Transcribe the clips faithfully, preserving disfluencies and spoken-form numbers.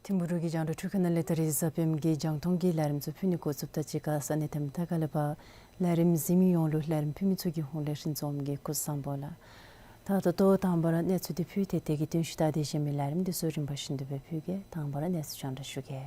ཐིམ་ཕུག་རུ་གི་རྒྱང་བསྒྲགས་འཕྲུལ་ཁང་ནང་ལས་ད་རིས་གཟའ་སྤེནམ་གི་རྒྱང་མཐོང་གི་ལས་རིམ་ཚུ་ཕུལ་ནི་འགོ་བཙུགསཔ་ད་གཅིག་ཁར་ས་གནས་དེ་མ་ཐག་ཁ་ལས་ཕར་ལས་རིམ་གཟིགས་མི་ཡོངས་ལུ་ལས་རིམ་ཕུལ་མི་ཚུ་གི་ཧོངས་ལས་ཧིང་ཆུང་གི་སྐུ་གཟུགས་བཟང་པོ་ལགས། ད་ད་ལྟོ་དང་པ་ར་གནས་ཚུལ་འདི་ཕུལ་ཏེ་དེ་གི་དོན་ཤུགས་དང་དེ་གཞན་མི་ལས་རིམ་འདི་ཚུ་རིམ་པ་བཞིན་དུ་སྦེ་ཕུལ་གེ། དང་པ་ར་གནས་ཚུལ་རྒྱང་བསྒྲགས་ཞུ་གེ།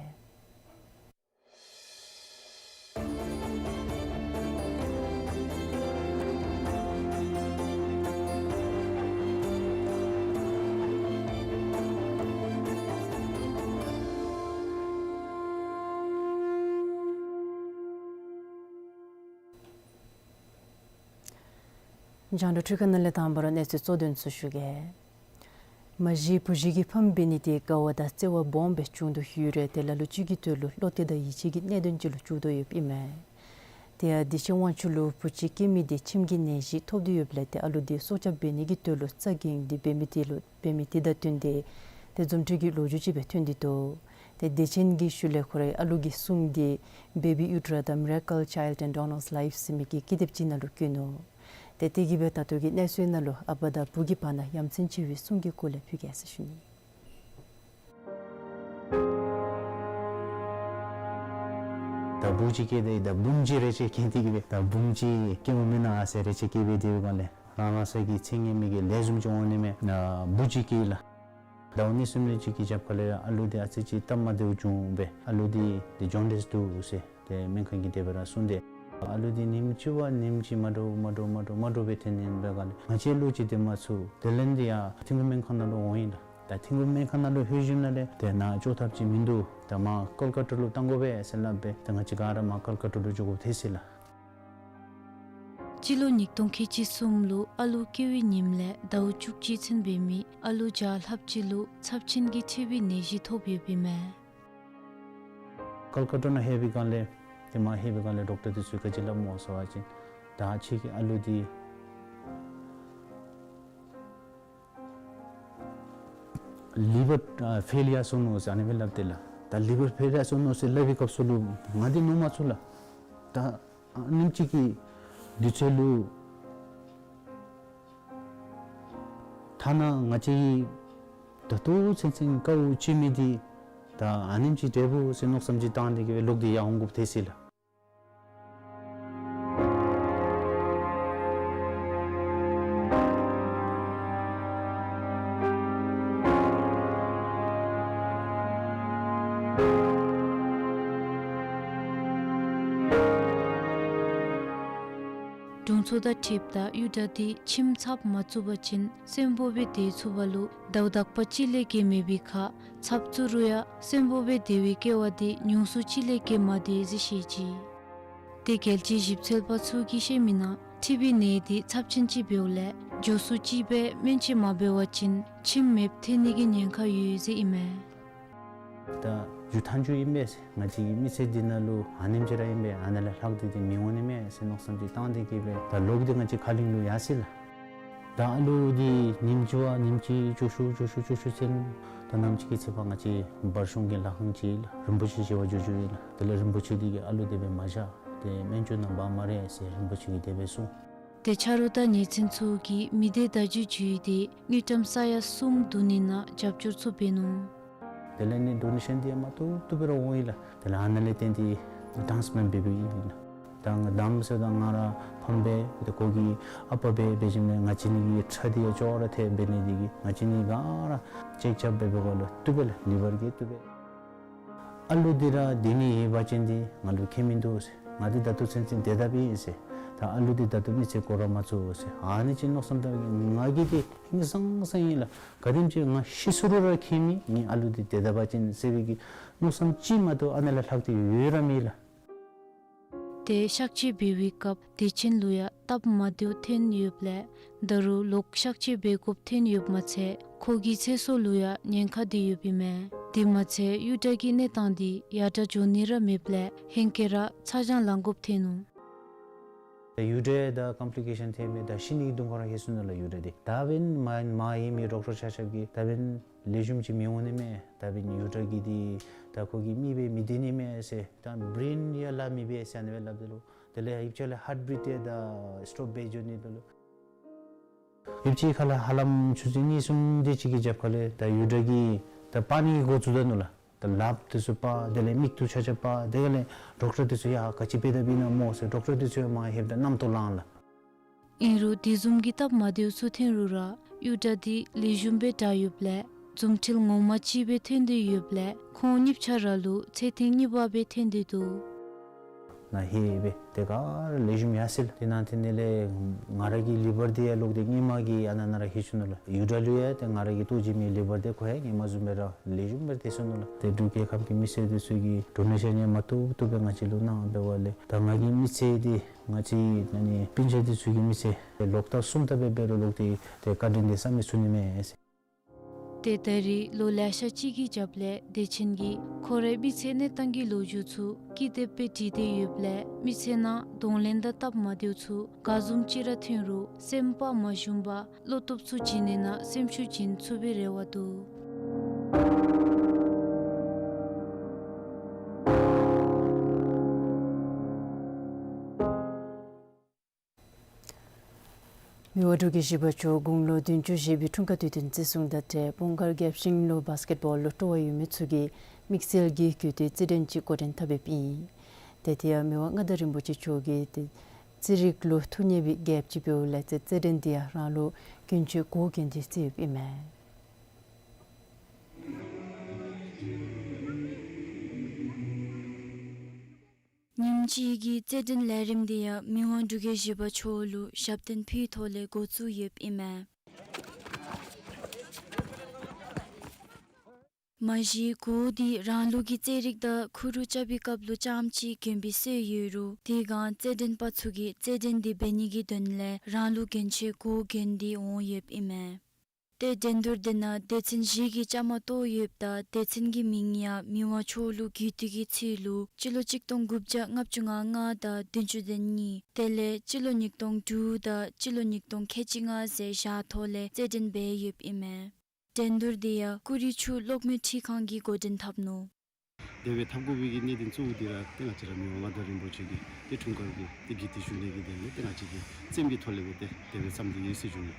རྒྱང་བསྒྲགས་འཕྲུལ་ཁང་ནང་ལས་དང་པ་ར་གནས་ཚུལ་གཙོ་དོན་ཚུ་ཞུ་གེ། མ་གཞི་བུ་གཞི་གི་ཕམ་འབད་ནི་དེ་དགའ་བ་དང་བརྩེ་བ་སྦོམ་སྦེ་བྱུང་དོ་ཡོད་རུང་དེ་ལ་ལུ་ཅིག་གི་དོན་ལུ་བློ་གཏད་དང་ཡིད་ཆེས་ཀྱི་གནད་དོན་ཅིག་ལུ་འགྱུར་དོ་ཡོདཔ་ཨིན་མས། དེ་ཡང་བདེ་ཆེན་དབང་ཕྱུག་ལུ་བུ་ཅིག་སྐྱེ་མི་དེ་མཆིནམ་གི་ནད་གཞི་ཐོབ་སྟེ་ཡོདཔ་ལས་ཏེ་ཨ་ལུ་དེ་སྲོག་སྐྱབས་འབད་ནི་གི་དོན་ལུ་རྩ་འགེངས་ཏེ་འབད་མི་དེ་ལུ་འབད་མི་དེ་དང་བསྟུན་ཏེ་ཏེ་འཛོམས་འདུ་གི་ལོ་རྒྱུས་ཅིག་སྦེ་ཐོན་ཏེ་འདུག། ཏེ་བདེ་ཆེན་གྱི་ཤུལ་ལས་ཁོ་རའི་ཨ་ལུ་གི་སྲུང་འདི་Baby Uttara the Miracle Child and Donors Life ཟེར་མི་གི་ཀི་དེབ་ཅིག་ནང་ལུ་བཀོད་ནུག། ཏེ་དེ་གིས་སྦེ་ད་ལྟོ་གི་གནས་ཚུལ་ནང་ལུ་ཨ་པ་དང་བུ་གི་བར་ན་ཡ་མཚན་ཆེ་བའི་སྲུང་གི་སྐོར་ལས་ཕུལ་གེ་ཟེར་ཞུ་ནི། ད་བུ་ཅིག་སྐྱེས་ཏེ་ད་བུམོ་ཅིག་རེ་ཅིག་སྐྱེས་ཏེ་གིས་སྦེ་ད་བུམོ་ཅིག་སྐྱེ་མི་ན་ཟེར་རེ་ཅིག་སྐྱེས་སྦེ་དེ་སྦེ་ག་ལས་རང་རང་སོའི་གི་ཚེ་སྔོན་མའི་གི་ལས་བཟུམ་ཅིག་འོང་ནི་མས། ན་བུ་ཅིག་སྐྱེས་ལགས། ཟླཝ་གཉིས་གསུམ་ལས་ཅིག་གི་རྒྱབ་ཁ་ལས་ཨ་ལུ་དེ་ཨ་ཙི་ཅིག་སྟབས་མ་བདེཝ་བྱུང་སྦེ་ཨ་ལུ་དེ་དེ་ཇོན་ཌིས་འདུག་ཟེར་ཏེ་སྨན་ཁང་གིས་དེ་སྦེ་ར་གསུངས་ཏེ་ཨ་ལུ་དེ་ཉིནམ་གཅིག་བ་ཉིནམ་གཅིག་མ་འདྲཝ་མ་འདྲཝ་མ་འདྲཝ་མ་འདྲཝ་སྦེ་ཐོན་ནི་འབད་ག་ལས་ང་བཅས་ལུ་ཅིག་དེ་མ་ཚུགས། དེ་ལས་དེ་ཡང་ཐིམ་ཕུག་སྨན་ཁང་ནང་ལུ་འོང་ཡི་ལགས། ད་ཐིམ་ཕུག་སྨན་ཁང་ནང་ལུ་ལྷོད་ཞིནམ་ལས་ཏེ་ནཱ་བཅོས་ཐབས་ཅིག་མིན་འདུག། ད་མར་ཀལ་ཀ་ཏ་ལུ་གཏང་དགོ་པས་ཟེར་སླབ་སྦེ་ད་ང་བཅས་ག་ར་མར་ཀལ་ཀ་ཏ་ལུ་འགྱོ་དགོཔ་ཐལ་ཅི་ལགས། སྤྱི་ལོ་ཉིས་སྟོང་ཁལ་གཅིག་གསུམ་ལུ་ཨ་ལུ་སྐྱེ་བའི་ཉིནམ་ལས་ཟླཝ་བཅུ་གཅིག་ཚུན་འབད་མི་ཨ་ལུ་བརྒྱ་ལྷགཔ་ཅིག་ལུ་ཚབས་ཆེན་གྱི་མཁྲིས་པའི་ནད་གཞི་ཐོབ་ཡོདཔ་ཨིན་མས། ཀལ་ཀ་ཏ་ནང་ལྷོད་པའི་སྒང་ལས་ཏེ་མར་ལྷོད་པའི་སྒང་ལས་ཌོག་ཊར་འདི་ཚུ་ག་ཅི་སླབ་སྨོ་ཟེར་བ་ཅིན་ད་ཁྱོད་ཀྱི་ཨ་ལུ་འདི་ལི་བར་ཨ་ཕེལ་ཡར་སོང་ནུག་ཟེར་ཨ་ནི་སྦེ་སླབ་སྟེ་ལགས། ད་ལི་བར་ཕེལ་ཡར་སོང་ནུག་ཟེར་སླབ་པའི་སྐབས་སུ་ལུ་ང་འདི་མནོ་མ་ཚུགས་ལགས། ད་ཨ་ནེམ་ཅིག་གི་དུས་ཚོད་ལུ་ཐ་ན་ང་བཅས་ཀྱིས་ད་ལྟོ་ཚུན་ཚོད་དཀའཝ་སྤྱད་མི་འདི་ད་ཨ་ནེམ་ཅིག་འབྲས་བུ་ཟེར་མནོ་བསམ་ཅིག་བཏང་སྟེ་གིས་སྦེ་ལོག་སྟེ་ཡར་འོང་དགོཔ་ཐལ་ཅི་ལགས། དྲུང་འཚོ་དང་འཁྲིལཝ་ད་གཡུ་སྒྲ་འདི་ཁྱིམ་ཚབ་མ་བཙུགས་པ་ཅིན་གསོན་པོ་སྦེ་སྡོད་ཚུགས་པ་ལུ་ཟླཝ་དག་པ་གཅིག་ལས་བརྒལ་མེད་པའི་ཁར་ཚབ་བཙུགས་རུང་ཡང་གསོན་པོ་སྦེ་སྡོད་པའི་སྐལ་བ་འདི་ཉུང་སུ་གཅིག་ལས་བརྒལ་མ་སྡོད་ཟེར་བཤད་ཅི། དེ་རྒྱལ་སྤྱིའི་ཞིབ་འཚོལ་པ་ཚུ་གིས་བཤད་མི་ནང་མཁྲིས་པའི་ནད་འདི་ཚབས་ཆེན་ཅིག་འབདཝ་ལས་མགྱོགས་སུ་ཅིག་སྦེ་སྨན་བཅོས་མ་འབད་བ་ཅིན་ཁྱིམ་མེདཔ་ཐལ་ནི་གི་ཉེན་ཁ་ཡོད་ཟེར་ཨིན་མས། ད་རྒྱུ་མཐའ་མཇུག་ཨིན་པས་ཟེར། ང་བཅས་ཀྱི་མི་ཚེ་འདི་ནང་ལུ་ཨ་ནེམ་ཅིག་ར་ཨིན་པས། ཨ་ནཱ་ལས་ལྷག་སྟེ་འདི་མི་འོང་ནི་མས་ཟེར་མནོ་བསམ་ཅིག་བཏང་སྟེ་གིས་སྦེ་ད་ལོག་སྟེ་ང་བཅས་ཁ་གླིང་ལུ་ཡར་སོ་ཡི་ལགས། ད་ཨ་ལུ་འདི་ཉིནམ་གཅིག་བ་ཉིནམ་གཅིག་བཅུ་བཅུ་བཅུ་བཅུ་བཅུ་ཚུན་ད་ནམ་ཅིག་གི་ཚེ་ཕར་ང་བཅས་འབར་གཞུང་གི་ལྷ་ཁང་ཅིག་ལུ་རིན་པོ་ཆེ་བཞེས་པར་འགྱོ་འགྱོཝ་ཨིན་ལགས། དེ་ལས་རིན་པོ་ཆེ་འདི་གིས་ཨ་ལུ་དེ་སྦེ་མ་བཞག། དེ་སྨན་བཅོས་གནང་པ་མ་རེ་ཟེར་རིན་པོ་ཆེ་གིས་དེ་སྦེ་གསུངས། ཏེ་ཆ་རོགས་དང་ཉེ་ཚན་ཚུ་གིས་མི་སྡེ་བརྡ་བརྒྱུད་བརྒྱུད་དེ་དངུལ་ཀྲམ་ས་ཡ་གསུམ་བསྡུ་ནི་ནང་རྒྱབ་སྐྱོར་ཚུ་འབད་ནུག། དེ་ལས་ནི་ཌོ་ནེ་ཤཱན་འདི་ཡང་མ་ཐུབ་ཐུབ་སྦེ་ར་འོང་ཡི་ལགས། དེ་ལས་ཨ་ནཱ་ལས་བརྟེན་ཏེ་ཌཱནསི་མེན་འབད་འབདཝ་ཨིན་ལགས། ད་ང་ཌཱནསི་ཟེརཝ་ད་ང་ར་ཕམ་སྦེ་ཏེ་ཁོ་གི་ཨ་པ་སྦེ་འབད་ཞིནམ་ལས་ང་བཅས་གཉིས་ཀྱི་ཁྲག་འདི་ཡང་ཅོག་ར་འཐད་འབད་ནི་འདི་གིས་ང་བཅས་གཉིས་ག་ར་ཅེཀ་རྐྱབ་འབད་བའི་སྐབས་ལུ་བཏུབ་པས་ལགས། ལི་བར་གྱིས་བཏུབ་པས། ཨ་ལུ་འདི་ར་འདི་ནི་ཡོད་པ་ཅིན་འདི་ང་ལུ་ཁྱད་མིན་འདུག་ཟེར། ང་འདི་ད་ལྟོ་ཚུན་ཚོད་དེ་སྦེ་ཨིན་ཟེར། ད་ཨ་ལུ་འདི་ད་ལྟོ་མི་ཚེ་འགོར་ར་མ་ཚུགས་ཟེར། ཨ་ནི་ཅིག་མནོ་བསམ་བཏང་གི་ང་གིས་འདི་ཧིང་སངས་ས་ཨིན་ལགས། ག་དེམ་ཅིག་ང་ཤི་སོང་རུང་ར་ཁྱད་མེད། ངེའི་ཨ་ལུ་འདི་དེ་སྦེ་ཨིན་ཟེར་བའི་གི་མནོ་བསམ་ཅིག་མ་གཏོགས་ཨ་ནཱ་ལས་ལྷག་སྟེ་ཡོད་ར་མེད་ལགས། ཏེ་གཤག་བཅོས་འབད་བའི་སྐབས་བདེ་ཆེན་ལུ་ཡང་སྟབས་མ་བདེཝ་ཐོན་ཡོདཔ་ལས་ད་རུང་ལོག་གཤག་བཅོས་འབད་དགོཔ་ཐོན་ཡོདཔ་མ་ཚད་ཁོ་གི་ཚེ་སྲོག་ལུ་ཡང་ཉེན་ཁ་འདི་ཡོདཔ་ཨིན་མས། དེ་མ་ཚད་གཡུ་སྦྲ་གི་གནས་སྟངས་འདི་ཡར་དྲག་འགྱོ་ནི་ར་མེདཔ་ལས་ཧེང་སྐལ་ར་ཚ་གྱང་ལང་དགོཔ་ཐོན་ནུག། ད་གཡུ་སྦྲ་ད་ཀོམ་པི་ལི་ཀེ་ཤཱན་ཐོན་མི་ད་ཤི་ནི་གི་གདོང་ཁར་ལྷོད་སོ་ནུག་ལགས། གཡུ་སྦྲ་འདི་ད་འབདན་མ་མ་ཡི་མི་ཌོག་ཊར་ཆ་ཁྱབ་ཀྱིས་ད་འབདན་ལེགས་ཤོམ་ཅིག་མི་འོང་ནི་མས། ད་འབདན་གཡུ་སྦྲ་གི་འདི་ད་ཁོ་གི་མི་སྦེ་མི་སྡོད་ནི་མས་ཟེར། ད་བྲེན་ཡང་ལཱ་མི་འབད་ཟེར་ཨ་ནི་སྦེ་སླབ་དོ་ལོ། དེ་ལས་ཡུདཔ་ཅིག་ལས་ཧཱརཊ་བིཊ་འདི་ད་སི་ཊོབ་འབད་འགྱོ་ནི་དོ་ལོ། ཡུདཔ་ཅིག་ཁ་ལས་ཧ་ལམ་ཆུ་ཚོད་གཉིས་གསུམ་དེ་ཅིག་གི་རྒྱབ་ཁ་ལས་ད་གཡུ་སྦྲ་གིས་ད་སྤར་ནི་འགོ་བཙུགས་ད་ནུག་ལགས། ད་ལགཔ་འདི་ཚུ་སྤར། དེ་ལས་མིག་ཏོ་ཆ་ཁྱབ་སྤར། དེ་ལས་ཌོག་ཊར་འདི་ཚུ་ཡང་ག་ཅི་འབད་དཔ་ཨིན་ན་སྨོ་ཟེར་ཌོག་ཊར་འདི་ཚུ་ཡང་མར་ལྷོདཔ་ད་རྣམ་རྟོག་ལང་ལགས། ཨིན་རུང་དེ་བཟུམ་གྱི་སྟབས་མ་བདེཝ་ཚུ་ཐོན་རུང་ར་གཡུ་སྦྲ་འདི་ལེགས་ཤོམ་སྦེ་དྲག་ཡོདཔ་ལས་རྫུ་འཕྲུལ་ངོ་མ་ཅིག་སྦེ་ཐོན་ཏེ་ཡོདཔ་ལས་ཁོང་གཉིས་ཆ་ར་ལུ་ཚེ་ཐེངས་གཉིས་པ་སྦེ་ཐོན་ཏེ་འདུག། ནཱ་ལྷོད་སྦེ་ཏེ་ག་ར་ལེགས་ཤོམ་ཡར་སོ་ཡི་ལགས། དེ་ནང་ཏེ་ནཱ་ལས་ང་ར་གི་ལི་བར་འདི་ཡང་ལོག་སྟེ་སྔོན་མ་གི་ཨ་ནཱ་ནང་ར་ལྷོད་སོ་ནུག་ལགས། གཡུ་སྦྲ་ལུ་ཡང་ཏེ་ང་ར་གི་ལྟོ་བྱིན་མི་ལི་བར་འདི་ཁོ་ཡང་སྔོན་མ་བཟུམ་སྦེ་ར་ལེགས་ཤོམ་སྦེ་ཐལ་སོ་ནུག་ལགས། ཏེ་འབྲུག་རྒྱལ་ཁབ་ཀྱི་མི་སེར་འདི་ཚུ་གིས་ཌོ་ནེ་ཤཱན་ཡང་མ་བཏུབ་བཏུབ་སྦེ་ང་བཅས་ལུ་གནང་འབདཝ་ལས་ད་ང་གི་མི་ཚེ་འདི་ང་བཅས་ཨ་ནི་སྤུན་ཆ་འདི་ཚུ་གི་མི་ཚེ་ལོག་ལྟབ་གསུམ་ལྟབ་སྦེ་འབད་རུང་ལོག་སྟེ་ཏེ་བཀའ་དྲིན་འདི་བསམ་མི་ཚུགས་ནི་མས་ཟེར། ཏེ་ད་རེས་ལོ་ལེ་ཤ་ཅིག་གི་རྒྱབ་ལས་བདེ་ཆེན་གྱིས་ཁོ་རའི་མི་ཚེའི་གནས་སྟངས་ཀྱི་ལོ་རྒྱུས་ཚུ་ཀི་དེབ་སྦེ་བྲིས་ཏེ་ཡོདཔ་ལས་མི་ཚེ་ནང་གདོང་ལེན་དང་སྟབས་མ་བདེཝ་ཚུ་ག་བཟུམ་ཅིག་ར་ཐོན་རུང་སེམས་པ་མ་ཞུམ་པར་བློ་སྟོབས་ཚུ་བྱིན་ནི་ནང་སེམས་ཤུགས་བྱིན་ཚུགས་པའི་རེ་བ་འདུག། མི་དབང་འབྲུག་རྒྱལ་བཞི་པ་མཆོག་དགུང་ལོ་བདུན་ཅུ་བཞེས་པའི་འཁྲུངས་སྐར་དུས་སྟོན་བརྩི་སྲུང་དང་འབྲེལ་སྤོང་སྒར་རྒྱབ་ཤིང་ལུ་བཱསི་ཀེཊ་བཱོལ་ལུ་སྤྲོ་བ་ཡོད་མི་ཚུ་གིས་དམིགས་བསལ་གྱི་གུས་བཏུད་རྩེད་འགྲན་ཅིག་འགོ་འདྲེན་འཐབ་ཡོདཔ་ཨིན། ཏེ་དེ་ཡང་མི་དབང་མངའ་བདག་རིན་པོ་ཆེ་མཆོག་གིས་ཏེ་རྩེད་རིགས་ལུ་ཐུགས་མཉེས་པའི་རྒྱལཔོ་ཅིག་འབདཝ་ལས་རྩེད་རྩེད་འགྲན་འདི་ཡང་རང་ལུ་གྱོན་ཆས་གོ་གྱོན་ཏེ་རྩེདཔ་ཨིན་མས། ཉིནམ་གཅིག་གི་རྩེད་འགྲན་ལས་རིམ་འདི་ཡང་མི་དབང་འབྲུག་རྒྱལ་བཞི་པ་མཆོག་ལུ་ཞབས་བརྟན་ཕུལ་ཐོག་ལས་འགོ་བཙུགས་ཡོདཔ་ཨིན་མས། མ་གཞི་གོ་འདི་རང་ལུགས་ཀྱི་རྩེད་རིགས་དང་ཁུ་རུ་རྐྱབ་པའི་སྐབས་ལུ་རྐྱངམ་ཅིག་གྱོན་པའི་སྲོལ་ཡོད་རུང་དེ་སྒང་རྩེད་འགྲན་པ་ཚུ་གིས་རྩེད་འགྲན་འདི་འབད་ནི་གི་དོན་ལས་རང་ལུགས་གྱོན་ཆས་གོ་གྱོན་ཏེ་འོང་ཡོདཔ་ཨིན་མས། ཏེ་འགྲན་བསྡུར་འདི་ནང་སྡེ་ཚན་བཞི་གིས་བཅའ་མར་གཏོགས་ཡོདཔ་ད་སྡེ་ཚན་གྱི་མིང་ཡང་མི་དབང་མཆོག་ལུ་གུས་བཏུད་ཀྱི་ཚུལ་ལུ་སྤྱི་ལོ་གཅིག་སྟོང་དགུ་བརྒྱ་ལྔ་བཅུ་ང་ལྔ་དང་བདུན་ཅུ་དོན་གཉིས་དེ་ལས་སྤྱི་ལོ་ཉིས་སྟོང་དྲུག་དང་སྤྱི་ལོ་ཉིས་སྟོང་ཁལ་གཅིག་ལྔ་ཟེར་བཞག་ཐོག་ལས་རྩེད་འགྲན་འབད་ཡོདཔ་ཨིན་མས། འགྲན་བསྡུར་འདི་ཡང་ཀུ་རི་ཆུ་གློག་མེ་འཕྲུལ་ཁང་གིས་འགོ་འདྲེན་འཐབ་ནུག། དེ་སྦེ་འཐབ་དགོ་པའི་གི་གནད་དོན་གཙོ་བོ་འདི་ར་ཏེ་ང་བཅས་ར་མི་དབང་མངའ་བདག་རིན་པོ་ཆེ་གི་ཏེ་འཁྲུངས་སྐར་གྱི་ཏེ་དགེ་འདུན་ཞུ་ནི་གི་དོན་ལས་ཏེ་ང་བཅས་ཀྱིས་རྩེདམོ་གི་ཐོག་ལས་སྦེ་ཏེ་དེ་སྦེ་བརྩམས་ཏེ་ཡོད་ཟེར་ཞུ་ནི།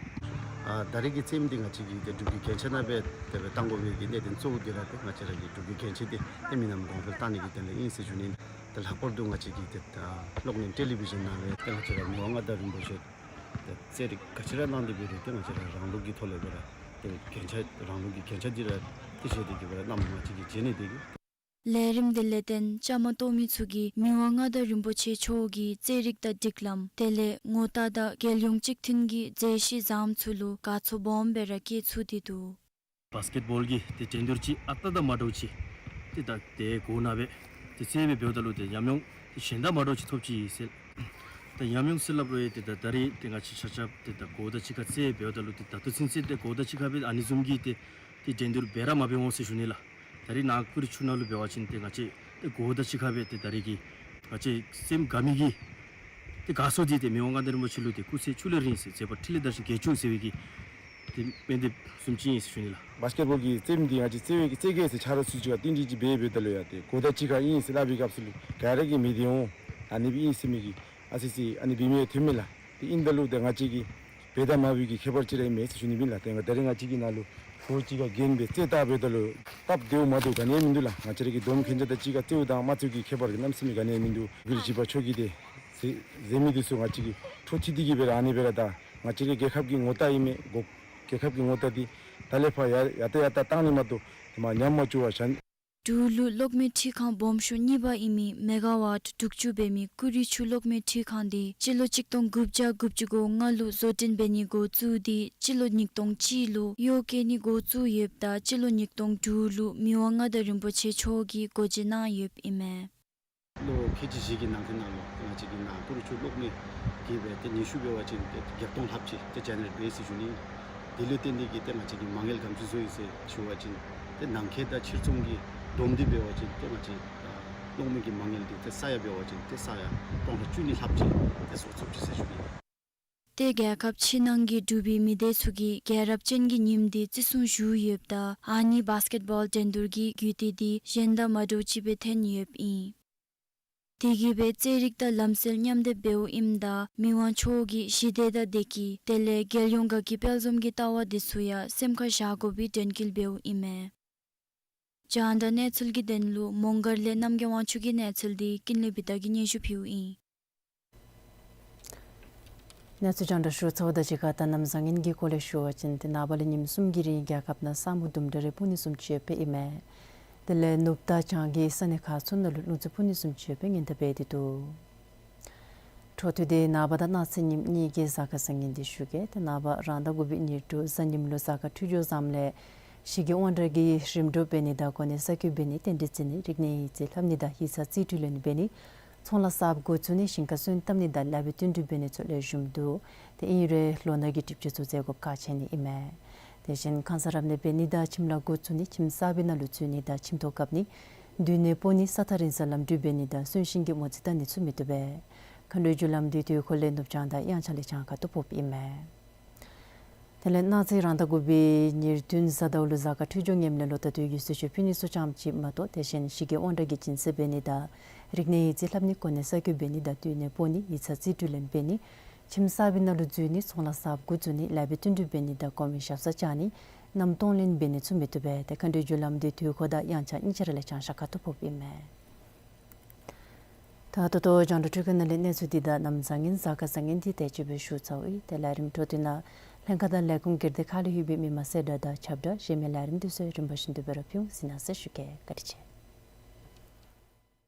ཨ་ད་རེས་ཀྱི་རྩེདམོ་འདི་ང་བཅས་ཀྱིས་ཏེ་འབྲུག་གི་རྒྱན་ཆ་ནང་སྦེ་དེ་སྦེ་བཏང་དགོ་པའི་གི་གནད་དོན་གཙོ་བོ་འདི་ར་ཏེ་ང་བཅས་ར་གི་འབྲུག་གི་རྒྱན་ཆ་འདི་ཏེ་མི་རྣམས་གོང་འཕེལ་བཏང་ནི་གི་དོན་ལས་ཨིན་ཟེར་ཞུ་ནི། ཏེ་ལྷག་པར་དུ་ང་བཅས་ཀྱི་ཏེ་ཨ་གློག་བརྙན་ཊེ་ལི་བི་ཞཱན་ནང་ལས་ཏེ་ང་བཅས་ར་མི་དབང་མངའ་བདག་རིན་པོ་ཆེ་ཏེ་རྩེད་རིགས་ག་ཅི་ར་གནང་སྟེ་འབད་རུང་ཏེ་ང་བཅས་ར་རང་ལུགས་ཀྱི་ཐོག་ལས་སྦེ་ར་ཏེ་རྒྱན་ཆ་རང་ལུགས་ཀྱི་རྒྱན་ཆ་འདི་ར་ཏེ་བཞེས་ཏེ་གི་སྦེ་ར་གནམ་ང་བཅས་ཀྱིས་མཇལ་ནི་དེ་གིས། ལས་རིམ་འདི་ལས་བརྟེན་བཅའ་མར་གཏོགས་མི་ཚུ་གིས་མི་དབང་མངའ་བདག་རིན་པོ་ཆེ་མཆོག་གི་རྩེད་རིགས་དང་སྒྲིག་ལམ་དེ་ལས་ངོ་རྟགས་དང་རྒྱལ་ཡོངས་གཅིག་མཐུན་གྱི་མཛད་བཞིན་བཟུམ་ཚུ་ལུ་དགའ་ཚོར་སྦོམ་སྦེ་ར་སྐྱེ་ཚུགས་ཏེ་འདུག། བཱསི་ཀེཊ་བཱོལ་གྱི་ཏེ་འགྲན་བསྡུར་ཅིག་ཨ་རྟག་དང་མ་འདྲཝ་ཅིག་ཏེ་ད་ཏེ་གོ་ནང་སྦེ་ཏེ་རྩེད་སྦེ་འབདཝ་ད་ལུ་ཏེ་ཉམས་མྱོང་ཏེ་གཞན་དང་མ་འདྲཝ་ཅིག་ཐོབ་ཅི་ཟེར། ད་ཉམས་མྱོང་ཟེར་སླབ་རུང་ཡང་ཏེ་ད་ད་རེས་ཏེ་ང་བཅས་ཆ་ཁྱབ་ཏེ་ད་གོ་བརྡ་གཅིག་ཁར་རྩེད་འབདཝ་ད་ལུ་ཏེ་ད་ལྟོ་ཚུན་ཚོད་ཏེ་གོ་བརྡ་གཅིག་ཁར་སྦེ་ཨ་ནི་བཟུམ་གྱི་ཏེ་ཏེ་འགྲན་བསྡུར་འབད་ར་མ་འབད་འོང་ཟེར་ཞུ་ནི་ལགས། ད་རེས་ནཱ་ཀུ་རི་ཆུ་ནང་ལུ་འབད་བ་ཅིན་ཏེ་ང་བཅས་ཏེ་གོ་བརྡ་གཅིག་ཁར་སྦེ་ཏེ་ད་རེས་ཀྱི་ང་བཅས་སེམས་དགའ་མི་གི་ ཏེ་དགའ་ཚོར་འདི་ཏེ་མི་དབང་མངའ་བདག་རིན་པོ་ཆེ་ལུ་ཏེ་སྐུ་ཚེ་ཕྱུག་ལས་རིང་ཟེར་མཛད་པ་འཕྲིན་ལས་དར་ཞིང་རྒྱས་བཅུག་ཟེར་བའི་གི་ཏེ་སྨོན་འདེབས་གསུམ་ཅིག་ཨིན་ཟེར་ཞུ་ནི་ལགས། བཱསི་ཀེཊ་བཱོལ་གྱི་རྩེདམོ་འདི་ང་བཅས་རྩེ་བའི་གི་རྩེད་གེ་ཟེར་ཆ་རོགས་ཚུ་ཅིག་ག་ཏིང་ཅིག་ཅིག་འབད་འབདཝ་ད་ལུ་ཡང་ཏེ་གོ་བརྡ་ཅིག་ཁར་ཨིན་ཟེར་སླབ་པའི་སྐབས་སུ་ལུ་ག་ར་གིས་མི་བདེན་འོང་ཨ་ནི་སྦེ་ཨིན་ཟེར་མི་གི་ཨ་ཙི་ཙི་ཨ་ནི་འབད་མི་ཡང་ཐོན་མས་ལགས། ཏེ་ཨིནམ་ད་ལུ་ཏེ་ང་བཅས་ཀྱི་འབད་དང་མ་འབད་ཀྱི་ཁྱད་པར་ཅིག་ར་ཨིན་མས་ཟེར་ཞུ་ནི་ཨིན་ལགས། ཏེ་ང་ད་རིས་ང་བཅས་ཀྱི་ནང་ལུ་ཕོ་ཅིག་ག་གྱོན་སྦེ་རྩེད་ལྟ་འབདཝ་ད་ལུ་སྟབས་བདེཝ་མ་བདེཝ་ག་ནི་ཡང་མིན་འདུག་ལགས། ང་བཅས་ར་གི་བསྡོམས་མཁན་ཆ་དང་གཅིག་ཁར་རྩེདམོ་དང་དམར་མཆོད་ཀྱི་ཁྱད་པར་གྱི་གནམ་མེད་ས་མེད་ག་ནི་ཡང་མིན་འདུག། གུ་རུ་བྱེ་བ་མཆོག་གིས་ཏེ་མཛད་མི་འདི་ཚུ་ང་བཅས་ཀྱིས་འཕྲོ་མཐུད་དེ་གི་སྦེ་ར་ཨ་ནི་སྦེ་ར་ད་ང་བཅས་ར་གི་རྒྱལ་ཁབ་ཀྱི་ངོ་རྟགས་ཨིན་མས། གོ་རྒྱལ་ཁབ་ཀྱི་ངོ་རྟགས་འདི་ད་ལས་ཕར་ཡར་ཡར་ཏེ་ཡར་ཏེ་བཏང་ནི་མ་གཏོགས་ཏེ་མར་ཉམས་མ་བཅུག་པར་བཞག། འབྲུག་ལུ་གློག་མེ་འཕྲུལ་ཁང་སྦོམ་ཤོས་གཉིས་པ་ཨིན་མི་མེ་ག་ཝཊ་དྲུག་ཅུ་འབད་མི་ཀུ་རི་ཆུ་གློག་མེ་འཕྲུལ་ཁང་འདི་སྤྱི་ལོ་གཅིག་སྟོང་དགུ་བརྒྱ་དགུ་བཅུ་གོ་ལྔ་ལུ་བཟོ་སྐྲུན་འབད་ནི་འགོ་བཙུགས་ཏེ་སྤྱི་ལོ་ཉིས་སྟོང་གཅིག་ལུ་གཡོག་བཀོལ་ནི་འགོ་བཙུགས་ཡོདཔ་ད་སྤྱི་ལོ་ཉིས་སྟོང་དྲུག་ལུ་མི་དབང་མངའ་བདག་རིན་པོ་ཆེ་མཆོག་གིས་སྒོ་འབྱེད་གནང་ཡོདཔ་ཨིན་མས། ལོ་ཁལ་གཅིག་བཞི་གི་ནང་འཁོད་ནང་ལུ་ང་བཅས་ཀྱི་ནཱ་ཀུ་རི་ཆུ་གློག་མེ་གི་སྦེ་ཏེ་ཉི་ཤུ་འབད་བ་ཅིན་ཏེ་བརྒྱད་སྟོང་ལྷགཔ་ཅིག་ཏེ་ཇེ་ནེ་རེཊ་འབད་ཡི་ཟེར་ཞུ་ནི། དེ་ལུ་བརྟེན་ཏེ་གིས་ཏེ་ང་བཅས་ཀྱི་མ་དངུལ་ག་དེམ་ཅིག་བཟོ་ཡི་ཟེར་ཞུ་བ་ཅིན་ཏེ་ནང་འཁོད་དང་ཕྱིར་ཚོང་གི་བསྡོམས་ཏེ་འབད་བ་ཅིན་ཏེ་ང་བཅས་ཨ་གློག་མེ་གི་མ་དངུལ་འདི་ཏེ་ས་ཡ་འབད་བ་ཅིན་ཏེ་ས་ཡ་སྟོང་ཕྲག་བཅུ་གཉིས་ལྷགཔ་ཅིག་ཏེ་བཟོ་ཚུགསཔ་ཅིག་ཟེར་ཞུ་ནི། ཏེ་རྒྱལ་ཁབ་ཕྱི་ནང་གི་འབྲུག་པའི་མི་སྡེ་ཚུ་གིས་རྒྱལ་རབས་ཅན་གྱི་ཉིནམ་འདི་བརྩི་སྲུང་ཞུ་ཡོདཔ་ད་ཨ་ནི་བཱསི་ཀེཊ་བཱོལ་འགྲན་བསྡུར་གྱི་རྒྱུད་སྟོད་འདི་གཞན་དང་མ་འདྲཝ་ཅིག་སྦེ་ཐོན་ཡོདཔ་ཨིན། དེ་གིས་སྦེ་རྩེད་རིགས་དང་ལམ་སྲོལ་མཉམ་སྡེབ་འབདཝ་ཨིནམ་ད་མི་དབང་མཆོག་གིས་ཞི་བདེ་དང་བདེ་སྐྱིད་དེ་ལས་རྒྱལ་ཡོངས་དགའ་སྐྱིད་དཔལ་འཛོམས་ཀྱི་ལྟ་བ་འདི་ཚུ་ཡང་སེམས་ཁར་བཞག་དགོ་པའི་དྲན་སྐུལ་འབདཝ་ཨིན་མས། རྒྱང་བསྒྲགས་གནས་ཚུལ་གྱི་དོན་ལུ་མོང་སྒར་ལས་རྣམ་རྒྱལ་དབང་ཕྱུག་གི་གནས་ཚུལ་འདི་ཀུན་ལེགས་བི་དྷ་གིས་སྙན་ཞུ་ཕུལཝ་ཨིན། གནས་ཚུལ་རྒྱང་བསྒྲགས་ཞུ་ཚརཝ་དང་གཅིག་ཁར་ད་གནམ་བཟང་ངན་གྱི་སྐོར་ལས་ཞུ་བ་ཅིན་ཏེ་ནངས་པ་ལས་ཉིནམ་གསུམ་གྱི་རིང་རྒྱལ་ཁབ་ནང་ས་སྨུག་དུམ་གྲ་རེ་སྤུབ་ནི་བཟུམ་ཅིག་ཡོདཔ་ཨིན་མས། དེ་ལས་ནུབ་དང་བྱང་གི་ས་གནས་ཁག་ཚུ་ནང་ལུ་རླུང་འཚུབ་འཕུ་ནི་བཟུམ་ཅིག་ཡོདཔ་སྔོན་བརྡ་འབད་དེ་འདུག། འཕྲོ་མཐུད་དེ་ནངས་པ་དང་གནངས་ཚེ་ཉིནམ་གཉིས་ཀྱི་གཟའ་སྐར་བཟང་ངན་འདི་ཞུ་གེ། ཏེ་ནངས་པ་རང་ཟླ་དགུ་པའི་ཉེར་དྲུག་གཟའ་ཉིམ་ལུ་གཟའ་སྐར་འཕྲོད་སྦྱོར་བཟངམ་ལས་གཞི་བཀོད་དབང་དྲག་གིས་རིམ་གྲོ་འབད་ནི་དང་གོ་གནས་གསར་བསྐོ་འབད་ནི་རྟེན་འབྲེལ་བརྩི་ནི་རིག་གནས་ཡིག་རྩིས་ལྷབ་ནི་དང་ཡིག་ཚང་རྩིས་སྤྲོད་ལེན་འབད་ནི་ཚོང་ལཱ་གསརཔ་འགོ་བཙུགས་ནི་ཞིང་ཁ་སོན་བཏབ་ནི་དང་ལཱ་འབད་བསྟུན་གྲོས་འབད་ནི་ཚུ་ལེགས་ཤོམ་འདུག། ཏེ་ཨིན་རུང་ལོ་ན་གི་གྲིབ་བྱེད་ཚུ་བཟོད་དགོཔ་ཁག་ཆེ་ནི་ཨིན་མས། དེ་བཞིན་ཁང་གསར་རབ་གནས་འབད་ནི་དང་ཁྱིམ་ལཱ་འགོ་བཙུགས་ནི་ཁྱིམ་གསར་པའི་ནང་ལུ་འཛུལ་ནི་དང་ཁྱིམ་ཐོག་བཀབ་ནི་སྡོད་གནས་སྤོ་ནི་ས་ཐག་རིང་སར་ལམ་འགྲུལ་འབད་ནི་དང་གསོན་གཤིན་གྱི་བསྔོ་རྩིས་བཏང་ནི་ཚུ་མི་བཏུབ་པས། མཁའ་འགྲོའི་རྒྱུ་ལམ་འདི་དུས་འཁོར་ལས་ནུབ་བྱང་དང་དབྱངས་འཆར་ལས་བྱང་ཁ་ཐུག་ཕོགཔ་ཨིན་མས། དེ་ལས་གནངས་ཚེ་རང་ཟླ་དགུ་པའི་ཉེར་བདུན་གཟའ་ཟླཝ་ལུ་གཟའ་སྐར་འཕྲོད་སྦྱོར་ངནམ་ལས་ལོ་ཟླ་དུས་ཀྱི་གསོལ་མཆོད་ཕུལ་ནི་ཚུ་ཙམ་ཅིག་མ་གཏོགས་དེ་བཞིན་གཞི་བཀོད་དབང་དྲག་གི་སྦྱིན་སྲེག་འབད་ནི་དང་རིག་གནས་ཡིག་རྩིས་ལྷབ་ནི་གོ་གནས་གསར་བསྐོ་འབད་ནི་དང་སྡོད་གནས་སྤོ་ནི་ཡིག་ཚང་རྩིས་སྤྲོད་ལེན་འབད་ནི་ཁྱིམ་གསར་པའི་ནང་ལུ་འཛུལ་ནི་ཚོང་ལཱ་གསརཔ་འགོ་བཙུགས་ནི་ལཱ་འབད་བསྟུན་གྲོས་འབད་ནི་དང་གོང་མའི་ཞབས་སར་བཅར་ནི་གནམ་གཏོང་ལེན་འབད་ནི་ཚུ་མི་བཏུབ་པས། ཏེ་མཁའ་འགྲོའི་རྒྱུ་ལམ་འདི་དུས་འཁོར་དང་དབྱངས་འཆར་གཉིས་ཆ་ར་ལས་བྱང་ཤར་ཁ་ཐུག་ཕོགཔ་ཨིན་མས། ད་ད་ལྟོ་རྒྱང་བསྒྲགས་འཕྲུལ་ཁང་ནང་ལས་གནས་ཚུལ་འདི་དང་གནམ་བཟང་ངན་གཟའ་སྐར་བཟང་ངན་འདི་དེ་ཅིག་སྦེ་ཞུ་ཚརཝ་ཨིན། ཏེ་ལས་རིམ་འཕྲོ་མཐུད་ནང་ལྷན་ཁག་དང་ལས་ཁུངས་སྒེར་སྡེ་ཁག་ལས་ལྷོད་པའི་མི་མང་གསལ་བསྒྲགས་དང་ཁྱབ་བསྒྲགས་གཞན་མི་ལས་རིམ་འདི་ཚུ་རིམ་པ་བཞིན་དུ་སྦེ་ར་ཕུལ་འོང་ཟེར་གནང་ཟེར་ཞུ་གེ། བཀའ་དྲིན་ཆེ།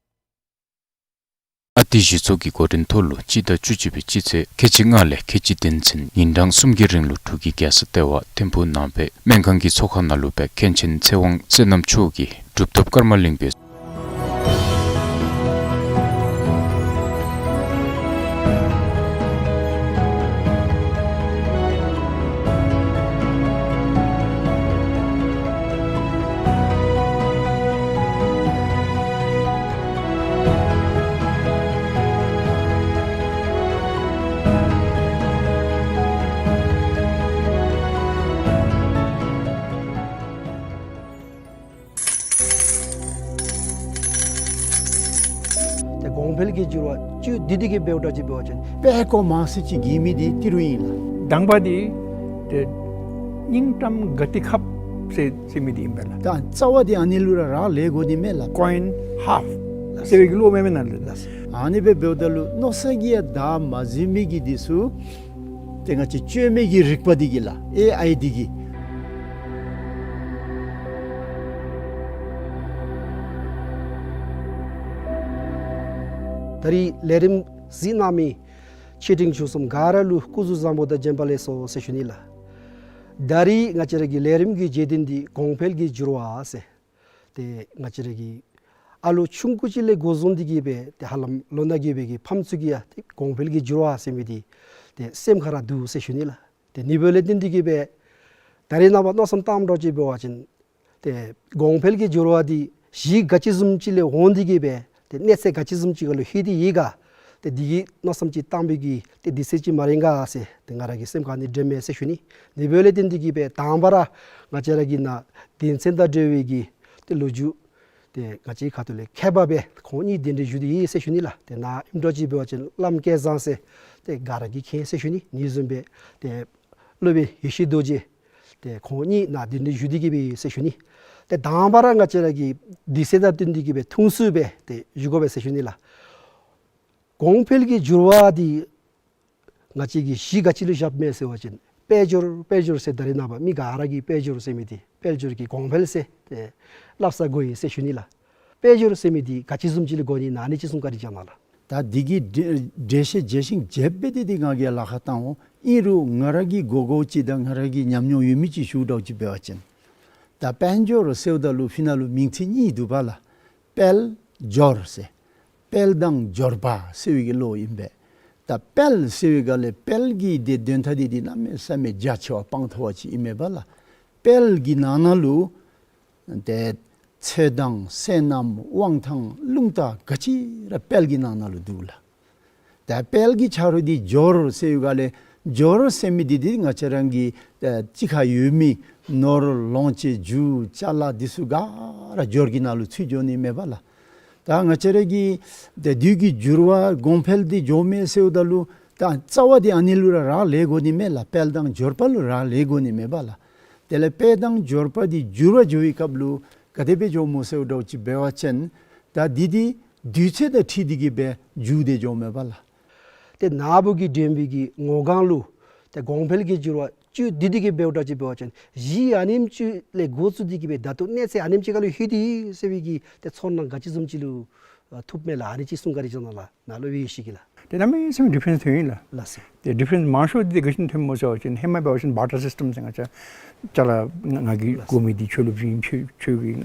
ཨ་ཏི་གཞི་ཚོགས་ཀྱི་འགོ་འདྲེན་ཐོག་ལུ་སྤྱི་ཟླ་བཅུ་གཅིག་པའི་སྤྱི་ཚེས་ཁལ་གཅིག་ལྔ་ལས་ཁལ་གཅིག་བདུན་ཚུན་ཉིན་གྲངས་གསུམ་གྱི་རིང་ལུ་འབྲུག་གི་རྒྱལ་ས་ལྟེ་བ་ཐིམ་ཕུག་ནང་སྦེ་སྨན་ཁང་གི་ཚོགས་ཁང་ནང་ལུ་སྦེ་མཁན་ཆེན་ཚེ་དབང་བསོད་ནམས་མཆོག་གིས་གྲུབ་ཐོབ་ཀརྨ་གླིང་པའི་ཏེ་གོང་འཕེལ་གྱི་འགྱུར་བ་བཅུད་བསྡུས་ཏེ་གི་འབདཝ་ད་ཅིག་འབད་བ་ཅིན་དཔལ་འཁོར་མང་སུ་ཅིག་བརྒྱུད་མི་འདི་ཏི་རུ་ཨིན་ལགས། དང་པ་འདི་ཏེ་སྙིང་གཏམ་དགའ་བདེ་ཁབ་ཟེར་ཟེར་མི་འདི་ཨིན་པས་ལགས། ད་རྩ་བ་འདི་ཨ་ནི་ལུ་ར་རག་ལས་དགོ་ནི་མས་ལགས། ཀོ་ཨིན་ཧཱཕ་ཟེར་བའི་གི་ལོ་མེན་མེན་ན་ལགས། ཨ་ནི་སྦེ་འབདཝ་ད་ལུ་མནོ་བསམ་གྱིས་ཡང་བདའ་མ་ཟུན་མི་གི་འདི་ཚུ་ཏེ་ང་བཅས་བཅོས་མའི་གི་རིག་པ་འདི་གིས་ལགས། ཨེ་ཨའི་འདི་གིས། ད་རིས་ལས་རིམ་གཟིགས་གནང་མི་ཆེ་འབྲིང་ཆུང་གསུམ་ག་ར་ལུ་སྐུ་གཟུགས་བཟང་པོ་དང་བྱོན་པ་ལེགས་སོ་ཟེར་ཞུ་ནི་ལགས། ད་རིས་ང་བཅས་ར་གི་ལས་རིམ་གྱི་བརྗོད་དོན་འདི་གོང་འཕེལ་གྱི་འགྱུར་བ་ཟེར། ཏེ་ང་བཅས་ར་གི་ཨ་ལོ་ཆུང་ཀུ་ཅིག་ལས་འགོ་བཟུང་སྟེ་གི་སྦེ་ཏེ་ཧ་ལམ་ལོ་ན་རྒས་པའི་གི་ཕམ་ཚུ་གིས་ཡང་ཏེ་གོང་འཕེལ་གྱི་འགྱུར་བ་ཟེར་མི་འདི་ཏེ་སེམས་ཁར་ར་འདུག་ཟེར་ཞུ་ནི་ལགས། ཏེ་ཨ་ནི་འབདཝ་ལས་བརྟེན་ཏེ་གི་སྦེ་ད་རིས་ནངས་པ་མནོ་བསམ་བཏངམ་འདྲཝ་ཅིག་འབད་བ་ཅིན་ཏེ་གོང་འཕེལ་གྱི་འགྱུར་བ་འདི་གཞི་ག་ཅི་བཟུམ་ཅིག་ལས་འོང་སྟེ་གི་སྦེ་ཏེ་གནས་ཚད་ག་ཅི་བཟུམ་ཅིག་ཁར་ལུ་ལྷོད་དེ་ཡོད་ག་ ཏེ་འདི་གིས་མནོ་བསམ་ཅིག་བཏང་བའི་གི་ཏེ་དུས་ཚོད་ཅིག་མ་རན་ག་ཟེར་ཏེ་ང་ར་གི་སེམས་ཁར་ནི་དྲནམ་མས་ཟེར་ཞུ་ནི། ཨ་ནི་འབདཝ་ལས་བརྟེན་ཏེ་གིས་སྦེ་དང་པ་ར་ང་བཅས་ར་གི་ནཱ་དོན་ཚན་དང་འབྲེལ་བའི་གི་ཏེ་ལོ་རྒྱུས་ཏེ་ང་བཅས་ཁ་ཐུག་ལས་མཁས་པ་སྦེ་ཁོང་གཉིས་གདན་འདྲེན་ཞུ་སྟེ་ཡོད་ཟེར་ཞུ་ནི་ལགས། ཏེ་ནཱ་ཨིནམ་འདྲཝ་ཅིག་འབད་བ་ཅིན་བླམ་སྐལ་བཟང་ཟེར་ཏེ་ག་ར་གིས་མཁྱེན་ཟེར་ཞུ་ནི། ཨ་ནི་བཟུམ་སྦེ་ཏེ་སློབ་དཔོན་ཡེ་ཤེས་རྡོ་རྗེ་ཏེ་ཁོང་གཉིས་ནཱ་གདན་འདྲེན་ཞུ་སྟེ་གིས་སྦེ་ཡོད་ཟེར་ཞུ་ནི། ཏེ་དང་པ་ར་ང་བཅས་ར་གི་དུས་ཚོད་དང་བསྟུན་ཏེ་གིས་སྦེ་ཐུང་སུ་སྦེ་ཏེ་ཞུ་དགོ་པས་ཟེར་ཞུ་ནི་ལགས། གོང་འཕེལ་གྱི་འགྱུར་བ་འདི་ང་བཅས་ཀྱིས་གཞི་ག་ཅི་ལུ་བཞགཔ་མས་ཟེར་བ་ཅིན་དཔལ་འབྱོར་དཔལ་འབྱོར་ཟེར་ད་རེས་ནངས་པ་མི་ག་ར་གིས་དཔལ་འབྱོར་ཟེར་མི་འདི་དཔལ་འབྱོར་གྱི་གོང་འཕེལ་ཟེར་ཏེ་སླབ་ས་དགོ་ཡི་ཟེར་ཞུ་ནི་ལགས། དཔལ་འབྱོར་ཟེར་མི་འདི་ག་ཅི་བཟུམ་ཅིག་ལུ་གོ་ནི་ཨིན་ན་ཨ་ནི་ཅིག་གསུང་བཀའ་དྲིན་བསྐྱང་གནང་ལགས། ད་འདི་གི་འགྲེལ་འགྲེལ་བཤད་རྒྱས་ཤིང་རྒྱསཔ་སྦེ་འདི་འདི་ང་གིས་ལཱ་ཁག་བཏང་འོང་། ཨིན་རུང་ང་ར་གིས་གོ་གོཝ་ཅིག་དང་ང་ར་གིས་ཉམས་མྱོང་ཡོད་མི་ཅིག་ཞུཝ་འདྲཝ་ཅིག་འབད་བ་ཅིན་ད་དཔལ་འབྱོར་ཟེརཝ་ད་ལུ་ཕི་ནང་ལུ་མིང་ཚིག་གཉིས་འདུག་པ་ལགས། དཔལ་འབྱོར་ཟེར། དཔལ་དང་འབྱོར་པ་ཟེར་བའི་གི་བློ་ཨིན་པས། ད་དཔལ་ཟེར་བའི་སྒང་ལས་དཔལ་གྱི་དེ་དོན་དག་འདི་འདི་གནམ་མེད་ས་མེད་རྒྱ་ཆེ་བ་སྤང་ཐོབ་པ་ཅིག་ཨིན་མས་པ་ལགས། དཔལ་གྱི་ནང་ན་ལུ་ཏེ་ཚེ་དང་བསོད་ནམས་དབང་ཐང་རླུང་རྟ་ག་ཅི་ར་དཔལ་གྱི་ནང་ན་ལུ་འདུག་ལགས། ད་དཔལ་གྱི་ཆ་རོགས་འདི་འབྱོར་ཟེར་བའི་སྒང་ལས་འབྱོར་ཟེར་མི་འདི་འདི་ང་བཅས་ར་གི་ཨ་གཅིག་ཁར་ཡོད་མི་ནོར་ལོངས་སྤྱོད་རྒྱུ་ཅ་ལ་འདི་ཚུ་ག་ར་འབྱོར་གྱི་ནང་ལུ་ཚུད་འགྱོ་ནི་མས་པ་ལགས། ད་ང་བཅས་ར་གི་ད་དུས་ཀྱི་འགྱུར་བ་གོང་འཕེལ་འདི་འགྱོཝ་མས་ཟེརཝ་ད་ལུ་ད་རྩ་བ་འདི་ཨ་ནི་ལུ་ར་རག་ལས་དགོ་ནི་མས་ལགས། དཔལ་དང་འབྱོར་པ་ལུ་རག་ལས་དགོ་ནི་མས་པ་ལགས། དེ་ལས་དཔལ་དང་འབྱོར་པ་འདི་འགྱུར་བ་འགྱོ་བའི་སྐབས་ལུ་ག་དེ་སྦེ་འགྱོཝ་སྨོ་ཟེརཝ་འདྲཝ་ཅིག་འབད་བ་ཅིན་ད་འདི་འདི་དུས་ཚོད་དང་འཁྲིལ་ཏེ་གིས་སྦེ་འགྱུར་ཏེ་འགྱོཝ་མས་པ་ལགས། ཏེ་ནཱ་བུ་གིས་འདྲེན་པའི་གི་ངོ་གང་ལུ་ཏེ་གོང་འཕེལ་གྱི་འགྱུར་བ་བཅུད་བསྡུས་ཏེ་གིས་འབདཝ་འདྲཝ་ཅིག་འབད་བ་ཅིན་གཞི་ཨ་ནེམ་ཅིག་ལས་འགོ་བཙུགས་ཏེ་གིས་སྦེ་ད་ལྟོ་གནས་ཚད་ཨ་ནེམ་ཅིག་ཁར་ལུ་ལྷོད་དེ་ཡོད་ཟེར་བའི་གི་ཏེ་ཚོར་སྣང་ག་ཅི་བཟུམ་ཅིག་ལུ་ཨ་ཐུགཔ་མས་ལགས། ཨ་ནི་ཅིག་གསུང་བཀའ་དྲིན་བསྐྱང་གནང་ལགས། ནཱ་སློབ་དཔོན་ཡེ་ཤེས་ཀྱིས་ལགས། ཏེ་གནམ་མེད་ས་མེད་ཌི་ཕེ་རེནསི་ཐོན་ཡི་ལགས། ལགས་སོ། ཏེ་ཌི་ཕེ་རེནསི་མང་ཤོས་འདི་ག་ཅི་ཐོནམ་སྨོ་ཟེར་བ་ཅིན་ཧེ་མ་འབད་བ་ཅིན་བར་ཊར་སིསི་ཏེམ་ཟེར་ང་བཅས་ཅ་ལ་ང་ང་གིས་དགོ་མི་འདི་ཁྱོད་ལུ་བྱིན་ཁྱོད་ཁྱོད་ཀྱིས་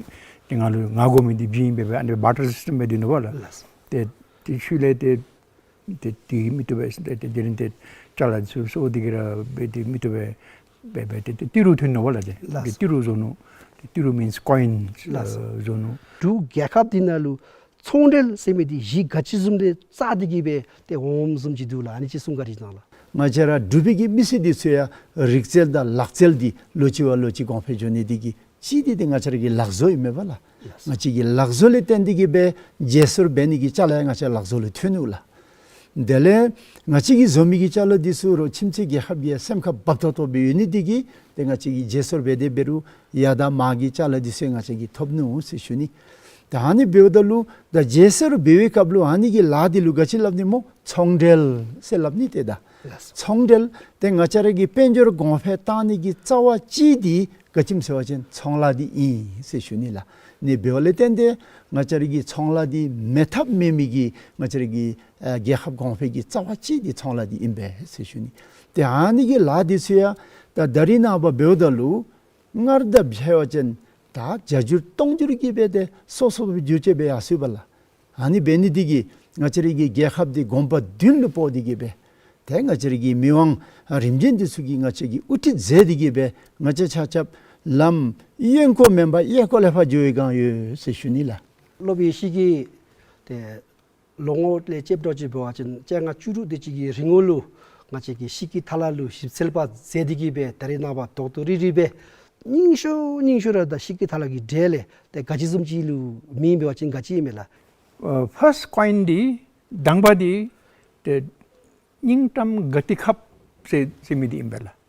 ཏེ་ང་ལུ་ང་དགོ་མི་འདི་བྱིན་སྦེ་སྦེ་ཨ་ནི་བར་ཊར་སིསི་ཏེམ་སྦེ་སྡོད་ནུག་པ་ལགས། ལགས་སོ། ཏེ་ཏེ་ཤུལ་ལས་ཏེ་ཏེ་དེ་མི་བཏུབ་པས་ཟེར་ཏེ་དེ་རིང་ཏེ་ཅ་ལ་ཚུ་སོར་ཏེ་གིས་ར་སྦེ་ཏེ་མི་བཏུབ་པས་སྦེ་སྦེ་ཏེ་ཏེ་ཏི་རུ་ཐོན་ནུག་པ་ལགས། ཏེ་ལགས་སོ། ཏི་རུ་བཟོ་ནུག། ཏེ་ཏི་རུ་མིནསི་ཀོ་ཨིན། ལགས་སོ། ཨ་བཟོ་ནུག། འབྲུག་རྒྱལ་ཁབ་འདི་ནང་ལུ་ཚོང་འབྲེལ་ཟེར་མི་འདི་གཞི་ག་ཅི་བཟུམ་སྦེ་རྩ་འདི་གིས་སྦེ་ཏེ་འོངམ་བཟུམ་ཅིག་འདུག་ལགས། ཨ་ནི་ཅིག་གསུང་བཀའ་དྲིན་བསྐྱང་གནང་ལགས། ང་བཅས་ར་འབྲུག་པའི་གི་མི་སེར་འདི་ཚུ་ཡང་རིག་རྩལ་དང་ལག་རྩལ་འདི་ལོ་གཅིག་བ་ལོ་གཅིག་གོང་འཕེལ་འགྱོ་ནི་འདི་གིས་གཅིག་འདི་ཏེ་ང་བཅས་ར་གི་ལག་བཟོ་ཨིན་མས་པ་ལགས། ལགས་སོ། ང་བཅས་ཀྱི་ལག་བཟོ་ལས་བརྟེན་ཏེ་གིས་སྦེ་བརྗེ་སོར་འབད་ནི་གི་ཅ་ལ་ཡང་ང་བཅས་ལག་བཟོ་ལུ་ཐོན་ནུག་ལགས། དེ་ལས་ང་བཅས་ཀྱིས་བཟོ་མི་གི་ཅ་ལ་འདི་ཚུ་རོགས་ཁྱིམ་མཚེས་རྒྱལ་ཁབ་ཀྱིས་སེམས་ཁར་བབ་ཏོག་ཏོ་སྦེ་ཡོད་ནི་འདི་གིས་ཏེ་ང་བཅས་ཀྱིས་བརྗེ་སོར་འབད་དེ་འབད་རུང་ཡར་དང་མར་གྱི་ཅ་ལ་འདི་ཚུ་ང་བཅས་ཀྱིས་ཐོབ་ནུག་ཟེར་ཞུ་ནི། ད་ཨ་ནི་འབདཝ་ད་ལུ་ད་བརྗེ་སོར་འབད་བའི་སྐབས་ལུ་ཨ་ནི་གི་ལཱ་འདི་ལུ་ག་ཅི་སླབ་ནི་སྨོ། ཚོང་འབྲེལ་ཟེར་སླབ་ནི་ཏེ་ད། ལགས་སོ། ཚོང་འབྲེལ་ཏེ་ང་བཅས་ར་གི་དཔལ་འབྱོར་གོང་འཕེལ་བཏང་ནི་གི་རྩ་བ་གཅིག་འདི་ག་ཅི་སྨོ་ཟེར་བ་ཅིན་ཚོང་ལཱ་འདི་ཨིན་ཟེར་ཞུ་ནི་ལགས། ཨ་ནི་འབདཝ་ལས་བརྟེན་ཏེ་ང་བཅས་ར་གི་ཚོང་ལཱ་འདི་མེད་ཐབས་མེད་མི་གི་ང་བཅས་ར་གི་ཨ་རྒྱལ་ཁབ་གོང་འཕེལ་གྱི་རྩ་བ་གཅིག་འདི་ཚོང་ལཱ་འདི་ཨིན་པས་ཟེར་ཞུ་ནི། ཏེ་ཨ་ནི་གི་ལཱ་འདི་ཚུ་ཡང་ད་ད་རིས་ནངས་པ་འབདཝ་ད་ལུ་སྔར་དང་འབད་བ་ཅིན་ད་བརྒྱ་འགྱུར་སྟོང་འགྱུར་གྱིས་སྦེ་ཏེ་སོ་སོ་སྦེ་འགྱུར་བཅོས་འབད་ཡར་སོ་ཡི་པ་ལགས། ཨ་ནི་འབད་ནི་འདི་གིས་ང་བཅས་ར་གི་རྒྱལ་ཁབ་འདི་གོམ་པ་བདུན་ལུ་སྤོ་སྟེ་གིས་སྦེ་ཏེ་ང་བཅས་ར་གི་མི་དབང་རིམ་བྱོན་འདི་ཚུ་གིས་ང་བཅས་ཀྱི་དབུ་ཁྲིད་མཛད་དེ་གིས་སྦེ་ང་བཅས་ཆ་ཁྱབ་ལམ་གཡས་སྐོར་མེན་པར་གཡས་སྐོར་ལས་ཕར་འགྱོ་བའི་སྒང་ཡོད་ཟེར་ཞུ་ནི་ལགས། སློབ་དཔོན་ཡེ་ཤེས་ཀྱིས་ཏེ་ལོ་ངོ་ལས་ཕྱདཔ་འདྲཝ་ཅིག་འབད་བ་ཅིན་བཅོ་ལྔ་བཅུ་དྲུག་དེ་ཅིག་གི་རིང་ལུ་ང་བཅས་ཀྱིས་ཤིང་གི་ཐ་ལ་ལུ་ཞིབ་འཚོལ་པ་མཛད་དེ་གིས་སྦེ་ད་རིས་ནངས་པ་ཏོག་ཏོ་རིལ་རི་སྦེ་རྙིང་ཤོས་རྙིང་ཤོས་ར་ད་ཤིང་གི་ཐ་ལ་གི་གྲས་ལས་ཏེ་ག་ཅི་བཟུམ་ཅིག་ལུ་མིང་འབད་བ་ཅིན་ག་ཅི་ཨིན་མས་ལགས། ཨ་ཕརསཊ་ཀོ་ཨིན་འདི་དང་པ་འདི་ཏེ་རྙིང་ཀྲམ་ག་ཏི་ཁབ་ཟེར་ཟེར་མི་འདི་ཨིན་པས་ལགས།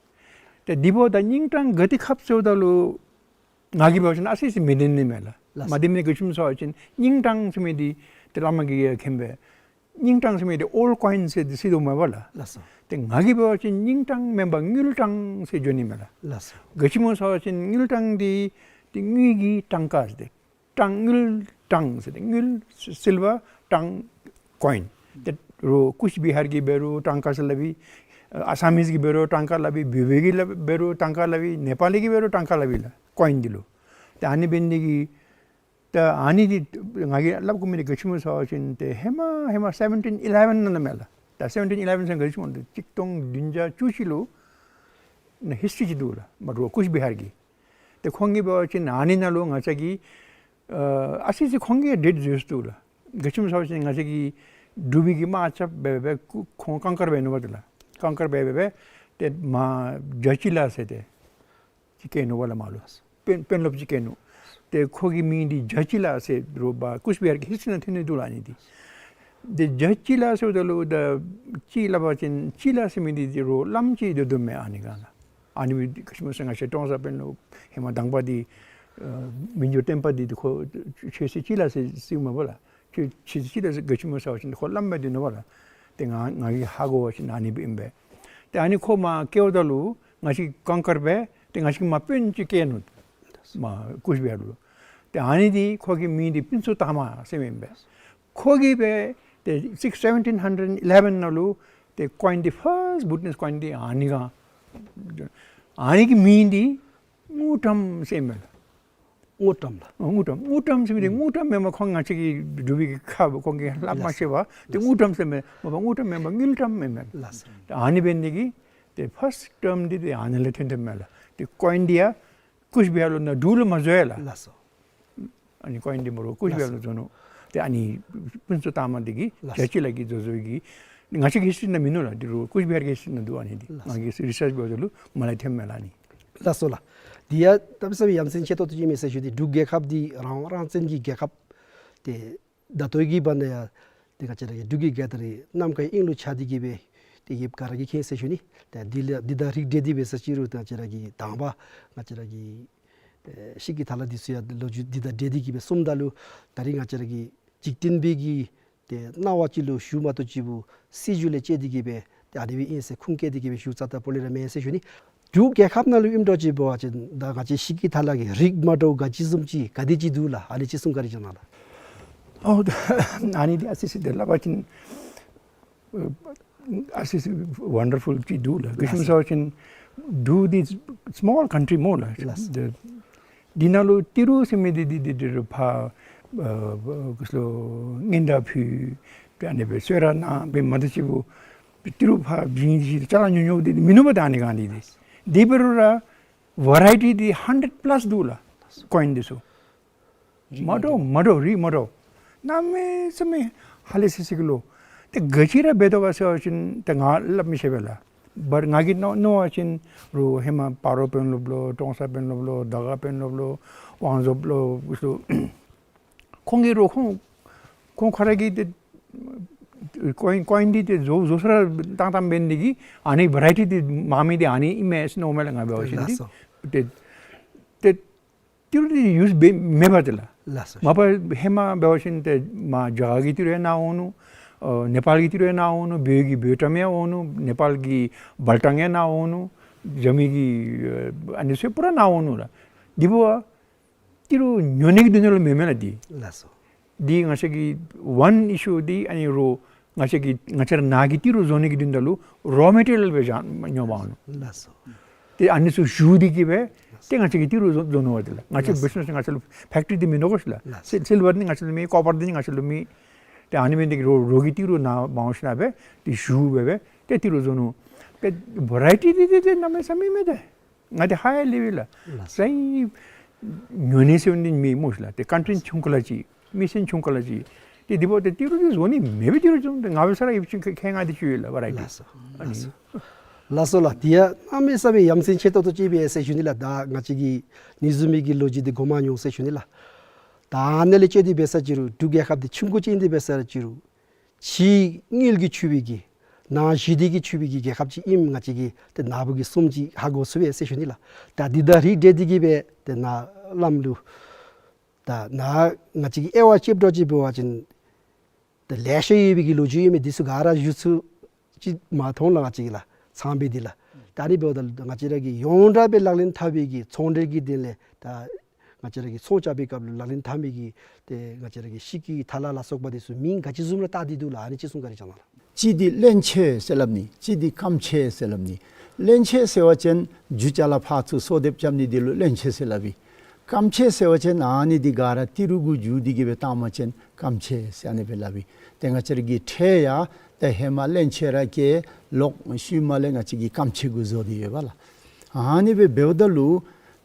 ཏེ་འདི་འབདཝ་ད་རྙིང་ཀྲམ་ག་ཏི་ཁབ་ཟེརཝ་ད་ལུ་ང་གིས་འབད་བ་ཅིན་ཨ་ཙི་ཙི་མི་བདེན་ནི་མས་ལགས། ལགས་སོ། མ་བདེན་མི་ག་ཅི་སྨོ་ཟེར་བ་ཅིན་རྙིང་ཀྲམ་ཟེར་མི་འདི་ཏེ་བླ་མ་གིས་ཡང་མཁྱེན་པས། རྙིང་ཀྲམ་ཟེར་མི་འདི་ཨོལཌ་ཀོ་ཨིན་ཟེར་ཏེ་ཟེར་དོ་མས་པ་ལགས། ལགས་སོ། ཏེ་ང་གིས་འབད་བ་ཅིན་རྙིང་ཀྲམ་མེན་པར་དངུལ་ཀྲམ་ཟེར་འགྱོ་ནི་མས་ལགས། ལགས་སོ། ག་ཅི་སྨོ་ཟེར་བ་ཅིན་དངུལ་ཀྲམ་འདི་ཏེ་དངུལ་གྱི་ཀྲམ་ཀ་ཟེར་ཏེ་ཀྲམ་དངུལ་ཀྲམ་ཟེར་ཏེ་དངུལ་སི་སིལ་བར་ཀྲམ་ཀོ་ཨིན། ཏེ་རོགས་ཀུཆ་བི་ཧར་གྱིས་འབད་རུང་ཀྲམ་ཀ་ཟེར་སླབ་ཨིན། ཨ་ཨ་སམིས་ཀྱིས་འབད་རུང་ཀྲམ་ཀ་སླབ་ཨིན། བོད་པ་གིས་སླབ་འབད་རུང་ཀྲམ་ཀ་སླབ་ཨིན། ནེ་པ་ལི་གིས་འབད་རུང་ཀྲམ་ཀ་སླབ་ཨིན་ལགས། ཀོ་ཨིན་འདི་ལུ། ཏེ་ཨ་ནི་འབད་ནི་འདི་གིས་ད་ཨ་ནི་འདི་ང་གིས་སླབ་དགོ་མི་འདི་ག་ཅི་སྨོ་ཟེར་བ་ཅིན་ཏེ་ཧེ་མ་ཧེ་མ་སེ་བེན་ཊིན་ཨི་ལེ་བེན་ནང་ན་མས་ལགས། ད་སེ་བེན་ཊིན་ཨི་ལེ་བེན་ཟེར་ག་ཅི་སྨོ་འདི་གཅིག་སྟོང་བདུན་བརྒྱ་བཅུ་བཞི་ལུ་ནཱ་ཧིསི་ཊི་རི་ཅིག་འདུག་ལགས། མ་འདྲཝ་ཀུཆ་བི་ཧར་གྱི། ཏེ་ཁོང་གིས་འབད་བ་ཅིན་ཨ་ནི་ནང་ལུ་ང་བཅས་ཀྱི་ཨ་ཨ་ཙི་ཙི་ཁོང་གིས་ཌེཊ་བཟོ་ཡི་འདུག་ལགས། ག་ཅི་སྨོ་ཟེར་བ་ཅིན་ང་བཅས་ཀྱི་ འབྲུག་པའི་གི་དམག་རྐྱབ་སྦེ་སྦེ་ཁོང་གངས་དཀར་སྦེ་ནུག་པ་དེ་ལགས། གངས་དཀར་སྦེ་སྦེ་སྦེ་ཏེ་མར་རྒྱ་སྤྱི་ལ་ཟེར་ཏེ་ཅིག་བཀལ་ནུག་པ་ལགས་མར་ལུ། དཔོན་དཔོན་སློབ་ཅིག་བཀལ་ནུག། ཏེ་ཁོ་གི་མིང་འདི་རྒྱ་སྤྱི་ལ་ཟེར་རུང་པ་ཀུཆ་བིཧར་གྱི་ཧིསི་ཊི་ནང་ཐོན་ནི་འདུག་ལགས་ཨ་ནི་འདི། ཏེ་རྒྱ་སྤྱི་ལ་ཟེརཝ་ད་ལུ་ད་སྤྱི་སླབ་པ་ཅིན་སྤྱི་ལ་ཟེར་མི་འདི་ཏེ་རུང་བླམ་ཅིག་འདུག་འདུག་མས་ཨ་ནི་ག་ལགས། ཨ་ནི་སྦེ་ག་ཅི་སྨོ་ཟེར་ང་བཅས་ཀྲོང་གསར་དཔོན་སློབ་ཧེ་མ་དང་པ་འདི་ཨ་མི་འགྱུར་བརྟན་པ་འདི་ཏེ་ཁོ་ཆོས་སྲིད་སྤྱི་ལ་ཟེར་ཟེརཝ་མས་པ་ལགས། ཆོས་ཆོས་སྲིད་སྤྱི་ལ་ཟེར་ག་ཅི་སྨོ་ཟེར་བ་ཅིན་ཁོ་བླམ་སྦེ་སྡོད་ནུག་པ་ལགས། ཏེ་ང་ང་གིས་ཧ་གོ་བ་ཅིན་ཨ་ནི་སྦེ་ཨིན་པས། ཏེ་ཨ་ནི་ཁོ་མར་བསྐྱལཝ་ད་ལུ་ང་བཅས་གངས་དཀར་སྦེ་ཏེ་ང་བཅས་མར་དཔོན་ཅིག་བསྐྱལ་ནུག། མར་ཀུཆ་བིཧར་ལུ། ཏེ་ཨ་ནི་འདི་ཁོ་གི་མིང་འདི་ཕུན་ཚོགས་དར་མ་ཟེར་མི་ཨིན་པས། ཁོ་གིས་སྦེ་ཏེ་སིགས་seventeen hundred eleven ནང་ལུ་ཏེ་ཀོའིན་འདི་ཕཱསཊ་བུ་ཊིན་ཀོའིན་འདི་ཨ་ནི་ག་ཨ་ནི་གི་མིང་འདི་དངུལ་ཀྲམ་ཟེར་མས་ལགས། དངུལ་ཀྲམ་ལགས། ཨ་དངུལ་ཀྲམ། དངུལ་ཀྲམ་ཟེར་མི་འདི་དངུལ་ཀྲམ་མེན་པར་ཁོང་ང་བཅས་ཀྱི་འབྲུག་པའི་གི་ཁ་ཁོང་གིས་ལྷབ་མ་ཤེས་པར་ཏེ་དངུལ་ཀྲམ་ཟེར་མས། མ་པ་དངུལ་ཀྲམ་མེན་པར་དངུལ་ཀྲམ་མེན་མས། ལགས་སོ། ཨ་ནི་འབད་ནི་འདི་གིས་ཏེ་ཕཱསཊ་ཊརམ་འདི་ཏེ་ཨ་ནི་ལས་ཐོན་ཐོནམ་མས་ལགས། ཏེ་ཀོའིན་འདི་ཡང་ཀུཆ་བིཧར་ལུ་ནཱ་འབྲུག་ལུ་མ་འཛོལ་ཡ་ལགས། ལགས་སོ། ཨ་ནི་ཀོའིན་འདི་མོ་ར་ཀུཆ་བིཧར་ལུ་བཟོ་ནུག། ཏེ་ཨ་ནི་ཕུན་ཚོགས་དར་མ་འདི་གིས་ལགས་སོ། རྒྱ་སྤྱི་ལ་གིས་བཟོ་བཟོཝ་གི་ང་བཅས་ཀྱི་ཧིསི་ཊི་ནང་མིན་ནུག་ལགས། འདི་རུང་ཀུཆ་བིཧར་གྱི་ཧིསི་ཊི་ནང་འདུག། ཨ་ནི་འདི་ལགས་སོ། ང་གིས་རི་སརཆ་འབདཝ་ད་ལུ་མར་ལས་ཐོནམ་མས་ལགས་ཨ་ནི། ལགས་སོ་ལགས། འདི་ཡང་གནམ་མེད་ས་མེད་ཡ་མཚན་ཆེ་ཏོག་ཏོ་ཅིག་ཨིན་མས་ཟེར་ཞུ་ནི། འབྲུག་རྒྱལ་ཁབ་འདི་རང་དབང་རང་བཙན་གྱི་རྒྱལ་ཁབ་ཏེ་ད་ལྟོ་གི་བར་ན་ཡང་ཏེ་ང་བཅས་ར་གི་འབྲུག་གི་རྒྱལ་དར་ར་གནམ་ཁའི་དབྱིངས་ལུ་འཕྱར་ཏེ་གི་སྦེ་ཏེ་ཡོདཔ་ག་ར་གིས་མཁྱེན་ཟེར་ཞུ་ནི། ཏེ་འདི་ལས་འདི་དང་རིགས་བསྒྲེས་ཏེ་སྦེ་ཟེར་ཅི་རུང་ཏེ་ང་བཅས་ར་གི་དང་པ་ང་བཅས་ར་གི་ཨེ་ཤིག་གི་ཐ་ལ་འདི་ཚུ་ཡང་ལོ་རྒྱུས་འདི་དང་འབྲེལ་ཏེ་གི་སྦེ་གསུངམ་ད་ལུ་ད་རིས་ང་བཅས་ར་གི་འཇིག་རྟེན་པའི་གི་ཏེ་སྣང་བ་ཅིག་ལུ་ཞུ་མ་གཏོགས་ཅིག་པོ་སྲིད་བྱུས་ལས་བཅད་དེ་གི་སྦེ་ཏེ་ཨ་ནི་སྦེ་ཨིན་ཟེར་ཁུངས་བཀལ་ཏེ་གི་སྦེ་ཞུ་རྩ་དང་པོ་ལས་ར་མེན་ཟེར་ཞུ་ནི། འབྲུག་རྒྱལ་ཁབ་ནང་ལུ་ཨིནམ་འདྲཝ་ཅིག་འབད་བ་ཅིན་ད་ང་བཅས་ཤིག་གི་ཐ་ལ་གི་རིགས་མ་འདྲཝ་ག་ཅི་བཟུམ་ཅིག་ག་དེ་ཅིག་འདུག་ལགས། ཨ་ནི་ཅིག་གསུང་བཀའ་དྲིན་བསྐྱང་གནང་ལགས། ཨོ་ད་ཨ་ནི་འདི་ཨ་ཙི་ཙི་འདི་སླབ་པ་ཅིན་ཨ་ཙི་ཙི་ཝན་ཌར་ཕུལ་ཅིག་འདུག་ལགས། ག་ཅི་སྨོ་ཟེར་བ་ཅིན་འབྲུག་འདི་སི་མོལ་ཀན་ཊི་རི་སྨོ་ལགས། ལགས། འདི་འདི་ནང་ལུ་ཏི་རུ་ཟེར་མི་འདི་འདི་འདི་འདི་རུ་ཕར་ཨ་ག་ཅི་ལོ་སྙན་དར་ཕུལ་ཏེ་ཨ་ནི་སྦེ་གསོལ་རས་གནང་སྦེ་མ་གཏོགས་ཅིག་པོ་ཏི་རུ་ཕར་བྱིན་ཅིག་ཅ་ལ་ཉོ་ཉོཝ་འདི་མིན་ནུག་པ། ད་ཨ་ནི་ག་འདི་འདི་འདི་འབད་རུང་ར་ཝ་རའི་ཊི་འདི་ཧན་ཌེཌ་པ་ལཱསི་འདུག་ལགས། ཀོའིན་འདི་ཚུ་རིགས་མ་འདྲཝ་མ་འདྲཝ་རིགས་མ་འདྲཝ་གནམ་མེད་ས་མེད་ཧ་ལས་སི་སི་གི་ལོ། ཏེ་ག་ཅི་ར་འབད་དོ་ག་ཟེར་བ་ཅིན་ཏེ་ང་སླབ་མི་ཤེས་པས་ལགས། བཊ་ང་གིས་མནོ་མནོ་བ་ཅིན་རུང་ཧེ་མ་སྤ་རོ་དཔོན་སློབ་ལོ་ཀྲོང་གསར་དཔོན་སློབ་ལོ་དར་དཀར་དཔོན་སློབ་ལོ་ཝང་ཛོབ་ལོ་ཚུ་ཁོང་གིས་རུང་ཁོང་ཁོང་ཁོ་ར་གིས་ཏེ་ཀོའིན་ཀོའིན་འདི་ཏེ་བཟོ་བཟོ་ས་ར་བཏང་བཏངམ་འབད་ནི་འདི་གིས་ཨ་ནི་ཝ་རའི་ཊི་འདི་མང་མི་འདི་ཨ་ནི་ཨིན་མས་ཟེར་མནོཝ་མས་ལགས། ང་འབད་བ་ཅིན་ལགས་འདི་སོ། ཏེ་ཏེ་ཏི་རུ་འདི་ཡུསི་འབད་མེད་པ་ཏེ་ལགས། ལགས་སོ། མ་པ་ཧེ་མ་འབད་བ་ཅིན་ཏེ་མར་རྒྱ་གར་གྱི་ཏི་རུ་ཡང་ནཱ་འོང་ནུག། ཨ་ནེ་པཱལ་གྱི་ཏི་རུ་ཡང་ནཱ་འོང་ནུག། བོད་ཀྱི་བོད་ཊམ་ཡང་འོང་ནུག། ནེ་པཱལ་གྱི་བལ་ཊམ་ཡང་ནཱ་འོང་ནུག། རྒྱ་མི་གི་ཨ་ཨ་ནི་ཚུ་པུ་ར་ནཱ་འོང་ནུག་ལགས། འདི་འབདཝ་ཏི་རུ་ཉོ་ནི་གི་དོན་ལུ་མེན་མས་ལགས་འདི། ལགས་སོ། འདི་ང་བཅས་ཀྱི་ཝན་ཨི་ཤུ་འདི་ཨ་ནི་རོ་ང་བཅས་ཀྱི་ང་བཅས་ར་ནཱ་གི་ཏི་རུ་བཟོ་ནི་གི་དོན་དག་ལུ་རོ་མེ་ཊི་རི་ཡལ་སྦེ་བཞག་ཉོ་འབག་འོང་ནུག། ལགས་སོ། ཏེ་ཨ་ནི་ཚུ་བཞུ་སྟེ་གི་སྦེ་ཏེ་ང་བཅས་ཀྱིས་ཏི་རུ་བཟོ་བཟོ་ནུག་པ་ཏེ་ལགས། ང་བཅས་ལགས་སོ། བིཛ་ནེསི་ང་བཅས་ལུ་ཕེཀ་ཊི་རི་འདི་མིན་འདུག་གོ་ལགས། ལགས་སོ། སིལ་སིལ་ཝར་འདི་ང་བཅས་ལུ་མེད། ཀོ་པར་འདི་ང་བཅས་ལུ་མེད། ཏེ་ཨ་ནི་འབད་ནི་འདི་གིས་རོ་རོ་གི་ཏི་རུ་ནཱ་འབག་འོང་ཞིནམ་སྦེ་ཏེ་བཞུ་སྦེ་སྦེ་ཏེ་ཏི་རུ་བཟོ་ནུག། ཏེ་ཝ་རའི་ཊི་འདི་འདི་འདི་གནམ་མེད་ས་མེད་མེད་ཏེ། ང་འདི་ཧ་ཡང་ལེགས་པས་ལགས། ལགས། ས་ཡི་ཉོ་ནི་ཟེར་ནི་མེད་སྨོ་ཤིག་ལགས། ཏེ་ཀན་ཊི་རི་ཆུང་ཀུ་ལ་ཅིག་མི་སེར་ཆུང་ཀུ་ལ་ཅིག་ཏེ་འདི་འབདཝ་ད་ཏི་རུ་འདི་བཟོ་ནི་མེད་པའི་ཏི་རུ་བཟོ་ནི་ང་འབད་ས་ར་ཡོད་པ་ཅིན་ཁེ་ཁེ་ང་འདི་ཅིག་ཡོད་ལགས་ཝ་རའི་ཊི། ལགས་སོ། ཨ་ནི། ལགས་སོ། ལགས་སོ་ལགས། ཏེ་ཡང་གནམ་མེད་ས་མེད་ཡ་མཚན་ཆེ་ཏོག་ཏོ་ཅིག་སྦེ་ཟེར་ཞུ་ནི་ལགས། ད་ང་བཅས་ཀྱིས་ཨ་ནི་བཟུམ་མའི་གི་ལོ་རྒྱུས་འདི་གོ་མ་མྱོང་ཟེར་ཞུ་ནི་ལགས། ད་ཨ་ནི་ལས་བཅད་དེ་འབད་ས་ཅིག་རུང་འབྲུག་རྒྱལ་ཁབ་འདི་ཆུང་ཀུ་ཅིག་ཨིན་ཏེ་འབད་ས་ར་ཅིག་རུང་ཕྱི་དངུལ་གྱིས་ཕྱུག་པའི་གི་ནང་ཞི་བདེ་གིས་ཕྱུག་པའི་གི་རྒྱལ་ཁབ་ཅིག་ཨིནམ་ང་བཅས་ཀྱིས་ཏེ་ནཱ་བུ་གིས་གསུངམ་ཅིག་ཧ་གོ་ཚུགས་པས་ཟེར་ཞུ་ནི་ལགས། ད་འདི་དང་རིགས་བསྒྲེས་ཏེ་གི་སྦེ་ཏེ་ནཱ་བླམ་ལུ་ད་ནཱ་ང་བཅས་ཀྱིས་དབྱེ་བ་དཔྱདཔ་འདྲཝ་ཅིག་འབད་བ་ཅིན་ཏེ་ལེ་ཤ་ཡོད་པའི་གི་ལོ་རྒྱུས་ཨིན་མས། འདི་ཚུ་ག་ར་ཞུ་ཚུགས་ཅིག་མ་མཐོང་ལགས་ང་བཅས་ཀྱིས་ལགས། ཚངས་པའི་འདི་ལགས། ད་ཨ་ནི་འབདཝ་ད་ལུ་ང་བཅས་ར་གིས་ཡོངས་གྲགས་སྦེ་ལག་ལེན་འཐབ་པའི་གི་ཚོང་འབྲེལ་གྱི་དོན་ལས་ད་ང་བཅས་ར་གིས་ཚོང་རྐྱབ་པའི་སྐབས་ལུ་ལག་ལེན་འཐབ་མི་གི་ཏེ་ང་བཅས་ར་གི་ཤིག་གི་ཐ་ལ་ལ་སོགས་པ་འདི་ཚུ་མིང་ག་ཅི་བཟུམ་ར་བཏགས་ཏེ་འདུག་ལགས། ཨ་ནི་ཅིག་གསུང་བཀའ་དྲིན་བསྐྱང་གནང་ལགས། གཅིག་འདི་སླན་ཆད་ཟེར་སླབ་ནི། གཅིག་འདི་སྐམ་ཆད་ཟེར་སླབ་ནི། སླན་ཆད་ཟེར་བ་ཅིན་རྒྱུ་ཅ་ལ་ཕར་ཚུར་གསོག་འདེབས་རྐྱབ་ནི་འདི་ལུ་སླན་ཆད་ཟེར་སླབ་ཨིན། སྐམ་ཆད་ཟེར་བ་ཅིན་ཨ་ནི་འདི་ག་ར་ཏི་རུ་གུ་བསྒྱུར་ཏེ་གི་སྦེ་བཏང་བ་ཅིན་སྐམ་ཆད་ཟེར་ཨ་ནི་སྦེ་སླབ་ཨིན། ཏེ་ང་བཅས་ར་གི་ཁྲལ་ཡང་ཏེ་ཧེ་མ་སླན་ཆད་ར་བཀལ། ལོག་ཤུལ་མ་ལས་ང་བཅས་ཀྱིས་སྐམ་ཆད་གུ་བཟོ་སྟེ་ཡོད་པ་ལགས། ཨ་ནི་སྦེ་འབདཝ་ད་ལུ་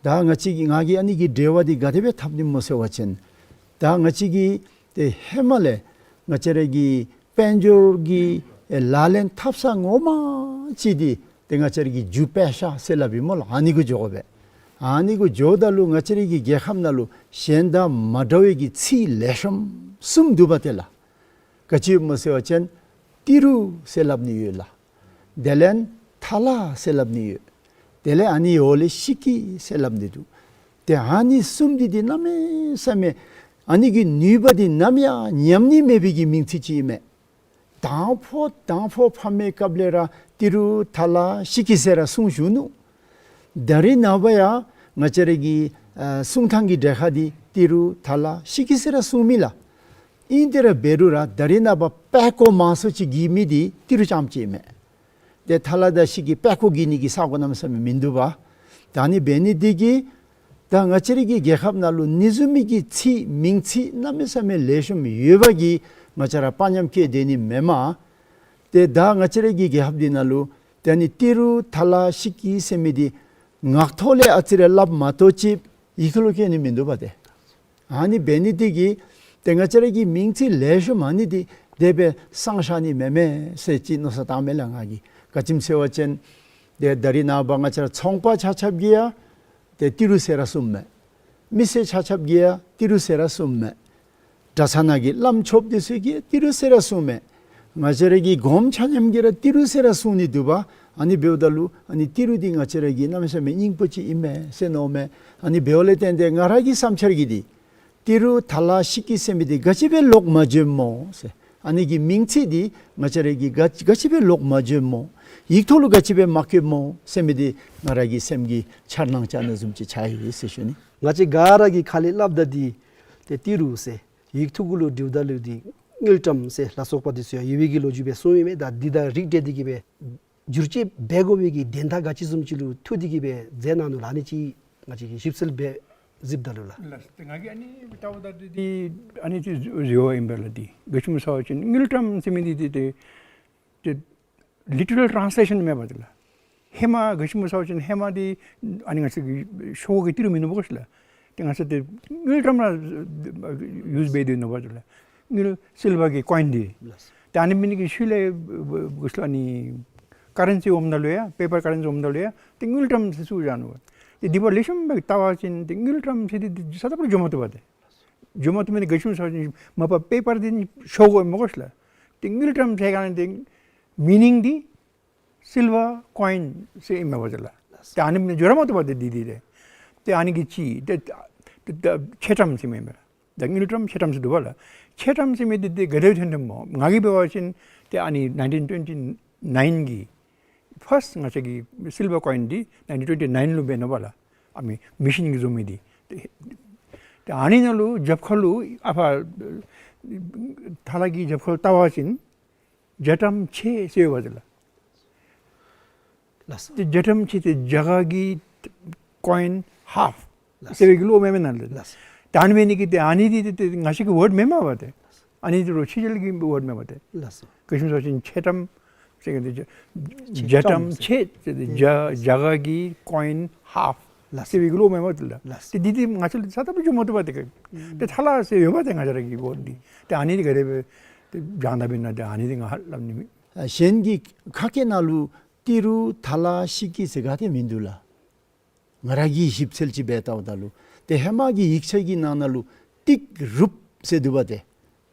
ད་ང་བཅས་ཀྱིས་ང་གིས་ཨ་ནི་གི་འབྲེལ་བ་འདི་ག་དེ་སྦེ་འཐབ་ནི་སྨོ་ཟེར་བ་ཅིན་ད་ང་བཅས་ཀྱིས་ཏེ་ཧེ་མ་ལས་ང་བཅས་ར་གི་ དཔལ་འབྱོར་གྱི་ཨེ་ལག་ལེན་འཐབ་ས་ངོ་མ་ཅིག་འདི་ཏེ་ང་བཅས་ར་གི་རྒྱུ་པད་ཤག་ཟེར་སླབ་ཨིན་སྨོ་ལགས། ཨ་ནི་གུ་འགྱོ་དགོ་པས། ཨ་ནི་གུ་འགྱོཝ་ད་ལུ་ང་བཅས་ར་གི་རྒྱལ་ཁབ་ནང་ལུ་གཞན་དང་མ་འདྲ་བའི་གི་ཚིག་ལེགས་ཤོམ་གསུམ་འདུག་པ་ཏེ་ལགས། ག་ཅི་སྨོ་ཟེར་བ་ཅིན་ཏི་རུ་ཟེར་སླབ་ནི་ཡོད་ལགས། དེ་ལས་ཐ་ལ་ཟེར་སླབ་ནི་ཡོད། དེ་ལས་ཨ་ནི་འོག་ལས་ཤི་ཀི་ཟེར་སླབ་ནི་འདུག། ཏེ་ཨ་ནི་གསུམ་འདི་འདི་གནམ་མེད་ས་མེད་ཨ་ནི་གི་ནུས་པ་འདི་ནམ་ཡང་ཉམས་ནི་མེད་པའི་གི་མིང་ཚིག་ཅིག་ཨིན་མས། དང་ཕུ་དང་ཕུ་ཕ་མའི་སྐབས་ལས་ར་ཏི་རུ་ཐ་ལ་ཤི་ཀི་ཟེར་ར་གསུངས་བཞུགས་ནུག། ད་རེས་ནངས་པ་ཡང་ང་བཅས་ར་གི་ཨ་གསུང་ཐངས་ཀྱི་གྲལ་ཁར་འདི་ཏི་རུ་ཐ་ལ་ཤི་ཀི་ཟེར་ར་གསུངས་མི་ལགས། ཨིན་ཏེ་ར་འབད་རུང་ར་ད་རེས་ནངས་པ་པད་ཀོ་མང་སུ་ཅིག་གྱེས་མི་འདི་ཏི་རུ་རྐྱངམ་ཅིག་ཨིན་མས། ཏེ་ཐ་ལ་དང་ཤི་ཀི་པད་ཀོ་གྱེས་ནི་གི་ས་གོ་གནམ་མེད་ས་མེད་མིན་འདུག་པ། ད་ཨ་ནི་འབད་ནི་འདི་གིས་ད་ང་བཅས་ར་གི་རྒྱལ་ཁབ་ནང་ལུ་ཨ་ནི་བཟུམ་མའི་གི་ཚིག་མིང་ཚིག་གནམ་མེད་ས་མེད་ལེགས་ཤོམ་ཡོད་པ་གིས་ང་བཅས་ར་དཔའ་ཉམས་བསྐྱེད་སྡོད་ནི་མེན་མས། ཏེ་ད་ང་བཅས་ར་གི་རྒྱལ་ཁབ་འདི་ནང་ལུ་ཏེ་ཨ་ནི་ཏི་རུ་ཐ་ལ་ཤི་ཀི་ཟེར་མི་འདི་ངག་ཐོག་ལས་ཨ་ཙི་རེ་སླབ་མ་གཏོགས་ཅིག་ཡིག་ཐོག་ལུ་བཀོད་ནི་མིན་འདུག་པ་ཏེ། ཨ་ནི་འབད་ནི་འདི་གིས་ཏེ་ང་བཅས་ར་གི་མིང་ཚིག་ལེགས་ཤོམ་ཨ་ནི་འདི་དེ་སྦེ་སངས་ཤར་ནི་མེན་མས་ཟེར་ཅིག་མནོ་བསམ་བཏངམ་མས་ལགས་ང་གིས། ག་ཅི་སྨོ་ཟེར་བ་ཅིན་ཏེ་ད་རེས་ནངས་པ་ང་བཅས་ར་ཚོང་པ་ཆ་ཁྱབ་ཀྱིས་ཡང་ཏེ་ཏི་རུ་ཟེར་ར་གསུངམ་མས། མི་སེར་ཆ་ཁྱབ་ཀྱིས་ཡང་ཏི་རུ་ཟེར་ར་གསུངམ་མས། གྲྭ་ཚང་ནང་གི་བླམ་ཆོསཔ་འདི་ཚུ་གིས་ཏི་རུ་ཟེར་ར་གསུངམ་མས། ང་བཅས་ར་གི་སྒོམ་ཆ་མཉམ་གྱིས་ར་ཏི་རུ་ཟེར་ར་གསུང་ནི་འདུག་པ། ཨ་ནི་འབདཝ་ད་ལུ་ཨ་ནི་ཏི་རུ་འདི་ང་བཅས་ར་གི་གནམ་མེད་ས་མེད་སྙིང་པོ་ཅིག་ཨིན་མས་ཟེར་མནོཝ་མས། ཨ་ནི་འབདཝ་ལས་བརྟེན་ཏེ་ང་ར་གི་བསམ་འཆར་གྱི་འདི་ཏི་རུ་ཐ་ལ་ཤི་ཀི་ཟེར་མི་འདི་ག་ཅི་སྦེ་ལོག་མ་འགྱོཝ་སྨོ་ཟེར། ཨ་ནི་གི་མིང་ཚིག་འདི་ང་བཅས་ར་གིས་ག་ག་ཅི་སྦེ་ལོག་མ་འགྱོཝ་སྨོ། ཡིག་ཐོག་ལུ་ག་ཅི་སྦེ་མ་བཀོདཔ་སྨོ་ཟེར་མི་འདི་ང་ར་གི་སེམས་ཀྱི་འཆར་སྣང་ཅིག་ཨ་ནི་བཟུམ་ཅིག་ཆགས་ཡི་ཟེར་ཞུ་ནི། ང་བཅས་ག་ར་གི་ཁ་ལས་སླབ་ད་འདི་ཏེ་ཏི་རུ་ཟེར། ཡིག་ཐོག་གུ་ལུ་བྲིཝ་ད་ལུ་འདི་དངུལ་ཀྲམ་ཟེར་ལ་སོགས་པ་འདི་ཚུ་ཡང་ཡོད་པའི་གི་ལོ་རྒྱུས་སྦེ་གསུངས་ཡོད་མས། ད་འདི་དང་རིགས་བསྒྲེས་ཏེ་གི་སྦེ་བསྒྱུར་བཅོས་འབད་དགོ་པའི་གི་དོན་དག་ག་ཅི་བཟུམ་ཅིག་ལུ་ཐུག་སྟེ་གི་སྦེ་མཛད་གནང་ནུག་ལགས། ཨ་ནི་ཅིག་ང་བཅས་ཀྱིས་ཞིབ་འཚོལ་འབད་གཟིགསཔ་ད་ལུ་ལགས། ལགས། ཏེ་ང་གིས་ཨ་ནི་ལྟཝ་ད་འདི་ཨ་ནི་ཅིག་ཟེརཝ་ཨིན་པས་ལགས། འདི་ག་ཅི་སྨོ་ཟེར་བ་ཅིན་དངུལ་ཀྲམ་ཟེར་མི་འདི་ཏེ་ཏེ་ཏེ་ལི་ཊི་རཱལ་ཊཱན་སི་ལེ་ཤཱན་མེན་པ་ཏེ་ལགས། ཧེ་མ་ག་ཅི་སྨོ་ཟེར་བ་ཅིན་ཧེ་མ་འདི་ཨ་ནི་ང་བཅས་ཀྱི་ཤོག་གུ་གི་ཏི་རུ་མིན་ནུག་པ་གོ་ཤིག་ལགས། ཏེ་ང་བཅས་ཏེ་དངུལ་ཀྲམ་ར་ཡུས་འབད་དེ་ནུག་པ་ཏེ་ལགས། དངུལ་སིལ་བར་གྱི་ཀོ་ཨིན་འདི། ལགས། ཏེ་ཨ་ནི་མེན་ནི་གི་ཤུལ་ལས་ག་ཅི་ལོ་ཨ་ནི་ཀ་རེན་སི་འོངམ་ད་ལུ་ཡང་པེ་པར་ཀ་རེན་སི་འོངམ་ད་ལུ་ཡང་ཏེ་དངུལ་ཀྲམ་ཟེར་ཚུར་བཞག་ནུག། ཏེ་འདི་བ་ལེགས་ཤོམ་སྦེ་བལྟ་བ་ཅིན་ཏེ་དངུལ་ཀྲམ་ཟེར་འདི་འདི་ས་ཏ་པུ་ར་འགྱོ་མ་བཏུབ་པ་ཏེ། འགྱོ་མ་བཏུབ་མི་འདི་ག་ཅི་སྨོ་ཟེར་བ་ཅིན་མ་པ་པེ་པར་འདི་ཤོག་གུ་མེན་གོ་ཤིག་ལགས། ཏེ་དངུལ་ཀྲམ་ཟེར་ག་ནི་འདི་མི་ནིང་འདི་སིལ་བར་ཀོ་ཨིན་ཟེར་ཨིན་མས་པ་ཏེ་ལགས། ཏེ་ཨ་ནི་མེན་འགྱོ་ར་མ་བཏུབ་པ་ཏེ་འདི་འདི་ཏེ། ཏེ་ཨ་ནི་གི་ཅིག་ཏེ་ཏེ་ཏེ་ཆེ་ཀྲམ་ཟེར་མི་མེན་པ། ཏེ་དངུལ་ཀྲམ་ཆེ་ཀྲམ་ཟེར་འདུག་པ་ལགས། ཆེ་ཀྲམ་ཟེར་མི་འདི་ཏེ་ག་དེ་སྦེ་ཐོན་ཐོནམ་སྨོ། ང་གིས་འབད་བ་ཅིན་ཏེ་ཨ་ནི་ནའིན་ཊིན་ཊུ་ཝེན་ཊི་ནའིན་གི་ཕཱསཊ་ང་བཅས་ཀྱི་སིལ་བར་ཀོ་ཨིན་འདི་ནའིན་ཊིན་ཊུ་ཝེན་ཊི་ནའིན་ལུ་འབད་ནུག་པ་ལགས། ཨ་མི་མེ་ཤིན་གྱིས་བཟོ་མི་འདི། ཏེ་ཏེ་ཨ་ནི་ནང་ལུ་རྒྱབ་ཁ་ལུ་ཨ་ཕར་ཐ་ལ་གི་རྒྱབ་ཁ་ལུ་བལྟ་བ་ཅིན་བརྒྱ་ཀྲམ་ཕྱེད་ཟེར་ཡོད་པ་ཏེ་ལགས། ལགས་སོ། ཏེ་བརྒྱ་ཀྲམ་ཕྱེད་ཏེ་རྒྱ་གར་གྱི་ཀོ་ཨིན་ཧཱཕ་ལགས་སོ། ཟེར་བའི་གི་ལོ་མེན་མེན་ན་ལགས། ལགས་སོ། ད་ཨ་ནི་མེན་ནི་གི་ཏེ་ཨ་ནི་འདི་ཏེ་ཏེ་ང་བཅས་ཀྱི་ཝརཌ་མེན་མས་པ་ཏེ། ཨ་ནི་འདི་རོགས་ཕྱི་རྒྱལ་གྱི་ཝརཌ་མས་པ་ཏེ། ལགས་སོ། ག་ཅི་སྨོ་ཟེར་བ་ཅིན་ཆེ་ཀྲམ་ཟེར་གི་འདི་བརྒྱ་ཀྲམ་ཕྱེད་ཏེ་རྒྱ་རྒྱ་གར་གྱི་ཀོ་ཨིན་ཧཱཕ་ལགས་སོ། ཟེར་བའི་གི་ལོ་མེན་མས་པ་ཏེ་ལགས། ལགས་སོ། ཏེ་འདི་འདི་ང་བཅས་ལུ་ས་ཏ་པུ་ར་འགྱོ་མ་བཏུབ་པ་ཏེ། ཏེ་ཐ་ལ་ཟེར་ཡོད་པ་ཏེ་ང་བཅས་ར་གི་ཝརཌ་འདི། ཏེ་ཨ་ནི་འདི་ག་དེ་སྦེ་ཏེ་བྱང་ད་འབད་ན་ཏེ་ཨ་ནི་འདི་ང་ཧ་སླབ་ནི་མེད། ཨ་གཞན་གྱི་ཁ་སྐད་ནང་ལུ་ཏི་རུ་ཐ་ལ་ཤི་ཀི་ཟེར་ག་ཏེ་མིན་འདུག་ལགས། ང་ར་གིས་ཞིབ་འཚོལ་ཅིག་འབད་བལྟཝ་ད་ལུ་ཏེ་ཧེ་མ་གི་ཡིག་ཆ་གི་ནང་ན་ལུ་ཏིག་རུབ་ཟེར་འདུག་པ་ཏེ།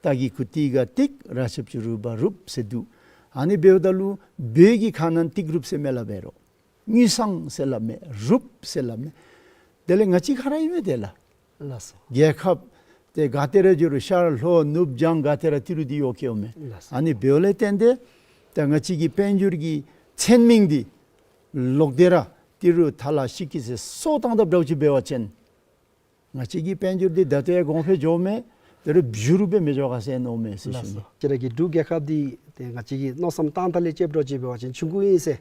ཏ་གི་གུ་ཏི་ག་ཏིག་ར་ཞབས་ཀྱུ་རུ་བ་རུབ་ཟེར་འདུག། ཨ་ནི་འབདཝ་ད་ལུ་བོད་ཀྱི་ཁ་ནང་ཏིག་རུབ་ཟེར་མེན་ལགས་འབད་རུང་དངུལ་སྲང་ཟེར་སླབ་མས། རུབ་ཟེར་སླབ་མས། དེ་ལས་ང་བཅས་ག་ར་ཨིན་མས་ཏེ་ལགས། ལགས་སོ། རྒྱལ་ཁབ་ཏེ་ག་ཏེ་ར་འགྱོ་རུང་ཤར་ལྷོ་ནུབ་བྱང་ག་ཏེ་ར་ཏི་རུ་འདི་ཡོད་ཀྱི་ཡོད་མས། ལགས་སོ། ཨ་ནི་འབདཝ་ལས་བརྟེན་ཏེ་ཏེ་ང་བཅས་ཀྱི་དཔལ་འབྱོར་གྱི་མཚན་མིང་འདི་ལོག་སྟེ་ར་ཏི་རུ་ཐ་ལ་ཤི་ཀི་ཟེར་སོར་བཏང་དཔ་འདྲཝ་ཅིག་འབད་བ་ཅིན་ང་བཅས་ཀྱི་དཔལ་འབྱོར་འདི་ད་ལྟོ་ཡང་གོང་འཕེལ་འགྱོཝ་མས། དེ་རུང་བསྒྱུར་སྦེ་མི་འགྱོ་ག་ཟེར་མནོཝ་མས་ཟེར་ཞུ་ནི། ལགས་སོ། ཁྱེད་ར་གི་འབྲུག་རྒྱལ་ཁབ་འདི་ཏེ་ང་བཅས་ཀྱི་མནོ་བསམ་བཏང་ཐངས་ལས་དཔྱེ་འབད་འདྲཝ་ཅིག་འབད་བ་ཅིན་ཆུང་ཀུ་ཨིན་ཟེར།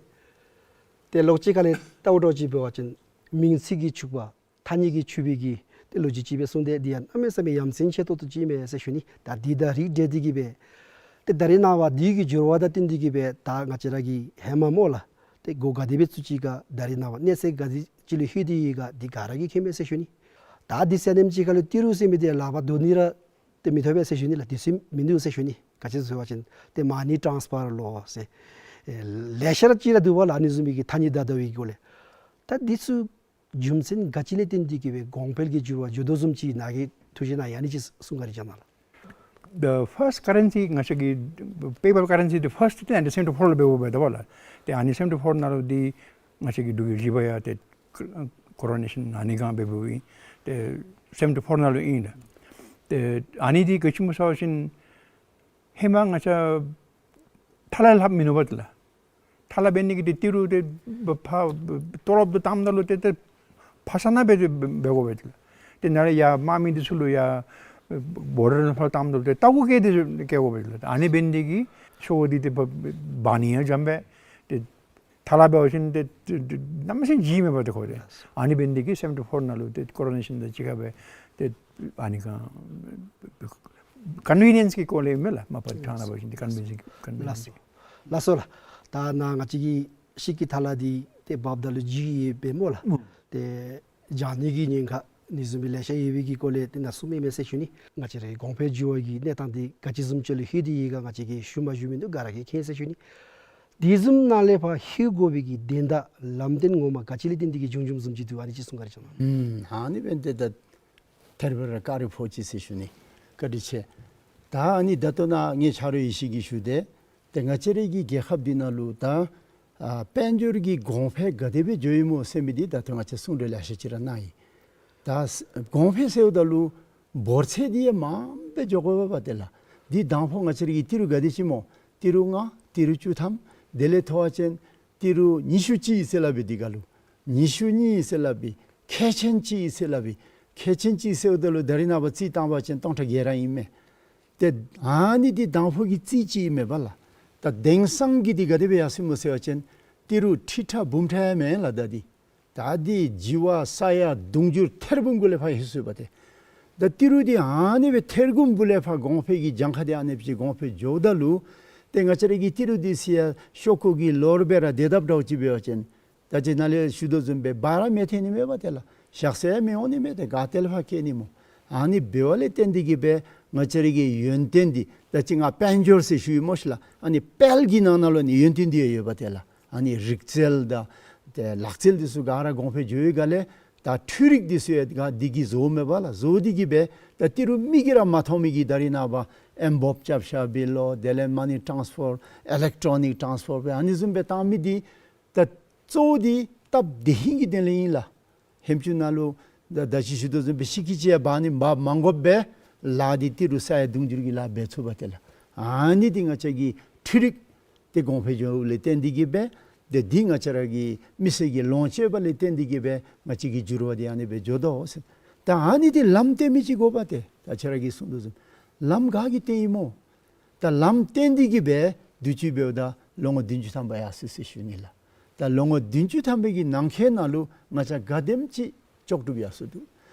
ཏེ་ལོགས་ཅིག་ཁ་ལས་བལྟ་འདྲཝ་ཅིག་འབད་བ་ཅིན་མིང་ཚིག་གིས་ཕྱུག་པ་ཐ་སྙད་ཀྱིས་ཕྱུག་པའི་གི་ཏེ་ལོ་རྒྱུས་ཅིག་སྦེ་གསུངས་ཏེ་འདི་ཡང་གནམ་མེད་ས་མེད་ཡ་མཚན་ཆེ་ཏོག་ཏོ་ཅིག་ཨིན་མས་ཟེར་ཞུ་ནི། ད་འདི་དང་རིགས་བསྒྲེས་ཏེ་གི་སྦེ་ཏེ་ད་རེས་ནངས་པ་འདི་གི་འགྱུར་བ་དང་བསྟུན་ཏེ་གི་སྦེ་ད་ང་བཅས་ར་གི་ཧེ་མ་སྨོ་ལགས། ཏེ་སྒོ་ག་དེ་སྦེ་བཙུགས་ཅི་ག་ད་རེས་ནངས་པ་གནས་ཚད་ག་དེ་ཅིག་ལུ་ལྷོད་དེ་ཡོད་ག་འདི་ག་ར་གིས་མཁྱེན་མས་ཟེར་ཞུ་ནི། ད་འདི་ཟེར་ནེམ་ཅིག་ཁ་ལུ་ཏི་རུ་ཟེར་མི་འདི་ལག་པར་འདུག་ནི་ར་ཏེ་མི་ཐོབ་པས་ཟེར་ཞུ་ནི་ལགས། འདི་ཚུ་མིན་འདུག་ཟེར་ཞུ་ནི། ག་ཅི་ཟེར་བ་ཅིན་ཏེ་མ་ནི་ཊཱནསི་ཕར་ལོ་ཟེར་ཨེ་ལེ་ཤ་ར་ཅིག་ར་འདུག་པ་ལགས། ཨ་ནི་བཟུམ་མའི་གི་ཐ་སྙད་བརྡ་བརྡ་བའི་སྐོར་ལས། ད་འདི་ཚུ་རྒྱུ་མཚན་ག་ཅི་ལས་བརྟེན་ཏེ་གི་སྦེ་གོང་འཕེལ་གྱི་འགྱུར་བ་འགྱོ་དོ་བཟུམ་ཅིག་ནཱ་གིས་ཐུགས་བཞེད་གནང་ཡི་ཨ་ནི་ཅིག་གསུང་ག་ར་ཅིག་གནང་ལགས། The first currency ང་བཅས་ཀྱི་པེ་པར་ཀ་རེན་སི་འདི་ཕརསཊ་འདི་ཨ་ནི་སེབ་ཊི་ཕོར་ལུ་འབདཝ་འབདཝ་ད་པ་ལགས། ཏེ་ཨ་ནི་སེབ་ཊི་ཕོར་ནང་ལུ་འདི་ང་བཅས་ཀྱི་འབྲུག་གི་གཞི་པ་ཡང་ཏེ་ཀོ་རོ་ནེ་ཤཱན་ཨ་ནི་སྒང་འབད་འབདཝ་ཨིན། ཏེ་སེབ་ཊི་ཕོར་ནང་ལུ་ཨིན་ལགས། ཏེ་ཨ་ནི་འདི་ག་ཅི་སྨོ་ཟེར་བ་ཅིན་ཧེ་མ་ང་བཅས་ཐ་ལ་ལྷགཔ་མིན་ནུག་པ་ཏེ་ལགས། ཐ་ལ་འབད་ནི་གི་ཏེ་ཏི་རུ་ཏེ་ཕར་ཏོ་རོབ་ཏུ་བཏངམ་ད་ལུ་ཏེ་ཏེ་ཕར་ས་ནང་སྦེ་ཏེ་འབད་དགོ་པས་ཏེ་ལགས། ཏེ་ནཱ་ལས་ཡར་དམག་མི་འདི་ཚུ་ལུ་ཡར་བོར་ཌར་ནང་ཕར་བཏངམ་ད་ལུ་ཏེ་ལྟག་གུ་བཀལ་ཏེ་བཀལ་དགོ་པས་ཏེ་ལགས། ཨ་ནི་འབད་ནི་གི་ཤོག་གུ་འདི་ཏེ་འབག་ནི་ཡང་འཇམ་པས། ཏེ་ཐ་ལ་འབད་བ་ཅིན་ཏེ་ཏེ་ཏེ་གནམ་མེད་ས་མེད་ལྗིད་མས་པ་ཏེ་ཁོ་ཏེ། ཨ་ནི་འབད་ནི་གི་སེབ་ཊི་ཕོར་ནང་ལུ་ཏེ་ཀོ་རོ་ནེ་ཤཱན་དང་གཅིག་ཁར་སྦེ་ཏེ་ཨ་ནི་ག་ཀོན་ཝི་ནི་ཡེནསི་གི་སྐོར་ལས་ཨིན་མས་ལགས། མ་པ་ཕྲང་ན་འབད་བ་ཅིན་ཏེ་ཀོན་ཝི་ནི་ཡེནསི་གི་ཀོན་ཝི་ནི་ཡེནསི་གི། ལགས་སོ་ལགས། ད་ནཱ་ང་བཅས་ཀྱི་ཤིག་གི་ཐ་ལ་འདི་ཏེ་འབགཔ་ད་ལུ་ལྗིད་ཡོདཔ་སྦེ་སྨོ་ལགས། ཨུམ། ཏེ་འཇང་ནི་གི་ཉེན་ཁ་ཨ་ནི་བཟུམ་སྦེ་ལེ་ཤ་ཡོད་པའི་གི་སྐོར་ལས་ཏེ་ནཱ་གསུངམ་མེན་མས་ཟེར་ཞུ་ནི། ང་བཅས་རའི་གོང་འཕེལ་འགྱུར་བ་གི་གནས་སྟངས་འདི་ག་ཅི་བཟུམ་ཅིག་ལུ་ལྷོད་དེ་ཡོད་ག་ང་བཅས་ཀྱིས་ཞུ་མ་ཞུ་མིན་འདུག། ག་ར་གིས་མཁྱེན་ཟེར་ཞུ་ནི། དེ་བཟུམ་ནང་ལས་ཕར་ལྷོད་དགོ་པའི་གི་དོན་དག་ལམ་སྟོན་ངོ་མ་ག་ཅི་ལས་བརྟེན་ཏེ་གི་བྱུང་བྱུངམ་བཟུམ་ཅིག་འདུག། ཨ་ནི་ཅིག་གསུང་ག་ར་ཅིག་གནང་། ཨུམ། ཨ་ནི་འབདན་ཏེ་ད་ཐེར་བེ་ར་བཀའ་དྲིན་ཕོག་ཅི་ཟེར་ཞུ་ནི། བཀའ་དྲིན་ཆེ། ད་ཨ་ནི་ད་ལྟོ་ནཱ་ངེའི་ཆ་རོགས་ཡེ་ཤེས་ཀྱིས་ཞུ་དེ། ཏེ་ང་བཅས་རའི་གི་རྒྱལ་ཁབ་འདི་ནང་ལུ་ད་ཨ་དཔལ་འབྱོར་གྱི་གོང་འཕེལ་ག་དེ་སྦེ་འགྱོ་ཡི་སྨོ་ཟེར་མི་འདི་ད་ལྟོ་ང་བཅས་གསུང་གྲོས་ལེ་ཤ་ཅིག་ར་གནང་ཡི། ད་གོང་འཕེལ་ཟེརཝ་ད་ལུ་འབོར་ཚད་འདི་ཡང་མངམ་སྦེ་འགྱོ་དགོ་པས་པ་ཏེ་ལགས། འདི་དང་ཕུ་ང་བཅས་རའི་གི་ཏི་རུ་ག་དེ་ཅིག་སྨོ། ཏི་རུ་ལྔ་ཏི་རུ་བཅུ་ཐམ། དེ་ལས་མཐོ་བ་ཅིན་ཏི་རུ་ཉི་ཤུ་གཅིག་ཟེར་སླབ་པའི་འདི་ག་ལུ་ཉི་ཤུ་གཉིས་ཟེར་སླབ་པའི་ཁལ་ཆེན་གཅིག་ཟེར་སླབ་པའི་ཁལ་ཆེན་གཅིག་ཟེརཝ་ད་ལུ་ད་རིས་ནངས་པ་རྩིས་བཏང་པ་ཅིན་སྟོང་ཕྲག་བརྒྱད་ར་ཨིན་མས། ཏེ་ཨ་ནི་འདི་དང་ཕུ་གི་རྩིས་ཅིག་ཨིན་མས་པ་ལགས། ད་དེང་སང་གི་འདི་ག་དེ་སྦེ་ཡར་སོ་ཡི་སྨོ་ཟེར་བ་ཅིན་ཏི་རུ་ཁྲི་ཕྲག་འབུམ་ཕྲག་ཡང་མེན་ལགས། ད་འདི་ད་འདི་བྱི་བ་ས་ཡ་དུང་ཕྱུར་ཐེར་འབུམ་གུ་ལས་ཕར་ལྷོད་སོ་ཡི་པ་ཏེ། ད་ཏི་རུ་འདི་ཨ་ནི་སྦེ་ཐེར་འབུམ་གུ་ལས་ཕར་གོང་འཕེལ་གྱི་གྱངས་ཁ་འདི་ཨ་ནི་སྦེ་གོང་འཕེལ་འགྱོཝ་ད་ལུ་ཏེ་ང་བཅས་རའི་གི་ཏི་རུ་འདི་ཚུ་ཡང་ཤོག་ཀུ་གི་ལོར་སྦེ་ར་སྡོད་དཔ་འདྲཝ་ཅིག་འབད་བ་ཅིན་ད་ཅི་ནཱ་ལས་ཞུ་དོ་བཟུམ་སྦེ་འབག་ར་མི་འཐོན་ནི་མས་པ་ཏེ་ལགས། བཞག་ས་ཡང་མི་འོང་ནི་མས། ཏེ་ག་ཏེ་ལས་ཕར་བཀལ་ནི་སྨོ། ཨ་ནི་འབདཝ་ལས་བརྟེན་ཏེ་གི་སྦེ་ང་བཅས་རའི་གི་ཡོན་ཏན་འདི་ད་ཅི་ང་དཔལ་འབྱོར་ཟེར་ཞུ་ཡི་སྨོ་ཤི་ལགས། ཨ་ནི་དཔལ་གྱི་ནང་ན་ལུ་ནི་ཡོན་ཏན་འདི་ཡང་ཡོད་པ་ཏེ་ལགས། ཨ་ནི་རིག་རྩལ་དང་ཏེ་ལག་རྩལ་འདི་ཚུ་ག་ར་གོང་འཕེལ་འགྱོ་བའི་སྒང་ལས་ད་འཕྲུལ་རིག་འདི་ཚུ་ཡང་ག་འདི་གིས་བཟོཝ་མས་པ་ལགས། བཟོ་སྟེ་གི་སྦེ་ད་ཏི་རུ་མིག་གིས་ར་མ་མཐོང་མི་གི་ད་རིས་ནངས་པ་ཨེམ་བོབ་རྐྱབ་བཞག་པའི་ལོ། དེ་ལས་མ་ནི་ཊཱནསི་ཕར་ཨི་ལེག་ཊོ་ནིག་ཊཱནསི་ཕར་སྦེ་ཨ་ནི་བཟུམ་སྦེ་བཏང་མི་འདི་ད་གཙོ་བོ་འདི་སྟབས་བདེ་ཧིང་གི་དོན་ལས་ཨིན་ལགས། ཧེམ་ཅུང་ནང་ལུ་ད་ད་ཅི་ཞུ་དོ་བཟུམ་སྦེ་ཤིག་གི་ཅིག་ཡང་འབག་ནི་འབག་མ་དགོཔ་སྦེ་ལཱ་འདི་ཏི་རུ་ས་ཡ་དུང་ཕྱུར་གྱི་ལཱ་འབད་ཚུགས་པ་ཏེ་ལགས། ཨ་ནི་འདི་ང་བཅས་ཀྱི་འཕྲུལ་རིག་འདི་གོང་འཕེལ་འགྱོཝ་ལས་བརྟེན་ཏེ་གི་སྦེ་ཏེ་འདི་ང་བཅས་ར་གི་མི་སེར་གྱི་ལོངས་སྤྱོད་པ་ལས་བརྟེན་ཏེ་གི་སྦེ་ང་བཅས་ཀྱི་འགྱུར་བ་འདི་ཨ་ནི་སྦེ་འགྱོ་དོ་ཟེར། ད་ཨ་ནི་འདི་ལམ་སྟོན་མི་ཅིག་དགོ་པ་ཏེ། ད་ཁྱེད་ར་གིས་གསུང་དོ་བཟུམ་ལམ་ག་གིས་སྟོན་ཡི་སྨོ། ད་ལམ་སྟོན་ཏེ་གི་སྦེ་དུས་ཅི་འབདཝ་ད་ལོ་ངོ་བདུན་ཅུ་ཐམ་པ་ཡར་སོ་ཡི་ཟེར་ཞུ་ནི་ལགས། ད་ལོ་ངོ་བདུན་ཅུ་ཐམ་པའི་གི་ནང་འཁོད་ནང་ལུ་ང་བཅས་ག་དེམ་ཅིག་ལྕོགས་གྲུབ་ཡར་སོ་འདུག།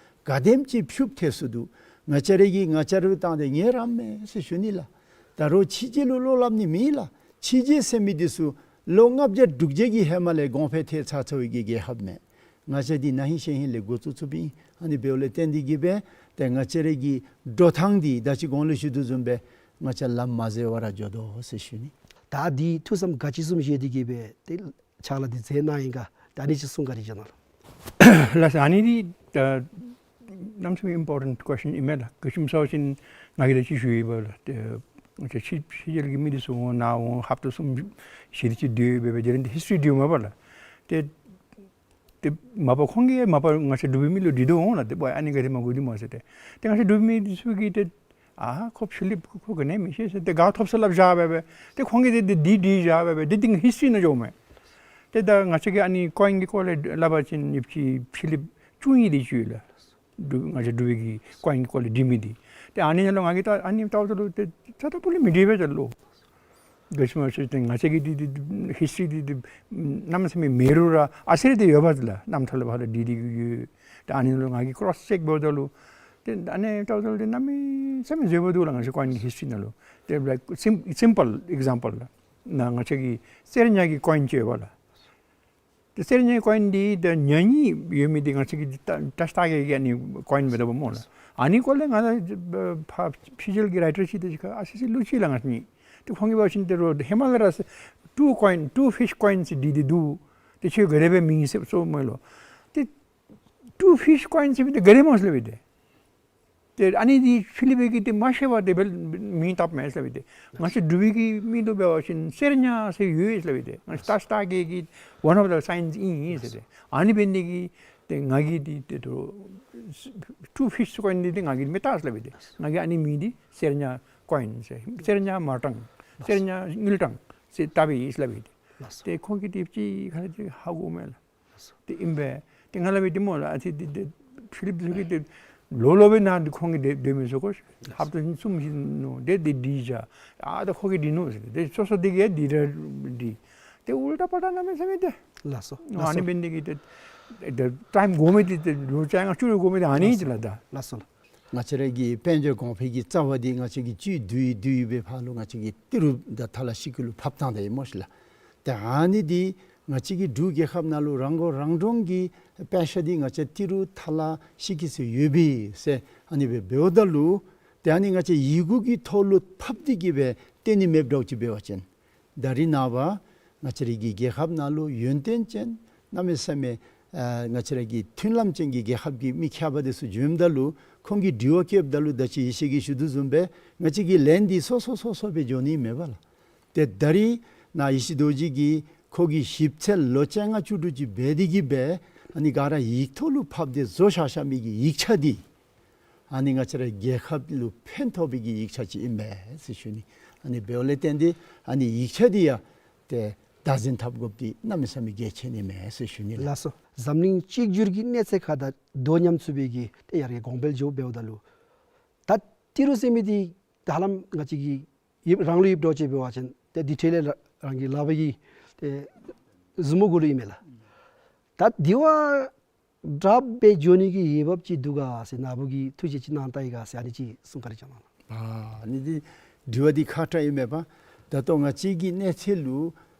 ག་དེམ་ཅིག་ཕྱུགཔ་ཐལ་སོ་འདུག། ང་བཅས་རའི་གི་ང་བཅས་ར་བཏང་སྟེ་ངལ་རངསམ་མས་ཟེར་ཞུ་ནི་ལགས། ད་རུང་ཕྱི་རྒྱལ་ལུ་བློ་སླབ་ནི་མེད་ལགས། ཕྱི་རྒྱལ་ཟེར་མི་འདི་ཚུ་ལོ་ལྔ་བརྒྱ་དྲུག་བརྒྱ་གི་ཧེ་མ་ལས་གོང་འཕེལ་ཐལ་ཚར་ཚར་བའི་གི་རྒྱལ་ཁབ་མས། ང་བཅས་འདི་ན་ཧིང་ཤེས་ཧིང་ལས་འགོ་བཙུགས་བཙུགསཔ་ཨིན། ཨ་ནི་འབདཝ་ལས་བརྟེན་ཏེ་གི་སྦེ་ཏེ་ང་བཅས་རའི་གི་འགྲོ་ཐངས་འདི་ད་ཅི་གོང་ལུ་ཞུ་དོ་བཟུམ་སྦེ་ང་བཅས་ལམ་མ་འཛོལ་བར་འགྱོ་དོ་ཟེར་ཞུ་ནི། ད་འདི་ཐུགས་བསམ་ག་ཅི་བཟུམ་བཞེས་ཏེ་གི་སྦེ་ཏེ་ཕྱག་ལཱ་འདི་མཛད་གནང་ཡི་ག། ད་ཨ་ནི་ཅིག་གསུང་ག་ར་ཅིག་གནང་ལགས། ལགས་སོ། ཨ་ནི་འདི་ད་གནམ་མེད་ས་མེད་ཨིམ་པོར་ཊེནཊ་ཀུ་ཨེསི་ཅཱན་ཨིན་མས་ལགས། ག་ཅི་སྨོ་ཟེར་བ་ཅིན་ང་གིས་ད་ཅི་ཞུ་ཡི་པ་ལགས། ཏེ་ང་བཅས་ཕྱི་ཕྱི་རྒྱལ་གྱི་མི་འདི་ཚུ་འོང་ནཱ་འོང་ཧབ་ཏ་གསུམ་བཞི་དེ་ཅིག་སྡོད་སྦེ་སྦེ་དེ་རིང་འདི་ཧིསི་ཊོ་རི་འདི་ཡོད་མས་པ་ལགས། ཏེ་ཏེ་མ་པ་ཁོང་གིས་མ་པ་ང་བཅས་འབྲུག་པའི་མི་ལུ་དྲི་དོ་འོང་ལགས། ཏེ་པ་ཨ་ནི་ག་དེ་མ་དགོ་འདི་སྨོ་ཟེར་ཏེ། ཏེ་ང་བཅས་འབྲུག་པའི་མི་འདི་ཚུ་གིས་ཏེ་ཨ་ཁོ་ཕི་ལིཔ་ཁོ་ག་ནི་མི་ཤེས་ཟེར་ཏེ་དགའ་ཐོབ་ས་སླབ་བཞག་སྦེ་སྦེ། ཏེ་ཁོང་གིས་ཏེ་ཏེ་འདི་འདི་བཞག་སྦེ་སྦེ་ཏེ་འདི་ཧིསི་ཊོ་རི་ནང་འགྱོཝ་མས། ཏེ་ད་ང་བཅས་ཀྱིས་ཨ་ནི་ཀོ་ཨིན་གྱི་སྐོར་ལས་སླབ་པ་ཅིན་ཨི་ཇིབཊ་གི་ཕི་ལིཔ་བཅུ་གཉིས་འདི་ཅིག་ཡོད་ལགས། འབྲུག་ང་བཅས་འབྲུག་པའི་གི་ཀོ་ཨིན་གྱི་སྐོར་ལས་འབྲི་མི་འདི། ཏེ་ཨ་ནི་ནང་ལུ་ང་གིས་ད་ཨ་ནི་བལྟཝ་ད་ལུ་ཏེ་ཚ་ད་པོ་ལས་མི་འདྲ་བས་ད་ལོ། ག་ཅི་སྨོ་ཟེར་བ་ཅིན་ང་བཅས་ཀྱི་འདི་འདི་འདི་ཧིསི་ཊོ་རི་འདི་འདི་གནམ་མེད་ས་མེད་མེད་རུང་ར་ཨ་ཙི་རེ་འདི་ཡོད་པ་འདི་ལགས། རྣམ་ཐར་ལུ་ཕར་ལུ་འདི་འདི་ཡོད། ད་ཨ་ནི་ལུ་ང་གིས་ཀོརོསི་ཅེཀ་འབདཝ་ད་ལུ་ཏེ་ཨ་ནི་བལྟཝ་ད་ལུ་ཏེ་གནམ་མེད་ས་མེད་འཛོལ་བ་འདུག་ལགས། ང་བཅས་ཀོ་ཨིན་གྱི་ཧིསི་ཊོ་རི་ནང་ལུ། ཏེ་ལའིཀ་སིམ་སིམ་པཱལ་ཨིག་ཛམ་པཱལ་ལགས། ནཱ་ང་བཅས་ཀྱི་གསེར་ཉ་གི་ཀོ་ཨིན་ཅིག་ཡོད་པ་ལགས། ཏེ་གསེར་ཉ་ཀོ་ཨིན་འདི་ཏེ་ཉ་གཉིས་ཡོད་མི་འདི་ང་བཅས་ཀྱི་ཏ་ཏ་ཤ་ཏ་གེ་གི་ཨ་ནི་ཀོ་ཨིན་འབད་དོ་བ་སྨོ་ལགས། ཨ་ནི་སྐོར་ལས་ང་ད་ཕ་ཕྱི་རྒྱལ་གྱི་རའི་ཊར་ཅིག་དེ་ཅིག་ཁར་ཨ་ཙི་ཙི་ལུ་ཅིག་ལགས་ང་བཅས་གཉིས། ཏེ་ཁོང་གིས་འབད་བ་ཅིན་ཏེ་རོགས་ཧེ་མ་ལས་ར་ཟེར་ཊུ་ཀོ་ཨིན་ཊུ་ཕིཤ་ཀོ་ཨིན་ཟེར་འདི་འདི་འདུག། ཏེ་ཁྱོད་ག་དེ་སྦེ་མིང་ཟེར་སོ་སྨོ་ལོ། ཏེ་ཊུ་ཕིཤ་ཀོ་ཨིན་ཟེར་མི་འདི་ག་དེ་སྨོ་ཟེར་སླབ་ཨིན་ཏེ། ཏེ་ཨ་ནི་འདི་ཕྱི་གླིང་པའི་གིས་ཏེ་མ་ཤེས་པར་དེ་སྦེ་མིང་བཏགསཔ་མས་ཟེར་སླབ་ཨིན་ཏེ། ང་བཅས་འབྲུག་པའི་གི་མིང་དུ་འབད་བ་ཅིན་གསེར་ཉ་ཟེར་ཡོད་ཟེར་སླབ་ཨིན་ཏེ། ང་བཅས་ཏ་ཤ་ཏ་གེ་གི་one of the signs ཨིན་ཟེར་ཏེ། ཨ་ནི་འབད་ནི་དེ་གིས་ཏེ་ང་གིས་འདི་ཏེ་ཊུ་ཕིཤ་ཀོ་ཨིན་འདི་ཏེ་ང་གིས་མི་བཏགས་ཟེར་སླབ་ཨིན་ཏེ། ང་གིས་ཨ་ནི་མིང་འདི་གསེར་ཉ་ཀོ་ཨིན་ཟེར། གསེར་ཉ་མ་ཊང་གསེར་ཉ་དངུལ་ཊང་ཟེར་བཏགསཔ་ཨིན་ཟེར་སླབ་ཨིན་ཏེ། ཏེ་ཁོང་གིས་དེ་ཅིག་ཁ་ཅིག་ཧ་གོ་མས་ལགས། ཏེ་ཨིན་པས། ཏེ་ང་སླབ་མི་འདི་སྨོ་ལགས། ཨ་ཙི་འདི་ཏེ་ཕྱི་གླིང་པ་ཚུ་གིས་ཏེ་ལོག་ལོག་སྦེ་ནཱ་འདི་ཁོང་གིས་ཏེ་སྡོད་མི་ཚུགས་གོ། ཧབ་ཏ་གསུམ་བཞི་ནུག། ཏེ་འདི་འདི་བྱ། ཨ་ད་ཁོ་གིས་འདི་ནུག་ཟེར། ཏེ་སོ་སོ་འདི་གིས་འདི་ར་འདི། ཏེ་ཨུལ་ཊ་པལ་ཊ་གནམ་མེད་ས་མེད་ཏེ། ལགས་སོ། ཨ་ནི་འབད་ནི་དེ་གིས་ཏེ་ཏེ་ཊའིམ་འགོར་མི་འདི་ཏེ་ལོ་བཅོ་ལྔ་བཅུ་རེ་འགོར་མི་འདི་ཨ་ནི་ལགས་སོ། ཏེ་ལགས་སོ་ལགས། ང་བཅས་ར་གི་དཔལ་འབྱོར་གོང་འཕེལ་གྱི་རྩ་བ་འདི་ང་བཅས་ཀྱིས་བཅུད་བསྡུ་ཡི་བསྡུ་ཡི་སྦེ་ཕར་ལུ་ང་བཅས་ཀྱིས་ཏི་རུ་དང་ཐ་ལ་ཤི་ཀི་ལུ་ཕབ་བཏང་ད་ཡི་སྨོ་ཤིག་ལགས། ཏེ་ཨ་ནི་འདི་ང་བཅས་ཀྱི་འབྲུག་རྒྱལ་ཁབ་ནང་ལུ་རང་མགོ་རང་འདྲོངས་ཀྱི་པེ་ཤ་འདི་ང་བཅས་ཏི་རུ་ཐ་ལ་ཤི་ཀི་ཚུ་ཡོད་པས་ཟེར་ཨ་ནི་སྦེ་འབདཝ་ད་ལུ་ཏེ་ཨ་ནི་ང་བཅས་ཡི་གུ་གི་ཐོག་ལུ་ཕབ་སྟེ་གི་སྦེ་སྟོན་ནི་མེདཔ་འདྲཝ་ཅིག་འབད་བ་ཅིན་ད་རིས་ནངས་པ་ང་བཅས་ར་གི་རྒྱལ་ཁབ་ནང་ལུ་ཡོན་ཏན་ཅན་གནམ་མེད་ས་མེད་ཨ་ང་བཅས་ར་གི་མཐུན་ལམ་ཅན་གྱི་རྒྱལ་ཁབ་ཀྱི་མི་ཁྱད་པར་དེ་ཚུ་བྱོནམ་ད་ལུ་ཁོང་གིས་དྲི་བ་བཀོདཔ་ད་ལུ་ད་ཅི་ཡེ་ཤེས་ཀྱིས་ཞུ་དོ་བཟུམ་སྦེ་ང་བཅས་ཀྱི་ལན་འདི་སོ་སོ་སོ་སོ་སྦེ་འགྱོ་ནི་མེད་པ་ལགས། ཏེ་ད་རིས་ནཱ་ཡེ་ཤེས་རྡོ་རྗེ་གིས་ཁོ་གི་ཞིབ་འཚོལ་ལོ་བཅོ་ལྔ་བཅུ་དྲུག་ཅིག་འབད་དེ་གི་སྦེ་ཨ་ནི་ག་ར་ཡིག་ཐོག་ལུ་ཕབ་སྟེ་བཟོ་བཞག་བཞག་མི་གི་ཡིག་ཆ་འདི་ཨ་ནི་ང་བཅས་ར་རྒྱལ་ཁབ་ལུ་ཕན་ཐོགས་པའི་གི་ཡིག་ཆ་ཅིག་ཨིན་མས་ཟེར་ཞུ་ནི། ཨ་ནི་འབདཝ་ལས་བརྟེན་ཏེ་ཨ་ནི་ཡིག་ཆ་འདི་ཡང་ཏེ་བདག་འཛིན་འཐབ་དགོཔ་འདི་གནམ་མེད་ས་མེད་གལ་ཆེ་ནི་མས་ཟེར་ཞུ་ནི་ལགས། ལགས་སོ། འཛམ་གླིང་གཅིག་གྱུར་གྱི་གནས་ཚད་ཁར་དང་དོ་མཉམ་ཚུགས་པའི་གི་ཏེ་ཡར་གྱི་གོང་འཕེལ་འགྱོཝ་འབདཝ་ད་ལུ་ད་ཏི་རུ་ཟེར་མི་འདི་ད་ཧ་ལམ་ང་བཅས་ཀྱི་ཡིབ་རང་ལུ་ཡིབ་འདྲཝ་ཅིག་འབད་བ་ཅིན་ཏེ་འདི་འཕྲལ་ལས་ར་རང་གི་ལག་པ་གི་ཏེ་མཛུབ་མོ་གུ་ལུ་ཨིན་མས་ལགས། ད་འདི་བ་དྲག་སྦེ་འགྱོ་ནི་གི་འོས་འབབ་ཅིག་འདུག་ག་ཟེར་ནཱ་བུ་གིས་ཐུགས་བཞེད་ཅིག་གནང་ད་ཡི་ག་ཟེར་ཨ་ནི་ཅིག་གསུང་བཀའ་དྲིན་བསྐྱང་གནང་། ཨ་ནི་འདི་དྲི་བ་འདི་ཁག་དྲགས་ཨིན་མས་པ། ད་ལྟོ་ང་བཅས་ཀྱི་གནས་ཚད་ལུ་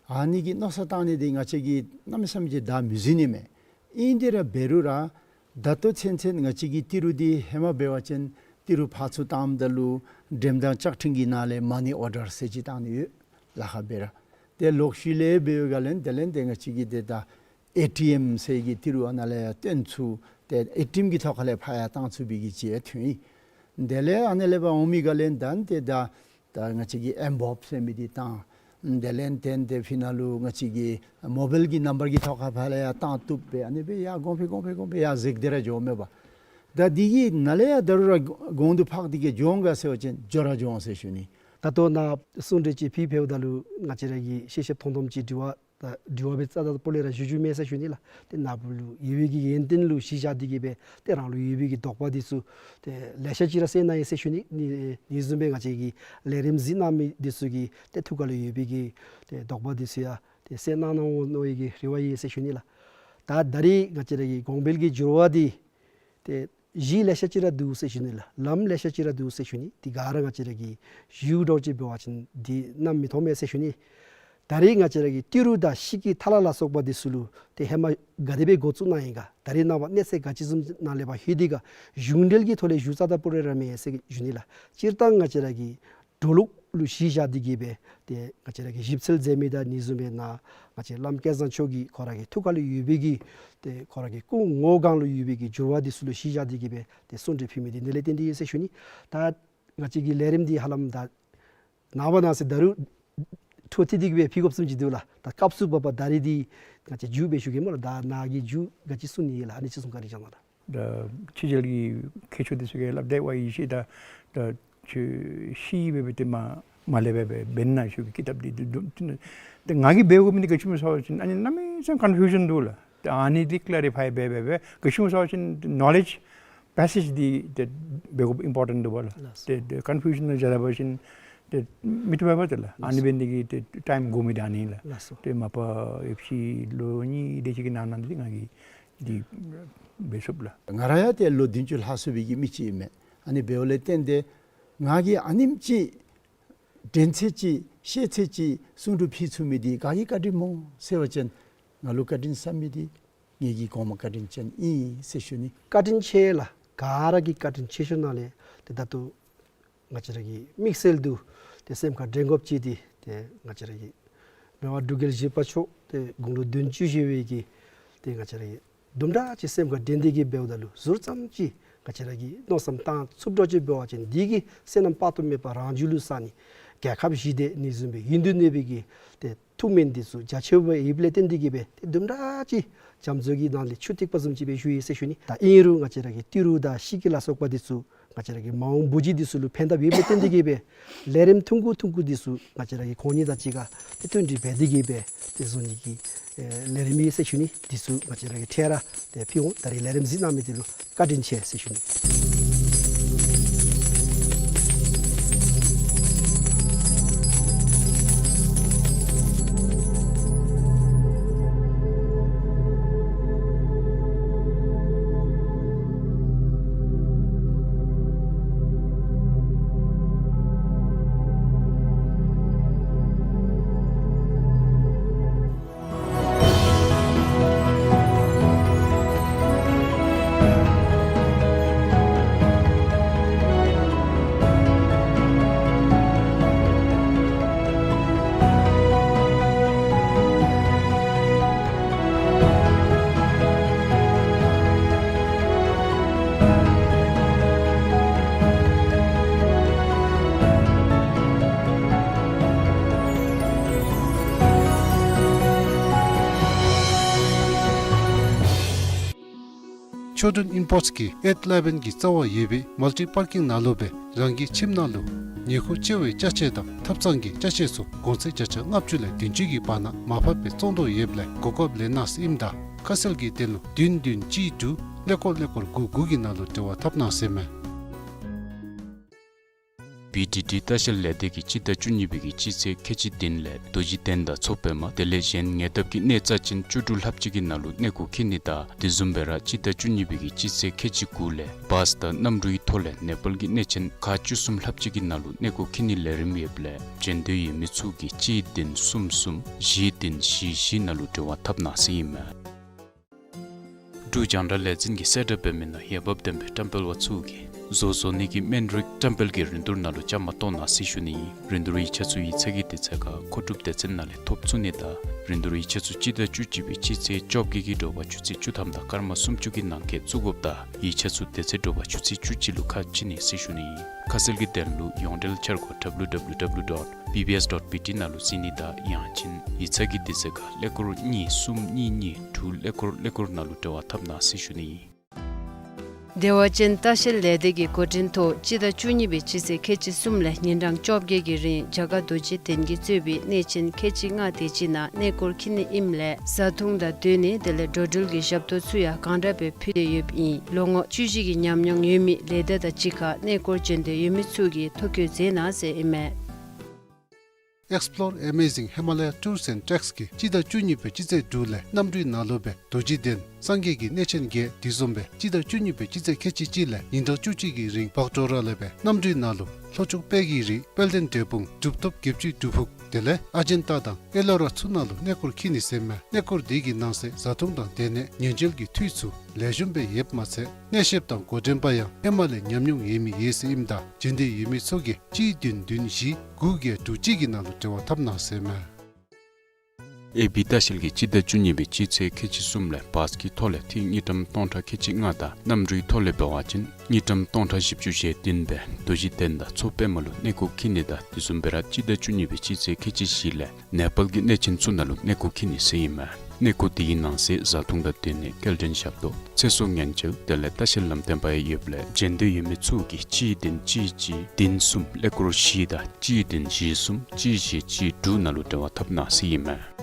ཨ་ནི་གི་མནོ་བསམ་བཏང་ནི་འདི་ང་བཅས་ཀྱིས་གནམ་མེད་ས་མེད་ཅིག་བདའ་མི་ཟུན་ནི་མས། ཨིན་དེ་ར་འབད་རུང་ར་ད་ལྟོ་ཚུན་ཚོད་ང་བཅས་ཀྱི་ཏི་རུ་འདི་ཧེ་མ་འབད་བ་ཅིན་ཏི་རུ་ཕར་ཚུར་བཏངམ་ད་ལུ་འགྲེམས་དང་ལྕགས་ཁྲིམས་ཀྱི་ནང་ལས་མ་ནི་ཨོར་ཌར་ཟེར་ཅིག་བཏང་ནི་ཡོད། ལཱ་ཁག་སྦེ་ར། ཏེ་ལོག་ཤུལ་ལས་འབདཝ་ག་ལས་དེ་ལས་ཏེ་ང་བཅས་ཀྱིས་ཏེ་ད་ཨེ་ཊི་ཨེམ་ཟེར་གྱི་ཏི་རུ་ཨ་ནཱ་ལས་ཡར་བཏོན་ཚུགས། ཏེ་ཨེ་ཊི་ཨེམ་གྱི་ཐོག་ཁ་ལས་ཕར་ཡར་བཏང་ཚུགས་པའི་གི་ཅིག་ཡང་ཐོན་ཡི། དེ་ལས་ཨ་ནཱ་ལས་ཕར་འོང་མི་ག་ལས་ད་ཏེ་ད་ད་ང་བཅས་ཀྱིས་ཨེམ་བོབ་ཟེར་མི་འདི་བཏང་། དེ་ལས་ཏེ་ཏེ་ཕི་ནཱ་ལུ་ང་བཅས་ཀྱི་མོ་བཱའིལ་གྱི་ནམ་བར་གྱི་ཐོག་ཁ་ཕར་ལས་ཡར་བཏང་བཏུབ་སྦེ་ཨ་ནི་སྦེ་ཡར་གོང་འཕེལ་གོང་འཕེལ་གོང་འཕེལ་ཡར་འཛེགས་ཏེ་ར་འགྱོཝ་མས་པ། ད་འདི་གི་ནང་ལས་ཡང་ད་རུང་ར་གོང་དུ་འཕེལ་ཏེ་གི་འགྱོ་འོང་ག་ཟེར་བ་ཅིན་འགྱོ་ར་འགྱོ་འོང་ཟེར་ཞུ་ནི། ད་ལྟོ་ནཱ་གསུང་གྲོས་ཅིག་ཕུལ་འབདཝ་ད་ལུ་ང་བཅས་ར་གིས་ཤེས་ཤེསཔ་མཐོང་མཐོངམ་ཅིག་དྲི་བ་ད་དྲི་བ་སྦེ་རྩ་དང་སྤུ་ལས་ར་ཞུ་ཞུཝ་མས་ཟེར་ཞུ་ནི་ལགས། ཏེ་ནཱ་བུ་ལུ་ཡོད་པའི་གི་ཡོན་ཏན་ལུ་གཞི་བཞག་སྟེ་གི་སྦེ་ཏེ་རང་ལུ་ཡོད་པའི་གི་དོགས་པ་འདི་ཚུ་ཏེ་ལེ་ཤ་ཅིག་ར་སེལ་གནང་ཡི་ཟེར་ཞུ་ནི། ཨ་ནི་བཟུམ་སྦེ་ང་བཅས་ཀྱི་ལས་རིམ་གཟིགས་གནང་མི་འདི་ཚུ་གི་ཏེ་ཐུགས་ཁ་ལུ་ཡོད་པའི་གི་ཏེ་དོགས་པ་འདི་ཚུ་ཡང་ཏེ་སེལ་གནང་གནང་འོང་མནོ་བའི་གི་རེ་བ་ཡོད་ཟེར་ཞུ་ནི་ལགས། ད་ད་རིས་ང་བཅས་ར་གི་གོང་འཕེལ་གྱི་འགྱུར་བ་འདི་ཏེ་གཞི་ལེ་ཤ་ཅིག་ར་འདུག་ཟེར་ཞུ་ནི་ལགས། ལམ་ལེ་ཤ་ཅིག་ར་འདུག་ཟེར་ཞུ་ནི། འདི་ག་ར་ང་བཅས་ར་གིས་ཞུ་འདྲཝ་ཅིག་འབད་བ་ཅིན་འདི་གནམ་མེད་ས་མེད་ཟེར་ཞུ་ནི། ད་རིས་ང་བཅས་ར་གི་ཏི་རུ་དང་ཤི་ཀི་ཐ་ལ་ལ་སོགས་པ་འདི་ཚུ་ལུ་ཏེ་ཧེ་མ་ག་དེ་སྦེ་འགོ་བཙུགས་གནང་ཡི་ག། ད་རིས་ནངས་པ་གནས་ཚད་ག་ཅི་བཟུམ་ནང་ལས་ཕར་ལྷོད་དེ་ག་གཞུང་འབྲེལ་གྱི་ཐོག་ལས་ཞུ་ས་དང་སྤུ་ལས་ར་མེད་ཟེར་ཞུ་ནི་ལགས། སྤྱིར་བཏང་ང་བཅས་ར་གི་འགྲོ་ལུགས་ལུ་གཞི་བཞག་སྟེ་གི་སྦེ་ཏེ་ང་བཅས་ར་གིས་ཞིབ་འཚོལ་མཛད་མི་དང་ཨ་ནི་བཟུམ་སྦེ་ནཱ་ང་བཅས་བླམ་སྐལ་བཟང་མཆོག་གིས་ཁོ་ར་གི་ཐུགས་ཁ་ལུ་ཡོད་པའི་གི་ཏེ་ཁོ་ར་གི་སྐུ་ངོ་སྒང་ལུ་ཡོད་པའི་གི་འགྱུར་བ་འདི་ཚུ་ལུ་གཞི་བཞག་སྟེ་གི་སྦེ་ཏེ་གསུང་གྲོས་ཕུལ་མི་འདི་འདི་ལས་བརྟེན་ཏེ་ཨིན་ཟེར་ཞུ་ནི། ད་ང་བཅས་ཀྱི་ལས་རིམ་འདི་ཧ་ལམ་ད་ནངས་པ་གནངས་ཚེ་ད་རུང་འཕྲོ་མཐུད་དེ་གི་སྦེ་ཕུལ་དགོཔ་བཟུམ་ཅིག་འདུག་ལགས། ད་སྐབས་སུ་བབ་པ་ད་རིས་འདི་ང་བཅས་མཇུག་སྦེ་ཞུ་གེ་སྨོ་ལགས། ད་ནཱ་གིས་མཇུག་ག་ཅི་གསུང་ནི་ཡོད་ལགས། ཨ་ནི་ཅིག་གསུང་བཀའ་དྲིན་བསྐྱང་གནང་ལགས། ད་ཕྱི་རྒྱལ་གྱི་མཁས་མཆོག་འདི་ཚུ་གིས་སླབ་དེས་པ་ཡེ་ཤེས་ད་ད་ཁྱོད་ཤི་སྦེ་སྦེ་ཏེ་མ་མ་ལས་སྦེ་སྦེ་འབད་ན་ཤོག་གི་ཀི་ཏབ་འདི་འདི་འདི་ད་ང་གིས་འབད་དགོ་མི་འདི་ག་ཅི་སྨོ་ཟེར་བ་ཅིན་ཨ་ནི་གནམ་མེད་ས་མེད་ཀོན་ཕིའུ་ཤཱན་འདུག་ལགས། ད་ཨ་ནི་འདི་ཀི་ལེ་རི་ཕའི་འབད་འབད་འབད་ག་ཅི་སྨོ་ཟེར་བ་ཅིན་ནོ་ལེཇ་པེ་སེཇ་འདི་ཏེ་འབད་དགོཔ་ཨིམ་པོར་ཊེནཊ་འདུག་པ་ལགས། ལགས་སོ། ཏེ་ཏེ་ཀོན་ཕིའུ་ཤཱན་ནང་བཞག་ད་པ་ཅིན་ཏེ་མི་བཏུབ་པས་པ་ཏེ་ལགས། ལགས་སོ། ཨ་ནི་འབད་ནི་དེ་གིས་ཏེ་ཊའིམ་འགོར་མི་འདི་ཨ་ནི་ལགས། ལགས་སོ། ཏེ་མ་པ་ཡོད་ཅི་ལོ་གཉིས་དེ་ཅིག་གི་ནང་ན་འདི་ང་གིས་འདི་འབད་ཚུགས་ལགས། ང་ར་ཡང་ཏེ་ལོ་བདུན་ཅུ་ལྷག་སོང་བའི་གི་མི་ཅིག་ཨིན་མས། ཨ་ནི་འབདཝ་ལས་བརྟེན་ཏེ་ང་གིས་ཨ་ནེམ་ཅིག་དྲན་ཚད་ཅིག་ཤེས་ཚད་ཅིག་གསུང་སྒྲོས་ཕུལ་ཚུགས་མི་འདི་ག་གི་བཀའ་དྲིན་སྨོ་ཟེར་བ་ཅིན་ ང་ལུ་བཀའ་དྲིན་བསམ་མི་འདི་ངེ་གི་གོང་མ་བཀའ་དྲིན་ཅན་ཨིན་ཟེར་ཞུ་ནི། བཀའ་དྲིན་ཆེ་ལགས། ག་ར་གིས་བཀའ་དྲིན་ཆེ་ཞུ་ནི་ལས་ཏེ་ད་ལྟོ་ང་བཅས་ར་གི་དམིགས་བསལ་དུ་ཏེ་སེམས་ཁར་དྲན་དགོཔ་ཅིག་འདི་ཏེ་ང་བཅས་ར་གི་མི་དབང་འབྲུག་རྒྱལ་བཞི་པ་མཆོག་ཏེ་དགུང་ལོ་བདུན་ཅུ་བཞེས་པའི་གི་ཏེ་ང་བཅས་ར་གི་དུམ་གྲ་ཅིག་སེམས་ཁར་དྲན་ཏེ་གི་འབདཝ་ད་ལུ་ཟུར་ཙམ་ཅིག་ང་བཅས་ར་གིས་མནོ་བསམ་བཏང་ཚུགསཔ་འདྲཝ་ཅིག་འབད་བ་ཅིན་འདི་གིས་བསོད་ནམས་དཔག་ཏུ་མེད་པ་རང་རྒྱུད་ལུ་བསགས་ནི། རྒྱལ་ཁབ་ཞི་བདེ་ནི་བཟུམ་སྦེ་ཡུན་དུ་གནས་པའི་གི་ཏེ་ཐུགས་སྨོན་འདི་ཚུ་རྒྱ་ཆེ་བ་ཡོདཔ་ལས་བརྟེན་ཏེ་གི་སྦེ་ཏེ་དུམ་གྲ་ཅིག་རྒྱ་མཚོ་གི་ནང་ལས་ཆུ་ཐིགས་པ་བཟུམ་ཅིག་སྦེ་ཞུ་ཡི་ཟེར་ཞུ་ནི། ད་ཨིན་རུང་ང་བཅས་ར་གི་ཏི་རུ་དང་ཤིང་གི་ལ་སོགས་པ་འདི་ཚུ་ང་བཅས་ར་གི་མ་འོངས་བུ་བརྒྱུད་འདི་ཚུ་ལུ་ཕན་ཐབས་ཡོདཔ་ལས་བརྟེན་ཏེ་གི་སྦེ་ལས་རིམ་ཐུང་ཀུ་ཐུང་ཀུ་འདི་ཚུ་ང་བཅས་ར་གི་ཁོང་གཉིས་དང་གཅིག་ཁར་ཏེ་བསྟུན་གྲོས་འབད་དེ་གི་སྦེ་ཏེ་བཟོ་ནི་གི་ཨེ་ལས་རིམ་ཨིན་ཟེར་ཞུ་ནི། འདི་ཚུ་ང་བཅས་ར་གི་འཕྲལ་ར་ཏེ་ཕུལ་འོང་། ད་རིས་ལས་རིམ་གཟིགས་གནང་མི་འདི་ལུ་བཀའ་དྲིན་ཆེ་ཟེར་ཞུ་ནི། ཆོས་སྒྲོན་ཨིམ་པོརཊསི་གི་ཨེཊ་ཨི་ལེ་བེན་གྱི་རྩ་བར་ཡོད་པའི་མལ་ཊི་པར་ཀིང་ནང་ལུ་སྦེ་རང་གི་ཁྱིམ་ནང་ལུ་ཉེ་འཁོར་བཅར་བའི་ཅ་ཆས་དང་ཐབ་ཚང་གི་ཅ་ཆས་ཚུ་གོང་ཚད་བརྒྱ་ཆ་ལྔ་བཅུ་ལས་བདུན་ཅུ་གི་བར་ན་མར་ཕབ་སྦེ་བཙོང་དོ་ཡོདཔ་ལས་གོ་སྐབས་ལེན་གནང་ཟེར་ཨིནམ་ད་ཁ་གསལ་གྱི་དོན་ལུ་བདུན་བདུན་གཅིག་དྲུག་ཀླད་ཀོར་ཀླད་ཀོར་དགུ་དགུ་གི་ནང་ལུ་འབྲེལ་བ་འཐབ་གནང་ཟེར་མས། བི་ཌི་ཌི་ལྟ་བཤལ་ལས་སྡེ་གིས་སྤྱི་ཟླ་བཅུ་གཉིས་པའི་གི་སྤྱི་ཚེས་ཁལ་གཅིག་བདུན་ལས་རྡོ་རྗེ་གདན་དང་མཚོ་པདྨ་དེ་ལས་གཞན་ཉེ་འདབས་ཀྱི་གནས་རྩ་ཅན་བཅུ་དྲུག་ལྷགཔ་ཅིག་གི་ནང་ལུ་གནས་སྐོར་འཁྱིད་ནི་དང་དེ་བཟུམ་སྦེ་ར་སྤྱི་ཟླ་བཅུ་གཉིས་པའི་གི་སྤྱི་ཚེས་ཁལ་གཅིག་དགུ་ལས་བཱས་དང་གནམ་གྲུའི་ཐོག་ལས་ནེ་པཱལ་གྱི་གནས་ཆེན་ཁག་བཅུ་གསུམ་ལྷགཔ་ཅིག་གི་ནང་ལུ་གནས་སྐོར་འཁྱིད་ནིའི་ལས་རིམ་ཡོདཔ་ལས་བྱོན་འདོད་ཡོད་མི་ཚུ་གིས་གཅིག་བདུན་གསུམ་གསུམ་བཞི་བདུན་བཞི་བཞི་ནང་ལུ་འབྲེལ་བ་འཐབ་གནང་ཟེར་ཨིན་མས། འབྲུག་རྒྱང་བསྒྲགས་ལས་འཛིན་གྱིས་གསལ་བསྒྲགས་འབད་མི་ནང་འོས་འབབ་ལྡན་པའི་བཀྲམ་སྤེལ་པ་ཚུ་གིས་བཟོ་བཟོ་ནི་གི་སྨན་རིགས་བཀྲམ་སྤེལ་གྱི་རིན་བསྡུར་ནང་ལུ་བཅའ་མར་གཏོགས་གནང་ཟེར་ཞུ་ནི་ཨིན། རིན་བསྡུར་ཡིག་ཆ་ཚུ་ཡིག་ཚང་གི་དུས་ཚོད་ཁར་མཁོ་སྒྲུབ་སྡེ་ཚན་ནང་ལས་ཐོབ་ཚུགས་ནི་དང་རིན་བསྡུར་ཡིག་ཆ་ཚུ་སྤྱི་ཟླ་བཅུ་གཅིག་པའི་སྤྱི་ཚེས་བཅོ་བརྒྱད་ཀྱི་དྲོ་པ་ཆུ་ཚོད་བཅུ་ཐམ་དང་སྐར་མ་སུམ་ཅུ་གི་ནང་འཁོད་བཙུགས་དགོཔ་ད་ཡིག་ཆ་ཚུ་དེ་ཚེ་དྲོ་པ་ཆུ་ཚོད་བཅུ་གཅིག་ལུ་ཁ་ཕྱེ་ནི་ཟེར་ཞུ་ནི་ཨིན། ཁ་གསལ་གྱི་དོན་ལུ་ཡོངས་འབྲེལ་འཆར་སྒོ་W W W dot B B S dot B T ནང་ལུ་གཟིགས་ནི་དང་ཡང་ཅིན་ཡིག་ཚང་གི་དུས་ཚོད་ཁར་ཀླད་ཀོར་གཉིས་གསུམ་གཉིས་གཉིས་དྲུག་ཀླད་ཀོར་ཀླད་ཀོར་ནང་ལུ་འབྲེལ་བ་འཐབ་གནང་ཟེར་ཞུ་ནི་ཨིན། བདེ་བ་ཅན་ལྟ་བཤལ་ལས་སྡེ་གི་འགོ་འདྲེན་ཐོག་སྤྱི་ཟླ་བཅུ་གཉིས་པའི་སྤྱི་ཚེས་ཁལ་གཅིག་གསུམ་ལས་ཉིན་གྲངས་བཅོ་བརྒྱད་ཀྱི་རིང་རྒྱ་གར་རྡོ་རྗེ་གདན་གྱིས་གཙོས་པའི་གནས་ཆེན་ཁལ་གཅིག་ལྔ་དེ་ཅིག་ནང་གནས་སྐོར་འཁྱིད་ནི་ཨིནམ་ལས་བཟའ་འཐུང་དང་སྡོད་ནི་དེ་ལས་འགྲོ་འགྲུལ་གྱི་ཞབས་ཏོག་ཚུ་ཡང་གང་དྲག་སྦེ་ཕུལ་ཏེ་ཡོདཔ་ཨིན། ལོ་ངོ་བཅུ་བཞི་གི་ཉམས་མྱོང་ཡོད་མི་ལས་སྡེ་དང་གཅིག་ཁར་གནས་སྐོར་བྱོན་འདོད་ཡོད་མི་ཚུ་གིས་ཐོ་བཀོད་མཛད་གནང་ཟེར་ཨིན་མས། Explore Amazing Himalaya Tours and Treks གིས་སྤྱི་ཟླ་བཅུ་གཉིས་པའི་སྤྱི་ཚེས་དྲུག་ལས་གནམ་གྲུའི་ནང་ལུ་སྦེ་རྡོ་རྗེ་གདན་སངས་རྒྱས་ཀྱི་གནས་ཆེན་བརྒྱད་དེ་བཟུམ་སྦེ་སྤྱི་ཟླ་བཅུ་གཉིས་པའི་སྤྱི་ཚེས་ཁལ་གཅིག་གཅིག་ལས་ཉིན་གྲངས་བཅུ་གཅིག་གི་རིང་བག་གྲོ་ར་ལས་སྦེ་གནམ་གྲུའི་ནང་ལུ་ལྷོ་ཕྱོགས་དཔལ་གྱི་རི་དཔལ་ལྡན་འབྲས་སྤུངས་གྲུབ་ཐོབ་བརྒྱད་ཅུའི་སྒྲུབ་ཕུག་དེ་ལས་ཨ་ཇན་ཏ་དང་ཨེ་ལོ་ར་ཚུ་ནང་ལུ་གནས་སྐོར་འཁྱིད་ནི་ཟེར་མས། གནས་སྐོར་དེ་གི་ནང་གསེས་བཟའ་འཐུང་དང་སྡོད་གནས་ཉེན་བཅོལ་གྱི་འཐུས་ཚུ་ལེགས་ཤོམ་སྦེ་ཡོདཔ་མ་ཚད་གནས་བཤདཔ་དང་འགོ་འདྲེན་པ་ཡང་ཧེ་མ་ལས་ཉམས་མྱོང་ཡོད་མི་ཡོད་ཟེར་ཨིནམ་ད་བྱོན་འདོད་ཡོད་མི་ཚུ་གིས་གཅིག་བདུན་བདུན་བཞི་དགུ་བརྒྱད་དྲུག་གཅིག་གི་ནང་ལུ་འབྲེལ་བ་འཐབ་གནང་ཟེར་མས། ཨེ་བི་ལྟ་བཤལ་གྱིས་སྤྱི་ཟླ་བཅུ་གཉིས་པའི་སྤྱི་ཚེས་ཁལ་གཅིག་གསུམ་ལས་བཱས་ཀྱི་ཐོག་ལས་ཐིག་དངུལ་ཀྲམ་སྟོང་ཕྲག་ཁལ་གཅིག་ལྔ་དང་གནམ་གྲུའི་ཐོག་ལས་འབད་བ་ཅིན་དངུལ་ཀྲམ་སྟོང་ཕྲག་བཞི་བཅུ་ཞེ་བདུན་སྦེ་རྡོ་རྗེ་གདན་དང་མཚོ་པདྨ་ལུ་གནས་སྐོར་འཁྱིད་ནི་དང་དེ་བཟུམ་སྦེ་ར་སྤྱི་ཟླ་བཅུ་གཉིས་པའི་སྤྱི་ཚེས་ཁལ་གཅིག་བཞི་ལས་ནེ་པཱལ་གྱི་གནས་ཆེན་ཚུ་ནང་ལུ་གནས་སྐོར་འཁྱིད་ནི་ཟེར་ཨིན་མས། གནས་སྐོར་དེའི་ནང་གསེས་བཟའ་འཐུང་དང་སྡོད་གནས་སྐྱེལ་འདྲེན་ཞབས་ཏོག་ཚེ་སྲོག་ཉེན་བཅོལ་དེ་ལས་ལྟ་བཤལ་ལམ་སྟོན་པ་ཡང་ཡོདཔ་ལས་བྱོན་འདོད་ཡོད་མི་ཚུ་གིས་གཅིག་བདུན་གཅིག་གཅིག་བདུན་གསུམ་ཀླད་ཀོར་བཞི་དང་གཅིག་བདུན་བཞི་གསུམ་གཅིག་བཞི་གཅིག་དྲུག་ནང་ལུ་འབྲེལ་བ་འཐབ་གནང་ཟེར་ཨིན་མས།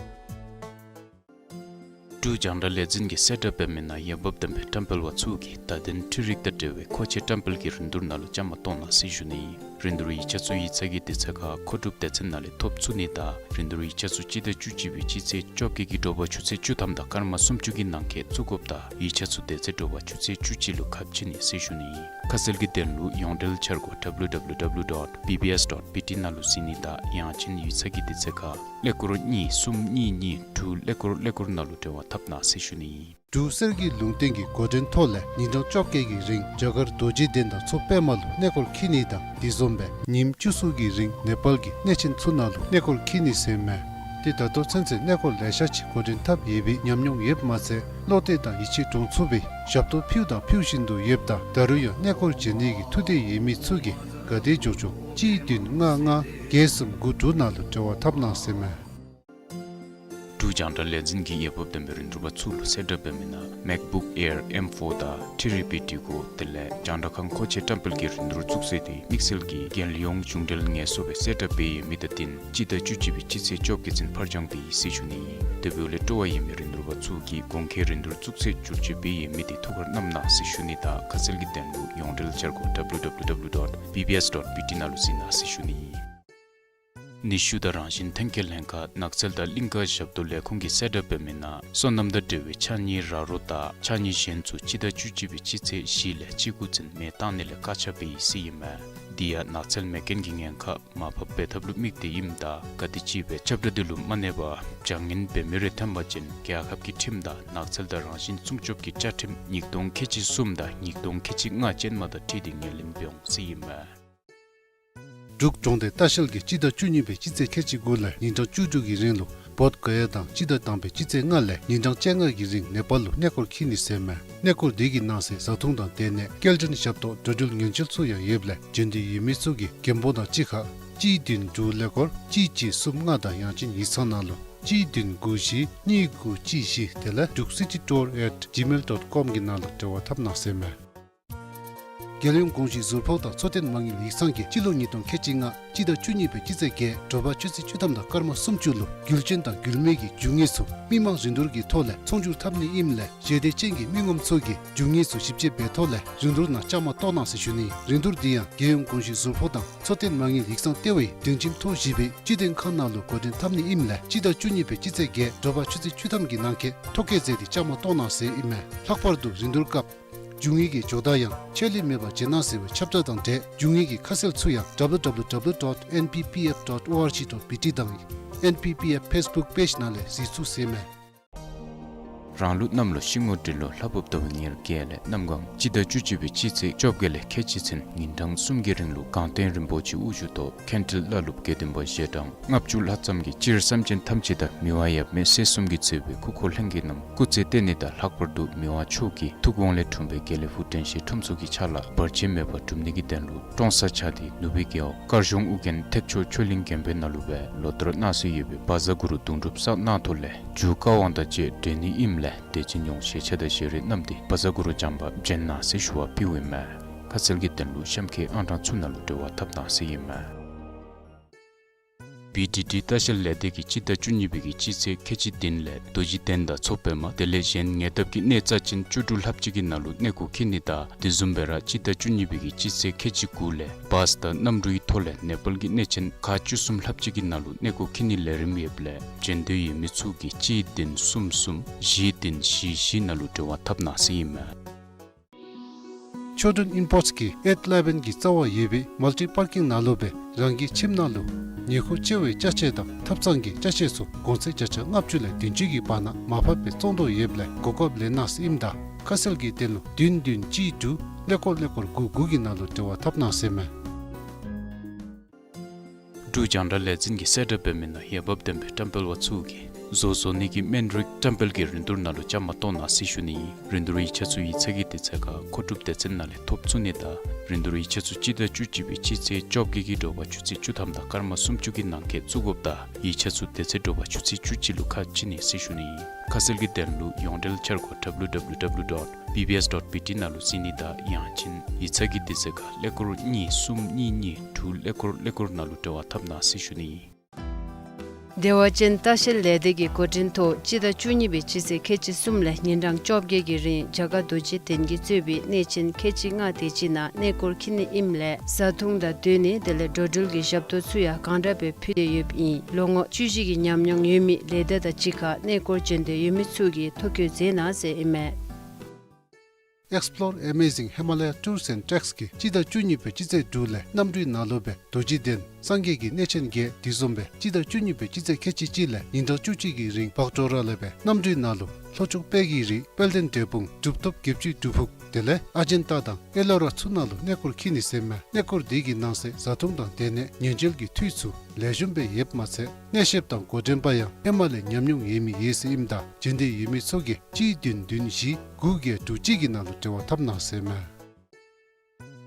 འབྲུག་རྒྱང་བསྒྲགས་ལས་འཛིན་གྱིས་གསལ་བསྒྲགས་འབད་མི་ནང་འོས་འབབ་ལྡན་པའི་བཀྲམ་སྤེལ་པ་ཚུ་གིས་བརྡ་དོན་འཕྲུལ་རིག་དང་འབྲེལ་བའི་མཁོ་ཆས་བཀྲམ་སྤེལ་གྱི་རིན་བསྡུར་ནང་ལུ་བཅའ་མར་གཏོགས་གནང་ཟེར་ཞུ་ནི་ཨིན། རིན་བསྡུར་ཡིག་ཆ་ཚུ་ཡིག་ཚང་གི་དུས་ཚོད་ཁར་མཁོ་སྒྲུབ་སྡེ་ཚན་ནང་ལས་ཐོབ་ཚུགས་ནི་དང་རིན་བསྡུར་ཡིག་ཆ་ཚུ་སྤྱི་ཟླ་བཅུ་གཅིག་པའི་སྤྱི་ཚེས་བཅོ་བརྒྱད་ཀྱི་དྲོ་པ་ཆུ་ཚོད་བཅུ་ཐམ་དང་སྐར་མ་སུམ་ཅུ་གི་ནང་འཁོད་བཙུགས་དགོཔ་དང་ཡིག་ཆ་ཚུ་དེ་ཚེ་དྲོ་པ་ཆུ་ཚོད་བཅུ་གཅིག་ལུ་ཁ་ཕྱེ་ནི་ཟེར་ཞུ་ནི་ཨིན། ཁ་གསལ་གྱི་དོན་ལུ་ཡོངས་འབྲེལ་འཆར་སྒོ་W W W dot B B S dot B T ནང་ལུ་གཟིགས་ནི་དང་ཡང་ཅིན་ཡིག་ཚང་གི་དུས་ཚོད་ཁར་ཀླད་ཀོར་གཉིས་གསུམ་གཉིས་གཉིས་དྲུག་ཀླད་ཀོར་ཀླད་ཀོར་ནང་ལུ་འབྲེལ་བ་འཐབ་གནང་ཟེར་ཞུ་ནི་ཨིན། འབྲུག་གསེར་གྱི་ལུང་བསྟན་གྱི་འགོ་འདྲེན་ཐོག་ལས་ཉིན་གྲངས་བཅོ་བརྒྱད་ཀྱི་རིང་རྒྱ་གར་རྡོ་རྗེ་གདན་དང་མཚོ་པདྨ་ལུ་གནས་སྐོར་འཁྱིད་ནི་དང་དེ་བཟུམ་སྦེ་ཉིནམ་བཅུ་གསུམ་གྱི་རིང་ནེ་པཱལ་གྱི་གནས་ཆེན་ཚུ་ནང་ལུ་གནས་སྐོར་འཁྱིད་ནི་ཟེར་མས། ཏེ་ད་ལྟོ་ཚུན་ཚོད་གནས་སྐོར་ལེ་ཤ་ཅིག་འགོ་འདྲེན་འཐབ་ཡོད་པའི་ཉམས་མྱོང་ཡོདཔ་མ་ཚད་བློ་གཏད་དང་ཡིད་ཆེས་འདྲོངས་ཚུགས་པའི་ཞབས་ཏོག་ཕུལཝ་དང་ཕུལ་བཞིན་དུ་ཡོདཔ་ད་ད་རུང་ཡང་གནས་སྐོར་བྱོན་ནི་གི་ཐུགས་འདོད་ཡོད་མི་ཚུ་གིས་ག་དེ་མགྱོགས་མགྱོགས་གཅིག་བདུན་ལྔ་ལྔ་བརྒྱད་གསུམ་དགུ་དྲུག་ནང་ལུ་འབྲེལ་བ་འཐབ་གནང་ཟེར་མས། འབྲུག་རྒྱང་བསྒྲགས་ལས་འཛིན་གྱིས་འོས་འབབ་ལྡན་པའི་རིན་བསྡུར་པ་ཚུ་ལུ་གསལ་བསྒྲགས་འབད་མི་ནང་MacBook Air M four དང་ཐི་རི་པི་འབྲི་གུ་དེ་ལས་རྒྱང་བསྒྲགས་ཁང་མཁོ་ཆས་བཀྲམ་སྤེལ་གྱི་རིན་བསྡུར་བཙུགས་ཚེས་དེ་དམིགས་བསལ་གྱི་རྒྱལ་ཡོངས་གཞུང་འབྲེལ་ངལ་གསོ་སྦེ་གསལ་བསྒྲགས་འབད་ཡོད་མི་དང་བསྟུན་སྤྱི་ཟླ་བཅུ་གཅིག་པའི་སྤྱི་ཚེས་བཅོ་བརྒྱད་ཚུན་ཕར་འགྱངས་འབད་ཡི་ཟེར་ཞུ་ནི་ཨིན། དེ་འབདཝ་ལས་སྤྲོ་བ་ཡོད་མི་རིན་བསྡུར་པ་ཚུ་གིས་གོང་འཁོད་རིན་བསྡུར་བཙུགས་ཚེས་བསྒྱུར་བཅོས་འབད་ཡོད་མི་དེ་ཐུགས་ཁར་བསྣམ་གནང་ཟེར་ཞུ་ནི་དང་ཁ་གསལ་གྱི་དོན་ལུ་ཡོངས་འབྲེལ་འཆར་སྒོ་W W W dot B B S dot B T ནང་ལུ་གཟིགས་གནང་ཟེར་ཞུ་ནི་ཨིན། ནུས་ཤུགས་དང་རང་བཞིན་ཐོན་སྐྱེད་ལྷན་ཁག་ནགས་ཚལ་དང་གླིང་ཀ་ཞབས་ཏོག་ལས་ཁུངས་ཀྱིས་གསལ་བསྒྲགས་འབད་མི་ནང་སོ་ནམ་དང་འབྲེལ་བའི་ཕྱགས་སྙིགས་ར་རོ་དང་ཕྱགས་སྙིགས་གཞན་ཚུ་སྤྱི་ཟླ་བཅུ་གཅིག་པའི་སྤྱི་ཚེས་བཞི་ལས་བཅུ་དགུ་ཚུན་མེ་བཏང་ནི་ལས་བཀག་ཆ་འབད་ཡི་ཟེར་ཨིན་མས། དེ་ཡང་ནགས་ཚལ་མེ་རྐྱེན་གྱི་ཉེན་ཁ་མར་ཕབ་འབད་ཐབས་ལུ་དམིགས་ཏེ་ཨིནམ་ད་ག་དེམ་ཅིག་སྦེ་ཁྱབ་བསྒྲགས་འདི་ལུ་མ་གནས་པར་བྱ་ངན་འབད་མི་རེ་ཐོན་པ་ཅིན་རྒྱལ་ཁབ་ཀྱི་ཁྲིམས་དང་ནགས་ཚལ་དང་རང་བཞིན་སྲུང་སྐྱོབ་ཀྱི་བཅའ་ཁྲིམས་ཉིས་སྟོང་ཁལ་གཅིག་གསུམ་དང་ཉིས་སྟོང་ཁལ་གཅིག་ལྔ་ཅན་མ་དང་འཁྲིལ་ཏེ་ངོས་ལེན་འབད་འོང་ཟེར་ཨིན་མས། འབྲུག་གྲོང་སྡེ་ལྟ་བཤལ་གྱིས་སྤྱི་ཟླ་བཅུ་གཉིས་པའི་སྤྱི་ཚེས་ཁལ་གཅིག་དགུ་ལས་ཉིན་གྲངས་བཅུ་དྲུག་གི་རིང་ལུ་བོདྷ་ག་ཡ་དང་སྤྱི་ཟླ་དང་པའི་སྤྱི་ཚེས་ལྔ་ལས་ཉིན་གྲངས་བཅོ་ལྔ་གི་རིང་ནེ་པཱལ་ལུ་གནས་སྐོར་འཁྱིད་ནི་ཟེར་མས། གནས་སྐོར་འདི་གི་ནང་གསེས་བཟའ་འཐུང་དང་སྡོད་གནས་སྐྱེལ་འདྲེན་ཞབས་ཏོག་འགྲོ་འགྲུལ་ཉེན་བཅོལ་ཚུ་ཡང་ཡོདཔ་ལས་བྱོན་འདོད་ཡོད་མི་ཚུ་གིས་མགྱོནམ་པོ་དང་གཅིག་ཁར་གཅིག་བདུན་དྲུག་ཀླད་ཀོར་གཅིག་གཅིག་གསུམ་ལྔ་དང་ཡང་ཅིན་ཡིག་ཚང་ནང་ལུ་གཅིག་བདུན་དགུ་བཞི་གཉིས་དགུ་གཅིག་བཞི་དེ་ལས་druk city tour at gmail dot com གི་ནང་ལུ་འབྲེལ་བ་འཐབ་གནང་ཟེར་མས། རྒྱལ་ཡོངས་གོང་ཞུས་ཟུར་ཕོགས་དང་འཚོ་རྟེན་མ་དངུལ་ཡིག་ཚང་གིས་སྤྱི་ལོ་ཉིས་སྟོང་ཁལ་གཅིག་ལྔ་སྤྱི་ཟླ་བཅུ་གཉིས་པའི་སྤྱི་ཚེས་བརྒྱད་དྲོ་པ་ཆུ་ཚོད་བཅུ་ཐམ་དང་སྐར་མ་སུམ་ཅུ་ལུ་རྒྱུ་ཅན་དང་རྒྱུ་མེད་ཀྱི་རྒྱུ་དངོས་ཚུ་མི་མང་རིན་བསྡུར་གྱི་ཐོག་ལས་ཚོང་སྒྱུར་འཐབ་ནི་ཨིནམ་ལས་ཞལ་འདེབས་ཅན་གྱི་མི་ངོམ་ཚུ་གིས་རྒྱུ་དངོས་ཚུ་ཞིབ་དཔྱད་འབད་ཐོག་ལས་རིན་བསྡུར་ནང་བཅའ་མར་གཏོགས་གནང་ཟེར་ཞུ་ནི། རིན་བསྡུར་འདི་ཡང་རྒྱལ་ཡོངས་གོང་ཞུས་ཟུར་ཕོགས་དང་འཚོ་རྟེན་མ་དངུལ་ཡིག་ཚང་ལྟེ་བའི་སྒྲིང་ཁྱིམ་ཐོག་བཞི་པའི་སྤྱི་དོན་ཁང་ནང་ལུ་འགོ་འདྲེན་འཐབ་ནི་ཨིནམ་ལས་སྤྱི་ཟླ་བཅུ་གཉིས་པའི་སྤྱི་ཚེས་བརྒྱད་དྲོ་པ་ཆུ་ཚོད་བཅུ་ཐམ་གྱི་ནང་འཁོད་ཐོ་བཀོད་མཛད་དེ་བཅའ་མར་གཏོགས་གནང་ཟེར་ཨིན་མས། ལྷག་པར་དུ་རིན་བསྡུར་སྐབས་རྒྱུ་དངོས་ཀྱི་ཇོ་བདག་ཡང་ཆད་ལུས་མེད་པར་བྱོན་གནང་ཟེར་བའི་ཁྱབ་བསྒྲགས་དང་འབྲེལ་རྒྱུ་དངོས་ཀྱི་ཁ་གསལ་ཚུ་ཡང་W W W dot N P P F dot O R G dot B T དང་N P P F Facebook page ནང་ལས་གཟིགས་ཚུགས་ཟེར་མས། རང་ལུགས་གནམ་ལོ་ཤིང་མོ་འབྲི་ལོ་ལྷ་བབས་ཟླཝ་ཉེར་བརྒྱད་ལས་གནམ་གང་སྤྱི་ཟླ་བཅུ་གཅིག་པའི་སྤྱི་ཚེས་བཅོ་བརྒྱད་ལས་ཁལ་གཅིག་ཚུན་ཉིན་གྲངས་གསུམ་གྱི་རིང་ལུ་དགའ་སྟོན་རིན་པོ་ཆེ་དབུ་བཞུགས་ཐོག་མཁན་སྤྲུལ་བླ་སློབ་དགེ་འདུན་པ་ཞལ་གྲངས་ལྔ་བཅུ་ལྷག་ཙམ་གྱིས་སྤྱིར་སེམས་ཅན་ཐམས་ཅད་དང་མི་དབང་ཡབ་མེས་སྲས་གསུམ་གྱིས་གཙོས་པའི་སྐུ་འཁོར་ལྷན་རྒྱས་རྣམས་སྐུ་ཚེ་བརྟན་ནི་དང་ལྷག་པར་དུ་མི་དབང་མཆོག་གི་ཐུགས་དགོངས་ལས་འཁྲུངས་པའི་དགེ་ལེགས་ཕུག་དྲན་ཤེས་ཁྲོམ་ཚོགས་ཀྱི་ཕྱག་ལཱ་བར་ཆད་མེད་པར་སྒྲུབ་ནི་གི་དོན་ལུ་ཀྲོང་གསར་ཆགས་ཏེ་ནུབ་སྦིས་རྒེད་འོག་དཀར་གཞོང་ཨོ་རྒྱན་ཐེག་མཆོག་ཆོས་གླིང་དགོན་པའི་ནང་ལུ་སྦེ་ལོ་ལྟར་གནང་སྲོལ་ཡོད་པའི་བཛྲ་གུ་རུ་གདུང་སྒྲུབ་བསགས་གནང་ཐོག་ལས་རྒྱུ་བཀའ་དབང་དང་བཅས་འབྲེལ་ནི་ཨིནམ་ལས་དད་ཅན་ཡོངས་ཞལ་ཆད་དང་ཞལ་རས་བསྣམས་ཏེ་བཛྲ་གུ་རུ་བྱམས་པ་བྱོན་གནང་ཟེར་ཞུ་བ་ཕུལཝ་ཨིན་མས། ཁ་གསལ་གྱི་དོན་ལུ་གཤམ་འཁོད་ཨང་གྲངས་ཚུ་ནང་ལུ་འབྲེལ་བ་འཐབ་གནང་ཟེར་ཨིན་མས། བི་ཌི་ཌི་ལྟ་བཤལ་ལས་སྡེ་གིས་སྤྱི་ཟླ་བཅུ་གཉིས་པའི་གི་སྤྱི་ཚེས་ཁལ་གཅིག་བདུན་ལས་རྡོ་རྗེ་གདན་དང་མཚོ་པདྨ་དེ་ལས་གཞན་ཉེ་འདབས་ཀྱི་གནས་རྩ་ཅན་བཅུ་དྲུག་ལྷགཔ་ཅིག་གི་ནང་ལུ་གནས་སྐོར་འཁྱིད་ནི་དང་དེ་བཟུམ་སྦེ་ར་སྤྱི་ཟླ་བཅུ་གཉིས་པའི་གི་སྤྱི་ཚེས་ཁལ་གཅིག་དགུ་ལས་བཱས་དང་གནམ་གྲུའི་ཐོག་ལས་ནེ་པཱལ་གྱི་གནས་ཆེན་ཁག་བཅུ་གསུམ་ལྷགཔ་ཅིག་གི་ནང་ལུ་གནས་སྐོར་འཁྱིད་ནི་ལས་རིམ་ཡོདཔ་ལས་འབྱོན་འདོད་ཡོད་མི་ཚུ་གིས་གཅིག་བདུན་གསུམ་གསུམ་བཞི་བདུན་བཞི་བཞི་ནང་ལུ་འབྲེལ་བ་འཐབ་གནང་ཟེར་ཨིན་མས། ཆོས་སྒྲོན་ཨིམ་པོརཊསི་གིས་ཨེཊ་ཨི་ལེ་བཱན་གྱི་རྩ་བར་ཡོད་པའི་མལ་ཊི་པར་ཀིང་ནང་ལུ་སྦེ་རང་གི་ཁྱིམ་ནང་ལུ་ཉེ་འཁོར་བཅོ་བའི་ཅ་ཆས་དང་ཐབ་ཚང་གི་ཅ་ཆས་ཚུ་གོང་ཚད་བརྒྱ་ཆ་ལྔ་བཅུ་ལས་བདུན་ཅུ་གི་བར་ན་མར་ཕབ་སྦེ་བཙོང་དོ་ཡོདཔ་ལས་གོ་སྐབས་ལེན་གནང་ཟེར་ཨིནམ་ད་ཁ་གསལ་གྱི་དོན་ལུ་བདུན་བདུན་གཅིག་དྲུག་ཀླད་ཀོར་ཀླད་ཀོར་དགུ་དགུ་གི་ནང་ལུ་འབྲེལ་བ་འཐབ་གནང་ཟེར་མས། འབྲུག་རྒྱང་བསྒྲགས་ལས་འཛིན་གྱིས་གསལ་བསྒྲགས་འབད་མི་ནང་འོས་འབབ་ལྡན་པའི་བཀྲམ་སྤེལ་པ་ཚུ་གིས་བཟོ་བཟོ་ནི་གི་སྨན་རིགས་བཀྲམ་སྤེལ་གྱི་རིན་བསྡུར་ནང་ལུ་བཅའ་མར་གཏོགས་གནང་ཟེར་ཞུ་ནི་ཨིན། རིན་བསྡུར་ཡིག་ཆ་ཚུ་ཡིག་ཚང་གི་དུས་ཚོད་ཁར་མཁོ་སྒྲུབ་སྡེ་ཚན་ནང་ལས་ཐོབ་ཚུགས་ནི་དང་རིན་བསྡུར་ཡིག་ཆ་ཚུ་སྤྱི་ཟླ་བཅུ་གཅིག་པའི་སྤྱི་ཚེས་བཅོ་བརྒྱད་ཀྱི་དྲོ་པ་ཆུ་ཚོད་བཅུ་ཐམ་དང་སྐར་མ་སུམ་ཅུ་གི་ནང་འཁོད་བཙུགས་དགོཔ་དང་ཡིག་ཆ་ཚུ་དེ་ཚེ་དྲོ་པ་ཆུ་ཚོད་བཅུ་གཅིག་ལུ་ཁ་ཕྱེ་ནི་ཟེར་ཞུ་ནི་ཨིན། ཁ་གསལ་གྱི་དོན་ལུ་ཡོངས་འབྲེལ་འཆར་སྒོ་W W W dot B B S dot B T ནང་ལུ་གཟིགས་ནི་དང་ཡང་ཅིན་ཡིག་ཚང་གི་དུས་ཚོད་ཁར་ཀླད་ཀོར་གཉིས་གསུམ་གཉིས་གཉིས་དྲུག་ཀླད་ཀོར་ཀླད་ཀོར་ནང་ལུ་འབྲེལ་བ་འཐབ་གནང་ཟེར་ཞུ་ནི་ཨིན། བདེ་བ་ཅན་ལྟ་བཤལ་ལས་སྡེ་གི་འགོ་འདྲེན་ཐོག་སྤྱི་ཟླ་བཅུ་གཉིས་པའི་སྤྱི་ཚེས་ཁལ་གཅིག་གསུམ་ལས་ཉིན་གྲངས་བཅོ་བརྒྱད་ཀྱི་རིང་རྒྱ་གར་རྡོ་རྗེ་གདན་གྱིས་གཙོས་པའི་གནས་ཆེན་ཁལ་གཅིག་ལྔ་དེ་ཅིག་ནང་གནས་སྐོར་འཁྱིད་ནི་ཨིནམ་ལས་བཟའ་འཐུང་དང་སྡོད་གནས་དེ་ལས་འགྲོ་འགྲུལ་གྱི་ཞབས་ཏོག་ཚུ་ཡང་གང་དྲག་སྦེ་ཕུལ་ཏེ་ཡོདཔ་ཨིན། ལོ་ངོ་བཅུ་བཞི་གི་ཉམས་མྱོང་ཡོད་མི་ལས་སྡེ་དང་གཅིག་ཁར་གནས་སྐོར་འབྱོན་འདོད་ཡོད་མི་ཚུ་གིས་ཐོ་བཀོད་མཛད་གནང་ཟེར་ཨིན་མས། Explore Amazing Himalaya Tours and Treks གིས་སྤྱི་ཟླ་བཅུ་གཉིས་པའི་སྤྱི་ཚེས་དྲུག་ལས་གནམ་གྲུའི་ནང་ལུ་སྦེ་རྡོ་རྗེ་གདན་སངས་རྒྱས་ཀྱི་གནས་ཆེན་བརྒྱད་དེ་བཟུམ་སྦེ་སྤྱི་ཟླ་བཅུ་གཉིས་པའི་སྤྱི་ཚེས་ཁལ་གཅིག་གཅིག་ལས་ཉིན་གྲངས་བཅུ་གཅིག་གི་རིང་བག་གྲོ་ར་ལས་སྦེ་གནམ་གྲུའི་ནང་ལུ་ལྷོ་ཕྱོགས་དཔལ་གྱི་རི་དཔལ་ལྡན་འབྲས་སྤུངས་གྲུབ་ཐོབ་བརྒྱད་ཅུའི་སྒྲུབ་ཕུག་དེ་ལས་ཨ་ཇན་ཏ་དང་ཨེ་ལོ་ར་ཚུ་ནང་ལུ་གནས་སྐོར་འཁྱིད་ནི་ཟེར་མས། གནས་སྐོར་དེ་གི་ནང་གསེས་བཟའ་འཐུང་དང་སྡོད་གནས་ཉལ་འཇལ་གྱི་འཐུས་ཚུ་ལེགས་ཤོམ་སྦེ་ཡོདཔ་མ་ཚད་གནས་བཤདཔ་དང་འགོ་འདྲེན་པ་ཡང་ཧེ་མ་ལས་ཉམས་མྱོང་ཡོད་མི་ཡོད་ཟེར་ཨིནམ་ད་འབྱོན་འདོད་ཡོད་མི་ཚུ་གིས་གཅིག་བདུན་བདུན་བཞི་དགུ་བརྒྱད་དྲུག་གཅིག་གི་ནང་ལུ་འབྲེལ་བ་འཐབ་གནང་ཟེར་མས།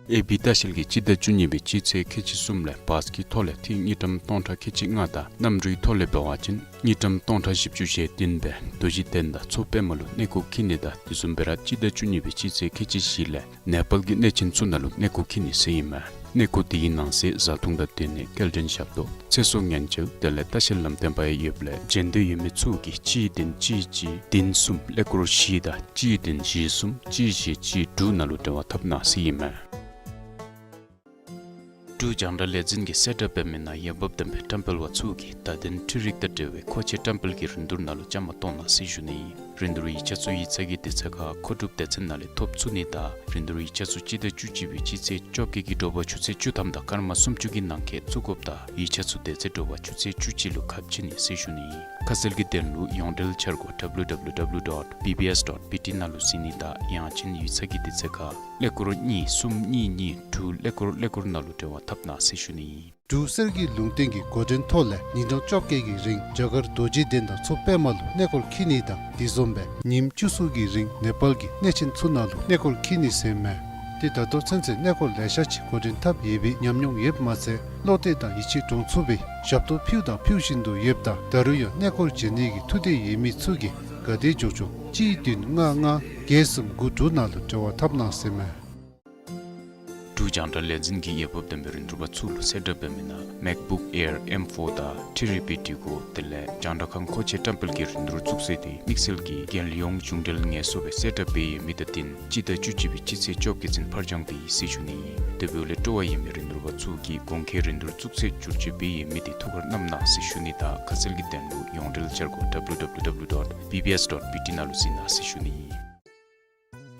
ཨེ་བི་ལྟ་བཤལ་གྱིས་སྤྱི་ཟླ་བཅུ་གཉིས་པའི་སྤྱི་ཚེས་ཁལ་གཅིག་གསུམ་ལས་བཱས་ཀྱི་ཐོག་ལས་ཐིག་དངུལ་ཀྲམ་སྟོང་ཕྲག་ཁལ་གཅིག་ལྔ་དང་གནམ་གྲུའི་ཐོག་ལས་འབད་བ་ཅིན་དངུལ་ཀྲམ་སྟོང་ཕྲག་བཞི་བཅུ་ཞེ་བདུན་སྦེ་རྡོ་རྗེ་གདན་དང་མཚོ་པདྨ་ལུ་གནས་སྐོར་འཁྱིད་ནི་དང་དེ་བཟུམ་སྦེ་ར་སྤྱི་ཟླ་བཅུ་གཉིས་པའི་སྤྱི་ཚེས་ཁལ་གཅིག་བཞི་ལས་ནེ་པཱལ་གྱི་གནས་ཆེན་ཚུ་ནང་ལུ་གནས་སྐོར་འཁྱིད་ནི་ཟེར་ཨིན་མས། གནས་སྐོར་དེའི་ནང་གསེས་བཟའ་འཐུང་དང་སྡོད་གནས་སྐྱེལ་འདྲེན་ཞབས་ཏོག་ཚེ་སྲོག་ཉེན་བཅོལ་དེ་ལས་ལྟ་བཤལ་ལམ་སྟོན་པ་ཡང་ཡོདཔ་ལས་འབྱོན་འདོད་ཡོད་མི་ཚུ་གིས་གཅིག་བདུན་གཅིག་གཅིག་བདུན་གསུམ་ཀླད་ཀོར་བཞི་དང་གཅིག་བདུན་བཞི་གསུམ་གཅིག་བཞི་གཅིག་དྲུག་ནང་ལུ་འབྲེལ་བ་འཐབ་གནང་ཟེར་ཨིན་མས། འབྲུག་རྒྱང་བསྒྲགས་ལས་འཛིན་གྱིས་གསལ་བསྒྲགས་འབད་མི་ནང་འོས་འབབ་ལྡན་པའི་བཀྲམ་སྤེལ་བ་ཚུ་གིས་བརྡ་དོན་འཕྲུལ་རིག་དང་འབྲེལ་བའི་མཁོ་ཆས་བཀྲམ་སྤེལ་གྱི་རིན་བསྡུར་ནང་ལུ་བཅའ་མར་གཏོགས་གནང་ཟེར་ཞུ་ནི་ཨིན། རིན་བསྡུར་ཡིག་ཆ་ཚུ་ཡིག་ཚང་གི་དུས་ཚོད་ཁར་མཁོ་སྒྲུབ་སྡེ་ཚན་ནང་ལས་ཐོབ་ཚུགས་ནི་དང་རིན་བསྡུར་ཡིག་ཆ་ཚུ་སྤྱི་ཟླ་བཅུ་གཅིག་པའི་སྤྱི་ཚེས་བཅོ་བརྒྱད་ཀྱི་དྲོ་པ་ཆུ་ཚོད་བཅུ་ཐམ་དང་སྐར་མ་སུམ་ཅུ་གི་ནང་འཁོད་བཙུགས་དགོཔ་དང་ཡིག་ཆ་ཚུ་དེ་ཚེ་དྲོ་པ་ཆུ་ཚོད་བཅུ་གཅིག་ལུ་ཁ་ཕྱེ་ནི་ཟེར་ཞུ་ནི་ཨིན། ཁ་གསལ་གྱི་དོན་ལུ་ཡོངས་འབྲེལ་འཆར་སྒོ་W W W dot B B S dot B T ནང་ལུ་གཟིགས་ནི་དང་ཡང་ཅིན་ཡིག་ཚང་གི་དུས་ཚོད་ཁར་ཀླད་ཀོར་གཉིས་གསུམ་གཉིས་གཉིས་དྲུག་ཀླད་ཀོར་ཀླད་ཀོར་ནང་ལུ་འབྲེལ་བ་འཐབ་གནང་ཟེར་ཞུ་ནི་ཨིན། འབྲུག་གསེར་གྱི་ལུང་བསྟན་གྱི་འགོ་འདྲེན་ཐོག་ལས་ཉིན་གྲངས་བཅོ་བརྒྱད་ཀྱི་རིང་རྒྱ་གར་རྡོ་རྗེ་གདན་དང་མཚོ་པདྨ་ལུ་གནས་སྐོར་འཁྱིད་ནི་དང་དེ་བཟུམ་སྦེ་ཉིནམ་བཅུ་གསུམ་གྱི་རིང་ནེ་པཱལ་གྱི་གནས་ཆེན་ཚུ་ནང་ལུ་གནས་སྐོར་འཁྱིད་ནི་ཟེར་མས། ཏེ་ད་ལྟོ་ཚུན་ཚོད་གནས་སྐོར་ལེ་ཤ་ཅིག་འགོ་འདྲེན་འཐབ་ཡོད་པའི་ཉམས་མྱོང་ཡོདཔ་མ་ཚད་བློ་གཏད་དང་ཡིད་ཆེས་འདྲོངས་ཚུགས་པའི་ཞབས་ཏོག་ཕུལཝ་དང་ཕུལ་བཞིན་དུ་ཡོདཔ་ད་ད་རུང་ཡང་གནས་སྐོར་འབྱོན་ནི་གི་ཐུགས་འདོད་ཡོད་མི་ཚུ་གིས་ག་དེ་མགྱོགས་མགྱོགས་གཅིག་བདུན་ལྔ་ལྔ་བརྒྱད་གསུམ་དགུ་དྲུག་ནང་ལུ་འབྲེལ་བ་འཐབ་གནང་ཟེར་མས། འབྲུག་རྒྱང་བསྒྲགས་ལས་འཛིན་གྱིས་འོས་འབབ་ལྡན་པའི་རིན་བསྡུར་པ་ཚུ་ལུ་གསལ་བསྒྲགས་འབད་མི་ནང་MacBook Air M four དང་ཐི་རི་པི་འབྲི་གུ་དེ་ལས་རྒྱང་བསྒྲགས་ཁང་མཁོ་ཆས་བཀྲམ་སྤེལ་གྱི་རིན་བསྡུར་བཙུགས་ཚེས་དེ་དམིགས་བསལ་གྱི་རྒྱལ་ཡོངས་གཞུང་འབྲེལ་ངལ་གསོ་སྦེ་གསལ་བསྒྲགས་འབད་ཡོད་མི་དང་བསྟུན་སྤྱི་ཟླ་བཅུ་གཅིག་པའི་སྤྱི་ཚེས་བཅོ་བརྒྱད་ཚུན་ཕར་འགྱངས་འབད་ཡི་ཟེར་ཞུ་ནི་ཨིན། དེ་འབདཝ་ལས་སྤྲོ་བ་ཡོད་མི་རིན་བསྡུར་པ་ཚུ་གིས་གོང་འཁོད་རིན་བསྡུར་བཙུགས་ཚེས་བསྒྱུར་བཅོས་འབད་ཡོད་མི་དེ་ཐུགས་ཁར་བསྣམ་གནང་ཟེར་ཞུ་ནི་དང་ཁ་གསལ་གྱི་དོན་ལུ་ཡོངས་འབྲེལ་འཆར་སྒོ་W W W dot B B S dot B T ནང་ལུ་གཟིགས་གནང་ཟེར་ཞུ་ནི་ཨིན།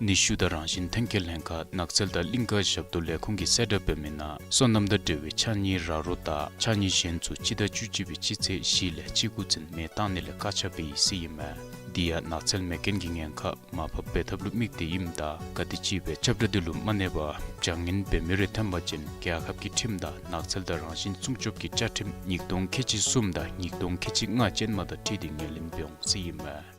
ནུས་ཤུགས་དང་རང་བཞིན་ཐོན་སྐྱེད་ལྷན་ཁག་ནགས་ཚལ་དང་གླིང་ཀ་ཞབས་ཏོག་ལས་ཁུངས་ཀྱིས་གསལ་བསྒྲགས་འབད་མི་ནང་སོ་ནམ་དང་འབྲེལ་བའི་ཕྱགས་སྙིགས་ར་རོ་དང་ཕྱགས་སྙིགས་གཞན་ཚུ་སྤྱི་ཟླ་བཅུ་གཅིག་པའི་སྤྱི་ཚེས་བཞི་ལས་བཅུ་དགུ་ཚུན་མེ་བཏང་ནི་ལས་བཀག་ཆ་འབད་ཡི་ཟེར་ཨིན་མས། དེ་ཡང་ནགས་ཚལ་མེ་རྐྱེན་གྱི་ཉེན་ཁ་མར་ཕབ་འབད་ཐབས་ལུ་དམིགས་ཏེ་ཨིནམ་ད་ག་དེམ་ཅིག་སྦེ་ཁྱབ་བསྒྲགས་དེ་ལུ་མ་གནས་པར་བྱང་ངན་འབད་མི་རེ་ཐོན་པ་ཅིན་རྒྱལ་ཁབ་ཀྱི་ཁྲིམས་དང་ནགས་ཚལ་དང་རང་བཞིན་སྲུང་སྐྱོབ་ཀྱི་བཅའ་ཁྲིམས་ཉིས་སྟོང་ཁལ་གཅིག་གསུམ་དང་ཉིས་སྟོང་ཁལ་གཅིག་ལྔ་ཅན་མ་དང་འཁྲིལ་ཏེ་ངོས་ལེན་འབད་འོང་ཟེར་ཨིན་མས།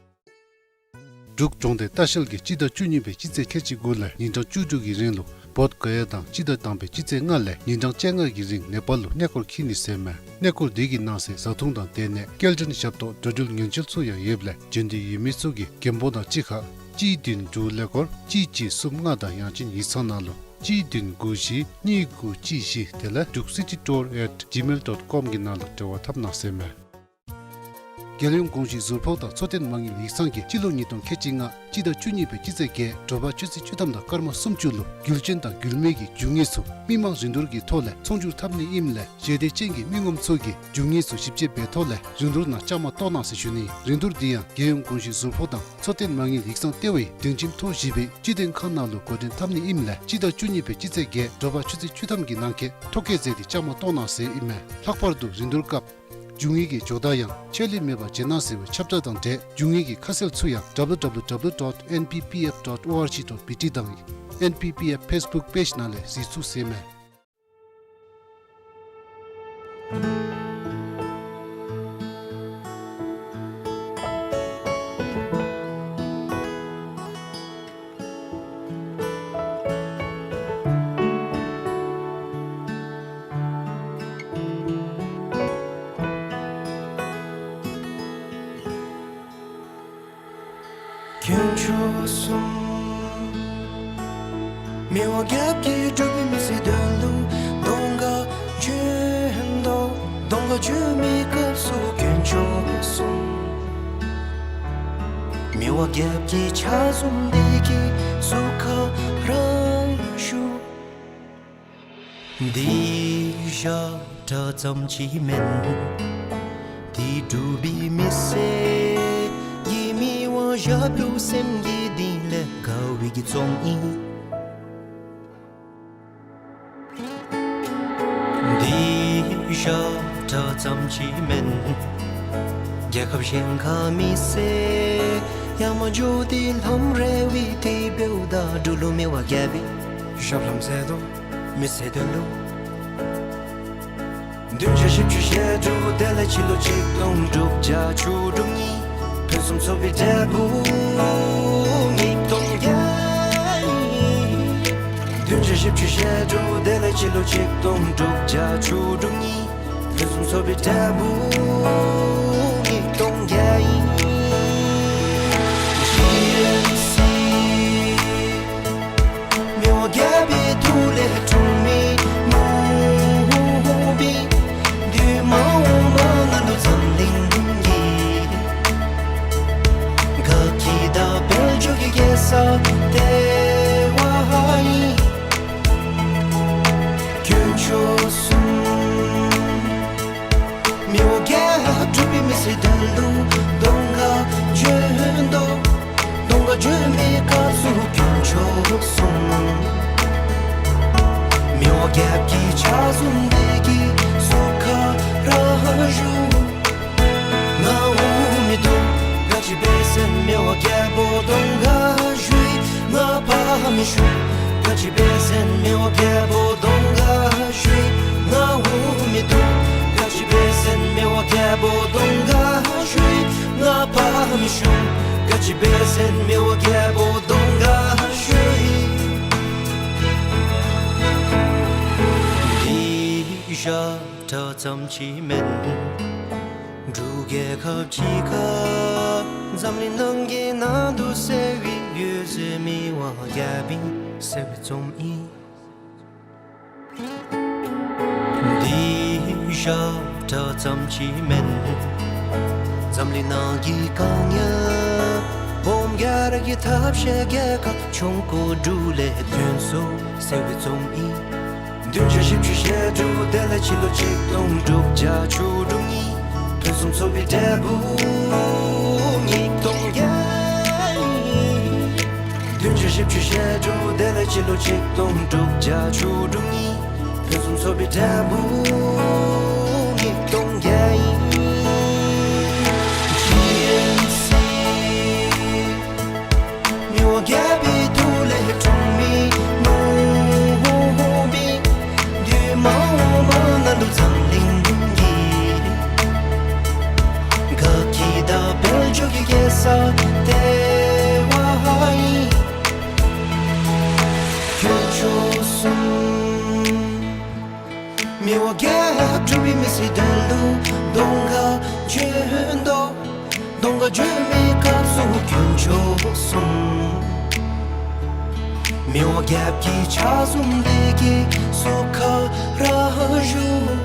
འབྲུག་གྲོང་སྡེ་ལྟ་བཤལ་གྱིས་སྤྱི་ཟླ་བཅུ་གཉིས་པའི་སྤྱི་ཚེས་ཁལ་གཅིག་དགུ་ལས་ཉིན་གྲངས་བཅུ་དྲུག་གི་རིང་ལུ་བོདྷ་ག་ཡ་དང་སྤྱི་ཟླ་དང་པའི་སྤྱི་ཚེས་ལྔ་ལས་ཉིན་གྲངས་བཅོ་ལྔ་གི་རིང་ནེ་པཱལ་ལུ་གནས་སྐོར་འཁྱིད་ནི་ཟེར་མས། གནས་སྐོར་དེ་གི་ནང་གསེས་བཟའ་འཐུང་དང་སྡོད་གནས་སྐྱེལ་འདྲེན་ཞབས་ཏོག་འགྲོ་འགྲུལ་ཉེན་བཅོལ་ཚུ་ཡང་ཡོདཔ་ལས་འབྱོན་འདོད་ཡོད་མི་ཚུ་གིས་མགོན་པོ་དང་གཅིག་ཁར་གཅིག་བདུན་དྲུག་ཀླད་ཀོར་གཅིག་གཅིག་གསུམ་ལྔ་དང་ཡང་ཅིན་ཡིག་ཚང་ནང་ལུ་གཅིག་བདུན་དགུ་བཞི་གཉིས་དགུ་གཅིག་བཞི་དེ་ལས Druk City Tour at gmail dot com གི་ནང་ལུ་འབྲེལ་བ་འཐབ་གནང་ཟེར་མས། རྒྱལ་ཡོངས་གོང་ཞུས་ཟུར་ཕོགས་དང་འཚོ་རྟེན་མ་དངུལ་ཡིག་ཚང་གིས་སྤྱི་ལོ་ཉིས་སྟོང་ཁལ་གཅིག་ལྔ་སྤྱི་ཟླ་བཅུ་གཉིས་པའི་སྤྱི་ཚེས་བརྒྱད་དྲོ་པ་ཆུ་ཚོད་བཅུ་ཐམ་དང་སྐར་མ་སུམ་ཅུ་ལུ་རྒྱུ་ཅན་དང་རྒྱུ་མེད་ཀྱི་རྒྱུ་དངོས་ཚུ་མི་མང་རིན་བསྡུར་གྱི་ཐོག་ལས་ཚོང་སྒྱུར་འཐབ་ནི་ཨིནམ་ལས་ཞལ་འདེབས་ཅན་གྱི་མི་ངོམ་ཚུ་གིས་རྒྱུ་དངོས་ཚུ་ཞིབ་དཔྱད་འབད་ཐོག་ལས་རིན་བསྡུར་ནང་བཅའ་མར་གཏོགས་གནང་ཟེར་ཞུ་ནི། རིན་བསྡུར་འདི་ཡང་རྒྱལ་ཡོངས་གོང་ཞུས་ཟུར་ཕོགས་དང་འཚོ་རྟེན་མ་དངུལ་ཡིག་ཚང་ལྟེ་བའི་སྒྲིང་ཁྱིམ་ཐོག་བཞི་པའི་སྤྱི་དོན་ཁང་ནང་ལུ་འགོ་འདྲེན་འཐབ་ནི་ཨིནམ་ལས་སྤྱི་ཟླ་བཅུ་གཉིས་པའི་སྤྱི་ཚེས་བརྒྱད་དྲོ་པ་ཆུ་ཚོད་བཅུ་ཐམ་གྱི་ནང་འཁོད་ཐོ་བཀོད་མཛད་དེ་བཅའ་མར་གཏོགས་གནང་ཟེར་ཨིན་མས། ལྷག་པར་དུ་རིན་བསྡུར་སྐབས་རྒྱུ་དངོས་ཀྱི་ཇོ་བདག་ཡང་ཆད་ལུས་མེད་པར་བྱོན་གནང་ཟེར་བའི་ཁྱབ་བསྒྲགས་དང་འབྲེལ་རྒྱུ་དངོས་ཀྱི་ཁ་གསལ་ཚུ་ཡང་W W W dot N P P F dot O R G dot B T དང་N P P F Facebook page ནང་ལས་གཟིགས་ཚུགས་ཟེར་མས། དཀོན་མཆོག་གསུམ། མི་དབང་རྒྱལ་པོ་གིས་འབྲུག་པའི་མི་སེར་དོན་ལུ་གདོང་ཁར་བྱོན་དོ། གདོང་ཁར་བྱོན་མི་སྐབས་སུ་དཀོན་ གསུངས། མི་དབང་རྒྱལཔོ་གི་ཕྱག་བཟུམ་འདི་གི་གཟུགས་ཁར་ར་བཞུགས། འདི་ཞབས་ཁྲ་ཙམ་ཅིག་མེན། འདི་འབྲུག་པའི་མི་སེར་གྱི་མི་དབང་ཞབས་དྲུང་སེམས་ཀྱི་གཏིང་ལས་དགའ་བའི་གི་རྩོམ་ཨིན། འདི་ཞབས་ཁྲ་ཙམ་ཅིག་མེན། རྒྱལ་ཁབ་གཞན་ཁར་མི་སེར་ཡར་མར་འགྱོ་སྟེ་ལྷམ་རལ་བའི་དེ་འབདཝ་ད་འབྲུག་ལུ་མི་དབང་རྒྱལ་པོའི་ཞབས་ལྷམ་ཟེར་དོ། མི་སེར་དོན་ལུ། བདུན་བརྒྱ་བཞི་བཅུ་ཞེ་དྲུག་དེ་ལས་སྤྱི་ལོ་ཆིག་སྟོང་དྲུག་བརྒྱ་བཅུ་དྲུག་ཉིན་ཕུན་སུམ་ཚོགས་པའི་འབྲས་བུ་ཉིས་སྟོང་བརྒྱ་ཨིན། བདུན་བརྒྱ་བཞི་བཅུ་ཞེ་དྲུག་དེ་ལས་སྤྱི་ལོ་ཆིག་སྟོང་དྲུག་བརྒྱ་བཅུ་དྲུག་ཉིན་ཕུན་སུམ་ཚོགས་པའི་འབྲས་བུ་ཉིས་སྟོང་བརྒྱ་ཨིན། ཇི་ཨེན་སི། མི་དབང་རྒྱལ་པོའི་ཐུགས་ལས་འཁྲུངས་མི་མུ་སྦེ་འདུས་མང་འོག་མ་ནང་ལུ་འཛམ་གླིང་གི་དགའ་སྐྱིད་དང་དཔལ་འབྱོར་གྱི་རྒྱལ་ས་ལྟེ་བ་ཨིན། དཀོན་མཆོག་གསུམ། མི་དབང་རྒྱལཔོ་འབྲུག་པའི་མི་སེར་དོན་ལུ་གདོང་ཁར་བྱོན་དོ། གདོང་ཁར་བྱོན་པའི་སྐབས་སུ་དཀོན་མཆོག་གསུམ། མི་དབང་རྒྱལཔོ་གི་ཕྱག་བཟུམ་འདི་གི་གཟུགས་ཁར་ར་བཞུགས། ང་འུ་མི་འདུག་ག་ཅི་འབད་ཟེར་ན་མི་དབང་རྒྱལ་པོ་གདོང་ཁར་བཞུགས། ང་ཕར་མི་ཤོང་ག་ཅི་འབད་ཟེར་ན་མི་དབང་རྒྱལ་པོ་གདོང་ཁར་བཞུགས། ང་འུ་མི་འདུག་ག་ཅི་འབད་ཟེར་ན་མི་དབང་རྒྱལ་པོ་གདོང་ཁར་བཞུགས། ང་ཕར་མི་ཤོང་ག་ཅི་འབད་ཟེར་ན་མི་དབང་རྒྱལ་པོ་གདོང་ཁར་བཞུགས། འདི་ཞབས་ཁྲ་ཙམ་ཅིག་མེན། འབྲུག་རྒྱལ་ཁབ་ཅིག་ཁར་འཛམ་གླིང་ནང་གི་ནང་དུ་གསལ་བའི་འོད་ཟེར་མི་དབང་རྒྱལ་པོའི་གསལ་བའི་རྩོམ་ཨིན། འདི་ཞབས་ཁྲ་ཙམ་ཅིག་མེན། འཛམ་གླིང་ནང་གི་གང་ཡང་སྦོམ་རྒྱ་ར་གི་ཐབས་ཤེས་རྒྱལ་ཁབ་ཆུང་ཀུ་འབྲུག་ལས་ཐོན་སོང་གསལ་བའི་རྩོམ་ཨིན། བདུན་བརྒྱ་བཞི་བཅུ་ཞེ་དྲུག་དེ་ལས་སྤྱི་ལོ་ཆིག་སྟོང་དྲུག་བརྒྱ་བཅུ་དྲུག་ཉིན་ཕུན་སུམ་ཚོགས་པའི་འབྲས་བུ་ཉིས་སྟོང་བརྒྱ་ཨིན། བདུན་བརྒྱ་བཞི་བཅུ་ཞེ་དྲུག་དེ་ལས་སྤྱི་ལོ་ཆིག་སྟོང་དྲུག་བརྒྱ་བཅུ་དྲུག་ཉིན་ཕུན་སུམ་ཚོགས་པའི་འབྲས་བུ་ཉིས་སྟོང་བརྒྱ་ཨིན། ཇི་ཨེན་སི། མི་དབང་རྒྱལ་པོའི་ཐུགས་ལས་འཁྲུངས་མི་མུ་སྦེ་འདུས་མང་འོག་མ་ནང་ལུ་འཛམ་གླིང་གི་དགའ་སྐྱིད་དང་དཔལ་འབྱོར་གྱི་རྒྱལ་ས་ལྟེ་བ་ཨིན། དཀོན་མཆོག་གསུམ། མི་དབང་རྒྱལཔོ་འབྲུག་པའི་མི་སེར་དོན་ལུ་གདོང་ཁར་བྱོན་དོ། གདོང་ཁར་བྱོན་པའི་སྐབས་སུ་དཀོན་མཆོག་གསུམ། མི་དབང་རྒྱལཔོ་གི་ཕྱག་བཟུམ་འདི་གི་གཟུགས་ཁར་ར་བཞུགས།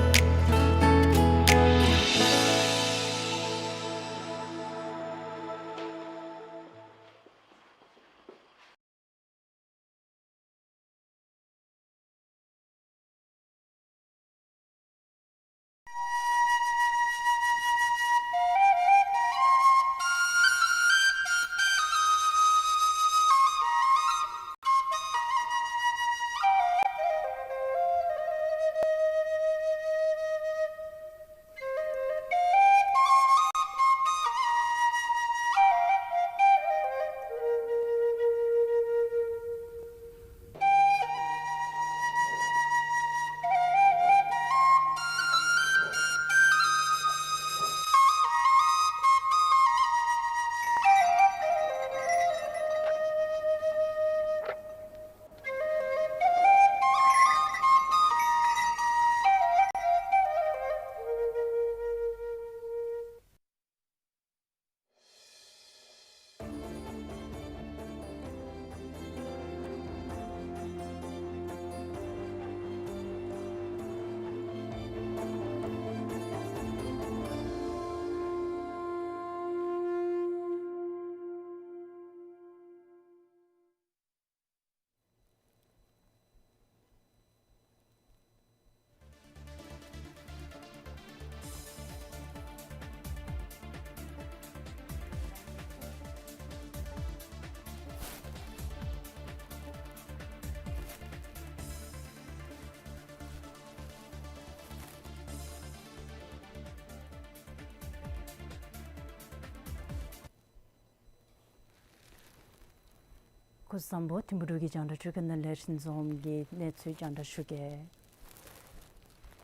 སྐུ་གཟུགས་བཟང་པོ། ཐིམ་ཕུ་འབྲུག་གི་རྒྱང་བསྒྲགས་ཁྲི་ཁ་ནང་ལས་རིན་འཛོམས་ཀྱིས་གནས་ཚུལ་རྒྱང་བསྒྲགས་ཞུ་གེ།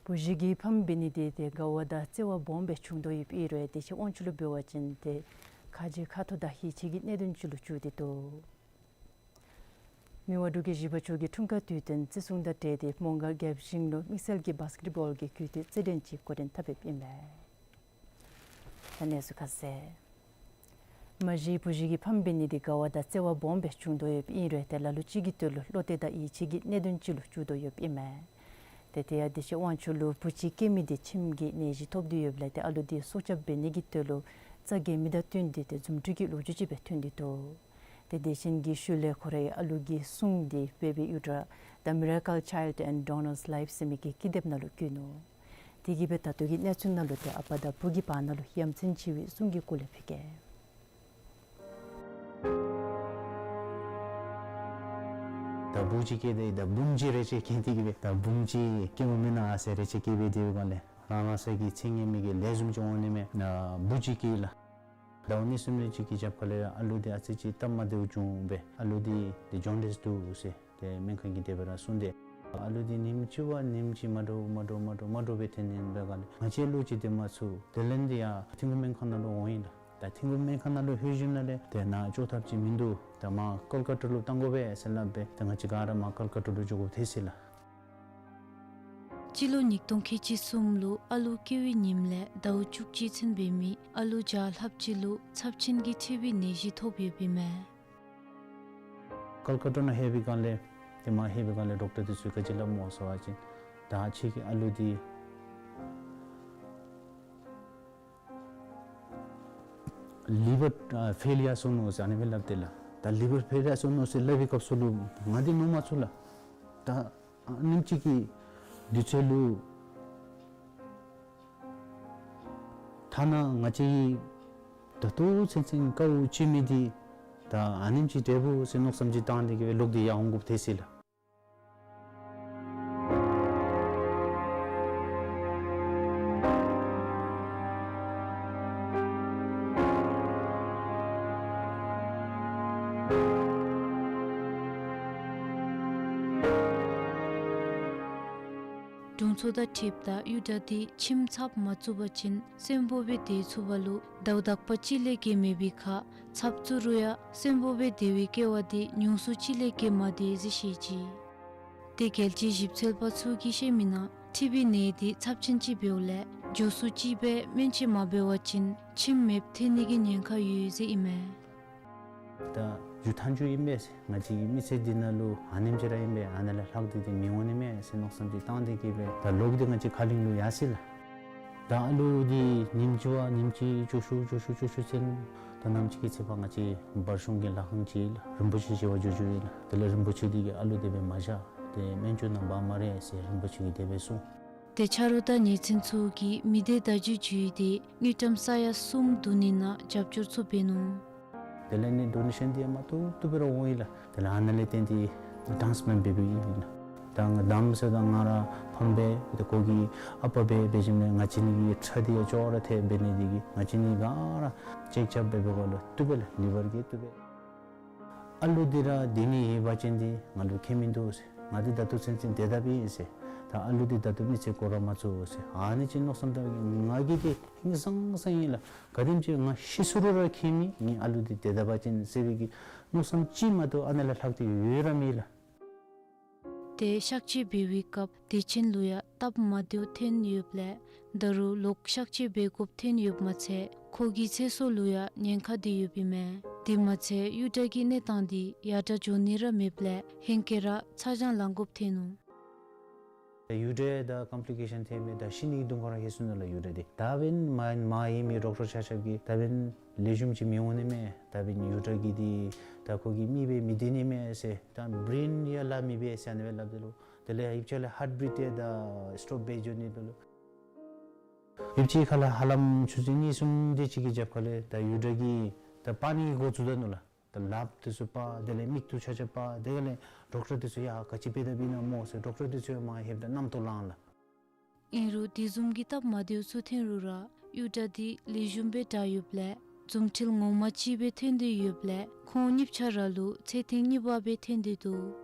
བུ་གཞི་གི་ཕམ་འབད་ནི་དེ་ཏེ་དགའ་བ་དང་བརྩེ་བ་སྦོམ་སྦེ་བྱུང་དོ་ཡོདཔ་ཨིན་རུང་ཏེ་དེ་ཅིག་དབང་ཕྱུག་ལུ་འབད་བ་ཅིན་ཏེ་ཁ་རྗེ་ཁ་ཐུག་དང་ཡིད་ཆེས་ཀྱི་གནད་དོན་ཅིག་ལུ་གྱུར་ཏེ་འདུག། མི་དབང་འབྲུག་རྒྱལ་བཞི་པ་མཆོག་གི་འཁྲུངས་སྐར་དུས་སྟོན་བརྩི་སྲུང་དང་འབྲེལ་ཏེ་མོང་སྒར་རྒྱལ་གཞིས་ལུ་དམིགས་བསལ་གྱི་བཱསི་ཀེཊ་བཱོལ་གྱི་གུས་འདུད་རྩེད་འགྲན་ཅིག་འགོ་འདྲེན་འཐབ་འབདཝ་ཨིན་པས། ད་གནས་ཚུལ་ཁ་གསལ། མ་གཞི་བུ་གཞི་གི་ཕམ་འབད་ནི་དེ་དགའ་བ་དང་བརྩེ་བ་སྦོམ་སྦེ་བྱུང་དོ་ཡོདཔ་ཨིན་རུང་ཏེ་ལ་ལུ་ཅིག་གི་དོན་ལུ་བློ་གཏད་དང་ཡིད་ཆེས་ཀྱི་གནད་དོན་ཅིག་ལུ་གྱུར་དོ་ཡོདཔ་ཨིན་མས། ཏེ་དེ་ཡང་དེ་ཅིག་དབང་ཕྱུག་ལུ་བུ་ཅིག་སྐྱེས་མི་དེ་མཆིནམ་གི་ནད་གཞི་ཐོབ་སྟེ་ཡོདཔ་ལས་ཏེ་ཨ་ལུ་དེ་སྲོག་སྐྱབས་འབད་ནི་གི་དོན་ལུ་རྩ་འགེངས་མི་དང་བསྟུན་ཏེ་ཏེ་འཛུམ་དྲུད་ཀྱི་ལོ་རྒྱུས་ཅིག་སྦེ་ཐོན་ཏེ་འདུག། ཏེ་དེ་ཅིག་གི་ཤུལ་ལས་ཁོ་རའི་ཨ་ལུ་གི་སྲུང་འདི་བེ་བི་ཡུ་ཊ་ར་The Miracle Child and Donor's Life ཟེར་མི་གི་ཀི་དེབ་ནང་ལུ་བཀོད་ནུག། དེ་གིས་སྦེ་ད་ལྟོ་གི་གནས་ཚུལ་ནང་ལུ་ཏེ་ཨ་པ་དང་བུ་གི་བར་ན་ལུ་ཡ་མཚན་ཆེ་བའི་སྲུང་གི་སྐོར་ལས་ཕུལ་གེ། ད་བུ་ཅིག་སྐྱེས་ཏེ་ད་བུམོ་ཅིག་རེ་ཅིག་སྐྱེས་ཏེ་གིས་སྦེ་ད་བུམོ་ཅིག་སྐྱེས་འོང་མེན་ན་ཟེར་རེ་ཅིག་སྐྱེས་སྦེ་སྡོད་པའི་སྒང་ལས་རང་རང་སོའི་གི་ཚེ་སྔོན་མའི་གི་ལས་བཟུམ་ཅིག་འོང་ནི་མས། ན་བུ་ཅིག་སྐྱེས་ལགས། ཟླཝ་གཉིས་གསུམ་རེ་ཅིག་གི་རྒྱབ་ཁ་ལས་ཨ་ལུ་འདི་ཨ་ཙི་ཅིག་སྟབས་མ་བདེཝ་བྱུང་སྦེ་ཨ་ལུ་འདི་འདི་ཇོན་ཌིས་འདུག་ཟེར་ཏེ་སྨན་ཁང་གི་སྡེ་པ་ར་གསུངས་ཏེ་ཨ་ལུ་འདི་ཉིནམ་གཅིག་བ་ཉིནམ་གཅིག་མ་འདྲཝ་མ་འདྲཝ་མ་འདྲཝ་མ་འདྲཝ་སྦེ་ཐོན་ནི་ཨིན་པའི་སྒང་ལས་ང་བཅས་བློ་ཅིག་གཏད་མ་ཚུགས། དེ་ལས་འདི་ཡར་ཐིམ་ཕུ་སྨན་ཁང་ནང་ལུ་འོང་ཡི་ལགས། ད་ཐིམ་ཕུ་སྨན་ཁང་ནང་ལུ་ལྷོད་ཞིནམ་ལས་ཏེ་ནཱ་འགྱོ་ཐབས་ཅིག་མིན་འདུག། ད་མར་ཀལ་ཀ་ཏ་ལུ་གཏང་དགོ་པས་ཟེར་སླབ་སྦེ་ད་ང་བཅས་ག་ར་མར་ཀལ་ཀ་ཏ་ལུ་འགྱོ་དགོཔ་ཐལ་ཅི་ལགས། སྤྱི་ལོ་ཉིས་སྟོང་ཁལ་གཅིག་གསུམ་ལུ་ཨ་ལུ་སྐྱེ་བའི་ཉིནམ་ལས་ཟླཝ་བཅུ་གཅིག་ཚུན་འབད་མི་ཨ་ལུ་བརྒྱ་ལྷགཔ་ཅིག་ལུ་ཚབས་ཆེན་གྱི་མཁྲིས་པའི་ནད་གཞི་ཐོབ་ཡོདཔ་ཨིན་མས། ཀལ་ཀ་ཏ་ནང་ལྷོད་པའི་སྒང་ལས་ཏེ་མར་ལྷོད་པའི་སྒང་ལས་ཌོག་ཊར་འདི་ཚུ་གིས་ག་ཅི་སླབ་སྨོ་ཟེར་བ་ཅིན་ད་ཁྱོད་ཀྱི་ཨ་ལུ་འདི་ལི་ཝར་ཨ་ཕེལ་ཡར་སོང་ནུག་ཟེར་ཨ་ནི་སྦེ་སླབ་སྟེ་ལགས། ད་ལི་ཝར་ཕེལ་ཡར་སོང་ནུག་ཟེར་སླབ་པའི་སྐབས་སུ་ལུ་ང་འདི་མནོ་མ་ཚུགས་ལགས། ད་ཨ་ནེམ་ཅིག་གི་དུས་ཚོད་ལུ་ཐ་ན་ང་བཅས་ད་ལྟོ་ཚུན་ཚོད་དཀའཝ་སྤྱད་མི་འདི་ད་ཨ་ནེམ་ཅིག་འབྲས་བུ་ཟེར་མནོ་བསམ་ཅིག་བཏང་སྟེ་གིས་སྦེ་ལོག་སྟེ་ཡར་འོང་དགོཔ་ཐལ་ཅི་ལགས། དྲུང་འཚོ་དང་འཁྲིལཝ་ད་གཡུ་སྦྲ་འདི་ཁྱིམ་ཚབ་མ་བཙུགས་པ་ཅིན་གསོན་པོ་སྦེ་སྡོད་ཚུགས་པ་ལུ་ཟླཝ་དག་པ་གཅིག་ལས་བརྒལ་མེད་པའི་ཁར་ཚབ་བཙུགས་རུང་ཡང་གསོན་པོ་སྦེ་སྡོད་པའི་སྐལ་བ་འདི་ཉུང་སུ་ཅིག་ལས་བརྒལ་མ་སྡོད་ཟེར་བཤད་ཅི། ཏེ་རྒྱལ་སྤྱིའི་ཞིབ་འཚོལ་པ་ཚུ་གིས་བཤད་མི་ནང་མཁྲིས་པའི་ནད་འདི་ཚབས་ཆེན་ཅིག་འབདཝ་ལས་མགྱོགས་སུ་ཅིག་སྦེ་སྨན་བཅོས་མ་འབད་བ་ཅིན་ཁྱིམ་མེདཔ་ཐོན་ནི་གི་ཉེན་ཁ་ཡོད་ཟེར་ཨིན་མས། ད་ཡུལ་མཐའ་མཇུག་ཨིན་པས་ཟེར། ང་བཅས་ཀྱི་མི་ཚེ་འདི་ནང་ལུ་ཨ་ནེམ་ཅིག་ར་ཨིན་པས། ཨ་ནཱ་ལས་ལྷག་སྟེ་འདི་མི་འོང་ནི་མས་ཟེར་མནོ་བསམ་ཅིག་བཏང་སྟེ་གིས་སྦེ་ད་ལོག་སྟེ་ང་བཅས་ཁ་གླིང་ལུ་ཡར་སོ་ཡི་ལགས། ད་ཨ་ལུ་འདི་ཉིནམ་གཅིག་བ་ཉིནམ་གཅིག་སྐྱོ་ཤོས་སྐྱོ་ཤོས་སྐྱོ་ཤོས་ཚུན་ད་ནམ་ཅིག་གི་ཚེ་ཕར་ང་བཅས་བར་གཞུང་གི་ལྷ་ཁང་ཅིག་ལགས་རིན་པོ་ཆེ་ཞི་བ་འབྱོར་འབྱོར་ཨིན་ལགས། དེ་ལས་རིན་པོ་ཆེ་འདི་གིས་ཨ་ལུ་དེ་སྦེ་མ་བཞག། ཏེ་སྨན་བཅོས་ནང་འབག་སྨ་རེ་ཟེར་རིན་པོ་ཆེ་གིས་དེ་སྦེ་གསུངས། ཏེ་ཆ་རོགས་དང་ཉེ་ཚན་ཚུ་གིས་མི་སྡེ་བརྡ་བརྒྱུད་བརྒྱུད་དེ་དངུལ་ཀྲམ་ས་ཡ་གསུམ་བསྡུ་ནི་ནང་རྒྱབ་སྐྱོར་ཚུ་འབད་ནུག། དེ་ལས་ནི་ཌོ་ནེ་ཤཱན་འདི་ཡང་མ་ཐུབ་ཐུབ་སྦེ་ར་འོང་ཡི་ལགས། དེ་ལས་ཨ་ནཱ་ལས་བརྟེན་ཏེ་ཊཱན་སི་པ་ལེནཊ་འབད་འབདཝ་ཨིན་ལགས། ད་ང་དམ་ཟེར་ད་ང་ར་ཕམ་སྦེ་ཏེ་ཁོ་གི་ཨ་པ་སྦེ་འབད་ཞིནམ་ལས་ང་བཅས་གཉིས་ཀྱི་ཁྲག་འདི་ཡང་ཅོག་ར་འཐད་འབད་ནི་འདི་གིས་ང་བཅས་གཉིས་ཀ་ར་ཅེཀ་རྐྱབ་འབད་འབདཝ་ལུ་བཏུབ་པས་ལགས། ལི་ཝར་གིས་བཏུབ་པས། ཨ་ལུ་འདི་ར་སྡོད་ནི་ཡོད་པ་ཅིན་འདི་ང་ལུ་ཁྱད་མིན་འདུག་ཟེར། ང་འདི་ད་ལྟོ་ཚུན་ཚོད་སྡོད་དཔ་ཨིན་ཟེར། ད་ཨ་ལུ་འདི་ད་ལྟོ་མི་ཚེ་འགོར་ར་མ་ཚུགས་ཟེར། ཨ་ནི་ཅིག་མནོ་བསམ་བཏང་བའི་ང་གིས་འདི་ཧིང་སངས་ས་ཨིན་ལགས། ག་དེམ་ཅིག་ང་ཤི་སོང་རུང་ར་ཁྱད་མེད། ངེའི་ཨ་ལུ་འདི་སྡོད་དཔ་ཅིན་ཟེར་བའི་གི་མནོ་བསམ་ཅིག་མ་གཏོགས་ཨ་ནཱ་ལས་ལྷག་སྟེ་ཡོད་ར་མེད་ལགས། ཏེ་གཤག་བཅོས་འབད་བའི་སྐབས་དེ་ཅིག་ལུ་ཡང་སྟབས་མ་བདེཝ་ཐོན་ཡོདཔ་ལས་ད་རུང་ལོག་གཤག་བཅོས་འབད་དགོཔ་ཐོན་ཡོདཔ་མ་ཚད་ཁོ་གི་ཚེ་སྲོག་ལུ་ཡང་ཉེན་ཁ་འདི་ཡོདཔ་ཨིན་མས། དེ་མ་ཚད་གཡུ་སྦྲ་གི་གནས་སྟངས་འདི་ཡར་དྲག་འགྱོ་ནི་ར་མེདཔ་ལས་ཧེང་སྐལ་ར་ཚ་གྱང་ལང་དགོཔ་ཐོན་ནུག། ད་གཡུ་སྦྲ་ད་ཀམ་པི་ལི་ཀེ་ཤཱན་ཐོན་མི་ད་ཤི་ནི་གི་གདོང་ཁར་ལྷོད་སོ་ནུག་ལགས་གཡུ་སྦྲ་འདི། ད་འབདན་མ་མ་ཨིན་མི་ཌོག་ཊར་ཆ་ཁྱབ་ཀྱིས་ད་འབདན་ལེགས་ཤོམ་ཅིག་མི་འོང་ནི་མས། ད་འབདན་གཡུ་སྦྲ་གི་འདི་ད་ཁོ་གི་མི་སྦེ་མི་སྡོད་ནི་མས་ཟེར། ད་བེ་རེན་ཡང་ལཱ་མི་འབད་ཟེར་ཨ་ནི་སྦེ་སླབ་དོ་ལོ། དེ་ལས་ཡིབ་ཅིག་ལས་ཧཱརཊ་བིཊ་ཏེ་ད་སི་ཊོབ་འབད་འགྱོ་ནི་དོ་ལོ། ཡིབ་ཅིག་ཁ་ལས་ཧ་ལམ་ཆུ་ཚོད་གཉིས་གསུམ་དེ་ཅིག་གི་རྒྱབ་ཁ་ལས་ད་གཡུ་སྦྲ་གིས་ད་སྤར་ནི་འགོ་བཙུགས་ད་ནུག་ལགས། ད་ལགཔ་དེ་ཚུ་སྤར། དེ་ལས་མིག་ཏོ་ཆ་ཁྱབ་སྤར། དེ་ལས་ཌོག་ཊར་དེ་ཚུ་ཡ་ག་ཅི་འབད་དཔ་ཨིན་ན་སྨོ་ཟེར་ཌོག་ཊར་དེ་ཚུ་ཡང་མར་ལྷོདཔ་ད་རྣམ་རྟོག་ལངས་ལགས། ཨིན་རུང་དེ་བཟུམ་གྱི་སྟབས་མ་བདེཝ་ཚུ་ཐོན་རུང་ར་གཡུ་སྦྲ་འདི་ལེགས་ཤོམ་སྦེ་དྲག་ཡོདཔ་ལས་ རྫུ་འཕྲུལ་ངོ་མ་ཅིག་སྦེ་ཐོན་ཏེ་ཡོདཔ་ལས་ཁོང་གཉིས་ཆ་ར་ལུ་ཚེ་ཐེངས་གཉིས་པ་སྦེ་ཐོན་ཏེ་འདུག།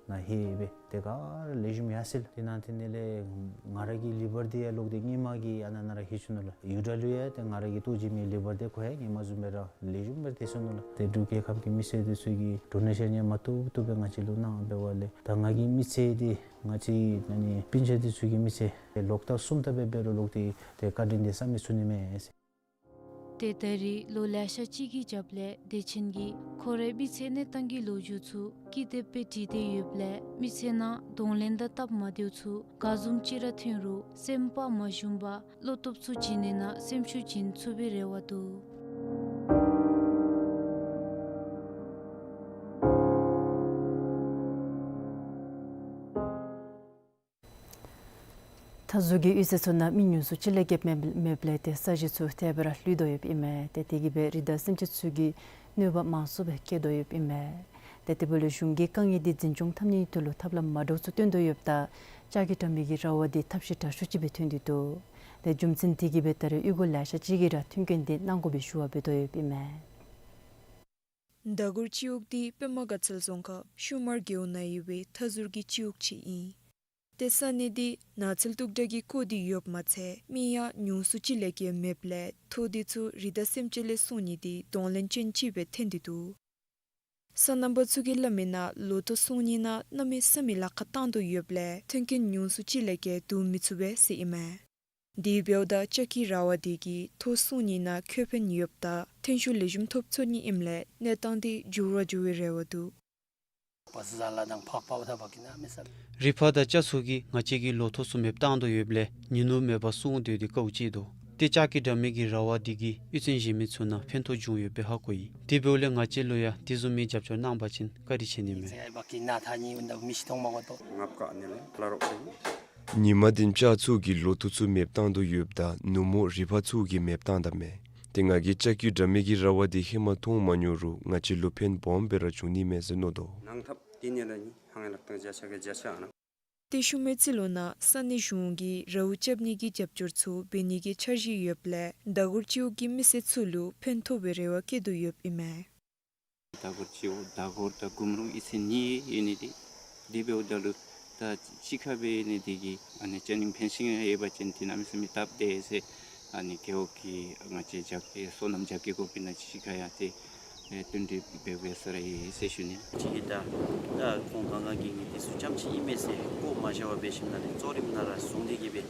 ནཱ་ཧེ་སྦེ་ཏེ་ག་ར་ལེགས་ཤོམ་ཡར་སོ་ཡི་ལགས། ཏེ་ནཱ་ཏེ་ནཱ་ལས་ང་ར་གི་ལི་བར་འདི་ཡང་ལོག་སྟེ་སྔོན་མ་གི་ཨ་ནཱ་ནཱ་ར་ལྷོད་སོ་ནུག་ལགས། ཡུ་ཌ་ལུ་ཡང་ཏེ་ང་ར་གི་ལྟོ་བྱིན་མི་ལི་བར་འདི་ཁོ་ཡང་སྔོན་མ་བཟུམ་སྦེ་ར་ལེགས་ཤོམ་སྦེ་ར་སྡོད་སོ་ནུག་ལགས། ཏེ་འབྲུག་རྒྱལ་ཁབ་ཀྱི་མི་སེར་འདི་ཚུ་གིས་ཌོ་ནེ་ཤཱན་ཡང་མ་བཏུབ་བཏུབ་སྦེ་ང་བཅས་ལུ་གནང་འབད་བ་ལས་ད་ང་གི་མི་ཚེ་འདི་ང་བཅས་ཨ་ནི་སྤུན་ཆ་འདི་ཚུ་གི་མི་ཚེ་ལོག་ལྟབ་གསུམ་ལྟབ་སྦེ་འབད་རུང་ལོག་སྟེ་ཏེ་བཀའ་དྲིན་འདི་བསམ་མི་ཚུགས་ནི་མས་ཟེར། ཏེ་ད་རེས་ལོ་ལེ་ཤ་ཅིག་གི་རྒྱབ་ལས་བདེ་ཆེན་གྱིས་ཁོ་རའི་མི་ཚེ་གནས་སྟངས་ཀྱི་ལོ་རྒྱུས་ཚུ་ཀི་དེབ་སྦེ་བྲིས་ཏེ་ཡོདཔ་ལས་མི་ཚེ་ནང་གདོང་ལེན་དང་སྟབས་མ་བདེཝ་ཚུ་ག་བཟུམ་ཅིག་ར་ཐོན་རུང་སེམས་པ་མ་ཞུམ་པར་བློ་སྟོབས་ཚུ་བྱིན་ནི་ནང་སེམས་ཤུགས་བྱིན་ཚུགས་པའི་རེ་བ་འདུག། མཐའ་ཟུར་གྱི་གཡུས་ཚན་ཚུ་ནང་མི་ཉུང་སུ་ཅིག་ལས་བརྒལ་མེད་མེདཔ་ལས་ཏེ་ས་གཞི་ཚུ་དེ་སྦེ་ར་ལུས་དོ་ཡོདཔ་ཨིན་མས། ཏེ་དེ་གིས་སྦེ་རི་དྭགས་སེམས་ཅན་ཚུ་གི་གནོད་པ་མང་སུ་སྦེ་བཀལ་དོ་ཡོདཔ་ཨིན་མས། ཏེ་དེ་འབདཝ་ལས་གཞུང་གིས་དཀའ་ངལ་འདི་འཛིན་སྐྱོང་འཐབ་ནིའི་དོན་ལུ་ཐབས་ལམ་མ་འདྲཝ་ཚུ་བཏོན་དོ་ཡོདཔ་ད་ལྕགས་ཀྱི་དྲ་མིག་གི་ར་བ་འདི་ཐབས་ཤེས་དྲག་ཤོས་ཅིག་སྦེ་ཐོན་ཏེ་འདུག། ཏེ་རྒྱུ་མཚན་དེ་གིས་སྦེ་ད་རེས་གཡུས་སྒོ་ལེ་ཤ་ཅིག་གིས་ར་མཐུན་རྐྱེན་འདི་གནང་དགོ་པའི་ཞུ་བ་འབད་དོ་ཡོདཔ་ཨིན་མས། མདའ་གུར་སྤྱི་འོག་འདི་པདྨ་དགའ་ཚལ་རྫོང་ཁག་ཤུ་མར་རྒེད་འོག་ནང་ཡོད་པའི་མཐའ་ཟུར་གྱི་སྤྱི་འོག་ཅིག་ཨིན། ཏེ་ས་གནས་འདི་ནགས་ཚལ་སྟུག་དྲགས་ཀྱིས་བསྐོར་ཏེ་ཡོདཔ་མ་ཚད་མི་ཡང་ཉུང་སུ་ཅིག་ལས་བརྒལ་མེདཔ་ལས་མཐོ་འདི་ཚུ་རི་དྭགས་སེམས་ཅན་ལས་སྲུང་ནི་འདི་གདོང་ལེན་ཅན་ཅིག་སྦེ་ཐོན་ཏེ་འདུག། སོ་ནམ་པ་ཚུ་གིས་སླབ་མིའི་ནང་ལོ་ཐོག་སྲུང་ནི་ནང་གནམ་མེད་ས་མེད་ལཱ་ཁག་བཏང་དོ་ཡོདཔ་ལས་མཐུན་རྐྱེན་ཉུང་སུ་ཅིག་ལས་བརྒལ་བསྡུ་མི་ཚུགས་པས་ཟེར་ཨིན་མས། དེ་འབདཝ་ད་ལྕགས་ཀྱི་ར་བ་འདི་གིས་མཐོ་སྲུང་ནི་ནང་ཁེ་ཕན་ཡོདཔ་ད་ཐོན་ཤུགས་ལེགས་ཤོམ་ཐོབ་ཚུགས་ནི་ཨིནམ་ལས་གནས་སྟངས་འདི་འགྱུར་བ་འགྱུར་བའི་རེ་བ་འདུག། རི་ཕག་དང་སྤྱ་ཚུ་གིས་ང་བཅས་ཀྱི་ལོ་ཐོག་ཚུ་མེདཔ་བཏང་དོ་ཡོདཔ་ལས་ཉིན་ལུ་མེདཔ་སྲུང་སྡོད་དེ་དཀའཝ་སྤྱད་དོ། ཏེ་ལྕགས་ཀྱི་དྲ་མིག་གི་ར་བ་འདི་གིས་གཡུས་ཚན་གཞན་མི་ཚུ་ནང་ཕན་ཐོགས་བྱུང་ཡོདཔ་སྦེ་ཧ་གོ་ཡི། དེ་འབདཝ་ལས་ང་བཅས་ལུ་ཡང་དེ་བཟུམ་མའི་རྒྱབ་སྐྱོར་གནང་པ་ཅིན་བཀའ་དྲིན་ཆེ་ནི་མས། ཉི་མ་བདུན་སྤྱ་ཚུ་གིས་ལོ་ཐོག་ཚུ་མེདཔ་བཏང་དོ་ཡོདཔ་ད་ནུབ་མོ་རི་ཕག་ཚུ་གིས་མེདཔ་བཏང་ད་མས། ཏེ་ང་གིས་ལྕགས་ཀྱི་དྲ་མིག་གི་ར་བ་འདི་ཧེ་མ་མཐོང་མ་མྱོང་རུང་ང་བཅས་ལུ་ཕན་སྦོམ་སྦེ་ར་བྱུང་ནི་མས་ཟེར་མནོ་དོ། ནང་འཐབ་དེ་ནི་ལ་ནི་ཧང་ལག་དང་བརྒྱ་ཆ་གི་བརྒྱ་ཆ་ཨ་ན། ཏེ་ཤུལ་མའི་རྩིས་ལོ་ནང་ས་གནས་གཞུང་གིས་རཝ་རྐྱབ་ནི་གི་རྒྱབ་སྐྱོར་ཚུ་འབད་ནི་གི་འཆར་གཞི་ཡོདཔ་ལས་མདའ་གུར་སྤྱི་འོག་གི་མི་སེར་ཚུ་ལུ་ཕན་ཐོགས་པའི་རེ་བ་བསྐྱེད་དོ་ཡོདཔ་ཨིན་མས། མདའ་གུར་སྤྱི་འོག་མདའ་གུར་དང་གུམ་རུ་གཡུས་ཚན་གཉིས་ཡོད་ནི་འདི་དེ་འབདཝ་ད་ལུ་ད་གཅིག་ཁར་སྦེ་ནི་འདི་གིས་ཨ་ནི་ཅ་རྙིང་ཕན་ཤིང་ཡོད་པ་ཅིན་དེ་གནམ་མེད་ས་མེད་སྟབས་བདེ་ཟེར་ཨ་ནི་རྒེད་འོག་གི་ང་བཅས་རྒྱབ་ཀྱི་སོ་ནམ་རྒྱབ་ཀྱི་འགོ་དཔོན་ནང་གཅིག་ཁར་ཡང་ཏེ་ཨེ་བསྟུན་གྲོས་འབད་འབད་ས་ར་ཡི་ཟེར་ཞུ་ནི། ཅིག་གིས་ད་ད་ཁོང་ག་ང་གིས་ངེ་འདི་ཚུ་རྐྱངམ་ཅིག་ཨིན་མས་ཟེར་བཀོ་མ་བཞག་པར་འབད་ཞིནམ་ལས་གཙོ་རིམ་ནང་ར་བཟུང་སྟེ་གིས་སྦེ་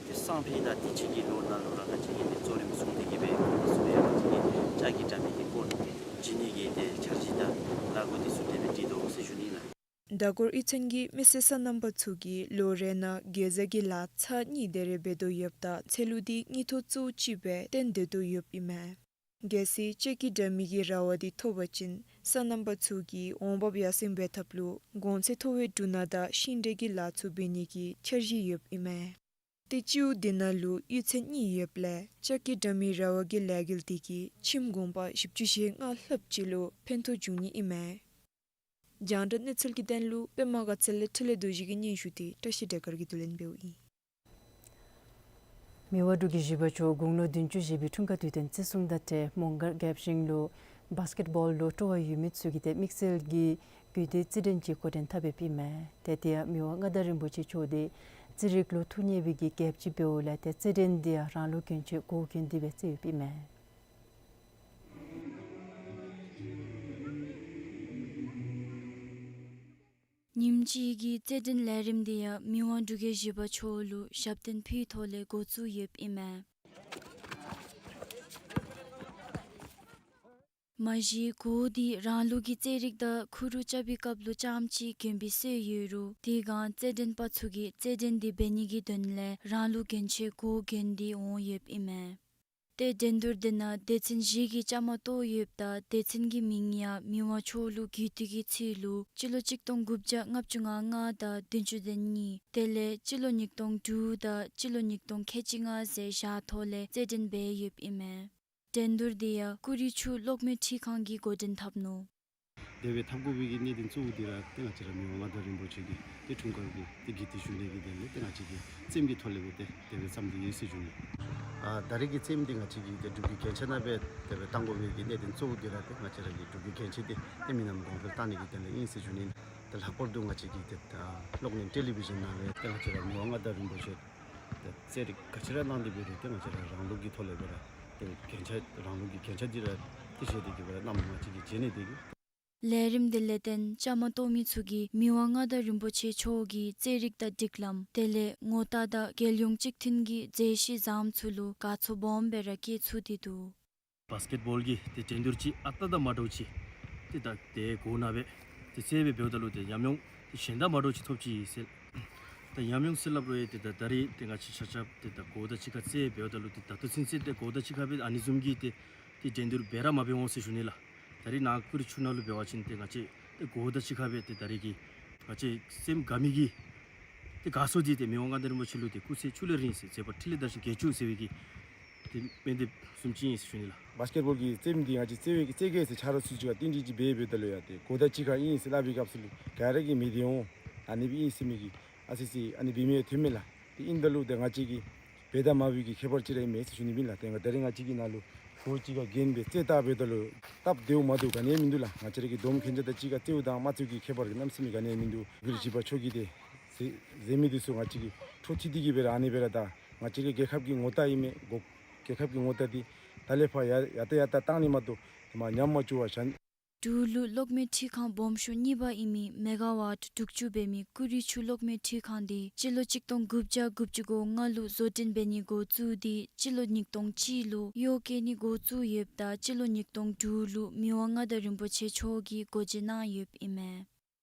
ཏེ་སང་ཕོད་དང་དེ་ཅིག་གི་ལོ་ནང་ལུ་ར་ང་བཅས་ཀྱིས་ཏེ་གཙོ་རིམ་བཟུང་སྟེ་གིས་སྦེ་ཁོང་ཚུ་ཡང་ང་བཅས་ཀྱི་ལྕགས་ཀྱི་དྲ་མིག་འདི་བཀོ་སྟེ་བྱིན་ནི་གི་ཏེ་འཆར་གཞི་དང་ལཱ་འགོ་འདི་ཚུ་དེ་སྦེ་སྒྲིག་དོ་ཟེར་ཞུ་ནི་ལགས། མདའ་གུར་གཡུས་ཚན་གྱི་མི་སེར་སོ་ནམ་པ་ཚུ་གིས་ལོ་རེ་ནང་གེ་ཛ་གི་ལཱ་ཚར་གཉིས་དེ་རེ་འབད་དོ་ཡོདཔ་ད་ཚེ་ལུ་འདི་དངུལ་ཐོག་གཙོ་བོ་ཅིག་སྦེ་བཏོན་སྡོད་དོ་ཡོདཔ་ཨིན་མས། གལ་སྲིད་ལྕགས་ཀྱི་དྲ་མིག་གི་ར་བ་འདི་ཐོབ་པ་ཅིན་སོ་ནམ་པ་ཚུ་གི་འོང་འབབ་ཡར་སེང་འབད་ཐབས་ལུ་གོང་ཚད་མཐོ་བའི་འབྲུ་སྣ་དང་ཤིང་འབྲས་ཀྱི་ལཱ་ཚུ་འབད་ནི་གི་འཆར་གཞི་ཡོདཔ་ཨིན་མས། ཏེ་སྤྱི་འོག་འདི་ནང་ལུ་གཡུས་ཚན་གཉིས་ཡོདཔ་ལས་ལྕགས་ཀྱི་དྲ་མིག་ར་བ་གི་ལས་འགུལ་འདི་གིས་ཁྱིམ་གུང་པ་བཞི་བཅུ་ཞེ་ལྔ་ལྷགཔ་ཅིག་ལུ་ཕན་ཐོགས་འབྱུང་ནི་ཨིན་མས། རྒྱང་བསྒྲགས་གནས་ཚུལ་གྱི་དོན་ལུ་པདྨ་དགའ་ཚལ་ལས་འཕྲིན་ལས་རྡོ་རྗེ་གི་སྙན་ཞུ་འདི་བཀྲ་ཤིས་སྒྲོལ་དཀར་གྱིས་བསྡུ་ལེན་འབདཝ་ཨིན། མི་དབང་འབྲུག་རྒྱལ་བཞི་པ་མཆོག་དགུང་ལོ་བདུན་ཅུ་བཞེས་པའི་འཁྲུངས་སྐར་དུས་སྟོན་བརྩི་སྲུང་དང་འབྲེལ་མོང་སྒར་རྒྱལ་ཞིང་ལུ་བཱསི་ཀེཊ་བཱོལ་ལུ་སྤྲོ་བ་ཡོད་མི་ཚུ་གིས་ཏེ་དམིགས་བསལ་གྱི་གུས་འདུད་རྩེད་འགྲན་ཅིག་འགོ་འདྲེན་འཐབ་ཡོདཔ་ཨིན་མས། ཏེ་དེ་ཡང་མི་དབང་མངའ་བདག་རིན་པོ་ཆེ་མཆོག་འདི་རྩེད་རིགས་ལུ་ཐུགས་མཉེས་པའི་གི་རྒྱལཔོ་ཅིག་འབདཝ་ལས་ཏེ་རྩེད་འགྲན་འདི་ཡང་རང་ལུ་གྱོན་ཆས་གོ་གྱོན་ཏེ་སྦེ་རྩེདཔ་ཨིན་མས། ཉིནམ་གཅིག་གི་རྩེད་འགྲན་ལས་རིམ་འདི་ཡང་མི་དབང་འབྲུག་རྒྱལ་བཞི་པ་མཆོག་ལུ་ཞབས་བརྟན་ཕུལ་ཐོག་ལས་འགོ་བཙུགས་ཡོདཔ་ཨིན་མས། མ་གཞི་གོ་འདི་རང་ལུགས་ཀྱི་རྩེད་རིགས་དང་ཁུ་རུ་རྐྱབ་པའི་སྐབས་ལུ་རྐྱངམ་ཅིག་གྱོན་པའི་སྲོལ་ཡོད་རུང་དེ་སྒང་རྩེད་འགྲན་པ་ཚུ་གིས་རྩེད་འགྲན་འདི་འབད་ནི་གི་དོན་ལས་རང་ལུགས་གྱོན་ཆས་གོ་གྱོན་ཏེ་འོང་ཡོདཔ་ཨིན་མས། ཏེ་འགྲན་བསྡུར་འདི་ནང་སྡེ་ཚན་བཞི་གིས་བཅའ་མར་གཏོགས་ཡོདཔ་ད་སྡེ་ཚན་གྱི་མིང་ཡང་མི་དབང་མཆོག་ལུ་གུས་བཏུད་ཀྱི་ཚུལ་ལུ་སྤྱི་ལོ་གཅིག་སྟོང་དགུ་བརྒྱ་ལྔ་བཅུ་ང་ལྔ་དང་བདུན་ཅུ་དོན་གཉིས་དེ་ལས་སྤྱི་ལོ་ཉིས་སྟོང་དྲུག་དང་སྤྱི་ལོ་ཉིས་སྟོང་ཁལ་གཅིག་ལྔ་ཟེར་བཞག་ཐོག་ལས་རྩེད་འགྲན་འབད་ཡོདཔ་ཨིན་མས། འགྲན་བསྡུར་འདི་ཡང་ཀུ་རི་ཆུ་གློག་མེ་འཕྲུལ་ཁང་གིས་འགོ་འདྲེན་འཐབ་ནུག། དེ་སྦེ་འཐབ་དགོ་པའི་གི་གནད་དོན་གཙོ་བོ་འདི་ར་ཏེ་ང་བཅས་ར་མི་དབང་མངའ་བདག་རིན་པོ་ཆེ་གི་ཏེ་འཁྲུངས་སྐར་གྱི་ཏེ་དགེ་ཏེ་ཞུ་ནི་གི་དོན་ལས་ཏེ་ང་བཅས་ཀྱི་རྩེདམོ་གི་ཐོག་ལས་སྦེ་ཏེ་དེ་སྦེ་བརྩམས་ཏེ་ཡོད་ཟེར་ཞུ་ནི། ཨ་ད་རེས་ཀྱི་རྩེདམོ་འདི་ང་བཅས་ཀྱི་ཏེ་འབྲུག་གི་རྒྱན་ཆ་ནང་སྦེ་དེ་སྦེ་བཏང་དགོ་པའི་གི་གནད་དོན་གཙོ་བོ་འདི་ར་ཏེ་ང་བཅས་ར་གི་འབྲུག་གི་རྒྱན་ཆ་འདི་ཏེ་མི་རྣམས་གོང་འཕེལ་གཏང་ནི་གི་དོན་ལས་ཨིན་ཟེར་ཞུ་ནི། ཏེ་ལྷག་པར་དུ་ང་བཅས་ཀྱི་ཏེ་ཨ་གློག་བརྙན་ཊེ་ལི་བི་ཞཱན་ནང་ལས་ཏེ་ང་བཅས་ར་མི་དབང་མངའ་བདག་རིན་པོ་ཆེ་ཏེ་རྩེད་རིགས་ག་ཅི་ར་གནང་སྟེ་འབད་རུང་ཏེ་ང་བཅས་ར་རང་ལུགས་ཀྱི་ཐོག་ལས་སྦེ་ར་ཏེ་རྒྱན་ཆ་རང་ལུགས་ཀྱི་རྒྱན་ཆ་འདི་ར་ཏེ་བཞེས་ཏེ་གི་སྦེ་ར་གནངམ་ང་བཅས་ཀྱིས་མཇལ་ནི་འདི་གིས། ལས་རིམ་འདི་ལས་བརྟེན་བཅའ་མར་གཏོགས་མི་ཚུ་གིས་མི་དབང་མངའ་བདག་རིན་པོ་ཆེ་མཆོག་གི་རྩེད་རིགས་དང་སྒྲིག་ལམ་དེ་ལས་ངོ་རྟགས་དང་རྒྱལ་ཡོངས་གཅིག་མཐུན་གྱི་མཛད་གཞི་བཟང་ཚུ་ལུ་དགའ་ཚོར་སྦོམ་སྦེ་ར་སྐྱེས་ཚུགས་ཏེ་འདུག། བཱསི་ཀེཊ་བཱོལ་གྱི་ཏེ་འགྲན་བསྡུར་ཅིག་ཨ་རྟག་དང་མ་འདྲཝ་ཅིག་ཏེ་ད་ཏེ་གོ་ནང་སྦེ་ཏེ་རྩེད་སྦེ་འབདཝ་ད་ལུ་ཏེ་ཉམས་མྱོང་ཏེ་གཞན་དང་མ་འདྲཝ་ཅིག་ཐོབ་ཅི་ཟེར། ད་ཉམས་མྱོང་ཟེར་སླབ་རུང་ཡང་ཏེ་ད་ད་རེས་ཏེ་ང་བཅས་ཆ་ཁྱབ་ཏེ་ད་གོ་བརྡ་གཅིག་ཁར་རྩེད་འབདཝ་ད་ལུ་ཏེ་ད་ལྟོ་ཚུན་ཚོད་ཏེ་གོ་བརྡ་གཅིག་ཁར་སྦེ་ཨ་ནི་བཟུམ་གྱི་ཏེ་ཏེ་འགྲན་བསྡུར་འབད་ར་མ་འབད་འོང་ཟེར་ཞུ་ནི་ལགས། ད་རེས་ནང་ཀུ་རི་ཆུ་ནང་ལུ་འབད་བ་ཅིན་ཏེ་ང་བཅས་ཏེ་གོ་བརྡ་གཅིག་ཁར་སྦེ་ཏེ་ད་རེས་ཀྱི་ང་བཅས་སེམས་དགའ་མི་གི་ཏེ་དགའ་ཚོར་འདི་ཏེ་མི་དབང་མངའ་བདག་རིན་པོ་ཆེ་ལུ་ཏེ་སྐུ་ཚེ་ཕྱུགས་ལས་རིང་ཟེར་མཛད་པ་འཕྲིན་ལས་དར་ཞིང་རྒྱས་བཅུག་ཟེར་བའི་གི་ཏེ་སྨོན་འདེབས་བཟུམ་ཅིག་ཨིན་ཟེར་ཞུ་ནི་ལགས། བཱསི་ཀེཊ་བཱོལ་གྱི་རྩེདམོ་འདི་ང་བཅས་རྩེད་པའི་གི་རྩེད་གེ་ཟེར་ཆ་རོགས་ཚུ་གཅིག་ཁར་རྟེན་འབྲེལ་ཅིག་འབད་འབདཝ་ད་ལུ་ཡང་ཏེ་གོ་བརྡ་གཅིག་ཁར་ཨིན་ཟེར་སླབ་པའི་སྐབས་སུ་ལུ་ག་ར་གིས་མི་བདེན་འོང་ཨ་ནི་སྦེ་ཨིན་ཟེར་མི་གི་ཨ་ཙི་ཙི་ཨ་ནི་འབད་མི་ཡང་ཐོན་མས་ལགས། ཏེ་ཨིན་ད་ལུ་ཏེ་ང་བཅས་ཀྱི་འབད་དང་མ་འབད་ཀྱི་ཁྱད་པར་ཅིག་ར་ཨིན་མས་ཟེར་ཞུ་ནི་ཨིན་ལགས། ཏེ་ང་ད་རེས་ང་བཅས་ཀྱི་ནང་ལུ་གོ་གཅིག་ཁར་གྱོན་སྦེ་རྩེད་ལྟ་འབདཝ་ད་ལུ་སྟབས་བདེཝ་མ་བདེཝ་ག་ནི་ཡང་མིན་འདུག་ལགས། ང་བཅས་ར་གི་འདོམ་མཁན་ཆ་དང་གཅིག་ཁར་རྩེདཔ་དང་མ་རྩེདཔ་ཀྱི་ཁྱད་པར་གྱི་རྣམ་སེམས་ག་ནི་ཡང་མིན་འདུག། གུ་རུ་བཞི་པ་མཆོག་གིས་ཏེ་ཟེར་ཟེར་མི་འདི་ཚུ་ང་བཅས་ཀྱིས་འཕྲོ་མཐུད་དེ་གི་སྦེ་ར་ཨ་ནི་སྦེ་ར་ད་ང་བཅས་ཀྱི་རྒྱལ་ཁབ་ཀྱི་ངོ་རྟགས་ཨིན་མས། གོ་རྒྱལ་ཁབ་ཀྱི་ངོ་རྟགས་འདི་ད་ལས་ཕར་ཡར་ཡར་ད་ཡར་ད་བཏང་ནི་མ་གཏོགས་མར་ཉམས་མ་བཅུག་པར་བཞག། འབྲུག་ལུ་གློག་མེ་འཕྲུལ་ཁང་སྦོམ་ཤོས་གཉིས་པ་ཨིན་མི་མེ་ག་ཝཊ་དྲུག་ཅུ་འབད་མི་གུ་རུ་ཆུ་གློག་མེ་འཕྲུལ་ཁང་འདི་སྤྱི་ལོ་གཅིག་སྟོང་དགུ་བརྒྱ་དགུ་བཅུ་གོ་ལྔ་ལུ་བཟོ་སྐྲུན་འབད་ནི་འགོ་བཙུགས་ཏེ་སྤྱི་ལོ་ཉིས་སྟོང་གཅིག་ལུ་གཡོག་བཀོལ་ནི་འགོ་བཙུགས་ཡོདཔ་ད་སྤྱི་ལོ་ཉིས་སྟོང་དྲུག་ལུ་མི་དབང་མངའ་བདག་རིན་པོ་ཆེ་མཆོག་གིས་སྒོ་འབྱེད་གནང་ཡོདཔ་ཨིན་མས།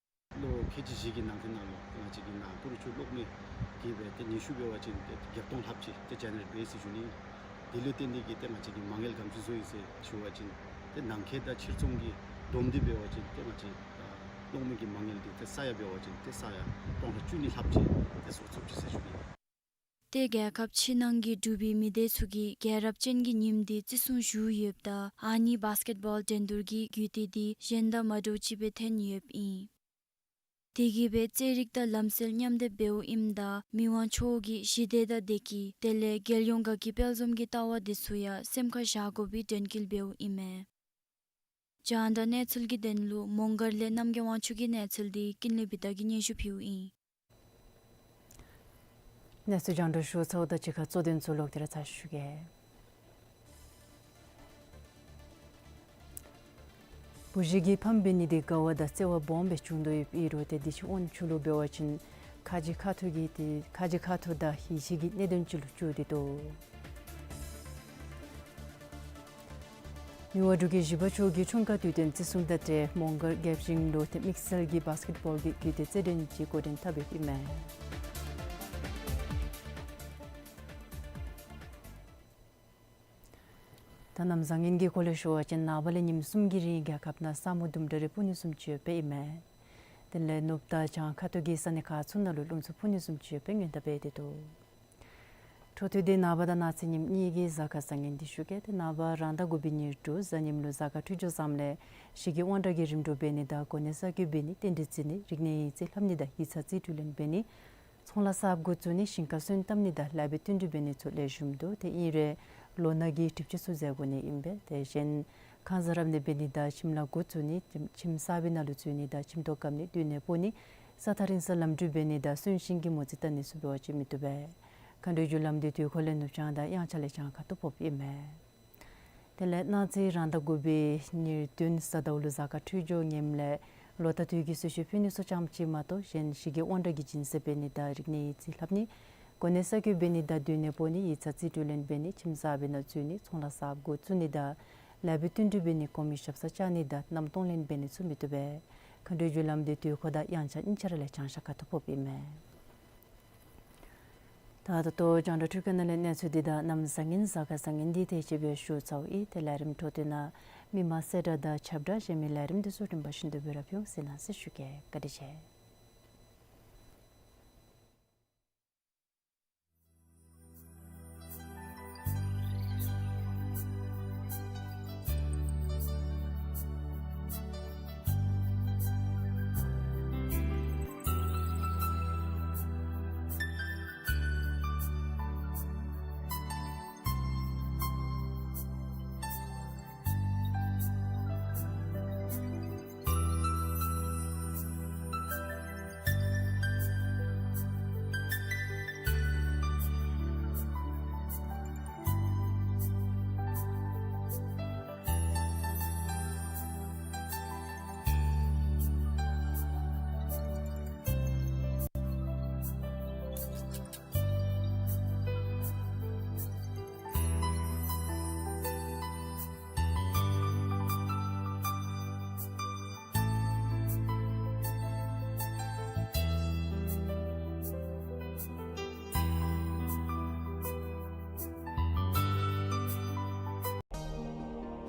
ལོ་ཁལ་གཅིག་བཞི་གི་ནང་འཁོད་ནང་ལུ་ང་བཅས་ཀྱི་ནཱ་གུ་རུ་ཆུ་གློག་མེ་གི་སྦེ་ཏེ་ནུས་ཤུགས་འབད་བ་ཅིན་ཏེ་བརྒྱད་སྟོང་ལྷགཔ་ཅིག་ཏེ་ཇེ་ནེ་རེཊ་འབད་ཟེར་ཞུ་ནི། དེ་ལུ་བརྟེན་ཏེ་གིས་ཏེ་ང་བཅས་ཀྱིས་མ་དངུལ་ག་དེམ་ཅིག་བཟོ་ཡི་ཟེར་ཞུ་བ་ཅིན་ཏེ་ནང་འཁོད་དང་ཕྱིར་ཚོང་གི་བསྡོམས་ཏེ་འབད་བ་ཅིན་ཏེ་ང་བཅས་ཨ་གློག་མེ་གི་མ་དངུལ་འདི་ཏེ་ས་ཡ་འབད་བ་ཅིན་ཏེ་ས་ཡ་སྟོང་ཕྲག་བཅུ་གཉིས་ལྷགཔ་ཅིག་ཏེ་བཟོ་ཚུགསཔ་ཅིག་ཟེར་ཞུ་ནི། ཏེ་རྒྱལ་ཁབ་ཕྱི་ནང་གི་འབྲུག་པའི་མི་སྡེ་ཚུ་གིས་རྒྱལ་རབས་ཅན་གྱི་ཉིནམ་འདི་བརྩི་སྲུང་ཞུ་ཡོདཔ་ད་ཨ་ནི་བཱསི་ཀེཊ་བཱོལ་འགྲན་བསྡུར་གྱི་རྒྱུད་སྡེ་འདི་གཞན་དང་མ་འདྲཝ་ཅིག་སྦེ་ཐོན་ཡོདཔ་ཨིན། དེ་གིས་སྦེ་རྩེད་རིགས་དང་ལམ་སྲོལ་མཉམ་སྡེབ་འབདཝ་ཨིནམ་ད་མི་དབང་མཆོག་གི་ཞི་བདེ་དང་བདེ་སྐྱིད་དེ་ལས་རྒྱལ་ཡོངས་དགའ་སྐྱིད་དཔལ་འཛོམས་ཀྱི་ལྟ་བ་འདི་ཚུ་ཡང་སེམས་ཁར་བཞག་དགོ་པའི་དྲན་སྐུལ་འབདཝ་ཨིན་མས། རྒྱང་བསྒྲགས་གནས་ཚུལ་གྱི་དོན་ལུ་མོང་སྒར་ལས་རྣམ་རྒྱལ་དབང་ཕྱུག་གི་གནས་ཚུལ་འདི་ཀུན་ལེགས་བི་ཏ་གིས་སྙན་ཞུ་ཕུལཝ་ཨིན། གནས་ཚུལ་རྒྱང་བསྒྲགས་ཞུ་ཚརཝ་དང་གཅིག་ཁར་གཙོ་དོན་ཚུ་ལོག་སྟེ་ར་ཚར་ཞུ་གེ། བུ་གཞི་གི་ཕམ་འབད་ནི་འདི་དགའ་བ་དང་བརྩེ་བ་སྦོམ་སྦེ་བྱུང་དོ་ཡོདཔ་ཨིན་རུང་ཏེ་འདི་ཕྱི་དབང་ཕྱུག་ལུ་འབད་བ་ཅིན་ཁ་རྗེ་ཁ་ཐུག་གི་ཏེ་ཁ་རྗེ་ཁ་ཐུག་དང་ཡིད་ཆེས་ཀྱི་གནད་དོན་ཅིག་ལུ་གྱུར་ཏེ་འདུག། མི་དབང་འབྲུག་རྒྱལ་བཞི་པ་མཆོག་གི་འཁྲུངས་སྐར་དུས་སྟོན་བརྩི་སྲུང་དང་འབྲེལ་མོང་སྒར་རྒྱལ་བཞེངས་ལུ་ཏེ་དམིགས་བསལ་གྱི་བཱསི་ཀེཊ་བཱོལ་གྱི་རྒྱུད་སྡེ་རྩེད་འགྲན་ཅིག་འགོ་འདྲེན་འཐབ་ཡོདཔ་ཨིན་མས། ད་གནམ་བཟང་ངན་གྱི་སྐོར་ལས་ཞུ་བ་ཅིན་ནངས་པ་ལས་ཉིནམ་གསུམ་གྱི་རིང་རྒྱལ་ཁབ་ནང་ས་སྨུག་ལྡུམ་འདྲ་རེ་སྤུབ་ནི་བཟུམ་ཅིག་ཡོདཔ་ཨིན་མས། དེ་ལས་ནུབ་དང་བྱང་ཁ་ཐུག་གི་ས་གནས་ཁག་ཚུ་ནང་ལུ་རླུང་འཚུབ་འཕུ་ནི་བཟུམ་ཅིག་ཡོདཔ་སྔོན་བརྡ་འབད་དེ་འདུག། འཕྲོ་མཐུད་དེ་ནངས་པ་དང་གནངས་ཚེ་ཉིནམ་གཉིས་ཀྱི་གཟའ་སྐར་བཟང་ངན་འདི་ཞུ་གེ། ཏེ་ནངས་པ་རང་ཟླ་དགུ་པའི་ཉེར་དྲུག་གཟའ་ཉིམ་ལུ་གཟའ་སྐར་འཕྲོད་སྦྱོར་བཟངམ་ལས་གཞི་གི་དབང་དྲག་གི་རིམ་གྲོ་འབད་ནི་དང་གོ་གནས་གསར་བསྐོ་འབད་ནི་རྟེན་འབྲེལ་བརྩི་ནི་རིག་གནས་ཡིག་རྩིས་ལྷབ་ནི་དང་ཡིག་ཚང་རྩིས་སྤྲོད་ལེན་འབད་ནི་ཚོང་ལཱ་གསརཔ་འགོ་བཙུགས་ནི་ཞིང་ཁ་སོན་བཏབ་ནི་དང་ལེགས་པའི་བསྟུན་གྲོས་འབད་ནི་ཚུ་ལེགས་ཤོམ་འདུག། ཏེ་ཨིན་རུང་ལོ་ནག་གི་གྲིབ་ཅན་ཚུ་ཟད་དགོ་ནི་ཨིན་པས། དེ་བཞིན་ཁང་གསར་རབ་གནས་འབད་ནི་དང་ཁྱིམ་ལཱ་འགོ་བཙུགས་ནི་ཁྱིམ་གསར་པའི་ནང་ལུ་འཛུལ་ནི་དང་ཁྱིམ་ཐོག་བཀབ་ནི་སྡོད་གནས་སྤོ་ནི་ས་ཐག་རིང་སར་ལམ་འགྲུལ་འབད་ནི་དང་གསོན་གཤིན་གྱི་མོ་རྩིས་བལྟ་ནི་ཚུ་འབད་བ་ཅིན་མི་བཏུབ་པས། མཁའ་འགྲོའི་རྒྱུ་ལམ་འདི་དུས་འཁོར་ལས་ནུབ་བྱང་དང་དབྱངས་འཆར་ལས་བྱང་ཁ་ཐུག་ཕོགཔ་ཨིན་མས། དེ་ལས་གནངས་ཚེ་རང་ཟླ་དགུ་པའི་ཉེར་བདུན་གཟའ་ཟླཝ་ལུ་གཟའ་སྐར་འཕྲོད་སྦྱོར་ངནམ་ལས་ལོ་ཟླ་དུས་ཀྱི་གསོལ་མཆོད་ཕུལ་ནི་ཚུ་ཙམ་ཅིག་མ་གཏོགས་གཞན་གཞི་གི་དབང་དྲག་གི་སྦྱིན་སྲེག་འབད་ནི་དང་རིག་གནས་ཡིག་རྩིས་ལྷབ་ནི་གོ་གནས་གསར་བསྐོ་འབད་ནི་དང་སྡོད་གནས་སྤོ་ནི་ཡིག་ཚང་རྩིས་སྤྲོད་ལེན་འབད་ནི་ཁྱིམ་གསར་པའི་ནང་འཛུལ་ནི་ཚོང་ལཱ་གསརཔ་འགོ་བཙུགས་ནི་དང་ལེགས་པའི་བསྟུན་གྲོས་འབད་ནི་གོང་མའི་ཞབས་སར་བཅར་ནི་དང་མནའམ་གཏོང་ལེན་འབད་ནི་ཚུ་མི་བཏུབ་པས། མཁའ་འགྲོའི་རྒྱུ་ལམ་འདི་དུས་འཁོར་དང་དབྱངས་འཆར་དབྱངས་འཆར་ལས་བྱང་ཤར་ཁ་ཐུག་ཕོགཔ་ཨིན་མས། ད་ད་ལྟོ་རྒྱང་བསྒྲགས་འཕྲུལ་ཁང་ནང་ལས་གནས་ཚུལ་འདི་དང་གནམ་བཟང་ངན་གཟའ་སྐར་བཟང་ངན་འདི་དེ་ཅིག་སྦེ་ཞུ་ཚརཝ་ཨིན། ཏེ་ལས་རིམ་འཕྲོ་མཐུད་ནང་མི་མང་གསལ་བསྒྲགས་དང་ཁྱབ་བསྒྲགས་གཞན་མི་ལས་རིམ་འདི་ཚུ་རིམ་པ་བཞིན་དུ་སྦེ་ར་ཕུལ་འོང་ཟེར་གནང་ཟེར་ཞུ་གེ། བཀའ་དྲིན་ཆེ།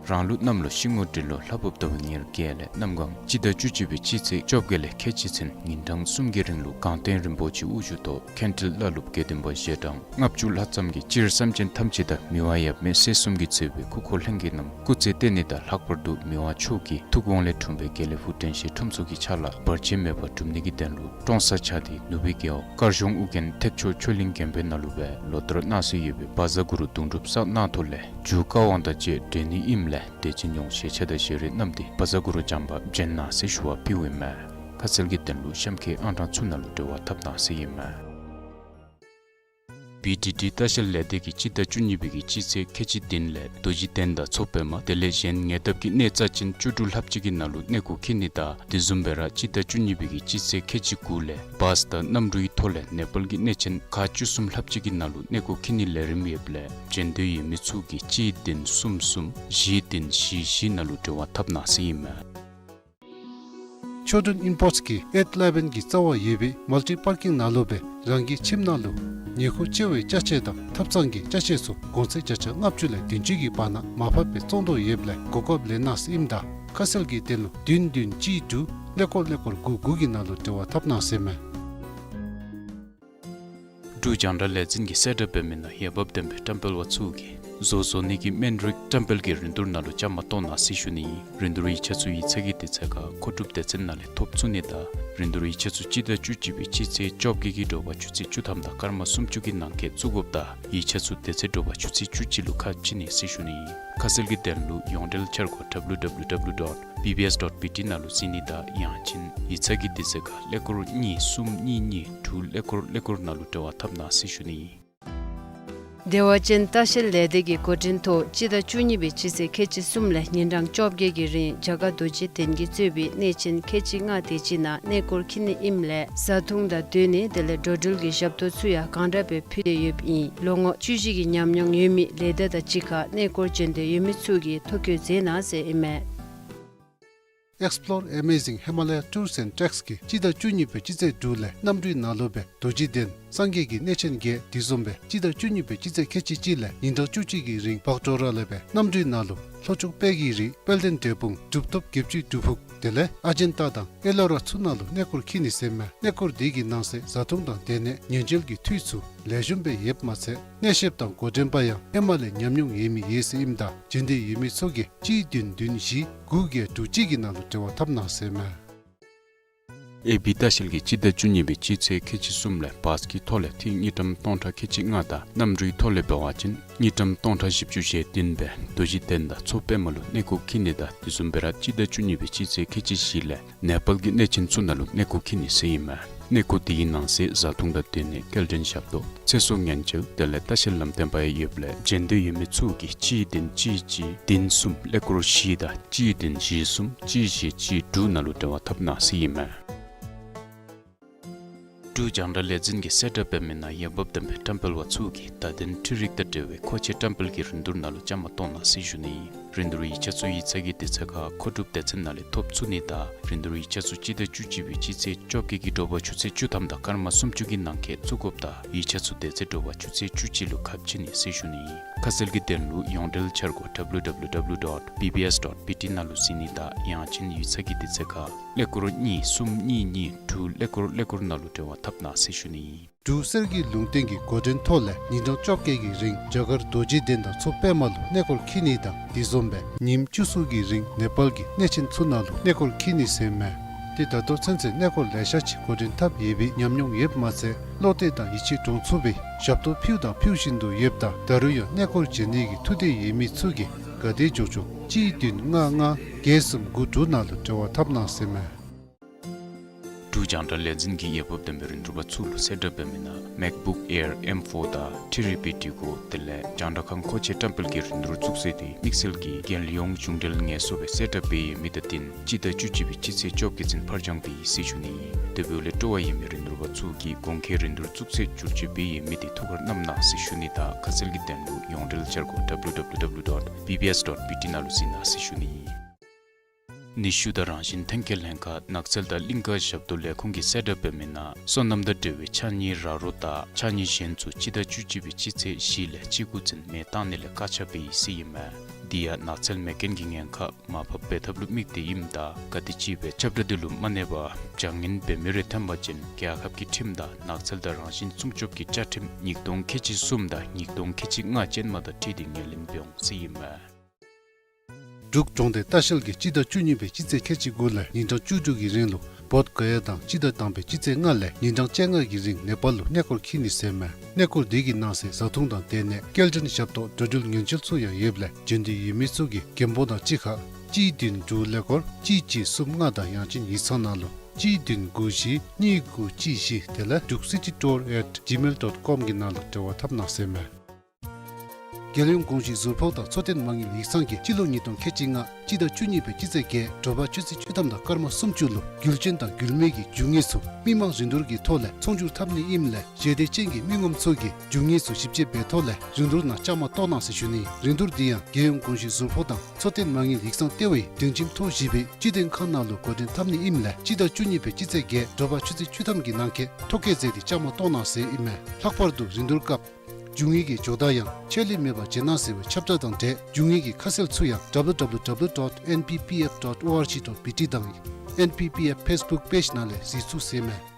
རང་ལུགས་གནམ་ལོ་ཤིང་འོ་འབྲི་ལོ་ལྷ་བབས་ཟླཝ་ཉེར་བརྒྱད་ལས་གནམ་གང་སྤྱི་ཟླ་བཅུ་གཅིག་པའི་སྤྱི་ཚེས་བཅོ་བརྒྱད་ལས་ཁལ་གཅིག་ཚུན་ཉིན་གྲངས་གསུམ་གྱི་རིང་ལུ་སྒང་སྟེང་རིན་པོ་ཆེ་དབུ་བཞུགས་ཐོག་མཁན་ཁྲི་བླ་སློབ་དགེ་འདུན་པ་ཞལ་གྲངས་ལྔ་བཅུ་ལྷག་ཙམ་གྱིས་སྤྱིར་སེམས་ཅན་ཐམས་ཅད་དང་མི་དབང་ཡབ་མེས་སྲས་གསུམ་གྱིས་གཙོས་པའི་སྐུ་འཁོར་ལྷན་རྒྱས་རྣམས་སྐུ་ཚེ་བརྟན་ནི་དང་ལྷག་པར་དུ་མི་དབང་མཆོག་གི་ཐུགས་དགོངས་ལས་འཁྲུངས་པའི་དགེ་ལེགས་ཕུག་དྲན་ཤེས་ཁྲོམ་ཚོགས་ཀྱི་ཕྱག་ལཱ་བར་ཆད་མེད་པར་སྒྲུབ་ནི་གི་དོན་ལུ་ཀྲོང་གསར་ཆགས་ཏེ་ནུབ་སྦིས་རྒེད་འོག་དཀར་གཞོང་ཨོ་རྒྱན་ཐེག་མཆོག་ཆོས་གླིང་དགོན་པའི་ནང་ལུ་སྦེ་ལོ་ལྟར་གནང་སྲོལ་ཡོད་པའི་བཛྲ་གུ་རུ་གདུང་སྒྲུབ་བསགས་གནང་ཐོག་ལས་མཇུག་བཀའ་དབང་དང་བཅས་འབྲེལ་ནི་ཨིནམ་ལས་དད་ཅན་ཡོངས་ཞལ་ཆད་དང་ཞལ་རས་བསྣམས་ཏེ་བཛྲ་གུ་རུ་བྱམས་པ་བྱོན་གནང་ཟེར་ཞུ་བ་ཕུལཝ་ཨིན་མས། ཁ་གསལ་གྱི་དོན་ལུ་གཤམ་འཁོད་ཨང་གྲངས་ཚུ་ནང་ལུ་འབྲེལ་བ་འཐབ་གནང་ཟེར་ཨིན་མས། བི་ཌི་ཌི་ལྟ་བཤལ་ལས་སྡེ་གིས་སྤྱི་ཟླ་བཅུ་གཉིས་པའི་གི་སྤྱི་ཚེས་ཁལ་གཅིག་བདུན་ལས་རྡོ་རྗེ་གདན་དང་མཚོ་པདྨ་དེ་ལས་གཞན་ཉེ་འདབས་ཀྱི་གནས་རྩ་ཅན་བཅུ་དྲུག་ལྷགཔ་ཅིག་གི་ནང་ལུ་གནས་སྐོར་འཁྱིད་ནི་དང་དེ་བཟུམ་སྦེ་ར་སྤྱི་ཟླ་བཅུ་གཉིས་པའི་གི་སྤྱི་ཚེས་ཁལ་གཅིག་དགུ་ལས་བཱས་དང་གནམ་གྲུའི་ཐོག་ལས་ནེ་པཱལ་གྱི་གནས་ཆེན་ཁག་བཅུ་གསུམ་ལྷགཔ་ཅིག་གི་ནང་ལུ་གནས་སྐོར་འཁྱིད་ནིའི་ལས་རིམ་ཡོདཔ་ལས་བྱོན་འདོད་ཡོད་མི་ཚུ་གིས་གཅིག་བདུན་གསུམ་གསུམ་བཞི་བདུན་བཞི་བཞི་ནང་ལུ་འབྲེལ་བ་འཐབ་གནང་ཟེར་ཨིན་མས། ཆོས་སྒྲོན་ཨིམ་པོརཊསི་གིས་ཨེཊ་ཨི་ལེ་བཱན་གྱི་རྩ་བར་ཡོད་པའི་མལ་ཊི་པར་ཀིང་ནང་ལུ་སྦེ་རང་གི་ཁྱིམ་ནང་ལུ་ཉེ་འཁོར་བཅའ་བའི་ཅ་ཆས་དང་ཐབ་ཚང་གི་ཅ་ཆས་ཚུ་གོང་ཚད་བརྒྱ་ཆ་ལྔ་བཅུ་ལས་བདུན་ཅུ་གི་བར་ན་མར་ཕབ་སྦེ་བཙོང་དོ་ཡོདཔ་ལས་གོ་སྐབས་ལེན་གནང་ཟེར་ཨིནམ་ད་ཁ་གསལ་གྱི་དོན་ལུ་བདུན་བདུན་གཅིག་དྲུག་ཀླད་ཀོར་ཀླད་ཀོར་དགུ་དགུ་གི་ནང་ལུ་འབྲེལ་བ་འཐབ་གནང་ཟེར་མས། འབྲུག་རྒྱང་བསྒྲགས་ལས་འཛིན་གྱིས་གསལ་བསྒྲགས་འབད་མི་ནང་འོས་འབབ་ལྡན་པའི་བཀྲམ་སྤེལ་པ་ཚུ་གིས་བཟོ་བཟོ་ནི་གི་སྨན་རིགས་བཀྲམ་སྤེལ་གྱི་རིན་བསྡུར་ནང་ལུ་བཅའ་མར་གཏོགས་གནང་ཟེར་ཞུ་ནི་ཨིན། རིན་བསྡུར་ཡིག་ཆ་ཚུ་ཡིག་ཚང་གི་དུས་ཚོད་ཁར་མཁོ་སྒྲུབ་སྡེ་ཚན་ནང་ལས་ཐོབ་ཚུགས་ནི་དང་རིན་བསྡུར་ཡིག་ཆ་ཚུ་སྤྱི་ཟླ་བཅུ་གཅིག་པའི་སྤྱི་ཚེས་བཅོ་བརྒྱད་ཀྱི་དྲོ་པ་ཆུ་ཚོད་བཅུ་ཐམ་དང་སྐར་མ་སུམ་ཅུ་གི་ནང་འཁོད་བཙུགས་དགོཔ་དང་ཡིག་ཆ་ཚུ་དེ་ཚེ་དྲོ་པ་ཆུ་ཚོད་བཅུ་གཅིག་ལུ་ཁ་ཕྱེ་ནི་ཟེར་ཞུ་ནི་ཨིན། ཁ་གསལ་གྱི་དོན་ལུ་ཡོངས་འབྲེལ་འཆར་སྒོ་W W W dot B B S dot B T ནང་ལུ་གཟིགས་ནི་དང་ཡང་ཅིན་ཡིག་ཚང་གི་དུས་ཚོད་ཁར་ཀླད་ཀོར་གཉིས་གསུམ་གཉིས་གཉིས་དྲུག་ཀླད་ཀོར་ཀླད་ཀོར་ནང་ལུ་འབྲེལ་བ་འཐབ་གནང་ཟེར་ཞུ་ནི་ཨིན། བདེ་བ་ཅན་ལྟ་བཤལ་ལས་སྡེ་གི་འགོ་འདྲེན་ཐོག་སྤྱི་ཟླ་བཅུ་གཉིས་པའི་སྤྱི་ཚེས་ཁལ་གཅིག་གསུམ་ལས་ཉིན་གྲངས་བཅོ་བརྒྱད་ཀྱི་རིང་རྒྱ་གར་རྡོ་རྗེ་གདན་གྱིས་གཙོས་པའི་གནས་ཆེན་ཁལ་གཅིག་ལྔ་དེ་ཅིག་ནང་གནས་སྐོར་འཁྱིད་ནི་ཨིནམ་ལས་བཟའ་འཐུང་དང་སྡོད་གནས་དེ་ལས་འགྲོ་འགྲུལ་གྱི་ཞབས་ཏོག་ཚུ་ཡང་གང་དྲག་སྦེ་ཕུལ་ཏེ་ཡོདཔ་ཨིན། ལོ་ངོ་བཅུ་བཞི་གི་ཉམས་མྱོང་ཡོད་མི་ལས་སྡེ་དང་གཅིག་ཁར་གནས་སྐོར་བྱོན་འདོད་ཡོད་མི་ཚུ་གིས་ཐོ་བཀོད་མཛད་གནང་ཟེར་ཨིན་མས། Explore Amazing Himalaya Tours and Treks གིས་སྤྱི་ཟླ་བཅུ་གཉིས་པའི་སྤྱི་ཚེས་དྲུག་ལས་གནམ་གྲུའི་ནང་ལུ་སྦེ་རྡོ་རྗེ་གདན་སངས་རྒྱས་ཀྱི་གནས་ཆེན་བརྒྱད་དེ་བཟུམ་སྦེ་སྤྱི་ཟླ་བཅུ་གཉིས་པའི་སྤྱི་ཚེས་ཁལ་གཅིག་གཅིག་ལས་ཉིན་གྲངས་བཅུ་གཅིག་གི་རིང་བག་གྲོ་ར་ལས་སྦེ་གནམ་གྲུའི་ནང་ལུ་ལྷོ་ཕྱོགས་དཔལ་གྱི་རི་དཔལ་ལྡན་འབྲས་སྤུངས་གྲུབ་ཐོབ་བརྒྱད་ཅུའི་སྒྲུབ་ཕུག་དེ་ལས་ཨ་ཇན་ཏ་དང་ཨེ་ལོ་ར་ཚུ་ནང་ལུ་གནས་སྐོར་འཁྱིད་ནི་ཟེར་མས། གནས་སྐོར་དེ་གི་ནང་གསེས་བཟའ་འཐུང་དང་སྡོད་གནས་ཉེན་བཅོལ་གྱི་འཐུས་ཚུ་ལེགས་ཤོམ་སྦེ་ཡོདཔ་མ་ཚད་གནས་བཤདཔ་དང་འགོ་འདྲེན་པ་ཡང་ཧེ་མ་ལས་ཉམས་མྱོང་ཡོད་མི་ཡོད་ཟེར་ཨིནམ་ད་བྱོན་འདོད་ཡོད་མི་ཚུ་གིས་གཅིག་བདུན་བདུན་བཞི་དགུ་བརྒྱད་དྲུག་གཅིག་གི་ནང་ལུ་འབྲེལ་བ་འཐབ་གནང་ཟེར་མས། ཨེ་བི་ལྟ་བཤལ་གྱིས་སྤྱི་ཟླ་བཅུ་གཉིས་པའི་སྤྱི་ཚེས་ཁལ་གཅིག་གསུམ་ལས་བཱས་ཀྱི་ཐོག་ལས་ཐིག་དངུལ་ཀྲམ་སྟོང་ཕྲག་ཁལ་གཅིག་ལྔ་དང་གནམ་གྲུའི་ཐོག་ལས་འབད་བ་ཅིན་དངུལ་ཀྲམ་སྟོང་ཕྲག་བཞི་བཅུ་ཞེ་བདུན་སྦེ་རྡོ་རྗེ་གདན་དང་མཚོ་པདྨ་ལུ་གནས་སྐོར་འཁྱིད་ནི་དང་དེ་བཟུམ་སྦེ་ར་སྤྱི་ཟླ་བཅུ་གཉིས་པའི་སྤྱི་ཚེས་ཁལ་གཅིག་བཞི་ལས་ནེ་པཱལ་གྱི་གནས་ཆེན་ཚུ་ནང་ལུ་གནས་སྐོར་འཁྱིད་ནི་ཟེར་ཨིན་མས། གནས་སྐོར་དེའི་ནང་གསེས་བཟའ་འཐུང་དང་སྡོད་གནས་སྐྱེལ་འདྲེན་ཞབས་ཏོག་ཚེ་སྲོག་ཉེན་བཅོལ་དེ་ལས་ལྟ་བཤལ་ལམ་སྟོན་པ་ཡང་ཡོདཔ་ལས་བྱོན་འདོད་ཡོད་མི་ཚུ་གིས་གཅིག་བདུན་གཅིག་གཅིག་བདུན་གསུམ་ཀླད་ཀོར་བཞི་དང་གཅིག་བདུན་བཞི་གསུམ་གཅིག་བཞི་གཅིག་དྲུག་ནང་ལུ་འབྲེལ་བ་འཐབ་གནང་ཟེར་ཨིན་མས། འབྲུག་རྒྱང་བསྒྲགས་ལས་འཛིན་གྱིས་གསལ་བསྒྲགས་འབད་མི་ནང་འོས་འབབ་ལྡན་པའི་བཀྲམ་སྤེལ་པ་ཚུ་གིས་བརྡ་དོན་འཕྲུལ་རིག་དང་འབྲེལ་བའི་མཁོ་ཆས་བཀྲམ་སྤེལ་གྱི་རིན་བསྡུར་ནང་ལུ་བཅའ་མར་གཏོགས་གནང་ཟེར་ཞུ་ནི་ཨིན། རིན་བསྡུར་ཡིག་ཆ་ཚུ་ཡིག་ཚང་གི་དུས་ཚོད་ཁར་མཁོ་སྒྲུབ་སྡེ་ཚན་ནང་ལས་ཐོབ་ཚུགས་ནི་དང་རིན་བསྡུར་ཡིག་ཆ་ཚུ་སྤྱི་ཟླ་བཅུ་གཅིག་པའི་སྤྱི་ཚེས་བཅོ་བརྒྱད་ཀྱི་དྲོ་པ་ཆུ་ཚོད་བཅུ་ཐམ་དང་སྐར་མ་སུམ་ཅུ་གི་ནང་འཁོད་བཙུགས་དགོཔ་དང་ཡིག་ཆ་ཚུ་དེ་ཚེ་དྲོ་པ་ཆུ་ཚོད་བཅུ་གཅིག་ལུ་ཁ་ཕྱེ་ནི་ཟེར་ཞུ་ནི་ཨིན། ཁ་གསལ་གྱི་དོན་ལུ་ཡོངས་འབྲེལ་འཆར་སྒོ་W W W dot B B S dot B T ནང་ལུ་གཟིགས་ནི་དང་ཡང་ཅིན་ཡིག་ཚང་གི་དུས་ཚོད་ཁར་ཀླད་ཀོར་གཉིས་གསུམ་གཉིས་གཉིས་དྲུག་ཀླད་ཀོར་ཀླད་ཀོར་ནང་ལུ་འབྲེལ་བ་འཐབ་གནང་ཟེར་ཞུ་ནི་ཨིན། འབྲུག་གསེར་གྱི་ལུང་བསྟན་གྱི་འགོ་འདྲེན་ཐོག་ལས་ཉིན་གྲངས་བཅོ་བརྒྱད་ཀྱི་རིང་རྒྱ་གར་རྡོ་རྗེ་གདན་དང་མཚོ་པདྨ་ལུ་གནས་སྐོར་འཁྱིད་ནི་དང་དེ་བཟུམ་སྦེ་ཉིནམ་བཅུ་གསུམ་གྱི་རིང་ནེ་པཱལ་གྱི་གནས་ཆེན་ཚུ་ནང་ལུ་གནས་སྐོར་འཁྱིད་ནི་ཟེར་མས། ཏེ་ད་ལྟོ་ཚུན་ཚོད་གནས་སྐོར་ལེ་ཤ་ཅིག་འགོ་འདྲེན་འཐབ་ཡོད་པའི་ཉམས་མྱོང་ཡོདཔ་མ་ཚད་བློ་གཏད་དང་ཡིད་ཆེས་འདྲོངས་ཚུགས་པའི་ཞབས་ཏོག་ཕུལཝ་དང་ཕུལ་བཞིན་དུ་ཡོདཔ་ད་ད་རུང་ཡང་གནས་སྐོར་བྱོན་ནི་གི་ཐུགས་འདོད་ཡོད་མི་ཚུ་གིས་ག་དེ་མགྱོགས་མགྱོགས་གཅིག་བདུན་ལྔ་ལྔ་བརྒྱད་གསུམ་དགུ་དྲུག་ནང་ལུ་འབྲེལ་བ་འཐབ་གནང་ཟེར་མས། འབྲུག་རྒྱང་བསྒྲགས་ལས་འཛིན་གྱིས་འོས་འབབ་ལྡན་པའི་རིན་བསྡུར་པ་ཚུ་ལུ་གསལ་བསྒྲགས་འབད་མི་ནང་MacBook Air M four དང་ཐི་རི་པི་ཊི་གོ་དེ་ལས་རྒྱང་བསྒྲགས་ཁང་མཁོ་ཆས་བཀྲམ་སྤེལ་གྱི་རིན་བསྡུར་བཙུགས་ཚེས་དེ་དམིགས་བསལ་གྱིས་རྒྱལ་ཡོངས་གཞུང་འབྲེལ་ངལ་གསོ་སྦེ་གསལ་བསྒྲགས་འབད་ཡོད་མི་དང་བསྟུན་སྤྱི་ཟླ་བཅུ་གཅིག་པའི་སྤྱི་ཚེས་བཅོ་བརྒྱད་ཚུན་ཕར་འགྱངས་འབད་ཡི་ཟེར་ཞུ་ནི་ཨིན། དེ་འབདཝ་ལས་སྤྲོ་བ་ཡོད་མི་རིན་བསྡུར་པ་ཚུ་གིས་གོང་འཁོད་རིན་བསྡུར་བཙུགས་ཚེས་བསྒྱུར་བཅོས་འབད་ཡོད་མི་དེ་ཐུགས་ཁར་བསྣམ་གནང་ཟེར་ཞུ་ནི་དང་ཁ་གསལ་གྱི་དོན་ལུ་ཡོངས་འབྲེལ་འཆར་སྒོ་W W W dot B B S dot B T ནང་ལུ་གཟིགས་གནང་ཟེར་ཞུ་ནི་ཨིན། ནུས་ཤུགས་དང་རང་བཞིན་ཐོན་སྐྱེད་ལྷན་ཁག་ནགས་ཚལ་དང་གླིང་ཀ་ཞབས་ཏོག་ལས་ཁུངས་ཀྱིས་གསལ་བསྒྲགས་འབད་མི་ནང་སོ་ནམ་དང་འབྲེལ་བའི་ཕྱགས་སྙིགས་ར་རོ་དང་ཕྱགས་སྙིགས་གཞན་ཚུ་སྤྱི་ཟླ་བཅུ་གཅིག་པའི་སྤྱི་ཚེས་བཞི་ལས་བཅུ་དགུ་ཚུན་མེ་བཏང་ནི་ལས་བཀག་ཆ་འབད་ཡི་ཟེར་ཨིན་མས། དེ་ཡང་ནགས་ཚལ་མེ་རྐྱེན་གྱི་ཉེན་ཁ་མར་ཕབ་འབད་ཐབས་ལུ་དམིགས་ཏེ་ཨིནམ་ད་ག་དེམ་ཅིག་སྦེ་ཁྱབ་བསྒྲགས་འདི་ལུ་མ་གནས་པར་བྱ་ངན་འབད་མི་རེ་ཐོན་པ་ཅིན་རྒྱལ་ཁབ་ཀྱི་ཁྲིམས་དང་ནགས་ཚལ་དང་རང་བཞིན་སྲུང་སྐྱོབ་ཀྱི་བཅའ་ཁྲིམས་ཉིས་སྟོང་ཁལ་གཅིག་གསུམ་དང་ཉིས་སྟོང་ཁལ་གཅིག་ལྔ་ཅན་མ་དང་འཁྲིལ་ཏེ་ངོས་ལེན་འབད་འོང་ཟེར་ཨིན་མས། འབྲུག་གྲོང་སྡེ་ལྟ་བཤལ་གྱིས་སྤྱི་ཟླ་བཅུ་གཉིས་པའི་སྤྱི་ཚེས་ཁལ་གཅིག་དགུ་ལས་ཉིན་གྲངས་བཅུ་དྲུག་གི་རིང་ལུ་བོདྷ་ག་ཡ་དང་སྤྱི་ཟླ་དང་པའི་སྤྱི་ཚེས་ལྔ་ལས་ཉིན་གྲངས་བཅོ་ལྔ་གི་རིང་ནེ་པཱལ་ལུ་གནས་སྐོར་འཁྱིད་ནི་ཟེར་མས། གནས་སྐོར་འདི་གི་ནང་གསེས་བཟའ་འཐུང་དང་སྡོད་གནས་སྐྱེལ་འདྲེན་ཞབས་ཏོག་འགྲོ་འགྲུལ་ཉེན་བཅོལ་ཚུ་ཡང་ཡོདཔ་ལས་འབྱོན་འདོད་ཡོད་མི་ཚུ་གིས་མགོན་པོ་དང་གཅིག་ཁར་གཅིག་བདུན་དྲུག་ཀླད་ཀོར་གཅིག་གཅིག་གསུམ་ལྔ་དང་ཡང་ཅིན་ཡིག་ཚང་ནང་ལུ་གཅིག་བདུན་དགུ་བཞི་གཉིས་དགུ་གཅིག་བཞི་དེ་ལས་འབྲུག་སི་ཊི་ཊུར་ཨེཊ་ཇི་མེལ་ཌོཊ་ཀོམ་གི་ནང་ལུ་འབྲེལ་བ་འཐབ་གནང་ཟེར་མས། རྒྱལ་ཡོངས་གོང་ཞུས་ཟུར་ཕོགས་དང་འཚོ་རྟེན་མ་དངུལ་ཡིག་ཚང་གིས་སྤྱི་ལོ་ཉིས་སྟོང་ཁལ་གཅིག་ལྔ་སྤྱི་ཟླ་བཅུ་གཉིས་པའི་སྤྱི་ཚེས་བརྒྱད་དྲོ་པ་ཆུ་ཚོད་བཅུ་ཐམ་དང་སྐར་མ་སུམ་ཅུ་ལུ་རྒྱུ་ཅན་དང་རྒྱུ་མེད་ཀྱི་རྒྱུ་དངོས་ཚུ་མི་མང་རིན་བསྡུར་གྱི་ཐོག་ལས་ཚོང་སྒྱུར་འཐབ་ནི་ཨིནམ་ལས་ཞལ་འདེབས་ཅན་གྱི་མི་ངོམ་ཚུ་གིས་རྒྱུ་དངོས་ཚུ་ཞིབ་དཔྱད་འབད་ཐོག་ལས་རིན་བསྡུར་ནང་བཅའ་མར་གཏོགས་གནང་ཟེར་ཞུ་ནི། རིན་བསྡུར་འདི་ཡང་རྒྱལ་ཡོངས་གོང་ཞུས་ཟུར་ཕོགས་དང་འཚོ་རྟེན་མ་དངུལ་ཡིག་ཚང་ལྟེ་བའི་སྡིངས་ཁྲིམས་ཐོ་བཞི་པའི་སྤྱི་དོན་ཁང་ནང་ལུ་འགོ་འདྲེན་འཐབ་ནི་ཨིནམ་ལས་སྤྱི་ཟླ་བཅུ་གཉིས་པའི་སྤྱི་ཚེས་བརྒྱད་དྲོ་པ་ཆུ་ཚོད་བཅུ་ཐམ་གྱི་ནང་འཁོད་ཐོ་བཀོད་མཛད་དེ་བཅའ་མར་གཏོགས་གནང་ཟེར་ཨིན་མས། ལྷག་པར་དུ་རིན་བསྡུར་སྐབས་རྒྱུ་དངོས་ཀྱི་ཇོ་བདག་ཡང་ཆད་ལུས་མེད་པར་བྱིན་གནང་ཟེར་བའི་ཁྱབ་བསྒྲགས་དང་འབྲེལ་རྒྱུ་དངོས་ཀྱི་ཁ་གསལ་ཚུ་ཡང་W W W dot N P P F dot O R G dot B T དང་N P P F Facebook page ནང་ལས་གཟིགས་ཚུགས་ཟེར་མས།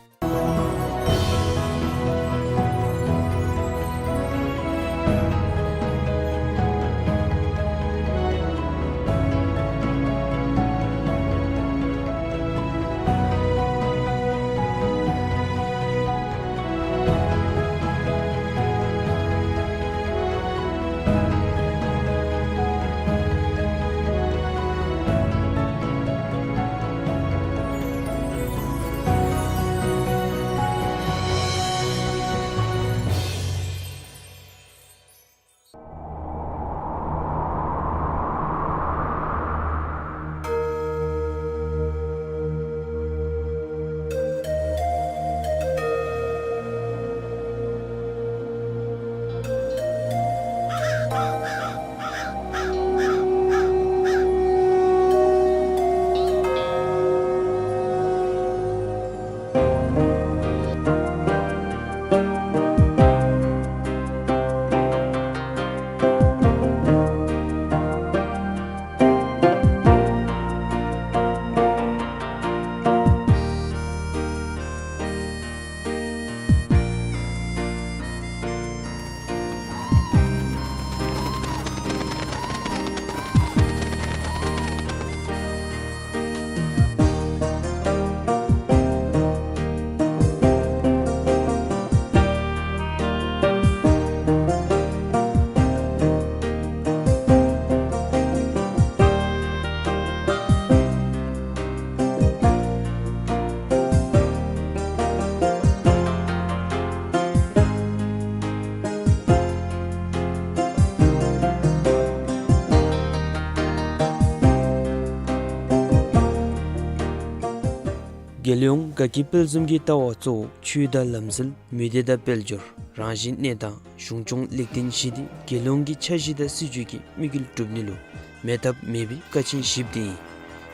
རྒྱལ་ཡོངས་དགའ་སྐྱིད་དཔལ་འཛོམས་ཀྱི་ལྟ་བ་གཙོ་བོ་ཆོས་དང་ལམ་སྲོལ་མི་སྡེ་དང་དཔལ་འབྱོར་རང་བཞིན་གནས་སྟངས་གཞུང་སྐྱོང་ལེགས་ལྡན་ཞི་བདེ་རྒྱལ་ཡོངས་ཀྱི་འཆར་གཞི་དང་སྲིད་བྱུས་ཀྱི་དམིགས་ཡུལ་སྒྲུབ་ནི་ལུ་མེད་ཐབས་མེད་པའི་ཀ་ཆེན་བཞི་པོ་དེ་ཨིན།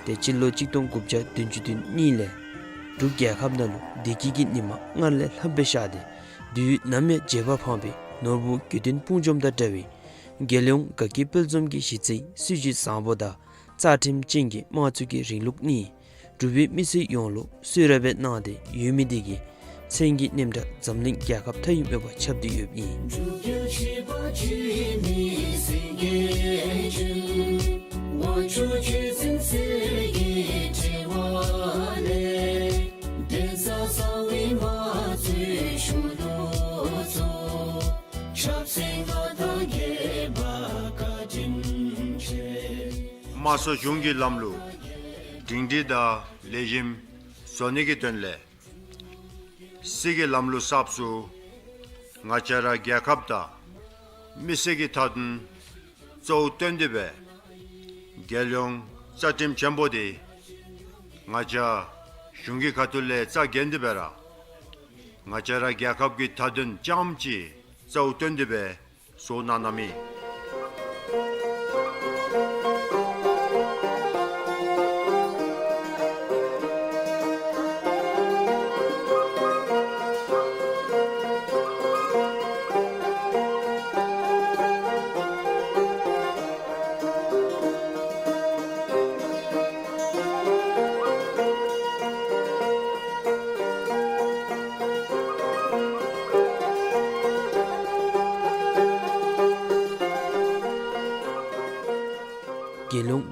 དེ་སྤྱི་ལོ་གཅིག་སྟོང་དགུ་བརྒྱ་བདུན་ཅུ་དོན་གཉིས་ལས་འབྲུག་རྒྱལ་ཁབ་ནང་ལུ་བདེ་སྐྱིད་ཀྱི་ཉི་མ་སྔར་ལས་ལྷགཔ་སྦེ་ཤར་ཏེ་དུས་ནམ་ཡང་རྗེས་དཔག་འཕངས་པའི་ནོར་བུ་དགེ་འདུན་དཔུང་འཇོམས་དང་འདྲ་བའི་རྒྱལ་ཡོངས་དགའ་སྐྱིད་དཔལ་འཛོམས་ཀྱི་གཞི་རྩའི་སྲིད་བྱུས་བཟང་པོ་དང་རྩ་ཁྲིམས་ཅན་གྱི་དམངས་གཙོ་གི་རིང་ལུགས་ནི་འབྲུག་པའི་མི་སེར་ཡོངས་ལུ་གསོལ་རས་སྦེ་གནང་སྟེ་ཡོད་མི་དེ་གིས་མཚན་གྱི་གནམ་གྲངས་འཛམ་གླིང་རྒྱལ་ཁབ་མཐའ་དབུས་མེད་པར་ཁྱབ་སྟེ་ཡོདཔ་ཨིན། དམངས་གཙོ་གཞུང་གི་ལམ་ལུགས་སྒྲིང་སྒྲི་དང་ལེགས་ཤོམ་བཟོ་ནི་གི་དོན་ལས་སྲིད་ཀྱི་ལམ་ལུགས་གསརཔ་ཚུ་ང་བཅས་ར་རྒྱལ་ཁབ་དང་མི་སེར་གྱི་མཐའ་དོན་གཙོ་བོ་བཏོན་ཏེ་སྦེ་རྒྱལ་ཡོངས་རྩ་ཁྲིམས་ཆེན་པོ་དེ་ང་བཅས་གཞུང་གི་ཁ་ཐུག་ལས་རྩ་འགེངས་ཏེ་སྦེ་ར་ང་བཅས་ར་རྒྱལ་ཁབ་ཀྱི་མཐའ་དོན་རྐྱངམ་གཅིག་གཙོ་བོ་བཏོན་ཏེ་སྦེ་བཟོ་གནང་གནངམ་ཨིན།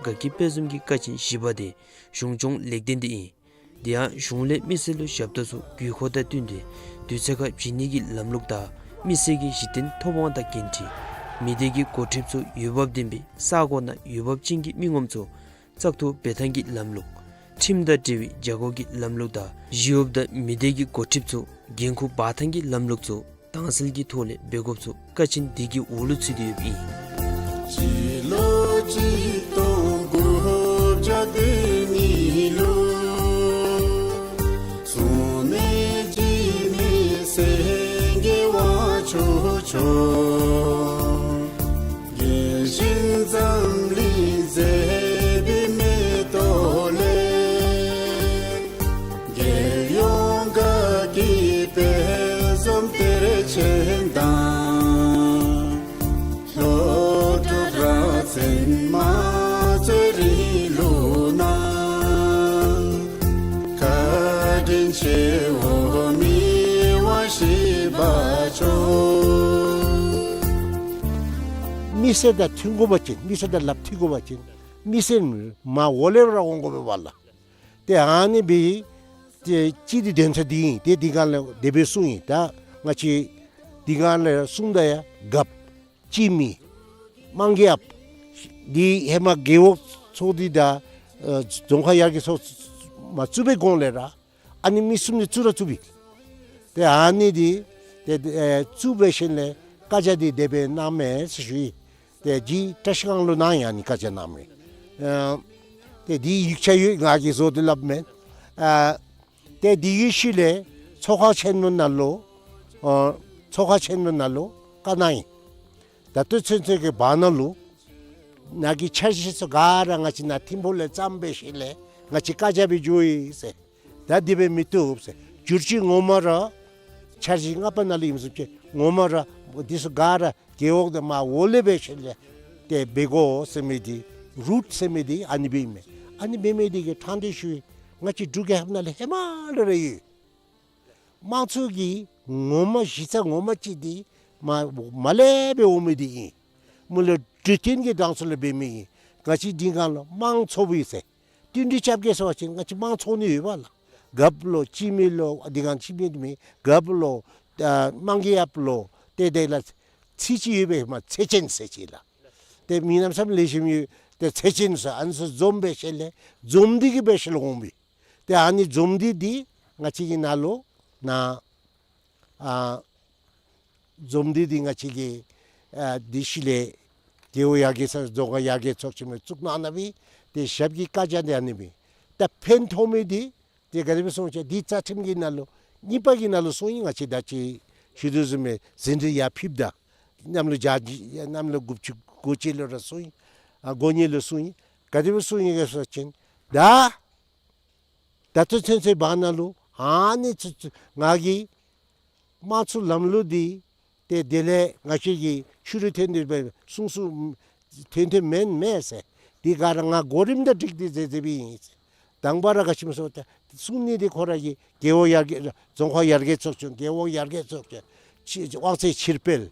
དགའ་སྐྱིད་དཔལ་འཛོམས་ཀྱི་ཀ་ཆེན་བཞི་པ་དེ་གཞུང་སྐྱོང་ལེགས་ལྡན་དེ་ཨིན། དེ་ཡང་གཞུང་ལས་མི་སེར་ལུ་ཞབས་ཏོག་ཚུ་དགོས་མཁོ་དང་བསྟུན་ཏེ་དུས་ཚོད་ཁར་བྱིན་ནི་གི་ལམ་ལུགས་དང་མི་སེར་གྱི་གཞི་རྟེན་ཐོབ་དབང་དང་འགན་འཁྲི། མི་སྡེ་གི་འགོ་ཁྲིདཔ་ཚུ་འོས་འབབ་ལྡན་པའི་ས་གོ་ནང་འོས་འབབ་ཅན་གྱི་མི་ངོམ་ཚུ་བཙག་འཐུ་འབད་ཐངས་ཀྱི་ལམ་ལུགས། ཁྲིམས་དང་འབྲེལ་བའི་བྱ་སྒོ་གི་ལམ་ལུགས་དང་གཞི་འོགཔ་དང་མི་སྡེ་གི་འགོ་ཁྲིདཔ་ཚུ་འགན་ཁུར་འབག་ཐངས་ཀྱི་ལམ་ལུགས་ཚུ་དྭངས་གསལ་གྱི་ཐོག་ལས་འབད་དགོཔ་ཚུ་ཀ་ཆེན་འདི་གི་འོག་ལུ་ཚུད་དེ་ཡོདཔ་ཨིན། སྤྱི་ལོ་ཆིག་སྟོང་དགུ་བརྒྱ་བདུན་ལུ་གཙོ་གནད་འཇིགས་མེད་སེང་གེ་དབང་ཕྱུག་མཆོག། རྒྱལ་གཞུང་འཛམ་གླིང་མཛེས་པའི་མེ་ཏོག་ལས། རྒྱལ་ཡོངས་དགའ་སྐྱིད་དཔལ་འཛོམས་གཏེར་ཆེན་དང་། ལྷོ་བྲག་རྭ་རྩེ་དམངས་གཙོའི་རིང་ལུགས་ནང་། བཀའ་དྲིན་ཆེ་བོ་མི་དབང་བཞི་པ་མཆོག། མི་སེར་དང་མཐུན་དགོ་པ་ཅིན་མི་སེར་དང་ལགཔ་མཐུན་དགོ་པ་ཅིན་མི་སེར་མར་འོག་ལས་ར་འོང་དགོ་པས་ལགས། ཏེ་ཨ་ནི་སྦེ་ཏེ་སྤྱི་འདི་དོན་ཚན་འདི་ཨིན། ཏེ་འདི་སྒང་ལས་དེ་སྦེ་གསུངས་ཡི། ད་ང་བཅས་འདི་སྒང་ལས་གསུངམ་ད་ཡང་རྒཔོ་སྤྱི་མི་དམངས་ཀྱི་ཡབ་འདི་ཧེ་མ་རྒེད་འོག་ཚོགས་སྡེ་དང་ཨ་རྫོང་ཁག་ཡར་རྒྱས་ཚོགས་མ་བཙུགས་པའི་གོང་ལས་ར་ཨ་ནི་མི་གསུམ་འདི་བཙུགས་ར་བཙུགསཔ་ཨིན། ཏེ་ཨ་ནི་འདི་ཏེ་ཨེ་བཙུགས་འབད་ཞིནམ་ལས་བཀའ་རྒྱ་འདི་དེ་སྦེ་གནངམ་མས་ཟེར་ཞུ་ཡི། ཏེ་འདི་བཀྲ་ཤིས་སྒང་ལུ་གནང་ཡི། ཨ་ནི་བཀའ་རྒྱ་གནངམ་མས། ཨ་ཏེ་འདི་ཡིག་ཆ་ཡོད། ང་གིས་བཟོ་སྟེ་སླབ་མེན། ཨ་ཏེ་འདི་གི་ཤུལ་ལས་ཚོགས་ཁང་ཆེན་མོ་ནང་ལུ་ཨ་ཚོགས་ཁང་ཆེན་མོ་ནང་ལུ་བཀའ་གནང་ཡི། ད་ལྟོ་ཚུན་ཚོད་ཀྱི་བར་ན་ལུ་ནཱ་གི་འཆར་གཞི་ཚུ་ག་ར་ང་བཅས་ནཱ་ཐིམ་ཕུག་ལས་བརྩམས་འབད་ཞིནམ་ལས་ང་བཅས་བཀའ་རྒྱ་སྦེ་འགྱོ་ཡི་ཟེར། ད་དེ་སྦེ་མི་བཏུབ་ཟེར། བསྒྱུར་བཅོས་ངོ་མ་ར་འཆར་གཞི་ལྔ་པ་ནང་ལུ་ཨིནམ་བཟུམ་ཅིག་ངོ་མ་ར་འདི་ཚུ་ག་ར་རྒེད་འོག་དང་མར་འོག་ལས་འབད་ཞིནམ་ལས་ཏེ་འབད་དགོ་ཟེར་མི་འདི་རུཊ་ཟེར་མི་འདི་ཨ་ནི་སྦེ་ཨིན་མས། ཨ་ནི་འབད་མི་འདི་གིས་ཕྲང་སྟེ་ཞུ་ཡི། ང་བཅས་འབྲུག་རྒྱལ་ཁབ་ནང་ལུ་ཧེ་མ་ལས་ར་ཡོད། དམངས་གཙོ་གི་ངོ་མ་གཞི་རྩ་ངོ་མ་ཅིག་འདི་མ་མ་ལས་སྦེ་འོང་མི་འདི་ཨིན། མི་ལུ་འབྲུག་བསྟན་གྱི་གྲངས་སུ་ལུ་འབད་མི་ཨིན། ང་བཅས་འདི་སྒང་ལུ་དམངས་ཚོགས་པ་ཟེར་བསྟུན་གྲོས་རྐྱབ་གེ་ཟེར་བ་ཅིན་ང་བཅས་དམངས་ཚོགས་ནི་ཡོད་པས་ལགས། རྒཔོ་ལོ་སྤྱི་མི་ལོ་འདི་སྒང་སྤྱི་མི་འདི་མེན། རྒཔོ་ལོ་ཨ་དམངས་ཀྱི་ཡབ་ལོ་ཏེ་དེ་ལས་ཚིག་ཅིག་ཡོད་པས་མ་ཚོགས་ཆེན་ཟེར་ཅིག་ལགས། ཏེ་མི་རྣམས་སམ་ལེགས་ཤོམ་ཡོད། ཏེ་ཚོགས་ཆེན་ཟེར་ཨ་ནི་ཚུ་འཛོམས་འབད་ཞིནམ་ལས་འཛོམས་འདུས་ཀྱི་འབད་ཞིནམ་ལས་འོང་མི། ཏེ་ཨ་ནི་འཛོམས་འདུས་འདི་ང་བཅས་ཀྱི་ནང་ལུ་ནཱ་ཨ་འཛོམས་འདུས་འདི་ང་བཅས་ཀྱི་ཨ་འདི་ཤུལ་ལས་རྒེད་འོག་ཡར་རྒྱས་ཚོགས་རྫོང་ཁག་ཡར་རྒྱས་ཚོགས་ཆེན་མོ་བཙུགས་གནང་གནང་སྦེ་ཏེ་ཞབས་ཀྱི་བཀའ་རྒྱ་འདི་ཨ་ནི་སྦེ། ད་ཕན་ཐོགས་མི་འདི་ཏེ་ག་དེ་སྦེ་གསུངས་ཅི་འདི་རྩ་ཁྲིམས་ཀྱི་ནང་ལུ་གཉིས་པ་གི་ནང་ལུ་གསུངས་ཡི། ང་བཅས་ད་ཅི་ཞུ་དོ་བཟུམ་སྦེ་ཟིན་བྲིས་ཡར་ཕུལཝ་ད་གནམ་ལོ་བརྒྱད་ཅུ་གནམ་ལོ་དགུ་བཅུ་གོ་གཅིག་ལུ་ར་གསུངས་ཡི། ཨ་གོ་གཉིས་ལུ་གསུངས་ཡི། ག་དེ་སྦེ་གསུངས་ཡི་ག་ཟེར་བ་ཅིན་ད་ད་ལྟོ་ཚུན་ཚོད་བར་ན་ལུ་ཨ་ནི་ཚུ་ཚུ་ང་གིས་དམངས་གཙོའི་ལམ་ལུགས་འདི་ཏེ་དེ་ལས་ང་བཅས་ཀྱིས་ཕྱི་རུ་ཐོན་ཏེ་སྦེ་གསུང་གསུང་ཐོན་ཐོནམ་མེན་མས་ཟེར། འདི་ག་ར་ང་གོ་རིམ་དང་འགྲིག་སྟེ་མཛད་མཛདཔ་ཨིན་ཟེར། དང་པ་ར་ག་ཅི་སྨོ་ཟེར་བ་ཅིན་གསུང་ནི་འདི་ཁོ་ར་གིས་རྒེད་འོག་ཡར་རྒྱས་རྫོང་ཁག་ཡར་རྒྱས་ཚོགས་ཆུང་རྒེད་འོག་ཡར་རྒྱས་ཚོགས་ཆུང་ཕྱི་དབང་ཚད་ཕྱིར་སྤེལ།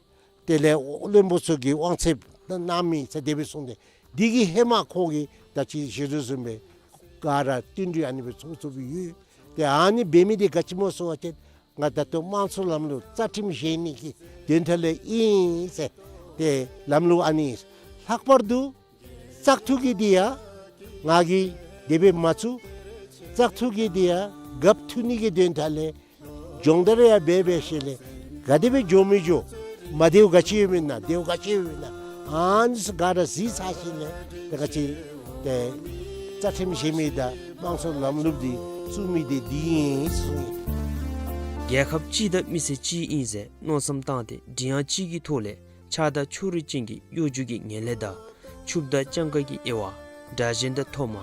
དེ་ལས་བློན་པོ་ཚུ་གི་དབང་ཚད་གནང་མི་ཟེར་དེ་སྦེ་གསུངས་ཏེ་འདི་གིས་ཧེ་མ་ཁོ་གིས་ད་ཅི་ཞུ་དོ་བཟུམ་སྦེ་ག་ར་བསྟུན་གྲོས་ཨ་ནི་སྦེ་ཚོགས་ཚོགསཔ་ཡོད། ཏེ་ཨ་ནི་འབད་མི་འདི་ག་ཅི་སྨོ་ཟེར་བ་ཅིན་ང་ད་ལྟོ་དམངས་གཙོའི་ལམ་ལུགས་རྩ་ཁྲིམས་བཞེངས་ནི་གི་དོན་དག་ལས་ཨིན་ཟེར། ཏེ་ལམ་ལུགས་ཨ་ནི་ལྷག་པར་དུ་བཙག་འཐུ་གི་འདི་ཡང་ང་གིས་དེ་སྦེ་མ་བཙུགས། བཙག་འཐུ་གི་འདི་ཡང་རྒཔོ་འཐུ་ནི་གི་དོན་དག་ལས་སྦྱོང་བརྡར་ཡང་འབད་འབད་ཞིནམ་ལས་ག་དེ་སྦེ་འགྱོ་མི་འགྱོ་མ་བདེཝ་ག་ཅི་ཡོདཔ་ཨིན་ན་བདེཝ་ག་ཅི་ཡོདཔ་ཨིན་ན་ཨ་ནི་ཚུ་ག་ར་གཟིགས་ཚར་ཞིནམ་ལས་ད་ག་ཅི་ཏེ་རྩ་ཁྲིམས་བཞེངས་མི་དང་དམངས་གཙོའི་ལམ་ལུགས་འདི་བཙུགས་མི་འདི་འདི་ཨིན་གསུངས་ཡི། རྒྱལ་ཁབ་གཅིག་དང་མི་སེར་གཅིག་ཨིན་ཟེར་མནོ་བསམ་བཏང་སྟེ་མགྲིན་དབྱངས་གཅིག་གི་ཐོག་ལས་ཆགས་སྡང་ཕྱོགས་རིས་ཅན་གྱི་གཡོ་སྒྱུ་གི་ངན་ལྷད་དང་ཕྱུགཔོ་དང་སྤྱང་ཀ་གི་དབྱེ་བ། དགྲ་གཞན་དང་ཐོག་མ།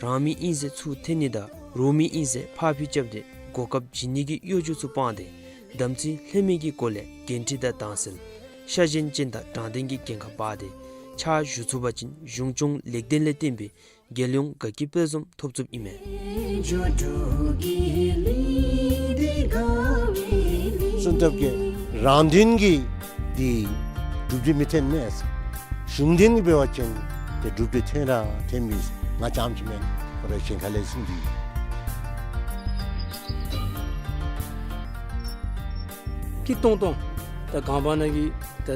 རང་མི་ཨིན་ཟེར་ཚུར་འཐེན་ནི་དང་རོགས་མི་ཨིན་ཟེར་ཕར་འཕུལ་རྐྱབ་སྟེ་གོ་སྐབས་བྱིན་ནི་གི་གཡོ་སྒྱུ་ཚུ་སྤངས་ཏེ་དམ་ཚིག་ལྷད་མེད་ཀྱི་སྒོ་ལས་འགན་འཁྲི་དང་དྭངས་གསལ་ཤ་ཞེན་ཅན་དང་དྲང་བདེན་གྱི་འགན་ཁག་འབག་སྟེ་ཕྱག་ཞུ་ཚུགས་པ་ཅིན་གཞུང་སྐྱོང་ལེགས་ལྡན་ལས་བརྟེན་པའི་རྒྱལ་ཡོངས་དགའ་སྐྱིད་དཔལ་འཛོམས་ཐོབ་ཚུགསཔ་ཨིན་མས། གསོན་ཐབས་ཀྱི་རང་དོན་གྱི་འདི་སྒྲུབ་སྟེ་མི་འཐོན་མས། གཞུང་དོན་གྱི་འབད་བ་ཅིན་ ཏེ་གྲུབ་འབྲས་ཐོན་ར་ཐོན་མི་ང་རྐྱངམ་ཅིག་མེན། ཁོ་ར་གཞན་ཁ་ལས་གསུངས་ཏེ་ཡོད། སྐྱིད་ཏོང་ཏོ་ད་གངས་བར་ན་གི་ད་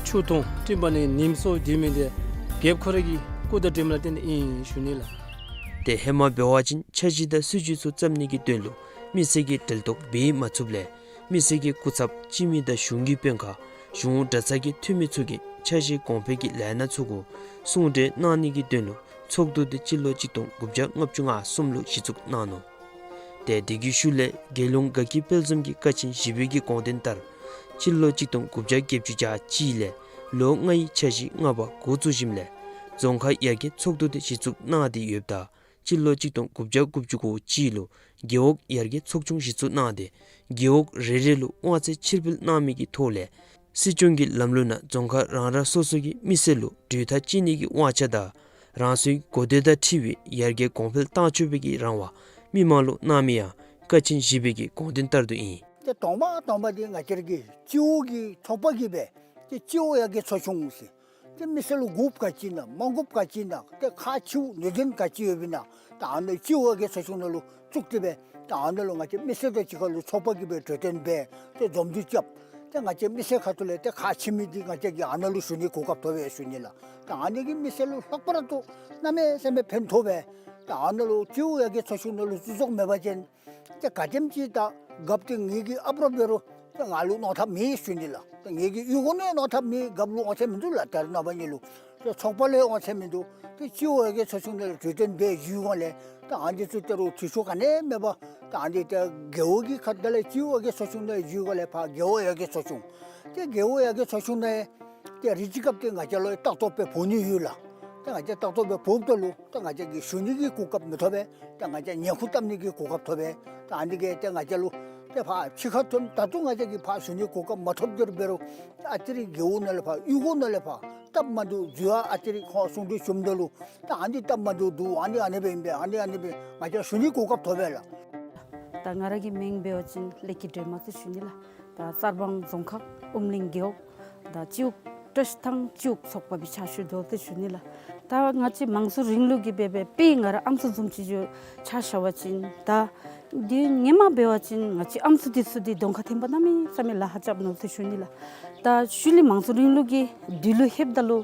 ཆུ་དང་སྤྲིན་བར་ན་གི་ཉིམ་སོགས་དེ་མིན་ཏེ་རྒྱལཔོ་ཁོ་ར་གི་སྐུ་དང་འབྲེལ་མ་ལ་བརྟེན་ཏེ་ཨིན་ཞུ་ནི་ལགས། ཏེ་ཧེ་མ་འབད་བ་ཅིན་འཆར་གཞི་དང་སྲིད་བྱུས་ཚུ་བརྩམ་ནི་གི་དོན་ལུ་མི་སེར་གྱི་འབྲེལ་གཏོགས་འབད་མ་ཚུགསཔ་ལས་མི་སེར་གྱི་སྐུ་ཚབ་སྤྱི་མི་དང་གཞུང་གི་དཔོན་ཁག་གཞུང་གྲྭ་ཚང་གི་འཐུས་མི་ཚུ་གིས་འཆར་གཞི་གོང་འཕེལ་གྱི་ལས་སྣ་ཚུ་གུ་གསུང་གྲོས་གནང་ནི་གི་དོན་ལུ་ཚོགས་འདུ་དེ་སྤྱི་ལོ་གཅིག་སྟོང་དགུ་བརྒྱ་ལྔ་བཅུ་ང་གསུམ་ལུ་གཞི་བཙུགས་གནང་ནུག། ཏེ་དེ་གི་ཤུལ་ལས་རྒྱལ་ཡོངས་དགའ་སྐྱིད་དཔལ་འཛོམས་ཀྱི་ཀ་ཆེན་བཞི་པའི་གི་དགོངས་དོན་ལྟར་སྤྱི་ལོ་གཅིག་སྟོང་དགུ་བརྒྱ་བརྒྱད་ཅུ་གྱ་གཅིག་ལས་ལོ་ལྔའི་འཆར་གཞི་ལྔ་པ་འགོ་བཙུགས་ཞིནམ་ལས་རྫོང་ཁག་ཡར་རྒྱས་ཚོགས་འདུ་དེ་གཞི་བཙུགས་གནང་སྟེ་ཡོདཔ་ད་སྤྱི་ལོ་གཅིག་སྟོང་དགུ་བརྒྱ་དགུ་བཅུ་གོ་གཅིག་ལུ་རྒེད་འོག་ཡར་རྒྱས་ཚོགས་ཆུང་གཞི་བཙུགས་གནང་སྟེ་རྒེད་འོག་རེ་རེ་ལུ་དབང་ཚད་ཕྱིར་སྤེལ་གནང་མི་གི་ཐོག་ལས་སྲིད་སྐྱོང་གི་ལམ་ལུགས་ནང་རྫོང་ཁག་རང་རང་སོ་སོ་གི་མི་སེར་ལུ་གྲོས་ཐག་བཅད་ནི་གི་དབང་ཆ་དང་རང་སོའི་གོ་བདེ་དང་འཁྲིལ་བའི་ཡར་རྒྱས་གོང་འཕེལ་གཏང་ཆོག་པའི་གི་རང་དབང་མི་མང་ལུ་གནང་མི་ཡང་ཀ་ཆེན་བཞི་པའི་གི་དགོངས་དོན་ལྟར་དུ་ཨིན། ཏེ་དང་པ་དང་པ་འདི་ང་བཅས་ཀྱི་སྤྱི་འོག་གི་ཚོགས་པ་གིས་སྦེ་ཏེ་སྤྱི་འོག་ཡར་རྒྱས་ཚོགས་ཆུང་ཟེར་ཏེ་མི་སེར་ལུ་དགོཔ་ག་ཅི་ཨིན་ན་མ་དགོཔ་ག་ཅི་ཨིན་ན་ཏེ་ཁག་ཆེཝ་ནུས་ལྡན་ག་ཅི་ཡོདཔ་ཨིན་ན་ད་ཨ་ནི་སྤྱི་འོག་ཡར་རྒྱས་ཚོགས་ཆུང་ནང་ལུ་བཙུགས་ཏེ་སྦེ་ད་ཨ་ནི་ལུ་ང་བཅས་མི་སེར་དང་གཅིག་ཁར་ལུ་ཚོགས་པ་གིས་སྦེ་གྲོས་བསྟུན་འབད་ཏེ་འཛོམས་འདུ་རྐྱབ། ཏེ་ང་བཅས་མི་སེར་ཁ་ཐུག་ལས་ཏེ་ཁག་ཆེ་མི་འདི་ང་བཅས་ཀྱིས་ཨ་ནི་ལུ་ཞུ་ནི་གོ་སྐབས་ཐོབ་པས་ཞུ་ནི་ལགས། ད་ཨ་ནི་གིས་མི་སེར་ལུ་ལྷག་པར་དུ་གནམ་མེད་ས་མེད་ཕན་ཐོགས་པས། ད་ཨ་ནི་ལུ་སྤྱི་འོག་ཡར་རྒྱས་ཚོགས་ཆུང་ནང་ལུ་བཙུགས་ཆོག་མེད་པ་ཅིན་ཏེ་ག་དེམ་ཅིག་ད་རྒཔོ་འདི་ངེ་གི་ཨཔ་ར་འབད་རུང་ཏེ་ང་ལུ་གནོད་ཐབས་མེད་ཞུ་ནི་ལགས། ཏེ་ངེ་གི་གཡུས་སྒོ་ནང་གནོད་ཐབས་མེད། རྒཔོ་ལུ་དབང་ཚད་མིན་འདུག་ལགས། ད་རེས་ནངས་པ་ནི་ལུ་ཏེ་ཚོགས་པ་ལས་དབང་ཚད་མིན་འདུག། ཏེ་སྤྱི་འོག་ཡར་རྒྱས་ཚོགས་ཆུང་ནང་ལུ་གྲོས་བསྟུན་འབད་ཞུ་འོང་ལས་ད་ཨ་ནི་ཚུ་ཏེ་རུང་འཐུས་ཤོར་ག་ནི་མེད་པར་ད་ཨ་ནི་ཏེ་རྒེད་འོག་གི་ཁ་ཐུག་ལས་སྤྱི་འོག་ཡར་རྒྱས་ཚོགས་ཆུང་ནང་ཞུ་འོང་ལས་ཕར་རྒེད་འོག་ཡར་རྒྱས་ཚོགས་ཆུང་ཏེ་རྒེད་འོག་ཡར་རྒྱས་ཚོགས་ཆུང་ནང་ཏེ་རེ་ཅིག་སྐབས་ཏེ་ང་བཅས་ལུ་ལྟ་རྟོག་འབད་འབོ་ནི་ཡོད་ལགས། ཏེ་ང་བཅས་ལྟ་རྟོག་འབད་འབོཝ་ད་ལུ་ཏེ་ང་བཅས་ཀྱིས་ཞུ་ནི་གི་གོ་སྐབས་མི་ཐོབ་པས། ཏེ་ང་བཅས་ཉེན་ཁུངས་བཏབ་ནི་གི་གོ་སྐབས་ཐོབ་པས། ཏེ་ཨ་ནི་གིས་ཏེ་ང་བཅས་ལུ་ཏེ་ཕར་ཕྱི་ཁར་ཐོན་ད་ལྟོ་ང་བཅས་ཀྱིས་ཕར་ཞུ་ནི་གོ་སྐབས་མ་ཐོབ་སྟེ་འབད་རུང་ཨ་ཙི་རེ་རྒེད་འོག་ནང་ལས་ཕར་གཡུས་སྒོ་ནང་ལས་ཕར་སྟབས་མ་བདེཝ་འཛོལ་ཡང་ཨ་ཙི་རེ་ཁོང་གསུང་གྲོས་ཞུཝ་ད་ལུ་ཏེ་ཨ་ནི་སྟབས་མ་བདེཝ་འདུག། ཨ་ནི་ཨ་ནི་སྦེ་ཨིན་པས། ཨ་ནི་ཨ་ནི་སྦེ་ང་བཅས་ཞུ་ནི་གོ་སྐབས་ཐོབ་པས་ལགས། ད་ང་ར་གི་མིང་འབད་བ་ཅིན་ལེགས་སྐྱིད་སྒྲོལ་མ་ཟེར་ཞུ་ནི་ལགས། ད་གསར་སྤང་རྫོང་ཁག་ཨུམ་གླིང་རྒེད་འོག་ད་སྤྱི་འོག་བཀྲིས་ཐང་སྤྱི་འོག་ཚོགས་པ་སྦེ་ཕྱག་ཞུ་དོ་ཟེར་ཞུ་ནི་ལགས། ད་ང་བཅས་དམངས་གཙོའི་རིང་ལུགས་ཀྱི་འབད་འབད་དཔེ་ང་ར་ཨམ་སྲུ་བཟུམ་ཅིག་ཆ་བཞག་པ་ཅིན་ད་འདི་ཧེ་མ་འབད་བ་ཅིན་ང་བཅས་ཨམ་སྲུ་འདི་ཚུ་འདི་གདོང་ཁར་ཐོན་པ་གནམ་མེད་ས་མེད་ལཱ་ཁག་རྐྱབ་ནུག་ཟེར་ཞུ་ནི་ལགས། ད་ཤུལ་ལས་དམངས་གཙོའི་རིང་ལུགས་ཀྱི་དུས་ལུ་ལྷོདཔ་ད་ལུ་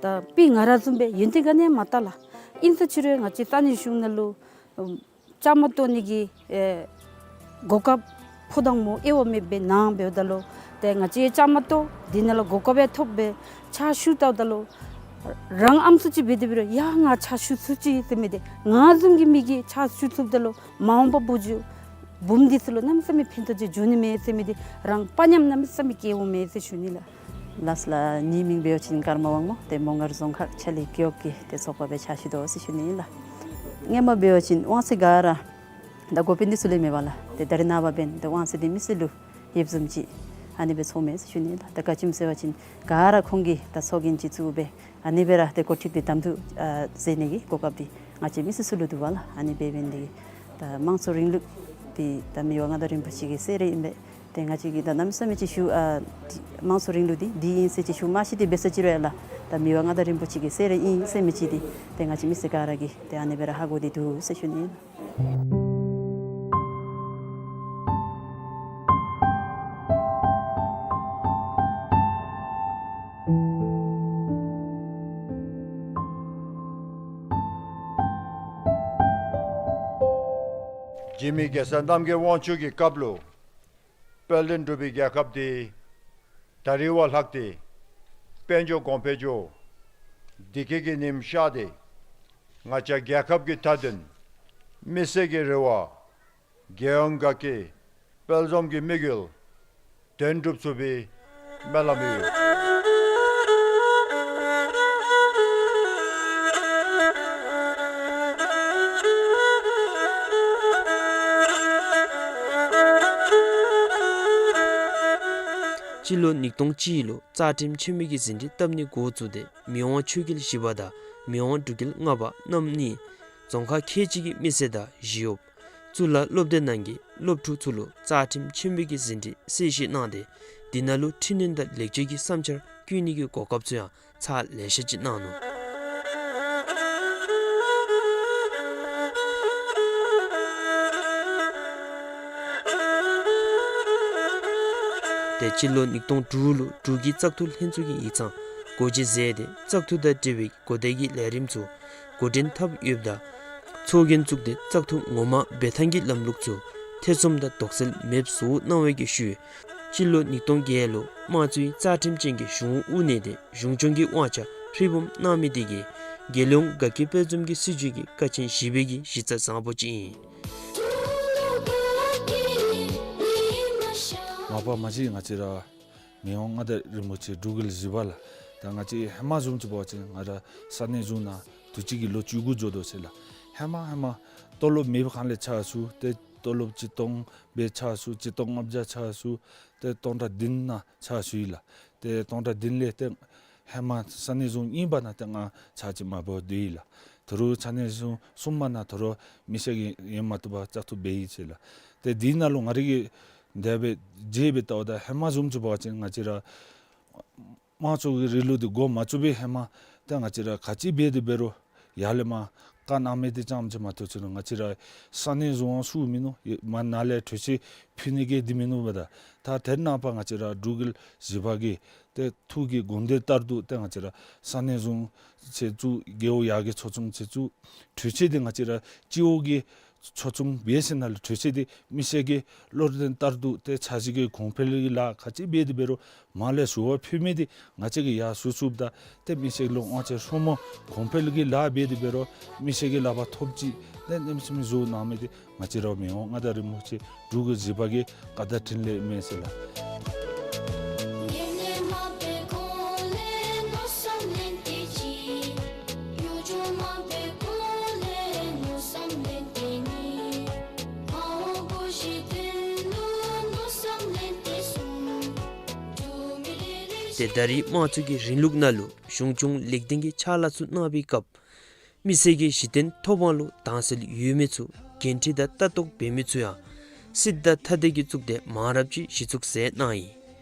ད་དཔེ་ང་ར་བཟུམ་སྦེ་ཡོན་ཏན་ག་ནི་ཡང་མ་ལྟ་ལགས། ཨིན་ཟེར་ཅི་རུང་ང་བཅས་ས་གནས་གཞུང་ནང་ལུ་བཅའ་མར་གཏོགས་ནི་གི་ཨེ་གོ་སྐབས་ཕོ་དང་མོ་དབྱེ་བ་མེདཔ་སྦེ་གནང་འབདཝ་ད་ལུ་ཏེ་ང་བཅས་བཅའ་མར་གཏོགས་དེ་ནང་ལུ་གོ་སྐབས་ཡང་ཐོབ་སྦེ་ཕྱག་ཞུ་བལྟཝ་ད་ལུ་རང་ཨམ་སྲུ་ཅིག་འབད་དེ་འབད་རུང་ཡ་ང་ཕྱག་ཞུ་ཚུགས་ཅི་ཟེར་མི་འདི་ང་བཟུམ་གྱི་མི་གིས་ཕྱག་ཞུ་ཚུགསཔ་ད་ལུ་མ་འོངས་པ་བུ་བརྒྱུད་བུམོ་འདི་ཚུ་ལུ་གནམ་མེད་ས་མེད་ཕན་ཐོགས་ཅིག་འབྱུང་ནི་མས་ཟེར་མི་འདི་རང་དཔའ་ཉམས་གནམ་མེད་ས་མེད་སྐྱེ་འོང་མས་ཟེར་ཞུ་ནི་ལགས། ལགས་ལགས། ངེའི་མིང་འབད་བ་ཅིན་ཀརྨ་དབང་མོ། ཏེ་མོང་སྒར་རྫོང་ཁག་ཆ་ལི་རྒེད་འོག་གི་ཏེ་ཚོགས་པ་སྦེ་ཕྱག་ཞུ་དོ་ཟེར་ཞུ་ནི་ཨིན་ལགས། སྔོན་མ་འབད་བ་ཅིན་དབང་ཚད་ག་ར་ད་འགོ་དཔོན་འདི་ཚུ་ལས་མེད་པས་ལགས། ཏེ་ད་རེས་ནངས་པ་འབདན་ཏེ་དབང་ཚད་འདི་མི་སེར་ལུ་ཡོདཔ་བཟུམ་ཅིག་ཨ་ནི་སྦེ་ཚོརཝ་མས་ཟེར་ཞུ་ནི་ཨིན་ལགས། ད་ག་ཅི་སྨོ་ཟེར་བ་ཅིན་ག་ར་ཁོང་གིས་ད་ཚོགས་རྒྱན་ཅིག་བཙུགས་སྦེ་ཨ་ནི་སྦེ་ར་ཏེ་འགོ་ཁྲིདཔ་འདི་དམ་འཛིན་ཨ་མཛད་ནི་གི་གོ་སྐབས་འདི་ང་བཅས་མི་སེར་ཚུ་ལུ་འདུག་པས་ལགས། ཨ་ནི་སྦེ་འབད་ནི་འདི་གིས་ད་དམངས་གཙོའི་རིང་ལུགས་འདི་ད་མི་དབང་མངའ་བདག་རིན་པོ་ཆེ་གི་གསོལ་རས་ཨིན་པས། ཏེ་ང་བཅས་ཀྱིས་ད་གནམ་མེད་ས་མེད་ཅིག་ཞུ་ཨ་དམངས་གཙོའི་རིང་ལུགས་འདི་འདི་ཨིན་ཟེར་ཅིག་ཞུ་མ་ཤེས་ཏེ་འབད་ས་ཅི་རུང་ཡ་ལགས། ད་མི་དབང་མངའ་བདག་རིན་པོ་ཆེ་གི་གསོལ་རས་ཨིན་ཟེར་མི་ཅིག་འདི་ཏེ་ང་བཅས་མི་སེར་ག་ར་གིས་ཏེ་ཨ་ནི་སྦེ་ར་ཧ་གོ་སྟེ་འདུག་ཟེར་ཞུ་ནི་ཨིན་ལགས། འཇིགས་མེད་རྒྱལ་སྲས་རྣམ་རྒྱལ་དབང་ཕྱུག་གི་སྐབས་ལུ་དཔལ་ལྡན་འབྲུག་པའི་རྒྱལ་ཁབ་འདི་ད་རིས་བ་ལྷག་སྟེ་དཔལ་འབྱོར་གོང་འཕེལ་འགྱོ། བདེ་སྐྱིད་ཀྱི་ཉིམ་ཤར་ཏེ་ང་བཅས་རྒྱལ་ཁབ་ཀྱི་མཐའ་དོན་མི་སེར་གྱི་རེ་བ་རྒྱལ་ཡོངས་དགའ་སྐྱིད་དཔལ་འཛོམས་ཀྱི་དམིགས་ཡུལ་དོན་འགྲུབ་ཚུགས་པའི་སྨོན་ལམ་ཡོད། སྤྱི་ལོ་ཉིས་སྟོང་གཅིག་ལུ་རྩ་ཁྲིམས་ཆེན་མོའི་གི་ཟིན་བྲིས་བཏབ་ནི་འགོ་བཙུགས་ཏེ་མི་དབང་ཆོས་རྒྱལ་བཞི་པ་དང་མི་དབང་འབྲུག་རྒྱལ་ལྔ་པ་རྣམ་གཉིས་རྫོང་ཁག་ཁལ་གཅིག་གི་མི་སེར་དང་ཞི་གཡོགཔ་གཙུག་ལག་སློབ་སྡེ་ནང་གི་སློབ་ཕྲུག་ཚུ་ལུ་རྩ་ཁྲིམས་ཆེན་མོའི་གི་ཟིན་བྲིས་གསལ་བཤད་གནང་སྟེ་དེ་ནང་ལུ་འཕྲི་སྣོན་དང་ལེགས་བཅོས་ཀྱི་བསམ་འཆར་བཀོད་ནི་གི་གོ་སྐབས་ཚུ་ཡང་ཚར་ལེ་ཤ་ཅིག་གནང་ནུག། ཏེ་སྤྱི་ལོ་ཉིས་སྟོང་དྲུག་ལུ་འབྲུག་གི་བཙག་འཐུ་ལྷན་ཚོགས་ཀྱི་ཡིག་ཚང་སྒོ་འབྱེད་མཛད་དེ་བཙག་འཐུ་དང་འབྲེལ་བའི་གོ་བརྡའི་ལས་རིམ་ཚུ་འགོ་འདྲེན་འཐབ་ཡོདཔ་ད་ཚོགས་རྒྱན་བཙུགས་ཏེ་བཙག་འཐུ་ངོ་མ་འབད་ཐངས་ཀྱི་ལམ་ལུགས་ཚུ་ཐེ་ཚོམ་དང་དོགས་སེལ་མེདཔ་བཟོ་གནང་བའི་གི་ཤུལ་སྤྱི་ལོ་ཉིས་སྟོང་བརྒྱད་ལུ་དམངས་གཙོའི་རྩ་ཁྲིམས་ཅན་གྱི་གཞུང་དབུ་བརྙེས་ཏེ་གཞུང་སྐྱོང་གི་དབང་ཆ་ཧྲིལ་བུམ་གནང་མི་དེ་གིས་རྒྱལ་ཡོངས་དགའ་སྐྱིད་དཔལ་འཛོམས་ཀྱི་སྲིད་བྱུས་ཀྱི་ཀ་ཆེན་བཞི་པའི་གི་གཞི་རྩ་བཟང་པོ་ཅིག་ཨིན། མ་པ་མ་གཞི་ང་བཅས་ར་མི་དབང་མངའ་བདག་རིན་པོ་ཆེ་འབྲུག་རྒྱལ་བཞི་པ་ལགས། ད་ང་བཅས་ཧེ་མ་བཟུམ་ཅིག་འབད་བ་ཅིན་ང་ར་ས་གནས་གཞུང་ནང་དུས་ཅི་གི་ལོ་བཅུ་དགུ་འགྱོ་དོ་ཟེར་ལགས། ཧེ་མ་ཧེ་མ་ལྟོ་ལོབ་མེད་པའི་སྒང་ལས་ཕྱག་ཞུ་སྟེ་ལྟོ་ལོབ་ཆིག་སྟོང་སྦེ་ཕྱག་ཞུ་ཆིག་སྟོང་ལྔ་བརྒྱ་ཕྱག་ཞུ་སྟེ་སྟོང་ཕྲག་བདུན་ནང་ཕྱག་ཞུ་ཡི་ལགས། ཏེ་སྟོང་ཕྲག་བདུན་ལས་ཏེ་ཧེ་མ་ས་གནས་གཞུང་ཨིན་པ་ནང་ཏེ་ང་ཕྱག་ཕྱིད་མ་འབད་སྡོད་ཡི་ལགས། ད་རུང་ས་གནས་གཞུང་གསུམ་པ་ནང་ད་རུང་མི་སེར་གྱིས་ཡོང་མ་བཏུབ་པར་བཙག་འཐུ་འབད་ཡི་ཟེར་ལགས། ཏེ་དེ་ནང་ལུ་ང་རའི་གི་དེ་སྦེ་མཇལ་སྦེ་བལྟཝ་ད་ཧེ་མ་བཟུམ་ཅིག་འབད་བ་ཅིན་ང་བཅས་ར་དམངས་གཙོ་གི་རིང་ལུགས་འདི་འགོ་མ་བཙུགས་པའི་ཧེ་མ་ཏེ་ང་བཅས་ར་ག་ཅི་འབད་དེ་འབད་རུང་ཡར་ལས་མར་བཀའ་གནང་མི་འདི་ཙམ་ཅིག་མ་གཏོགས་ཅིག་ལུ་ང་བཅས་ར་ས་གནས་གཞུང་ཡང་ཞུ་མིན་ནུག། མར་ནཱ་ལས་གྲོས་ཆོད་ཕུལ་ནི་གི་འདི་མིན་ནུག་པ། ད་ད་རེས་ནངས་པ་ང་བཅས་ར་འབྲུག་རྒྱལ་བཞི་པ་གི་ཏེ་ཐུགས་ཀྱི་དགོངས་དོན་ལྟར་དུ་ཏེ་ང་བཅས་ར་ས་གནས་གཞུང་ཆེད་བཙུགས་རྒེད་འོག་ཡར་རྒྱས་ཚོགས་ཆུང་ཆེད་བཙུགས་གྲོས་ཆོད་འདི་ང་བཅས་ར་སྤྱི་འོག་གི་ཚོགས་ཆུང་འབད་ཞིནམ་ལས་གྲོས་ཆོད་འདི་མི་སེར་གྱི་བློ་དོན་ལྟར་དུ་ཏེ་འཆར་གཞི་གི་གོང་འཕེལ་གྱི་ལཱ་ག་ཅི་འབད་དེ་འབད་རུང་མར་ལས་ཞུ་བ་ཕུལ་མི་འདི་ང་བཅས་ཀྱིས་ཡར་ཞུ་ཚུགསཔ་ད་ཏེ་མི་སེར་ལུ་དབང་ཆ་ཧྲོལ་མོ་གོང་འཕེལ་གྱི་ལཱ་འབད་དེ་འབད་རུང་མི་སེར་གྱི་ལག་པར་ཐོབ་ཅི། ཏེ་གནམ་མེད་ས་མེད་བཟོ་གནང་མི་འདི་ང་བཅས་ར་མི་དབང་མངའ་བདག་རིན་པོ་ཆེ་འབྲུག་རྒྱལ་བཞི་པ་གི་བཀའ་དང་འཕྲིན་ལས་མས་ཟེར་ལགས། ཏེ་ད་རེས་དམངས་གཙོ་གི་རིང་ལུགས་ནང་ལུ་གཞུང་སྐྱོང་ལེགས་ལྡན་གྱི་ཕྱག་ལཱ་ཚུ་གནང་བའི་སྐབས་མི་སེར་གྱི་གཞི་རྟེན་ཐོབ་དབང་ལུ་དྭངས་གསལ་ཡོད་མི་ཚུ་འགན་འཁྲི་དང་ལྟ་རྟོག་འབད་མི་ཚུ་ཡང་སྲིད་དང་ཐ་དད་ཀྱི་གཙུག་སྡེ་མང་རབས་ཅིག་གཞི་བཙུགས་མཛད་གནང་ཡི།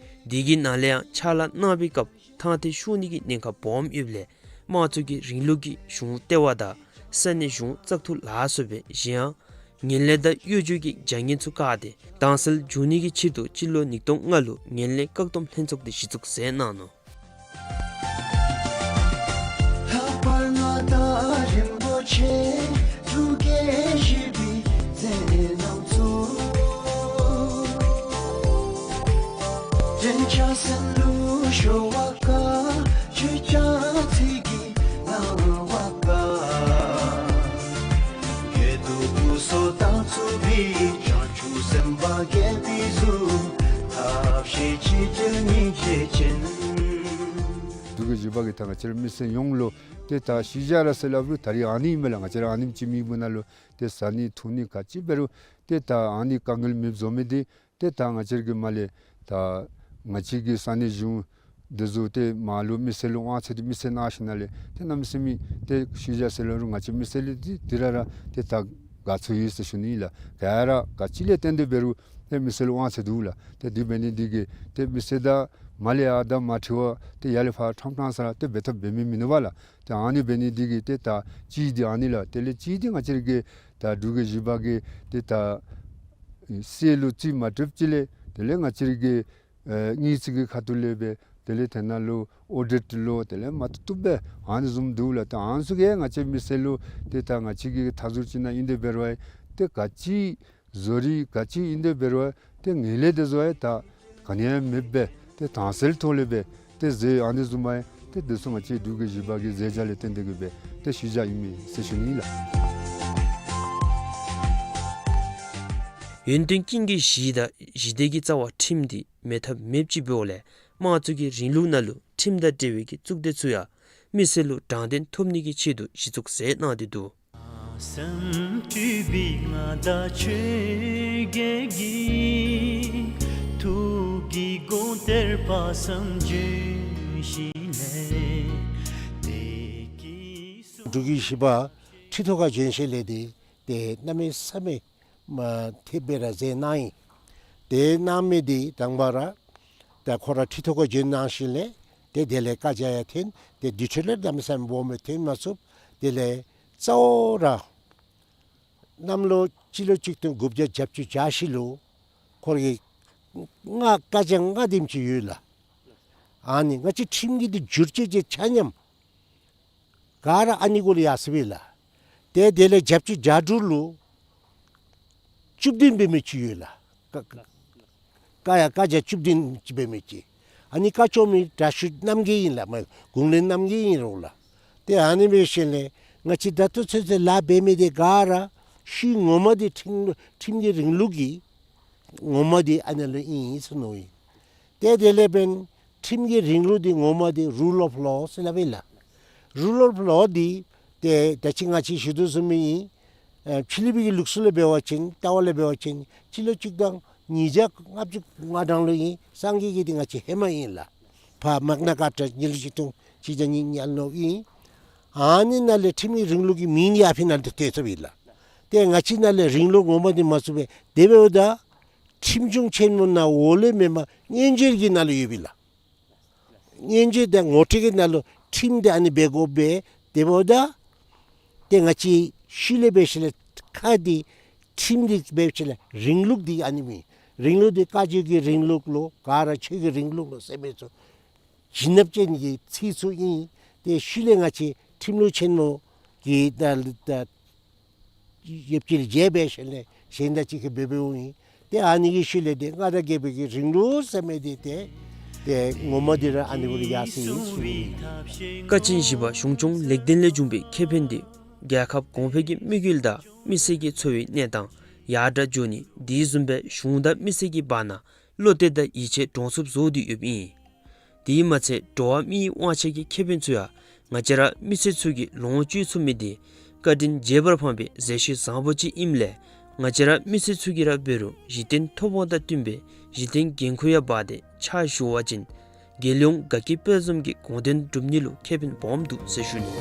དེ་གི་ནང་ལས་ཡང་ཕྱག་ལཱ་གནང་བའི་སྐབས་ཐང་ཐད་ཤོར་ནི་གི་ཉེན་ཁ་སྦོམ་ཡོདཔ་ལས་དམངས་གཙོ་གི་རིང་ལུགས་ཀྱི་གཞུང་ལྟེ་བ་དང་ས་གནས་གཞུང་བཙག་འཐུ་ལ་སོགས་པའི་གཞན་ཡང་ངན་ལྷད་དང་གཡོ་ཇུས་ཀྱི་བྱ་ངན་ཚུ་བཀག་སྟེ་དྭངས་གསལ་འགྱོ་ནི་གི་ཆེད་དུ་སྤྱི་ལོ་ཉིས་སྟོང་ལྔ་ལུ་ངན་ལྷད་བཀག་སྡོམ་ལྷན་ཚོགས་འདི་གཞི་བཙུགས་མཛད་གནང་ནུག། ལྷག་པར་མངའ་བདག་རིན་པོ་ཆེ་འབྲུག་རྒྱལ་བཞི་པའི་མཛད་རྣམ་ཚུ། དྲན་བྱ་སེམས་ལུ་ཤོར་བ་དཀའ། ཆོས་ཀྱང་ཚིག་གིས་གནང་བ་དཀའ། དགེ་འདུན་སྐུ་གསུང་དང་ཚུལ་འདི་བྱང་ཆུབ་སེམས་དཔའ་དགེ་འདུན་གཟུགས། ཐབས་ཤེས་ཆེ་འབྲེལ་སྙིང་རྗེ་ཅན། འབྲུག་རྒྱལ་བཞི་པ་གིས་ད་ང་བཅས་ར་མི་སེར་ཡོངས་ལུ་ཏེ་ད་ཤེས་བྱ་ར་ཟེར་སླབ་རུང་ད་རེས་ཨ་ནི་ཨིན་མས་ལགས། ང་བཅས་ར་ཨ་ནེམ་ཅིག་མི་སྦུག་ནང་ལུ་ཏེ་བཟའ་ནི་འཐུང་ནི་ག་ཅི་འབད་རུང་ཏེ་ད་ཨ་ནི་དཀའ་ངལ་མེདཔ་བཟོ་མི་འདི་ཏེ་ད་ང་བཅས་ར་གིས་མར་ལས་ད་ང་བཅས་ཀྱི་ས་གནས་གཞུང་འདི་ཚུ་ཏེ་མར་ལུ་མི་སེར་ལུ་དབང་ཚད་འདི་མི་སེར་གནང་ཞིནམ་ལས་ཏེ་གནམ་མེད་ས་མེད་ཏེ་ཤེས་བྱ་ཟེར་སླབ་རུང་ང་བཅས་མི་སེར་ལུ་འདི་འདི་ར་ར་ཏེ་ད་དགའ་ཚོར་ཡོད་ཟེར་ཞུ་ནི་ལགས། ག་ར་ག་ཅི་ལས་བརྟེན་ཏེ་འབད་རུང་ཏེ་མི་སེར་ལུ་དབང་ཚད་འདུག་ལགས། ཏེ་དེ་འབད་ནི་འདི་གིས་ཏེ་མི་སེར་དང་མར་ལས་ཡར་དང་མ་འཁྲིལ་བར་ཏེ་ཡར་ལས་ཕར་ཕྲང་ཕྲང་ས་ར་ཏེ་འབད་ཐབས་འབད་མི་མིན་ནུག་པ་ལགས། ཏེ་ཨ་ནི་འབད་ནི་འདི་གིས་ཏེ་ད་གཅིག་འདི་ཨ་ནི་ལགས། དེ་ལས་གཅིག་འདི་ང་བཅས་ར་གི་ད་འབྲུག་རྒྱལ་བཞི་པ་གིས་ཏེ་ད་སྲིད་ལུ་རྩིས་མ་སྤྲོདཔ་ཅིག་ལས་དེ་ལས་ང་བཅས་ར་གི་ཨེ་དངུལ་རྩིས་ཀྱི་ཁ་ཐུག་ལས་སྦེ་དེ་ལས་དེ་ནང་ལུ་ཨོ་ཌིཊ་ལོ་དེ་ལས་མ་བཏུབ་བཏུབ་སྦེ་ཨ་ནི་བཟུམ་འདུག་ལགས། ཏེ་ཨ་ནི་ཚུ་གིས་ང་བཅས་མི་སེར་ལུ་ཏེ་ད་ང་བཅས་ཀྱི་མཐའ་ཟུར་ཅིག་ནང་ཨིན་ཏེ་འབད་རུང་ཨེ་ཏེ་ག་ཅི་བཟོ་རིགས་ག་ཅི་ཨིན་ཏེ་འབད་རུང་ཨེ་ཏེ་ངན་ལྷད་དེ་བཟུམ་ཨེ་ད་ག་ནི་ཡང་མེདཔ་སྦེ་ཏེ་དྭངས་གསལ་ཐོག་ལས་སྦེ་ཏེ་མཛད་ཨ་ནི་བཟུམ་ཨེ་ཏེ་དེ་ཚུ་ང་བཅས་འབྲུག་རྒྱལ་བཞི་པ་གི་མཛད་བྱ་ལས་བརྟེན་ཏེ་གིས་སྦེ་ཏེ་ཤེས་བྱ་ཨིན་མས་ཟེར་ཞུ་ནི་ལགས། ཡོན་ཏན་ཀུན་གྱི་གཞི་དང་ཞི་བདེ་གི་རྩ་བ་ཁྲིམས་འདི་མེད་ཐབས་མེདཔ་ཅིག་འབདཝ་ལས་དམངས་གཙོ་གི་རིང་ལུགས་ནང་ལུ་ཁྲིམས་དང་འབྲེལ་བའི་གི་གཙུག་སྡེ་ཚུ་ཡང་མི་སེར་ལུ་དྲང་བདེན་ཐོབ་ནི་གི་ཆེད་དུ་གཞི་བཙུགས་མཛད་གནང་སྟེ་འདུག། སེམས་སྤྲུལ་པའི་མངའ་བདག་ཆོས་རྒྱལ་གྱི་ཐུགས་ཀྱི་དགོངས་གཏེར་དཔག་བསམ་ལྗོན་ཤིང་ལས། འབྲུག་རྒྱལ་བཞི་པ་ཁྲི་ཐོག་ཁར་བྱོན་ཞིནམ་ལས་འདི་ཏེ་གནམ་མེད་ས་མེད་མ་ཐེབས་སྦེ་ར་མཛད་གནང་ཡི། ཏེ་གནང་མི་འདི་དང་པ་ར་ད་ཁོ་ར་ཁྲི་ཐོག་ཁར་བྱོན་གནང་ཞིནམ་ལས་ཏེ་དེ་ལས་བཀའ་རྒྱ་ཡང་ཐོན། ཏེ་དུས་ཚོད་ལས་གནམ་མེད་ས་མེད་སྦོམ་སྦེ་ཐོན་མ་ཚུགས། དེ་ལས་གཙོ་བོ་ར་གནམ་ལོ་སྤྱི་ལོ་གཅིག་སྟོང་དགུ་བརྒྱ་བརྒྱད་ཅུ་གྱ་བཞི་ལུ་ཁོ་རའི་ ལྔ་ཀ་ཅང་ལྔ་དེམ་ཅིག་ཡོད་ལགས། ཨ་ནི་ང་བཅས་ཁྲིམས་ཀྱི་འདི་བསྒྱུར་བཅོས་ཅིག་ཆ་མཉམ་ག་ར་ཨ་ནི་གུ་ལུ་ཡར་སོང་པས་ལགས། ཏེ་དེ་ལས་རྒྱབ་ཅིག་རྒྱ་འབྲུག་ལུ་བཅུ་བདུན་འབད་མི་ཅིག་ཡོད་ལགས། ཀ་ཀ་ཡ་ཀ་བརྒྱ་བཅུ་བདུན་ཅིག་འབད་མི་ཅིག། ཨ་ནི་བཀའ་བཅོ་མི་དྲག་ཤོས་རྣམ་རྒྱལ་ཨིན་ལགས། མ་གུང་བློན་རྣམ་རྒྱལ་ཨིན་རུང་ལགས། ཏེ་ཨ་ནི་འབད་ཞིནམ་ལས་ང་བཅས་ད་ལྟོ་ཚུན་ཚོད་ལཱ་འབད་མི་འདི་ག་ར་ཤུལ་ངོ་མ་འདི་ཁྲིམས་ཁྲིམས་ཀྱི་རིང་ལུགས་ཀྱི་ངོ་མ་འདི་ཨ་ནཱ་ལུ་ཨིན་ཟེར་མནོཝ་ཨིན། ཏེ་དེ་ལས་འབདན་ཁྲིམས་ཀྱི་རིང་ལུགས་འདི་ངོ་མ་འདི་རུལ་ཨོཕ་ལོ་ཟེར་སླབ་ཨིན་ལགས། རུལ་ཨོཕ་ལོ་འདི་ཏེ་ད་ཅི་ང་བཅས་ཞུ་དོ་བཟུམ་ཨིན། ཨེ་ཕྱི་གླིང་པའི་གི་ལུགས་སྲོལ་ལས་འབད་བ་ཅིན་ལྟ་བ་ལས་འབད་བ་ཅིན་སྤྱི་ལོ་གཅིག་དང་ཉིས་བརྒྱ་ལྔ་བཅུ་ང་གྲངས་ལུ་ཨིན། སངས་རྒྱས་ཀྱི་འདི་ང་བཅས་ཧེ་མ་ཨིན་ལགས། ཕར་མག་ན་ཀརྟ་ཉིས་ལོ་གཅིག་སྟོང་གཅིག་བརྒྱ་ཉིས་ཉལ་ནོ་ཨིན། ཨ་ནི་ནང་ལས་ཁྲིམས་ཀྱི་རིང་ལུགས་ཀྱི་མིང་འདི་ཨ་ཕི་ནང་ལུ་ཏེ་ཐོབ་ཨིན་ལགས། ཏེ་ང་བཅས་ནང་ལས་རིང་ལུགས་ངོ་མ་འདི་མ་ཚུད་པས། དེ་འབདཝ་ད་ཁྲིམས་གཞུང་ཆེན་མོ་ནང་འོག་ལས་མེན་པར་མངོན་བརྗོད་ཀྱི་ནང་ལུ་ཡོད་པས་ལགས། མངོན་བརྗོད་དང་ངོ་སྤྲོད་ཀྱི་ནང་ལུ་ཁྲིམས་འདི་ཨ་ནི་འབད་དགོ་པས། དེ་འབདཝ་ད་ཏེ་ང་བཅས་ཤུལ་ལས་འབད་ཞིནམ་ལས་ཁ་འདི་ཁྲིམས་འདི་འབད་ཞིནམ་ལས་རིང་ལུགས་འདི་ཨ་ནི་མེན། རིང་ལུགས་འདི་བཀའ་བརྒྱུད་ཀྱི་རིང་ལུགས་ལོ་ག་ར་ཆོས་ཀྱི་རིང་ལུགས་ལོ་ཟེར་མི་ཚུ་བྱིན་རླབས་ཅན་གྱི་ཚིག་ཚུ་ཨིན། ཏེ་ཤུལ་ལས་ང་བཅས་ཁྲིམས་ལུགས་ཆེན་མོ་གི་ད་ད་ཡོདཔ་ཅིག་ལུ་མཇལ་འབད་ཞིནམ་ལས་གཞན་དང་གཅིག་ཁར་འབད་འབདཝ་ཨིན། ཏེ་ཨ་ནི་གི་ཤུལ་ལས་ཏེ་མངའ་བདག་རྒྱལ་པོའི་གི་རིང་ལུགས་ཟེར་མི་འདི་ཏེ་ཏེ་ངོ་མ་འདི་ར་ཨ་ནི་གུ་ལུ་ཡར་སོང་ཡི་ཟེར་ཞུ་ནི། ཀ་ཆེན་བཞི་པ་གཞུང་སྐྱོང་ལེགས་ལྡན་ལས་བྱུང་བའི་ཁེ་ཕན་འདི་རྒྱལ་ཁབ་གོང་འཕེལ་གྱི་དམིགས་ཡུལ་དང་མི་སེར་གྱི་འཚོ་བའི་གནས་སྟངས་ཡར་དྲག་འགྱོ་ནི་དེ་བཟུམ་སྦེ་གཞུང་དང་མི་སེར་གྱི་བར་ན་བློ་གཏད་དང་ཡིད་ཆེས་འདྲོངས་ཚུགསཔ་བཟོ་སྟེ་ཡོདཔ་ཨིན། དེ་མ་ཚད་འགྲོ་བ་མིའི་དབང་ཆ་གི་ཁེ་ཕན་ཚུ་ཡང་ང་བཅས་ར་མི་སེར་ཚུ་གིས་ལོངས་སྤྱོད་ཚུགས་མི་འདི་བཀའ་དྲིན་རྗེས་སུ་ཡི་རང་བའི་མཛད་ཤུལ་བཟང་པོ་ཅིག་ཨིནམ་ལས་ང་བཅས་ར་མི་སེར་ཚུ་གིས་ར་འབད་རུང་གཞི་རྟེན་ཐོབ་དབང་དང་བསྟུན་པའི་གཞི་རྟེན་འགན་ཁུར་ཡང་འབག་སྟེ་ཕྱག་ཞུ་བ་ཅིན་རྒྱལ་ཡོངས་དགའ་སྐྱིད་དཔལ་འཛོམས་ཀྱི་དགོངས་དོན་འགྲུབ་ནི་ལུ་ཁེ་ཕན་སྦོམ་འདུག་ཟེར་ཞུ་ནི།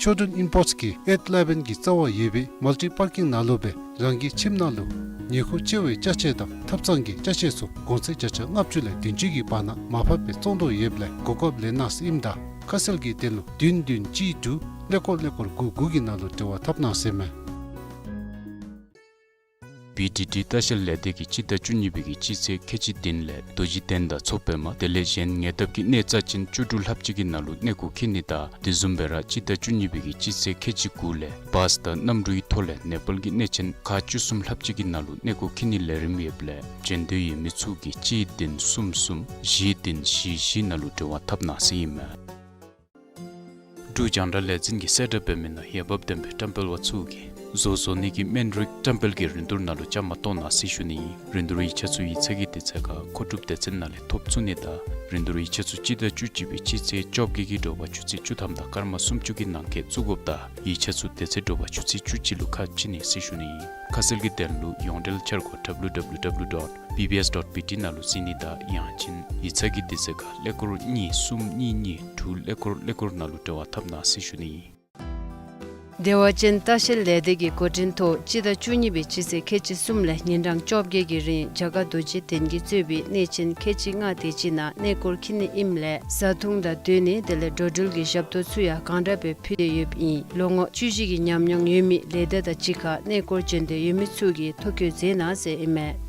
ཆོས་སྒྲོན་ཨིམ་པོརཊསི་གིས་ཨེཊ་ཨི་ལེ་བཱན་གྱི་རྩ་བར་ཡོད་པའི་མལ་ཊི་པར་ཀིང་ནང་ལུ་སྦེ་རང་གི་ཁྱིམ་ནང་ལུ་ཉེ་འཁོར་བཅོ་བའི་ཅ་ཆས་དང་ཐབ་ཚང་གི་ཅ་ཆས་ཚུ་གོང་ཚད་བརྒྱ་ཆ་ལྔ་བཅུ་ལས་བདུན་ཅུ་གི་བར་ན་མར་ཕབ་སྦེ་བཙོང་དོ་ཡོདཔ་ལས་གོ་སྐབས་ལེན་གནང་ཟེར་ཨིནམ་ད་ཁ་གསལ་གྱི་དོན་ལུ་བདུན་བདུན་གཅིག་དྲུག་ཀླད་ཀོར་ཀླད་ཀོར་དགུ་དགུ་གི་ནང་ལུ་འབྲེལ་བ་འཐབ་གནང་ཟེར་མས། བི་ཌི་ཌི་ལྟ་བཤལ་ལས་སྡེ་གིས་སྤྱི་ཟླ་བཅུ་གཉིས་པའི་གི་སྤྱི་ཚེས་ཁལ་གཅིག་བདུན་ལས་རྡོ་རྗེ་གདན་དང་མཚོ་པདྨ་དེ་ལས་གཞན་ཉེ་འདབས་ཀྱི་གནས་རྩ་ཅན་བཅུ་དྲུག་ལྷགཔ་ཅིག་གི་ནང་ལུ་གནས་སྐོར་འཁྱིད་ནི་དང་དེ་བཟུམ་སྦེ་ར་སྤྱི་ཟླ་བཅུ་གཉིས་པའི་གི་སྤྱི་ཚེས་ཁལ་གཅིག་དགུ་ལས་བཱསི་དང་གནམ་གྲུའི་ཐོག་ལས་ནེ་པཱལ་གྱི་གནས་ཆེན་ཁག་བཅུ་གསུམ་ལྷགཔ་ཅིག་གི་ནང་ལུ་གནས་སྐོར་འཁྱིད་ནིའི་ལས་རིམ་ཡོདཔ་ལས་འབྱོན་འདོད་ཡོད་མི་ཚུ་གིས་གཅིག་བདུན་གསུམ་གསུམ་བཞི་བདུན་བཞི་བཞི་ནང་ལུ་འབྲེལ་བ་འཐབ་གནང་ཟེར་ཨིན་མས། འབྲུག་རྒྱང་བསྒྲགས་ལས་འཛིན་གྱིས་གསལ་བསྒྲགས་འབད་མི་ནང་འོས་འབབ་ལྡན་པའི་བཀྲམ་སྤེལ་པ་ཚུ་གིས་བཟོ་བཟོ་ནི་གི་སྨན་རིགས་བཀྲམ་སྤེལ་གྱི་རིན་བསྡུར་ནང་ལུ་བཅའ་མར་གཏོགས་གནང་ཟེར་ཞུ་ནི་ཨིན། རིན་བསྡུར་ཡིག་ཆ་ཚུ་ཡིག་ཚང་གི་དུས་ཚོད་ཁར་མཁོ་སྒྲུབ་སྡེ་ཚན་ནང་ལས་ཐོབ་ཚུགས་ནི་དང་རིན་བསྡུར་ཡིག་ཆ་ཚུ་སྤྱི་ཟླ་བཅུ་གཅིག་པའི་སྤྱི་ཚེས་བཅོ་བརྒྱད་ཀྱི་དྲོ་པ་ཆུ་ཚོད་བཅུ་ཐམ་དང་སྐར་མ་སུམ་ཅུ་གི་ནང་འཁོད་བཙུགས་དགོཔ་དང་ཡིག་ཆ་ཚུ་དེ་ཚེ་དྲོ་པ་ཆུ་ཚོད་བཅུ་གཅིག་ལུ་ཁ་ཕྱེ་ནི་ཟེར་ཞུ་ནི་ཨིན། ཁ་གསལ་གྱི་དོན་ལུ་ཡོངས་འབྲེལ་འཆར་སྒོ་W W W dot B B S dot B T ནང་ལུ་གཟིགས་ནི་དང་ཡང་ཅིན་ཡིག་ཚང་གི་དུས་ཚོད་ཁར་ཀླད་ཀོར་གཉིས་གསུམ་གཉིས་གཉིས་དྲུག་ཀླད་ཀོར་ཀླད་ཀོར་ནང་ལུ་འབྲེལ་བ་འཐབ་གནང་ཟེར་ཞུ་ནི་ཨིན། བདེ་བ་ཅན་ལྟ་བཤལ་ལས་སྡེ་གི་འགོ་འདྲེན་ཐོག་སྤྱི་ཟླ་བཅུ་གཉིས་པའི་སྤྱི་ཚེས་ཁལ་གཅིག་གསུམ་ལས་ཉིན་གྲངས་བཅོ་བརྒྱད་ཀྱི་རིང་རྒྱ་གར་རྡོ་རྗེ་གདན་གྱིས་གཙོས་པའི་གནས་ཆེན་ཁལ་གཅིག་ལྔ་དེ་ཅིག་ནང་གནས་སྐོར་འཁྱིད་ནི་ཨིནམ་ལས་བཟའ་འཐུང་དང་སྡོད་གནས་དེ་ལས་འགྲོ་འགྲུལ་གྱི་ཞབས་ཏོག་ཚུ་ཡང་གང་དྲག་སྦེ་ཕུལ་ཏེ་ཡོདཔ་ཨིན། ལོ་ངོ་བཅུ་བཞི་གི་ཉམས་མྱོང་ཡོད་མི་ལས་སྡེ་དང་གཅིག་ཁར་གནས་སྐོར་འབྱོན་འདོད་ཡོད་མི་ཚུ་གིས་ཐོ་བཀོད་མཛད་གནང་ཟེར་ཨིན་མས།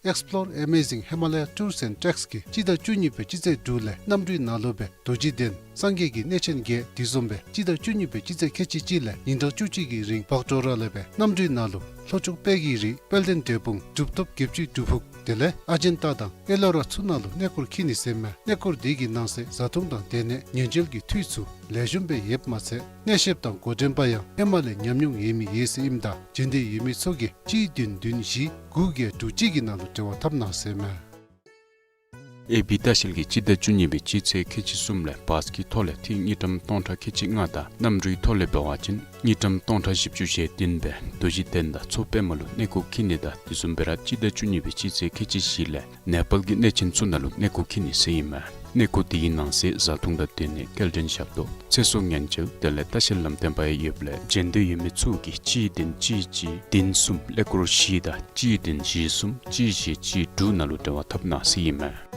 Explore Amazing Himalaya Tours and Treks གིས་སྤྱི་ཟླ་བཅུ་གཉིས་པའི་སྤྱི་ཚེས་དྲུག་ལས་གནམ་གྲུའི་ནང་ལུ་སྦེ་རྡོ་རྗེ་གདན་སངས་རྒྱས་ཀྱི་གནས་ཆེན་བརྒྱད་དེ་བཟུམ་སྦེ་སྤྱི་ཟླ་བཅུ་གཉིས་པའི་སྤྱི་ཚེས་ཁལ་གཅིག་གཅིག་ལས་ཉིན་གྲངས་བཅུ་གཅིག་གི་རིང་བག་གྲོ་ར་ལས་སྦེ་གནམ་གྲུའི་ནང་ལུ་ ལྷོ་ཕྱོགས་དཔལ་གྱི་རི་དཔལ་ལྡན་འབྲས་སྤུངས་གྲུབ་ཐོབ་བརྒྱད་ཅུའི་སྒྲུབ་ཕུག་དེ་ལས་ཨ་ཇན་ཏ་དང་ཨེ་ལོ་ར་ཚུ་ནང་ལུ་གནས་སྐོར་འཁྱིད་ནི་ཟེར་མས། གནས་སྐོར་འདི་གི་ནང་གསེས་བཟའ་འཐུང་དང་སྡོད་གནས་ཉེན་བཅོལ་གྱི་འཐུས་ཚུ་ལེགས་ཤོམ་སྦེ་ཡོདཔ་མ་ཚད་གནས་བཤདཔ་དང་འགོ་འདྲེན་པ་ཡང་ཧེ་མ་ལས་ཉམས་མྱོང་ཡོད་མི་ཡོད་ཟེར་ཨིནམ་ད་འབྱོན་འདོད་ཡོད་མི་ཚུ་གིས་གཅིག་བདུན་བདུན་བཞི་དགུ་བརྒྱད་དྲུག་གཅིག་གི་ནང་ལུ་འབྲེལ་བ་འཐབ་གནང་ཟེར་མས། ཨེ་བི་ལྟ་བཤལ་གྱིས་སྤྱི་ཟླ་བཅུ་གཉིས་པའི་སྤྱི་ཚེས་ཁལ་གཅིག་གསུམ་ལས་བཱས་ཀྱི་ཐོག་ལས་ཐིག་དངུལ་ཀྲམ་སྟོང་ཕྲག་ཁལ་གཅིག་ལྔ་དང་གནམ་གྲུའི་ཐོག་ལས་འབད་བ་ཅིན་དངུལ་ཀྲམ་སྟོང་ཕྲག་བཞི་བཅུ་ཞེ་བདུན་སྦེ་རྡོ་རྗེ་གདན་དང་མཚོ་པདྨ་ལུ་གནས་སྐོར་འཁྱིད་ནི་དང་དེ་བཟུམ་སྦེ་ར་སྤྱི་ཟླ་བཅུ་གཉིས་པའི་སྤྱི་ཚེས་ཁལ་གཅིག་བཞི་ལས་ནེ་པཱལ་གྱི་གནས་ཆེན་ཚུ་ནང་ལུ་གནས་སྐོར་འཁྱིད་ནི་ཟེར་ཨིན་མས། གནས་སྐོར་དེའི་ནང་གསེས་བཟའ་འཐུང་དང་སྡོད་གནས་སྐྱེལ་འདྲེན་ཞབས་ཏོག་ཚེ་སྲོག་ཉེན་བཅོལ་དེ་ལས་ལྟ་བཤལ་ལམ་སྟོན་པ་ཡང་ཡོདཔ་ལས་འབྱོན་འདོད་ཡོད་མི་ཚུ་གིས་གཅིག་བདུན་གཅིག་གཅིག་བདུན་གསུམ་ཀླད་ཀོར་བཞི་དང་གཅིག་བདུན་བཞི་གསུམ་གཅིག་བཞི་གཅིག་དྲུག་ནང་ལུ་འབྲེལ་བ་འཐབ་གནང་ཟེར་ཨིན་མས།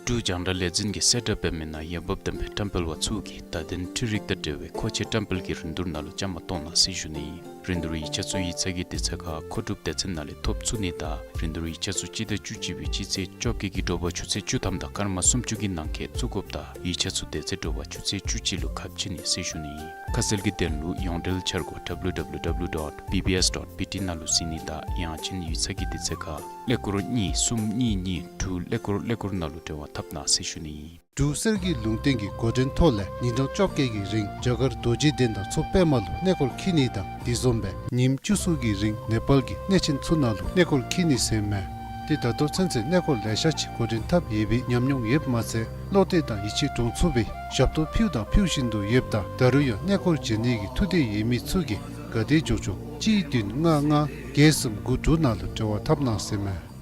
འབྲུག་རྒྱང་བསྒྲགས་ལས་འཛིན་གྱིས་གསལ་བསྒྲགས་འབད་མི་ནང་འོས་འབབ་ལྡན་པའི་བཀྲམ་སྤེལ་པ་ཚུ་གིས་བརྡ་དོན་འཕྲུལ་རིག་དང་འབྲེལ་བའི་མཁོ་ཆས་བཀྲམ་སྤེལ་གྱི་རིན་བསྡུར་ནང་ལུ་བཅའ་མར་གཏོགས་གནང་ཟེར་ཞུ་ནི་ཨིན། རིན་བསྡུར་ཡིག་ཆ་ཚུ་ཡིག་ཚང་གི་དུས་ཚོད་ཁར་མཁོ་སྒྲུབ་སྡེ་ཚན་ནང་ལས་ཐོབ་ཚུགས་ནི་དང་རིན་བསྡུར་ཡིག་ཆ་ཚུ་སྤྱི་ཟླ་བཅུ་གཅིག་པའི་སྤྱི་ཚེས་བཅོ་བརྒྱད་ཀྱི་དྲོ་པ་ཆུ་ཚོད་བཅུ་ཐམ་དང་སྐར་མ་སུམ་ཅུ་གི་ནང་འཁོད་བཙུགས་དགོཔ་དང་ཡིག་ཆ་ཚུ་དེ་ཚེ་དྲོ་པ་ཆུ་ཚོད་བཅུ་གཅིག་ལུ་ཁ་ཕྱེ་ནི་ཟེར་ཞུ་ནི་ཨིན། ཁ་གསལ་གྱི་དོན་ལུ་ཡོངས་འབྲེལ་འཆར་སྒོ་W W W dot B B S dot B T ནང་ལུ་གཟིགས་ནི་དང་ཡང་ཅིན་ཡིག་ཚང་གི་དུས་ཚོད་ཁར་ཀླད་ཀོར་གཉིས་གསུམ་གཉིས་གཉིས་དྲུག་ཀླད་ཀོར་ཀླད་ཀོར་ནང་ལུ་འབྲེལ་བ་འཐབ་གནང་ཟེར་ཞུ་ནི་ཨིན། འབྲུག་གསེར་གྱི་ལུང་བསྟན་གྱི་འགོ་འདྲེན་ཐོག་ལས་ཉིན་གྲངས་བཅོ་བརྒྱད་ཀྱི་རིང་རྒྱ་གར་རྡོ་རྗེ་གདན་དང་མཚོ་པདྨ་ལུ་གནས་སྐོར་འཁྱིད་ནི་དང་དེ་བཟུམ་སྦེ་ཉིནམ་བཅུ་གསུམ་གྱི་རིང་ནེ་པཱལ་གྱི་གནས་ཆེན་ཚུ་ནང་ལུ་གནས་སྐོར་འཁྱིད་ནི་ཟེར་མས། ཏེ་ད་ལྟོ་ཚུན་ཚོད་གནས་སྐོར་ལེ་ཤ་ཅིག་འགོ་འདྲེན་འཐབ་ཡོད་པའི་ཉམས་མྱོང་ཡོདཔ་མ་ཚད་བློ་གཏད་དང་ཡིད་ཆེས་འདྲོངས་ཚུགས་པའི་ཞབས་ཏོག་ཕུལཝ་དང་ཕུལ་བཞིན་དུ་ཡོདཔ་ད་ད་རུང་ཡང་གནས་སྐོར་འབྱོན་ནི་གི་ཐུགས་འདོད་ཡོད་མི་ཚུ་གིས་ག་དེ་མགྱོགས་མགྱོགས་གཅིག་བདུན་ལྔ་ལྔ་བརྒྱད་གསུམ་དགུ་དྲུག་ནང་ལུ་འབྲེལ་བ་འཐབ་གནང་ཟེར་མས།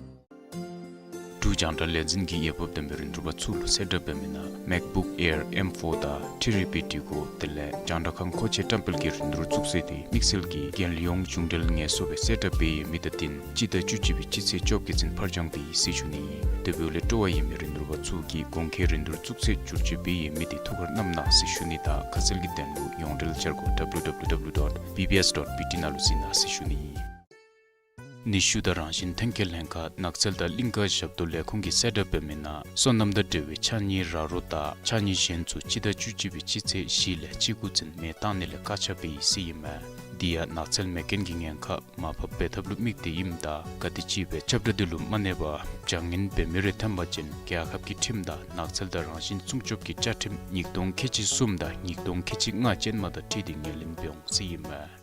འབྲུག་རྒྱང་བསྒྲགས་ལས་འཛིན་གྱིས་འོས་འབབ་ལྡན་པའི་རིན་བསྡུར་པ་ཚུ་ལུ་གསལ་བསྒྲགས་འབད་མི་ནང་MacBook Air M four དང་ཐི་རི་པི་འབྲི་གུ་དེ་ལས་རྒྱང་བསྒྲགས་ཁང་མཁོ་ཆས་བཀྲམ་སྤེལ་གྱི་རིན་བསྡུར་བཙུགས་ཚེས་དེ་དམིགས་བསལ་གྱི་རྒྱལ་ཡོངས་གཞུང་འབྲེལ་ངལ་གསོ་སྦེ་གསལ་བསྒྲགས་འབད་ཡོད་མི་དང་བསྟུན་སྤྱི་ཟླ་བཅུ་གཅིག་པའི་སྤྱི་ཚེས་བཅོ་བརྒྱད་ཚུན་ཕར་འགྱངས་འབད་ཡི་ཟེར་ཞུ་ནི་ཨིན། དེ་འབདཝ་ལས་སྤྲོ་བ་ཡོད་མི་རིན་བསྡུར་པ་ཚུ་གིས་གོང་འཁོད་རིན་བསྡུར་བཙུགས་ཚེས་བསྒྱུར་བཅོས་འབད་ཡོད་མི་དེ་ཐུགས་ཁར་བསྣམ་གནང་ཟེར་ཞུ་ནི་དང་ཁ་གསལ་གྱི་དོན་ལུ་ཡོངས་འབྲེལ་འཆར་སྒོ་W W W dot B B S dot B T ནང་ལུ་གཟིགས་གནང་ཟེར་ཞུ་ནི་ཨིན། ནུས་ཤུགས་དང་རང་བཞིན་ཐོན་སྐྱེད་ལྷན་ཁག་ནགས་ཚལ་དང་གླིང་ཀ་ཞབས་ཏོག་ལས་ཁུངས་ཀྱིས་གསལ་བསྒྲགས་འབད་མི་ནང་སོ་ནམ་དང་འབྲེལ་བའི་ཕྱགས་སྙིགས་ར་རོ་དང་ཕྱགས་སྙིགས་གཞན་ཚུ་སྤྱི་ཟླ་བཅུ་གཅིག་པའི་སྤྱི་ཚེས་བཞི་ལས་བཅུ་དགུ་ཚུན་མེ་བཏང་ནི་ལས་བཀག་ཆ་འབད་ཡི་ཟེར་ཨིན་མས། འདི་ཡང་ནགས་ཚལ་མེ་རྐྱེན་གྱི་ཉེན་ཁ་མར་ཕབ་འབད་ཐབས་ལུ་དམིགས་ཏེ་ཨིནམ་ད་ག་དེམ་ཅིག་སྦེ་ཁྱབ་བསྒྲགས་འདི་ལུ་མ་གནས་པར་བྱ་ངན་འབད་མི་རེ་ཐོན་པ་ཅིན་རྒྱལ་ཁབ་ཀྱི་ཁྲིམས་དང་ནགས་ཚལ་དང་རང་བཞིན་སྲུང་སྐྱོབ་ཀྱི་བཅའ་ཁྲིམས་ཉིས་སྟོང་ཁལ་གཅིག་གསུམ་དང་ཉིས་སྟོང་ཁལ་གཅིག་ལྔ་ཅན་མ་དང་འཁྲིལ་ཏེ་ངོས་ལེན་འབད་འོང་ཟེར་ཨིན་མས།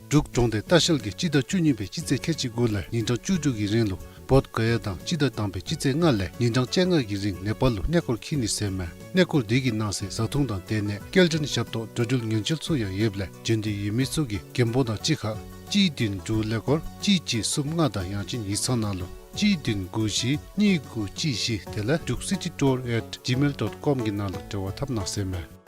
འབྲུག་གྲོང་སྡེ་ལྟ་བཤལ་གྱིས་སྤྱི་ཟླ་བཅུ་གཉིས་པའི་སྤྱི་ཚེས་ཁལ་གཅིག་དགུ་ལས་ཉིན་གྲངས་བཅུ་དྲུག་གི་རིང་ལུ་བོདྷ་ག་ཡ་དང་སྤྱི་ཟླ་དང་པའི་སྤྱི་ཚེས་ལྔ་ལས་ཉིན་གྲངས་བཅོ་ལྔ་གི་རིང་ནེ་པཱལ་ལུ་གནས་སྐོར་འཁྱིད་ནི་ཟེར་མས། གནས་སྐོར་འདི་གི་ནང་གསེས་བཟའ་འཐུང་དང་སྡོད་གནས་སྐྱེལ་འདྲེན་ཞབས་ཏོག་འགྲོ་འགྲུལ་ཉེན་བཅོལ་ཚུ་ཡང་ཡོདཔ་ལས་འབྱོན་འདོད་ཡོད་མི་ཚུ་གིས་མགྱོནམ་དང་གཅིག་ཁར་གཅིག་བདུན་དྲུག་ཀླད་ཀོར་གཅིག་གཅིག་གསུམ་ལྔ་དང་ཡང་ཅིན་ཡིག་ཚང་ནང་ལུ་གཅིག་བདུན་དགུ་བཞི་གཉིས་དགུ་གཅིག་བཞི་དེ་ལས་druk city tour at gmail dot com གི་ནང་ལུ་འབྲེལ་བ་འཐབ་གནང་ཟེར་མས།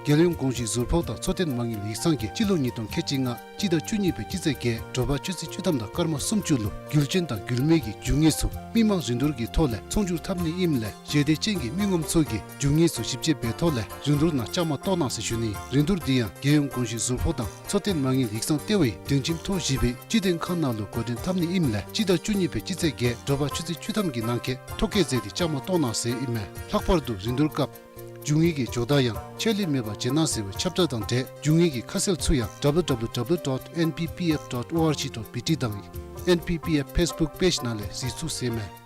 རྒྱལ་ཡོངས་ཀུང་སི་ཟུར་ཕོགས་དང་འཚོ་རྟེན་མ་དངུལ་ཡིག་ཚང་གིས་སྤྱི་ལོ་ཉིས་སྟོང་ཁལ་གཅིག་ལྔ་སྤྱི་ཟླ་བཅུ་གཉིས་པའི་སྤྱི་ཚེས་བརྒྱད་དྲོ་པ་ཆུ་ཚོད་བཅུ་ཐམ་དང་སྐར་མ་སུམ་ཅུ་ལུ་རྒྱུ་ཅན་དང་རྒྱུ་མེད་ཀྱི་རྒྱུ་དངོས་ཚུ་མི་མང་རིན་བསྡུར་གྱི་ཐོག་ལས་ཚོང་སྒྱུར་འཐབ་ནི་ཨིནམ་ལས་ཞལ་འདེབས་ཅན་གྱི་མི་ངོམ་ཚུ་གིས་རྒྱུ་དངོས་ཚུ་ཞིབ་དཔྱད་འབད་ཐོག་ལས་རིན་བསྡུར་ནང་བཅའ་མར་གཏོགས་གནང་ཟེར་ཞུ་ནི། རིན་བསྡུར་འདི་ཡང་རྒྱལ་ཡོངས་ཀུང་སི་ཟུར་ཕོགས་དང་འཚོ་རྟེན་མ་དངུལ་ཡིག་ཚང་ལྟེ་བའི་སྒྲིང་ཁྱིམ་ཐོག་བཞི་པའི་སྤྱི་དོན་ཁང་ནང་ལུ་འགོ་འདྲེན་འཐབ་ནི་ཨིནམ་ལས་སྤྱི་ཟླ་བཅུ་གཉིས་པའི་སྤྱི་ཚེས་བརྒྱད་དྲོ་པ་ཆུ་ཚོད་བཅུ་ཐམ་གྱི་ནང་འཁོད་ཐོ་བཀོད་མཛད་དེ་བཅའ་མར་གཏོགས་གནང་ཟེར་ཨིན་མས། ལྷག་པར་དུ་རིན་བསྡུར་སྐབས་རྒྱུ་དངོས་ཀྱི་ཇོ་བདག་ཡང་ཆད་ལུས་མེད་པར་བྱིན་གནང་ཟེར་བའི་ཁྱབ་བསྒྲགས་དང་འབྲེལ་རྒྱུ་དངོས་ཀྱི་ཁ་གསལ་ཚུ་ཡང་W W W dot N P P F dot O R G dot B T དང་N P P F Facebook page ནང་ལས་གཟིགས་ཚུགས་ཟེར་མས།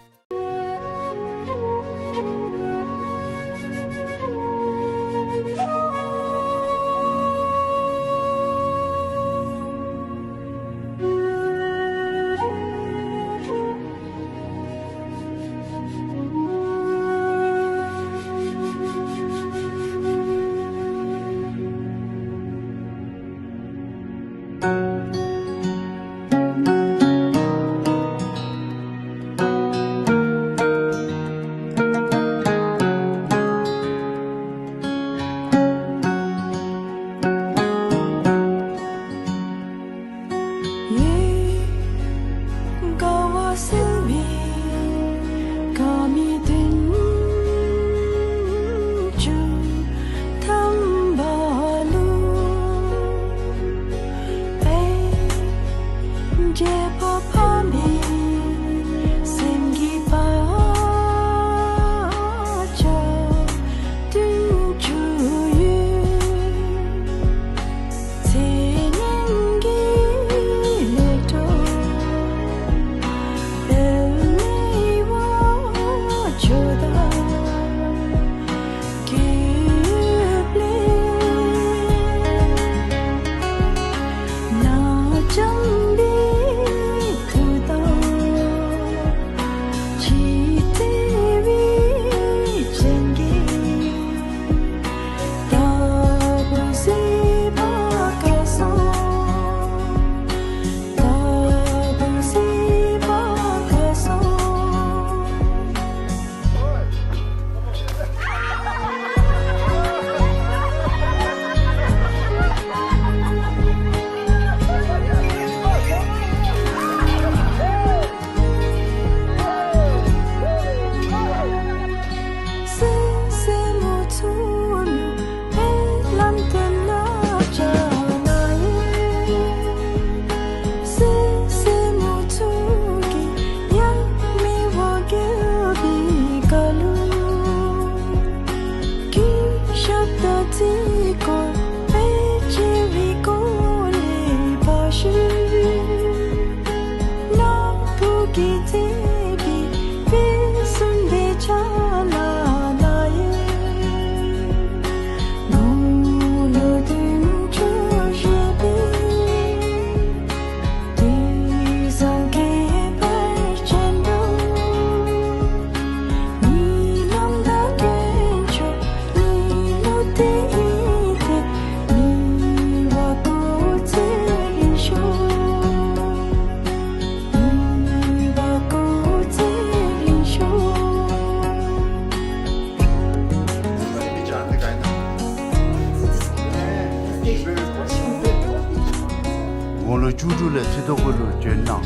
ཐུགས་དོགས་གུ་ལུ་བྱོན་གནང་།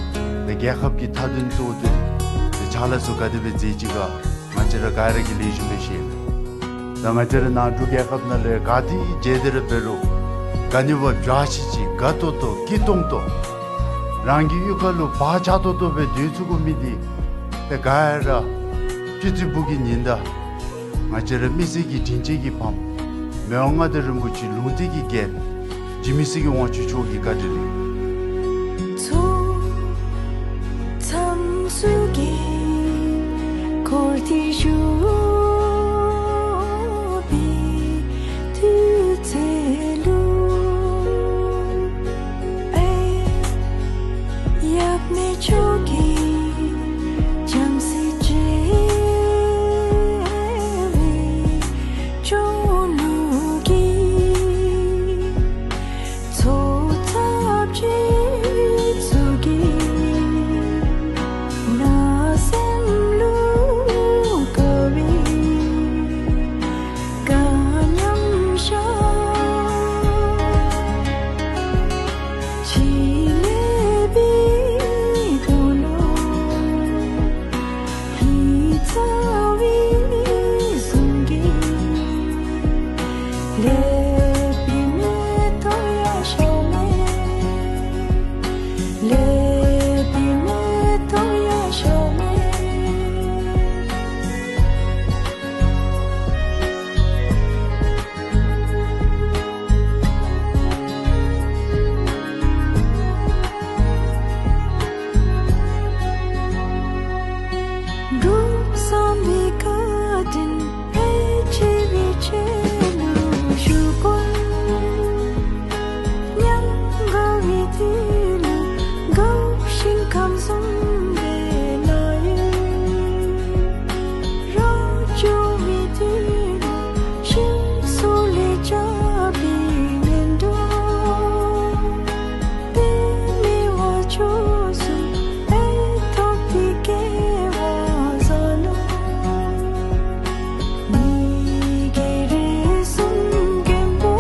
ཏེ་རྒྱལ་ཁབ་ཀྱི་མཐའ་དོན་གཙོ་དོན་ཏེ་ཕྱག་ལཱ་ཚུ་ག་དེ་སྦེ་མཛད་ཅི་ག་ང་བཅས་ར་ག་ར་གིས་ལེགས་ཤོམ་སྦེ་ཤེས། ད་ང་བཅས་ར་ནཱ་འབྲུག་རྒྱལ་ཁབ་ནང་ལས་ག་ཏེ་མཇལ་ཏེ་ར་འབད་རུང་ག་ནི་བ་འདྲ་ཅིག་ཅིག་དགའ་ཏོག་ཏོ་སྐྱིད་ཏོང་ཏོ་རང་གི་གཡུས་ཁ་ལུ་བག་ཆགས་ཏོག་ཏོ་སྦེ་སྡོད་ཚུགས་མི་འདི་ཏེ་ག་ར་སྤྱི་ཚེས་དགུ་གི་ཉིན་ད་ང་བཅས་ར་མི་སེར་གྱི་དྲིན་ཅན་གྱི་ཕམ་མི་དབང་མངའ་བདག་རིན་པོ་ཆེ་ལུང་བསྟན་གྱི་རྒྱལཔོ་འཇིགས་མེད་སེང་གེ་དབང་ཕྱུག་མཆོག་གི་བཀའ་དྲིན་ལས། ཚོགས་མཚམས་སུ་གི་འཁོར་དེ་བཞུགས་པའི་དུས་ཚོད་ལུ་ཨེ་ཡབ་མེས་མཆོག་གི་བྱམས་བརྩེ་བྱེ་བའི་སྐྱོང་ལུ་གི་ཚོགས་ཐབས་ཅིག་ཚུ་གི་ན་སེམས་ལུ་དགའ་བའི་དགའ་ཉམས་ཤར། ཕྱི་ལས་པའི་དོན་ལུ་ཧི་ཚ་བའི་གཟུངས་ཀྱི་ལེགས་པའི་མེ་ཏོག་ཡར་ཤར་མས། ལེགས་པའི་མེ་ཏོག་ཡར་ཤར་མས། འབྲུག་བསམ་པའི་བཀའ་དྲིན་ཕལ་ཆེ་བའི་ཆེད་ལུ་ཞུ་དགོ། ཉམས་དགའ་བའི་དུས་ལུ་དགའ་ཞིང་ཁམས་བཟང་སྦེ་ལ་ཡོད། རབ་བྱུང་བའི་དུས་ལུ་ཞིང་སོགས་ལེགས་བྱ་བའི་སྨན་འགྲོ། ཏེ་མི་དབང་མཆོག་གསུམ་ཨེ་ཐོབ་སྟེ་སྐྱེ་བ་བཟང་ནུག། ཉིད་ཀྱི་རིགས་གསུམ་མགོན་པོ་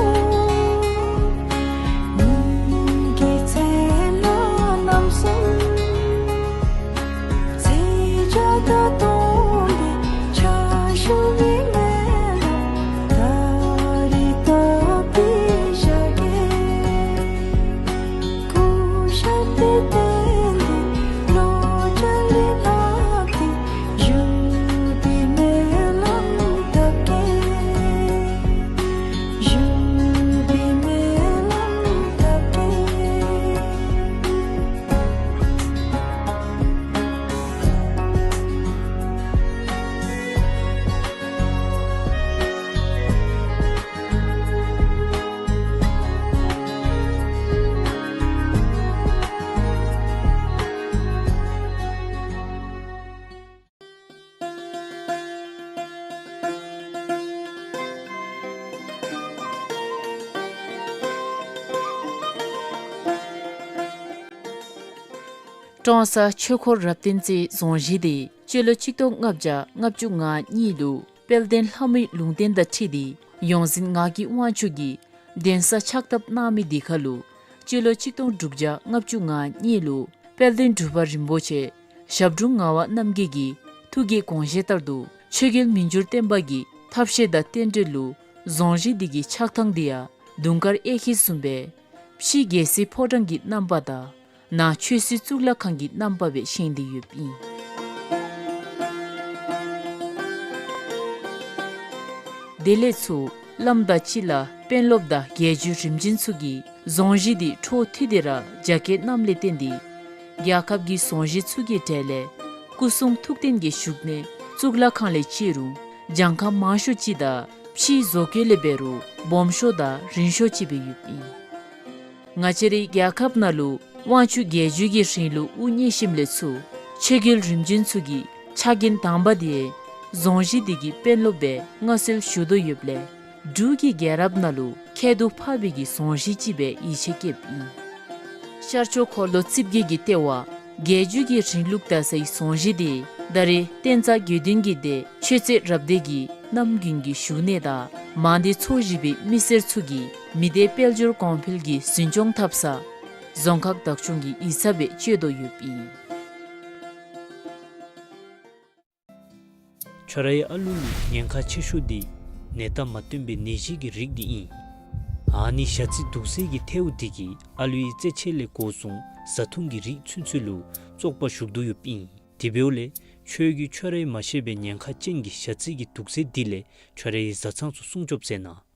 ཉིད་ཀྱི་ཚལ་ལ་རྣམ་གསུམ་ཚེས་བརྒྱ་དང་སྟོང་པའི་ཆར་ཆུ་བའི་མེ་ལོང་ད་རེས་བཏབ་པའི་ཞག་གི་སྐུ་ཞབས་ཏེ་བསྟན་འདི་ལོ་བརྒྱ་ལས་ལྷག་སྟེ་བཞུགས་པའི་སྨོན་ལམ་བཏབ་གེ། བཞུགས་པའི་སྨོན་ལམ་བཏབ་གེ། ཀྲོང་གསར་ཆོས་འཁོར་རབ་བརྟན་རྩེའི་རྫོང་གཞིས་འདི་སྤྱི་ལོ་ཆིག་སྟོང་ལྔ་བརྒྱ་ལྔ་བཅུ་ང་གཉིས་ལུ་དཔལ་ལྡན་ལྷ་མོའི་ལུང་བསྟན་དང་འཁྲིལ་ཏེ་ཡོངས་འཛིན་ངག་གི་དབང་ཕྱུག་གིས་གདན་ས་ཕྱག་བཏབ་གནང་མི་འདི་ཁར་ལུ་སྤྱི་ལོ་ཆིག་སྟོང་དྲུག་བརྒྱ་ལྔ་བཅུ་ང་གཉིས་ལུ་དཔལ་ལྡན་འབྲུག་པ་རིན་པོ་ཆེ་ཞབས་དྲུང་ངག་དབང་རྣམ་རྒྱལ་གྱི་ཐུགས་ཀྱི་དགོངས་བཞེད་ལྟར་དུ་ཆོས་རྒྱལ་མི་འགྱུར་བརྟན་པ་གི་ཐབས་ཤེས་དང་རྟེན་འབྲེལ་ལུ་རྫོང་གཞིས་འདི་གི་ཆགས་ཐངས་འདི་ཡང་དུང་དཀར་གཡས་འཁྱིལ་བཟུམ་སྦེ་ཕྱི་རྒྱལ་སྲིད་ཕོ་བྲང་གི་རྣམ་པ་དང་ནང་ཆོས་སྲིད་གཙུག་ལག་ཁང་གི་རྣམ་པ་སྦེ་བཞེངས་ཏེ་ཡོདཔ་ཨིན། དེ་ལས་ཚུར་བླམ་དང་སྤྱི་བླ་དཔོན་སློབ་དང་རྒྱལ་བརྒྱུད་རིམ་བྱོན་ཚུ་གིས་རྫོང་གཞིས་འདི་འཕྲོ་མཐུད་དེ་ར་རྒྱ་སྐྱེད་གནངམ་ལས་བརྟེན་ཏེ་རྒྱལ་ཁབ་ཀྱི་རྫོང་གཞིས་ཚུ་གི་གྲས་ལས་སྐུ་གསུང་ཐུགས་རྟེན་གྱི་བཞུགས་གནས་གཙུག་ལག་ཁང་ལས་བརྩི་རུང་གྱངས་ཁ་མང་ཤོས་ཅིག་དང་ཕྱིའི་བཟོ་བཀོད་ལས་འབད་རུང་སྦོམ་ཤོས་དང་རིང་ཤོས་ཅིག་སྦེ་ཡོདཔ་ཨིན། ང་བཅས་རའི་རྒྱལ་ཁབ་ནང་ལུ་དབང་ཕྱུག་རྒྱལ་བརྒྱུད་ཀྱི་རིང་ལུགས་དབུ་བརྙེས་ཞིནམ་ལས་ཚུར་ཆོས་རྒྱལ་རིམ་བྱོན་ཚུ་གི་ཕྱག་འགན་དང་པ་འདི་རྫོང་གཞིས་འདི་གི་དཔོན་སློབ་སྦེ་མངའ་གསོལ་ཞུ་དོ་ཡོདཔ་ལས་འབྲུག་གི་རྒྱལ་རབས་ནང་ལུ་ཁྱད་དུ་འཕགས་པའི་གི་རྫོང་གཞིས་ཅིག་སྦེ་ཡིད་ཆེས་བསྐྱེདཔ་ཨིན། ཤར་ཕྱོགས་འཁོར་ལོ་རྩིབས་བརྒྱད་ཀྱི་ལྟེ་བ་རྒྱལ་བརྒྱུད་ཀྱི་རིང་ལུགས་དར་སའི་རྫོང་གཞིས་འདི་ད་རེས་བསྟན་རྩ་དགེ་འདུན་གྱི་སྡེ་ཆོས་རྩེ་རབ་སྡེ་གི་གནམ་དགུན་གྱི་བཞུགས་གནས་དང་མང་སྡེ་ཚོ་བཞི་པའི་མི་སེར་ཚུ་གིས་མི་སྡེ་དཔལ་འབྱོར་གོང་འཕེལ་གྱི་འཛིན་སྐྱོང་འཐབ་ས་ རྫོང་ཁག་བདག་སྐྱོང་གིས་ཡིག་ཚང་སྦེ་སྤྱོད་དོ་ཡོདཔ་ཨིན། ཁྱོད་རའི་ཨ་ལུ་ལུ་ཉེན་ཁ་ཆེ་ཤོས་འདི་ནད་རྟགས་མ་སྟོན་པའི་ནད་གཞི་གི་རིགས་འདི་ཨིན། ཨ་ནི་ཞ་རྩི་དུག་སེལ་གྱི་ཐལཝ་འདི་གིས་ཨ་ལུའི་རྩེད་ཆས་ལས་འགོ་བཟུང་བཟའ་འཐུང་གི་རིགས་ཚུན་ཚོད་ལུ་བཙོག་པ་ཞུགས་དོ་ཡོདཔ་ཨིན། དེ་འབདཝ་ལས་ཁྱོད་ཀྱིས་ཁྱོད་རའི་མ་ཤེས་པའི་ཉེན་ཁ་ཅན་གྱི་ཞ་རྩི་གི་དུག་སེལ་འདི་ལས་ཁྱོད་རའི་བཟའ་ཚང་ཚུ་སྲུང་སྐྱོབ་མཛད་གནང་།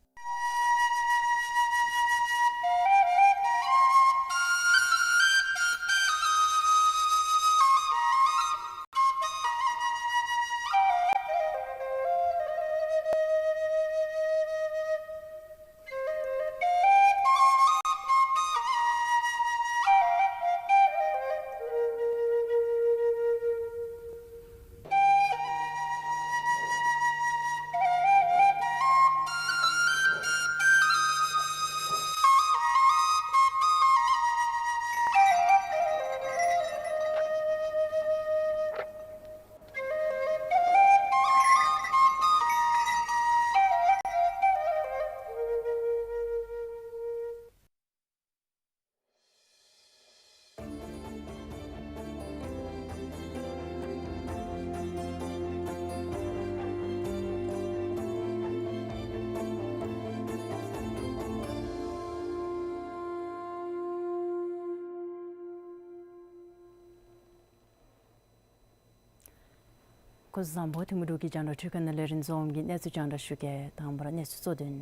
སྐུ་གཟུགས་བཟང་པོ། ཐིམ་ཕུ་འབྲུག་གི་རྒྱང་བསྒྲགས་འཕྲུལ་ཁང་ནང་ལས་རིན་འཛོམས་ཀྱིས་གནས་ཚུལ་རྒྱང་བསྒྲགས་ཞུ་གེ། དང་པ་ར་གནས་ཚུལ་གཙོ་དོན།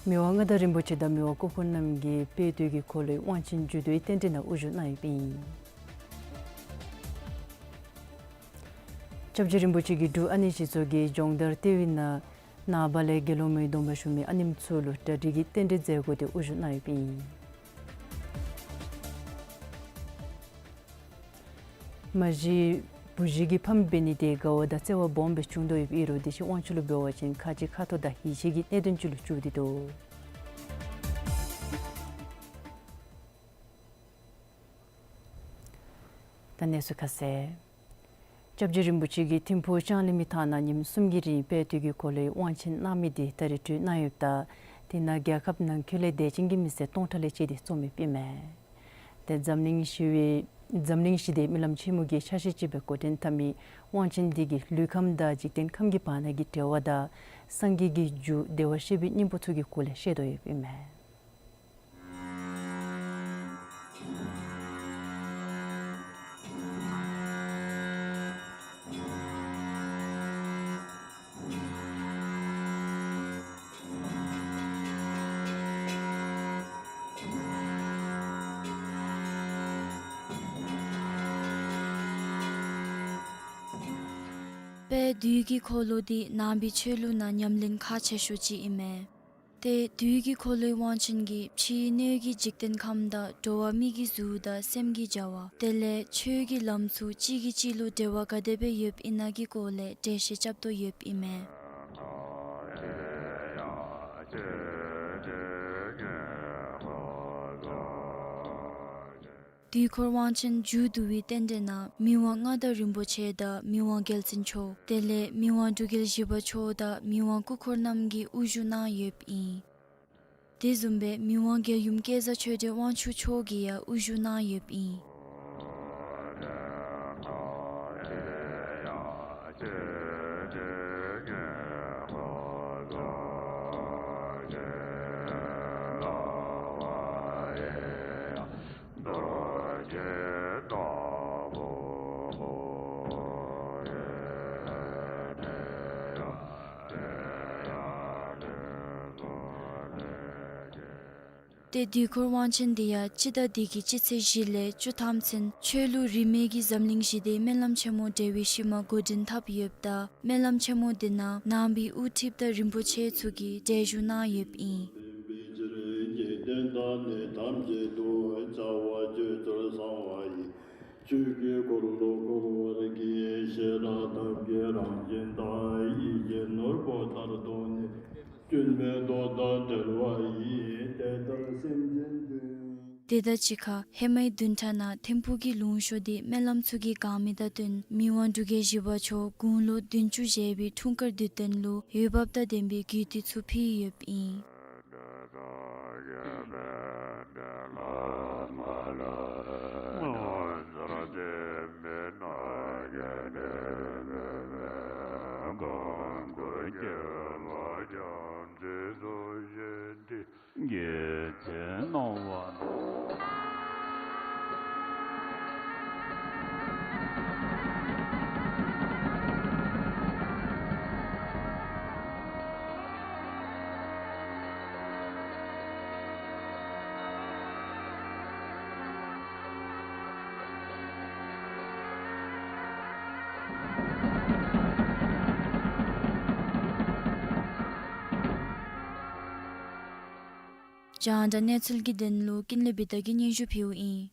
མི་དབང་མངའ་བདག་རིན་པོ་ཆེ་དང་མི་དབང་སྐུ་འཁོར་རྣམས་ཀྱིས་དཔལ་དུས་ཀྱི་འཁོར་ལོའི་དབང་ཆེན་མཇུག་བསྡུའི་རྟེན་འབྲེལ་ནང་དབུ་བཞུགས་གནང་ཡོདཔ་ཨིན། སྐྱབས་རྗེ་རིན་པོ་ཆེ་གིས་འབྲུག་ཨ་ནེ་གཞི་ཚོགས་ཀྱི་སྦྱོང་བརྡར་ལྟེ་བའི་ནང་ནངས་པ་ལས་དགེ་སློང་མའི་སྡོམ་པ་ཞུ་མི་ཨ་ནེམོ་ཚུ་ལུ་གྲ་སྒྲིག་གི་རྟེན་འབྲེལ་མཛད་སྒོ་དེ་དབུ་བཞུགས་གནང་ཡོདཔ་ཨིན། མ་གཞི་བུ་གཞི་གི་ཕམ་འབད་ནི་དེ་དགའ་བ་དང་བརྩེ་བ་སྦོམ་སྦེ་བྱུང་དོ་ཡོདཔ་ཨིན་རུང་དེ་ཅིག་དབང་ཕྱུག་ལུ་འབད་བ་ཅིན་ཁ་རྗེ་ཁ་ཐུག་དང་ཡིད་ཆེས་ཀྱི་གནད་དོན་ཅིག་ལུ་གྱུར་ཏེ་འདུག། ད་གནས་ཚུལ་ཁ་གསལ། སྐྱབས་རྗེ་རིན་པོ་ཆེ་གིས་ཐིམ་ཕུག་ལྕང་གླིང་མི་ཐང་ནང་ཉིནམ་གསུམ་གྱི་རིང་དཔལ་དུས་ཀྱི་འཁོར་ལོའི་དབང་ཆེན་གནང་མི་དེ་ད་རིས་གྲོལ་གནང་ཡོདཔ་ད་དེ་ནང་རྒྱལ་ཁབ་ནང་འཁོད་ལས་དད་ཅན་གྱི་མི་སེར་སྟོང་ཕྲག་ལས་བཅད་དེ་འཛོམས་ཡོདཔ་ཨིན་མས། དེ་འཛམ་གླིང་ཞི་བའི་འཛམ་གླིང་ཞི་བདེའི་སྨོན་ལམ་ཆེན་མོ་གི་ཆ་ཤས་ཅིག་སྦེ་འགོ་འདྲེན་འཐབ་མི་དབང་ཆེན་འདི་གིས་ལུས་ཁམས་དང་འཇིག་རྟེན་ཁམས་ཀྱི་བར་ན་གི་འབྲེལ་བ་དང་སངས་རྒྱས་ཀྱི་རྒྱུ་བདེ་བར་གཤེགས་པའི་སྙིང་པོ་ཚུ་གི་སྐོར་ལས་བཤད་དོ་ཡོདཔ་ཨིན་མས། དཔལ་དུས་ཀྱི་འཁོར་ལོ་འདི་ནང་པའི་ཆོས་ལུགས་ནང་ཉམས་ལེན་ཁག་ཆེ་ཤོས་ཅིག་ཨིན་མས། ཏེ་དུས་ཀྱི་འཁོར་ལོའི་དབང་ཆེན་གྱིས་ཕྱིའི་སྣོད་ཀྱི་འཇིག་རྟེན་ཁམས་དང་འགྲོ་བ་མི་གི་གཟུགས་དང་སེམས་ཀྱི་བྱ་བ་དེ་ལས་ཆོས་ཀྱི་ལམ་ཚུ་གཅིག་གིས་གཅིག་ལུ་འབྲེལ་བ་ག་དེ་སྦེ་ཡོདཔ་ཨིན་ན་གི་སྐོར་ལས་འགྲེལ་བཤད་རྐྱབ་དོ་ཡོདཔ་ཨིན་མས། དུས་འཁོར་དབང་ཆེན་མཇུག་བསྡུ་བའི་རྟེན་འབྲེལ་ནང་མི་དབང་མངའ་བདག་རིན་པོ་ཆེ་དང་མི་དབང་རྒྱལ་བཙུན་མཆོག་དེ་ལས་མི་དབང་འབྲུག་རྒྱལ་བཞི་པ་མཆོག་དང་མི་དབང་སྐུ་འཁོར་རྣམས་ཀྱིས་དབུ་བཞུགས་གནང་ཡོདཔ་ཨིན། དེ་བཟུམ་སྦེ་མི་དབང་རྒྱལ་ཡུམ་སྐལ་བཟང་ཆོས་སྒྲོན་དབང་ཕྱུག་མཆོག་གིས་ཡང་དབུ་བཞུགས་གནང་ཡོདཔ་ཨིན། ཏེ་དུས་འཁོར་དབང་ཆེན་འདི་ཡང་སྤྱི་ཟླ་འདི་གི་སྤྱི་ཚེས་བཞི་ལས་བཅུ་ཐམ་ཚུན་ཆོས་ལུགས་རིས་མེད་ཀྱི་འཛམ་གླིང་ཞི་བདེའི་སྨོན་ལམ་ཆེན་མོ་འབྲེལ་བའི་ཤུལ་མ་འགོ་འདྲེན་འཐབ་ཡོདཔ་ད་སྨོན་ལམ་ཆེན་མོ་འདི་ནང་ནང་པའི་དབུ་ཁྲིདཔ་དང་རིན་པོ་ཆེ་ཚུ་གིས་གྲལ་བཞུགས་གནང་ཡོདཔ་ཨིན། ཆོས་ཀྱི་འཁོར་ལོ་བསྐོར་བར་བགྱི། ཤེས་རབ་ཐབས་ཀྱི་རང་བཞིན་དང་། ཡིད་ཀྱི་ནོར་བུ་ལྟར་མཐོང་ནས། སྐྱོན་མེད་མདོ་དང་བྲལ་བ་ཡི། དེ་ལྟར་སེམས་ཅན་དོན། དེ་དང་གཅིག་ཁར་ཧེ་མའི་བདུན་ཕྲག་ནང་ཐིམ་ཕུག་གི་ལུང་ཤོར་འདི་སྨོན་ལམ་ཚུ་གིས་གང་མི་དང་བསྟུན་མི་དབང་འབྲུག་རྒྱལ་བཞི་པ་མཆོག་དགུང་ལོ་བདུན་ཅུ་བཞེས་པའི་འཁྲུངས་སྐར་དུས་སྟོན་ལུ་འོས་འབབ་དང་ལྡན་པའི་གུས་འདུད་ཚུ་ཕུལ་ཡོདཔ་ཨིན། རྒྱང་བསྒྲགས་གནས་ཚུལ་གྱི་དོན་ལུ་ཀུན་ལེགས་བི་ཏ་གིས་སྙན་ཞུ་ཕུལཝ་ཨིན།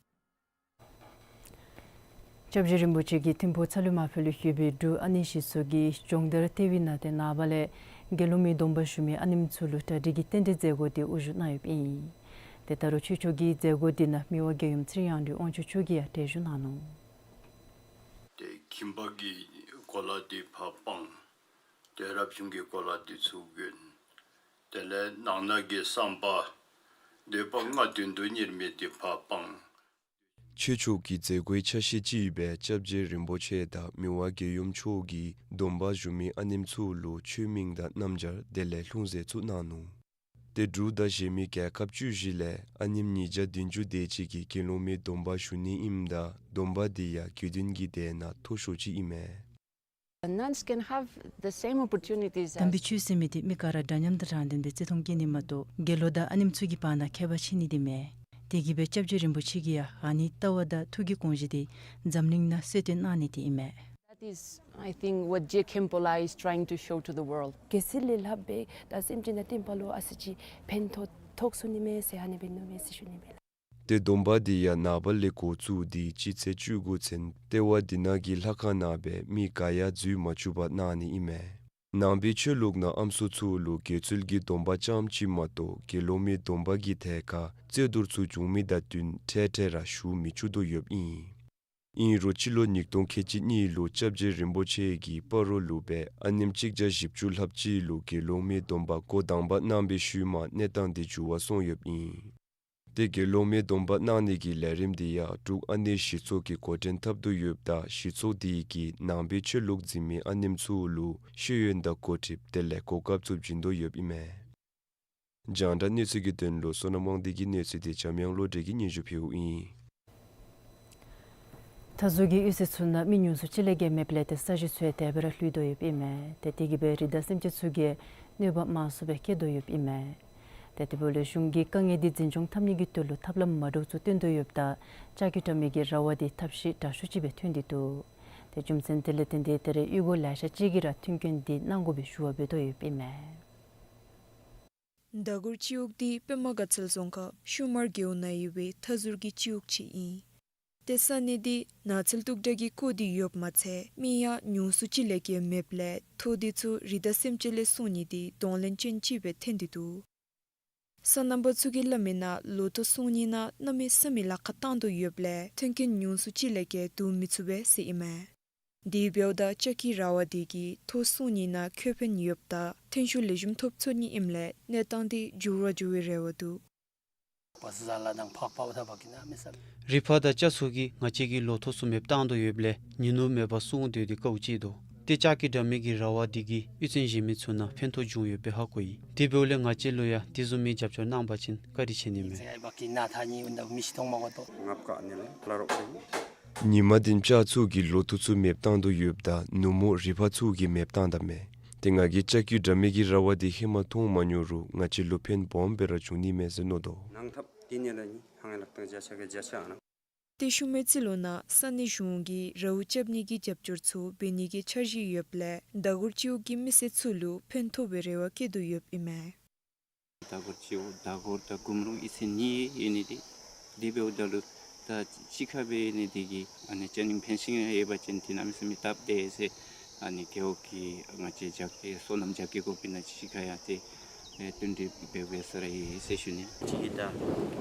སྐྱབས་རྗེ་རིན་པོ་ཆེ་གིས་ཐིམ་ཕུག་ཚ་ལུ་མ་ཕུལ་ལུ་ཡོད་པའི་འབྲུག་ཨ་ནེ་གཞིས་ཚོགས་ཀྱི་སྦྱོང་བརྡར་ལྟེ་བའི་ནང་ཏེ་ནངས་པ་ལས་དགེ་སློང་མའི་སྡོམ་པ་ཞུ་མི་ཨ་ནེམ་ཚུ་ལུ་གྲ་སྒྲིག་གི་རྟེན་འབྲེལ་མཛད་སྒོ་དེ་དབུ་བཞུགས་གནང་ཡོདཔ་ཨིན། ཏེ་ད་རུང་ཆོས་ཕྱོགས་ཀྱི་མཛད་སྒོ་དེ་ནང་མི་དབང་རྒྱལ་ཡུམ་ཚེ་རིང་དབང་འདུས་དབང་ཕྱུག་མཆོག་གིས་ཡང་གྲལ་བཞུགས་གནང་ནུག། ཏེ་ཁྱིམ་པ་གི་གོ་ལ་འདི་ཕར་སྤང་། ཏེ་རབ་བྱུང་གི་གོ་ལ་འདི་ཚུར་གྱོན། དེ་ལས་ནང་ན་གི་བསམ་པ་འདོད་པ་ལྔ་དོན་དུ་གཉེར་མི་འདི་ཕར་སྤང་། ཆོས་ཕྱོགས་ཀྱི་མཛད་སྒོའི་ཆ་ཤས་ཅིག་སྦེ་སྐྱབས་རྗེ་རིན་པོ་ཆེ་དང་མི་དབང་རྒྱལ་ཡུམ་མཆོག་གིས་སྡོམ་པ་ཞུ་མི་ཨ་ནེམ་ཚུ་ལུ་ཆོས་མིང་དང་རྣམ་སྦྱར་དེ་ལས་ལྷུང་བཟེད་ཚུ་གནང་ནུག། ཏེ་འབྲུག་དང་གཞན་མི་རྒྱལ་ཁབ་བཅུ་བཞི་ལས་ཨ་ནེམ་ཉིས་བརྒྱ་བདུན་ཅུ་དེ་ཅིག་གིས་དགེ་སློང་མའི་སྡོམ་པ་ཞུ་ནི་ཨིནམ་ད་སྡོམ་པ་འདི་ཡང་དགེ་འདུན་གྱི་སྡེ་ནང་མཐོ་ཤོས་ཅིག་ཨིན་མས། Nuns can have the same opportunities as དམ་པའི་ཆོས་ཟེར་མི་འདི་མི་ག་ར་འདྲ་མཉམ་དང་དྲང་བདེན་སྦེ་བརྩི་མཐོང་བསྐྱེད་ནི་མ་གཏོགས་དགེ་སློང་དང་ཨ་ནེམ་ཚུ་གི་བར་ན་ཁྱད་པར་ཕྱེ་ནི་འདི་མེན། དེ་གིས་སྦེ་སྐྱབས་རྗེ་རིན་པོ་ཆེ་གིས་ཡང་ཨ་ནི་ལྟ་བ་དང་ཐུགས་ཀྱི་དགོངས་གཞི་འདི་འཛམ་གླིང་ནང་གསལ་སྟོན་གནང་ནི་འདི་ཨིན་མས། That is, I think, what J Khenpo La is trying to show to the world. གལ་སྲིད་ལས་སླབ་སྦེ་ད་སེམས་ཅན་དང་བསྟུན་པ་ལུ་ཨ་ཙི་ཅིག་ཕན་ཐོགས་ཐོགས་ཚུགས་ནི་མས་ཟེར་ཨ་ནི་སྦེ་མནོཝ་མས་ཟེར་ཞུ་ནི་མས་ལགས། ཏེ་སྡོམ་པ་འདི་ཡང་ནངས་པ་ལས་འགོ་བཙུགས་ཏེ་སྤྱི་ཚེས་བཅུ་དགུ་ཚུན་ལྟེ་བ་འདི་ནང་གི་ལྷ་ཁང་ནང་སྦེ་མི་ག་ཡང་འཛུལ་མ་བཅུག་པར་གནང་ནི་ཨིན་མས། ནང་པའི་ཆོས་ལུགས་ནང་ཨམ་སྲུ་ཚུ་ལུ་དགེ་ཚུལ་གྱི་སྡོམ་པ་རྐྱངམ་ཅིག་མ་གཏོགས་དགེ་སློང་མའི་སྡོམ་པ་གི་ཐད་ཁར་རྩོད་བསྡུར་ཚུ་བྱུང་མི་དང་བསྟུན་འཕྲལ་འཕྲལ་ར་ཞུ་མི་བཅུག་དོ་ཡོདཔ་ཨིན། ཨིན་རུང་སྤྱི་ལོ་ཉིས་སྟོང་ཁལ་གཅིག་གཉིས་ལུ་སྐྱབས་རྗེ་རིན་པོ་ཆེ་གིས་སྤ་རོ་ལུ་སྦེ་ཨ་ནེམ་གཅིག་བརྒྱ་བཞི་བཅུ་ལྷགཔ་ཅིག་ལུ་དགེ་སློང་མའི་སྡོམ་པ་འགོ་དང་པ་གནང་བའི་ཤུལ་མ་གནས་སྟངས་འདི་འགྱུར་བ་སོང་ཡོདཔ་ཨིན། ཏེ་དགེ་སློང་མའི་སྡོམ་པ་གནང་ནི་གི་ལས་རིམ་འདི་ཡང་འབྲུག་ཨ་ནེ་གཞིས་ཚོགས་ཀྱིས་འགོ་འདྲེན་འཐབ་དོ་ཡོདཔ་ད་གཞིས་ཚོགས་འདི་གིས་ནང་པའི་ཆོས་ལུགས་འཛིན་མི་ཨ་ནེམ་ཚུ་ལུ་ཤེས་ཡོན་དང་འགོ་ཁྲིདཔ་དེ་ལས་གོ་སྐབས་ཚུ་བྱིན་དོ་ཡོདཔ་ཨིན་མས། རྒྱང་བསྒྲགས་གནས་ཚུལ་གྱི་དོན་ལུ་བསོད་ནམས་དབང་འདུས་ཀྱི་གནས་ཚུལ་འདི་འཇམ་དབྱངས་བློ་གྲོས་ཀྱིས་སྙན་ཞུ་ཕུལཝ་ཨིན། མཐའ་ཟུར་གྱི་གཡུས་ཚན་ཚུ་ནང་མི་ཉུང་སུ་ཅིག་ལས་བརྒལ་མེདཔ་ལས་ཏེ་ས་གཞི་ཚུ་ཡང་དལ་བུ་ར་ལུས་དོ་ཡོདཔ་ཨིན་མས། ཏེ་དེ་གིས་སྦེ་རི་དྭགས་སེམས་ཅན་ཚུ་གིས་གནོད་པ་མང་སུ་སྦེ་བཀལ་དོ་ཡོདཔ་ཨིན་མས། ཏེ་དེ་འབདཝ་ལས་གཞུང་གིས་དཀའ་ངལ་འདི་འཛིན་སྐྱོང་འཐབ་ནི་གི་དོན་ལུ་ཐབས་ལམ་མ་འདྲཝ་ཚུ་བཏོན་དོ་ཡོདཔ་ད་ལྕགས་ཀྱུ་དྲ་མིག་གི་ར་བ་འདི་ཐབས་ཤེས་དྲག་ཤོས་ཅིག་སྦེ་ཐོན་ཏེ་འདུག། ཏེ་རྒྱུ་མཚན་དེ་ལས་བརྟེན་ཏེ་ད་རེས་གཡུས་སྒོ་ལེ་ཤ་ཅིག་གིས་ར་མཐུན་རྐྱེན་འདི་གནང་དགོ་པའི་ཞུ་བ་འབད་དོ་ཡོདཔ་ཨིན་མས། མདའ་གུར་སྤྱི་འོག་འདི་པདྨ་དགའ་ཚལ་རྫོང་ཁག་ཤུ་མར་རྒེད་འོག་ནང་ཡོད་པའི་མཐའ་ཟུར་གྱི་སྤྱི་འོག་ཅིག་ཨིན། ཏེ་ས་གནས་འདི་ནགས་ཚལ་སྟུག་དྲགས་ཀྱིས་བསྐོར་ཏེ་ཡོདཔ་མ་ཚད་མི་ཡང་ཉུང་སུ་ཅིག་ལས་བརྒལ་མེདཔ་ལས་མཐོ་འདི་ཚུ་རི་དྭགས་སེམས་ཅན་ལས་སྲུང་ནི་འདི་གདོང་ལེན་ཅན་ཅིག་སྦེ་ཐོན་ཏེ་འདུག། སོ་ནམ་པ་ཚུ་གིས་སླབ་མིའི་ནང་ལོ་ཐོག་སྲུང་ནི་ནང་གནམ་མེད་ས་མེད་ལཱ་ཁག་བཏང་དོ་ཡོདཔ་ལས་མཐུན་རྐྱེན་ཉུང་སུ་ཅིག་ལས་བརྒལ་བསྡུ་མི་ཚུགས་པས་ཟེར་ཨིན་མས། དེ་འབདཝ་ད་ལྕགས་ཀྱི་ར་བ་འདི་གིས་མཐོ་སྲུང་ནི་ནང་ཁེ་ཕན་ཡོདཔ་ད་ཐོན་ཤུགས་ལེགས་ཤོམ་ཐོབ་ཚུགས་ནི་ཨིནམ་ལས་གནས་སྟངས་འདི་འགྱུར་བ་འགྱོ་བའི་རེ་བ་འདུག། པ་ཟ་ལ་དང་ཕག་པ་བ་ད་བ་གི་ན་མི་ས། རི་ཕག་དང་སྤྱ་ཚུ་གིས་ང་བཅས་ཀྱི་ལོ་ཐོག་ཚུ་མེདཔ་བཏང་དོ་ཡོདཔ་ལས་ཉིན་ནུབ་མེད་པར་སྲུང་སྡོད་དེ་དཀའཝ་སྤྱད་དོ། ཏེ་ལྕགས་ཀྱི་དྲ་མིག་གི་ར་བ་འདི་གིས་གཡུས་ཚན་གཞན་མི་ཚུ་ནང་ཕན་ཐོགས་བྱུང་ཡོདཔ་སྦེ་ཧ་གོ་ཡི། དེ་འབདཝ་ལས་ང་བཅས་ལུ་ཡང་དེ་བཟུམ་མའི་རྒྱབ་སྐྱོར་གནང་པ་ཅིན་བཀའ་དྲིན་ཆེ་ནི་མས། ཉིན་མ་འདི་སྤྱ་ཚུ་གིས་ལོ་ཐོག་ཚུ་མེདཔ་བཏང་དོ་ཡོདཔ་ད་ནུབ་མོ་རི་ཕག་ཚུ་གིས་མེདཔ་བཏང་ད་མས། ཏེ་ང་གིས་ལྕགས་ཀྱི་དྲ་མིག་གི་ར་བ་འདི་ཧེ་མ་མཐོང་མ་མྱོང་རུང་ང་བཅས་ལུ་ཕན་སྦོམ་སྦེ་ར་བྱུང་ནི་མས་ཟེར་མནོ་དོ། ནང་ཐབ་དེ་ནི་ལ་ནི་ཧང་ལག་དང་བརྒྱ་ཆ་གི་བརྒྱ་ཆ་ཨ་ན། ཏེ་ཤུལ་མའི་རྩིས་ལོ་ནང་ས་གནས་གཞུང་གིས་རཝ་རྐྱབ་ནི་གི་རྒྱབ་སྐྱོར་ཚུ་འབད་ནི་གི་འཆར་གཞི་ཡོདཔ་ལས་མདའ་གུར་སྤྱི་འོག་གི་མི་སེར་ཚུ་ལུ་ཕན་ཐོགས་པའི་རེ་བ་བསྐྱེད་དོ་ཡོདཔ་ཨིན་མས། མདའ་གུར་སྤྱི་འོག་མདའ་གུར་དང་གུམ་རུ་གཡུས་ཚན་གཉིས་ཡོད་ནི་འདི་དེ་འབདཝ་ད་ལུ་ད་གཅིག་ཁར་སྦེ་ནི་འདི་གིས་ཨ་ནི་ཅ་ནིང་ཕེན་སིང་ཡོད་པ་ཅིན་དེ་གནམ་མེད་ས་མེད་སྟབས་བདེ་ཟེར་ཨ་ནི་རྒེད་འོག་གི་ང་བཅས་རྒྱབ་ཀྱི་སོ་ནམ་རྒྱབ་ཀྱི་འགོ་དཔོན་ནང་གཅིག་ཁར་ཡང་ཏེ་ཨེ་བསྟུན་གྲོས་འབད་འབད་ས་ར་ཡི་ཟེར་ཞུ་ནི། ཅིག་གིས་ད་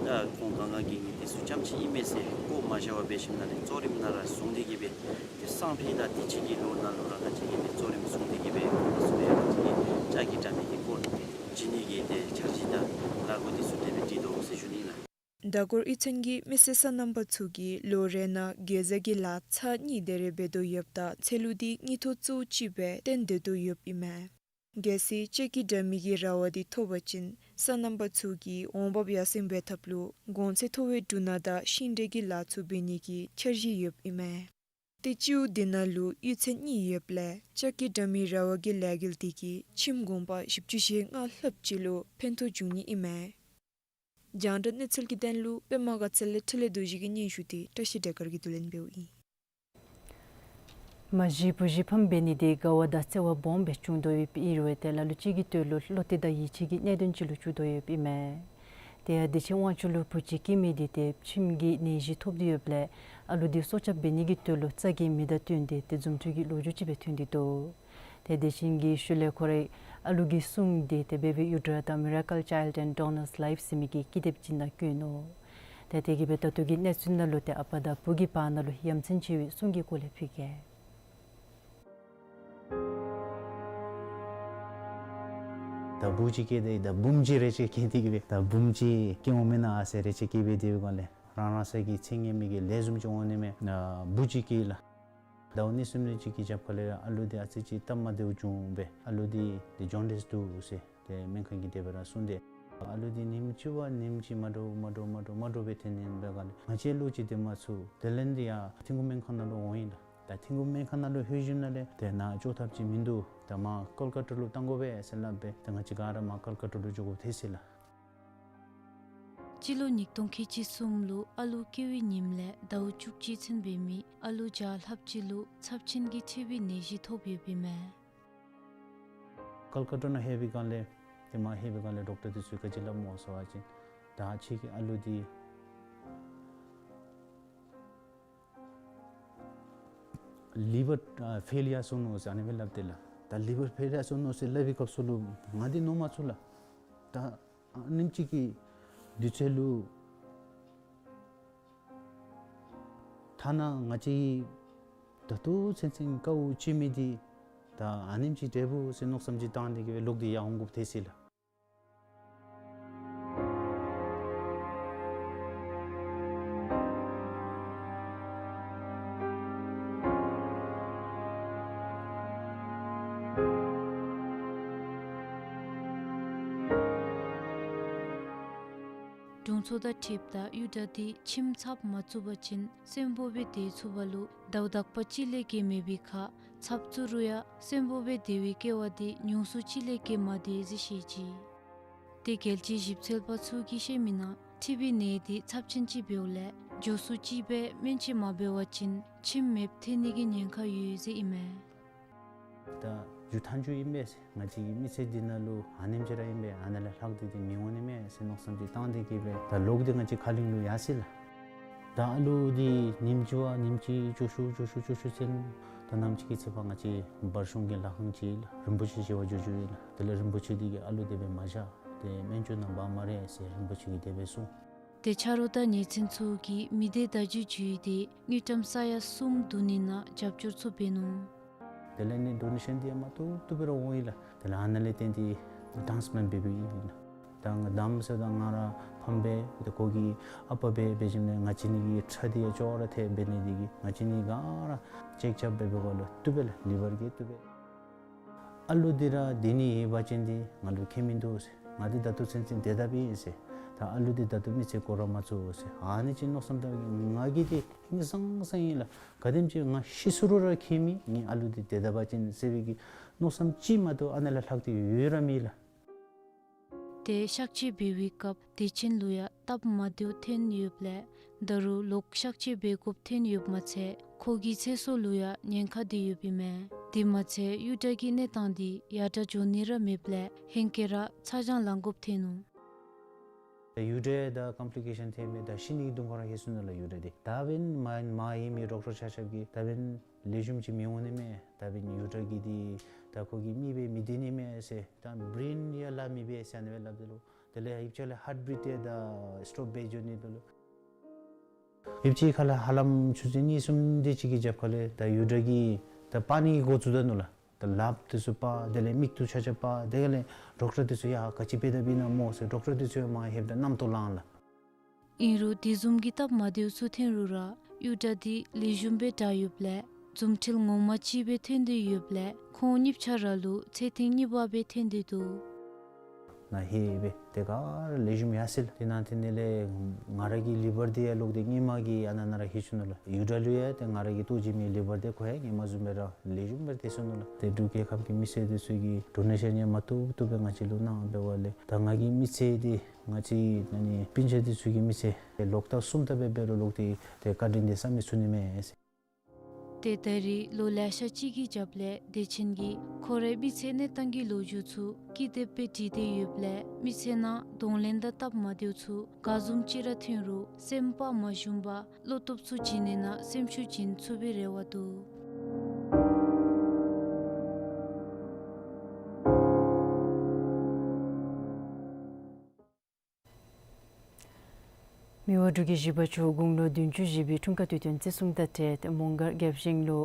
ད་ཁོང་ག་ང་གིས་ངེ་འདི་ཚུ་རྐྱངམ་ཅིག་ཨིན་མས་ཟེར་བཀོ་མ་བཞག་པར་འབད་ཞིནམ་ལས་གཙོ་རིམ་ནང་ར་བཟུང་སྟེ་གིས་སྦེ་ཏེ་སང་ཕོད་དང་དེ་ཅིག་གི་ལོ་ནང་ལུ་ར་ང་བཅས་ཀྱིས་ཏེ་གཙོ་རིམ་བཟུང་སྟེ་གིས་སྦེ་ཁོང་ཚུ་སྦེ་ང་བཅས་ཀྱིས་ལྕགས་ཀྱི་དྲ་མིག་འདི་བསྐོར་ཏེ་བྱིན་ནི་གི་ཏེ་འཆར་གཞི་དང་ལས་འགུལ་འདི་ཚུ་དེ་སྦེ་སྒྲིག་དོ་ཟེར་ཞུ་ནི་ལགས། མདའ་གུར་གཡུས་ཚན་གྱི་མི་སེར་སོ་ནམ་པ་ཚུ་གིས་ལོ་རེ་ནང་གེ་ཛ་གི་ལཱ་ཚར་གཉིས་དེ་རེ་འབད་དོ་ཡོདཔ་ད་ཚེ་ལུ་འདི་དངུལ་ཐོག་གཙོ་བོ་ཅིག་སྦེ་བཏོན་སྡོད་དོ་ཡོདཔ་ཨིན་མས། གལ་སྲིད་ལྕགས་ཀྱི་དྲ་མིག་གི་ར་བ་འདི་ཐོབ་པ་ཅིན་སོ་ནམ་པ་ཚུ་གི་འོང་འབབ་ཡར་སེང་འབད་ཐབས་ལུ་གོང་ཚད་མཐོ་བའི་འབྲུ་སྣ་དང་ཤིང་འབྲས་ཀྱི་ལཱ་ཚུ་འབད་ནི་གི་འཆར་གཞི་ཡོདཔ་ཨིན་མས། ཏེ་སྤྱི་འོག་འདི་ནང་ལུ་གཡུས་ཚན་གཉིས་ཡོདཔ་ལས་ལྕགས་ཀྱི་དྲ་མིག་ར་བ་གི་ལས་འགུལ་འདི་གིས་ཁྱིམ་གུང་པ་བཞི་བཅུ་ཞེ་ལྔ་ལྷགཔ་ཅིག་ལུ་ཕན་ཐོགས་འབྱུང་ནི་ཨིན་མས། རྒྱང་བསྒྲགས་གནས་ཚུལ་གྱི་དོན་ལུ་པདྨ་དགའ་ཚལ་ལས་འཕྲིན་ལས་རྡོ་རྗེ་གི་སྙན་ཞུ་འདི་བཀྲ་ཤིས་སྒྲོལ་དཀར་གྱིས་བསྡུ་ལེན་འབདཝ་ཨིན། མ་གཞི་བུ་གཞི་ཕམ་འབད་ནི་འདི་དགའ་བ་དང་བརྩེ་བ་སྦོམ་སྦེ་བྱུང་དོ་ཡོདཔ་ཨིན་རུང་ཏེ་ལ་ལུ་ཅིག་གི་དོན་ལུ་བློ་གཏད་དང་ཡིད་ཆེས་ཀྱི་གནད་དོན་ཅིག་ལུ་གྱུར་དོ་ཡོདཔ་ཨིན་མས། དེ་ཡང་བདེ་ཆེན་དབང་ཕྱུག་ལུ་བུ་གཅིག་སྐྱེས་མི་འདི་ཏེ་མཆིནམ་གི་ནད་གཞི་ཐོབ་སྟེ་ཡོདཔ་ལས་ཨ་ལུ་འདི་སྲོག་སྐྱབས་འབད་ནི་གི་དོན་ལུ་རྩ་འགེངས་མི་དང་བསྟུན་ཏེ་ཏེ་རྫུ་འཕྲུལ་གྱི་ལོ་རྒྱུས་ཅིག་སྦེ་ཐོན་ཏེ་འདུག། ཏེ་དེ་བཞིན་གྱི་ཤུལ་ལས་ཁོ་རའི་ཨ་ལུ་གི་སྲུང་འདི་ཏེ་བེ་བི་ཡུ་ཌ་ར་དང་མི་རེ་ཀཱལ་ཅའིལཌ་ཨེནཌ་ཌོ་ནར་ལའིཕ་ཟེར་མི་གི་ཀི་དེབ་ཅིག་ནང་བཀོད་ནུག། ཏེ་དེ་གིས་སྦེ་ད་ལྟོ་གི་གནས་ཚུལ་ནང་ལུ་ཏེ་ཨ་པ་དང་བུ་གི་བར་ན་ལུ་ཡ་མཚན་ཆེ་བའི་སྲུང་གི་སྐོར་ལས་ཕུལ་གེ། ད་བུ་གཅིག་སྐྱེས་ཏེ་ད་བུམོ་གཅིག་རེ་ཅིག་སྐྱེས་ཏེ་གིས་སྦེ་ད་བུམོ་གཅིག་སྐྱེ་འོང་མེན་ན་ཨ་ཟེར་རེ་ཅིག་སྐྱེས་སྦེ་སྡོད་པའི་སྒང་ལས་རང་རང་སོའི་གི་ཚེ་སྔོན་མའི་གི་ལས་བཟུམ་ཅིག་འོང་ནི་མས། ཨ་བུ་གཅིག་སྐྱེས་ལགས། ཟླཝ་གཉིས་གསུམ་ལས་ཅིག་གི་རྒྱབ་ཁ་ལས་ཨ་ལུ་འདི་ཨ་ཙི་ཅིག་སྟབས་མ་བདེཝ་བྱུང་སྦེ་ཨ་ལུ་འདི་ཏེ་ཇོན་ཌིས་འདུག་ཟེར་ཏེ་སྨན་ཁང་གི་དེ་སྦེ་ར་གསུངས་ཏེ་ཨ་ལུ་འདི་ཉིནམ་གཅིག་བ་ཉིནམ་གཅིག་མ་འདྲཝ་མ་འདྲཝ་མ་འདྲཝ་མ་འདྲཝ་སྦེ་ཐོན་ནི་ཨིན་པའི་སྒང་ལས་ང་བཅས་བློ་ཅིག་བདེ་མ་ཚུགས། དེ་ལས་འདི་ཡར་ཐིམ་ཕུག་སྨན་ཁང་ནང་ལུ་འོང་ཡི་ལགས། ད་ཐིམ་ཕུག་སྨན་ཁང་ནང་ལུ་ལྷོད་ཞིནམ་ལས་ཏེ་ནཱ་འགྱོ་ཐབས་ཅིག་མིན་འདུག། ད་མར་ཀལ་ཀ་ཏ་ལུ་བཏང་དགོ་པས་ཟེར་སླབ་སྦེ་ཏེ་ང་བཅས་ག་ར་མར་ཀལ་ཀ་ཏ་ལུ་འགྱོ་དགོཔ་ཐལ་ཅི་ལགས། སྤྱི་ལོ་ཉིས་སྟོང་ཁལ་གཅིག་གསུམ་ལུ་ཨ་ལུ་སྐྱེ་བའི་ཉིནམ་ལས་ཟླཝ་བཅུ་གཅིག་ཚུན་འབད་མི་ཨ་ལུ་བརྒྱ་ལྷགཔ་ཅིག་ལུ་ཚབས་ཆེན་གྱི་ཊི་བི་ནད་གཞི་ཐོབ་ཡོདཔ་ཨིན་མས། ཀལ་ཀ་ཏ་ནང་ལྷོད་པའི་སྒང་ལས་ཏེ་མར་ལྷོད་པའི་སྒང་ལས་ཌོག་ཊར་འདི་ཚུ་གིས་ག་ཅི་སླབ་སྨོ་ཟེར་བ་ཅིན་ད་ཁྱོད་ཀྱི་ཨ་ལུ་འདི་ལི་བར་ཨ་ཕེལ་ཡར་སོ་ནུག་ཟེར་ཨ་ནི་སྦེ་སླབ་སྟེ་ལགས། ད་ལི་བར་ཕེལ་ཡར་སོ་ནུག་ཟེར་སླབ་པའི་སྐབས་སུ་ལུ་ང་འདི་མནོ་མ་ཚུགས་ལགས། ད་ཨ་ཉིནམ་གཅིག་གི་དུས་ཚོད་ལུ་ཐ་ན་ང་བཅས་ད་ལྟོ་ཚུན་ཚོད་དཀའཝ་སྤྱད་མི་འདི་ད་ཨ་ཉིནམ་གཅིག་འབྲས་བུ་ཟེར་མནོ་བསམ་ཅིག་བཏང་སྟེ་གིས་སྦེ་ལོག་སྟེ་ཡར་འོང་དགོཔ་ཐལ་ཅི་ལགས། དྲུང་འཚོ་དང་འཁྲིལཝ་ད་གཡུ་ཌ་འདི་ཁྱིམ་ཚབ་མ་བཙུགས་པ་ཅིན་གསོན་པོ་སྦེ་སྡོད་ཚུགས་པ་ལུ་ཟླཝ་དག་པ་གཅིག་ལས་བརྒལ་མེད་པའི་ཁར་ཚབ་བཙུགས་རུང་ཡང་གསོན་པོ་སྦེ་སྡོད་པའི་སྐལ་བ་འདི་ཉུང་སུ་གཅིག་ལས་བརྒལ་མ་སྡོད་ཟེར་བཤད་ཅི། ཏེ་རྒྱལ་སྤྱིའི་ཞིབ་འཚོལ་པ་ཚུ་གིས་བཤད་མི་ནང་ཊི་བི་ནད་འདི་ཚབས་ཆེན་ཅིག་འབདཝ་ལས་མགྱོགས་སུ་ཅིག་སྦེ་སྨན་བཅོས་མ་འབད་བ་ཅིན་ཁྱིམ་མེདཔ་ཐོན་ནི་གི་ཉེན་ཁ་ཡོད་ཟེར་ཨིན་མས། ད་རྒྱུ་མཐའ་མཇུག་ཨིན་པས་ཟེར། ང་བཅས་ཀྱི་མི་ཚེ་འདི་ནང་ལུ་ཨ་ནེམ་ཅིག་ར་ཨིན་པས། ཨ་ནཱ་ལས་ལྷག་སྟེ་འདི་མི་འོང་ནི་མས་ཟེར་མནོ་བསམ་ཅིག་བཏང་སྟེ་གིས་སྦེ་ད་ལོག་སྟེ་ང་བཅས་ཁ་གླིང་ལུ་ཡར་སོ་ཡི་ལགས། ད་ཨ་ལུ་འདི་ཉིནམ་གཅིག་བ་ཉིནམ་གཅིག་སྐྱོ་ཤོས་སྐྱོ་ཤོས་སྐྱོ་ཤོས་ཚུན་ད་ནམ་ཅིག་གི་ཚེ་ཕར་ང་བཅས་བར་གཞུང་གི་ལྷ་ཁང་ཅིག་ལགས་རིན་པོ་ཆེ་མཇལ་བར་འགྱོ་འགྱོཝ་ཨིན་ལགས། དེ་ལས་རིན་པོ་ཆེ་འདི་གིས་ཨ་ལུ་དེ་སྦེ་མ་བཞག། ཏེ་སྨན་བཅོས་གནང་བ་སྨ་རེ་ཟེར་རིན་པོ་ཆེ་གིས་དེ་སྦེ་གསུངས། ཏེ་ཆ་རོགས་དང་ཉེ་ཚན་ཚུ་གིས་མི་སྡེ་བརྡ་བརྒྱུད་བརྒྱུད་དེ་དངུལ་ཀྲམ་ས་ཡ་གསུམ་བསྡུ་ནི་ནང་རྒྱབ་སྐྱོར་ཚུ་འབད་ནུག། དེ་ལས་ནི་ཌོ་ནེ་ཤཱན་འདི་ཡང་མ་བཏུབ་བཏུབ་སྦེ་ར་འོང་ཡི་ལགས། དེ་ལས་ཨ་ནཱ་ལས་བརྟེན་ཏེ་ཌའུན་པེ་མེནཊ་འབད་འབདཝ་ཨིན་ལགས། ད་ང་དམ་ཟེརཝ་ད་ང་ར་ཕམ་སྦེ་ཏེ་ཁོ་གི་ཨ་པ་སྦེ་འབད་ཞིནམ་ལས་ང་བཅས་གཉིས་ཀྱི་ཁྲག་འདི་ཡང་ཅོག་ར་འཐད་འབད་ནི་འདི་གིས་ང་བཅས་གཉིས་ག་ར་ཅེཀ་རྐྱབ་འབད་བའི་སྐབས་ལུ་བཏུབ་པས་ལགས། ལི་བར་གྱིས་བཏུབ་པས། ཨ་ལུ་འདི་ར་སྡོད་ནི་ཡོད་པ་ཅིན་འདི་ང་ལུ་ཁྱད་མིན་འདུག་ཟེར། ང་འདི་ད་ལྟོ་ཚུན་ཚོད་བདེ་ཏོག་ཏོ་ཨིན་ཟེར། ད་ཨ་ལུ་འདི་ད་ལྟོ་མི་ཚེ་འགོར་ར་མ་ཚུགས་ཟེར། ཨ་ནི་ཅིག་མནོ་བསམ་བཏང་གི་ང་གིས་འདི་ཧིང་སངས་སངས་ཨིན་ལགས། ག་དེམ་ཅིག་ང་ཤི་སོང་རུང་ར་ཁྱད་མེད། ངེའི་ཨ་ལུ་འདི་བདེ་ཏོག་ཏོ་ཅིག་ཨིན་ཟེར་བའི་གི་མནོ་བསམ་ཅིག་མ་གཏོགས་ཨ་ནཱ་ལས་ལྷག་སྟེ་ཡོད་ར་མེད་ལགས། ཏེ་གཤག་བཅོས་འབད་བའི་སྐབས་བདེ་ཆེན་ལུ་ཡང་སྟབས་མ་བདེཝ་ཐོན་ཡོདཔ་ལས་ད་རུང་ལོག་གཤག་བཅོས་འབད་དགོཔ་ཐོན་ཡོདཔ་མ་ཚད་ཁོ་གི་ཚེ་སྲོག་ལུ་ཡང་ཉེན་ཁ་འདི་ཡོདཔ་ཨིན་མས། དེ་མ་ཚད་གཡུ་སྒྲ་གི་གནས་སྟངས་འདི་ཡར་དྲག་འགྱོ་ནི་ར་མེདཔ་ལས་ཧེང་སྐལ་ར་ཚ་གྱང་ལང་དགོཔ་ཐོན་ནུག། ད་གཡུ་སྒྲ་ད་ཀམ་པི་ལི་ཀེ་ཤཱན་ཐོན་མི་ད་ཤི་ནི་གི་དོན་ཁོ་ར་ལྷོད་སོ་ནུག་ལགས་གཡུ་སྒྲ་འདི། ད་འབདན་མ་མ་ཡེངས་མི་ཌོག་ཊར་ཆ་ཁྱབ་ཀྱིས་ད་འབདན་ལེགས་ཤོམ་ཅིག་མི་འོང་ནི་མས། ད་འབདན་གཡུ་སྒྲ་གི་འདི་ད་ཁོ་གི་མི་སྦེ་མི་སྡོད་ནི་མས་ཟེར། ད་བྲེན་ཡང་ལཱ་མི་འབད་ཟེར་ཨ་ནི་སྦེ་སླབ་དེས་ལོ། དེ་ལས་ཡིབ་ཆ་ལས་ཧཱརཊ་བིཊ་ཡང་ད་སི་ཊོབ་འབད་འགྱོ་ནི་འདུག་ལོ། ཡིབ་ཆའི་ཁ་ལས་ཧ་ལམ་ཆུ་ཚོད་གཉིས་གསུམ་དེ་ཅིག་གི་རྒྱབ་ཁ་ལས་ད་གཡུ་སྒྲ་གིས་ད་པ་ནི་འགོ་བཙུགས་ད་ནུག་ལགས། ད་ལགཔ་དེ་ཚུ་པ། དེ་ལས་མིག་ཏོ་ཆ་ཆ་པ། དེ་ལས་ཌོག་ཊར་དེ་ཚུ་ཡང་ག་ཅི་འབད་དཔ་ཨིན་ན་སྨོ་ཟེར་ཌོག་ཊར་དེ་ཚུ་ཡང་མར་ལྷོདཔ་ད་རྣམ་རྟོག་ལང་ལགས། ཨིན་རུང་དེ་བཟུམ་གྱི་སྟབས་མ་བདེཝ་ཚུ་ཐོན་རུང་ར་གཡུ་སྒྲ་འདི་ལེགས་ཤོམ་སྦེ་དྲག་ཡོདཔ་ལས་རྫུ་འཕྲུལ་ངོ་མ་ཅིག་སྦེ་ཐོན་ཏེ་ཡོདཔ་ལས་ཁོང་གཉིས་ཆ་ར་ལུ་ཚེ་ཐེངས་གཉིས་པ་སྦེ་ཐོན་ཏེ་འདུག། ནཱ་ལྷོད་སྦེ་ཏེ་ག་ར་ལེགས་ཤོམ་ཡར་སོ་ཡི་ལགས། དེ་ནང་དེ་ནང་ལས་ང་ར་གི་ལི་བར་འདི་ཡང་ལོག་སྟེ་སྔོན་མ་གི་ཨ་ནཱ་ནང་ར་ལྷོད་སོ་ནུག་ལགས། གཡུ་སྒྲ་ལུ་ཡང་ཏེ་ང་ར་གིས་བཏོག་བྱིན་མི་ལི་བར་འདི་ཁོ་ཡང་སྔོན་མ་བཟུམ་སྦེ་ར་ལེགས་ཤོམ་སྦེ་སྡོད་སོ་ནུག་ལགས། ཏེ་འབྲུག་རྒྱལ་ཁབ་ཀྱི་མི་སེར་དེ་ཚུ་གིས་ཌོ་ནེ་ཤཱན་ཡང་མ་བཏུབ་བཏུབ་སྦེ་ང་བཅས་ལུ་གནང་འབདཝ་ལས་ད་ང་གི་མི་ཚེ་འདི་ང་བཅས་ཨ་ནི་སྤུན་ཆ་དེ་ཚུ་གི་མི་ཚེ་ལོག་ལྟབ་གསུམ་ལྟབ་སྦེ་འབད་རུང་ལོག་སྟེ་ཏེ་བཀའ་དྲིན་འདི་བསམ་མི་ཚུགས་ནི་མས་ཟེར། ཏེ་ད་རིས་ལོ་ལེ་ཤ་ཅིག་གི་རྒྱབ་ལས་དད་ཅན་གྱིས་ཁོ་རའི་མི་ཚེ་གནས་སྟངས་ཀྱི་ལོ་རྒྱུས་ཚུ་ཀི་དེབ་སྦེ་བྲིས་ཏེ་ཡོདཔ་ལས་མི་ཚེ་ནང་གདོང་ལེན་དང་སྟབས་མ་བདེཝ་ཚུ་ག་བཟུམ་ཅིག་ར་ཐོན་རུང་སེམས་པ་མ་ཞུམ་པར་བློ་སྟོབས་ཚུ་བྱིན་ནི་ནང་སེམས་ཤུགས་བྱིན་ཚུགས་པའི་རེ་བ་འདུག། མི་དབང་འབྲུག་རྒྱལ་བཞི་པ་མཆོག་དགུང་ལོ་བདུན་ཅུ་བཞེས་པའི་འཁྲུངས་སྐར་དུས་སྟོན་བརྩི་སྲུང་དང་འབྲེལ་ཏེ་མོང་སྒར་རྒྱབ་ཞིང་ལུ་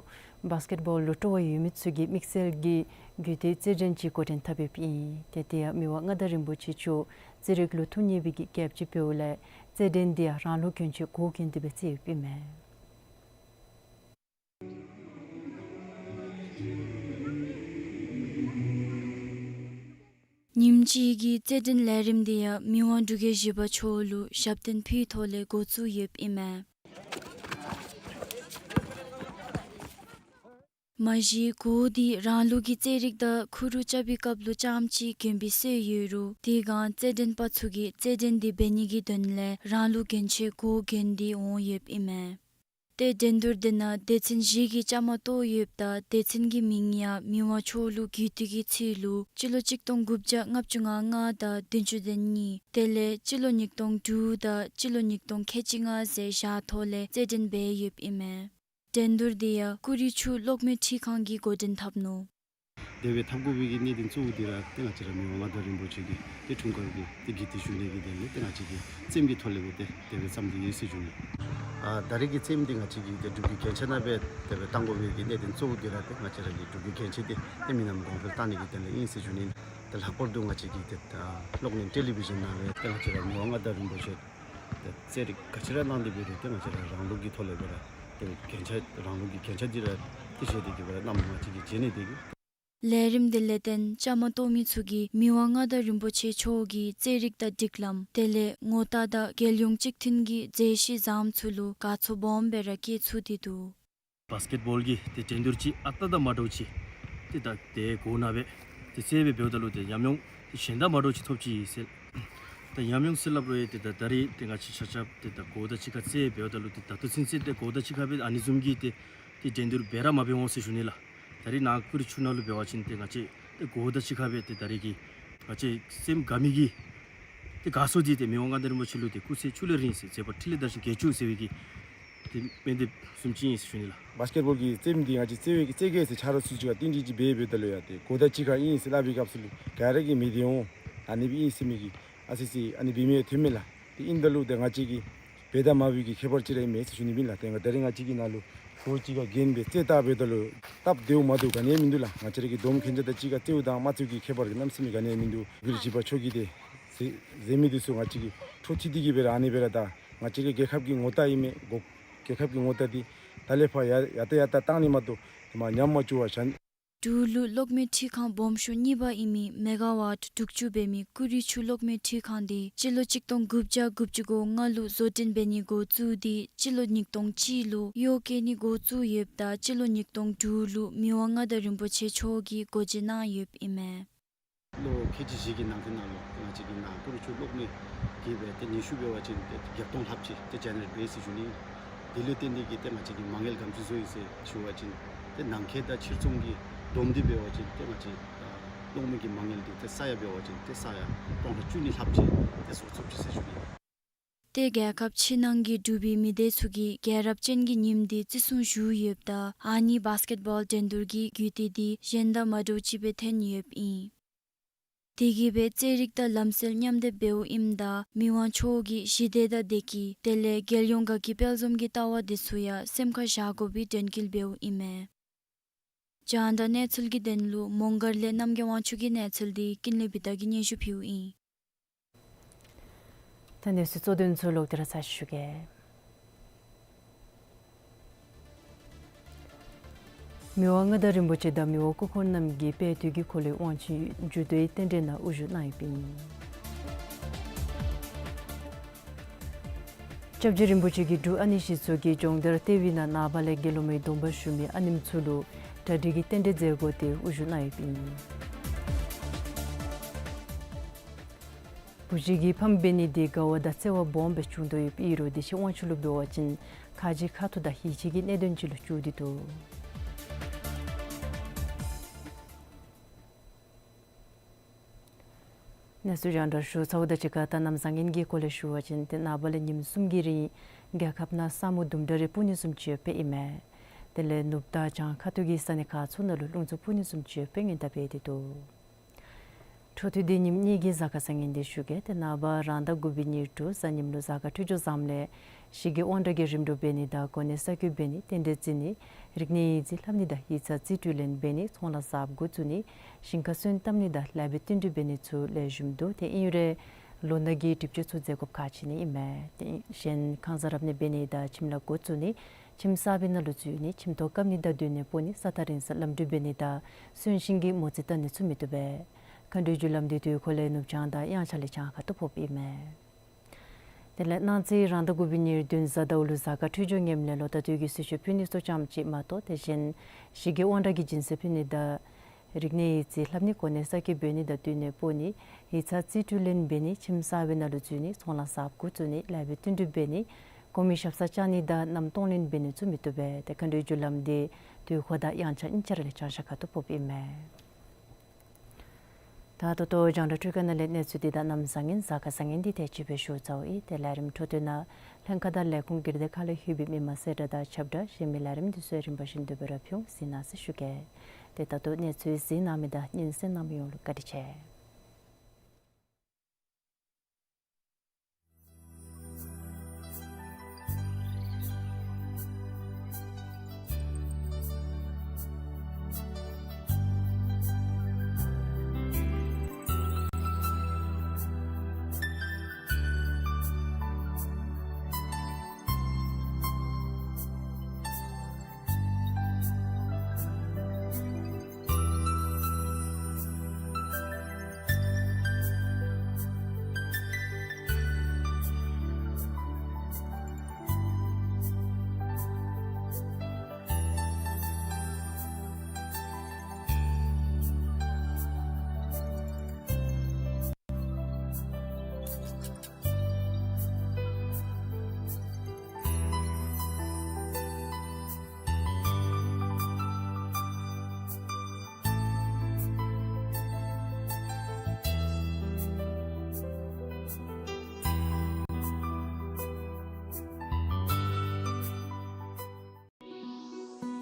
བཱསི་ཀེཊ་བཱོལ་ལུ་སྤྲོ་བ་ཡོད་མི་ཚུ་གིས་དམིགས་བསལ་གྱི་རྒྱུད་སྟོད་རྩེད་འགྲན་ཅིག་འགོ་འདྲེན་འཐབ་ཡོདཔ་ཨིན། ཏེ་དེ་ཡང་མི་དབང་མངའ་བདག་རིན་པོ་ཆེ་མཆོག་རྩེད་རིགས་ལུ་ཐུགས་མཉེས་པའི་གི་རྒྱལཔོ་ཅིག་འབདཝ་ལས་རྩེད་འགྲན་འདི་ཡང་རང་ལུགས་གྱོན་ཆས་གོ་གྱོན་ཏེ་སྦེ་རྩེདཔ་ཨིན་མས། ཉིནམ་གཅིག་གི་རྩེད་འགྲན་ལས་རིམ་འདི་ཡང་མི་དབང་འབྲུག་རྒྱལ་བཞི་པ་མཆོག་ལུ་ཞབས་བརྟན་ཕུལ་ཐོག་ལས་འགོ་བཙུགས་ཡོདཔ་ཨིན་མས། མ་གཞི་གོ་འདི་རང་ལུགས་ཀྱི་རྩེད་རིགས་དང་ཁུ་རུ་རྐྱབ་པའི་སྐབས་ལུ་རྐྱངམ་གཅིག་གྱོན་པའི་སྲོལ་ཡོད་རུང་དེ་སྒང་རྩེད་འགྲན་པ་ཚུ་གིས་རྩེད་འགྲན་འདི་འབད་ནི་གི་དོན་ལས་རང་ལུགས་གྱོན་ཆས་གོ་གྱོན་ཏེ་འོང་ཡོདཔ་ཨིན་མས། ཏེ་འགྲན་བསྡུར་འདི་ནང་སྡེ་ཚན་བཞི་གིས་བཅའ་མར་གཏོགས་ཡོདཔ་ད་སྡེ་ཚན་གྱི་མིང་ཡང་མི་དབང་མཆོག་ལུ་གུས་བཏུད་ཀྱི་ཚུལ་ལུ་སྤྱི་ལོ་གཅིག་སྟོང་དགུ་བརྒྱ་ལྔ་བཅུ་ང་ལྔ་དང་བདུན་ཅུ་དོན་གཉིས་དེ་ལས་སྤྱི་ལོ་ཉིས་སྟོང་དྲུག་དང་སྤྱི་ལོ་ཉིས་སྟོང་ཁལ་གཅིག་ལྔ་ཟེར་བཞག་ཐོག་ལས་རྩེད་འགྲན་འབད་ཡོདཔ་ཨིན་མས། འགྲན་བསྡུར་འདི་ཡང་ཀུ་རི་ཆུ་གློག་མེ་འཕྲུལ་ཁང་གིས་འགོ་འདྲེན་འཐབ་ནུག། དེ་སྦེ་འཐབ་དགོ་པའི་གི་གནད་དོན་གཙོ་བོ་འདི་ར་ཏེ་ང་བཅས་ར་མི་དབང་མངའ་བདག་རིན་པོ་ཆེ་གི་ཏེ་འཁྲུངས་སྐར་གྱི་ཏེ་དགེ་འདུན་ཞུ་ནི་གི་དོན་ལས་ཏེ་ང་བཅས་ཀྱིས་རྩེདམོ་གི་ཐོག་ལས་སྦེ་ཏེ་དེ་སྦེ་བརྩམས་ཏེ་ཡོད་ཟེར་ཞུ་ནི། ཨ་ད་རེས་ཀྱི་རྩེདམོ་འདི་ང་བཅས་ཀྱིས་ཏེ་འབྲུག་གི་རྒྱན་ཆ་ནང་སྦེ་དེ་སྦེ་བཏང་དགོ་པའི་གི་གནད་དོན་གཙོ་བོ་འདི་ར་ཏེ་ང་བཅས་ར་གི་འབྲུག་གི་རྒྱན་ཆ་འདི་ཏེ་མི་རྣམས་གོང་འཕེལ་བཏང་ནི་གི་དོན་ལས་ཨིན་ཟེར་ཞུ་ནི། ཏེ་ལྷག་པར་དུ་ང་བཅས་ཀྱི་ཏེ་ཨ་གློག་བརྙན་ཊེ་ལི་བི་ཞཱན་ནང་ལས་ཏེ་ང་བཅས་ར་མི་དབང་མངའ་བདག་རིན་པོ་ཆེ་ཏེ་རྩེད་རིགས་ག་ཅི་ར་གནང་སྟེ་འབད་རུང་ཏེ་ང་བཅས་ར་རང་ལུགས་ཀྱི་ཐོག་ལས་སྦེ་ར་ཏེ་རྒྱན་ཆ་རང་ལུགས་ཀྱི་རྒྱན་ཆ་འདི་ར་ཏེ་བཞེས་ཏེ་གི་སྦེ་ར་གནམ་ང་བཅས་ཀྱིས་མཇལ་ནི་དེ་གིས། ལས་རིམ་འདི་ལས་བརྟེན་བཅའ་མར་གཏོགས་མི་ཚུ་གིས་མི་དབང་མངའ་བདག་རིན་པོ་ཆེ་མཆོག་གི་རྩེད་རིགས་དང་སྒྲིག་ལམ་དེ་ལས་ངོ་རྟགས་དང་རྒྱལ་ཡོངས་གཅིག་མཐུན་གྱི་མཛད་གཞི་བཟངམ་ཚུ་ལུ་དགའ་ཚོར་སྦོམ་སྦེ་ར་སྐྱེ་ཚུགས་ཏེ་འདུག། བཱསི་ཀེཊ་བཱོལ་གྱི་ཏེ་འགྲན་བསྡུར་ཅིག་ཨ་རྟག་དང་མ་འདྲཝ་ཅིག་ཏེ་ད་ཏེ་གོ་ནང་སྦེ་ཏེ་རྩེད་སྦེ་འབདཝ་ད་ལུ་ཏེ་ཉམས་མྱོང་ཏེ་གཞན་དང་མ་འདྲཝ་ཅིག་ཐོབ་ཅི་ཟེར། ད་ཉམས་མྱོང་ཟེར་སླབ་རུང་ཡང་ཏེ་ད་ད་རེས་ཏེ་ང་བཅས་ཆ་ཁྱབ་ཏེ་ད་གོ་དང་གཅིག་ཁར་རྩེད་འབདཝ་ད་ལུ་ཏེ་ད་ལྟོ་ཚུན་ཚོད་ཏེ་གོ་དང་གཅིག་ཁར་སྦེ་ཨ་ནི་བཟུམ་གྱི་ཏེ་ཏེ་འགྲན་བསྡུར་འབད་ར་མ་འབད་འོང་ཟེར་ཞུ་ནི་ལགས། ད་རེས་ནཱ་ཀུ་རི་ཆུ་ནང་ལུ་འབད་བ་ཅིན་ཏེ་ང་བཅས་ཏེ་གོ་དང་གཅིག་ཁར་སྦེ་ཏེ་ད་རེས་ཀྱི་ང་བཅས་སེམས་དགའ་མི་གི་ཏེ་དགའ་ཚོར་འདི་ཏེ་མི་དབང་མངའ་བདག་རིན་པོ་ཆེ་ལུ་ཏེ་སྐུ་ཚེ་ཕྱུགས་ལས་རིང་ཟེར་མཛད་པ་འཕྲིན་ལས་དར་ཞིང་རྒྱས་བཅུག་ཟེར་བའི་གི་ཏེ་སྨོན་འདེབས་བཟུམ་ཅིག་ཨིན་ཟེར་ཞུ་ནི་ལགས། བཱསི་ཀེཊ་བཱོལ་གྱི་རྩེདམོ་འདི་ང་བཅས་རྩེད་པའི་གི་རྩེད་གེ་ཟེར་ཆ་རོགས་ཚུ་ཅིག་ག་ཏིང་ཏིང་ཅིག་འབད་འབདཝ་ད་ལུ་ཡང་ཏེ་གོ་དང་གཅིག་ཁར་ཨིན་ཟེར་སླབ་པའི་སྐབས་སུ་ལུ་ག་ར་གིས་མི་བདེན་འོང་ཨ་ནི་སྦེ་ཨིན་ཟེར་མི་གི་ཨ་ཙི་ཙི་ཨ་ནི་འབད་མི་ཐོན་མས་ལགས། ཏེ་ཨིནམ་ད་ལུ་ཏེ་ང་བཅས་ཀྱི་འབད་དང་མ་འབད་ཀྱི་ཁྱད་པར་ཅིག་ར་ཨིན་མས་ཟེར་ཞུ་ནི་ཨིན་ལགས། ཏེ་ང་ད་རེས་ང་བཅས་ཀྱི་ནང་ལུ་གོ་གཅིག་ཁར་གྱོན་སྦེ་རྩེད་བལྟ་འབདཝ་ད་ལུ་སྟབས་བདེཝ་མ་བདེཝ་ག་ནི་ཡང་མིན་འདུག་ལགས། ང་བཅས་ར་གི་འདོམ་གྱོན་ཆས་དང་གཅིག་ཁར་རྩེདཔ་དང་མ་རྩེདཔ་ཀྱི་ཁྱད་པར་གནམ་མེད་ས་མེད་ག་ནི་ཡང་མིན་འདུག། གུ་རུ་བཞི་པ་མཆོག་གིས་ཏེ་མཛད་མི་འདི་ཚུ་ང་བཅས་ཀྱིས་འཕྲོ་མཐུད་དེ་གི་སྦེ་ར་ཨ་ནི་སྦེ་ར་ད་ང་བཅས་ཀྱི་རྒྱལ་ཁབ་ཀྱི་ངོ་རྟགས་ཨིན་མས། གོ་རྒྱལ་ཁབ་ཀྱི་ངོ་རྟགས་འདི་ད་ལས་ཕར་ཡར་ཡར་ད་ཡར་ད་བཏང་ནི་མ་གཏོགས་མར་ཉམས་མ་བཅུག་པར་བཞག། འབྲུག་ལུ་གློག་མེ་འཕྲུལ་ཁང་སྦོམ་ཤོས་གཉིས་པ་ཨིན་མི་མེ་ག་ཝཊ་དྲུག་ཅུ་འབད་མི་ཀུ་རི་ཆུ་གློག་མེ་འཕྲུལ་ཁང་འདི་སྤྱི་ལོ་གཅིག་སྟོང་དགུ་བརྒྱ་དགུ་བཅུ་གོ་ལྔ་ལུ་བཟོ་སྐྲུན་འབད་ནི་འགོ་བཙུགས་ཏེ་སྤྱི་ལོ་ཉིས་སྟོང་གཅིག་ལུ་གཡོག་བཀོལ་ནི་འགོ་བཙུགས་ཡོདཔ་ད་སྤྱི་ལོ་ཉིས་སྟོང་དྲུག་ལུ་མི་དབང་མངའ་བདག་རིན་པོ་ཆེ་མཆོག་གིས་སྒོ་འབྱེད་གནང་ཡོདཔ་ཨིན་མས། ལོ་ཁལ་གཅིག་བཞི་གི་ནང་འཁོད་ནང་ལུ་ང་བཅས་ཀྱི་ནཱ་ཀུ་རི་ཆུ་གློག་མེ་གི་སྦེ་ཏེ་ཉི་ཤུ་འབད་བ་ཅིན་ཏེ་བརྒྱད་སྟོང་ལྷགཔ་ཅིག་ཏེ་ཇེ་ནེ་རེཊ་འབད་ཟེར་ཞུ་ནི། དེ་ལུ་བརྟེན་ཏེ་གི་ཏེ་ང་བཅས་ཀྱིས་མ་དངུལ་ག་དེམ་ཅིག་བཟོ་ཡི་ཟེར་ཞུ་བ་ཅིན་ཏེ་ནང་འཁོད་དང་ཕྱིར་ཚོང་གི་བསྡོམས་ཏེ་འབད་བ་ཅིན་ཏེ་ང་བཅས་ཨ་གློག་མེ་གི་མ་དངུལ་འདི་ཏེ་ས་ཡ་འབད་བ་ཅིན་ཏེ་ས་ཡ་སྟོང་ཕྲག་བཅུ་གཉིས་ལྷགཔ་ཅིག་ཏེ་བཟོ་ཚུགསཔ་ཅིག་ཟེར་ཞུ་ནི། ཏེ་རྒྱལ་ཁབ་ཕྱི་ནང་གི་འབྲུག་པའི་མི་སྡེ་ཚུ་གིས་རྒྱལ་རབས་ཅན་གྱི་ཉིནམ་འདི་བརྩི་སྲུང་ཞུ་ཡོདཔ་ད་ཨ་ནི་བཱསི་ཀེཊ་བཱོལ་འགྲན་བསྡུར་གྱི་རྒྱུད་སྡེ་འདི་གཞན་དང་མ་འདྲཝ་ཅིག་སྦེ་ཐོན་ཡོདཔ་ཨིན། དེ་གིས་སྦེ་རྩེད་རིགས་དང་ལམ་སྲོལ་མཉམ་སྡེབ་འབདཝ་ཨིནམ་ད་མི་དབང་མཆོག་གི་ཞི་བདེ་དང་བདེ་སྐྱིད་དེ་ལས་རྒྱལ་ཡོངས་དགའ་སྐྱིད་དཔལ་འཛོམས་ཀྱི་ལྟ་བ་འདི་ཚུ་ཡང་སེམས་ཁར་བཞག་དགོ་པའི་དྲན་སྐུལ་འབདཝ་ཨིན་མས། རྒྱང་བསྒྲགས་གནས་ཚུལ་གྱི་དོན་ལུ་མོང་སྒར་ལས་རྣམ་རྒྱལ་དབང་ཕྱུག་གི་གནས་ཚུལ་འདི་ཀུན་ལེགས་བི་དྷ་གིས་སྙན་ཞུ་ཕུལཝ་ཨིན། ད་གནས་ཚུལ་གཙོ་དོན་ཚུ་ལོག་སྟེ་ར་ཚར་ཞུ་གེ། མི་དབང་མངའ་བདག་རིན་པོ་ཆེ་དང་མི་དབང་སྐུ་འཁོར་རྣམས་ཀྱིས་དཔལ་དུས་ཀྱི་འཁོར་ལོའི་དབང་ཆེན་འཇུ་བསྡུའི་རྟེན་འབྲེལ་ནང་དབུ་བཞུགས་གནང་ཡོདཔ་ཨིན། སྐྱབས་རྗེ་རིན་པོ་ཆེ་གིས་འབྲུག་ཨ་ནེ་གཞིས་ཚོགས་ཀྱི་སྦྱོང་བརྡར་ལྟེ་བའི་ནང་ནངས་པ་ལས་དགེ་སློང་མའི་སྡོམ་པ་ཞུ་མི་ཨ་ནེམ་ཚུ་ལུ་གྲ་སྒྲིག་གི་རྟེན་འབྲེལ་མཛད་སྒོ་དེ་དབུ་བཞུགས་གནང་ཡོདཔ་ཨིན། བུ་གཞི་གི་ཕམ་འབད་ནི་འདི་དགའ་བ་དང་བརྩེ་བ་སྦོམ་སྦེ་བྱུང་དོ་ཡོདཔ་ཨིན་རུང་དེ་བཞིན་དབང་ཕྱུག་ལུ་འབད་བ་ཅིན་ ཁ་རྗེ་ཁ་ཐུག་དང་ཡིད་ཆེས་ཀྱི་གནད་དོན་ཅིག་ལུ་གྱུར་ཏེ་འདུག། གནས་ཚུལ་རྒྱང་བསྒྲགས་ཞུ་ཚརཝ་དང་གཅིག་ཁར་ད་གནམ་བཟང་ངན་གྱི་སྐོར་ལས་ཞུ་བ་ཅིན་ཏེ་ནངས་པ་ལས་ཉིནམ་གསུམ་གྱི་རིང་རྒྱལ་ཁབ་ནང་ས་སྨུག་དུམ་གྲ་རེ་སྤུབ་ནི་བཟུམ་ཅིག་ཡོདཔ་ཨིན་མས། དེ་ལས་ནུབ་དང་བྱང་ཁ་ཐུག་གི་ས་གནས་ཁག་ཚུ་ནང་ལུ་རླུང་འཚུབ་སྤུབ་ནི་བཟུམ་ཅིག་ཡོདཔ་སྦེ་ཉེན་བརྡ་སྤེལ་ཏེ་འདུག། འཕྲོ་མཐུད་དེ་ཉིནམ་གཉིས་ཀྱི་གཟའ་སྐར་བཟང་ངན་འདི་ཞུ་གེ། ཏེ་ནངས་པ་རང་ཟླ་དགུ་པའི་ཉེར་དྲུག་གཟའ་ཉིམ་ལུ་གཟའ་སྐར་འཕྲོད་སྦྱོར་བཟངམ་ལས་གཞི་བགེགས་དབང་དྲག་གི་རིམ་གྲོ་འབད་ནི་དང་གོ་གནས་གསར་བསྐོ་འབད་ནི་རྟེན་འབྲེལ་བརྩི་ནི་རིག་གནས་ཡིག་རྩིས་ལྷབ་ནི་དང་ཡིག་ཚང་རྩིས་སྤྲོད་ལེན་འབད་ནི་ཚོང་ལཱ་གསརཔ་འགོ་བཙུགས་ནི་ཞིང་ཁ་སོན་བཏབ་ནི་དང་ལེགས་པའི་བསྟུན་གྲོས་འབད་ནི་ཚུ་ལེགས་ཤོམ་འདུག། ཏེ་ཨིན་རུང་ལོ་ན་གི་སྒྲིབ་སྦྱོར་ཚུ་མཛད་དགོཔ་ཁག་ཆེ་ནི་ཨིན་མས། ཏེ་གཞན་ཁང་གསར་རབ་གནས་འབད་ནི་དང་ཁྱིམ་ལཱ་འགོ་བཙུགས་ནི་ཁྱིམ་གསར་པའི་ནང་ལུ་འཛུལ་ནི་ཁྱིམ་ཐོག་བཀབ་ནི་དང་སྡོད་གནས་སྤོ་ནི་ས་ཐག་རིང་སར་ལམ་འགྲུལ་འབད་ནི་དང་གསོན་གཤིན་གྱི་མོ་རྩིས་བལྟ་ནི་ཚུ་མི་བཏུབ་པས། མཁའ་འགྲོའི་རྒྱུ་ལམ་འདི་དུས་འཁོར་ལས་ནུབ་བྱང་དང་དབྱངས་འཆར་ལས་བྱང་ཁ་ཐུག་ཕོགཔ་ཨིན་མས། དེ་ལས་གནངས་ཚེ་རང་ཟླ་དགུ་པའི་ཉེར་བདུན་གཟའ་ཟླཝ་ལུ་གཟའ་སྐར་འཕྲོད་སྦྱོར་ངནམ་ལས་ལོ་ཟླ་སྟོད་ཀྱི་གསོལ་མཆོད་ཕུལ་ནི་ཚུ་ཙམ་ཅིག་མ་གཏོགས་ཏེ་གཞན་གཞི་བགེགས་དབང་དྲག་གི་སྦྱིན་སྲེག་ཕུལ་ནི་དང་རིག་གནས་ཡིག་རྩིས་ལྷབ་ནི་གོ་གནས་གསར་བསྐོ་འབད་ནི་དང་སྡོད་གནས་སྤོ་ནི་ཡིག་ཚང་རྩིས་སྤྲོད་ལེན་འབད་ནི་ཁྱིམ་གསར་པའི་ནང་ལུ་འཛུལ་ནི་ཚོང་ལཱ་གསརཔ་འགོ་བཙུགས་ནི་ལེགས་པའི་བསྟུན་གྲོས་འབད་ནི་གོང་མའི་ཞབས་སར་བཅར་ནི་དང་མནའམ་གཏོང་ལེན་འབད་ནི་ཚུ་མི་བཏུབ་པས། ཏེ་མཁའ་འགྲོའི་རྒྱུ་ལམ་འདི་དུས་འཁོར་དང་དབྱངས་འཆར་དབྱིངས་འཆར་ལས་བྱང་ཤར་ཁ་ཐུག་ཕོགཔ་ཨིན་མས། ད་ད་ལྟོ་རྒྱང་བསྒྲགས་སྤྲོད་ཁང་ནང་ལས་གནས་ཚུལ་འདི་དང་གནམ་བཟང་ངན་གཟའ་སྐར་བཟང་ངན་འདི་དེ་ཅིག་སྦེ་ཞུ་ཚརཝ་ཨིན། ཏེ་ལས་རིམ་འཕྲོ་མཐུད་ནང་ལྷན་ཁག་དང་ལས་ཁུངས་སྒེར་སྡེ་ཁག་ལས་ལྷོད་པའི་མི་མང་གསལ་བསྒྲགས་དང་ཁྱབ་བསྒྲགས་གཞན་མི་ལས་རིམ་འདི་ཚུ་རིམ་པ་བཞིན་དུ་སྦེ་ར་ཕུལ་འོང་གཟིགས་གནང་ཟེར་ཞུ་གེ། ཏེ་ད་ལྟོ་གནས་ཚུལ་གཟིགས་གནང་མི་དང་སྙན་གསན་གནང་མི་ཡོངས་ལུ་བཀའ་དྲིན་ཆེ།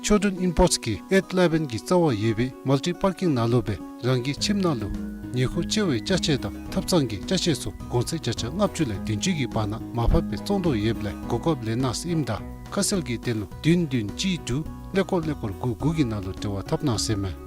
ཆོས་སྒྲོན་ཨིམ་པོརཊསི་གིས་ཨེཊ་ཨི་ལེ་བཱན་གྱི་རྩ་བར་ཡོད་པའི་མལ་ཊི་པར་ཀིང་ནང་ལུ་སྦེ་རང་གི་ཁྱིམ་ནང་ལུ་ཉེ་འཁོར་བཅར་བའི་ཅ་ཆས་དང་ཐབ་ཚང་གི་ཅ་ཆས་ཚུ་གོང་ཚད་བརྒྱ་ཆ་ལྔ་བཅུ་ལས་བདུན་ཅུ་གི་བར་ན་མར་ཕབ་སྦེ་བཙོང་དོ་ཡོདཔ་ལས་གོ་སྐབས་ལེན་གནང་ཟེར་ཨིནམ་ད་ཁ་གསལ་གྱི་དོན་ལུ་བདུན་བདུན་གཅིག་དྲུག་ཀླད་ཀོར་ཀླད་ཀོར་དགུ་དགུ་གི་ནང་ལུ་འབྲེལ་བ་འཐབ་གནང་ཟེར་མས།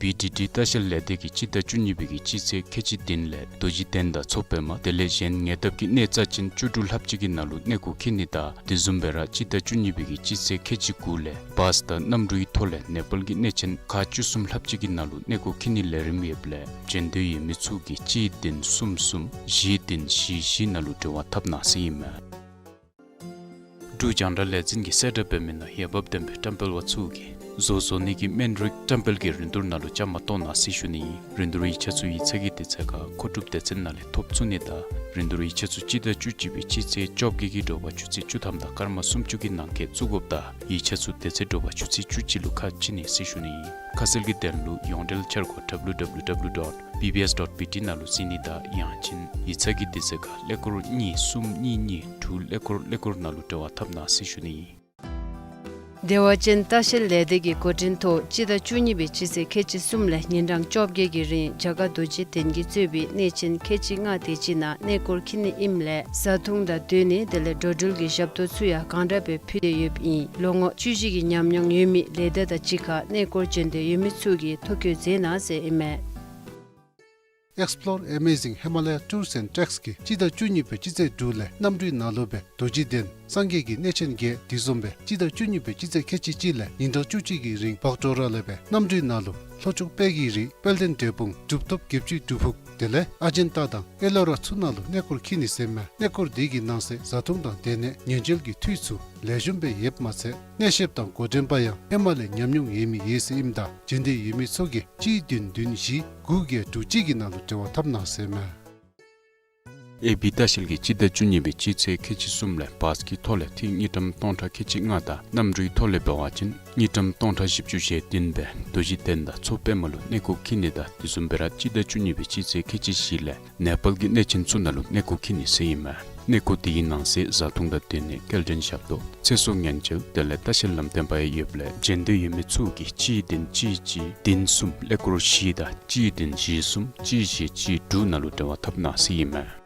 བི་ཌི་ཌི་ལྟ་བཤལ་ལས་སྡེ་གིས་སྤྱི་ཟླ་བཅུ་གཉིས་པའི་གི་སྤྱི་ཚེས་ཁལ་གཅིག་བདུན་ལས་རྡོ་རྗེ་གདན་དང་མཚོ་པདྨ་དེ་ལས་གཞན་ཉེ་འདབས་ཀྱི་གནས་རྩ་ཅན་བཅུ་དྲུག་ལྷགཔ་ཅིག་གི་ནང་ལུ་གནས་སྐོར་འཁྱིད་ནི་དང་དེ་བཟུམ་སྦེ་ར་སྤྱི་ཟླ་བཅུ་གཉིས་པའི་གི་སྤྱི་ཚེས་ཁལ་གཅིག་དགུ་ལས་བཱས་དང་གནམ་གྲུའི་ཐོག་ལས་ནེ་པཱལ་གྱི་གནས་ཆེན་ཁག་བཅུ་གསུམ་ལྷགཔ་ཅིག་གི་ནང་ལུ་གནས་སྐོར་འཁྱིད་ནིའི་ལས་རིམ་ཡོདཔ་ལས་བྱོན་འདོད་ཡོད་མི་ཚུ་གིས་གཅིག་བདུན་གསུམ་གསུམ་བཞི་བདུན་བཞི་བཞི་ནང་ལུ་འབྲེལ་བ་འཐབ་གནང་ཟེར་ཨིན་མས། འབྲུག་རྒྱང་བསྒྲགས་ལས་འཛིན་གྱིས་གསལ་བསྒྲགས་འབད་མི་ནང་འོས་འབབ་ལྡན་པའི་བཀྲམ་སྤེལ་པ་ཚུ་གིས་བཟོ་བཟོ་ནི་གི་སྨན་རིགས་བཀྲམ་སྤེལ་གྱི་རིན་བསྡུར་ནང་ལུ་བཅའ་མར་གཏོགས་གནང་ཟེར་ཞུ་ནི་ཨིན། རིན་བསྡུར་ཡིག་ཆ་ཚུ་ཡིག་ཚང་གི་དུས་ཚོད་ཁར་མཁོ་སྒྲུབ་སྡེ་ཚན་ནང་ལས་ཐོབ་ཚུགས་ནི་དང་རིན་བསྡུར་ཡིག་ཆ་ཚུ་སྤྱི་ཟླ་བཅུ་གཅིག་པའི་སྤྱི་ཚེས་བཅོ་བརྒྱད་ཀྱི་དྲོ་པ་ཆུ་ཚོད་བཅུ་ཐམ་དང་སྐར་མ་སུམ་ཅུ་གི་ནང་འཁོད་བཙུགས་དགོཔ་དང་ཡིག་ཆ་ཚུ་དེ་ཚེ་དྲོ་པ་ཆུ་ཚོད་བཅུ་གཅིག་ལུ་ཁ་ཕྱེ་ནི་ཟེར་ཞུ་ནི་ཨིན། ཁ་གསལ་གྱི་དོན་ལུ་ཡོངས་འབྲེལ་འཆར་སྒོ་W W W dot B B S dot B T ནང་ལུ་གཟིགས་ནི་དང་ཡང་ཅིན་ཡིག་ཚང་གི་དུས་ཚོད་ཁར་ཀླད་ཀོར་གཉིས་གསུམ་གཉིས་གཉིས་དྲུག་ཀླད་ཀོར་ཀླད་ཀོར་ནང་ལུ་འབྲེལ་བ་འཐབ་གནང་ཟེར་ཞུ་ནི་ཨིན། བདེ་བ་ཅན་ལྟ་བཤལ་ལས་སྡེ་གི་འགོ་འདྲེན་ཐོག་སྤྱི་ཟླ་བཅུ་གཉིས་པའི་སྤྱི་ཚེས་ཁལ་གཅིག་གསུམ་ལས་ཉིན་གྲངས་བཅོ་བརྒྱད་ཀྱི་རིང་རྒྱ་གར་རྡོ་རྗེ་གདན་གྱིས་གཙོས་པའི་གནས་ཆེན་ཁལ་གཅིག་ལྔ་དེ་ཅིག་ནང་གནས་སྐོར་འཁྱིད་ནི་ཨིནམ་ལས་བཟའ་འཐུང་དང་སྡོད་གནས་དེ་ལས་འགྲོ་འགྲུལ་གྱི་ཞབས་ཏོག་ཚུ་ཡང་གང་དྲག་སྦེ་ཕུལ་ཏེ་ཡོདཔ་ཨིན། ལོ་ངོ་བཅུ་བཞི་གི་ཉམས་མྱོང་ཡོད་མི་ལས་སྡེ་དང་གཅིག་ཁར་གནས་སྐོར་བྱོན་འདོད་ཡོད་མི་ཚུ་གིས་ཐོ་བཀོད་མཛད་གནང་ཟེར་ཨིན་མས། Explore Amazing Himalaya Tours and Treks གིས་སྤྱི་ཟླ་བཅུ་གཉིས་པའི་སྤྱི་ཚེས་དྲུག་ལས་གནམ་གྲུའི་ནང་ལུ་སྦེ་རྡོ་རྗེ་གདན་སངས་རྒྱས་ཀྱི་གནས་ཆེན་བརྒྱད་དེ་བཟུམ་སྦེ་སྤྱི་ཟླ་བཅུ་གཉིས་པའི་སྤྱི་ཚེས་ཁལ་གཅིག་གཅིག་ལས་ཉིན་གྲངས་བཅུ་གཅིག་གི་རིང་བག་དྲོ་ར་ལས་སྦེ་གནམ་གྲུའི་ནང་ལུ་ལྷོ་ཕྱོགས་དཔལ་གྱི་རི་དཔལ་ལྡན་འབྲས་སྤུངས་གྲུབ་ཐོབ་བརྒྱད་ཅུའི་སྒྲུབ་ཕུག་དེ་ལས་ཨ་ཇན་ཏ་དང་ཨེ་ལོ་ར་ཚུ་ནང་ལུ་གནས་སྐོར་འཁྱིད་ནི་ཟེར་མས། གནས་སྐོར་དེ་གི་ནང་གསེས་བཟའ་འཐུང་དང་སྡོད་གནས་ཉེན་བཅོལ་གྱི་འཐུས་ཚུ་ལེགས་ཤོམ་སྦེ་ཡོདཔ་མ་ཚད་གནས་བཤདཔ་དང་འགོ་འདྲེན་པ་ཡང་ཧེ་མ་ལས་ཉམས་མྱོང་ཡོད་མི་ཡོད་ཟེར་ཨིནམ་ད་བྱོན་འདོད་ཡོད་མི་ཚུ་གིས་གཅིག་བདུན་བདུན་བཞི་དགུ་བརྒྱད་དྲུག་གཅིག་གི་ནང་ལུ་འབྲེལ་བ་འཐབ་གནང་ཟེར་མས། ཨེ་བི་ལྟ་བཤལ་གྱིས་སྤྱི་ཟླ་བཅུ་གཉིས་པའི་སྤྱི་ཚེས་ཁལ་གཅིག་གསུམ་ལས་བཱས་ཀྱི་ཐོག་ལས་ཐིག་དངུལ་ཀྲམ་སྟོང་ཕྲག་ཁལ་གཅིག་ལྔ་དང་གནམ་གྲུའི་ཐོག་ལས་འབད་བ་ཅིན་དངུལ་ཀྲམ་སྟོང་ཕྲག་བཞི་བཅུ་ཞེ་བདུན་སྦེ་རྡོ་རྗེ་གདན་དང་མཚོ་པདྨ་ལུ་གནས་སྐོར་འཁྱིད་ནི་དང་དེ་བཟུམ་སྦེ་ར་སྤྱི་ཟླ་བཅུ་གཉིས་པའི་སྤྱི་ཚེས་ཁལ་གཅིག་བཞི་ལས་ནེ་པཱལ་གྱི་གནས་ཆེན་ཚུ་ནང་ལུ་གནས་སྐོར་འཁྱིད་ནི་ཟེར་ཨིན་མས། གནས་སྐོར་དེ་གི་ནང་གསེས་བཟའ་འཐུང་དང་སྡོད་གནས་སྐྱེལ་འདྲེན་ཞབས་ཏོག་ཚེ་སྲོག་ཉེན་བཅོལ་དེ་ལས་ལྟ་བཤལ་ལམ་སྟོན་པ་ཡང་ཡོདཔ་ལས་འབྱོན་འདོད་ཡོད་མི་ཚུ་གིས་གཅིག་བདུན་གཅིག་གཅིག་བདུན་གསུམ་ཀླད་ཀོར་བཞི་དང་གཅིག་བདུན་བཞི་གསུམ་གཅིག་བཞི་གཅིག་དྲུག་ནང་ལུ་འབྲེལ་བ་འཐབ་གནང་ཟེར་ཨིན་མས།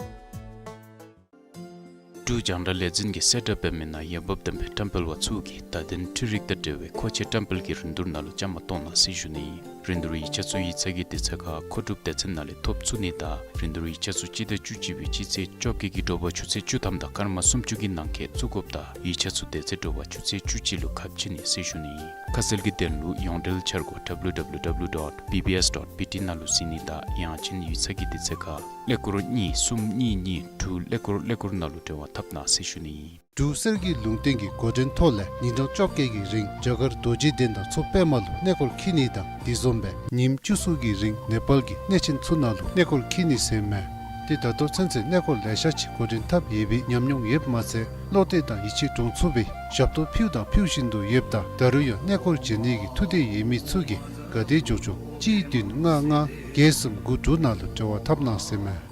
འབྲུག་རྒྱང་བསྒྲགས་ལས་འཛིན་གྱིས་གསལ་བསྒྲགས་འབད་མི་ནང་འོས་འབབ་ལྡན་པའི་བཀྲམ་སྤེལ་པ་ཚུ་གིས་བརྡ་དོན་འཕྲུལ་རིག་དང་འབྲེལ་བའི་མཁོ་ཆས་བཀྲམ་སྤེལ་གྱི་རིན་བསྡུར་ནང་ལུ་བཅའ་མར་གཏོགས་གནང་ཟེར་ཞུ་ནི་ཨིན། རིན་བསྡུར་ཡིག་ཆ་ཚུ་ཡིག་ཚང་གི་དུས་ཚོད་ཁར་མཁོ་སྒྲུབ་སྡེ་ཚན་ནང་ལས་ཐོབ་ཚུགས་ནི་དང་རིན་བསྡུར་ཡིག་ཆ་ཚུ་སྤྱི་ཟླ་བཅུ་གཅིག་པའི་སྤྱི་ཚེས་བཅོ་བརྒྱད་ཀྱི་དྲོ་པ་ཆུ་ཚོད་བཅུ་ཐམ་དང་སྐར་མ་སུམ་ཅུ་གི་ནང་འཁོད་བཙུགས་དགོཔ་དང་ཡིག་ཆ་ཚུ་དེ་ཚེ་དྲོ་པ་ཆུ་ཚོད་བཅུ་གཅིག་ལུ་ཁ་ཕྱེ་ནི་ཟེར་ཞུ་ནི་ཨིན། ཁ་གསལ་གྱི་དོན་ལུ་ཡོངས་འབྲེལ་འཆར་སྒོ་W W W dot B B S dot B T ནང་ལུ་གཟིགས་ནི་དང་ཡང་ཅིན་ཡིག་ཚང་གི་དུས་ཚོད་ཁར་ཀླད་ཀོར་གཉིས་གསུམ་གཉིས་གཉིས་དྲུག་ཀླད་ཀོར་ཀླད་ཀོར་ནང་ལུ་འབྲེལ་བ་འཐབ་གནང་ཟེར་ཞུ་ནི་ཨིན། འབྲུག་གསེར་གྱི་ལུང་བསྟན་གྱི་འགོ་འདྲེན་ཐོག་ལས་ཉིན་གྲངས་བཅོ་བརྒྱད་ཀྱི་རིང་རྒྱ་གར་རྡོ་རྗེ་གདན་དང་མཚོ་པདྨ་ལུ་གནས་སྐོར་འཁྱིད་ནི་དང་དེ་བཟུམ་སྦེ་ཉིནམ་བཅུ་གསུམ་གྱི་རིང་ནེ་པཱལ་གྱི་གནས་ཆེན་ཚུ་ནང་ལུ་གནས་སྐོར་འཁྱིད་ནི་ཟེར་མས། ཏེ་ད་ལྟོ་ཚུན་ཚོད་གནས་སྐོར་ལེ་ཤ་ཅིག་འགོ་འདྲེན་འཐབ་ཡོད་པའི་ཉམས་མྱོང་ཡོདཔ་མ་ཚད་བློ་གཏད་དང་ཡིད་ཆེས་འདྲོངས་ཚུགས་པའི་ཞབས་ཏོག་ཕུལཝ་དང་ཕུལ་བཞིན་དུ་ཡོདཔ་ད་ད་རུང་ཡང་གནས་སྐོར་བྱོན་ནི་གི་ཐུགས་འདོད་ཡོད་མི་ཚུ་གིས་ག་དེ་མགྱོགས་མགྱོགས་གཅིག་བདུན་ལྔ་ལྔ་བརྒྱད་གསུམ་དགུ་དྲུག་ནང་ལུ་འབྲེལ་བ་འཐབ་གནང་ཟེར་མས།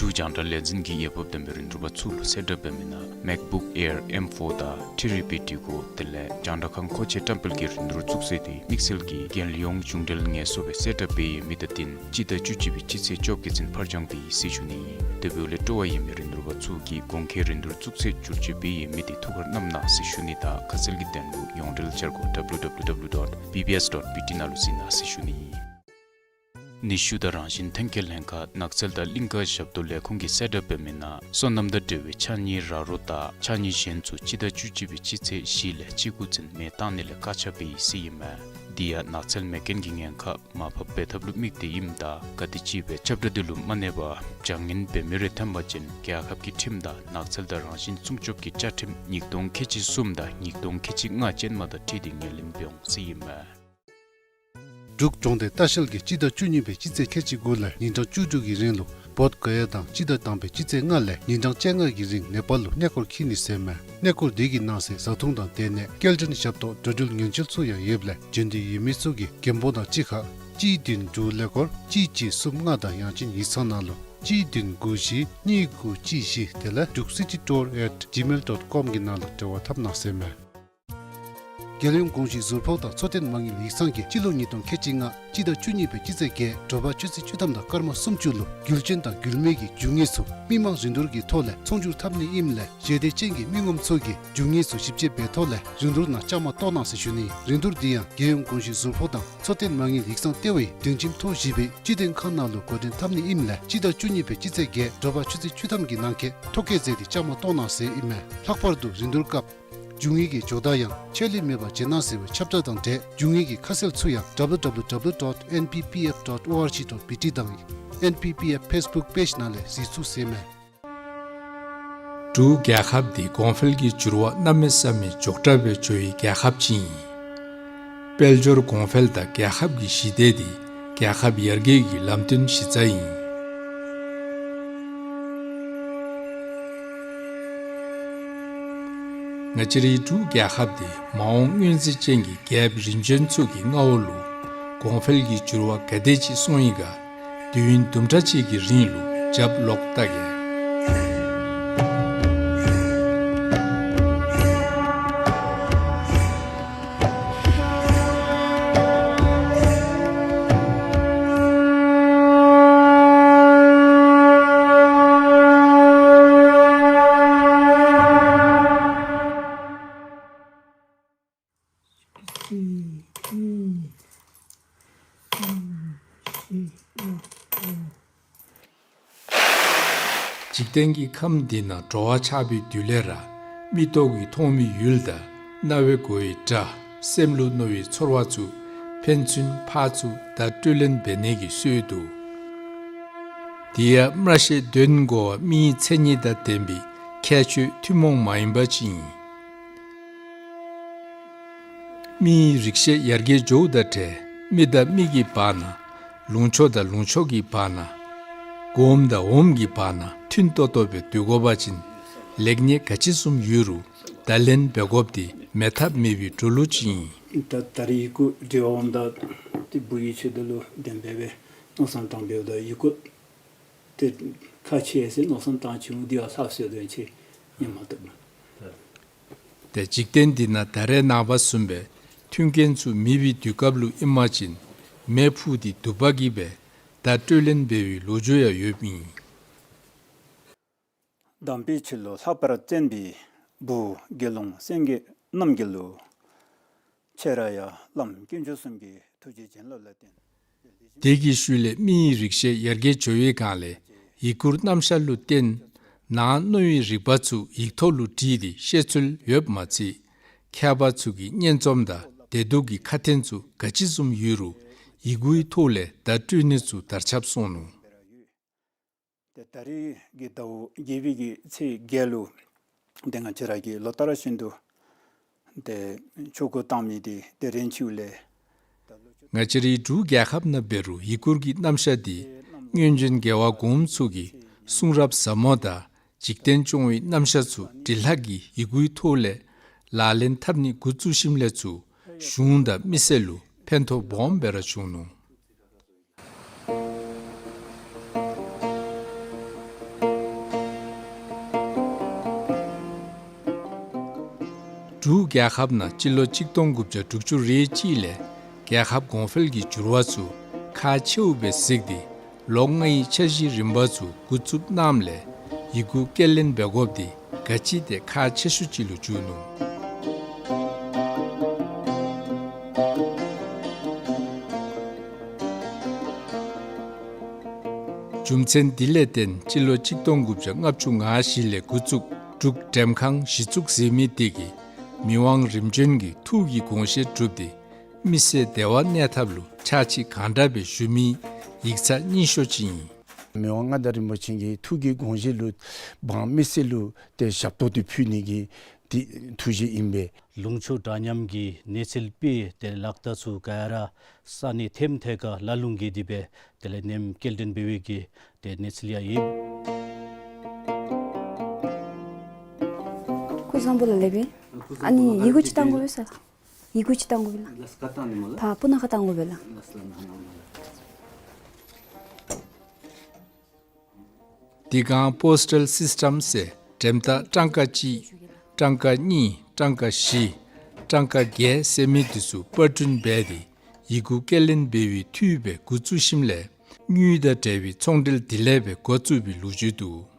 འབྲུག་རྒྱང་བསྒྲགས་ལས་འཛིན་གྱིས་འོས་འབབ་ལྡན་པའི་རིན་བསྡུར་པ་ཚུ་ལུ་གསལ་བསྒྲགས་འབད་མི་ནང་MacBook Air M four དང་ཐི་རི་པི་ཊི་གོ་དེ་ལས་རྒྱང་བསྒྲགས་ཁང་མཁོ་ཆས་བཀྲམ་སྤེལ་གྱི་རིན་བསྡུར་བཙུགས་ཚེས་དེ་དམིགས་བསལ་གྱིས་རྒྱལ་ཡོངས་གཞུང་འབྲེལ་ངལ་གསོ་སྦེ་གསལ་བསྒྲགས་འབད་ཡོད་མི་དང་བསྟུན་སྤྱི་ཟླ་བཅུ་གཅིག་པའི་སྤྱི་ཚེས་བཅོ་བརྒྱད་ཚུན་ཕར་འགྱངས་འབད་ཡི་ཟེར་ཞུ་ནི་ཨིན། དེ་འབདཝ་ལས་སྤྲོ་བ་ཡོད་མི་རིན་བསྡུར་པ་ཚུ་གིས་གོང་འཁོད་རིན་བསྡུར་བཙུགས་ཚེས་བསྒྱུར་བཅོས་འབད་ཡོད་མི་དེ་ཐུགས་ཁར་བསྣམ་གནང་ཟེར་ཞུ་ནི་དང་ཁ་གསལ་གྱི་དོན་ལུ་ཡོངས་འབྲེལ་འཆར་སྒོ་W W W dot B B S dot B T ནང་ལུ་གཟིགས་གནང་ཟེར་ཞུ་ནི་ཨིན། ནུས་ཤུགས་དང་རང་བཞིན་ཐོན་སྐྱེད་ལྷན་ཁག་ནགས་ཚལ་དང་གླིང་ཀ་ཞབས་ཏོག་ལས་ཁུངས་ཀྱིས་གསལ་བསྒྲགས་འབད་མི་ནང་སོ་ནམ་དང་འབྲེལ་བའི་ཕྱགས་སྙིགས་ར་རོ་དང་ཕྱགས་སྙིགས་གཞན་ཚུ་སྤྱི་ཟླ་བཅུ་གཅིག་པའི་སྤྱི་ཚེས་བཞི་ལས་བཅུ་དགུ་ཚུན་མེ་བཏང་ནི་ལས་བཀག་ཆ་འབད་ཡི་ཟེར་ཨིན་མས། དེ་ཡང་ནགས་ཚལ་མེ་རྐྱེན་གྱི་ཉེན་ཁ་མར་ཕབ་འབད་ཐབས་ལུ་དམིགས་ཏེ་ཨིནམ་ད་ག་དེམ་ཅིག་སྦེ་ཁྱབ་བསྒྲགས་དེ་ལུ་མ་གནས་པར་བྱ་ངན་འབད་མི་རེ་ཐོན་པ་ཅིན་རྒྱལ་ཁབ་ཀྱི་ཁྲིམས་དང་ནགས་ཚལ་དང་རང་བཞིན་སྲུང་སྐྱོབ་ཀྱི་བཅའ་ཁྲིམས་ཉིས་སྟོང་ཁལ་གཅིག་གསུམ་དང་ཉིས་སྟོང་ཁལ་གཅིག་ལྔ་ཅན་མ་དང་འཁྲིལ་ཏེ་ངོས་ལེན་འབད་འོང་ཟེར་ཨིན་མས། འབྲུག་གྲོང་སྡེ་ལྟ་བཤལ་གྱིས་སྤྱི་ཟླ་བཅུ་གཉིས་པའི་སྤྱི་ཚེས་ཁལ་གཅིག་དགུ་ལས་ཉིན་གྲངས་བཅུ་དྲུག་གི་རིང་ལུ་བོདྷ་ག་ཡ་དང་སྤྱི་ཟླ་དང་པའི་སྤྱི་ཚེས་ལྔ་ལས་ཉིན་གྲངས་བཅོ་ལྔ་གི་རིང་ནེ་པཱལ་ལུ་གནས་སྐོར་འཁྱིད་ནི་ཟེར་མས། གནས་སྐོར་དེ་གི་ནང་གསེས་བཟའ་འཐུང་དང་སྡོད་གནས་སྐྱེལ་འདྲེན་ཞབས་ཏོག་འགྲོ་འགྲུལ་ཉེན་བཅོལ་ཚུ་ཡང་ཡོདཔ་ལས་འབྱོན་འདོད་ཡོད་མི་ཚུ་གིས་མགོན་པོ་དང་གཅིག་ཁར་གཅིག་བདུན་དྲུག་ཀླད་ཀོར་གཅིག་གཅིག་གསུམ་ལྔ་དང་ཡང་ཅིན་ཡིག་ཚང་ནང་ལུ་གཅིག་བདུན་དགུ་བཞི་གཉིས་དགུ་གཅིག་བཞི་དེ་ལས་འབྲུག་སི་ཊི་ཊུར་ཨེཊ་ཇི་མེལ་ཌོཊ་ཀོམ་གི་ནང་ལུ་འབྲེལ་བ་འཐབ་གནང་ཟེར་མས། རྒྱལ་ཡོངས་གོང་ཞུས་ཟུར་ཕོགས་དང་འཚོ་རྟེན་མ་དངུལ་ཡིག་ཚང་གིས་སྤྱི་ལོ་ཉིས་སྟོང་ཁལ་གཅིག་ལྔ་སྤྱི་ཟླ་བཅུ་གཉིས་པའི་སྤྱི་ཚེས་བརྒྱད་དྲོ་པ་ཆུ་ཚོད་བཅུ་ཐམ་དང་སྐར་མ་སུམ་ཅུ་ལུ་རྒྱུ་ཅན་དང་རྒྱུ་མེད་ཀྱི་རྒྱུ་དངོས་ཚུ་མི་མང་རིན་བསྡུར་གྱི་ཐོག་ལས་ཚོང་སྒྱུར་འཐབ་ནི་ཨིནམ་ལས་ཞལ་འདེབས་ཅན་གྱི་མི་ངོམ་ཚུ་གིས་རྒྱུ་དངོས་ཚུ་ཞིབ་དཔྱད་འབད་ཐོག་ལས་རིན་བསྡུར་ནང་བཅའ་མར་གཏོགས་གནང་ཟེར་ཞུ་ནི། རིན་བསྡུར་འདི་ཡང་རྒྱལ་ཡོངས་གོང་ཞུས་ཟུར་ཕོགས་དང་འཚོ་རྟེན་མ་དངུལ་ཡིག་ཚང་ལྟེ་བའི་སྡིངས་ཁྱིམ་ཐོག་བཞི་པའི་སྤྱི་དོན་ཁང་ནང་ལུ་འགོ་འདྲེན་འཐབ་ནི་ཨིནམ་ལས་སྤྱི་ཟླ་བཅུ་གཉིས་པའི་སྤྱི་ཚེས་བརྒྱད་དྲོ་པ་ཆུ་ཚོད་བཅུ་ཐམ་གྱི་ནང་འཁོད་ཐོ་བཀོད་མཛད་དེ་བཅའ་མར་གཏོགས་གནང་ཟེར་ཨིན་མས། ལྷག་པར་དུ་རིན་བསྡུར་སྐབས་རྒྱུ་དངོས་ཀྱི་ཇོ་བདག་ཡང་ཆད་ལུས་མེད་པར་བྱིན་གནང་ཟེར་བའི་ཁྱབ་བསྒྲགས་དང་འབྲེལ་རྒྱུ་དངོས་ཀྱི་ཁ་གསལ་ཚུ་ཡང་W W W dot N P P F dot O R G dot B T དང་N P P F Facebook page ནང་ལས་གཟིགས་ཚུགས་ཟེར་མས། འབྲུག་རྒྱལ་ཁབ་འདི་གོང་འཕེལ་གྱི་འགྱུར་བ་གནམ་མེད་ས་མེད་མགྱོགས་དྲགས་སྦེ་འགྱོ་བའི་རྒྱལ་ཁབ་ཅིག་ཨིན། དཔལ་འབྱོར་གོང་འཕེལ་དང་རྒྱལ་ཁབ་ཀྱི་ཞི་བདེ་འདི་རྒྱལ་ཁབ་ཡར་རྒྱས་ཀྱི་ལམ་སྟོན་གཞི་རྩ་ཨིན། ང་བཅས་རའི་འབྲུག་རྒྱལ་ཁབ་འདི་མ་འོངས་མངོན་གཟིགས་ཅན་གྱི་རྒྱལ་ཁབ་རིམ་བྱོན་ཚུ་གི་མངའ་འོག་ལུ་གོང་འཕེལ་གྱི་འགྱུར་བ་ག་དེ་ཅིག་སོང་ཡི་ག་དུས་ཡུན་དུམ་གྲ་ཅིག་གི་རིང་ལུ་རྒྱབ་ལོག་བལྟ་གེ། འཇིག་རྟེན་གྱི་ཁམས་འདི་ནང་འགྲོ་བ་ཆགས་པའི་དུས་ལས་ར་མིག་ཏོ་གིས་མཐོང་མི་ཡུལ་དང་རྣ་བས་གོ་བའི་སྒྲ་སེམས་ལུ་མནོ་བའི་ཚོར་བ་ཚུ་ཕན་ཚུན་ཕར་ཚུར་བརྡ་སྤྲོད་ལེན་འབད་ནི་གི་སྲོལ་འདུག། དེ་ཡང་སྨྲ་ཤེས་དོན་གོ་བ་མིའི་མཚན་ཉིད་དང་ལྡན་པའི་ཁྱད་ཆོས་ཐུན་མོང་མ་ཡིན་པ་ཅིག་ཨིན། མིའི་རིག་ཤེས་ཡར་རྒྱས་འགྱོཝ་དང་འབྲེལ་མི་དང་མི་གི་བར་ན་ལུང་ཕྱོགས་དང་ལུང་ཕྱོགས་ཀྱི་བར་ན་ གོངམ་དང་འོགམ་གྱི་བར་ན་མཐུན་ཏོག་ཏོ་སྦེ་སྡོད་དགོ་པ་ཅིན་ལེགས་ཉེས་ག་ཅི་བཟུམ་ཡོད་རུང་བརྡ་ལན་འབད་དགོཔ་འདི་མེད་ཐབས་མེད་པའི་འགྲོ་ལུགས་ཅིག་ཨིན། ད་ད་རེས་ཡི་གུ་འབྲི་འོངམ་ད་ཏེ་བུ་ཡི་ཆེད་དུ་ལུ་བདེན་པའི་སྦེ་མནོ་བསམ་བཏང་འབདཝ་ད་ཡི་གུ་ཏེ་ཁག་ཆེ་ཟེར་མནོ་བསམ་བཏང་ཅི་འོང་འདི་ཡང་ལྷག་སོ་དོན་ཆེ་ཉན་མ་བཏུབ། ཏེ་འཇིག་རྟེན་འདི་ནང་ད་རེས་ནངས་པ་བཟུམ་སྦེ་མཐུན་རྐྱེན་ཚུ་མེད་པའི་དུས་སྐབས་ལུ་ཨིན་པ་ཅིན་མེ་ཕུ་སྟེ་དུ་པ་གིས་སྦེ་བརྡ་སྤྲོད་ལེན་འབད་བའི་ལོ་རྒྱུས་ཡང་ཡོདཔ་ཨིན། དམ་པའི་ཆོས་ལུ་ལྷག་པར་བརྩོན་པའི་བུ་དགེ་སློང་སེང་གེ་རྣམ་རྒྱལ་ལུ། ཁྱེད་ར་ཡང་བླམ་དཀོན་མཆོག་གསུམ་གྱི་ཐུགས་རྗེའི་བྱིན་རླབས་ལ་བརྟེན། དེ་གི་ཤུལ་ལས་མི་ཡི་རིག་ཤེས་ཡར་རྒྱས་འགྱོ་བའི་སྒང་ལས་ཡི་གུར་རྣམ་གཞག་ལུ་བརྟེན་ནང་མནོ་བའི་རིག་པ་ཚུ་ཡིག་ཐོག་ལུ་བྲིས་ཏེ་བཤད་ཚུལ་ཡོདཔ་མ་ཚད་མཁས་པ་ཚུ་གི་སྙན་རྩོམ་དང་བདེ་སྡུག་གི་ཁ་འཕྲིན་ཚུ་ག་ཅི་བཟུམ་ཡོད་རུང་ཡི་གུའི་ཐོག་ལས་བརྡ་སྤྲོད་ནི་ཚུ་དར་ཁྱབ་སོང་ནུག། ཏེ་ད་རེས་ཀྱི་ཟླཝ་བརྒྱད་པའི་གི་ཚེས་བརྒྱད་ལུ་ཏེ་ང་བཅས་ར་གིས་ལོ་ལྟར་བཞིན་དུ་ཏེ་ཆོ་ག་བཏང་མི་འདི་ཏེ་རེན་ཆིའུ་ལས། ང་བཅས་རའི་འབྲུག་རྒྱལ་ཁབ་ནང་འབད་རུང་ཡི་གུར་གྱི་རྣམ་གཞག་འདི་སྔོན་བྱོན་རྒྱལ་བ་གོངམ་ཚུ་གི་གསུང་རབ་ཟབ་མོ་དང་འཇིག་རྟེན་སྐྱོང་བའི་རྣམ་གཞག་ཚུ་འབྲི་ལྷག་གི་ཡི་གུའི་ཐོག་ལས་ལག་ལེན་འཐབ་ནི་འགོ་བཙུགས་ཞིནམ་ལས་ཚུར་གཞུང་དང་མི་སེར་ལུ་ཕན་ཐོགས་སྦོམ་སྦེ་ར་བྱུང་ནུག། འབྲུག་རྒྱལ་ཁབ་ནང་སྤྱི་ལོ་གཅིག་སྟོང་དགུ་བརྒྱ་དྲུག་ཅུ་རེ་གཅིག་ལས་རྒྱལ་ཁབ་གོང་འཕེལ་གྱི་འགྱུར་བ་ཚུ་ཁག་ཆེཝ་སྦེ་གཟིགས་ཏེ་ལོ་ལྔའི་འཆར་གཞི་རིམ་པ་ཚུ་འགོ་བཙུགས་གནངམ་ལས་ཡི་གུ་སྐྱེལ་ལེན་འབད་དགོཔ་འདི་ག་ཅི་དེ་ཁག་ཆེ་ཤོས་ཅིག་ལུ་གྱུར་ནུག། རྒྱུ་མཚན་འདི་ལས་བརྟེན་སྤྱི་ལོ་གཅིག་སྟོང་དགུ་བརྒྱ་ལྔ་བཅུ་ང་བཞི་ལས་འགོ་བཙུགས་འབྲུག་འགྲེམས་ཁང་གཞི་བཙུགས་མཛད་མི་དེ་གིས་མི་དབང་རིམ་བྱོན་གྱི་ཐུགས་ཀྱི་དགོངས་བཞེད་བསྒྲུབས་ཏེ་མི་སེར་བདེ་བ་གནས་ཐབས་ལུ་ཕྱག་ཕྱི་གང་དྲག་སྦེ་ཞུ་མི་ཡིག་ཚང་རྙིང་ཤོས་ཅིག་ཨིན། མི་དབང་མངའ་བདག་རིན་པོ་ཆེ་གི་ཐུགས་ཀྱི་དགོངས་བཞེད་ལུ་འབངས་མི་སེར་ལུ་ཏེ་ཞབས་ཏོག་འདི་ཕུལ་ནི་གི་ཏེ་ཐུགས་བཞེད་ཨིན་པས། ལུང་ཕྱོགས་འདྲ་མཉམ་གྱི་གནས་ཚུལ་སྤེལ་ཏེ་ལག་རྟགས་ཚུ་ག་ར་ས་གནས་ཐེམ་ཐེ་ཀ་ལ་ལུང་གི་དེ་སྦེ་དེ་ལས་ནེམ་སྐྱེལ་འདྲེན་འབད་བའི་གི་ཏེ་གནས་ཚུལ་ཡང་ཨིན། སྐུ་གཟུགས་བཟང་པོ་ལགས། ལེགས་པས། ཨ་ནི་ཡི་གུ་ཅིག་བཏང་དགོ་པས་ཟེར། ཡི་གུ་ཅིག་བཏང་དགོ་པས་ལགས། ལགས་སོ། ག་བཏང་ནི་སྨོ་ལགས། ཕར་སྤུ་ན་ཁ་བཏང་དགོ་པས་ལགས། ལགས་སོ་ལགས། ནང་ནང་ལགས། དེ་སྒང་པོསི་ཊལ་སིསི་ཊམ་ཟེར་འགྲེམས་རྟགས་ཊང་ཀ་གཅིག་ཊང་ཀ་གཉིས་ཊང་ཀ་བཞི་ཊང་ཀ་བརྒྱད་ཟེར་མི་འདི་ཚུ་པར་སྐྲུན་འབད་དེ་ཡི་གུ་སྐྱེལ་ལེན་འབད་བའི་འཐུས་སྦེ་འགོ་བཙུགས་ཞིནམ་ལས་དངུལ་དང་འབྲེལ་བའི་ཚོང་འབྲེལ་དེ་ལས་སྦེ་འགོ་བཙུགས་པའི་ལོ་རྒྱུས་འདུག།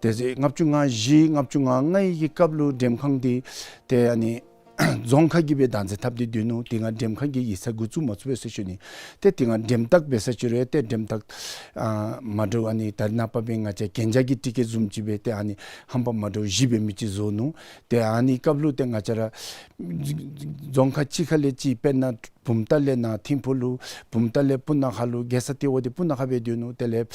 དེ་ཚེ་ལྔ་བཅུ་ང་བཞི་ལྔ་བཅུ་ང་ལྔའི་གི་སྐབས་ལུ་འགྲེམས་ཁང་འདི་ཏེ་ཨ་ནི་རྫོང་ཁག་གིས་སྦེ་བདག་འཛིན་འཐབ་སྟེ་སྡོད་ནུག། དེ་སྒང་འགྲེམས་ཁང་གི་ཡིག་ཚང་འགོ་བཙུགས་མ་ཚུགས་པས་ཟེར་ཞུ་ནི། ཏེ་དེ་སྒང་འགྲེམས་རྟགས་འབད་ས་ཅིག་རུང་ཏེ་འགྲེམས་རྟགས་ཨ་མ་འདྲཝ་ཨ་ནི་ད་རེས་ནངས་པ་སྦེ་ང་བཅས་གན་རྒྱ་གི་ཊི་ཀེཊ་བཟུམ་ཅིག་སྦེ་ཏེ་ཨ་ནི་ཧམ་པ་མ་འདྲཝ་བཞི་འབད་མི་ཅིག་བཟོ་ནུག། ཏེ་ཨ་ནི་སྐབས་ལུ་ཏེ་ང་བཅས་ར་རྫོང་ཁག་གཅིག་ཁ་ལས་གཅིག་དཔེར་ན་བུམ་ཐང་ལས་ནཱ་ཐིམ་ཕུ་ལུ་བུམ་ཐང་ལས་སྤུ་ན་ཁ་ལུ་རྒྱལ་ས་ལྟེ་བ་འདི་སྤུ་ན་ཁ་སྦེ་སྡོད་ནུག། དེ་ལས་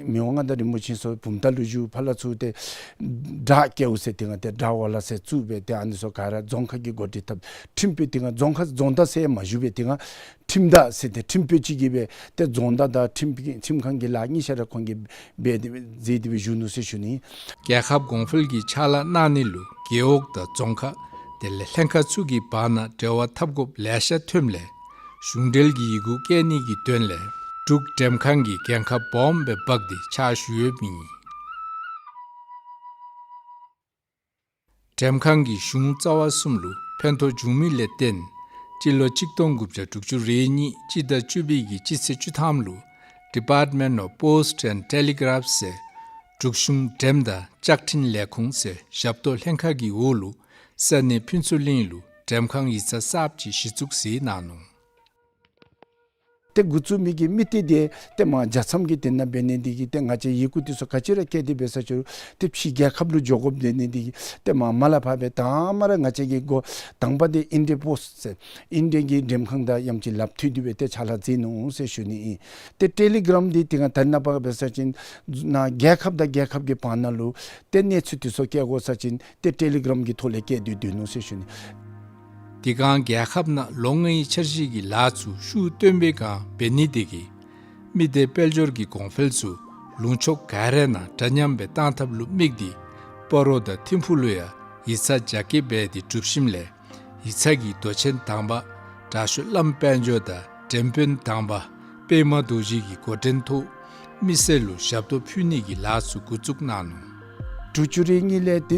མི་དབང་མངའ་བདག་རིན་པོ་ཆེ་ཚུ་བུམ་ཐང་ལུ་བཞུགས། ཕར་ལས་ཚུར་ཏེ་སྦྲག་ཀེའུ་ཟེར་དེ་སྒང་ཏེ་སྦྲག་ཝ་ལ་ཟེར་བཙུགས་སྦེ་ཏེ་ཨ་ནི་ཚུ་ག་ར་རྫོང་ཁག་གིས་འགོ་ཁྲིད་འཐབ། ཁྲིམས་དཔོན་དེ་སྒང་རྫོང་ཁག་རྫོང་བདག་ཟེར་མ་བཞུགས་པས། དེ་སྒང་ཁྲིམས་བདག་ཟེར་ཏེ་ཁྲིམས་དཔོན་ཅིག་གིས་སྦེ་ཏེ་རྫོང་བདག་དང་ཁྲིམས་ཁྲིམས་ཁང་གི་ལཱ་གཉིས་ཆ་ར་ཁོང་གིས་འབད་དེ་མཛད་དེ་སྦེ་བཞུགས་ནུག་ཟེར་ཞུ་ནི། རྒྱལ་ཁབ་གོང་འཕེལ་གྱི་ཕྱག་ལཱ་གནང་ནི་ལུ་རྒེད་འོག་དང་རྫོང་ཁག་དེ་ལས་ལྷན་ཁག་ཚུ་གི་བར་ན་འབྲེལ་བ་འཐབ་དགོཔ་ལེ་ཤ་ཐོནམ་ལས་གཞུང་འབྲེལ་གྱི་ཡི་གུ་བཀལ་ནི་གི་དོན་ལས་འབྲུག་འགྲེམས་ཁང་གིས་འགན་ཁག་སྦོམ་སྦེ་འབག་སྟེ་ཕྱག་ཞུ་ཡོདཔ་ཨིན། འགྲེམས་ཁང་གིས་གཞུང་རྩ་བ་གསུམ་ལུ་ཕན་ཐོགས་བྱུང་མི་ལས་བརྟེན་སྤྱི་ལོ་གཅིག་སྟོང་དགུ་བརྒྱ་དྲུག་ཅུ་རེ་གཉིས་སྤྱི་ཟླ་བཅུ་པའི་གི་སྤྱི་ཚེས་བཅུ་ཐམ་ལུ་Department of Post and Telegraph ཟེར་འབྲུག་གཞུང་འགྲེམས་དང་ལྕགས་ཁྲིན་ལས་ཁུངས་ཟེར་ཞབས་ཏོག་ལྷན་ཁག་གི་འོག་ལུ་ས་གནས་ཕུན་ཚོགས་གླིང་ལུ་འགྲེམས་ཁང་ཡིག་ཚང་གསརཔ་ཅིག་གཞི་བཙུགས་མཛད་གནང་ནུག། ཏེ་འགོ་བཙུགས་མི་གི་དམིགས་གཏད་འདི་ཏེ་མར་རྒྱལ་མཚམས་ཀྱི་དེ་ནང་འབད་ནི་འདི་གིས་ཏེ་ང་བཅས་ཡི་གུ་འདི་ཚུ་ག་ཅི་ར་བཀལ་ཏེ་འབད་ས་ཅིག་རུང་ཏེ་ཕྱི་རྒྱལ་ཁབ་ལུ་འགྱོ་དགོཔ་འབད་ནི་འདི་གིས་ཏེ་མར་མ་ལས་ཕར་སྦེ་དང་པ་ར་ང་བཅས་ཀྱི་འགོ་དང་པ་འདི་ཨིན་ཌི་ཡན་པོསཊ་ཟེར་ཨིན་ཌི་ཡན་གྱི་འགྲེམས་ཁང་དང་ཡང་ཅིན་ལགཔ་མཐུད་དེ་སྦེ་ཏེ་ཕྱག་ལཱ་མཛད་ནུག་ཟེར་ཞུ་ནི་ཨིན། ཏེ་ཊེ་ལི་གརམ་འདི་དེ་སྒང་ད་རེས་ནངས་པ་འབད་ས་ཅིན་ནཱ་རྒྱལ་ཁབ་དང་རྒྱལ་ཁབ་ཀྱི་བར་ན་ལུ་ཏེ་གནས་ཚུལ་འདི་ཚུ་བཀལ་དགོ་ས་ཅིན་ཏེ་ཊེ་ལི་གརམ་གྱི་ཐོག་ལས་བཀལ་ཏེ་སྡོད་ནུག་ཟེར་ཞུ་ནི། དེ་སྒང་རྒྱལ་ཁབ་ནང་ལོ་ལྔའི་འཆར་གཞི་གི་ལཱ་ཚུ་ཤུགས་བཏོན་པའི་སྒང་འབད་ནི་དེ་གིས་ མི་སྡེ་དཔལ་འབྱོར་གྱི་གོང་འཕེལ་ཚུ་ལུང་ཕྱོགས་ག་ར་ནང་འདྲ་མཉམ་སྦེ་གཏང་ཐབས་ལུ་དམིགས་ཏེ་སྤ་རོ་དང་ཐིམ་ཕུག་ལུ་ཡང་ཡིག་ཚང་རྒྱ་སྐྱེད་འབད་དེ་གྲུབ་ཞིནམ་ལས་ཡིག་ཚང་གི་མདོ་ཆེན་དང་པ་དྲག་ཤོས་བླམ་དཔལ་འབྱོར་དང་འགྲེམས་དཔོན་དང་པ་པདྨ་རྡོ་རྗེ་གི་འགོ་འདྲེན་ཐོག་མི་སེར་ལུ་ཞབས་ཏོག་ཕུལ་ནི་གི་ལཱ་ཚུ་འགོ་བཙུགས་གནང་ནུག། དྲུག་ཅུ་རེ་གཉིས་ལས་ཏེ་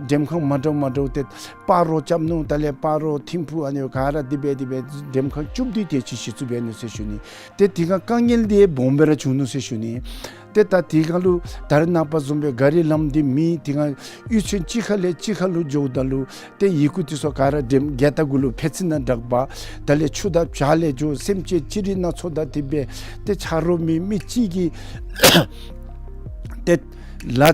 འགྲེམས་ཁང་མ་འདྲཝ་མ་འདྲཝ་ཏེ་སྤ་རོ་རྐྱབ་ནུག། དེ་ལས་སྤ་རོ་ཐིམ་ཕུག་ཨ་ནི་ག་ར་དེ་སྦེ་དེ་སྦེ་འགྲེམས་ཁང་བཅུ་བདུན་དེ་ཅིག་གཞི་བཙུགས་འབད་ནུག་ཟེར་ཞུ་ནི། ཏེ་དེ་སྒང་དཀའ་ངལ་དེ་སྦོམ་སྦེ་ར་བྱུང་ནུག་ཟེར་ཞུ་ནི། ཏེ་ད་དེ་སྒང་ལུ་ད་རེས་ནངས་པ་བཟུམ་སྦེ་ག་རི་ལམ་འདི་མེད། དེ་སྒང་གཡུས་ཚན་གཅིག་ཁ་ལས་གཅིག་ཁ་ལུ་འགྱོཝ་ད་ལུ་ཏེ་ཡི་གུ་དེ་ཚུ་ག་ར་འགྲེམས་གྱལ་ཏ་གུ་ལུ་ཕད་ཚི་ནང་དྲག་པ། དེ་ལས་ཆུ་དང་བྱག་ལས་འགྱོ་སེམས་ཅན་ཅི་རིགས་སྣ་ཚོགས་དང་དེ་སྦེ་ཏེ་ཆ་རོགས་མེད། མི་གཅིག་གིས་ཏེ་ལཱ་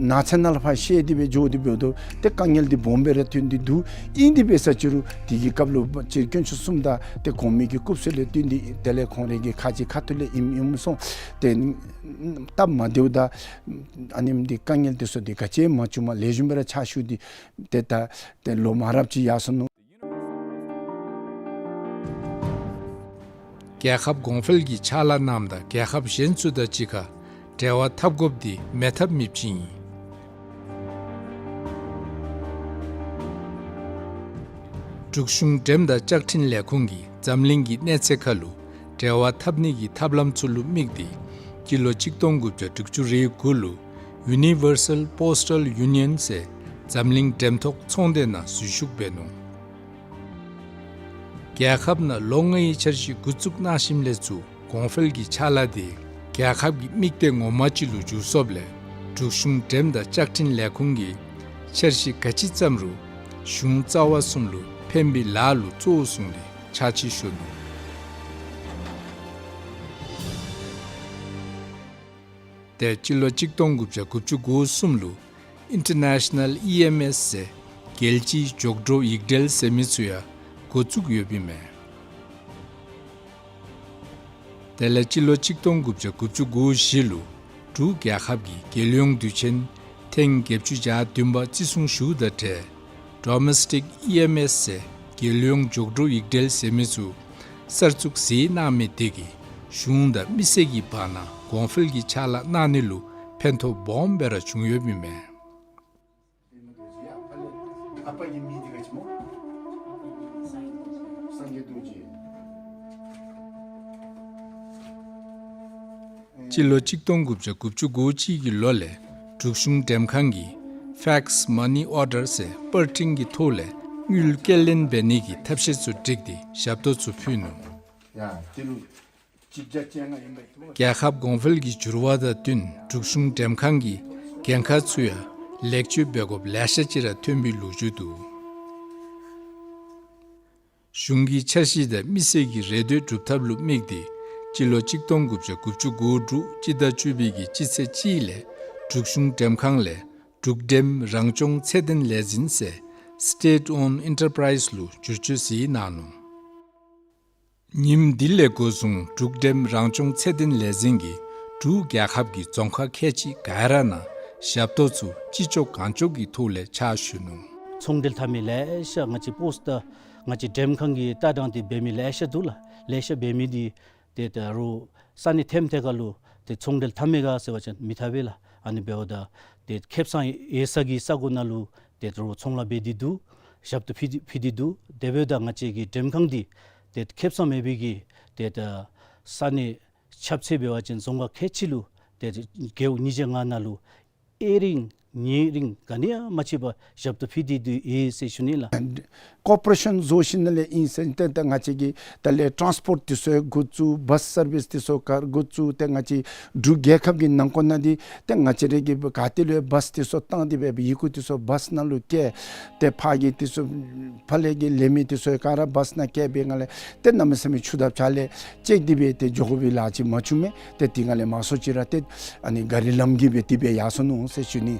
ནགས་ཚལ་ནང་ལུ་ཕར་བཤལ་ཏེ་སྦེ་འགྱོ་སྟེ་འབདཝ་ད་ཏེ་དཀའ་ངལ་འདི་སྦོམ་སྦེ་ར་ཐོན་ཏེ་འདུག། ཨིན་དེ་འབད་ས་ཅིག་རུང་དེ་གི་སྐབས་ལུ་སྤྱིར་དཀོན་མཆོག་གསུམ་དང་ཏེ་གོང་མའི་གི་སྐུ་གསུང་ལས་བརྟེན་ཏེ་དེ་ལས་ཁོང་རའི་གི་ཁ་རྗེ་ཁ་ཐུག་ལས་ཨིནམ་ཨིནམ་སོང་། ཏེ་སྟབས་མ་བདེཝ་དང་ཨ་ནེམ་འདི་དཀའ་ངལ་དེ་ཚུ་འདི་ག་ཅི་མ་བྱུངམ་ལེགས་ཤོམ་སྦེ་ར་ཕྱག་ཞུ་སྟེ་ཏེ་ད་ཏེ་ལོ་མང་རབས་ཅིག་ཡར་སོ་ནུག། རྒྱལ་ཁབ་གོང་འཕེལ་གྱི་ཕྱག་ལཱ་གནངམ་ད་རྒྱལ་ཁབ་གཞན་ཚུ་དང་གཅིག་ཁར་འབྲེལ་བ་འཐབ་དགོཔ་འདི་མེད་ཐབས་མེདཔ་ཅིག་ཨིན། འབྲུག་གཞུང་འགྲེམས་དང་ལྕགས་ཁྲིམས་ལས་ཁུངས་ཀྱིས་འཛམ་གླིང་གི་གནས་ཚད་ཁར་ལུ་འབྲེལ་བ་འཐབ་ནི་གི་ཐབས་ལམ་ཚུ་ལུ་དམིགས་ཏེ་སྤྱི་ལོ་གཅིག་སྟོང་དགུ་བརྒྱ་དྲུག་ཅུ་རེ་དགུ་ལུ་Universal Postal Union ཟེར་འཛམ་གླིང་འགྲེམས་ཐོག་ཚོང་སྡེ་ནང་འཛུལ་ཞུགས་འབད་ནུག། རྒྱལ་ཁབ་ནང་ལོ་ལྔའི་འཆར་གཞི་འགོ་བཙུགས་གནང་ཞིནམ་ལས་ཚུར་གོང་འཕེལ་གྱི་ཕྱག་ལཱ་དེ་རྒྱལ་ཁབ་ཀྱི་དམིགས་གཏད་ངོ་མ་ཅིག་ལུ་འགྱུར་སོཔ་ལས་འབྲུག་གཞུང་འགྲེམས་དང་ལྕགས་ཁྲིམས་ལས་ཁུངས་ཀྱིས་འཆར་གཞི་ག་ཅི་བརྩམ་རུང་གཞུང་རྩ་བ་གསུམ་ལུ་ཕན་པའི་ལཱ་ལུ་གཙོ་བོ་བཟུང་སྟེ་ཕྱག་ཕྱིད་ཞུ་ནུག། ཏེ་སྤྱི་ལོ་གཅིག་སྟོང་དགུ་བརྒྱ་དགུ་བཅུ་གོ་གསུམ་ལུ་International E M S ཟེར་རྒྱལ་སྤྱིའི་མགྱོགས་འགྲོ་ཡིག་འབྲེལ་ཟེར་མི་ཚུ་ཡང་འགོ་བཙུགས་ཡོདཔ་ཨིན་མས། དེ་ལས་སྤྱི་ལོ་གཅིག་སྟོང་དགུ་བརྒྱ་དགུ་བཅུ་གོ་བཞི་ལུ་འབྲུག་རྒྱལ་ཁབ་ཀྱིས་རྒྱལ་ཡོངས་དུས་ཆེན་ཐེངས་བརྒྱད་ཅུ་གྱ་བདུན་པ་བརྩི་སྲུང་ཞུཝ་དང་འབྲེལ་Domestic E M S ཟེར་རྒྱལ་ཡོངས་མགྱོགས་འགྲོ་ཡིག་འབྲེལ་ཟེར་མི་ཚུ་གསར་བཙུགས་མཛད་གནང་མི་དེ་གིས་གཞུང་དང་མི་སེར་གྱི་བར་ན་གོང་འཕེལ་གྱི་ཕྱག་ལཱ་གནང་ནི་ལུ་ཕན་ཐོགས་སྦོམ་སྦེ་ར་བྱུང་ཡོདཔ་ཨིན་མས། སྤྱི་ལོ་གཅིག་སྟོང་དགུ་བརྒྱ་དགུ་བཅུ་གོ་གཅིག་གི་ལོ་ལས་འབྲུག་གཞུང་འགྲེམས་ཁང་གིས་Fax Money Order ཟེར་པར་འཕྲིན་གྱི་ཐོག་ལས་དངུལ་སྐྱེལ་ལེན་འབད་ནི་གི་ཐབས་ཤེས་ཚུ་བསྒྲིགས་ཏེ་ཞབས་ཏོག་ཚུ་ཕུལ་ནུག། ཡ་དེ་ལུ་རྒྱལ་ཁབ་གོང་འཕེལ་གྱི་འགྱུར་བ་དང་བསྟུན་འབྲུག་གཞུང་འགྲེམས་ཁང་གི་འགན་ཁག་ཚུ་ཡང་ལེགས་བཅོས་འབད་དགོཔ་ལེ་ཤ་ཅིག་ར་ཐོན་པའི་ལོ་རྒྱུས་འདུག། གཞུང་གི་འཆར་གཞི་དང་མི་སེར་གྱི་རེ་འདོད་སྒྲུབ་ཐབས་ལུ་དམིགས་ཏེ་སྤྱི་ལོ་གཅིག་སྟོང་དགུ་བརྒྱ་དགུ་བཅུ་གོ་དྲུག་སྤྱི་ཟླ་བཅུ་པའི་གི་སྤྱི་ཚེས་གཅིག་ལས་འབྲུག་གཞུང་འགྲེམས་ཁང་ལས་འབྲུག་འགྲེམས་རང་སྐྱོང་ཚད་ལྡན་ལས་འཛིན་ཟེར་State Owned Enterprise ལུ་བསྒྱུར་བཅོས་མཛད་གནང་ནུག། ཉིནམ་འདི་ལས་འགོ་བཟུང་འབྲུག་འགྲེམས་རང་སྐྱོང་ཚད་ལྡན་ལས་འཛིན་གྱིས་འབྲུག་རྒྱལ་ཁབ་ཀྱི་རྫོང་ཁག་ཁལ་གཅིག་ག་ར་ནང་ཞབས་ཏོག་ཚུ་ཅི་ལྕོགས་གང་ལྕོགས་ཀྱི་ཐོག་ལས་ཕྱག་ཞུ་ནུག། ཚོང་འབྲེལ་འཐབ་མི་ལེ་ཤ་ང་བཅས་པོསཊ་ང་བཅས་འགྲེམས་ཁང་གི་ལྟ་སྟངས་འདི་འབད་མི་ལེ་ཤ་འདུག་ལགས། ལེ་ཤ་འབད་མི་འདི་ཏེ་ད་རུང་ས་གནས་ཐེམ་ཐེ་ཁ་ལུ་ཏེ་ཚོང་འབྲེལ་འཐབ་མི་ག་ཟེར་བ་ཅིན་མི་འཐབ་པས་ལགས། ཨ་ནི་འབདཝ་ད་ཏེ་ཁེབ་ས་ཡོད་ས་གི་ས་གོ་ནང་ལུ་ཏེ་ད་རུང་ཚོང་ལཱ་འབད་དེ་འདུག། ཞབས་ཏོག་ཕུལ་ཏེ་ཕུལ་ཏེ་འདུག། དེ་འབདཝ་ད་ང་བཅས་ཀྱི་འགྲེམས་ཁང་འདི་ཏེ་ཁེབ་ས་མེད་པའི་གི་ཏེ་ད་ས་གནས་ཁྱབ་ཚད་འབད་བ་ཅིན་རྫོང་ཁག་ཁལ་གཅིག་ལུ་ཏེ་རྒེད་འོག་ཉིས་བརྒྱ་ལྔ་ནང་ལུ་དབྱེ་རིང་ཉེ་རིང་ག་ནི་ཡང་མ་ཕྱེ་བར་ཞབས་ཏོག་ཕུལ་ཏེ་འདུག་ཨིན་ཟེར་ཞུ་ནི་ལགས། ཀོར་པོ་རེ་ཤཱན་བཟོ་ཞིནམ་ལས་ཨིན་ཟེར་ཏེ་ད་ང་བཅས་ཀྱིས་ད་ལས་ཊཱནསི་པོརཊ་འདི་ཚུ་འགོ་བཙུགས། བཱསི་སར་བིསི་འདི་ཚུ་ག་ར་འགོ་བཙུགས། ཏེ་ང་བཅས་འབྲུག་རྒྱལ་ཁབ་ཀྱི་ནང་འཁོད་ནང་འདི་ཏེ་ང་བཅས་ར་གི་ག་ཏེ་ལུ་བཱསི་འདི་ཚུ་བཏང་སྟེ་སྦེ་ཡི་གུ་འདི་ཚུ་བཱསི་ནང་ལུ་བསྐྱལ། ཏེ་ཕར་གྱི་འདི་ཚུ་ཕར་ལས་ཀྱི་ལེན་མི་འདི་ཚུ་ག་ར་བཱསི་ནང་བསྐྱལ་བའི་སྒང་ལས་ཏེ་གནམ་མེད་ས་མེད་ཆུ་དང་བྱག་ལས་བཅད་དེ་སྦེ་ཏེ་འགྱོ་དགོ་པའི་ལཱ་ཅིག་མ་བྱུང་མས། ཏེ་དེ་སྒང་ལས་མང་སུ་ཅིག་ར་ཏེ་ཨ་ནི་ག་རི་ལམ་གྱིས་སྦེ་དེ་སྦེ་ཡར་སོ་ནུག་ཟེར་ཞུ་ནི།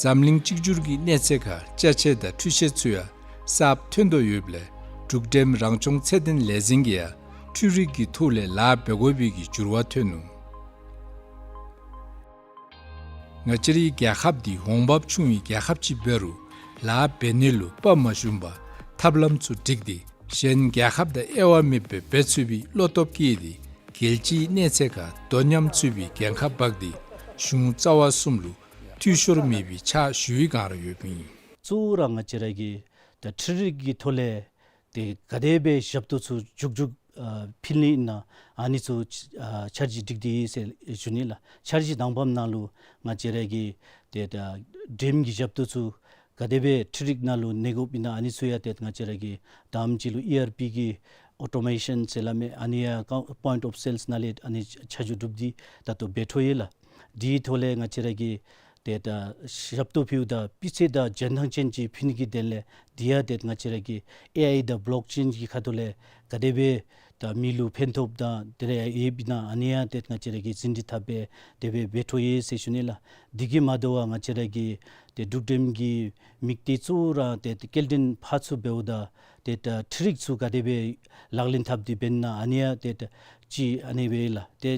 འཛམ་གླིང་གཅིག་གྱུར་གྱི་གནས་ཚད་ཁར་ཅ་ཆས་དང་འཕྲུལ་ཆས་ཚུ་ཡང་གསརཔ་ཐོན་དོ་ཡོདཔ་ལས་འབྲུག་འགྲེམས་རང་སྐྱོང་ཚད་ལྡན་ལས་འཛིན་གྱིས་ཡང་འཕྲུལ་རིག་གི་ཐོག་ལས་ལཱ་འབད་དགོ་པའི་གི་འགྱུར་བ་ཐོན་ནུག། ང་བཅས་རའི་རྒྱལ་ཁབ་འདི་འོང་འབབ་ཆུང་བའི་རྒྱལ་ཁབ་ཅིག་འབད་རུང་ལཱ་འབད་ནི་ལུ་དཔའ་མ་ཞུམ་པར་ཐབས་ལམ་ཚུ་བསྒྲིགས་ཏེ་ གཞན་རྒྱལ་ཁབ་དང་དབྱེ་བ་མེད་པར་འབད་ཚུགས་པའི་བློ་སྟོབས་བསྐྱེད་དེ་རྒྱལ་སྤྱིའི་གནས་ཚད་ཁར་དོ་མཉམ་ཚུགས་པའི་འགན་ཁག་འབག་སྟེ་གཞུང་རྩ་བ་གསུམ་ལུ་འཐུས་ཤོར་མེད་པའི་ཕྱག་ཞུ་བའི་བསྒང་ར་ཡོདཔ་ཨིན། གཙོ་བོ་ར་ང་བཅས་ར་གིས་ད་འཕྲུལ་རིག་གི་ཐོག་ལས་ཏེ་ག་དེ་སྦེ་ཞབས་ཏོག་ཚུ་མགྱོགས་མགྱོགས་ཨ་ཕུལ་ནི་ཨིན་ན་ཨ་ནི་ཚུ་ཨ་འཆར་གཞི་སྒྲིག་སྟེ་ཡོད་ཟེར་ཞུ་ནི་ལགས། འཆར་གཞི་དང་པམ་ནང་ལུ་ང་བཅས་ར་གིས་ཏེ་ད་འགྲེམས་ཀྱི་ཞབས་ཏོག་ཚུ་ག་དེ་སྦེ་འཕྲུལ་རིག་ནང་ལུ་གནས་དགོཔ་ཨིན་ན་ཨ་ནི་ཚུ་ཡང་ཏེ་ང་བཅས་ར་གིས་དང་པམ་ཅིག་ལུ་ཨི་ཨར་པི་གི་ཨོ་ཊོ་མེ་ཤཱན་ཟེར་སླབ་མི་ཨ་ནི་ཡང་ཀའུ་པོའིནཊ་ཨོཕ་སེལསི་ནང་ལས་ཨ་ནི་ཆ་འཇོག་གྲུབ་སྟེ་ད་ལྟོ་འབད་འཕྲོ་ཡོད་ལགས། དེའི་ཐོག་ལས་ང་བཅས་ར་གིས་ཏེ་ད་ཞབས་ཏོག་ཕུལཝ་ད་སྤུས་ཚད་དང་འཇོན་ཐང་ཅན་ཅིག་ཕུལ་ནི་གི་དོན་ལས་དེ་ཡང་ཏེ་ང་བཅས་ར་གིས་ཨེ་ཨའི་དང་བོ་ལོག་ཅེན་གྱི་ཁ་ཐུག་ལས་ག་དེ་སྦེ་ད་མི་ལུ་ཕན་ཐོགས་དང་དེ་ལས་ཡོདཔ་ཨིན་ན་ཨ་ནི་ཡང་ཏེ་ང་བཅས་ར་གིས་ཟིན་བྲིས་བཏབ་སྦེ་དེ་སྦེ་འབད་འཕྲོ་ཡོད་ཟེར་ཞུ་ནི་ལགས། དེ་གིས་མ་དོ་བར་ང་བཅས་ར་གིས་ཏེ་འབྲུག་འགྲེམས་ཀྱི་དམིགས་གཏད་གཙོ་བོ་ར་ཏེ་སྐྱེལ་འདྲེན་ཕར་ཚུར་འབདཝ་ད་ཏེ་ད་འཕྲུལ་རིག་ཚུ་ག་དེ་སྦེ་ལག་ལེན་འཐབ་སྟེ་འབད་ན་ཨ་ནི་ཡང་ཏེ་ད་ཅིག་ཨ་ནི་སྦེ་ལགས། ཏེ་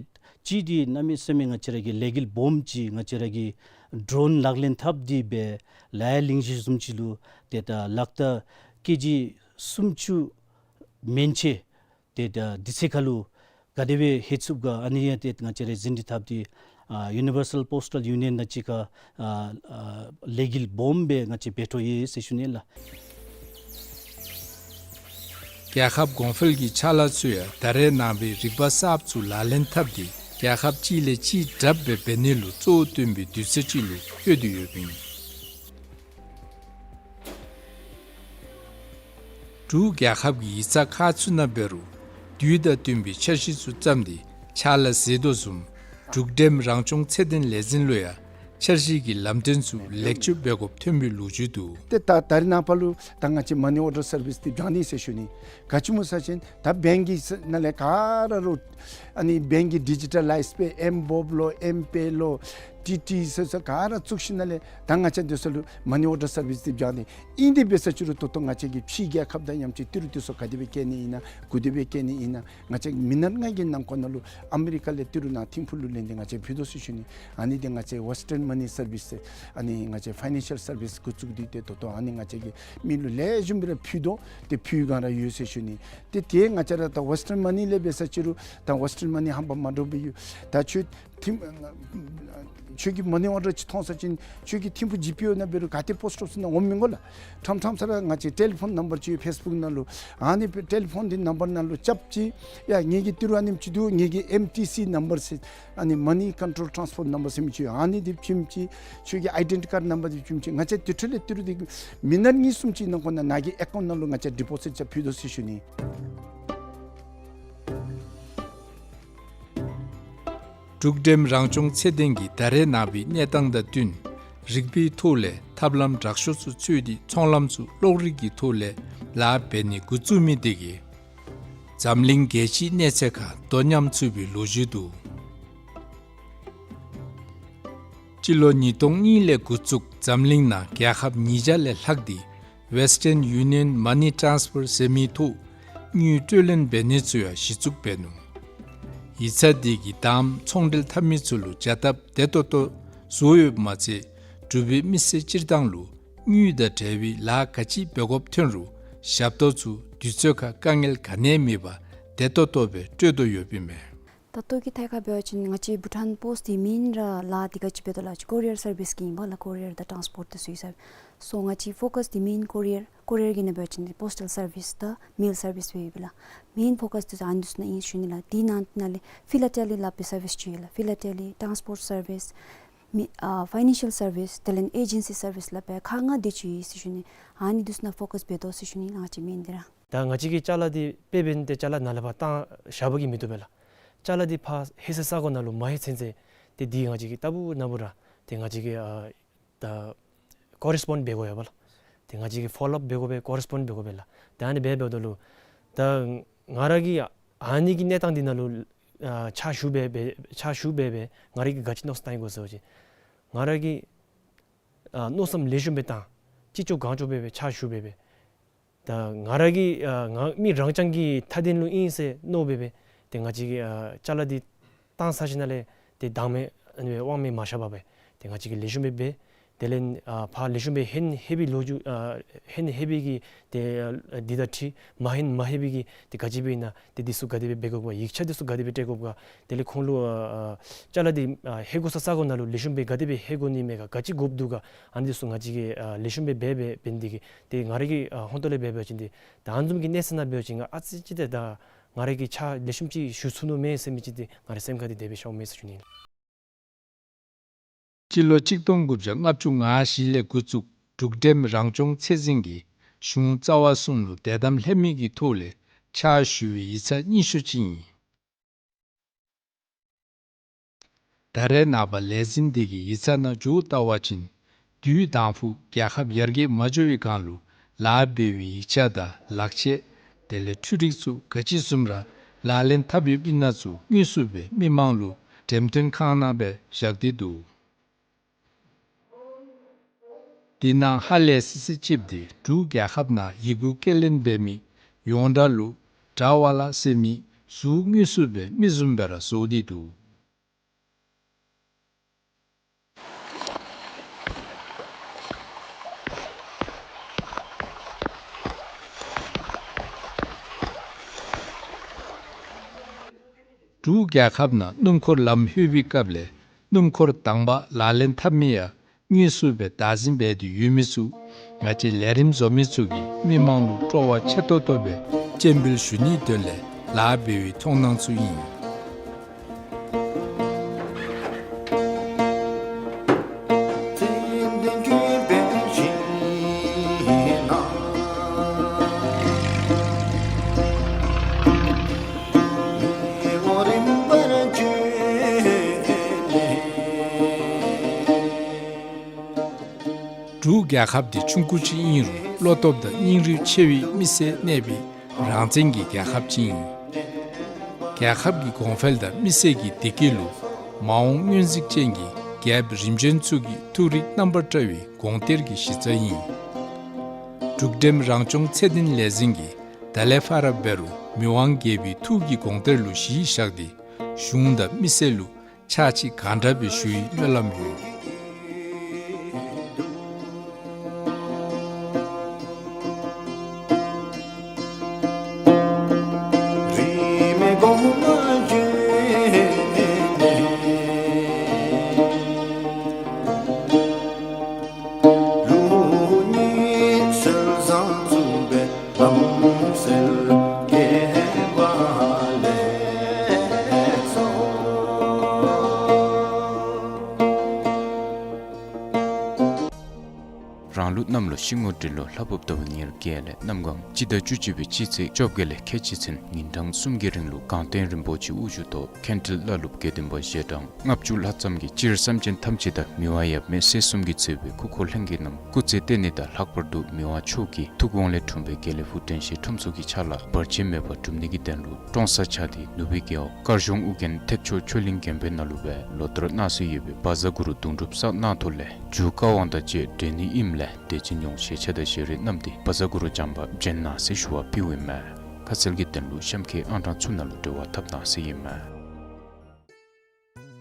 ཅིག་འདི་གནམ་མེད་ས་མེད་ང་བཅས་ར་གི་ལས་འགུལ་སྦོམ་ཅིག་ང་བཅས་ར་གི་ཌོ་རོན་ལག་ལེན་འཐབ་སྟེ་སྦེ་ལ་ཡ་གླིང་བཞི་བཟུམ་ཅིག་ལུ་ཏེ་ད་ལག་རྟགས་ཀེ་ཇི་སུམ་ཅུ་མན་ཆད་ཏེ་ད་དུས་ཚོད་ཁར་ལུ་ག་དེ་སྦེ་ལྷོད་ཚུགས་ག་ཨ་ནི་ཡང་ཏེ་ང་བཅས་ར་ཟིན་བྲིས་བཏབ་སྟེ་ཨ་ཡུ་ནི་ཝར་སཱལ་པོསི་ཊཱལ་ཡུ་ནི་ཡཱན་དང་གཅིག་ཁར་ཨ་ཨ་ལས་འགུལ་སྦོམ་སྦེ་ང་བཅས་འབད་འཕྲོ་ཡོད་ཟེར་ཞུ་ནི་ལགས། རྒྱལ་ཁབ་གོང་འཕེལ་གྱི་ཕྱག་ལཱ་ཚུ་ཡང་ད་རེས་ནངས་པའི་རིག་པ་གསརཔ་ཚུ་ལག་ལེན་འཐབ་སྟེ་རྒྱལ་ཁབ་གཅིག་ལས་གཅིག་དྲགཔ་སྦེ་འབད་ནི་ལུ་གཙོ་བོ་བཏོན་པའི་དུས་ཚོད་ཅིག་ལུ་ལྷོད་དེ་ཡོདཔ་ཨིན། འབྲུག་རྒྱལ་ཁབ་ཀྱི་ཡིག་ཚང་ཁག་ཚུ་ནང་འབད་རུང་དུས་དང་བསྟུན་པའི་འཆར་གཞི་ཚུ་བརྩམས་ཏེ་ཕྱག་ལཱ་མཛད་དོ་བཟུམ་འབྲུག་འགྲེམས་རང་སྐྱོང་ཚད་ལྡན་ལས་འཛིན་ལུ་ཡང་འཆར་གཞི་གི་ལམ་སྟོན་ཚུ་ལེགས་བཅོས་འབད་དགོཔ་ཐོན་པའི་ལོ་རྒྱུས་འདུག། ཏེ་ད་ད་རེས་ནངས་པ་ལུ་ད་ང་བཅས་མ་ནི་ཨོར་ཌར་སར་བིསི་འདི་བྱིན་ནི་ཟེར་ཞུ་ནི། ག་ཅི་སྨོ་ཟེར་བ་ཅིན་ད་བེངཀ་གི་ནང་ལས་ག་ར་རུང་ཨ་ནི་བེངཀ་གི་ཌི་ཇི་ཊ་ལའིཛ་སྦེ་ཨེམ་བོབ་ལོ་ཨེམ་པེ་ལོ་ཊི་ཊི་ཟེར་ས་ག་ར་བཙུགས་ཞིནམ་ལས་ད་ང་བཅས་འདི་ཚུ་ལུ་མ་ནི་ཨོར་ཌར་སར་བིསི་འདི་བྱིན་ནི། ཨིན་དེ་འབད་ས་ཅིག་རུང་ད་ལྟོ་ང་བཅས་ཀྱིས་ཕྱིའི་རྒྱལ་ཁབ་དང་མཉམ་གཅིག་ཏི་རུ་འདི་ཚུ་ག་དེ་སྦེ་བཀལ་ནི་ཨིན་ན་ག་དེ་སྦེ་བཀལ་ནི་ཨིན་ན་ང་བཅས་མི་ནག་ལྔ་གི་ནང་འཁོད་ནང་ལུ་ཨ་མི་རི་ཀ་ལས་ཏི་རུ་ནང་ཐིམ་ཕུག་ལུ་ལེན་ཏེ་ང་བཅས་ཕུལ་དོ་ཟེར་ཞུ་ནི། ཨ་ནི་འདི་ང་བཅས་ཝེསི་ཊརན་མ་ནི་སར་བིསི་ཟེར་ཨ་ནི་ང་བཅས་ཕའི་ནན་ཤཱལ་སར་བིསི་འགོ་བཙུགས་ཏེ་ཏེ་ད་ལྟོ་ཨ་ནི་ང་བཅས་ཀྱིས་མི་ལུ་ལེགས་ཤོམ་སྦེ་ར་ཕུལ་དོ། ཏེ་ཕུལ་བའི་བསྒང་ར་ཡོད་ཟེར་ཞུ་ནི། ཏེ་དེ་ང་བཅས་ར་ད་ཝེསི་ཊརན་མ་ནི་ལས་འབད་ས་ཅིག་རུང་ད་ཝེསི་ཊརན་མ་ནི་ཧམ་པ་མ་འདྲཝ་སྦེ་ཡོད། ད་ཁྱོད་ཐིམ་ཁྱོད་ཀྱིས་མ་ནི་ཨོར་ཌར་ཅིག་མཐོང་ས་ཅིན་ཁྱོད་ཀྱིས་ཐིམ་ཕུག་ཇི་པི་ཨོ་ནང་འབད་རུང་ག་ཏེ་པོསཊ་ཨོ་ཕིསི་ནང་འོང་མི་དགོ་ལགས། ཕྲང་ཕྲང་ས་ར་ང་བཅས་ཊེ་ལི་ཕོན་ནམ་བར་ཅིག་ཡོད་ཕེསི་བུཀ་ནང་ལུ། ཨ་ནི་ཊེ་ལི་ཕོན་འདི་ནམ་བར་ནང་ལུ་རྐྱབ་ཅི། ཡ་ངེ་གི་ཏི་རུ་ཨ་ནེམ་ཅིག་འདུག། ངེ་གི་ཨེམ་ཊི་སི་ནམ་བར་ཟེར་ཨ་ནི་མ་ནི་ཀོན་ཊོལ་ཊཱནསི་ཕོརཊ་ནམ་བར་ཟེར་མི་ཅིག་ཡོད། ཨ་ནི་འདི་བྱིན་ཅི། ཁྱོད་ཀྱི་ཨའི་ཌེན་ཊི་ཀཱརཌ་ནམ་བར་འདི་བྱིན་ཅི། ང་བཅས་དེ་འཕྲོ་ལས་ཏི་རུ་འདི་མི་ནཊ་གཉིས་གསུམ་ཅིག་ནང་འཁོད་ནང་ནཱ་གི་ཨེ་ཀའུནཊ་ནང་ལུ་ང་བཅས་ཌི་པོ་ཟིཊ་རྐྱབ་ཕུལ་དོ་ཟེར་ཞུ་ནི། འབྲུག་འགྲེམས་རང་སྐྱོང་ཚད་ལྡན་གྱི་ད་རེས་ནངས་པའི་གནས་སྟངས་དང་བསྟུན་རིག་པའི་ཐོག་ལས་ཐབས་ལམ་དྲག་ཤོས་ཚུ་འཚོལ་ཏེ་ཚོང་ལམ་ཚུ་གློག་རིག་གི་ཐོག་ལས་ལཱ་འབད་ནི་འགོ་བཙུགས་མི་དེ་གིས་འཛམ་གླིང་རྒྱལ་སྤྱིའི་གནས་ཚད་ཁར་དོ་མཉམ་ཚུགས་པའི་ལོ་རྒྱུས་འདུག། སྤྱི་ལོ་ཉིས་སྟོང་གཉིས་ལས་འགོ་བཙུགས་འཛམ་གླིང་ནང་རྒྱལ་ཁབ་ཉིས་བརྒྱ་ལས་ལྷག་སྟེ་ཝེསི་ཊརན་ཡུ་ནི་ཡཱན་མ་ནི་ཊཱནསི་ཕར་ཟེར་མིའི་ཐོག་དངུལ་སྤྲོད་ལེན་འབད་ནི་ཚུ་ཡང་གཞི་བཙུགས་འབད་ནུག། ཡིག་ཚང་འདི་གིས་དངམ་ཚོང་འབྲེལ་འཐབ་མི་ཚུ་ལུ་བྱ་སྟབས་བདེ་ཏོག་ཏོ་བཟོ་ཡོདཔ་མ་ཚད་འབྲུག་པའི་མི་སེར་སྤྱིར་བཏང་ལུ་དངུལ་དང་འབྲེལ་བའི་ལཱ་ག་ཅི་འབད་དགོཔ་ཐོན་རུང་ཞབས་ཏོག་ཚུ་དུས་ཚོད་ཁར་དཀའ་ངལ་ག་ནི་ཡང་མེད་པར་བདེ་ཏོག་ཏོ་སྦེ་སྤྲོད་དོ་ཡོདཔ་ཨིན་མས། ད་ལྟོ་གི་ཐད་ཁར་འབད་བ་ཅིན་ང་བཅས་བྷུ་ཊཱན་པོསཊ་འདི་མེན་ར་ལཱ་འདི་ག་ཅི་འབད་དོ་ལགས། ཀོ་རི་ཡར་སར་བིསི་གི་ཨིན་པས་ལགས། ཀོ་རི་ཡར་དང་ཊཱནསི་པོརཊ་དེ་ཚུ་ཡོད་ས། སོ་ང་བཅས་ཕོ་ཀཱསི་འདི་མེན་ཀོ་རི་ཡར། ཀོ་རི་ཡར་གྱི་ནང་འབད་བ་ཅིན་པོསཊལ་སར་བིསི་དང་མེལ་སར་བིསི་སྦེ་ཡོད་པས་ལགས། མེན་ཕོ་ཀཱསི་དེ་ཚུ་ཨ་ནི་དེ་ཚུ་ནང་ཨིན་ཞུ་ནི་ལགས། དེ་ནང་ན་ལས་ཕི་ལ་ཊེ་ལི་སླབ་པའི་སར་བིསི་ཅིག་ཡོད་ལགས། ཕི་ལ་ཊེ་ལི་ཊཱནསི་པོརཊ་སར་བིསི་མི་ཨ་ཕའི་ནན་ཤཱལ་སར་བིསི་དེ་ལས་ཨེ་ཇེན་སི་སར་བིསི་སླབ་པའི་ཁག་ལྔ་དེ་ཅིག་ཡོད་ཟེར་ཞུ་ནི། ཨ་ནི་དེ་ཚུ་ནང་ཕོ་ཀཱསི་འབད་དོ་ཟེར་ཞུ་ནི་ལགས། ང་བཅས་མེན་འདི་ར། ད་ང་བཅས་ཀྱི་ཅ་ལ་འདི་དཔེ་འབད་ནི་འདི་ཅ་ལ་ནཱ་ལས་ཕར་བཏང་བཞག་པ་གིས་མི་བཏུབ་པས་ལགས། ཅ་ལ་འདི་ཕར་ལྷོད་སའི་ས་གོ་ནང་ལུ་མ་ལྷོད་ཚུན་ཚོད་ཏེ་འདི་ང་བཅས་ཀྱིས་ལྟ་བུ་ན་བུ་ར་ཏེ་ང་བཅས་ཀྱིས་ཨ་ད་ཀོ་རེསི་པོནཌ་འབད་དགོ་པས་ལགས། ཏེ་ང་བཅས་ཀྱིས་ཕོ་ལོ་ཨཔ་འབད་དགོ་པས། ཀོ་རེསི་པོནཌ་འབད་དགོ་པས་ལགས། ད་ཨ་ནི་འབད་འབདཝ་ད་ལུ་ད་ང་ར་གིས་ཨ་ནི་གི་གནས་སྟངས་འདི་ནང་ལུ་ཨ་ཕྱག་ཞུ་འབད་འབད་ཕྱག་ཞུ་འབད་འབད་ང་ར་གིས་ག་ཅི་མནོ་བསམ་བཏང་ཡི་གོ་ཟེར་བ་ཅིན་ང་ར་གིས་ཨ་མནོ་བསམ་ལེགས་ཤོམ་སྦེ་བཏང་ཅི་ལྕོགས་གང་ལྕོགས་འབད་འབད་ཕྱག་ཞུ་འབད་འབད། ད་ང་ར་གིས་ཨ་ང་མི་རང་རྐྱང་གི་མཐའ་དོན་ལུ་ཨིན་ཟེར་མནོ་སྦེ་སྦེ་ཏེ་ང་བཅས་ཀྱིས་ཨ་ཅ་ལ་འདི་བཏང་ཚར་ཞིནམ་ལས་ཏེ་བདག་མེད་ཨ་ནི་སྦེ་དབང་མེད་མ་བཞག་པར་སྦེ་ཏེ་ང་བཅས་ཀྱིས་ལེགས་ཤོམ་སྦེ་སྦེ་ དེ་ལས་ཨ་ཕར་ལེགས་ཤོམ་སྦེ་ཧན་ལྷོད་པའི་ལོ་རྒྱུས་ཨ་ཧན་ལྷོད་པའི་གི་ཏེ་ཨ་འདི་དང་འཁྲིལ་མ་ཧན་མ་ལྷོད་པའི་གི་ཏེ་ག་ཅི་སྦེ་ཨིན་ན་ཏེ་འདི་ཚུ་ག་དེ་སྦེ་འབད་དགོཔ་ག་ཡིག་ཆ་འདི་ཚུ་ག་དེ་སྦེ་སྤྲོད་དགོཔ་ག། དེ་ལས་ཁོང་ལུ་ཨ་ཨ་ཅ་ལ་འདི་ཨ་ལྷོད་དགོ་ས་ས་གོ་ནང་ལུ་ལེགས་ཤོམ་སྦེ་ག་དེ་སྦེ་ལྷོད་དགོ་ནི་མས་ག་ག་ཅི་དགོཔ་འདུག་ག། ཨ་ནི་འདི་ཚུ་ང་བཅས་ཀྱིས་ཨ་ལེགས་ཤོམ་སྦེ་འབད་འབད་འབད་ནི་འདི་གིས་ཏེ་ང་རའི་གི་ཨ་ཧོང་ཏོ་ལས་འབད་འབད་བ་ཅིན་ཏེ་ད་ཨ་ནི་བཟུམ་གྱི་གནས་ཚད་ནང་འབད་བ་ཅིན་ང་ཨ་ཙི་ཅིག་ཏེ་ད་ང་རའི་གི་ཕྱག་ལེགས་ཤོམ་ཅིག་ཞུ་ཚུགས་ནུག་མེན་ཟེར་མི་ཅིག་ཏེ་ང་རའི་སེམས་ཁར་ཏེ་དེ་སྦེ་ཤརཝ་མས་ཟེར་ཞུ་ནི་ཨིན། སྤྱི་ལོ་གཅིག་སྟོང་དགུ་བརྒྱ་ལྔ་བཅུ་ང་བཞི་ལས་འགོ་བཙུགས་འབྲུག་འགྲེམ་རང་སྐྱོང་ཚད་འཛིན་གྱིས་གཞུང་རྩ་བ་གསུམ་ལུ་དད་དམ་ལྷད་མེད་ཀྱི་ཐོག་ལས་ཕྱག་ཞུ་བའི་ཡིག་ཚང་རྙིང་ཤོས་ཅིག་ཨིན། ད་རེས་ནངས་པ་ལས་འཛིན་འདི་གི་ཡིག་ཚང་ནང་འགྱོ་བལྟ་བ་ཅིན་དུས་དང་ཕུ་རྒྱལ་ཁབ་ཡར་རྒྱས་མ་འགྱོ་བའི་སྒང་ལུ་ལཱ་འབད་བའི་ཡིག་ཆ་དང་ལག་ཆས་དེ་ལས་འཕྲུལ་རིག་ཚུ་ག་ཅི་བཟུམ་ར་ལག་ལེན་འཐབ་ཡོདཔ་ཨིན་ན་ཚུ་དངོས་སུ་སྦེ་མི་མང་ལུ་འགྲེམས་སྟོན་ཁང་ནང་སྦེ་བཞག་སྟེ་འདུག། དེ་ནང་ཧ་ལས་སི་སི་ཅིག་འདི་འབྲུག་རྒྱལ་ཁབ་ནང་ཡི་གུ་སྐྱེལ་ལེན་འབད་མི་ཡོངས་གྲགས་ལུ་གྲྭ་ཝ་ལ་ཟེར་མི་གཟུགས་དངོས་སུ་སྦེ་མི་བཟུམ་སྦེ་ར་བཟོ་སྟེ་འདུག། འབྲུག་རྒྱལ་ཁབ་ནང་སྣུམ་འཁོར་ལམ་ལྷོད་པའི་སྐབས་ལས་སྣུམ་འཁོར་དང་པ་ལག་ལེན་འཐབ་མི་ཡང་དངོས་སུ་སྦེ་བདག་འཛིན་འབད་དེ་ཡོད་མི་ཚུ་ང་བཅས་ལས་རིམ་བཟོ་མི་ཚུ་གིས་མི་མང་ལུ་སྤྲོ་བ་ཆེ་ཏོག་ཏོ་སྦེ་སྤྱན་འབུལ་ཞུ་ནིའི་དོན་ལས་ལཱ་འབད་བའི་མཐོང་སྣང་ཚུ་ཨིན། འབྲུག་རྒྱལ་ཁབ་འདི་ཆུང་ཀུ་ཅིག་ཨིན་རུང་བློ་སྟོབས་དང་སྙིང་རུས་ཆེ་བའི་མི་སེར་གནས་པའི་རང་བཙན་གྱི་རྒྱལ་ཁབ་ཅིག་ཨིན། རྒྱལ་ཁབ་ཀྱི་གོང་འཕེལ་དང་མི་སེར་གྱི་བདེ་སྐྱིད་ལུ་མ་འོངས་སྔོན་རྩིས་ཅན་གྱི་རྒྱལཔོ་རིམ་བྱོན་ཚུ་གི་ཐུགས་རིག་རྣམ་པར་བཀྲ་བའི་དགོངས་གཏེར་གྱི་གཞི་རྩ་ཨིན། འབྲུག་འགྲེམ་རང་སྐྱོང་ཚད་ལྡན་ལས་འཛིན་གྱིས་ད་ལས་ཕར་འབད་རུང་མི་དབང་རྒྱལ་པོའི་ཐུགས་ཀྱི་དགོངས་གཏེར་ལུ་གཞི་བཞག་སྟེ་གཞུང་དང་མི་སེར་ལུ་ཕྱག་ཕྱིད་གང་དྲག་སྦེ་ཞུ་བའི་སྨོན་ལམ་ཡོད། རང་ལུགས་གནམ་ལོ་ཤིང་མོ་འབྲི་ལོ་ལྷ་བབས་ཟླ་བ་ཉེར་བརྒྱད་ལས་གནམ་གང་སྤྱི་ཟླ་བཅུ་གཅིག་པའི་སྤྱི་ཚེས་བཅོ་བརྒྱད་ལས་ཁལ་གཅིག་ཚུན་ཉིན་གྲངས་གསུམ་གྱི་རིང་ལུ་གངས་སྟེང་རིན་པོ་ཆེ་དབུ་བཞུགས་ཐོག་མཁན་ཁྲི་བླ་སློབ་དགེ་འདུན་པ་ཞལ་གྲངས་ལྔ་བཅུ་ལྷག་ཙམ་གྱིས་སྤྱིར་སེམས་ཅན་ཐམས་ཅད་དང་མི་དབང་ཡབ་མེས་སྲས་གསུམ་གྱིས་གཙོས་པའི་སྐུ་འཁོར་ལྷན་རྒྱས་རྣམས་སྐུ་ཚེ་བརྟན་ནི་དང་ལྷག་པར་དུ་མི་དབང་མཆོག་གི་ཐུགས་དགོངས་ལས་འཁྲུངས་པའི་དགེ་ལེགས་ཕུག་དྲན་ཤེས་ཁྲོམ་ཚོགས་ཀྱི་ཕྱག་ལཱ་བར་ཆད་མེད་པར་སྒྲུབ་ནི་གི་དོན་ལུ་ཀྲོང་གསར་ཆགས་ཏེ་ནུབ་སྦིས་རྒེད་འོག་དཀར་གཞོང་ཨོ་རྒྱན་ཐེག་མཆོག་ཆོས་གླིང་དགོན་པའི་ནང་ལུ་སྦེ་ལོ་ལྟར་གནང་སྲོལ་ཡོད་པའི་བཛྲ་གུ་རུ་གདུང་སྒྲུབ་བསགས་གནང་ཐོག་ལས་མཇུག་བཀའ་དབང་དང་བཅས་སྒྲོན་ནི་ཨིནམ་ལས་དད་ཅན་ཡོངས་ཞལ་ཆས་དང་ཞལ་རས་བསྣམས་ཏེ་བཛྲ་གུ་རུ་བྱམས་པ་བྱོན་གནང་ཟེར་ཞུ་བ་ཕུལཝ་ཨིན་མས། ཁ་གསལ་གྱི་དོན་ལུ་གཤམ་འཁོད་ཨང་གྲངས་ཚུ་ནང་ལུ་འབྲེལ་བ་འཐབ་གནང་ཟེར་ཨིན་མས།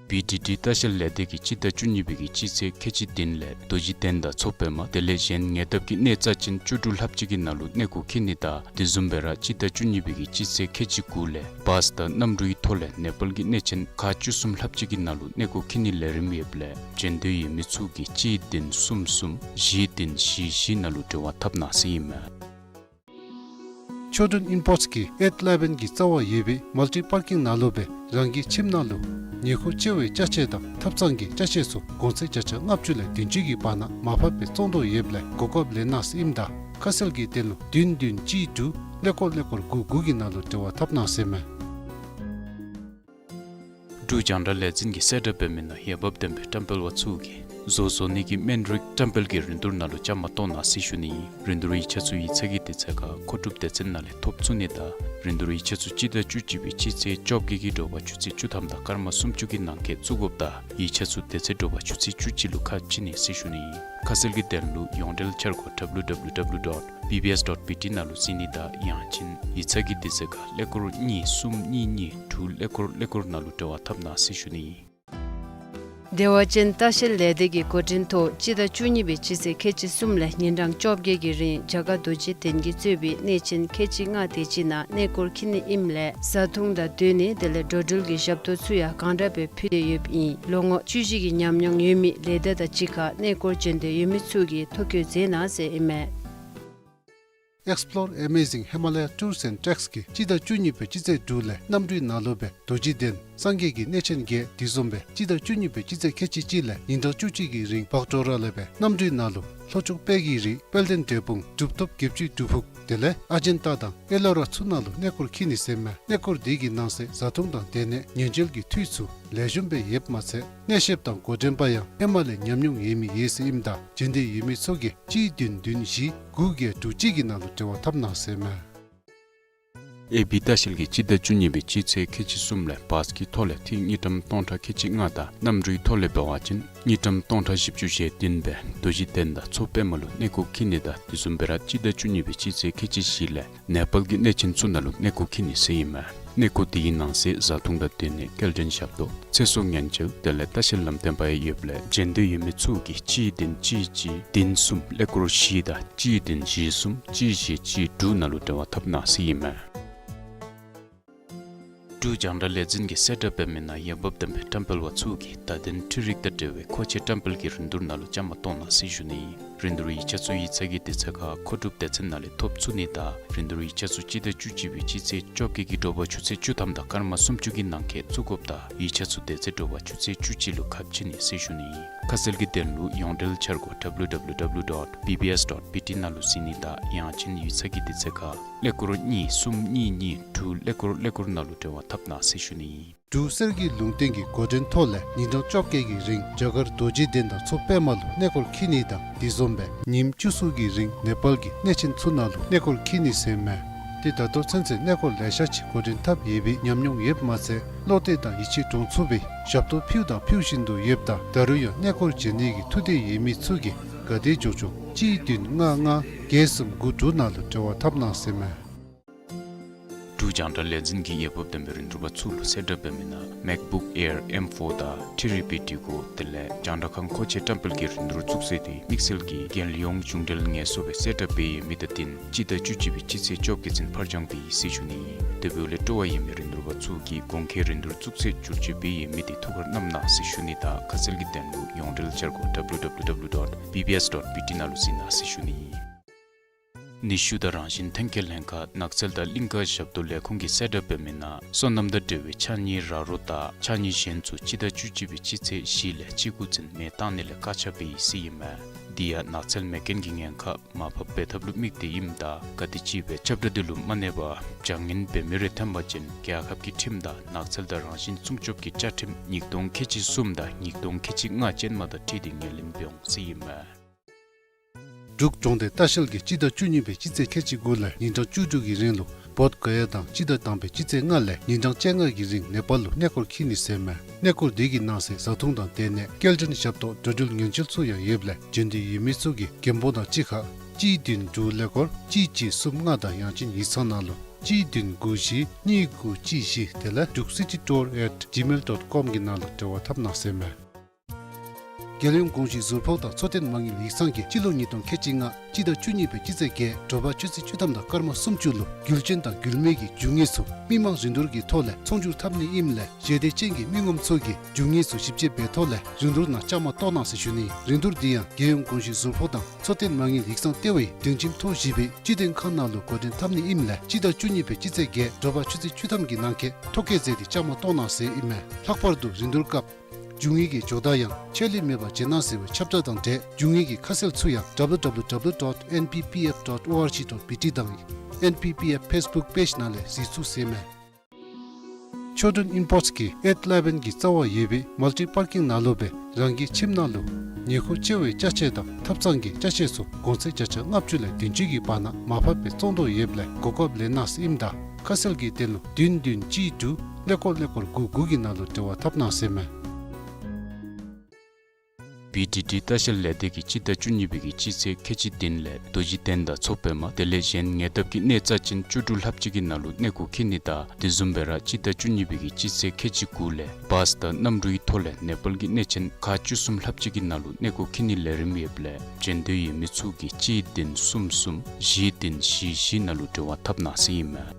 བི་ཌི་ཌི་ལྟ་བཤལ་ལས་སྡེ་གིས་སྤྱི་ཟླ་བཅུ་གཉིས་པའི་གི་སྤྱི་ཚེས་ཁལ་གཅིག་བདུན་ལས་རྡོ་རྗེ་གདན་དང་མཚོ་པདྨ་དེ་ལས་གཞན་ཉེ་འདབས་ཀྱི་གནས་རྩ་ཅན་བཅུ་དྲུག་ལྷགཔ་ཅིག་གི་ནང་ལུ་གནས་སྐོར་འཁྱིད་ནི་དང་དེ་བཟུམ་སྦེ་ར་སྤྱི་ཟླ་བཅུ་གཉིས་པའི་གི་སྤྱི་ཚེས་ཁལ་གཅིག་དགུ་ལས་བཱས་དང་གནམ་གྲུའི་ཐོག་ལས་ནེ་པཱལ་གྱི་གནས་ཆེན་ཁག་བཅུ་གསུམ་ལྷགཔ་ཅིག་གི་ནང་ལུ་གནས་སྐོར་འཁྱིད་ནིའི་ལས་རིམ་ཡོདཔ་ལས་བྱོན་འདོད་ཡོད་མི་ཚུ་གིས་གཅིག་བདུན་གསུམ་གསུམ་བཞི་བདུན་བཞི་བཞི་ནང་ལུ་འབྲེལ་བ་འཐབ་གནང་ཟེར་ཨིན་མས། ཆོས་སྒྲོན་ཨིམ་པོརཊསི་གིས་ཨེཊ་ཨི་ལེ་བཱན་གྱི་རྩ་བར་ཡོད་པའི་མལ་ཊི་པར་ཀིང་ནང་ལུ་སྦེ་རང་གི་ཁྱིམ་ནང་ལུ་ཉེ་འཁོར་བཅར་བའི་ཅ་ཆས་དང་ཐབ་ཚང་གི་ཅ་ཆས་ཚུ་གོང་ཚད་བརྒྱ་ཆ་ལྔ་བཅུ་ལས་བདུན་ཅུ་གི་བར་ན་མར་ཕབ་སྦེ་བཙོང་དོ་ཡོདཔ་ལས་གོ་སྐབས་ལེན་གནང་ཟེར་ཨིནམ་ད་ཁ་གསལ་གྱི་དོན་ལུ་བདུན་བདུན་གཅིག་དྲུག་ཀླད་ཀོར་ཀླད་ཀོར་དགུ་དགུ་གི་ནང་ལུ་འབྲེལ་བ་འཐབ་གནང་ཟེར་མས། འབྲུག་རྒྱང་བསྒྲགས་ལས་འཛིན་གྱིས་གསལ་བསྒྲགས་འབད་མི་ནང་འོས་འབབ་ལྡན་པའི་བཀྲམ་སྤེལ་པ་ཚུ་གིས་བཟོ་བཟོ་ནི་གི་སྨན་རིགས་བཀྲམ་སྤེལ་གྱི་རིན་བསྡུར་ནང་ལུ་བཅའ་མར་གཏོགས་གནང་ཟེར་ཞུ་ནི་ཨིན། རིན་བསྡུར་ཡིག་ཆ་ཚུ་ཡིག་ཚང་གི་དུས་ཚོད་ཁར་མཁོ་སྒྲུབ་སྡེ་ཚན་ནང་ལས་ཐོབ་ཚུགས་ནི་དང་རིན་བསྡུར་ཡིག་ཆ་ཚུ་སྤྱི་ཟླ་བཅུ་གཅིག་པའི་སྤྱི་ཚེས་བཅོ་བརྒྱད་ཀྱི་དྲོ་པ་ཆུ་ཚོད་བཅུ་ཐམ་དང་སྐར་མ་སུམ་ཅུ་གི་ནང་འཁོད་བཙུགས་དགོཔ་དང་ཡིག་ཆ་ཚུ་དེ་ཚེ་དྲོ་པ་ཆུ་ཚོད་བཅུ་གཅིག་ལུ་ཁ་ཕྱེ་ནི་ཟེར་ཞུ་ནི་ཨིན། ཁ་གསལ་གྱི་དོན་ལུ་ཡོངས་འབྲེལ་འཆར་སྒོ་ཌབ་ལུ་ཌབ་ལུ་ཌབ་ལུ་ཌོཊ་བི་བི་ཨེསི་ཌོཊ་བི་ཊི་ནང་ལུ་གཟིགས་ནི་དང་ཡང་ཅིན་ཡིག་ཚང་གི་དུས་ཚོད་ཁར་ཀླད་ཀོར་གཉིས་གསུམ་གཉིས་གཉིས་དྲུག་ཀླད་ཀོར་ཀླད་ཀོར་ནང་ལུ་འབྲེལ་བ་འཐབ་གནང་ཟེར་ཞུ་ནི་ཨིན། བདེ་བ་ཅན་ལྟ་བཤལ་ལས་སྡེ་གི་འགོ་འདྲེན་ཐོག་སྤྱི་ཟླ་བཅུ་གཉིས་པའི་སྤྱི་ཚེས་ཁལ་གཅིག་གསུམ་ལས་ཉིན་གྲངས་བཅོ་བརྒྱད་ཀྱི་རིང་རྒྱ་གར་རྡོ་རྗེ་གདན་གྱིས་གཙོས་པའི་གནས་ཆེན་ཁལ་གཅིག་ལྔ་དེ་ཅིག་ནང་གནས་སྐོར་འཁྱིད་ནི་ཨིནམ་ལས་བཟའ་འཐུང་དང་སྡོད་གནས་དེ་ལས་འགྲོ་འགྲུལ་གྱི་ཞབས་ཏོག་ཚུ་ཡང་གང་དྲག་སྦེ་ཕུལ་ཏེ་ཡོདཔ་ཨིན། ལོ་ངོ་བཅུ་བཞི་གི་ཉམས་མྱོང་ཡོད་མི་ལས་སྡེ་དང་གཅིག་ཁར་གནས་སྐོར་འབྱོན་འདོད་ཡོད་མི་ཚུ་གིས་ཐོ་བཀོད་མཛད་གནང་ཟེར་ཨིན་མས། Explore Amazing Himalaya Tours and Treks གིས་སྤྱི་ཟླ་བཅུ་གཉིས་པའི་སྤྱི་ཚེས་དྲུག་ལས་གནམ་གྲུའི་ནང་ལུ་སྦེ་རྡོ་རྗེ་གདན་སངས་རྒྱས་ཀྱི་གནས་ཆེན་བརྒྱད་དེ་བཟུམ་སྦེ་སྤྱི་ཟླ་བཅུ་གཉིས་པའི་སྤྱི་ཚེས་ཁལ་གཅིག་གཅིག་ལས་ཉིན་གྲངས་བཅུ་གཅིག་གི་རིང་བག་དྲོ་ར་ལས་སྦེ་གནམ་གྲུའི་ནང་ལུ་ལྷོ་ཕྱོགས་དཔལ་གྱི་རི་དཔལ་ལྡན་འབྲས་སྤུངས་གྲུབ་ཐོབ་བརྒྱད་ཅུའི་སྒྲུབ་ཕུག་དེ་ལས་ཨ་ཇན་ཏ་དང་ཨེ་ལོ་ར་ཚུ་ནང་ལུ་གནས་སྐོར་འཁྱིད་ནི་ཟེར་མས། གནས་སྐོར་དེ་གི་ནང་གསེས་བཟའ་འཐུང་དང་སྡོད་གནས་ཉེན་བཅོལ་གྱི་འཐུས་ཚུ་ལེགས་ཤོམ་སྦེ་ཡོདཔ་མ་ཚད་གནས་བཤདཔ་དང་འགོ་འདྲེན་པ་ཡང་ཧེ་མ་ལས་ཉམས་མྱོང་ཡོད་མི་ཡོད་ཟེར་ཨིནམ་ད་འབྱོན་འདོད་ཡོད་མི་ཚུ་གིས་གཅིག་བདུན་བདུན་བཞི་དགུ་བརྒྱད་དྲུག་གཅིག་གི་ནང་ལུ་འབྲེལ་བ་འཐབ་གནང་ཟེར་མས། ཨེ་བི་ལྟ་བཤལ་གྱིས་སྤྱི་ཟླ་བཅུ་གཉིས་པའི་སྤྱི་ཚེས་ཁལ་གཅིག་གསུམ་ལས་བཱས་ཀྱི་ཐོག་ལས་ཐིག་དངུལ་ཀྲམ་སྟོང་ཕྲག་ཁལ་གཅིག་ལྔ་དང་གནམ་གྲུའི་ཐོག་ལས་འབད་བ་ཅིན་དངུལ་ཀྲམ་སྟོང་ཕྲག་བཞི་བཅུ་ཞེ་བདུན་སྦེ་རྡོ་རྗེ་གདན་དང་མཚོ་པདྨ་ལུ་གནས་སྐོར་འཁྱིད་ནི་དང་དེ་བཟུམ་སྦེ་ར་སྤྱི་ཟླ་བཅུ་གཉིས་པའི་སྤྱི་ཚེས་ཁལ་གཅིག་བཞི་ལས་ནེ་པཱལ་གྱི་གནས་ཆེན་ཚུ་ནང་ལུ་གནས་སྐོར་འཁྱིད་ནི་ཟེར་ཨིན་མས། གནས་སྐོར་དེའི་ནང་གསེས་བཟའ་འཐུང་དང་སྡོད་གནས་སྐྱེལ་འདྲེན་ཞབས་ཏོག་ཚེ་སྲོག་ཉེན་བཅོལ་དེ་ལས་ལྟ་བཤལ་ལམ་སྟོན་པ་ཡང་ཡོདཔ་ལས་འབྱོན་འདོད་ཡོད་མི་ཚུ་གིས་གཅིག་བདུན་གཅིག་གཅིག་བདུན་གསུམ་ཀླད་ཀོར་བཞི་དང་གཅིག་བདུན་བཞི་གསུམ་གཅིག་བཞི་གཅིག་དྲུག་ནང་ལུ་འབྲེལ་བ་འཐབ་གནང་ཟེར་ཨིན་མས། འབྲུག་རྒྱང་བསྒྲགས་ལས་འཛིན་གྱིས་གསལ་བསྒྲགས་འབད་མི་ནང་འོས་འབབ་ལྡན་པའི་བཀྲམ་སྤེལ་པ་ཚུ་གིས་བརྡ་དོན་འཕྲུལ་རིག་དང་འབྲེལ་བའི་མཁོ་ཆས་བཀྲམ་སྤེལ་གྱི་རིན་བསྡུར་ནང་ལུ་བཅའ་མར་གཏོགས་གནང་ཟེར་ཞུ་ནི་ཨིན། རིན་བསྡུར་ཡིག་ཆ་ཚུ་ཡིག་ཚང་གི་དུས་ཚོད་ཁར་མཁོ་སྒྲུབ་སྡེ་ཚན་ནང་ལས་ཐོབ་ཚུགས་ནི་དང་རིན་བསྡུར་ཡིག་ཆ་ཚུ་སྤྱི་ཟླ་བཅུ་གཅིག་པའི་སྤྱི་ཚེས་བཅོ་བརྒྱད་ཀྱི་དྲོ་པ་ཆུ་ཚོད་བཅུ་ཐམ་དང་སྐར་མ་སུམ་ཅུ་གི་ནང་འཁོད་བཙུགས་དགོཔ་དང་ཡིག་ཆ་ཚུ་དེ་ཚེ་དྲོ་པ་ཆུ་ཚོད་བཅུ་གཅིག་ལུ་ཁ་ཕྱེ་ནི་ཟེར་ཞུ་ནི་ཨིན། ཁ་གསལ་གྱི་དོན་ལུ་ཡོངས་འབྲེལ་འཆར་སྒོ་W W W dot B B S dot B T ནང་ལུ་གཟིགས་ནི་དང་ཡང་ཅིན་ཡིག་ཚང་གི་དུས་ཚོད་ཁར་ཀླད་ཀོར་གཉིས་གསུམ་གཉིས་གཉིས་དྲུག་ཀླད་ཀོར་ཀླད་ཀོར་ནང་ལུ་འབྲེལ་བ་འཐབ་གནང་ཟེར་ཞུ་ནི་ཨིན། འབྲུག་གསེར་གྱི་ལུང་བསྟན་གྱི་འགོ་འདྲེན་ཐོག་ལས་ཉིན་གྲངས་བཅོ་བརྒྱད་ཀྱི་རིང་རྒྱ་གར་རྡོ་རྗེ་གདན་དང་མཚོ་པདྨ་ལུ་གནས་སྐོར་འཁྱིད་ནི་དང་དེ་བཟུམ་སྦེ་ཉིནམ་བཅུ་གསུམ་གྱི་རིང་ནེ་པཱལ་གྱི་གནས་ཆེན་ཚུ་ནང་ལུ་གནས་སྐོར་འཁྱིད་ནི་ཟེར་མས། ཏེ་ད་ལྟོ་ཚུན་ཚོད་གནས་སྐོར་ལེ་ཤ་ཅིག་འགོ་འདྲེན་འཐབ་ཡོད་པའི་ཉམས་མྱོང་ཡོདཔ་མ་ཚད་བློ་གཏད་དང་ཡིད་ཆེས་འདྲོངས་ཚུགས་པའི་ཞབས་ཏོག་ཕུལ་དང་ཕུལ་བཞིན་དུ་ཡོདཔ་ད་ད་རུང་ཡང་གནས་སྐོར་འབྱོན་ནི་གི་ཐུགས་འདོད་ཡོད་མི་ཚུ་གིས་ག་དེ་མགྱོགས་མགྱོགས་གཅིག་བདུན་ལྔ་ལྔ་བརྒྱད་གསུམ་དགུ་དྲུག་ནང་ལུ་འབྲེལ་བ་འཐབ་གནང་ཟེར་མས། འབྲུག་རྒྱང་བསྒྲགས་ལས་འཛིན་གྱིས་འོས་འབབ་ལྡན་པའི་རིན་བསྡུར་པ་ཚུ་ལུ་གསལ་བསྒྲགས་འབད་མི་ནང་MacBook Air M four དང་ཐི་རི་པི་ཌི་གོ་དེ་ལས་རྒྱང་བསྒྲགས་ཁང་མཁོ་ཆས་བཀྲམ་སྤེལ་གྱི་རིན་བསྡུར་བཙུགས་ཚེས་དེ་དམིགས་བསལ་གྱི་རྒྱལ་ཡོངས་གཞུང་འབྲེལ་ངལ་གསོ་སྦེ་གསལ་བསྒྲགས་འབད་ཡོད་མི་དང་བསྟུན་སྤྱི་ཟླ་བཅུ་གཅིག་པའི་སྤྱི་ཚེས་བཅོ་བརྒྱད་ཚུན་ཕར་འགྱངས་འབད་ཡི་ཟེར་ཞུ་ནི་ཨིན། དེ་འབདཝ་ལས་སྤྲོ་བ་ཡོད་མི་རིན་བསྡུར་པ་ཚུ་གིས་གོང་འཁོད་རིན་བསྡུར་བཙུགས་ཚེས་བསྒྱུར་བཅོས་འབད་ཡོད་མི་དེ་ཐུགས་ཁར་བསྣམ་གནང་ཟེར་ཞུ་ནི་དང་ཁ་གསལ་གྱི་དོན་ལུ་ཡོངས་འབྲེལ་འཆར་སྒོ་W W W dot B B S dot B T ནང་ལུ་གཟིགས་གནང་ཟེར་ཞུ་ནི་ཨིན། ནུས་ཤུགས་དང་རང་བཞིན་ཐོན་སྐྱེད་ལྷན་ཁག་ནགས་ཚལ་དང་གླིང་ཀ་ཞབས་ཏོག་ལས་ཁུངས་ཀྱིས་གསལ་བསྒྲགས་འབད་མི་ནང་སོ་ནམ་དང་འབྲེལ་བའི་ཕྱགས་སྙིགས་ར་རོ་དང་ཕྱགས་སྙིགས་གཞན་ཚུ་སྤྱི་ཟླ་བཅུ་གཅིག་པའི་སྤྱི་ཚེས་བཞི་ལས་བཅུ་དགུ་ཚུན་མེ་བཏང་ནི་ལས་བཀག་ཆ་འབད་ཡི་ཟེར་ཨིན་མས། དེ་ཡང་ནགས་ཚལ་མེ་རྐྱེན་གྱི་ཉེན་ཁ་མར་ཕབ་འབད་ཐབས་ལུ་དམིགས་ཏེ་ཨིནམ་ད་ག་དེམ་ཅིག་སྦེ་ཁྱབ་བསྒྲགས་དེ་ལུ་མ་གནས་པར་བྱ་ངན་འབད་མི་རེ་ཐོན་པ་ཅིན་རྒྱལ་ཁབ་ཀྱི་ཁྲིམས་དང་ནགས་ཚལ་དང་རང་བཞིན་སྲུང་སྐྱོབ་ཀྱི་བཅའ་ཁྲིམས་ཉིས་སྟོང་ཁལ་གཅིག་གསུམ་དང་ཉིས་སྟོང་ཁལ་གཅིག་ལྔ་ཅན་མ་དང་འཁྲིལ་ཏེ་ངོས་ལེན་འབད་འོང་ཟེར་ཨིན་མས། འབྲུག་གྲོང་སྡེ་ལྟ་བཤལ་གྱིས་སྤྱི་ཟླ་བཅུ་གཉིས་པའི་སྤྱི་ཚེས་ཁལ་གཅིག་དགུ་ལས་ཉིན་གྲངས་བཅུ་དྲུག་གི་རིང་ལུ་བོདྷ་ག་ཡ་དང་སྤྱི་ཟླ་དང་པའི་སྤྱི་ཚེས་ལྔ་ལས་ཉིན་གྲངས་བཅོ་ལྔ་གི་རིང་ནེ་པཱལ་ལུ་གནས་སྐོར་འཁྱིད་ནི་ཟེར་མས། གནས་སྐོར་དེ་གི་ནང་གསེས་བཟའ་འཐུང་དང་སྡོད་གནས་སྐྱེལ་འདྲེན་ཞབས་ཏོག་འགྲོ་འགྲུལ་ཉེན་བཅོལ་ཚུ་ཡང་ཡོདཔ་ལས་འབྱོན་འདོད་ཡོད་མི་ཚུ་གིས་མགོན་པོ་དང་གཅིག་ཁར་གཅིག་བདུན་དྲུག་ཀླད་ཀོར་གཅིག་གཅིག་གསུམ་ལྔ་དང་ཡང་ཅིན་ཡིག་ཚང་ནང་ལུ་གཅིག་བདུན་དགུ་བཞི་གཉིས་དགུ་གཅིག་བཞི་དེ་ལས Druk City Tour at gmail dot com གི་ནང་ལུ་འབྲེལ་བ་འཐབ་གནང་ཟེར་མས། རྒྱལ་ཡོངས་གོང་ཞུས་ཟུར་ཕོགས་དང་འཚོ་རྟེན་མ་དངུལ་ཡིག་ཚང་གིས་སྤྱི་ལོ་ཉིས་སྟོང་ཁལ་གཅིག་ལྔ་སྤྱི་ཟླ་བཅུ་གཉིས་པའི་སྤྱི་ཚེས་བརྒྱད་དྲོ་པ་ཆུ་ཚོད་བཅུ་ཐམ་དང་སྐར་མ་སུམ་ཅུ་ལུ་རྒྱུ་ཆེན་དང་རྒྱུ་མེད་ཀྱི་རྒྱུ་དངོས་ཚུ་མི་མང་རིན་བསྡུར་གྱི་ཐོག་ལས་ཚོང་སྒྱུར་འཐབ་ནི་ཨིནམ་ལས་ཞལ་འདེབས་ཅན་གྱི་མི་ངོམ་ཚུ་གིས་རྒྱུ་དངོས་ཚུ་ཞིབ་དཔྱད་འབད་ཐོག་ལས་རིན་བསྡུར་ནང་བཅའ་མར་གཏོགས་གནང་ཟེར་ཞུ་ནི། རིན་བསྡུར་འདི་ཡང་རྒྱལ་ཡོངས་གོང་ཞུས་ཟུར་ཕོགས་དང་འཚོ་རྟེན་མ་དངུལ་ཡིག་ཚང་ལྟེ་བའི་སྡིངས་ཆའི་ཐོག་བཞི་པའི་སྤྱི་མགྲོན་ཁང་ནང་ལུ་འགོ་འདྲེན་འཐབ་ནི་ཨིནམ་ལས་སྤྱི་ཟླ་བཅུ་གཉིས་པའི་སྤྱི་ཚེས་བརྒྱད་དྲོ་པ་ཆུ་ཚོད་བཅུ་ཐམ་གྱི་ནང་འཁོད་ཐོ་བཀོད་མཛད་དེ་བཅའ་མར་གཏོགས་གནང་ཟེར་ཨིན་མས། ལྷག་པར་དུ་རིན་བསྡུར་སྐབས་རྒྱུ་དངོས་ཀྱི་ཇོ་བདག་ཡང་ཆད་ལུས་མེད་པར་བྱོན་གནང་ཟེར་བའི་ཁྱབ་བསྒྲགས་དང་འབྲེལ་རྒྱུ་དངོས་ཀྱི་ཁ་གསལ་ཚུ་ཡང་W W W dot N P P F dot O R G dot B T དང་N P P F Facebook page ནང་ལས་གཟིགས་ཚུགས་ཟེར་མས། Children Imports གིས་ཨེཊ་ཨི་ལེ་བཱན་གྱི་རྩ་བར་ཡོད་པའི་མལ་ཊི་པར་ཀིང་ནང་ལུ་སྦེ་རང་གི་ཁྱིམ་ནང་ལུ་ཉེ་མཁོ་སྤྱོད་པའི་ཅ་ཆས་དང་ཐབ་ཚང་གི་ཅ་ཆས་ཚུ་གོང་ཚད་བརྒྱ་ཆ་ལྔ་བཅུ་ལས་བདུན་ཅུ་གི་བར་ན་མར་ཕབ་སྦེ་བཙོང་དོ་ཡོདཔ་ལས་གོ་སྐབས་ལེན་གནང་ཟེར་ཨིནམ་ད་ཁ་གསལ་གྱི་དོན་ལུ་བདུན་བདུན་གཅིག་དྲུག་ཀླད་ཀོར་ཀླད་ཀོར་དགུ་དགུ་གི་ནང་ལུ་འབྲེལ་བ་འཐབ་གནང་ཟེར་མས། བི་ཌི་ཌི་ལྟ་བཤལ་ལས་སྡེ་གིས་སྤྱི་ཟླ་བཅུ་གཉིས་པའི་གི་སྤྱི་ཚེས་ཁལ་གཅིག་བདུན་ལས་རྡོ་རྗེ་གདན་དང་མཚོ་པདྨ་དེ་ལས་གཞན་ཉེ་འདབས་ཀྱི་གནས་རྩ་ཅན་བཅུ་དྲུག་ལྷགཔ་ཅིག་གི་ནང་ལུ་གནས་སྐོར་འཁྱིད་ནི་དང་དེ་བཟུམ་སྦེ་ར་སྤྱི་ཟླ་བཅུ་གཉིས་པའི་གི་སྤྱི་ཚེས་ཁལ་གཅིག་དགུ་ལས་བཱས་དང་གནམ་གྲུའི་ཐོག་ལས་ནེ་པཱལ་གྱི་གནས་ཆེན་ཁག་བཅུ་གསུམ་ལྷགཔ་ཅིག་གི་ནང་ལུ་གནས་སྐོར་འཁྱིད་ནིའི་ལས་རིམ་ཡོདཔ་ལས་འབྱོན་འདོད་ཡོད་མི་ཚུ་གིས་གཅིག་བདུན་གསུམ་གསུམ་བཞི་བདུན་བཞི་བཞི་ནང་ལུ་འབྲེལ་བ་འཐབ་གནང་ཟེར་ཨིན་མས།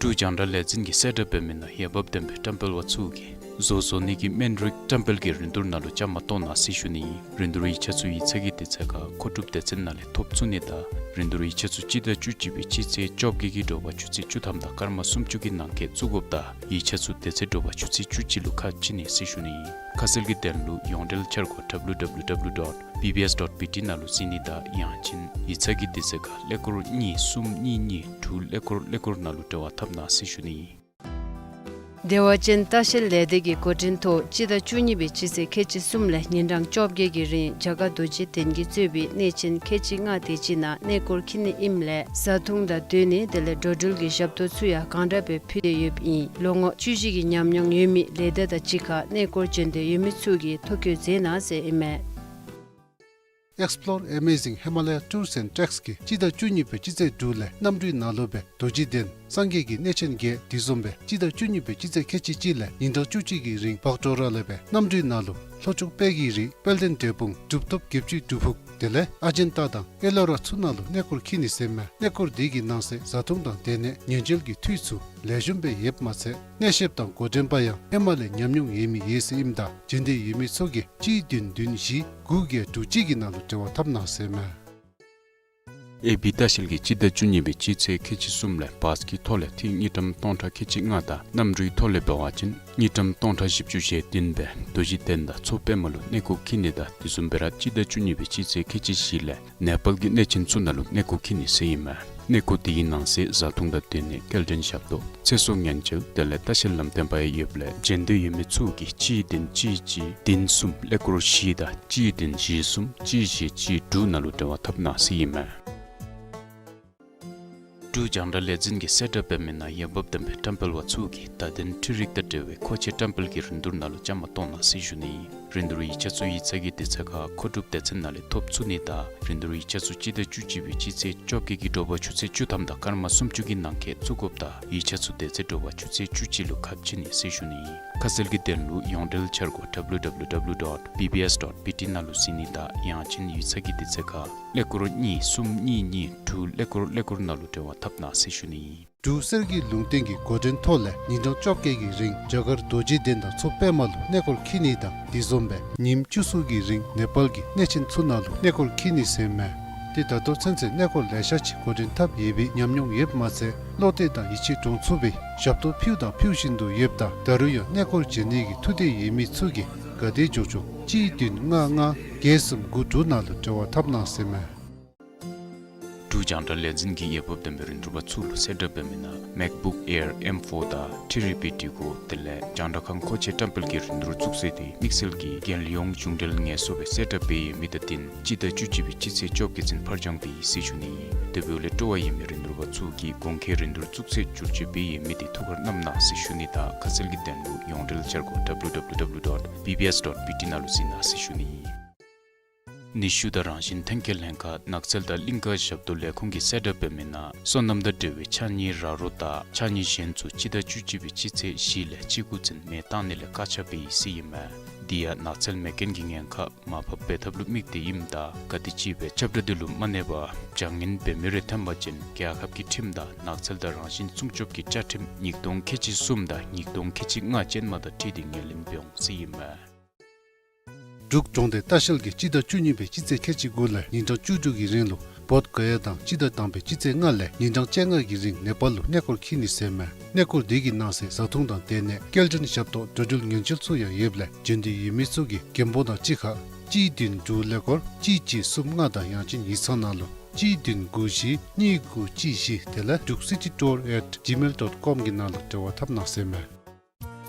འབྲུག་རྒྱང་བསྒྲགས་ལས་འཛིན་གྱིས་གསལ་བསྒྲགས་འབད་མི་ནང་འོས་འབབ་ལྡན་པའི་བཀྲམ་སྤེལ་པ་ཚུ་གིས་བཟོ་བཟོ་ནི་གི་སྨན་རིགས་བཀྲམ་སྤེལ་གྱི་རིན་བསྡུར་ནང་ལུ་བཅའ་མར་གཏོགས་གནང་ཟེར་ཞུ་ནི་ཨིན། རིན་བསྡུར་ཡིག་ཆ་ཚུ་ཡིག་ཚང་གི་དུས་ཚོད་ཁར་མཁོ་སྒྲུབ་སྡེ་ཚན་ནང་ལས་ཐོབ་ཚུགས་ནི་དང་རིན་བསྡུར་ཡིག་ཆ་ཚུ་སྤྱི་ཟླ་བཅུ་གཅིག་པའི་སྤྱི་ཚེས་བཅོ་བརྒྱད་ཀྱི་དྲོ་པ་ཆུ་ཚོད་བཅུ་ཐམ་དང་སྐར་མ་སུམ་ཅུ་གི་ནང་འཁོད་བཙུགས་དགོཔ་དང་ཡིག་ཆ་ཚུ་དེ་ཚེ་དྲོ་པ་ཆུ་ཚོད་བཅུ་གཅིག་ལུ་ཁ་ཕྱེ་ནི་ཟེར་ཞུ་ནི་ཨིན། ཁ་གསལ་གྱི་དོན་ལུ་ཡོངས་འབྲེལ་འཆར་སྒོ་W W W dot B B S dot B T ནང་ལུ་གཟིགས་ནི་དང་ཡང་ཅིན་ཡིག་ཚང་གི་དུས་ཚོད་ཁར་ཀླད་ཀོར་གཉིས་གསུམ་གཉིས་གཉིས་དྲུག་ཀླད་ཀོར་ཀླད་ཀོར་ནང་ལུ་འབྲེལ་བ་འཐབ་གནང་ཟེར་ཞུ་ནི་ཨིན། བདེ་བ་ཅན་ལྟ་བཤལ་ལས་སྡེ་གི་འགོ་འདྲེན་ཐོག་སྤྱི་ཟླ་བཅུ་གཉིས་པའི་སྤྱི་ཚེས་ཁལ་གཅིག་གསུམ་ལས་ཉིན་གྲངས་བཅོ་བརྒྱད་ཀྱི་རིང་རྒྱ་གར་རྡོ་རྗེ་གདན་གྱིས་གཙོས་པའི་གནས་ཆེན་ཁལ་གཅིག་ལྔ་དེ་ཅིག་ནང་གནས་སྐོར་འཁྱིད་ནི་ཨིནམ་ལས་བཟའ་འཐུང་དང་སྡོད་གནས་དེ་ལས་འགྲོ་འགྲུལ་གྱི་ཞབས་ཏོག་ཚུ་ཡང་གང་དྲག་སྦེ་ཕུལ་ཏེ་ཡོདཔ་ཨིན། ལོ་ངོ་བཅུ་བཞི་གི་ཉམས་མྱོང་ཡོད་མི་ལས་སྡེ་དང་གཅིག་ཁར་གནས་སྐོར་འབྱོན་འདོད་ཡོད་མི་ཚུ་གིས་ཐོ་བཀོད་མཛད་གནང་ཟེར་ཨིན་མས། Explore Amazing Himalaya Tours and Treks གིས་སྤྱི་ཟླ་བཅུ་གཉིས་པའི་སྤྱི་ཚེས་དྲུག་ལས་གནམ་གྲུའི་ནང་ལུ་སྦེ་རྡོ་རྗེ་གདན་སངས་རྒྱས་ཀྱི་གནས་ཆེན་བརྒྱད་དེ་བཟུམ་སྦེ་སྤྱི་ཟླ་བཅུ་གཉིས་པའི་སྤྱི་ཚེས་ཁལ་གཅིག་གཅིག་ལས་ཉིན་གྲངས་བཅུ་གཅིག་གི་རིང་བག་གྲོ་ར་ལས་སྦེ་གནམ་གྲུའི་ནང་ལུ་ལྷོ་ཕྱོགས་དཔལ་གྱི་རི་དཔལ་ལྡན་འབྲས་སྤུངས་གྲུབ་ཐོབ་བརྒྱད་ཅུའི་སྒྲུབ་ཕུག་དེ་ལས་ཨ་ཇན་ཏ་དང་ཨེ་ལོ་ར་ཚུ་ནང་ལུ་གནས་སྐོར་འཁྱིད་ནི་ཟེར་མས། གནས་སྐོར་དེ་གི་ནང་གསེས་བཟའ་འཐུང་དང་སྡོད་གནས་ཉལ་འཇལ་གྱི་འཐུས་ཚུ་ལེགས་ཤོམ་སྦེ་ཡོདཔ་མ་ཚད་གནས་བཤདཔ་དང་འགོ་འདྲེན་པ་ཡང་ཧེ་མ་ལས་ཉམས་མྱོང་ཡོད་མི་ཡོད་ཟེར་ཨིནམ་ད་འབྱོན་འདོད་ཡོད་མི་ཚུ་གིས་གཅིག་བདུན་བདུན་བཞི་དགུ་བརྒྱད་དྲུག་གཅིག་གི་ནང་ལུ་འབྲེལ་བ་འཐབ་གནང་ཟེར་མས། ཨེ་བི་ལྟ་བཤལ་གྱིས་སྤྱི་ཟླ་བཅུ་གཉིས་པའི་སྤྱི་ཚེས་ཁལ་གཅིག་གསུམ་ལས་བཱས་ཀྱི་ཐོག་ལས་ཐིག་དངུལ་ཀྲམ་སྟོང་ཕྲག་ཁལ་གཅིག་ལྔ་དང་གནམ་གྲུའི་ཐོག་ལས་འབད་བ་ཅིན་དངུལ་ཀྲམ་སྟོང་ཕྲག་བཞི་བཅུ་ཞེ་བདུན་སྦེ་རྡོ་རྗེ་གདན་དང་མཚོ་པདྨ་ལུ་གནས་སྐོར་འཁྱིད་ནི་དང་དེ་བཟུམ་སྦེ་ར་སྤྱི་ཟླ་བཅུ་གཉིས་པའི་སྤྱི་ཚེས་ཁལ་གཅིག་བཞི་ལས་ནེ་པཱལ་གྱི་གནས་ཆེན་ཚུ་ནང་ལུ་གནས་སྐོར་འཁྱིད་ནི་ཟེར་ཨིན་མས། གནས་སྐོར་དེའི་ནང་གསེས་བཟའ་འཐུང་དང་སྡོད་གནས་སྐྱེལ་འདྲེན་ཞབས་ཏོག་ཚེ་སྲོག་ཉེན་བཅོལ་དེ་ལས་ལྟ་བཤལ་ལམ་སྟོན་པ་ཡང་ཡོདཔ་ལས་འབྱོན་འདོད་ཡོད་མི་ཚུ་གིས་གཅིག་བདུན་གཅིག་གཅིག་བདུན་གསུམ་ཀླད་ཀོར་བཞི་དང་གཅིག་བདུན་བཞི་གསུམ་གཅིག་བཞི་གཅིག་དྲུག་ནང་ལུ་འབྲེལ་བ་འཐབ་གནང་ཟེར་ཨིན་མས། འབྲུག་རྒྱང་བསྒྲགས་ལས་འཛིན་གྱིས་གསལ་བསྒྲགས་འབད་མི་ནང་འོས་འབབ་ལྡན་པའི་བཀྲམ་སྤེལ་པ་ཚུ་གིས་བརྡ་དོན་འཕྲུལ་རིག་དང་འབྲེལ་བའི་མཁོ་ཆས་བཀྲམ་སྤེལ་གྱི་རིན་བསྡུར་ནང་ལུ་བཅའ་མར་གཏོགས་གནང་ཟེར་ཞུ་ནི་ཨིན། རིན་བསྡུར་ཡིག་ཆ་ཚུ་ཡིག་ཚང་གི་དུས་ཚོད་ཁར་མཁོ་སྒྲུབ་སྡེ་ཚན་ནང་ལས་ཐོབ་ཚུགས་ནི་དང་རིན་བསྡུར་ཡིག་ཆ་ཚུ་སྤྱི་ཟླ་བཅུ་གཅིག་པའི་སྤྱི་ཚེས་བཅོ་བརྒྱད་ཀྱི་དྲོ་པ་ཆུ་ཚོད་བཅུ་ཐམ་དང་སྐར་མ་སུམ་ཅུ་གི་ནང་འཁོད་བཙུགས་དགོཔ་དང་ཡིག་ཆ་ཚུ་དེ་ཚེ་དྲོ་པ་ཆུ་ཚོད་བཅུ་གཅིག་ལུ་ཁ་ཕྱེ་ནི་ཟེར་ཞུ་ནི་ཨིན། ཁ་གསལ་གྱི་དོན་ལུ་ཡོངས་འབྲེལ་འཆར་སྒོ་W W W dot B B S dot B T ནང་ལུ་གཟིགས་ནི་དང་ཡང་ཅིན་ཡིག་ཚང་གི་དུས་ཚོད་ཁར་ཀླད་ཀོར་གཉིས་གསུམ་གཉིས་གཉིས་དྲུག་ཀླད་ཀོར་ཀླད་ཀོར་ནང་ལུ་འབྲེལ་བ་འཐབ་གནང་ཟེར་ཞུ་ནི་ཨིན། འབྲུག་གསེར་གྱི་ལུང་བསྟན་གྱི་འགོ་འདྲེན་ཐོག་ལས་ཉིན་གྲངས་བཅོ་བརྒྱད་ཀྱི་རིང་རྒྱ་གར་རྡོ་རྗེ་གདན་དང་མཚོ་པདྨ་ལུ་གནས་སྐོར་འཁྱིད་ནི་དང་དེ་བཟུམ་སྦེ་ཉིནམ་བཅུ་གསུམ་གྱི་རིང་ནེ་པཱལ་གྱི་གནས་ཆེན་ཚུ་ནང་ལུ་གནས་སྐོར་འཁྱིད་ནི་ཟེར་མས། ཏེ་ད་ལྟོ་ཚུན་ཚོད་གནས་སྐོར་ལེ་ཤ་ཅིག་འགོ་འདྲེན་འཐབ་ཡོད་པའི་ཉམས་མྱོང་ཡོདཔ་མ་ཚད་བློ་གཏད་དང་ཡིད་ཆེས་འདྲོངས་ཚུགས་པའི་ཞབས་ཏོག་ཕུལཝ་དང་ཕུལ་བཞིན་དུ་ཡོདཔ་ད་ད་རུང་ཡང་གནས་སྐོར་འབྱོན་ནི་གི་ཐུགས་འདོད་ཡོད་མི་ཚུ་གིས་ག་དེ་མགྱོགས་མགྱོགས་གཅིག་བདུན་ལྔ་ལྔ་བརྒྱད་གསུམ་དགུ་དྲུག་ནང་ལུ་འབྲེལ་བ་འཐབ་གནང་ཟེར་མས། འབྲུག་རྒྱང་བསྒྲགས་ལས་འཛིན་གྱིས་འོས་འབབ་ལྡན་པའི་རིན་བསྡུར་པ་ཚུ་ལུ་གསལ་བསྒྲགས་འབད་མི་ནང་MacBook Air M four དང་ཐི་རི་པི་ཌི་གོ་དེ་ལས་རྒྱང་བསྒྲགས་ཁང་མཁོ་ཆས་བཀྲམ་སྤེལ་གྱི་རིན་བསྡུར་བཙུགས་ཚེས་དེ་དམིགས་བསལ་གྱི་རྒྱལ་ཡོངས་གཞུང་འབྲེལ་ངལ་གསོ་སྦེ་གསལ་བསྒྲགས་འབད་ཡོད་མི་དང་བསྟུན་སྤྱི་ཟླ་བཅུ་གཅིག་པའི་སྤྱི་ཚེས་བཅོ་བརྒྱད་ཚུན་ཕར་འགྱངས་འབད་ཡི་ཟེར་ཞུ་ནི་ཨིན། དེ་འབདཝ་ལས་སྤྲོ་བ་ཡོད་མི་རིན་བསྡུར་པ་ཚུ་གིས་གོང་འཁོད་རིན་བསྡུར་བཙུགས་ཚེས་བསྒྱུར་བཅོས་འབད་ཡོད་མི་དེ་ཐུགས་ཁར་བསྣམ་གནང་ཟེར་ཞུ་ནི་དང་ཁ་གསལ་གྱི་དོན་ལུ་ཡོངས་འབྲེལ་འཆར་སྒོ་W W W dot B B S dot B T ནང་ལུ་གཟིགས་གནང་ཟེར་ཞུ་ནི་ཨིན། ནུས་ཤུགས་དང་རང་བཞིན་ཐོན་སྐྱེད་ལྷན་ཁག་ནགས་ཚལ་དང་གླིང་ཁ་ཞབས་ཏོག་ལས་ཁུངས་ཀྱིས་གསལ་བསྒྲགས་འབད་མི་ནང་སོ་ནམ་དང་འབྲེལ་བའི་ཕྱགས་སྙིགས་ར་རོ་དང་ཕྱགས་སྙིགས་གཞན་ཚུ་སྤྱི་ཟླ་བཅུ་གཅིག་པའི་སྤྱི་ཚེས་བཞི་ལས་བཅུ་དགུ་ཚུན་མེ་བཏང་ནི་ལས་བཀག་ཆ་འབད་ཡི་ཟེར་ཨིན་མས། དེ་ཡང་ནགས་ཚལ་མེ་རྐྱེན་གྱི་ཉེན་ཁ་མར་ཕབ་འབད་ཐབས་ལུ་དམིགས་ཏེ་ཨིནམ་ད་ག་དེམ་ཅིག་སྦེ་ཁྱབ་བསྒྲགས་དེ་ལུ་མ་གནས་པར་བྱ་ངན་འབད་མི་རེ་ཐོན་པ་ཅིན་རྒྱལ་ཁབ་ཀྱི་ཁྲིམས་དང་ནགས་ཚལ་དང་རང་བཞིན་སྲུང་སྐྱོབ་ཀྱི་བཅའ་ཁྲིམས་ཉིས་སྟོང་ཁལ་གཅིག་གསུམ་དང་ཉིས་སྟོང་ཁལ་གཅིག་ལྔ་ཅན་མ་དང་འཁྲིལ་ཏེ་ངོས་ལེན་འབད་འོང་ཟེར་ཨིན་མས། འབྲུག་གྲོང་སྡེ་ལྟ་བཤལ་གྱིས་སྤྱི་ཟླ་བཅུ་གཉིས་པའི་སྤྱི་ཚེས་ཁལ་གཅིག་དགུ་ལས་ཉིན་གྲངས་བཅུ་དྲུག་གི་རིང་ལུ་བོདྷ་ག་ཡ་དང་སྤྱི་ཟླ་དང་པའི་སྤྱི་ཚེས་ལྔ་ལས་ཉིན་གྲངས་བཅོ་ལྔ་གི་རིང་ནེ་པཱལ་ལུ་གནས་སྐོར་འཁྱིད་ནི་ཟེར་མས། གནས་སྐོར་དེ་གི་ནང་གསེས་བཟའ་འཐུང་དང་སྡོད་གནས་སྐྱེལ་འདྲེན་ཞབས་ཏོག་འགྲོ་འགྲུལ་ཉེན་བཅོལ་ཚུ་ཡང་ཡོདཔ་ལས་འབྱོན་འདོད་ཡོད་མི་ཚུ་གིས་མགོན་པོ་དང་གཅིག་ཁར་གཅིག་བདུན་དྲུག་ཀླད་ཀོར་གཅིག་གཅིག་གསུམ་ལྔ་དང་ཡང་ཅིན་ཡིག་ཚང་ནང་ལུ་གཅིག་བདུན་དགུ་བཞི་གཉིས་དགུ་གཅིག་བཞི་དེ་ལས་druk city tour at gmail dot com གི་ནང་ལུ་འབྲེལ་བ་འཐབ་གནང་ཟེར་མས།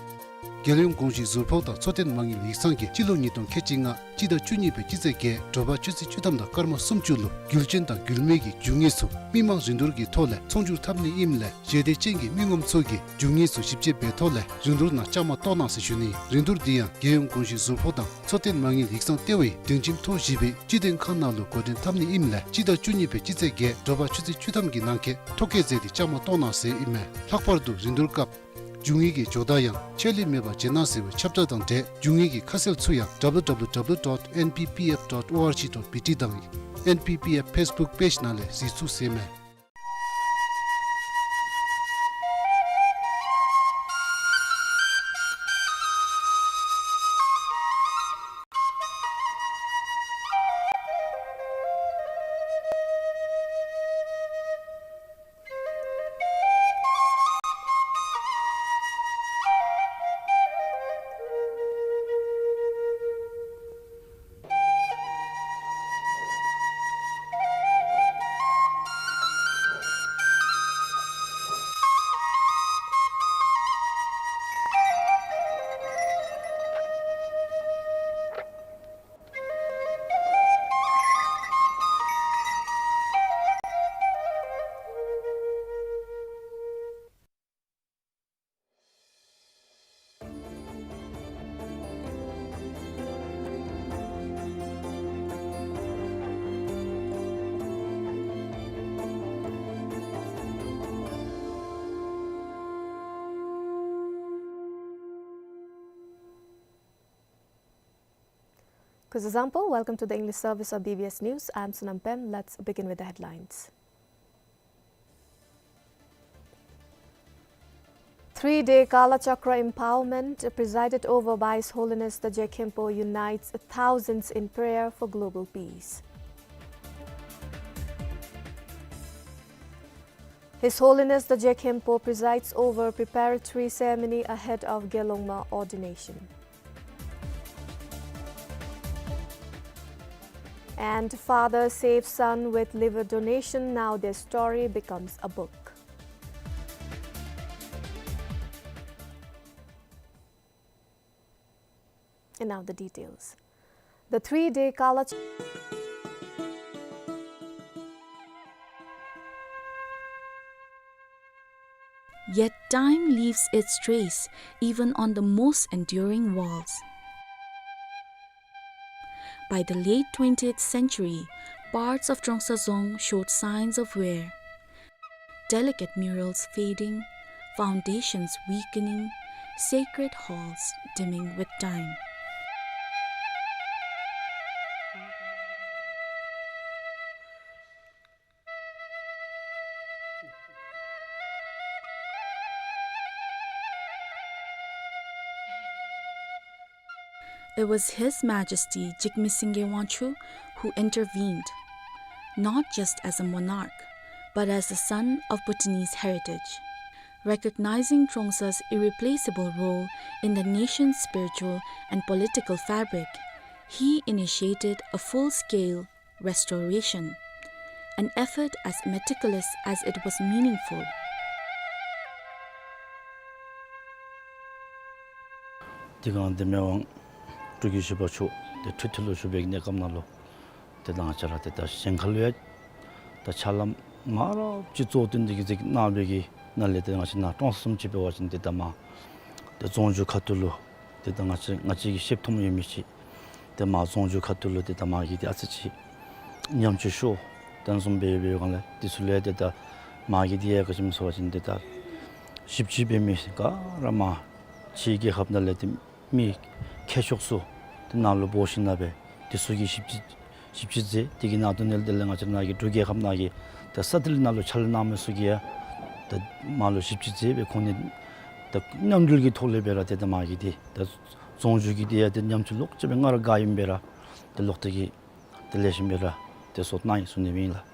རྒྱལ་ཡོངས་གོང་ཞུས་ཟུར་ཕོགས་དང་འཚོ་རྟེན་མ་དངུལ་ཡིག་ཚང་གིས་སྤྱི་ལོ་ཉིས་སྟོང་ཁལ་གཅིག་ལྔ་སྤྱི་ཟླ་བཅུ་གཉིས་པའི་སྤྱི་ཚེས་བརྒྱད་དྲོ་པ་ཆུ་ཚོད་བཅུ་ཐམ་དང་སྐར་མ་སུམ་ཅུ་ལུ་རྒྱུ་ཆེན་དང་རྒྱུ་མེད་ཀྱི་རྒྱུ་དངོས་ཚུ་མི་མང་རིན་བསྡུར་གྱི་ཐོག་ལས་ཚོང་སྒྱུར་འཐབ་ནི་ཨིནམ་ལས་ཞལ་འདེབས་ཅན་གྱི་མི་ངོམ་ཚུ་གིས་རྒྱུ་དངོས་ཚུ་ཞིབ་དཔྱད་འབད་ཐོག་ལས་རིན་བསྡུར་ནང་བཅའ་མར་གཏོགས་གནང་ཟེར་ཞུ་ནི། རིན་བསྡུར་འདི་ཡང་རྒྱལ་ཡོངས་གོང་ཞུས་ཟུར་ཕོགས་དང་འཚོ་རྟེན་མ་དངུལ་ཡིག་ཚང་ལྟེ་བའི་དོན་ཁྲིམས་ཐོ་བཞི་པའི་སྤྱི་དོན་ཁང་ནང་ལུ་འགོ་འདྲེན་འཐབ་ནི་ཨིནམ་ལས་སྤྱི་ཟླ་བཅུ་གཉིས་པའི་སྤྱི་ཚེས་བརྒྱད་དྲོ་པ་ཆུ་ཚོད་བཅུ་ཐམ་གྱི་ནང་འཁོད་ཐོ་བཀོད་མཛད་དེ་བཅའ་མར་གཏོགས་གནང་ཟེར་ཨིན་མས། ལྷག་པར་དུ་རིན་བསྡུར་སྐབས་རྒྱུ་དངོས་ཀྱི་ཇོ་བདག་ཡང་ཆད་ལུས་མེད་པར་བྱོན་གནང་ཟེར་བའི་ཁྱབ་བསྒྲགས་དང་འབྲེལ་རྒྱུ་དངོས་ཀྱི་ཁ་གསལ་ཚུ་ཡང་W W W dot N P P F dot O R G dot B T དང་N P P F Facebook page ནང་ལས་གཟིགས་ཚུགས་ཟེར་མས། Kuzuzangpo, welcome to the English service of B B S News. I'm Sonam Pem. Let's begin with the headlines. Three-day Kala Chakra empowerment presided over by His Holiness the Je Khenpo unites thousands in prayer for global peace. His Holiness the Je Khenpo presides over preparatory ceremony ahead of Gelongma ordination. And father saves son with liver donation, now their story becomes a book. And now the details. The three-day Kala Ch- Yet time leaves its trace even on the most enduring walls. By the late twentieth century, parts of Trongsa Dzong showed signs of wear. Delicate murals fading, foundations weakening, sacred halls dimming with time. It was His Majesty Jigme Singye Wangchuck who intervened, not just as a monarch, but as a son of Bhutanese heritage. Recognizing Trongsa's irreplaceable role in the nation's spiritual and political fabric, he initiated a full-scale restoration, an effort as meticulous as it was meaningful. དེ་སྒང་འདི་མི་དབང་འབྲུག་རྒྱལ་བཞི་པ་མཆོག་དེ་ཁྲི་ཐོག་ལུ་བཞུགས་པའི་གནས་སྐབས་ནང་ལུ་དེ་ད་ང་བཅས་ར་དེ་ད་གཞན་ཁ་ལུ་ཡང་ད་ཕྱག་ལཱ་མང་རབས་ཅིག་གཙོ་བོ་བཏོན་ཏེ་གིས་གནང་བའི་གི་ནང་ལས་དེ་ང་བཅས་ནཱ་ཀྲོང་གསུམ་ཅིག་འབད་བ་ཅིན་དེ་ད་མར་དེ་རྫོང་རྒྱུད་ཁ་ཐུག་ལུ་དེ་ད་ང་བཅས་ང་བཅས་ཀྱིས་ཤེསཔ་མཐོངམ་ཡོད་མི་ཅིག་དེ་མར་རྫོང་རྒྱུད་ཁ་ཐུག་ལུ་དེ་ད་མར་གྱི་དེ་ཨ་ཙི་ཅིག་ཉམས་བཅོས་ཤོར་དོ་བཟུམ་སྦེ་འབད་བའི་སྒང་ལས་དེ་ཚུ་ལས་དེ་ད་མར་གྱི་དེ་ཡང་ག་ཅི་སྨོ་ཟེར་བ་ཅིན་དེ་ད་ཞིབ་དཔྱད་འབད་མི་ག་ར་མར་ཕྱིའི་རྒྱལ་ཁབ་ནང་ལས་དེ་མི་མཁས་མཆོག་ཚུ་དེ་ནཱ་ལུ་འབོ་ཞིནམ་ལས་དེ་ཚུ་གིས་ཞིབ་དཔྱད་ཞིབ་དཔྱད་མཛད། དེ་གི་ནང་དོན་ལས་དེ་ལས་ང་བཅས་ནཱ་གི་འབྲུག་རྒྱལ་ཁབ་ནང་གི་ད་ས་གནས་ནང་ལུ་ཕྱག་ལཱ་གནང་མི་ཚུ་གིས་ཡང་ད་མར་ལུ་ཞིབ་དཔྱད་མཛད་སྦེ་ཁོང་གཉིས་ད་མཉམ་འབྲེལ་གྱི་ཐོག་ལས་སྦེ་ར་དེ་ད་མར་གྱི་དེ་ད་རྫོང་རྒྱུད་ཀྱི་དེ་ཡང་དེ་ཉམས་བཅོས་ལོག་ཅིག་སྦེ་སྔར་ག་ཨིནམ་སྦེ་ར་དེ་ལོག་སྟེ་གིས་དེ་ལེགས་ཤོམ་སྦེ་ར་དེ་བཟོ་གནང་ཡི་ཟེར་ཨིན་པས་ལགས།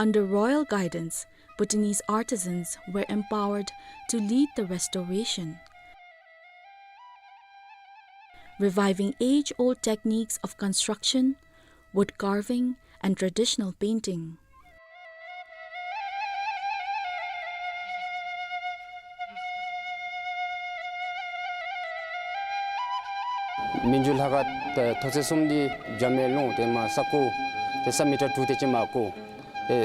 Under royal guidance, Bhutanese artisans were empowered to lead the restoration, reviving age-old techniques of construction, wood carving, and traditional painting. མི་འགྱུར་ལྷ་ཁང་ཏེ་མཐོ་ཚད་གསུམ་འདི་བྱམས་པའི་ཀློང་ཏེ་མར་ས་ཁོག་ཏེ་ས་མི་ཊར་དྲུག་དེ་ཅིག་མར་བརྐོ། ཏེ་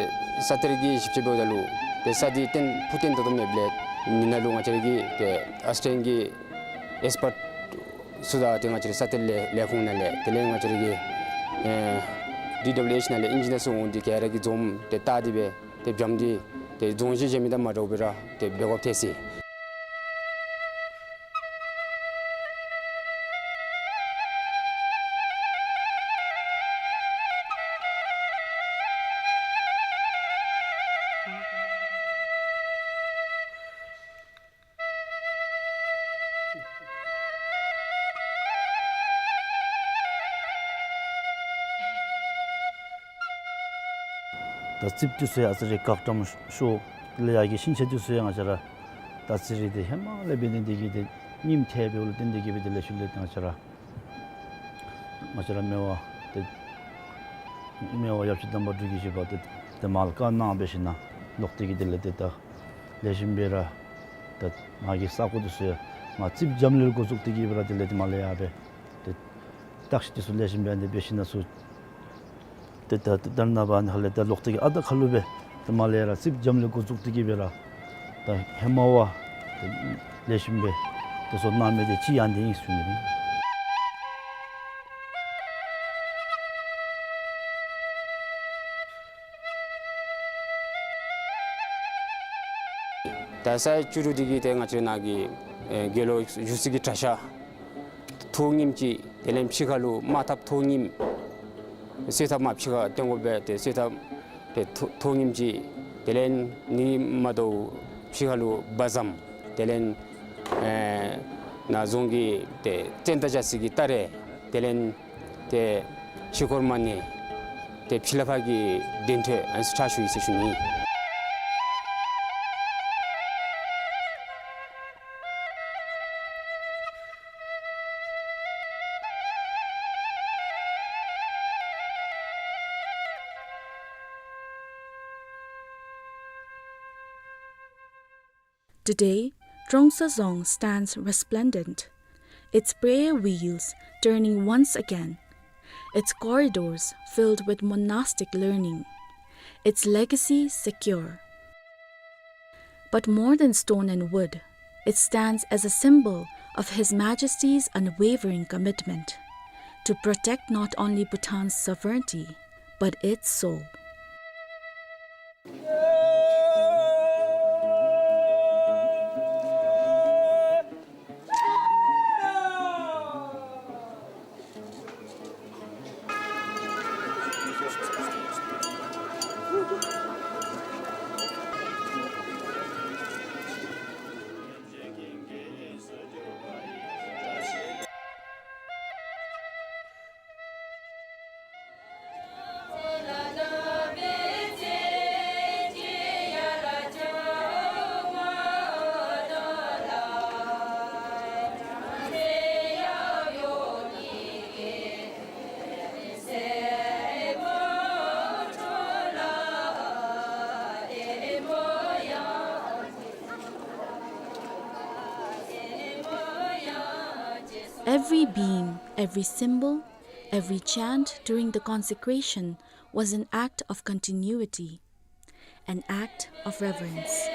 ས་གཏེར་གྱི་ཞིབ་དཔྱད་འབདཝ་ད་ལུ་ཏེ་ས་འདི་བརྟན་ཕུགས་བརྟན་ཏོག་ཏོ་མེདཔ་ལས་ནི་ནང་ལུ་ང་བཅས་ར་གི་ཏེ་ཨཱོས་ཊེ་ལི་ཡན་གྱི་ཨེགསི་པརཊ་ཚུ་དང་ཏེ་ང་བཅས་ར་ས་གཏེར་ལས་ལས་ཁུངས་ནང་ལས་དེ་ལས་ང་བཅས་ར་གི་ཨེ་ཌི་ཌབ་ལུ་ཨེཆ་ནང་ལས་ཨིན་ཇི་ནི་ཡར་ཚུ་འོང་སྟེ་ག་ར་གིས་འཛོམས་ཏེ་བལྟ་སྟེ་སྦེ་ཏེ་བྱམས་འདི་ཏེ་རྫོང་གཞི་བཞེངས་མི་དང་མ་འདྲཝ་སྦེ་ར་ཏེ་འབད་དགོཔ་ཐལ་ཅི། ད་རྩིགཔ་འདི་ཚུ་ཡང་ཨ་ཙི་རེ་འགག་འགྲམ་ཤོར་ལས་ཡར་གྱི་ཤིང་ཆ་འདི་ཚུ་ཡང་ང་བཅས་ར་ད་རྩིག་རི་འདི་ཧེ་མ་ལས་འབད་ནི་འདི་གིས་ཏེ་རྙིངམ་ཐལ་བའི་ལུ་བརྟེན་ཏེ་གིས་སྦེ་དེ་ལས་ཤུལ་ལས་ཏེ་ང་བཅས་ར་ང་བཅས་ར་མི་དབང་ཏེ་མི་དབང་ཡབ་རྗེ་དམ་པ་འབྲུག་རྒྱལ་བཞི་པ་ཏེ་ཏེ་མར་བཀའ་གནང་འབད་ཞིན་ན་ལོག་སྟེ་གིས་དེ་ལས་ཏེ་ད་ལེགས་ཤོམ་སྦེ་ར་ཏེ་མར་གྱི་ས་གོ་འདི་ཚུ་ཡང་མར་རྩིགཔ་འཇམ་ལེལ་འགོ་བཙུགས་ཏེ་གིས་སྦེ་ར་དེ་ལས་ཏེ་མར་ལས་ཡར་སྦེ་ཏེ་བརྟག་ཞིབ་འདི་ཚུ་ལེགས་ཤོམ་སྦེ་ཨ་ནི་འབད་ཞིན་ན་ཚུར་ཏེ་ད་ད་ད་ནཱ་འབད་ནི་ཧ་ལས་ད་ལོག་སྟེ་གིས་ཨ་ད་ཁ་ལུ་སྦེ་ཏེ་མར་ལས་ར་རྩིགཔ་འཇམ་ལེལ་འགོ་བཙུགས་ཏེ་གིས་སྦེ་ར་ད་ཧེ་མ་བ་ཏེ་ལེགས་ཤོམ་སྦེ་ཏེ་བཟོ་གནང་མི་འདི་ཅིག་ཡང་འདི་ཨིན་ཟེར་ཞུ་ནི་ཨིན། ད་ས་ཡ་བཅུ་དྲུག་འདི་གི་ཏེ་ང་བཅས་ནཱ་གི་ཨེ་དགེ་སློང་བཞུགས་ས་གི་གྲྭ་ཤག་ཐོག་རྙིངམ་ཅིག་དེ་ལས་ཕྱི་ཁ་ལུ་དམག་ཐབ་ཐོག་རྙིངམ་གསོལ་ཐབ་མར་ཕྱི་ཁར་བཏོན་དགོ་པས། ཏེ་གསོལ་ཐབ་ཏེ་ཐོག་ཐོག་རྙིངམ་ཅིག་དེ་ལས་ནི་མ་དོ་ཕྱི་ཁ་ལུ་བ་ཟམ་དེ་ལས་ཨེ་ནཱ་རྫོང་གི་ཏེ་བཙན་དང་བཅས་ས་གི་སྟ་རེ་དེ་ལས་ཏེ་ཕྱི་འཁོར་མ་ཎི་ཏེ་ཕྱི་ལས་ཕར་གྱི་གདན་ཁྲི་ཨ་ནི་ཚུ་ཕྱག་ཞུ་ཡི་ཟེར་ཞུ་ནི། Today, Trongsa Dzong stands resplendent, its prayer wheels turning once again, its corridors filled with monastic learning, its legacy secure. But more than stone and wood, it stands as a symbol of His Majesty's unwavering commitment to protect not only Bhutan's sovereignty, but its soul. Every beam, every symbol, every chant during the consecration was an act of continuity, an act of reverence.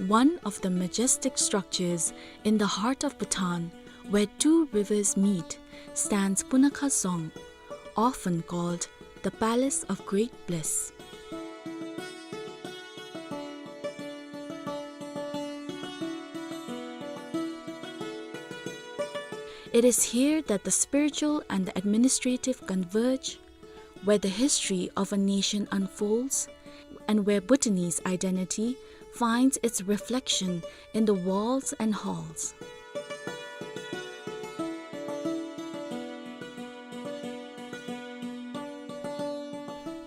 One of the majestic structures in the heart of Bhutan, where two rivers meet, stands Punakha Dzong, often called the Palace of Great Bliss. It is here that the spiritual and the administrative converge, where the history of a nation unfolds, and where Bhutanese identity finds its reflection in the walls and halls.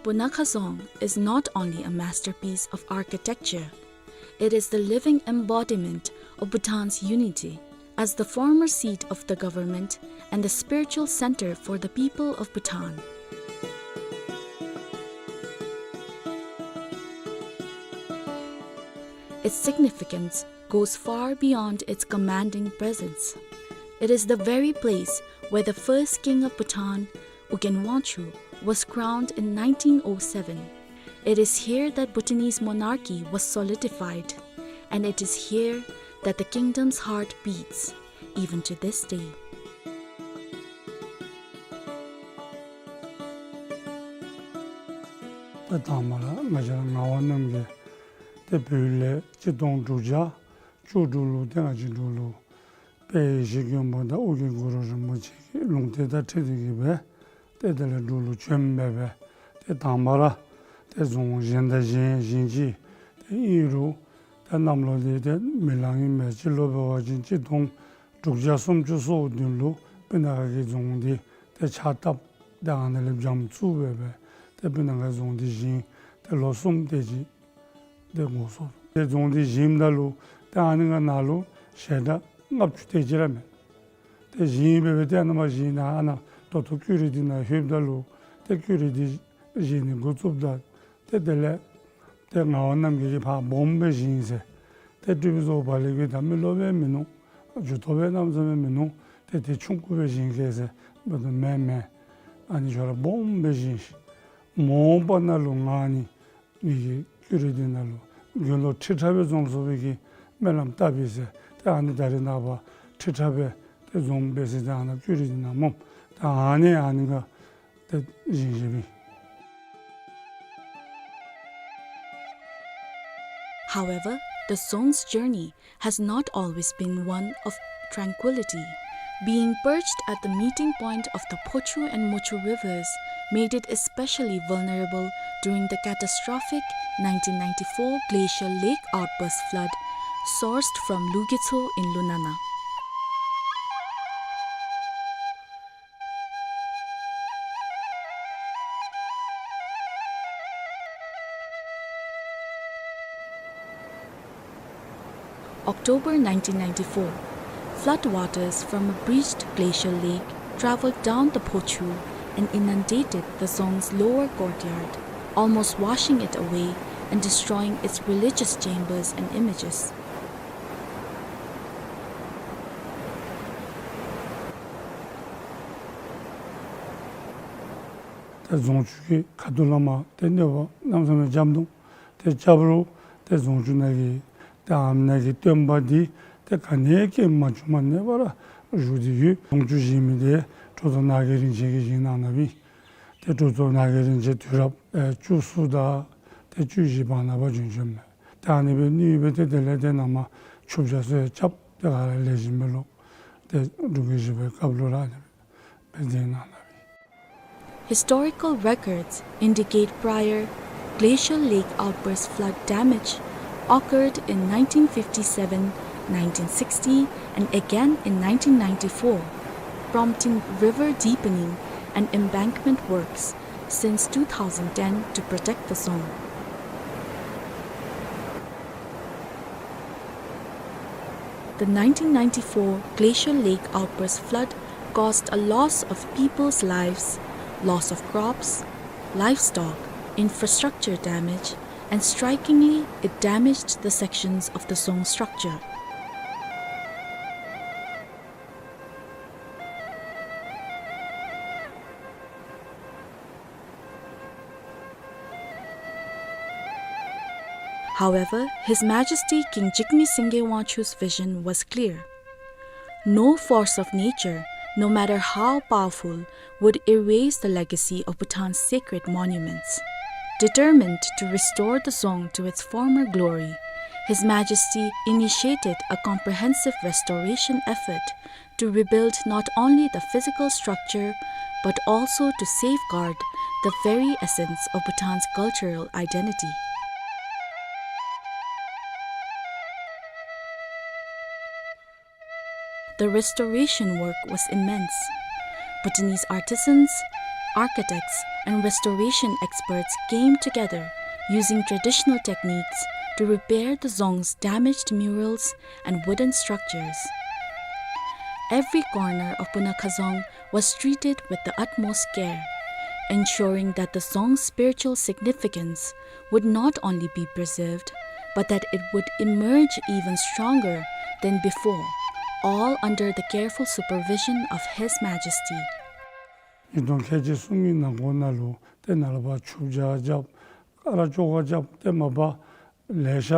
Punakha Dzong is not only a masterpiece of architecture, it is the living embodiment of Bhutan's unity as the former seat of the government and the spiritual center for the people of Bhutan. Its significance goes far beyond its commanding presence. It is the very place where the first king of Bhutan, Ugyen Wangchuck, was crowned in nineteen oh seven. It is here that Bhutanese monarchy was solidified, and it is here that the kingdom's heart beats, even to this day. ད་དང་པ་ར་ང་བཅས་ར་ངག་དབང་རྣམ་རྒྱལ་ཏེ་བོད་ལས་གཅིག་སྟོང་དྲུག་བརྒྱ་བཅུ་དྲུག་ལུ་ཏེ་ང་བཅས་འབྲུག་ལུ་དཔལ་ཡེ་ཤེས་མགོན་པོ་དང་ཨོ་རྒྱན་གུ་རུ་རིན་པོ་ཆེ་གི་ལུང་བསྟན་དང་འཁྲིལ་ཏེ་གིས་སྦེ་ཏེ་དེ་ལས་འབྲུག་ལུ་བྱོན་སྦེ་སྦེ་ཏེ་དང་པ་ར་ཏེ་རྫོང་བཞེངས་ད་བཞེངས་བཞེངས་ཅི། ཏེ་ཨིན་རུང་ཏེ་གནམ་ལོ་འདི་ཏེ་མེ་གླང་ཨིན་མས། སྤྱི་ལོ་འབད་བ་ཅིན་གཅིག་སྟོང་དྲུག་བརྒྱ་སུམ་ཅུ་སོ་བདུན་ལུ་སྤུ་ན་ཁ་གི་རྫོང་འདི་ཏེ་ཕྱག་བཏབ། ཏེ་ཨ་ནི་ལས་བྱམས་བཙུགས་སྦེ་སྦེ་ཏེ་སྤུ་ན་ཁ་རྫོང་འདི་བཞེངས། ཏེ་ལོ་གསུམ་དེ་ཅིག་ཏེ་འགོར་སོང་། ཏེ་རྫོང་འདི་བཞེངསམ་ད་ལུ་ཏེ་ཨ་ནི་གི་ནང་ལུ་ཞལ་གྲངས་ལྔ་བཅུ་དེ་ཅིག་ར་མས། ཏེ་བཞེངས་སྦེ་སྦེ་ཏེ་ཨ་ནཱ་མར་བཞེངས་ནི་ཨ་ནཱ་ད་ལྟོ་ཀུ་རེ་འདི་ནང་ལྷོདཔ་ད་ལུ་ཏེ་ཀུ་རེ་འདི་བཞེངས་ནི་འགོ་བཙུགསཔ་ད་ཏེ་དེ་ལས་ཏེ་ངག་དབང་རྣམ་རྒྱལ་གྱིས་ཕར་སྦོམ་སྦེ་བཞེངས་ཟེར། ཏེ་སྤྲུལ་པའི་བཟོ་བ་ལས་ཀྱི་ད་མི་ལོ་སྦེ་མིན་ནུག། ཇུ་ཏོ་སྦེ་གནམ་མེད་ས་མེད་མིན་ནུག། ཏེ་དེ་ཆུང་ཀུ་སྦེ་བཞེངས་གེ་ཟེར་འབདཝ་ད་མེན་མེན། ཨ་ནི་ཁྱོད་ར་སྦོམ་སྦེ་བཞེངས་ཤིག། མ་འོངས་པ་ནང་ལུ་ང་ཨ་ནི་མི་གི་ཀུ་རེ་འདི་ནང་ལུ་དགེ་སློང་ཁྲི་ཕྲག་སྦེ་འཛོམས་ཚུགས་པའི་གི་སྨོན་ལམ་བཏབ་ཡི་ཟེར། ཏེ་ཨ་ནི་ད་རེས་ནངས་པ་ཁྲི་ཕྲག་སྦེ་ཏེ་འཛོམས་པས་ཟེར། ཏེ་ཨ་ནཱ་ཀུ་རེ་འདི་ནང་སྨོ། ཏེ་ཨ་ནི་ཨ་ནི་ག་ཏེ་བཞེངས་བཞེངསམ་ཨིན། However, the Dzong's journey has not always been one of tranquility. Being perched at the meeting point of the Phochu and Mochu rivers made it especially vulnerable during the catastrophic nineteen ninety-four glacial lake outburst flood sourced from Lugetso in Lunana. October nineteen ninety-four, flood waters from a breached glacial lake traveled down the Phochu and inundated the Dzong's lower courtyard, almost washing it away and destroying its religious chambers and images. ཏེ་རྫོང་ཆུ་གི་ཁ་ཐུག་ལས་མར་ཏེ་གནོད་པ་གནམ་མེད་ས་མེད་རྐྱབ་ནུག། ཏེ་རྐྱབ་རུང་ཏེ་རྫོང་ཆུ་ནང་གི་ཏེ་ཨ་ནཱ་གི་སྟོན་པ་འདི་ཏེ་ག་ནི་སྐྱོན་མ་བྱུངམ་གནས་པ་ར་བཞུགས་ཏེ་ཡོད། རྫོང་ཆུ་བཞེངས་མི་འདི་གྲུབ་ཐོབ་ནགས་ཀྱི་རིན་ཆེན་གྱིས་བཞེངས་གནང་གནངམ་ཨིན། ཏེ་གྲུབ་ཐོབ་ནགས་ཀྱི་རིན་ཆེན་དུས་རབས་ཨེ་བཅུ་གསུམ་དང་ཏེ་བཅུ་བཞི་བར་ན་བ་བྱོན་བྱོནམ་མས། ཏེ་ཨ་ནི་སྦེ་ནུས་སྦེ་ཏེ་དེ་ལས་ཏེ་ནཱ་མར་ཆུ་བྱ་སོ་ཡང་རྐྱབ། ཏེ་ག་ར་ལེགས་ཤོམ་སྦེ་ལོག། ཏེ་འབྲུག་རྒྱལ་བཞི་པའི་སྐབས་ལུ་ར་ཨ་ནི་སྦེ་མཛད་གནང་གནངམ་ཨིན། Historical records indicate prior glacial lake outburst flood damage occurred in nineteen fifty-seven, nineteen sixty, and again in nineteen ninety-four, prompting river deepening and embankment works since two thousand ten to protect the Dzong. The nineteen ninety-four glacial lake outburst flood caused a loss of people's lives, loss of crops, livestock, infrastructure damage, and strikingly, it damaged the sections of the Dzong structure. However, His Majesty King Jigme Singye Wangchuck's vision was clear. No force of nature, no matter how powerful, would erase the legacy of Bhutan's sacred monuments. Determined to restore the dzong to its former glory, His Majesty initiated a comprehensive restoration effort to rebuild not only the physical structure, but also to safeguard the very essence of Bhutan's cultural identity. The restoration work was immense. Bhutanese artisans, architects, and restoration experts came together using traditional techniques to repair the dzong's damaged murals and wooden structures. Every corner of Bunakhazong was treated with the utmost care, ensuring that the dzong's spiritual significance would not only be preserved, but that it would emerge even stronger than before, all under the careful supervision of His Majesty. ཉིས་སྟོང་ཁལ་གཅིག་གསུམ་གྱི་ནང་འཁོད་ནང་ལུ་ཏེ་ནཱ་ལས་ཕར་ཆུ་བྱ་རྐྱབ་ཀ་ར་བཅོ་ཁ་རྐྱབ་ཏེ་མ་པ་ལེ་ཤ་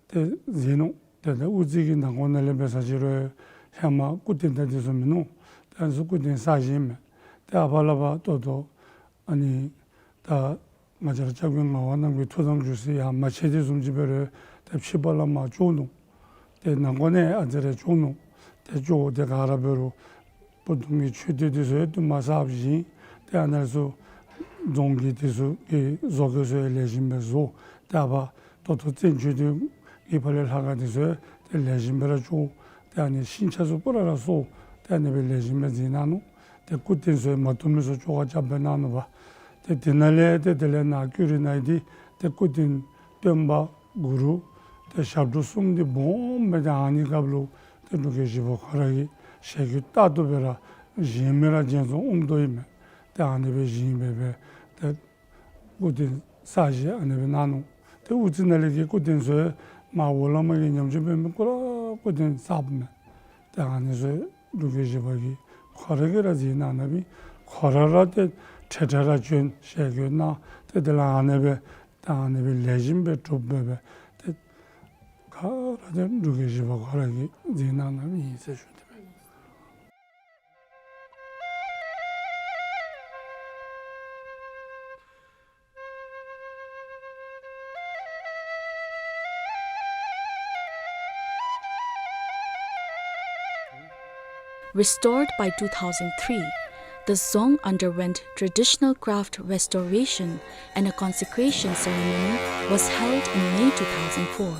ཏེ་མཛད་ནུག། ཏེ་ད་དབུ་རྩེ་གི་ནང་འཁོད་ནང་ལས་འབད་ས་ཅིག་རུང་ཧེ་མ་སྐུ་རྟེན་ད་འདི་ཚུ་མིན་ནུག། ཏེ་ཨ་ནི་ཚུ་སྐུ་རྟེན་གསར་བཞེངས་མས། ཏེ་ཨ་ཕ་ལས་ཕར་ད་ལྟོ་ཨ་ནི་ད་ང་བཅས་ར་སྐྱབས་མགོན་ངག་དབང་རྣམ་རྒྱལ་ཐུགས་དམ་བཞུགས་ས་ཡར་མ་ཆད་དེ་བཟུམ་ཅིག་འབད་རུང་ཏེ་ཕྱི་ཕར་ལས་མར་བཅོ་ནུག། ཏེ་ནང་འཁོད་ནང་ཨ་ཙི་རེ་བཅོ་ནུག། ཏེ་བཅོ་ཏེ་ག་ར་འབད་རུང་སྤུ་ལྡོང་གི་མཆོད་རྟེན་འདི་ཚུ་ཡང་བསྟུད་མར་གསརཔ་བཞེངས། ཏེ་ཨ་ནཱ་ཚུ་རྫོང་གི་འདི་ཚུ་གི་བཟོ་བཀོད་ཚུ་ཡང་ལེགས་ཤོམ་སྦེ་བཟོ། ཏེ་ཨ་ཕ་ད་ལྟོ་བཙན་མཆོད་རྟེན་གྱི་ཕར་ལས་ལྷ་ཁང་འདི་ཚུ་ཡང་ཏེ་ལེགས་ཤོམ་སྦེ་ར་བཅོ། ཏེ་ཨ་ནི་ཤིང་ཆ་ཚུ་པུ་ར་ར་གསོ། ཏེ་ཨ་ནི་སྦེ་ལེགས་ཤོམ་སྦེ་མཛད་གནང་ནུག། ཏེ་སྐུ་རྟེན་ཚུ་ཡང་མ་བཏུབ་མི་ཚུ་བཅོ་ཁ་རྐྱབ་སྦེ་གནང་ནུག་པ། ཏེ་དེ་ནང་ལས་ཏེ་དེ་ལས་ནཱ་ཀུ་རི་ནང་འདི་ཏེ་སྐུ་རྟེན་སྟོན་པ་གུ་རུ་ཏེ་ཞབས་དྲུང་གསུམ་འདི་སྦོམ་སྦེ་ཏེ་ཨ་ནི་སྐབས་ལུ་ཏེ་འབྲུག་རྒྱལ་བཞི་པ་ཁོ་ར་གིས་ཞལ་བཀོད་ལྟར་དུ་སྦེ་ར་བཞེངས་མི་ར་བཞེངས་ཚུགས་འོངམ་དོ་ཨིན་མས། ཏེ་ཨ་ནི་སྦེ་བཞེངས་སྦེ་སྦེ་ཏེ་སྐུ་རྟེན་གསར་བཞེངས་ཨ་ནི་སྦེ་གནང་ནུག། ཏེ་དབུ་རྩེ་ནང་ལས་ཀྱི་སྐུ་རྟེན་ཚུ་མར་འོག་ལས་མར་གྱི་ཉམས་བཅོས་འབད་མི་གུ་ར་སྐུ་རྟེན་གསརཔ་མས། ཏེ་ཨ་ནི་ཚུ་འབྲུག་རྒྱལ་བཞི་པ་གིས་ཁོ་ར་གིས་ར་མཛད་གནང་ནུག་པས། ཁོ་ར་ར་ཏེ་འཕྲལ་འཕྲལ་ར་བྱོན་ཞལ་བཀོད་གནང་། ཏེ་དེ་ལས་ཨ་ནི་སྦེ་ཏེ་ཨ་ནི་སྦེ་ལེགས་ཤོམ་སྦེ་གྲུབ་སྦེ་སྦེ་ཏེ་ག་ར་ཏེ་འབྲུག་རྒྱལ་བཞི་པ་ཁོ་ར་གིས་མཛད་གནང་ནུག་ཨིན་ཟེར་ཞུ་དེ་སྦེ། Restored by two thousand three, the dzong underwent traditional craft restoration and a consecration ceremony was held in May two thousand four.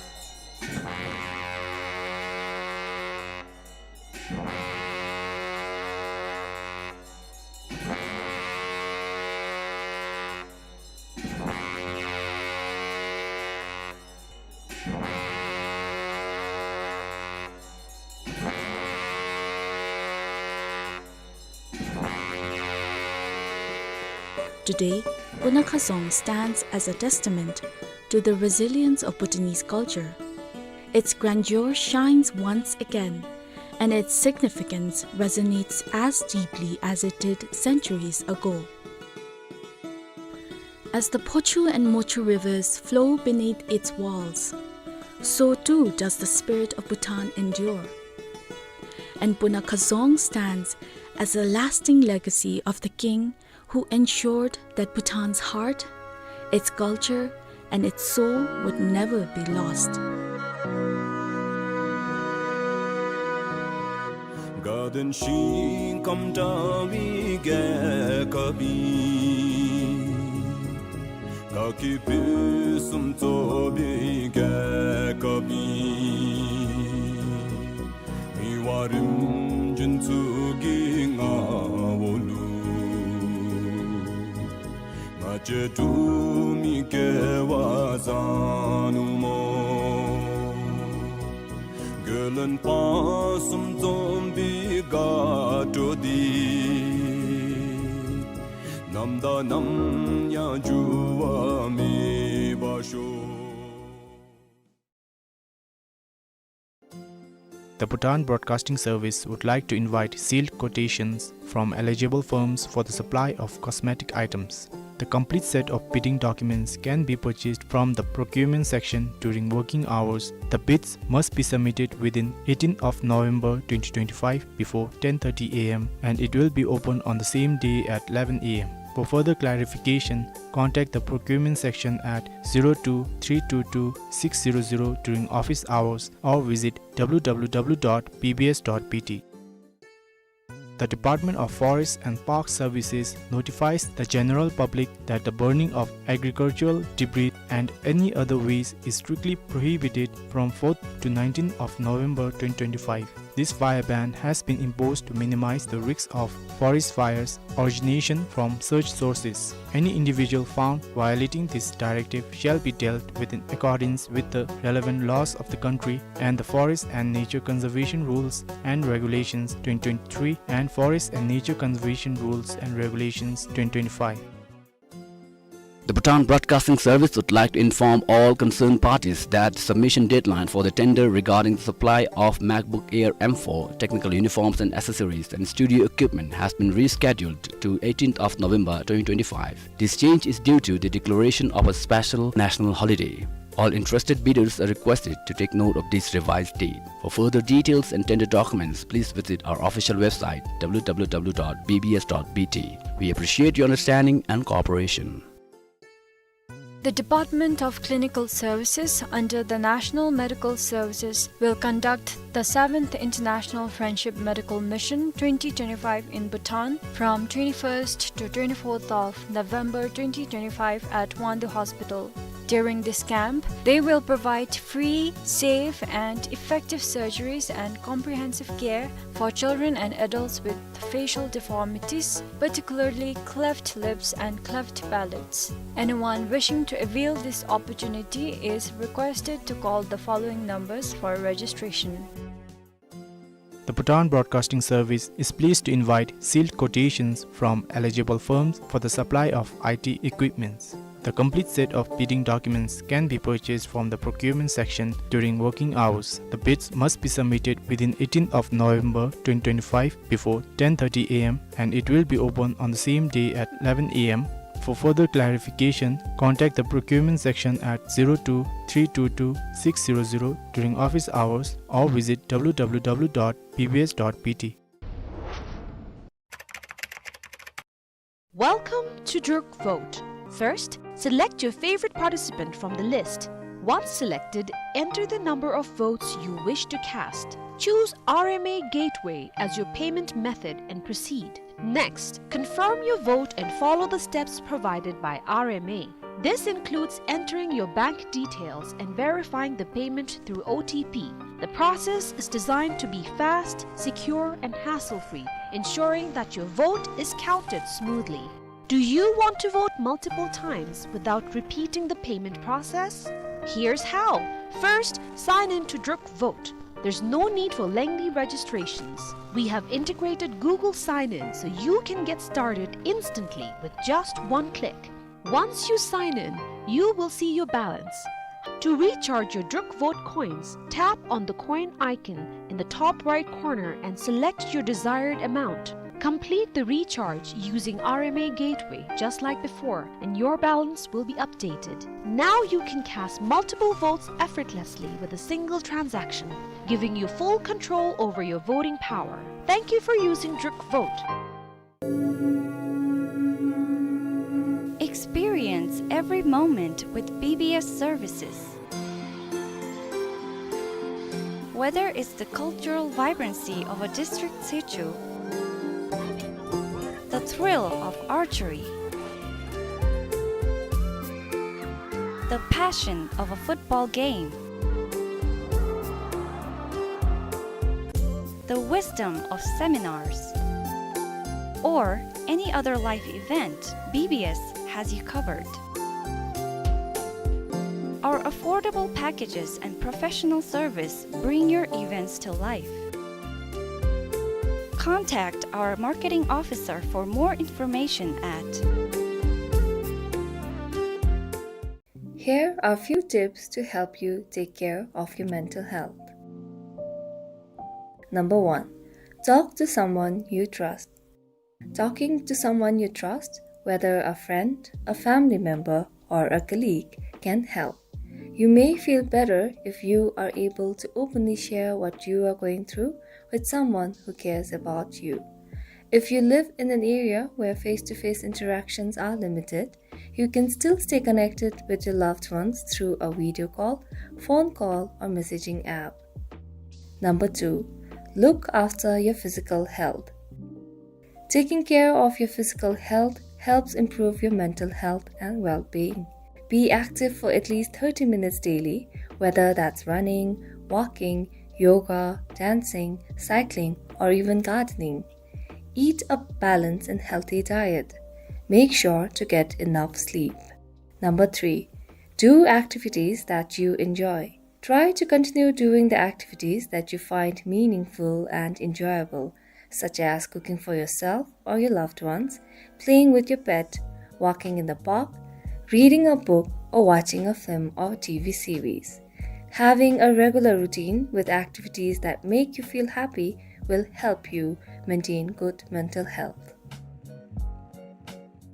Today, Bunakhazong stands as a testament to the resilience of Bhutanese culture. Its grandeur shines once again, and its significance resonates as deeply as it did centuries ago. As the Phochu and Mochu rivers flow beneath its walls, so too does the spirit of Bhutan endure. And Bunakhazong stands as a lasting legacy of the king who ensured that Bhutan's heart, its culture, and its soul would never be lost. དགའ་ལྡན་ཞིང་ཁམས་བཀྲ་བའི་རྒྱལ་ཁབ་ཨིན། དགའ་སྐྱིད་ཕུན་སུམ་ཚོགས་པའི་རྒྱལ་ཁབ་ཨིན། མི་དབང་རིམ་བྱོན་ཚུ་གི་མངའ་འོག་ལུ། ང་བཅས་འབྲུག་མི་སྐལ་བ་བཟང་ནུག་སྨོ། རྒྱལ་བློན་དཔག་བསམ་འཛོམས་པའི་དགའ་སྤྲོ་འདི། ནམ་དང་ནམ་ཡང་འགྱུར་བ་མེད་པར་ཤོག། The Bhutan Broadcasting Service would like to invite sealed quotations from eligible firms for the supply of cosmetic items. The complete set of bidding documents can be purchased from the procurement section during working hours. The bids must be submitted within eighteenth of November twenty twenty-five before ten thirty A M, and it will be open on the same day at eleven A M. For further clarification, contact the procurement section at zero two three two two six zero zero during office hours or visit W W W dot B B S dot B T. The Department of Forest and Park Services notifies the general public that the burning of agricultural debris and any other waste is strictly prohibited from fourth to nineteenth of November twenty twenty-five. This fire ban has been imposed to minimize the risks of forest fires origination from such sources. Any individual found violating this directive shall be dealt with in accordance with the relevant laws of the country and the Forest and Nature Conservation Rules and Regulations twenty twenty-three and Forest and Nature Conservation Rules and Regulations twenty twenty-five. The Bhutan Broadcasting Service would like to inform all concerned parties that the submission deadline for the tender regarding the supply of MacBook Air M four, technical uniforms and accessories, and studio equipment has been rescheduled to eighteenth of November twenty twenty-five. This change is due to the declaration of a special national holiday. All interested bidders are requested to take note of this revised date. For further details and tender documents, please visit our official website, W W W dot B B S dot B T. We appreciate your understanding and cooperation. The Department of Clinical Services under the National Medical Services will conduct the seventh International Friendship Medical Mission twenty twenty-five in Bhutan from twenty-first to twenty-fourth of November twenty twenty-five at Wangdue Hospital. During this camp, they will provide free, safe, and effective surgeries and comprehensive care for children and adults with facial deformities, particularly cleft lips and cleft palates. Anyone wishing to avail this opportunity is requested to call the following numbers for registration. The Bhutan Broadcasting Service is pleased to invite sealed quotations from eligible firms for the supply of I T equipments. The complete set of bidding documents can be purchased from the procurement section during working hours. The bids must be submitted within eighteenth of November twenty twenty-five before ten thirty A M, and it will be open on the same day at eleven A M. For further clarification, contact the procurement section at zero two three two two six zero zero during office hours or visit W W W dot B B S dot B T. Welcome to Druk Vote. First, select your favorite participant from the list. Once selected, enter the number of votes you wish to cast. Choose R M A Gateway as your payment method and proceed. Next, confirm your vote and follow the steps provided by R M A. This includes entering your bank details and verifying the payment through O T P. The process is designed to be fast, secure, and hassle-free, ensuring that your vote is counted smoothly. Do you want to vote multiple times without repeating the payment process? Here's how. First, sign in to Druk Vote. There's no need for lengthy registrations. We have integrated Google Sign-In so you can get started instantly with just one click. Once you sign in, you will see your balance. To recharge your Druk Vote coins, tap on the coin icon in the top right corner and select your desired amount. Complete the recharge using R M A Gateway just like before, and your balance will be updated. Now you can cast multiple votes effortlessly with a single transaction, giving you full control over your voting power. Thank you for using Druk Vote. Experience every moment with B B S services. Whether it's the cultural vibrancy of a district sichu, the thrill of archery, the passion of a football game, the wisdom of seminars, or any other life event, B B S has you covered. Our affordable packages and professional service bring your events to life. Contact our marketing officer for more information at. Here are a few tips to help you take care of your mental health. Number one, talk to someone you trust. Talking to someone you trust whether a friend, a family member, or a colleague, can help. You may feel better if you are able to openly share what you are going through with someone who cares about you. If you live in an area where face-to-face interactions are limited, you can still stay connected with your loved ones through a video call, phone call, or messaging app. Number two, look after your physical health. Taking care of your physical health helps improve your mental health and well-being. Be active for at least thirty minutes daily, whether that's running, walking, yoga, dancing, cycling, or even gardening. Eat a balanced and healthy diet. Make sure to get enough sleep. Number three, do activities that you enjoy. Try to continue doing the activities that you find meaningful and enjoyable, such as cooking for yourself or your loved ones, playing with your pet, walking in the park, reading a book, or watching a film or T V series. Having a regular routine with activities that make you feel happy will help you maintain good mental health.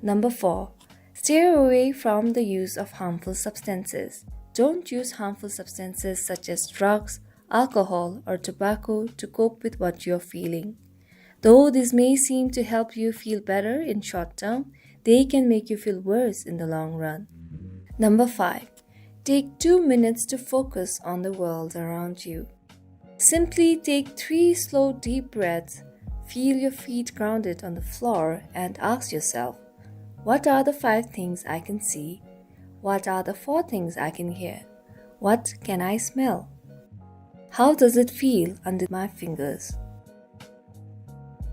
Number four, stay away from the use of harmful substances. Don't use harmful substances such as drugs, alcohol, or tobacco to cope with what you're feeling. Though this may seem to help you feel better in short term, they can make you feel worse in the long run. Number five, take two minutes to focus on the world around you. Simply take three slow, deep breaths, feel your feet grounded on the floor, and ask yourself, "What are the five things I can see? What are the four things I can hear? What can I smell? How does it feel under my fingers?"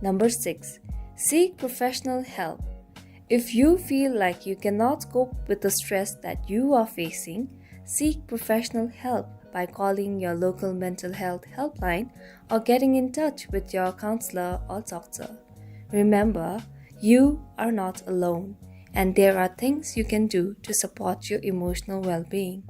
Number six, seek professional help. If you feel like you cannot cope with the stress that you are facing, seek professional help by calling your local mental health helpline or getting in touch with your counselor or doctor. Remember, you are not alone, and there are things you can do to support your emotional well-being.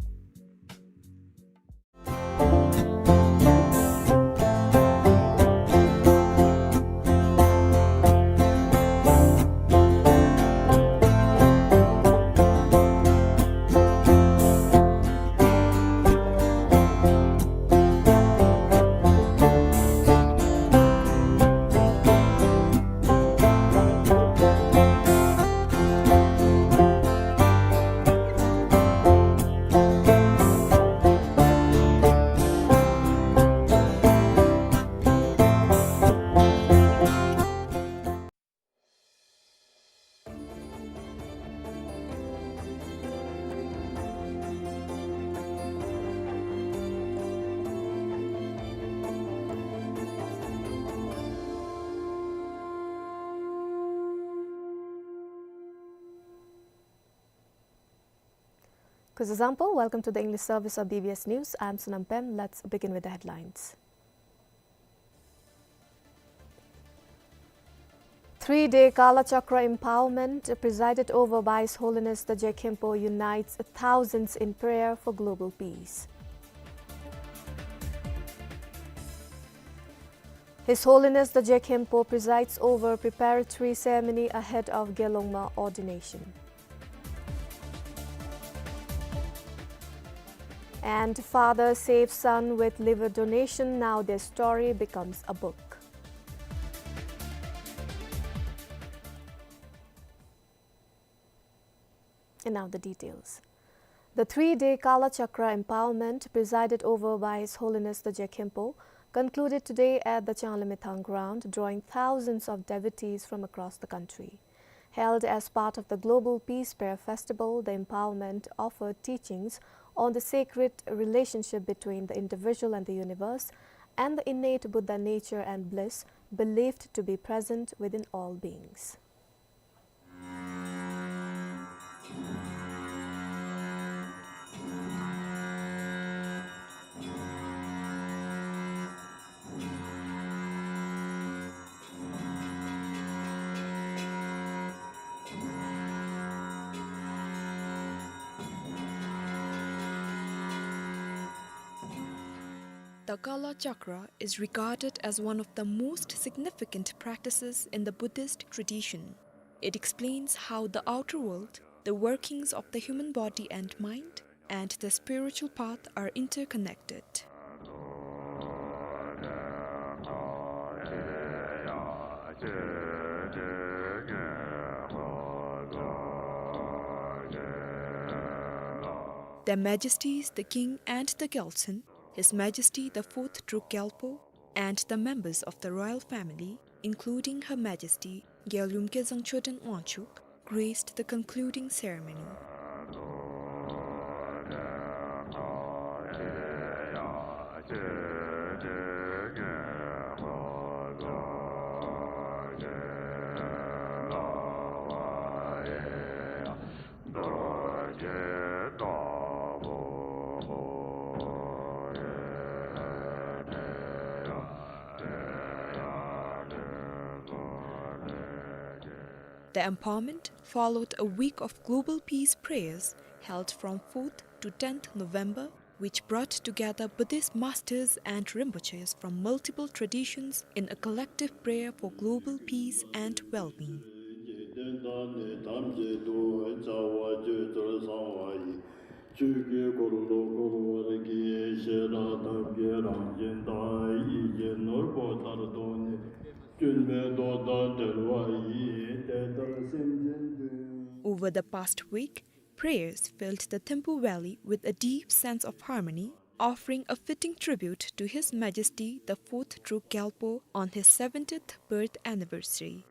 Kuzuzangpo, welcome to the English service of B B S News. I'm Sonam Pem. Let's begin with the headlines. Three-day Kala Chakra empowerment, presided over by His Holiness the Je Khenpo, unites thousands in prayer for global peace. His Holiness the Je Khenpo presides over preparatory ceremony ahead of Gelongma ordination. And father saves son with liver donation, now their story becomes a book. And now the details. The three-day Kala Chakra empowerment, presided over by His Holiness the Je Khenpo, concluded today at the Changlamethang ground, drawing thousands of devotees from across the country. Held as part of the Global Peace Prayer Festival, the empowerment offered teachings on the sacred relationship between the individual and the universe, and the innate Buddha nature and bliss believed to be present within all beings. The Kala Chakra is regarded as one of the most significant practices in the Buddhist tradition. It explains how the outer world, the workings of the human body and mind, and the spiritual path are interconnected. Their Majesties the King and the Gyaltsuen, His Majesty the Fourth Druk Gyalpo, and the members of the royal family, including Her Majesty Gyalum Kezang Choden Wangchuck, graced the concluding ceremony. The empowerment followed a week of global peace prayers held from fourth to tenth November, which brought together Buddhist masters and Rinpoches from multiple traditions in a collective prayer for global peace and well-being. Over the past week, prayers filled the Thimphu Valley with a deep sense of harmony, offering a fitting tribute to His Majesty the Fourth Druk Gyalpo on his seventieth birth anniversary.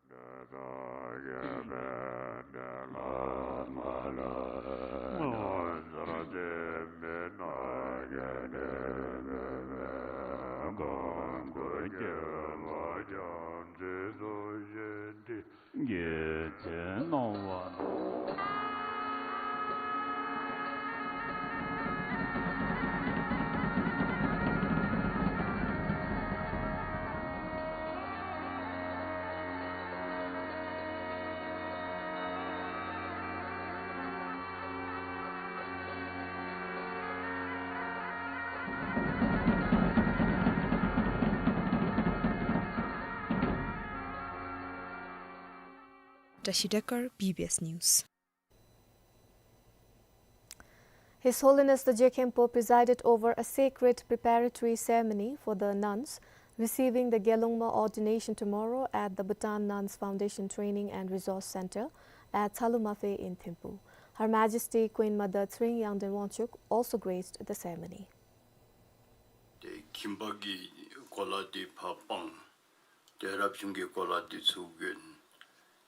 Tashi Dekar, B B S News. His Holiness the Je Khenpo presided over a sacred preparatory ceremony for the nuns receiving the Gelongma ordination tomorrow at the Bhutan Nuns Foundation Training and Resource Center at Tsalumaphe in Thimphu. Her Majesty Queen Mother Tshering Yangden Wangchuck also graced the ceremony. ཏེ་ཁྱིམ་པ་གི་གོ་ལ་འདི་ཕར་སྤང་། ཏེ་རབ་བྱུང་གི་གོ་ལ་འདི་ཚུར་གྱོན།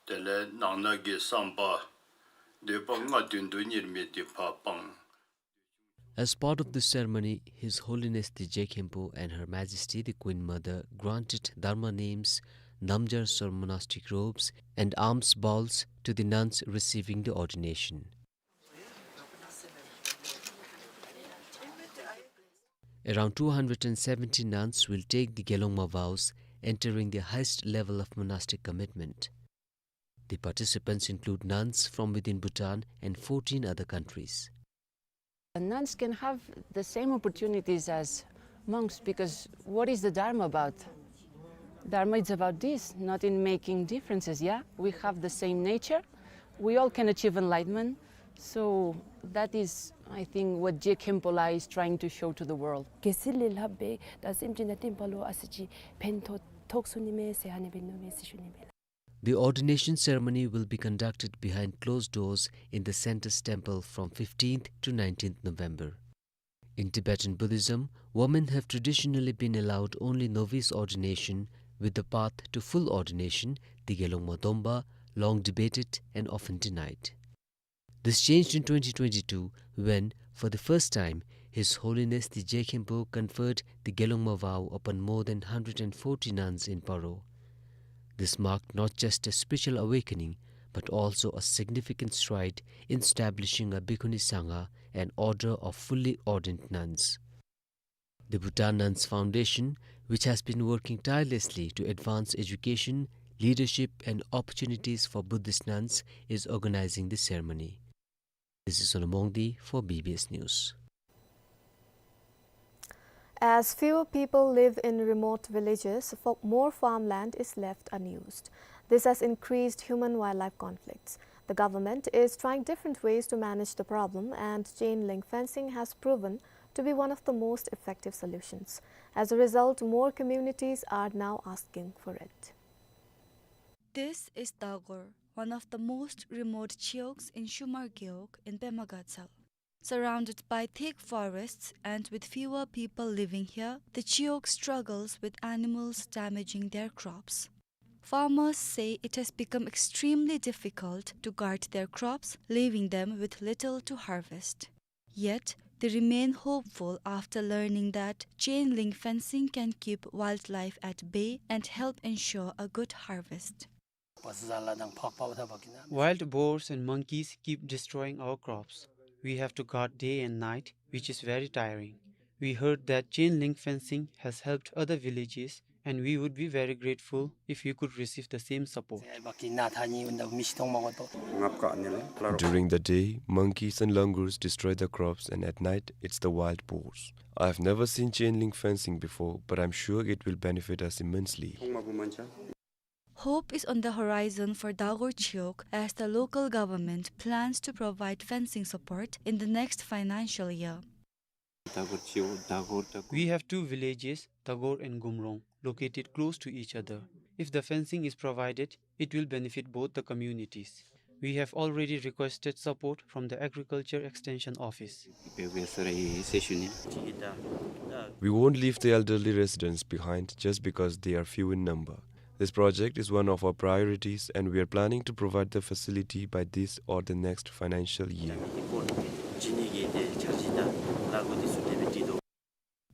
དེ་ལས་ནང་ན་གི་བསམ་པ་འདོད་པ་ལྔ་བདུན་དུ་གཉེར་མི་འདི་ཕར་སྤང་། As part of the ceremony, His Holiness the Je Khenpo and Her Majesty the Queen Mother granted Dharma names, Namjar Sor monastic robes, and alms bowls to the nuns receiving the ordination. Around two hundred and seventy nuns will take the Gelongma vows, entering the highest level of monastic commitment. The participants include nuns from within Bhutan and fourteen other countries. Nuns can have the same opportunities as monks, because what is the Dharma about? Dharma is about this, not in making differences, yeah? We have the same nature, we all can achieve enlightenment, so that is, I think, what Je Khenpo La is trying to show to the world. གལ་སྲིད་ལས་སླབ་སྦེ་ད་སེམས་ཅན་དང་བསྟུན་པ་ལུ་ཨ་ཙི་ཅིག་ཕན་ཐོགས་ཐོགས་ཚུགས་ནི་མས་ཟེར་ཨ་ནི་སྦེ་མནོ་མས་ཟེར་ཞུ་ནི་མས་ལགས། The ordination ceremony will be conducted behind closed doors in the center's temple from fifteenth to nineteenth November. In Tibetan Buddhism, women have traditionally been allowed only novice ordination, with the path to full ordination, the Gelongma Dompa, long debated and often denied. This changed in twenty twenty-two when, for the first time, His Holiness the Je Khenpo conferred the Gelongma vow upon more than hundred and forty nuns in Paro. This marked not just a spiritual awakening, but also a significant stride in establishing a Bhikkhuni Sangha, an order of fully ordained nuns. The Bhutan Nuns Foundation, which has been working tirelessly to advance education, leadership, and opportunities for Buddhist nuns, is organizing the ceremony. This is Sonam Wangdi for B B S News. As fewer people live in remote villages, fo-, more farmland is left unused. This has increased human-wildlife conflicts. The government is trying different ways to manage the problem, and chain link fencing has proven to be one of the most effective solutions. As a result, more communities are now asking for it. This is Dagor, one of the most remote chiyoks in Shumar Gewog in Pema Gatshel. Surrounded by thick forests and with fewer people living here, the chiyok struggles with animals damaging their crops. Farmers say it has become extremely difficult to guard their crops, leaving them with little to harvest. Yet, they remain hopeful after learning that chain link fencing can keep wildlife at bay and help ensure a good harvest. Wild boars and monkeys keep destroying our crops. We have to guard day and night, which is very tiring. We heard that chain link fencing has helped other villages, and we would be very grateful if we could receive the same support. During the day, monkeys and langurs destroy the crops, and at night, it's the wild boars. I've never seen chain link fencing before, but I'm sure it will benefit us immensely. Hope is on the horizon for Dagor Chiyok as the local government plans to provide fencing support in the next financial year. We have two villages, Dagor and Gumrong, located close to each other. If the fencing is provided, it will benefit both the communities. We have already requested support from the Agriculture Extension Office. We won't leave the elderly residents behind just because they are few in number. This project is one of our priorities, and we are planning to provide the facility by this or the next financial year.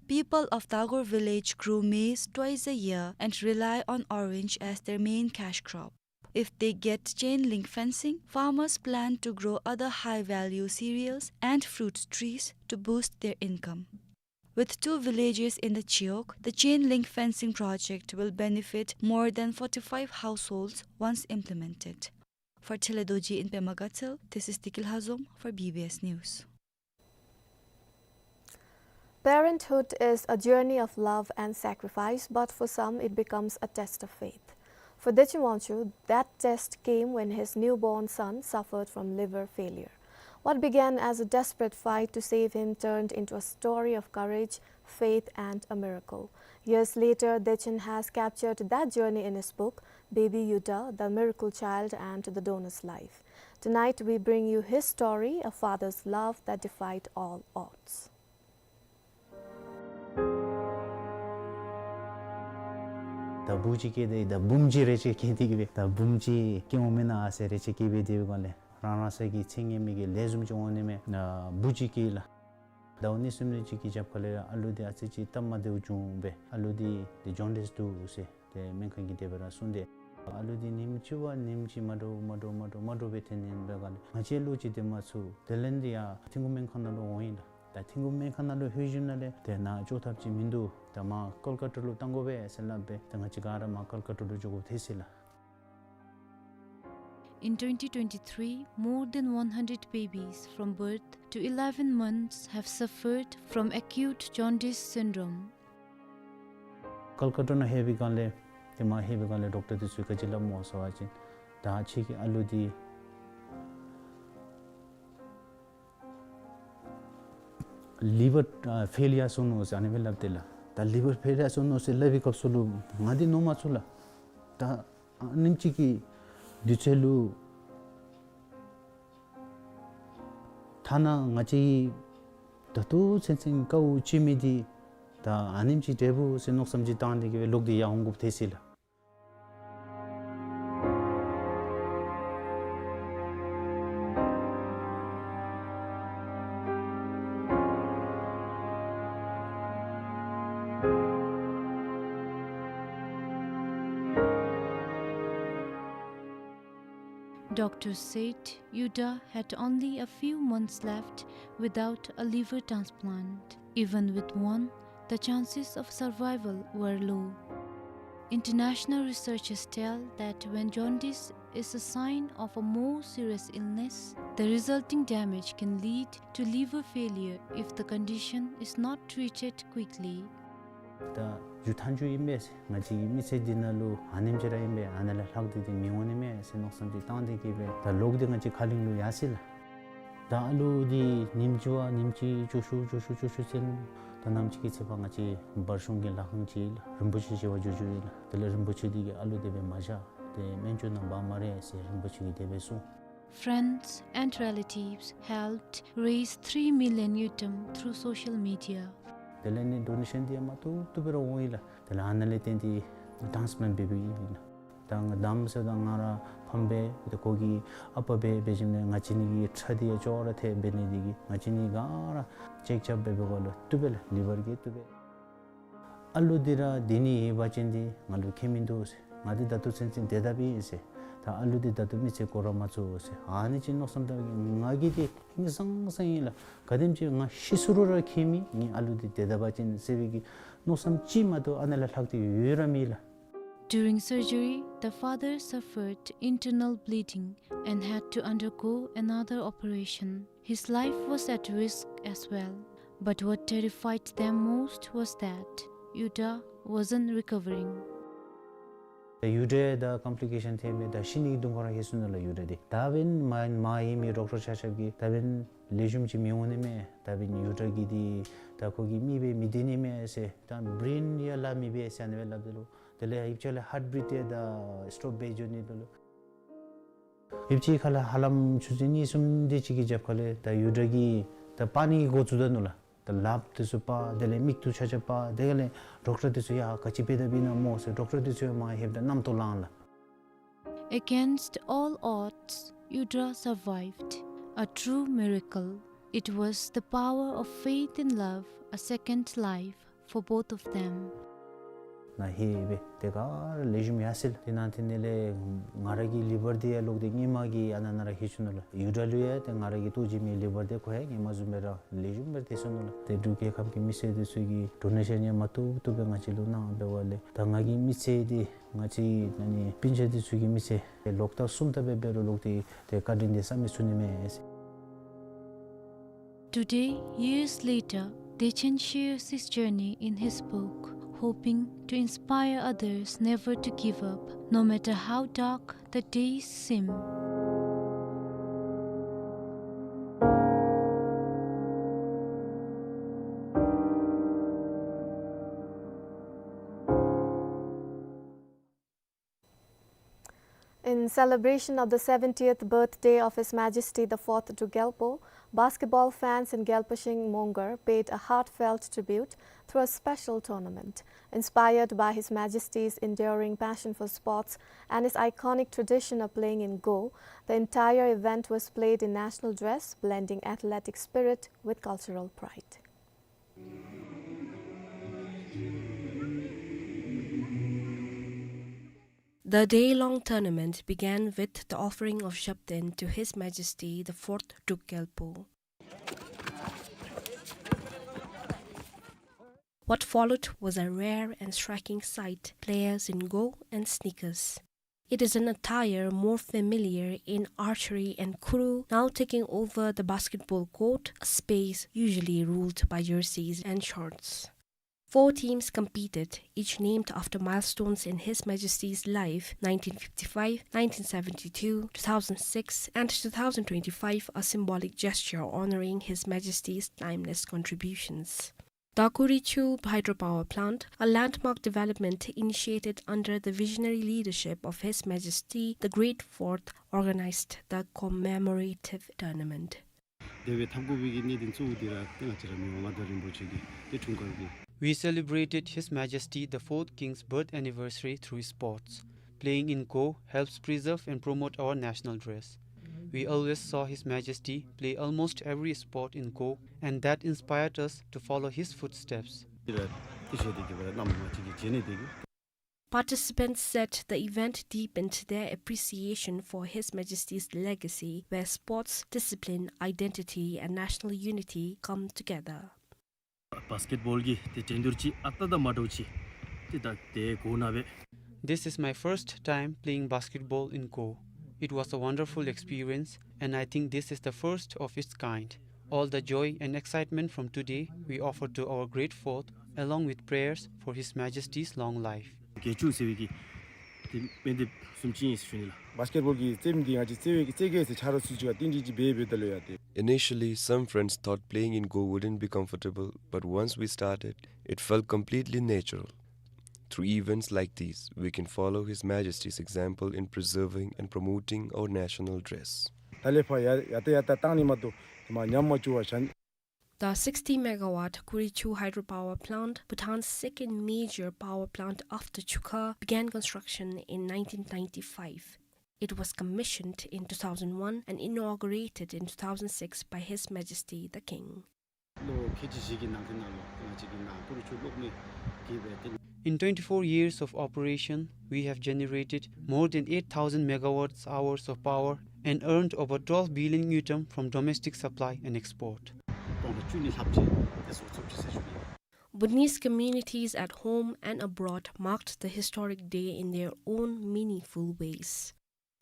People of Dagor village grow maize twice a year and rely on orange as their main cash crop. If they get chain link fencing, farmers plan to grow other high-value cereals and fruit trees to boost their income. With two villages in the Chiyok, the chain link fencing project will benefit more than forty-five households once implemented. For Tshele Dorji in Pema Gatshel, this is Tikil Hazom for B B S News. Parenthood is a journey of love and sacrifice, but for some it becomes a test of faith. For Dechen Wangchuk, that test came when his newborn son suffered from liver failure. What began as a desperate fight to save him turned into a story of courage, faith, and a miracle. Years later, Dechen has captured that journey in his book, Baby Yuda, The Miracle Child and the Donor's Life. Tonight, we bring you his story, a father's love that defied all odds. ད་བུ་ཅིག་སྐྱེས་ཏེ་ད་བུམོ་ཅིག་རེ་ཅིག་སྐྱེས་ཏེ་གི་སྦེ་ད་བུམོ་ཅིག་སྐྱེ་འོང་མེན་ན་ཨ་ཟེར་རེ་ཅིག་སྐྱེས་སྦེ་སྡོད་པའི་སྒང་ལས་རང་རང་སོའི་གི་ཚེ་སྔོན་མའི་གི་ལས་བཟུམ་ཅིག་འོང་ནི་མས། ན་བུ་ཅིག་སྐྱེས་ལགས། ཟླཝ་གཉིས་གསུམ་རེ་ཅིག་གི་རྒྱབ་ཁ་ལས་ཨ་ལུ་འདི་ཨ་ཙི་ཅིག་སྟབས་མ་བདེཝ་བྱུང་སྦེ་ཨ་ལུ་འདི་འདི་ཇོན་ཌིས་འདུག་ཟེར་ཏེ་སྨན་ཁང་གི་དེ་སྦེ་ར་གསུངས་ཏེ། ཨ་ལུ་འདི་ཉིནམ་གཅིག་བ་ཉིནམ་གཅིག་མ་འདྲཝ་མ་འདྲཝ་མ་འདྲཝ་མ་འདྲཝ་སྦེ་ཐོན་ནི་ཨིན་པའི་སྒང་ལས་ང་བཅས་བློ་ཅིག་དེ་མ་ཚུགས། དེ་ལས་འདི་ཡར་ཐིམ་ཕུག་སྨན་ཁང་ནང་ལུ་འོང་ཡི་ལགས། ད་ཐིམ་ཕུག་སྨན་ཁང་ནང་ལུ་ལྷོད་ཞིནམ་ལས་དེ་ནང་འགྱོ་ཐབས་ཅིག་མིན་འདུག། ད་མར་ཀལ་ཀ་ཏ་ལུ་བཏང་དགོ་པས་ཟེར་སླབ་སྦེ་ད་ང་བཅས་ག་ར་མར་ཀལ་ཀ་ཏ་ལུ་འགྱོ་དགོཔ་ཐལ་ཅི་ལགས། In twenty twenty-three, more than one hundred babies from birth to eleven months have suffered from acute jaundice syndrome. ཀལ་ཀ་ཏ་ནང་ལྷོད་པའི་སྒང་ལས་དེ་མར་ལྷོད་པའི་སྒང་ལས་ཌོག་ཊར་འདི་ཚུ་ག་ཅི་སླབ་སྨོ་ཟེར་བ་ཅིན་ད་ཁྱེད་ཀྱི་ཨ་ལུ་འདི་ལི་བར་ཨ་ཕེལ་ཡར་སོང་ནུག་ཟེར་ཨ་ནི་སྦེ་སླབ་སྟེ་ལགས། ད་ལི་བར་ཕེལ་ཡར་སོང་ནུག་ཟེར་སླབ་པའི་སྐབས་སུ་ལུ་ང་འདི་མནོ་མ་ཚུགས་ལགས། ད་ཨ་ནེམ་ཅིག་གི་དུས་ཚོད་ལུ་ཐ་ན་ང་བཅས་ད་ལྟོ་ཚུན་ཚོད་དཀའཝ་སྤྱད་མི་འདི་ད་ཨ་ནེམ་ཅིག་འབྲས་བུ་ཟེར་མནོ་བསམ་ཅིག་བཏང་སྟེ་གི་སྦེ་ལོག་སྟེ་ཡར་འོང་དགོཔ་ཐལ་ཅི་ལགས། Doctors said Yuda had only a few months left without a liver transplant. Even with one, the chances of survival were low. International researchers tell that when jaundice is a sign of a more serious illness, the resulting damage can lead to liver failure if the condition is not treated quickly. ད་མཇུག་མཐའ་མཇུག་ཨིན་པས་ཟེར། ང་བཅས་ཀྱི་མི་ཚེ་འདི་ནང་ལུ་ཨ་ནེམ་ཅིག་ར་ཨིན་པས། ཨ་ནཱ་ལས་ལྷག་སྟེ་འདི་མི་འོང་ནི་མས་ཟེར་མནོ་བསམ་ཅིག་བཏང་སྟེ་གིས་སྦེ་ད་ལོག་སྟེ་ང་བཅས་ཁ་གླིང་ལུ་ཡར་སོ་ཡི་ལགས། ད་ཨ་ལུ་འདི་ཉིནམ་གཅིག་བ་ཉིནམ་གཅིག་སྐྱོ་ཤོས་སྐྱོ་ཤོས་སྐྱོ་ཤོས་ཚུན་ད་ནམ་ཅིག་གི་ཚེ་ཕར་ང་བཅས་བར་གཞུང་གི་ལྷ་ཁང་ཅིག་ལགས་རིན་པོ་ཆེ་ཞི་བ་འགྱུར་འགྱུར་ཨིན་ལགས། དེ་ལས་རིན་པོ་ཆེ་འདི་གིས་ཨ་ལུ་དེ་སྦེ་མ་བཞག། ཏེ་སྨན་བཅོས་གནང་བ་མ་རེ་ཟེར་རིན་པོ་ཆེ་གིས་དེ་སྦེ་གསུངས། Friends and relatives helped raise three million ngultrum through social media. དེ་ལས་ནི་ཌོ་ནེ་ཤཱན་འདི་ཡང་མ་བཏུབ་བཏུབ་སྦེ་ར་འོང་ཡི་ལགས། དེ་ལས་ཨ་ནཱ་ལས་བརྟེན་ཏེ་ཊཱན་སི་པ་ལེནཊ་འབད་འབདཝ་ཨིན་ལགས། ད་ང་དམ་ཟེརཝ་ད་ང་ར་ཕམ་སྦེ་ཏེ་ཁོ་གི་ཨ་པ་སྦེ་འབད་ཞིནམ་ལས་ང་བཅས་གཉིས་ཀྱི་ཁྲག་འདི་ཡང་ཅོག་ར་འཐདཔ་འབད་ནི་འདི་གིས་ང་བཅས་གཉིས་ཀ་ར་ཅེཀ་རྐྱབ་འབད་འབདཝ་ལས་བཏུབ་པས་ལགས། ལི་བར་གྱིས་བཏུབ་པས། ཨ་ལུ་འདི་ར་འདི་ནི་ཡོད་པ་ཅིན་འདི་ང་ལུ་ཁྱད་མིན་འདུག་ཟེར། ང་འདི་ད་ལྟོ་ཚུན་ཚོད་དེ་སྡོདཔ་ཨིན་ཟེར། ད་ཨ་ལུ་འདི་ད་ལྟོ་མི་ཚེ་འགོར་ར་མ་ཚུགས་ཟེར། ཨ་ནི་ཅིག་མནོ་བསམ་བཏང་གིས་ང་གིས་འདི་ཧིང་སངས་ས་ཨིན་ལགས། ག་དེམ་ཅིག་ང་ཤི་སུ་རུང་ར་ཁྱད་མེད། ངེའི་ཨ་ལུ་འདི་དེ་སྡོདཔ་ཅིན་ཟེར་བའི་གི་མནོ་བསམ་ཅིག་མ་གཏོགས་ཨ་ནཱ་ལས་ལྷག་སྟེ་ཡོད་ར་མེད་ལགས། During surgery, the father suffered internal bleeding and had to undergo another operation. His life was at risk as well. But what terrified them most was that Yuda wasn't recovering. ད་ཡུ་ཌ་ད་ཀོམ་པི་ལི་ཀེ་ཤཱན་ཐོན་མི་ད་ཤི་ནི་གི་གདོང་ཁར་ལྷོད་སོ་ནུག་ལགས་ཡུ་ཌ་འདི། ད་འབདན་མ་མ་ཡེངས་མི་ཌོག་ཊར་ཆ་ཁྱབ་ཀྱིས་ད་འབདན་ལེགས་ཤོམ་ཅིག་མི་འོང་ནི་མས། ད་འབདན་ཡུ་ཌ་གི་འདི་ད་ཁོ་གི་མིག་སྦེ་མི་སྡོད་ནི་མས་ཟེར། ད་བྲེན་ཡང་ལཱ་མི་འབད་ཟེར་ཨ་ནི་སྦེ་སླབ་དོ་ལགས། དེ་ལས་ཡུདཔ་ཅིག་ལས་ཧཱརཊ་བིཊ་ཡང་ད་སི་ཊོབ་འབད་འགྱོ་ནི་དོ་ལགས། ཡུདཔ་ཅིག་ཁ་ལས་ཧ་ལམ་ཆུ་ཚོད་གཉིས་གསུམ་དེ་ཅིག་གི་རྒྱབ་ཁ་ལས་ད་ཡུ་ཌ་གིས་ད་སྤར་ནི་གི་འགོ་བཙུགས་ད་ནུག་ལགས། ད་ལགཔ་འདི་ཚུ་སྤར། དེ་ལས་མིག་ཏོ་ཆ་ཁྱབ་སྤར། དེ་ཁ་ལས་ཌོག་ཊར་འདི་ཚུ་ཡ་ག་ཅི་འབད་དཔ་ཨིན་ན་སྨོ་ཟེར་ཌོག་ཊར་འདི་ཚུ་ཡང་མར་ལྷོདཔ་ད་རྣམ་རྟོག་ལངས་ལགས། Against all odds, Yuda survived. A true miracle. It was the power of faith in love, a second life for both of them. ནཱ་ལྷོད་སྦེ་ཏེ་ག་ར་ལེགས་ཤོམ་ཡར་སོ་ཡི་ལགས། དེ་ནང་དེ་ནང་ལས་ང་ར་གི་ལི་བར་འདི་ཡང་ལོག་སྟེ་སྔོན་མ་གི་ཨ་ནཱ་ནང་ར་ལྷོད་སོ་ནུག་ལགས། ཡུ་ཌ་ལུ་ཡང་ཏེ་ང་ར་གི་ལྟོ་བྱིན་མི་ལི་བར་འདི་ཁོ་ཡང་སྔོན་མ་བཟུམ་སྦེ་ར་ལེགས་ཤོམ་སྦེ་སྡོད་སོ་ནུག་ལགས། ཏེ་འབྲུག་རྒྱལ་ཁབ་ཀྱི་མི་སེར་འདི་ཚུ་གིས་ཌོ་ནེ་ཤཱན་ཡང་མ་བཏུབ་བཏུབ་སྦེ་ང་བཅས་ལུ་གནང་འབདཝ་ལས་ད་ང་གི་མི་ཚེ་འདི་ང་བཅས་ཨ་ནི་སྤུན་ཆ་འདི་ཚུ་གི་མི་ཚེ་ལོག་ལྟབ་གསུམ་ལྟབ་སྦེ་འབད་རུང་ལོག་སྟེ་ཏེ་བཀའ་དྲིན་འདི་བསམ་མི་ཚུགས་ནི་མས། Today, years later, Dechen shares his journey in his book, hoping to inspire others never to give up, no matter how dark the days seem. In celebration of the seventieth birthday of His Majesty the Fourth Druk Gyalpo, basketball fans in Gyalpashing Mongar paid a heartfelt tribute through a special tournament. Inspired by His Majesty's enduring passion for sports and his iconic tradition of playing in Go, the entire event was played in national dress, blending athletic spirit with cultural pride. The day-long tournament began with the offering of Shabden to His Majesty the Fourth Druk Gyalpo. What followed was a rare and striking sight, players in Go and sneakers. It is an attire more familiar in archery and Kuru, now taking over the basketball court, a space usually ruled by jerseys and shorts. Four teams competed, each named after milestones in His Majesty's life: nineteen fifty-five, nineteen seventy-two, two thousand six, and two thousand twenty-five, a symbolic gesture honoring His Majesty's timeless contributions. The Kuri Chub hydropower plant, a landmark development initiated under the visionary leadership of His Majesty the Great Fourth, organized the commemorative tournament. དེ་སྦེ་འཐབ་དགོ་པའི་གི་གནད་དོན་གཙོ་བོ་འདི་ར་ཏེ་ང་བཅས་ར་མི་དབང་མངའ་བདག་རིན་པོ་ཆེ་གི་ཏེ་འཁྲུངས་སྐར་གྱི། We celebrated His Majesty the Fourth King's birth anniversary through sports. Playing in Go helps preserve and promote our national dress. We always saw His Majesty play almost every sport in Go, and that inspired us to follow his footsteps. དེ་ར་ཏེ་བྱས་ཏེ་གི་སྦེ་ར་བླམ་ང་བཅས་ཀྱིས་མཇལ་ནི་དེ་གིས། Participants said the event deepened their appreciation for His Majesty's legacy, where sports, discipline, identity, and national unity come together. བཱསི་ཀེཊ་བཱོལ་གྱི་ཏེ་འགྲན་བསྡུར་ཅིག་ཨ་རྟག་དང་མ་འདྲཝ་ཅིག་ཏེ་ད་ཏེ་གོ་ནི་སྦེ། This is my first time playing basketball in Go. It was a wonderful experience, and I think this is the first of its kind. All the joy and excitement from today we offer to our great fourth along with prayers for His Majesty's long life. བརྒྱད་ཅུ་ཟེར་བའི་གི་དེ་དཔེ་དེབ་བཟུམ་ཅིག་ཨིན་ཟེར་ཞུ་ནི་ལགས། བཱསི་ཀེཊ་བཱོལ་གྱི་རྩེདམོ་འདི་ང་བཅས་རྩེ་བའི་གི་རྩེད་གེ་ཟེར་ཆ་རོགས་ཚུ་གཅིག་ཁར་ཏིང་ཏིང་ཅིག་འབད་འབདཝ་ད་ལུ་ཡང་ཏེ། Initially, some friends thought playing in Go wouldn't be comfortable, but once we started, it felt completely natural. Through events like these, we can follow His Majesty's example in preserving and promoting our national dress. ད་ལས་ཕར་ཡར་ཡར་ཏེ་ཡར་ད་བཏང་ནི་མ་གཏོགས་དེ་མ་ཉམས་མ་བཅུག་པར་བཞག། The sixty megawatt Kurichu hydropower plant, Bhutan's second major power plant after Chukha, began construction in nineteen ninety-five. It was commissioned in two thousand one and inaugurated in two thousand six by His Majesty the King. ལོ་ཁལ་གཅིག་བཞི་གི་ནང་གི་ནང་ལུ་ང་བཅས་ཀྱི་ནཱ་ཀུ་རི་ཆུ་གློག་མེ་གི་སྦེ་ཏེ། In twenty-four years of operation, we have generated more than eight thousand megawatt hours of power and earned over twelve billion ngultrum from domestic supply and export. སྟོང་ཕྲག་བཅུ་གཉིས་ལྷགཔ་ཅིག་ཏེ་བཟོ་ཚུགས་ཅི་ཟེར་ཞུ་ནི། Bhutanese communities at home and abroad marked the historic day in their own meaningful ways.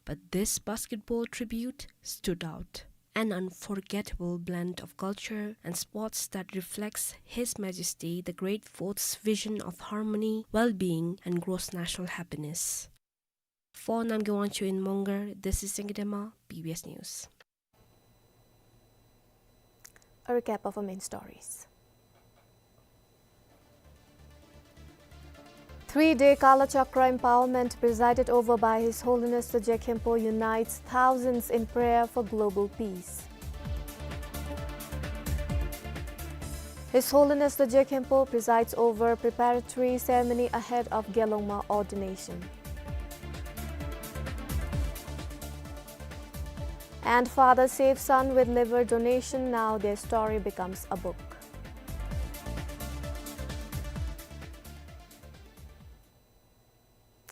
But this basketball tribute stood out, an unforgettable blend of culture and sports that reflects His Majesty the Great Fourth's vision of harmony, well-being, and gross national happiness. For Namgay Wangchuk in Mongar, this is Sengdema, B B S News. A recap of our main stories. Three-day Kala Chakra empowerment presided over by His Holiness the Je Khenpo unites thousands in prayer for global peace. His Holiness the Je Khenpo presides over preparatory ceremony ahead of Gelongma ordination. And father saves son with liver donation, now their story becomes a book.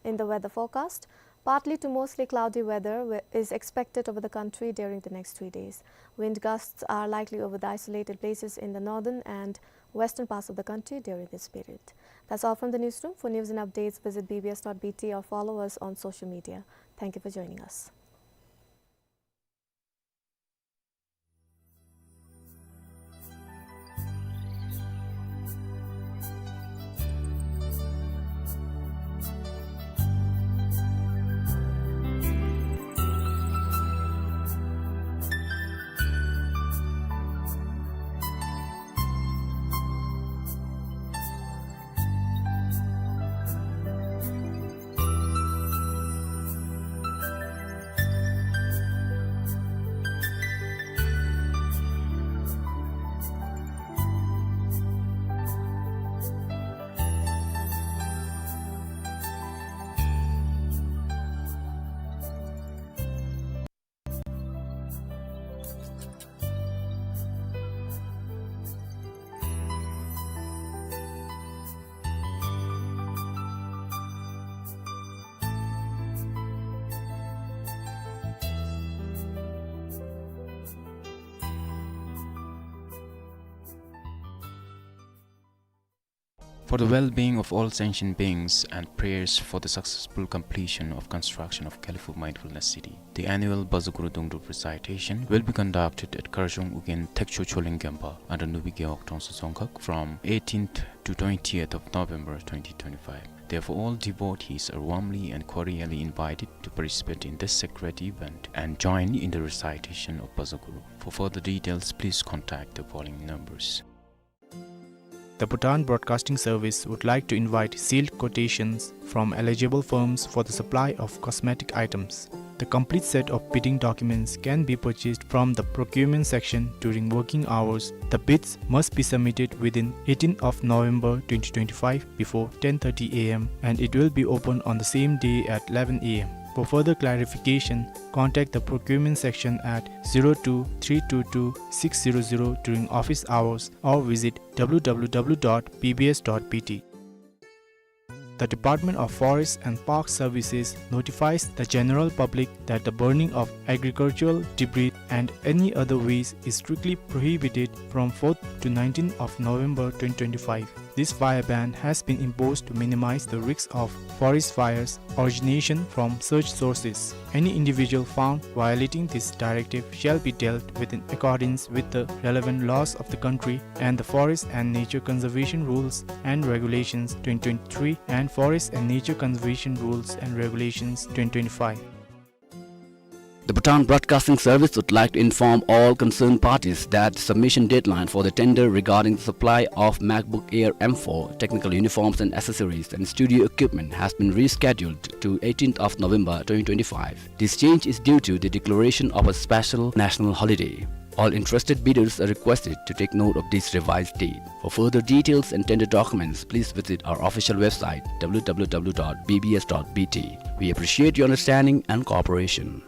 In the weather forecast, partly to mostly cloudy weather wi-, is expected over the country during the next three days. Wind gusts are likely over the isolated places in the northern and western parts of the country during this period. That's all from the newsroom. For news and updates, visit B B S dot B T or follow us on social media. Thank you for joining us. For the well-being of all sentient beings and prayers for the successful completion of construction of Gelephu Mindfulness City, the annual Bazaguru Dungdrup recitation will be conducted at Karjong Ugyen Thekcho Choling Gempa under Nubi Gewog Tongsa Dzongkhag from eighteenth to twentieth of November twenty twenty-five. Therefore, all devotees are warmly and cordially invited to participate in this sacred event and join in the recitation of Bazaguru. For further details, please contact the following numbers. The Bhutan Broadcasting Service would like to invite sealed quotations from eligible firms for the supply of cosmetic items. The complete set of bidding documents can be purchased from the procurement section during working hours. The bids must be submitted within eighteenth of November twenty twenty-five before ten thirty A M and it will be open on the same day at eleven A M. For further clarification, contact the procurement section at zero two three two two six zero zero during office hours or visit W W W dot B B S dot B T. The Department of Forest and Park Services notifies the general public that the burning of agricultural debris and any other waste is strictly prohibited from fourth to nineteenth of November twenty twenty-five. This fire ban has been imposed to minimize the risks of forest fires origination from such sources. Any individual found violating this directive shall be dealt with in accordance with the relevant laws of the country and the Forest and Nature Conservation Rules and Regulations twenty twenty-three and Forest and Nature Conservation Rules and Regulations twenty twenty-five. The Bhutan Broadcasting Service would like to inform all concerned parties that the submission deadline for the tender regarding the supply of MacBook Air M four, technical uniforms and accessories, and studio equipment has been rescheduled to eighteenth of November twenty twenty-five. This change is due to the declaration of a special national holiday. All interested bidders are requested to take note of this revised date. For further details and tender documents, please visit our official website, w w w dot b b s dot b t. We appreciate your understanding and cooperation.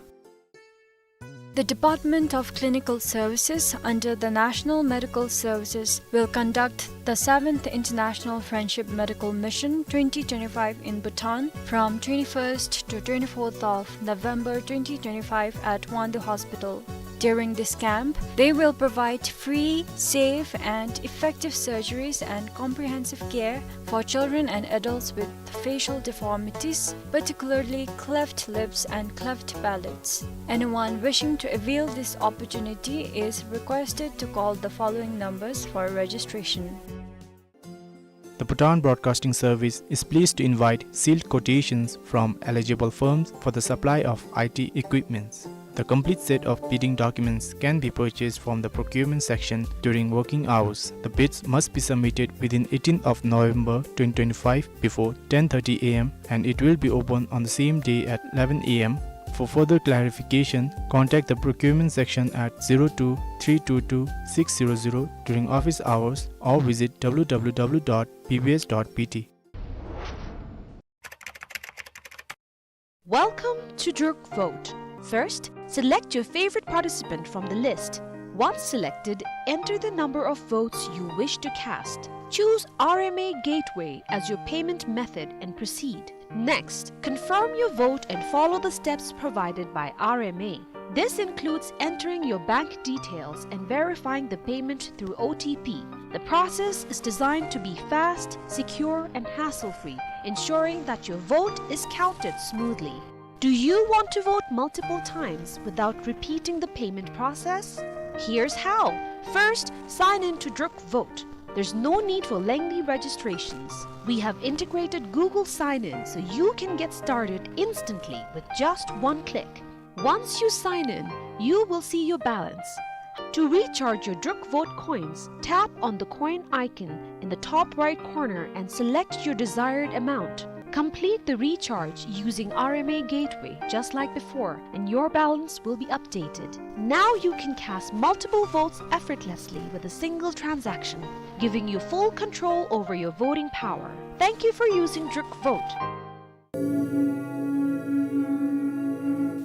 The Department of Clinical Services under the National Medical Services will conduct the seventh International Friendship Medical Mission twenty twenty-five in Bhutan from twenty-first to twenty-fourth of November twenty twenty-five at Wangdue Hospital. During this camp, they will provide free, safe, and effective surgeries and comprehensive care for children and adults with facial deformities, particularly cleft lips and cleft palates. Anyone wishing to avail this opportunity is requested to call the following numbers for registration. The Bhutan Broadcasting Service is pleased to invite sealed quotations from eligible firms for the supply of I T equipments. The complete set of bidding documents can be purchased from the procurement section during working hours. The bids must be submitted within eighteenth of November twenty twenty-five before ten thirty a m and it will be open on the same day at eleven a m. For further clarification, contact the procurement section at zero two three two two six zero zero during office hours or visit w w w dot b b s dot b t. Welcome to Druk Vote. First, select your favorite participant from the list. Once selected, enter the number of votes you wish to cast. Choose R M A Gateway as your payment method and proceed. Next, confirm your vote and follow the steps provided by R M A. This includes entering your bank details and verifying the payment through O T P. The process is designed to be fast, secure, and hassle-free, ensuring that your vote is counted smoothly. Do you want to vote multiple times without repeating the payment process? Here's how. First, sign in to Druk Vote. There's no need for lengthy registrations. We have integrated Google Sign-In so you can get started instantly with just one click. Once you sign in, you will see your balance. To recharge your Druk Vote coins, tap on the coin icon in the top right corner and select your desired amount. Complete the recharge using R M A Gateway just like before, and your balance will be updated. Now you can cast multiple votes effortlessly with a single transaction, giving you full control over your voting power. Thank you for using Druk Vote.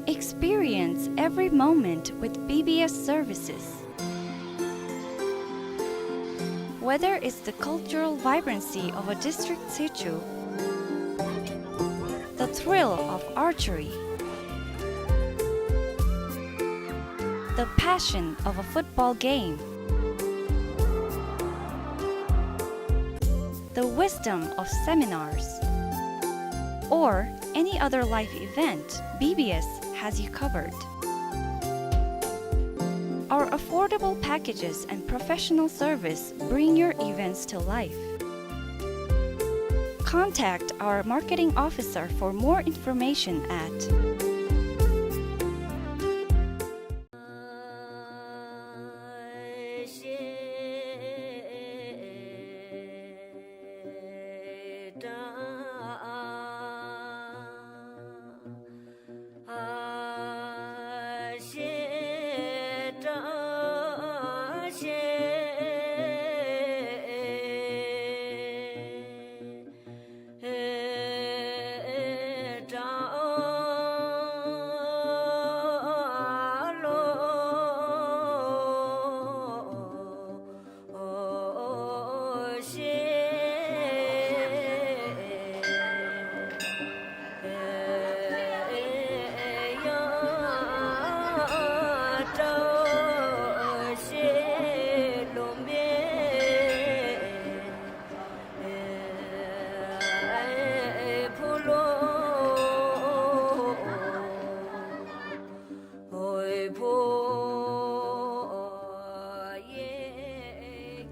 Experience every moment with B B S services. Whether it's the cultural vibrancy of a district situ, the thrill of archery, the passion of a football game, the wisdom of seminars, or any other life event, B B S has you covered. Our affordable packages and professional service bring your events to life. Contact our marketing officer for more information at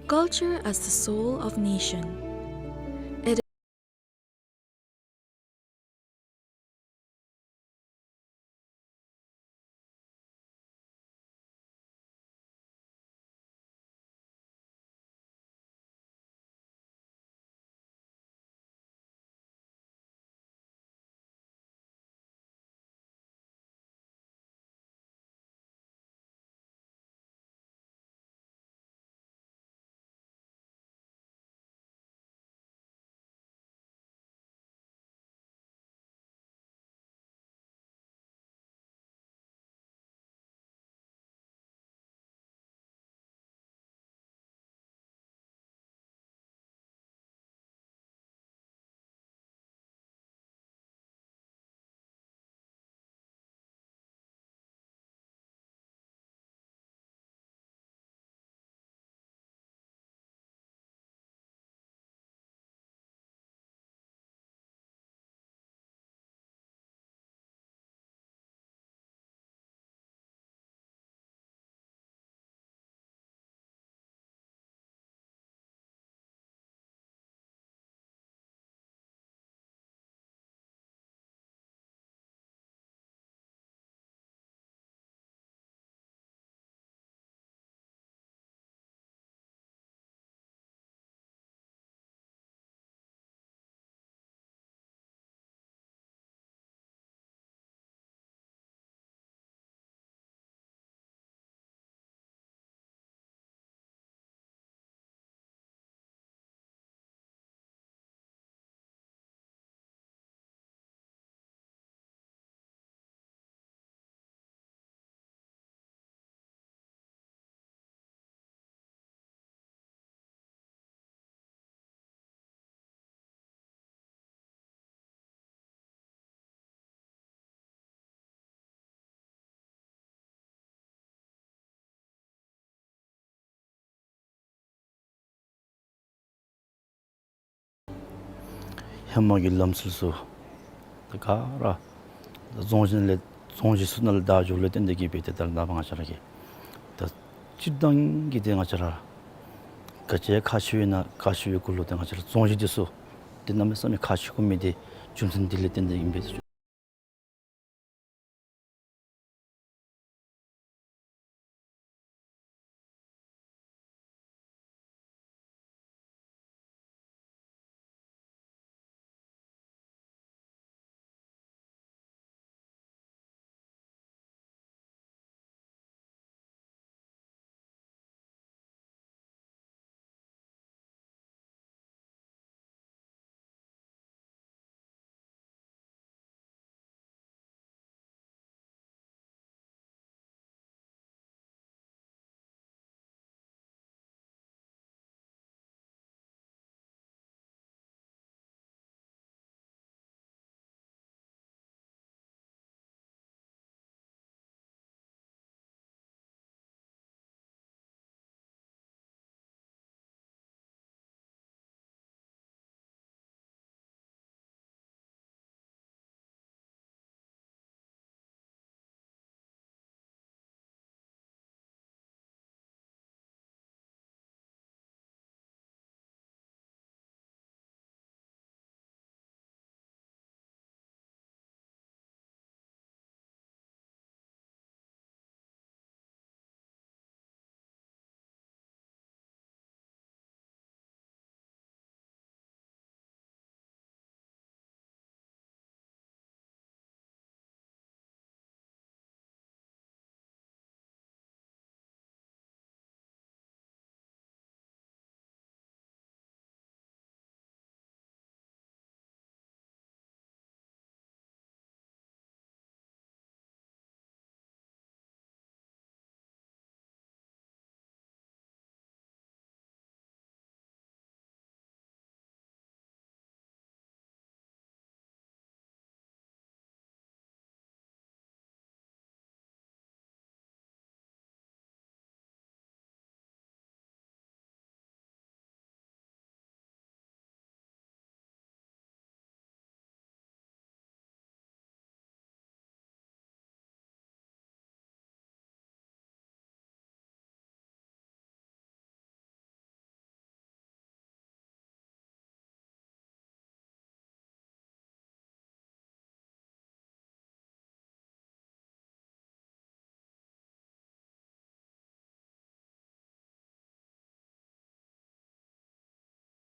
Culture as the soul of nation. It ཧེ་མ་གི་ལམ་སྲོལ་ཚུ་ད་ག་ར་རྫོང་གཞི་ནང་ལས་རྫོང་གཞི་ཚུ་ནང་ལས་བདའ་འགྱོཝ་ལས་བརྟེན་ཏེ་གིས་སྦེ་ཏེ་ད་ལྟ་བར་ང་བཅས་ར་གི་ད་སྤྱིར་བཏང་གི་ཏེ་ང་བཅས་ར་ག་ཅི་ཁག་ཆེ་བའི་ནང་ཁག་ཆེ་བའི་གུ་ལུ་ཏེ་ང་བཅས་ར་རྫོང་གཞི་འདི་ཚུ་ཏེ་གནམ་མེད་ས་མེད་ཁག་ཆེ་དགོ་མི་འདི་རྒྱུ་མཚན་འདི་ལས་བརྟེན་ཏེ་ཨིན་པས།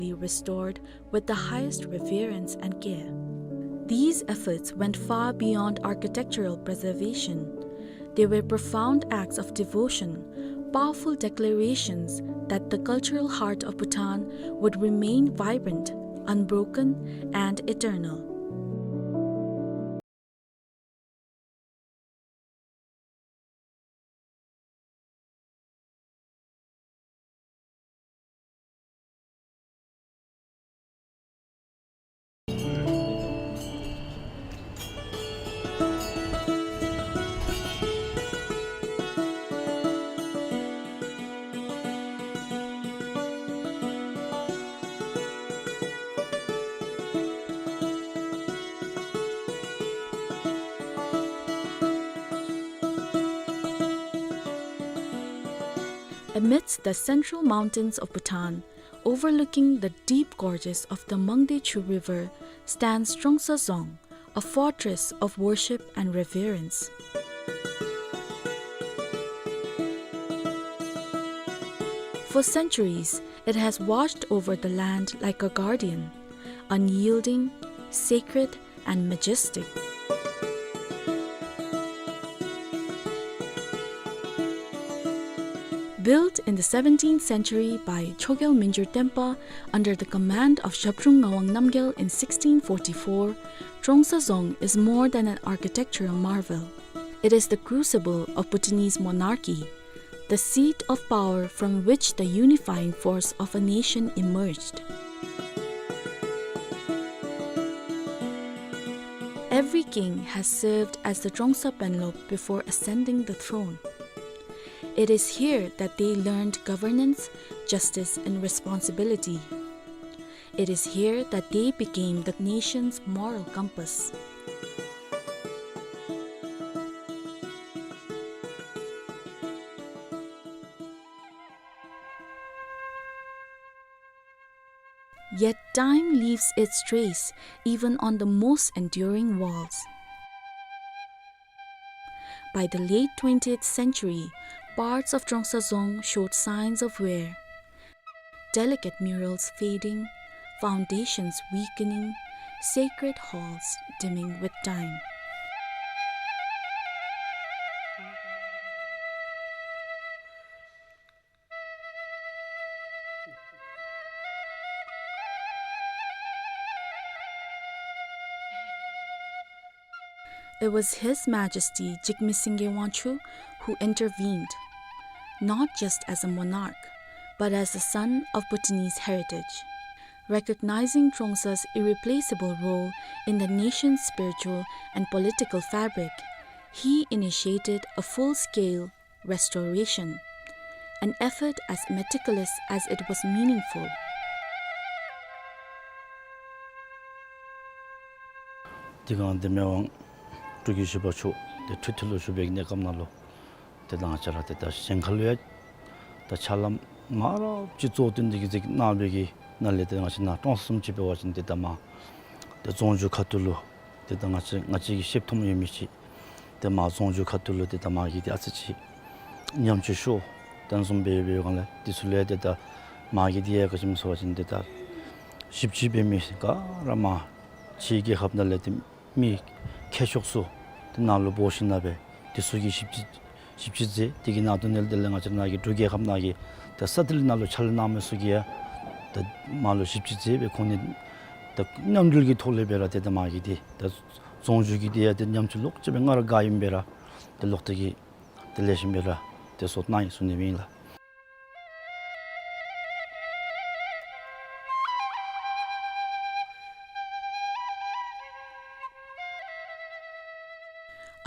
restored with the highest reverence and care. These efforts went far beyond architectural preservation. They were profound acts of devotion, powerful declarations that the cultural heart of Bhutan would remain vibrant, unbroken, and eternal. Amidst the central mountains of Bhutan, overlooking the deep gorges of the Mangdechu River, stands Trongsa Dzong, a fortress of worship and reverence. For centuries, it has watched over the land like a guardian, unyielding, sacred, and majestic. Built in the seventeenth century by Chogyal Mingyur Tenpa under the command of Zhabdrung Ngawang Namgyal in sixteen forty-four, Trongsa Dzong is more than an architectural marvel. It is the crucible of Bhutanese monarchy, the seat of power from which the unifying force of a nation emerged. Every king has served as the Trongsa Penlop before ascending the throne. It is here that they learned governance, justice, and responsibility. It is here that they became the nation's moral compass. Yet time leaves its trace even on the most enduring walls. By the late twentieth century, parts of Trongsa Dzong showed signs of wear. Delicate murals fading, foundations weakening, sacred halls dimming with time. It was His Majesty Jigme Singye Wangchuck who intervened, not just as a monarch, but as a son of Bhutanese heritage. Recognizing Trongsa's irreplaceable role in the nation's spiritual and political fabric, he initiated a full-scale restoration, an effort as meticulous as it was meaningful. དེ་སྒང་འདི་མི་དབང་འབྲུག་རྒྱལ་བཞི་པ་མཆོག་དེ་འཁྲུག་རྩོད་ལུ་ཞུགས་པའི་གནས་སྐབས་ནང་ལུ་ཏེ་ད་ང་བཅས་ར་ཏེ་ད་གཞན་ཁ་ལུ་ཡང་ད་ཕྱག་ལཱ་མང་རབས་ཅིག་གཙོ་བོ་བཏོན་ཏེ་གིས་གནང་བའི་གི་ནང་ལས་ཏེ་ང་བཅས་ནཱ་ཀྲོང་གསུམ་ཅིག་འབད་བ་ཅིན་ཏེ་ད་མ་ཏེ་རྫོང་རྒྱུད་ཁ་ཐུག་ལུ་ཏེ་ད་ང་བཅས་ང་བཅས་ཀྱིས་ཤེསཔ་མཐོངམ་ཡོད་མི་ཅིག་ཏེ་མ་རྫོང་རྒྱུད་ཁ་ཐུག་ལུ་ཏེ་ད་མ་གི་ཏེ་ཨ་ཙི་ཅིག་ཉམས་ཆག་ཤོར་དོ་བཟུམ་སྦེ་འབད་བའི་སྒང་ལས་དེ་ཚུ་ལས་ཏེ་ད་མ་གི་ཏེ་ཡ་ག་ཅི་སྨོ་ཟེར་བ་ཅིན་ཏེ་ད་ཞིབ་དཔྱད་འབད་མི་ག་ར་མ་ཕྱི་རྒྱལ་ཁབ་ནང་ལས་ཏེ་མི་མཁས་མཆོག་ཚུ་ཏེ་ནཱ་ལུ་འབོ་ཞིནམ་ལས་སྦེ་དེ་ཚུ་གིས་ཞིབ་དཔྱད་ཞིབ་དཔྱད་མཛད། དེ་གི་ནང་དོན་ལས་དེ་ལས་ང་བཅས་ནཱ་གི་འབྲུག་རྒྱལ་ཁབ་ནང་གི་ཏེ་ས་གནས་ནང་ལུ་ཕྱག་ལཱ་གནང་མི་ཚུ་གིས་ཡང་ཏེ་མ་ལུ་ཞིབ་དཔྱད་མཛད་སྦེ་ཁོང་ནི་ཏེ་མཉམ་འབྲེལ་གྱི་ཐོག་ལས་སྦེ་ར་ཏེ་ད་མ་གི་ཏེ་ད་རྫོང་རྒྱུད་ཀྱི་ཏེ་ཡ་ཏེ་ཉམས་ཆག་ལོག་སྤྱོད་པའི་ང་ར་ག་ཨིནམ་སྦེ་ར་ཏེ་ལོག་སྟེ་གིས་ཏེ་ལེགས་ཤོམ་སྦེ་ར་ཏེ་བཟོ་གནང་ཡི་ཟེར་ཨིན་པས་ལགས།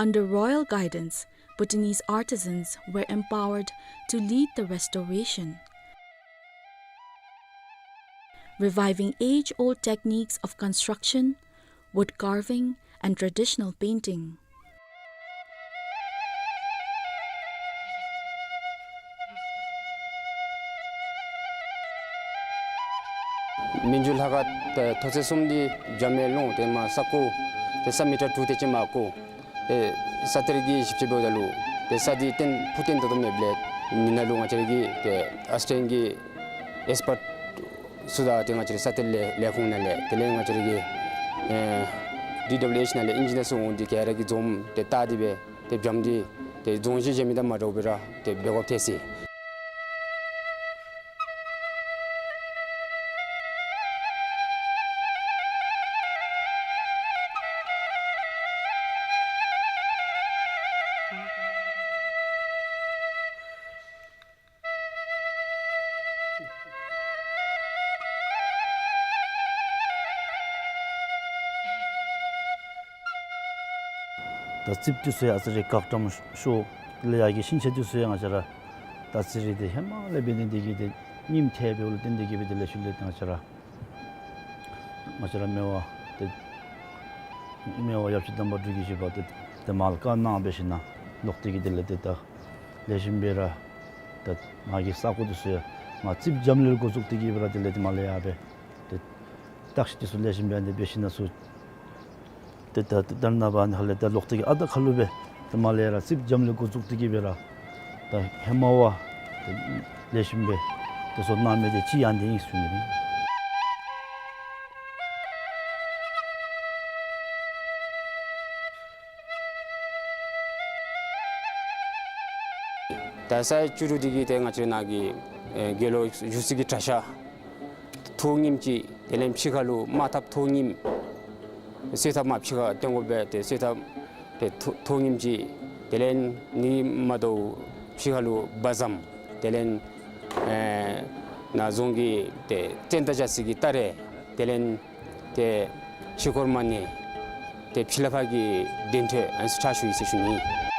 Under royal guidance, Bhutanese artisans were empowered to lead the restoration, reviving age-old techniques of construction, wood carving, and traditional painting. མི་འགྱུར་ལྷ་ཁང་ཏེ་མཐོ་ཚད་གསུམ་འདི་འཇམ་དབྱངས་ཀློང་ཏེ་མ་ས་ཀོ་ཏེ་ས་མི་ཊར་དྲུག་དེ་ཅིག་མ་ཀོ། ཏེ་ས་གཏེར་གྱི་ཞིབ་དཔྱད་འབདཝ་ད་ལུ་ཏེ་ས་འདི་བརྟན་ཕུགས་བརྟན་ཏོག་ཏོ་མེདཔ་ལས་ནི་ནང་ལུ་ང་བཅས་ར་གི་ཏེ་ཨ་སི་ཊེན་གྱི་ཨེགསི་པརཊ་ ཚུ་ད་ཏེ་ང་བཅས་རའི་ས་གཏེར་ལས་ལས་ཁུངས་ནང་ལས་དེ་ལས་ང་བཅས་རའི་གི་ཨེ་ཌི་ཌབ་ལིའུ་ཨེཆ་ནང་ལས་ཨིན་ཇི་ནི་ཡར་སོང་འོང་སྟེ་ག་ར་གིས་འཛོམས་ཏེ་བལྟ་སྟེ་སྦེ་ཏེ་བྱམས་ཏེ་ཏེ་རྫོང་གཞི་བཞེངས་མི་དང་མ་འདྲཝ་སྦེ་ར་ཏེ་འབད་དགོཔ་ཐལ་ཟེར། ད་རྩིགཔ་འདི་ཚུ་ཡང་ཨ་ཙི་རེ་འགག་འགྲམ་ཤོར་ལས་ཡར་གྱི་ཤིང་ཆ་འདི་ཚུ་ཡང་ང་བཅས་ར་ད་ཨ་ཙི་རེ་ཏེ་ཧེ་མ་ལས་འབད་ནི་འདི་གིས་ཏེ་རྙིངམ་ཐལ་བའི་ལུ་བརྟེན་ཏེ་གིས་སྦེ་དེ་ལས་ཤུལ་ལས་ཏེ་ང་བཅས་ར་ང་བཅས་ར་མི་དབང་ཏེ་མི་དབང་ཡབ་རྗེ་དམ་པ་འབྲུག་རྒྱལ་བཞི་པ་ཏེ་ཏེ་མར་བཀའ་གནང་འབད་ཞིནམ་ལས་ལོག་སྟེ་གིས་དེ་ལས་ཏེ་ད་ལེགས་ཤོམ་སྦེ་ར་ད་མར་གྱི་ས་གོ་འདི་ཚུ་ཡང་མར་རྩིགཔ་འཇམ་ལུ་འགོ་བཙུགས་ཏེ་གིས་སྦེ་ར་དེ་ལས་ཏེ་མར་ལས་ཡར་སྦེ་ཏེ་བརྟག་ཞིབ་འདི་ཚུ་ལེགས་ཤོམ་སྦེ་ཨ་ནི་འབད་ཞིནམ་ལས་ཚུར་ཏེ་ད་ད་ནཱ་ཕར་ཨ་ནི་ཧ་ལས་ད་ལོག་སྟེ་གིས་ཨ་ད་ཁ་ལུ་སྦེ་ཏེ་མར་ལས་ར་རྩིགཔ་འཇམ་ལུ་འགོ་བཙུགས་ཏེ་གིས་སྦེ་ར་ད་ཧེ་མ་བ་ཏེ་ལེགས་ཤོམ་སྦེ་ཏེ་བཟོ་གནང་མི་འདི་ཅིག་ཨ་ནི་ཨིན་ཟེར་ཞུ་ནི་ཨིན། ད་ས་ཡ་བཅུ་དྲུག་འདི་གི་ཏེ་ང་བཅས་ནཱ་གི་ཨེ་དགེ་སློང་བཞུགས་སའི་གི་གྲྭ་ཤག་ཐོག་རྙིངམ་ཅིག་དེ་ལས་ཕྱི་ཁ་ལུ་དམག་ཐབ་ཐོག་རྙིངམ། གསོལ་ཐབ་མར་ཕྱི་ཁར་བཏོན་དགོ་པས། ཏེ་གསོལ་ཐབ་ཏེ་ཐོག་ཐོག་རྙིངམ་ཅིག་དེ་ལས་ཨ་ནི་མ་དོ་ཕྱི་ཁ་ལུ་བ་ཟམ། དེ་ལས་ཨེ་ནཱ་རྫོང་གི་ཏེ་བཙན་དང་བཅས་སའི་གི་སྟ་རེ། དེ་ལས་ཏེ་ཕྱི་འཁོར་མ་ཎི། ཏེ་ཕྱི་ལས་ཕར་གྱི་གདན་ཁྲི་ཨ་ནི་ཚུ་ཕྱག་ཞུ་ཡི་ཟེར་ཞུ་ནི།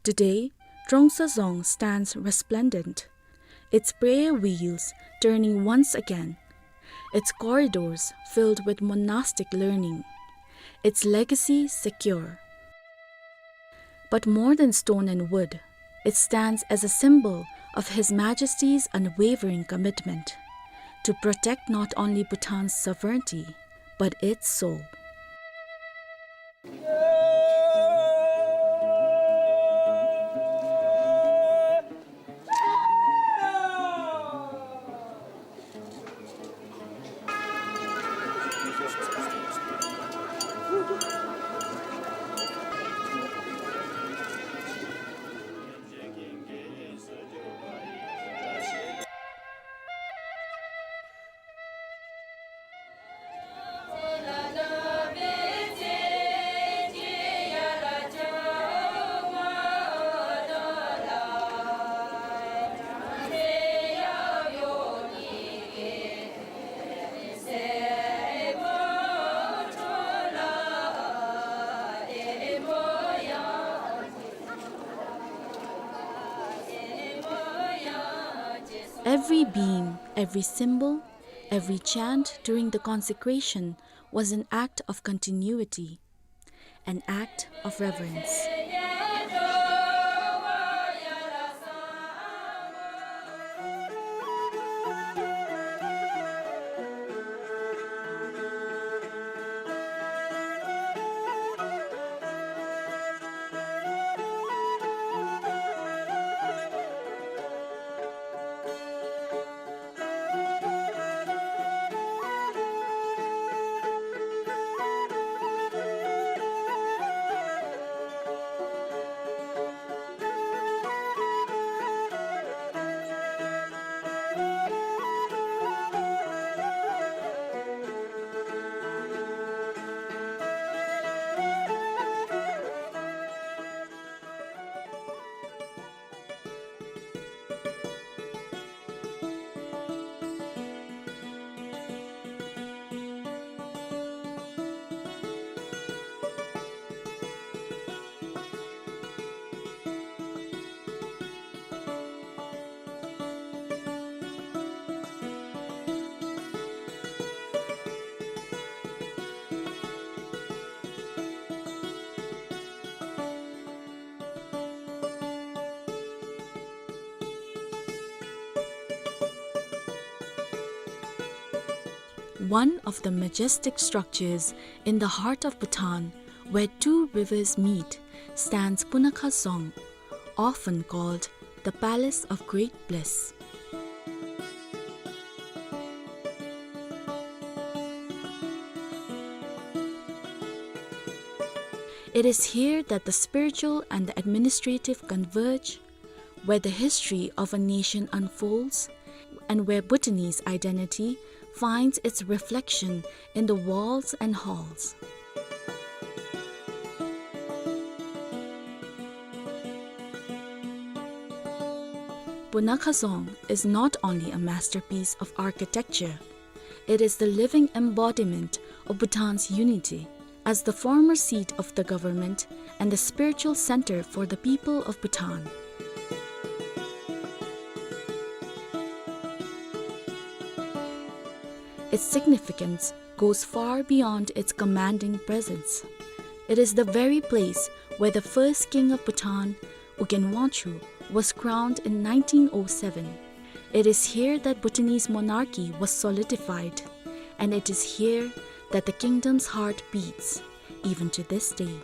Today, Trongsa Dzong stands resplendent, its prayer wheels turning once again, its corridors filled with monastic learning, its legacy secure. But more than stone and wood, it stands as a symbol of His Majesty's unwavering commitment to protect not only Bhutan's sovereignty, but its soul. Every beam, every symbol, every chant during the consecration was an act of continuity, an act of reverence. One of the majestic structures in the heart of Bhutan, where two rivers meet, stands Punakha Dzong, often called the Palace of Great Bliss. It is here that the spiritual and the administrative converge, where the history of a nation unfolds, and where Bhutanese identity finds its reflection in the walls and halls. Punakha Dzong is not only a masterpiece of architecture, it is the living embodiment of Bhutan's unity as the former seat of the government and the spiritual center for the people of Bhutan. Its significance goes far beyond its commanding presence. It is the very place where the first king of Bhutan, Ugyen Wangchuck, was crowned in nineteen oh seven. It is here that Bhutanese monarchy was solidified, and it is here that the kingdom's heart beats, even to this day.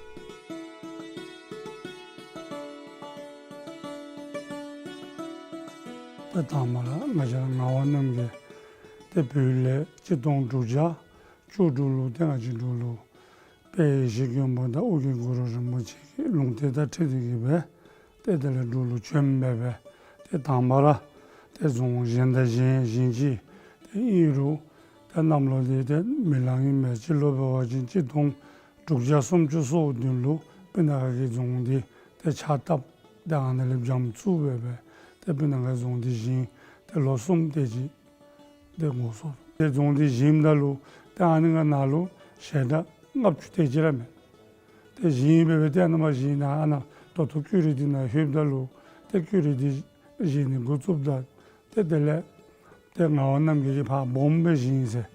ད་དང་པ་ར་ང་བཅས་ར་ངག་དབང་རྣམ་རྒྱལ་ཏེ་བོད་ལས་གཅིག་སྟོང་དྲུག་བརྒྱ་བཅུ་དྲུག་ལུ་ཏེ་ང་བཅས་འབྲུག་ལུ་དཔལ་ཡེ་ཤེས་མགོན་པོ་དང་ཨོ་རྒྱན་གུ་རུ་རིན་པོ་ཆེ་གི་ལུང་བསྟན་དང་འཁྲིལ་ཏེ་གིས་སྦེ་ཏེ་དེ་ལས་འབྲུག་ལུ་བྱོན་སྦེ་སྦེ་ཏེ་དང་པ་ར་ཏེ་རྫོང་གཞན་དང་གཞན་བཞེངས་ཅི། ཏེ་ཨིན་རུང་ཏེ་གནམ་ལོ་འདི་ཏེ་མེ་གླང་ཨིན་མས། སྤྱི་ལོ་འབད་བ་ཅིན་གཅིག་སྟོང་དྲུག་བརྒྱ་སུམ་ཅུ་སོ་བདུན་ལུ་སྤུ་ན་ཁ་གི་རྫོང་འདི་ཏེ་ཕྱག་བཏབ། ཏེ་ཨ་ནཱ་ལས་བྱམས་བཙུགས་སྦེ་སྦེ་ཏེ་སྤུ་ན་ཁ་རྫོང་འདི་བཞེངས། ཏེ་ལོ་གསུམ་དེ་ཅིག་ཏེ་འགོར་སོང་། ཏེ་རྫོང་འདི་བཞེངསམ་ད་ལུ་ཏེ་ཨ་ནི་གི་ནང་ལུ་ཞལ་གྲངས་ལྔ་བཅུ་དེ་ཅིག་ར་མས། ཏེ་བཞེངས་སྦེ་སྦེ་ཏེ་ཨ་ནཱ་མར་བཞེངས་ནི་ཨ་ནཱ་ད་ལྟོ་ཀུ་རེ་འདི་ནང་ལྷོདཔ་ད་ལུ་ཏེ་ཀུ་རེ་འདི་བཞེངས་ནི་འགོ་བཙུགསཔ་ད་ཏེ་དེ་ལས་ཏེ་ངག་དབང་རྣམ་རྒྱལ་གྱིས་ཕར་སྦོམ་སྦེ་བཞེངས་ཟེར།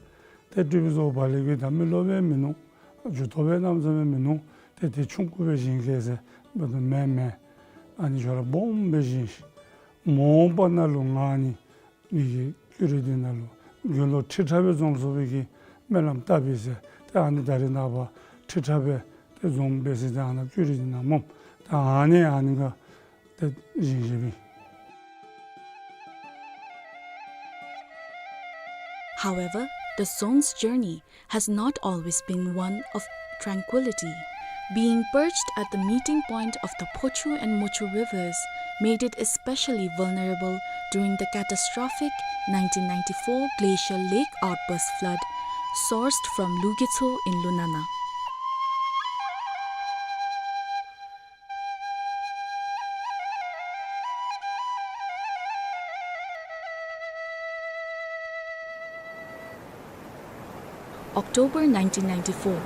ཏེ་སྤྲུལ་པའི་བཟོ་བ་ལས་ཀྱི་ད་མི་ལོ་སྦེ་མིན་ནུག། ཇུ་ཏོ་སྦེ་གནམ་མེད་ས་མེད་མིན་ནུག། ཏེ་དེ་ཆུང་ཀུ་སྦེ་བཞེངས་གེ་ཟེར་འབདཝ་ད་མེན་མེན། ཨ་ནི་ཁྱོད་ར་སྦོམ་སྦེ་བཞེངས་ཤིག། མ་འོངས་པ་ནང་ལུ་ང་ཨ་ནི་ངེ་གི་ཀུ་རེ་འདི་ནང་ལུ་དགེ་སློང་ཁྲི་ཕྲག་སྦེ་འཛོམས་ཚུགས་པའི་གི་སྨོན་ལམ་བཏབ་ཡི་ཟེར། ཏེ་ཨ་ནི་ད་རེས་ནངས་པ་ཁྲི་ཕྲག་སྦེ་ཏེ་འཛོམས་སྦེ་ཟེར། ཏེ་ཨ་ནཱ་ཀུ་རེ་འདི་ནང་སྨོ། ཏེ་ཨ་ནི་ཨ་ནི་ག་ཏེ་བཞེངས་བཞེངསམ་ཨིན། However, the Dzong's journey has not always been one of tranquility. Being perched at the meeting point of the Phochu and Mochu rivers made it especially vulnerable during the catastrophic nineteen ninety-four glacial lake outburst flood sourced from Lugetso in Lunana. October nineteen ninety-four,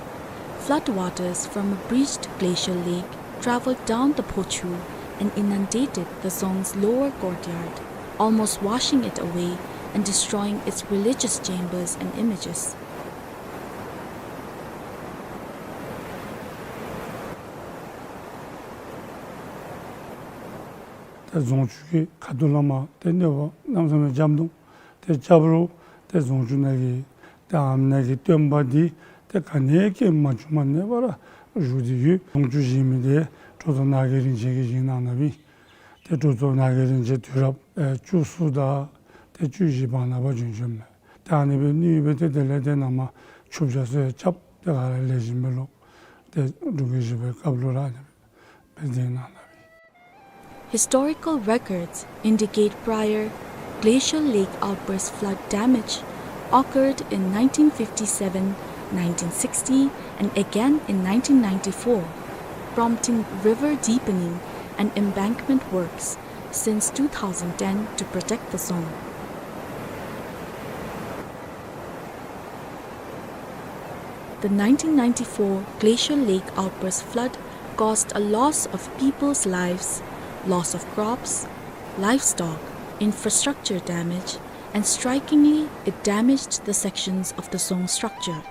flood waters from a breached glacial lake traveled down the Phochu and inundated the Dzong's lower courtyard, almost washing it away and destroying its religious chambers and images. ཏེ་རྫོང་ཆུ་གི་ཁ་ཐུག་ལས་མར་ཏེ་གནོད་པ་གནམ་མེད་ས་མེད་རྐྱབ་ནུག། ཏེ་རྐྱབ་རུང་ཏེ་རྫོང་ཆུ་ནང་གི་ཏེ་ཨ་ནཱ་གི་སྟོན་པ་འདི་ཏེ་ག་ནི་སྐྱོན་མ་བྱུངམ་གནས་པ་ར་བཞུགས་ཏེ་ཡོད། རྫོང་ཆུ་བཞེངས་མི་འདི་གྲུབ་ཐོབ་ནགས་ཀྱི་རིན་ཆེན་གྱིས་བཞེངས་གནང་གནངམ་ཨིན། ཏེ་གྲུབ་ཐོབ་ནགས་ཀྱི་རིན་ཆེན་དུས་རབས་ཨེ་བཅུ་གསུམ་དང་ཏེ་བཅུ་བཞི་བར་ན་བ་བྱོན་བྱོནམ་མས། ཏེ་ཨ་ནི་སྦེ་ནུས་སྦེ་ཏེ་དེ་ལས་ཏེ་ནཱ་མར་ཆུ་བྱ་སོ་ཡང་རྐྱབ། ཏེ་ག་ར་ལེགས་ཤོམ་སྦེ་ལོག། ཏེ་འབྲུག་རྒྱལ་བཞི་པའི་སྐབས་ལུ་ར་ཨ་ནི་སྦེ་མཛད་གནང་གནངམ་ཨིན། Historical records indicate prior glacial lake outburst flood damage occurred in nineteen fifty-seven, nineteen sixty, and again in nineteen ninety-four, prompting river deepening and embankment works since two thousand ten to protect the Dzong. The nineteen ninety-four glacial lake outburst flood caused a loss of people's lives, loss of crops, livestock, infrastructure damage, and strikingly, it damaged the sections of the Dzong structure.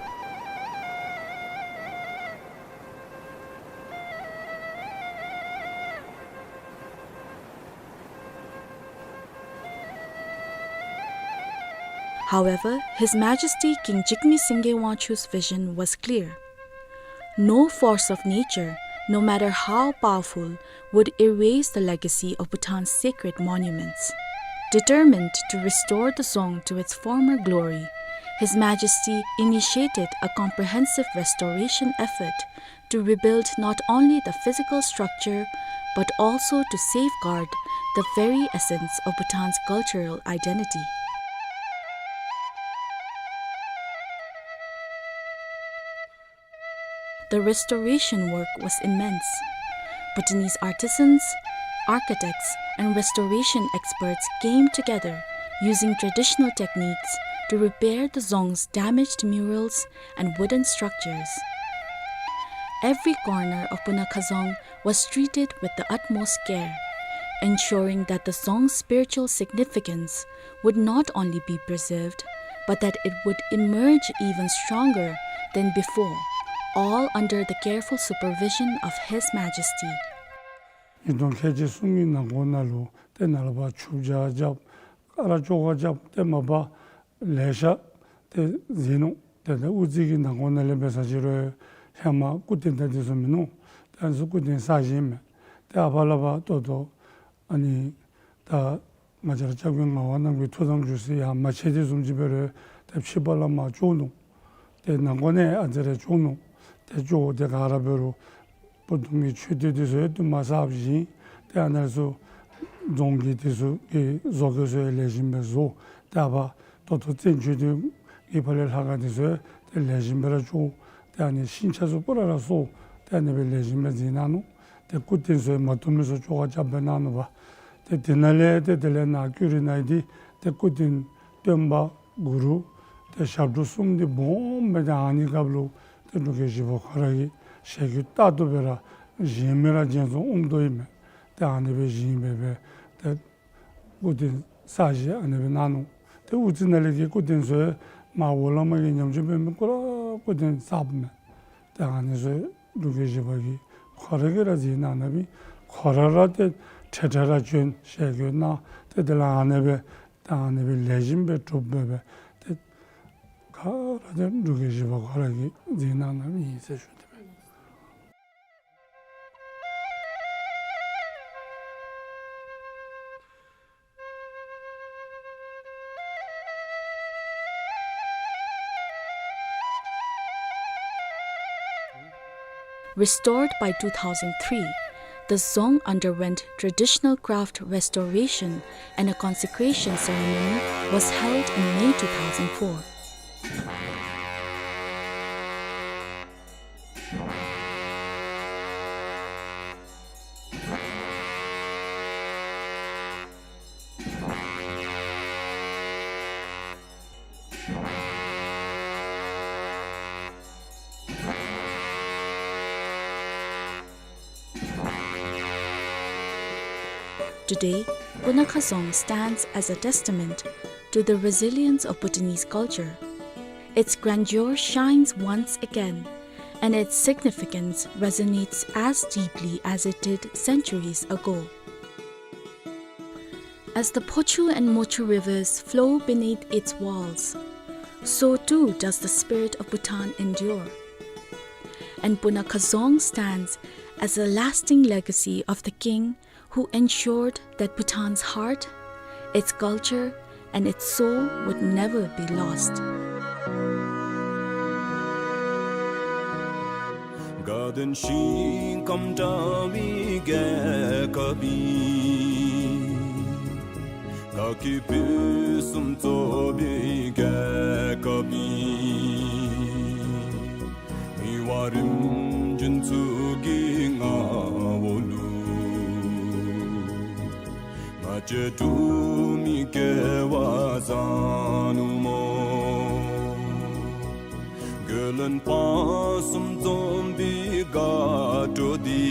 However, His Majesty King Jigme Singye Wangchuck's vision was clear. No force of nature, no matter how powerful, would erase the legacy of Bhutan's sacred monuments. Determined to restore the dzong to its former glory, His Majesty initiated a comprehensive restoration effort to rebuild not only the physical structure but also to safeguard the very essence of Bhutan's cultural identity. The restoration work was immense. Bhutanese artisans, architects, and restoration experts came together using traditional techniques to repair the dzong's damaged murals and wooden structures. Every corner of Bunakhazong was treated with the utmost care, ensuring that the dzong's spiritual significance would not only be preserved, but that it would emerge even stronger than before, all under the careful supervision of His Majesty. ཉིས་སྟོང་ཁལ་གཅིག་གསུམ་གྱི་ནང་འཁོད་ནང་ལུ་ཏེ་ནཱ་ལས་ཕར་ཆུ་བྱ་རྐྱབ་ཀ་ར་བཅོ་ཁ་རྐྱབ་ཏེ་མ་པ་ལེ་ཤ་ཏེ་མཛད་ནུག། ཏེ་ད་དབུ་རྩེ་གི་ནང་འཁོད་ནང་ལས་འབད་ས་ཅིག་རུང་ཧེ་མ་སྐུ་རྟེན་ད་འདི་ཚུ་མིན་ནུག། ཏེ་ཨ་ནི་ཚུ་སྐུ་རྟེན་གསར་བཞེངས་མས། ཏེ་ཨ་ཕ་ལས་ཕར་ད་ལྟོ་ཨ་ནི་ད་ང་བཅས་ར་སྐྱབས་མགོན་ངག་དབང་རྣམ་རྒྱལ་ཐུགས་དམ་བཞུགས་ས་ཡར་མ་ཆད་དེ་བཟུམ་ཅིག་འབད་རུང་ཏེ་ཕྱི་ཕར་ལས་མར་བཅོ་ནུག། ཏེ་ནང་འཁོད་ནང་ཨ་ཙི་རེ་བཅོ་ནུག། ཏེ་བཅོ་ཏེ་ག་ར་འབད་རུང་སྤུ་ལྡོང་གི་མཆོད་རྟེན་འདི་ཚུ་ཡང་བསྟུད་མར་གསརཔ་བཞེངས། ཏེ་ཨ་ནཱ་ཚུ་རྫོང་གི་འདི་ཚུ་གི་བཟོ་བཀོད་ཚུ་ཡང་ལེགས་ཤོམ་སྦེ་བཟོ། ཏེ་ཨ་ཕ་ད་ལྟོ་བཙན་མཆོད་རྟེན་གྱི་ཕར་ལས་ལྷ་ཁང་འདི་ཚུ་ཡང་ཏེ་ལེགས་ཤོམ་སྦེ་ར་བཅོ། ཏེ་ཨ་ནི་ཤིང་ཆ་ཚུ་སྤུ་ར་ར་གསོ། ཏེ་ཨ་ནི་སྦེ་ལེགས་ཤོམ་སྦེ་མཛད་གནང་ནུག། ཏེ་སྐུ་རྟེན་ཚུ་ཡང་མ་བཏུབ་མི་ཚུ་བཅོ་ཁ་རྐྱབ་སྦེ་གནང་ནུག་པ། ཏེ་དེ་ནང་ལས་ཏེ་དེ་ལས་ནཱ་ཀུ་རི་ནང་འདི་ཏེ་སྐུ་རྟེན་སྟོན་པ་གུ་རུ་ཏེ་ཞབས་དྲུང་གསུམ་འདི་སྦོམ་སྦེ་ཏེ་ཨ་ནི་སྐབས་ལུ་ཏེ་འབྲུག་རྒྱལ་བཞི་པ་ཁོ་ར་གིས་ཞལ་བཀོད་ལྟར་དུ་སྦེ་ར་བཞེངས་མི་ར་བཞེངས་ཚུགས་འོངམ་དོ་ཨིན་མས། ཏེ་ཨ་ནི་སྦེ་བཞེངས་སྦེ་སྦེ་ཏེ་སྐུ་རྟེན་གསར་བཞེངས་ཨ་ནི་སྦེ་གནང་ནུག། ཏེ་དབུ་རྩེ་ནང་ལས་ཀྱི་སྐུ་རྟེན་ཚུ་མར་འོག་ལས་མར་གྱི་ཉམས་བཅོས་འབད་མི་གུ་ར་སྐུ་རྟེན་གསརཔ་མས། ཏེ་ཨ་ནི་ཚུ་འབྲུག་རྒྱལ་བཞི་པ་གིས་ཁོ་ར་གིས་ར་མཛད་གནང་ནུག་པས། ཁོ་ར་ར་ཏེ་འཕྲལ་འཕྲལ་ར་བྱོན་ཞལ་བཀོད་གནང་། ཏེ་དེ་ལས་ཨ་ནི་སྦེ་ཏེ་ཨ་ནི་སྦེ་ལེགས་ཤོམ་སྦེ་གྲུབ་སྦེ་སྦེ་ཏེ་ག་ར་ཏེ་འབྲུག་རྒྱལ་བཞི་པ་ཁོ་ར་གིས་མཛད་གནང་ནུག་ཨིན་ཟེར་ཞུ་དེ་སྦེ། Restored by two thousand three, the dzong underwent traditional craft restoration and a consecration ceremony was held in May two thousand four. Today, Bunakha Dzong stands as a testament to the resilience of Bhutanese culture. Its grandeur shines once again, and its significance resonates as deeply as it did centuries ago. As the Phochu and Mochu rivers flow beneath its walls, so too does the spirit of Bhutan endure. And Bunakha Dzong stands as a lasting legacy of the king who ensured that Bhutan's heart, its culture, and its soul would never be lost. དགའ་ལྡན་ཞིང་ཁམས་བཀྲ་བའི་རྒྱལ་ཁབ་ཡིན། དགའ་སྐྱིད་ཕུན་སུམ་ཚོགས་པའི་རྒྱལ་ཁབ་ཡིན། མི་དབང་རིམ་བྱོན་ཚུ་གི་མངའ་འོག་ལུ། ང་བཅས་འབྲུག་མི་སྐལ་བ་བཟང་ནུག་སྨོ། རྒོལ་ལན་དཔག་གསུམ་འཛོམས་པའི་དགའ་སྤྲོ་འདི།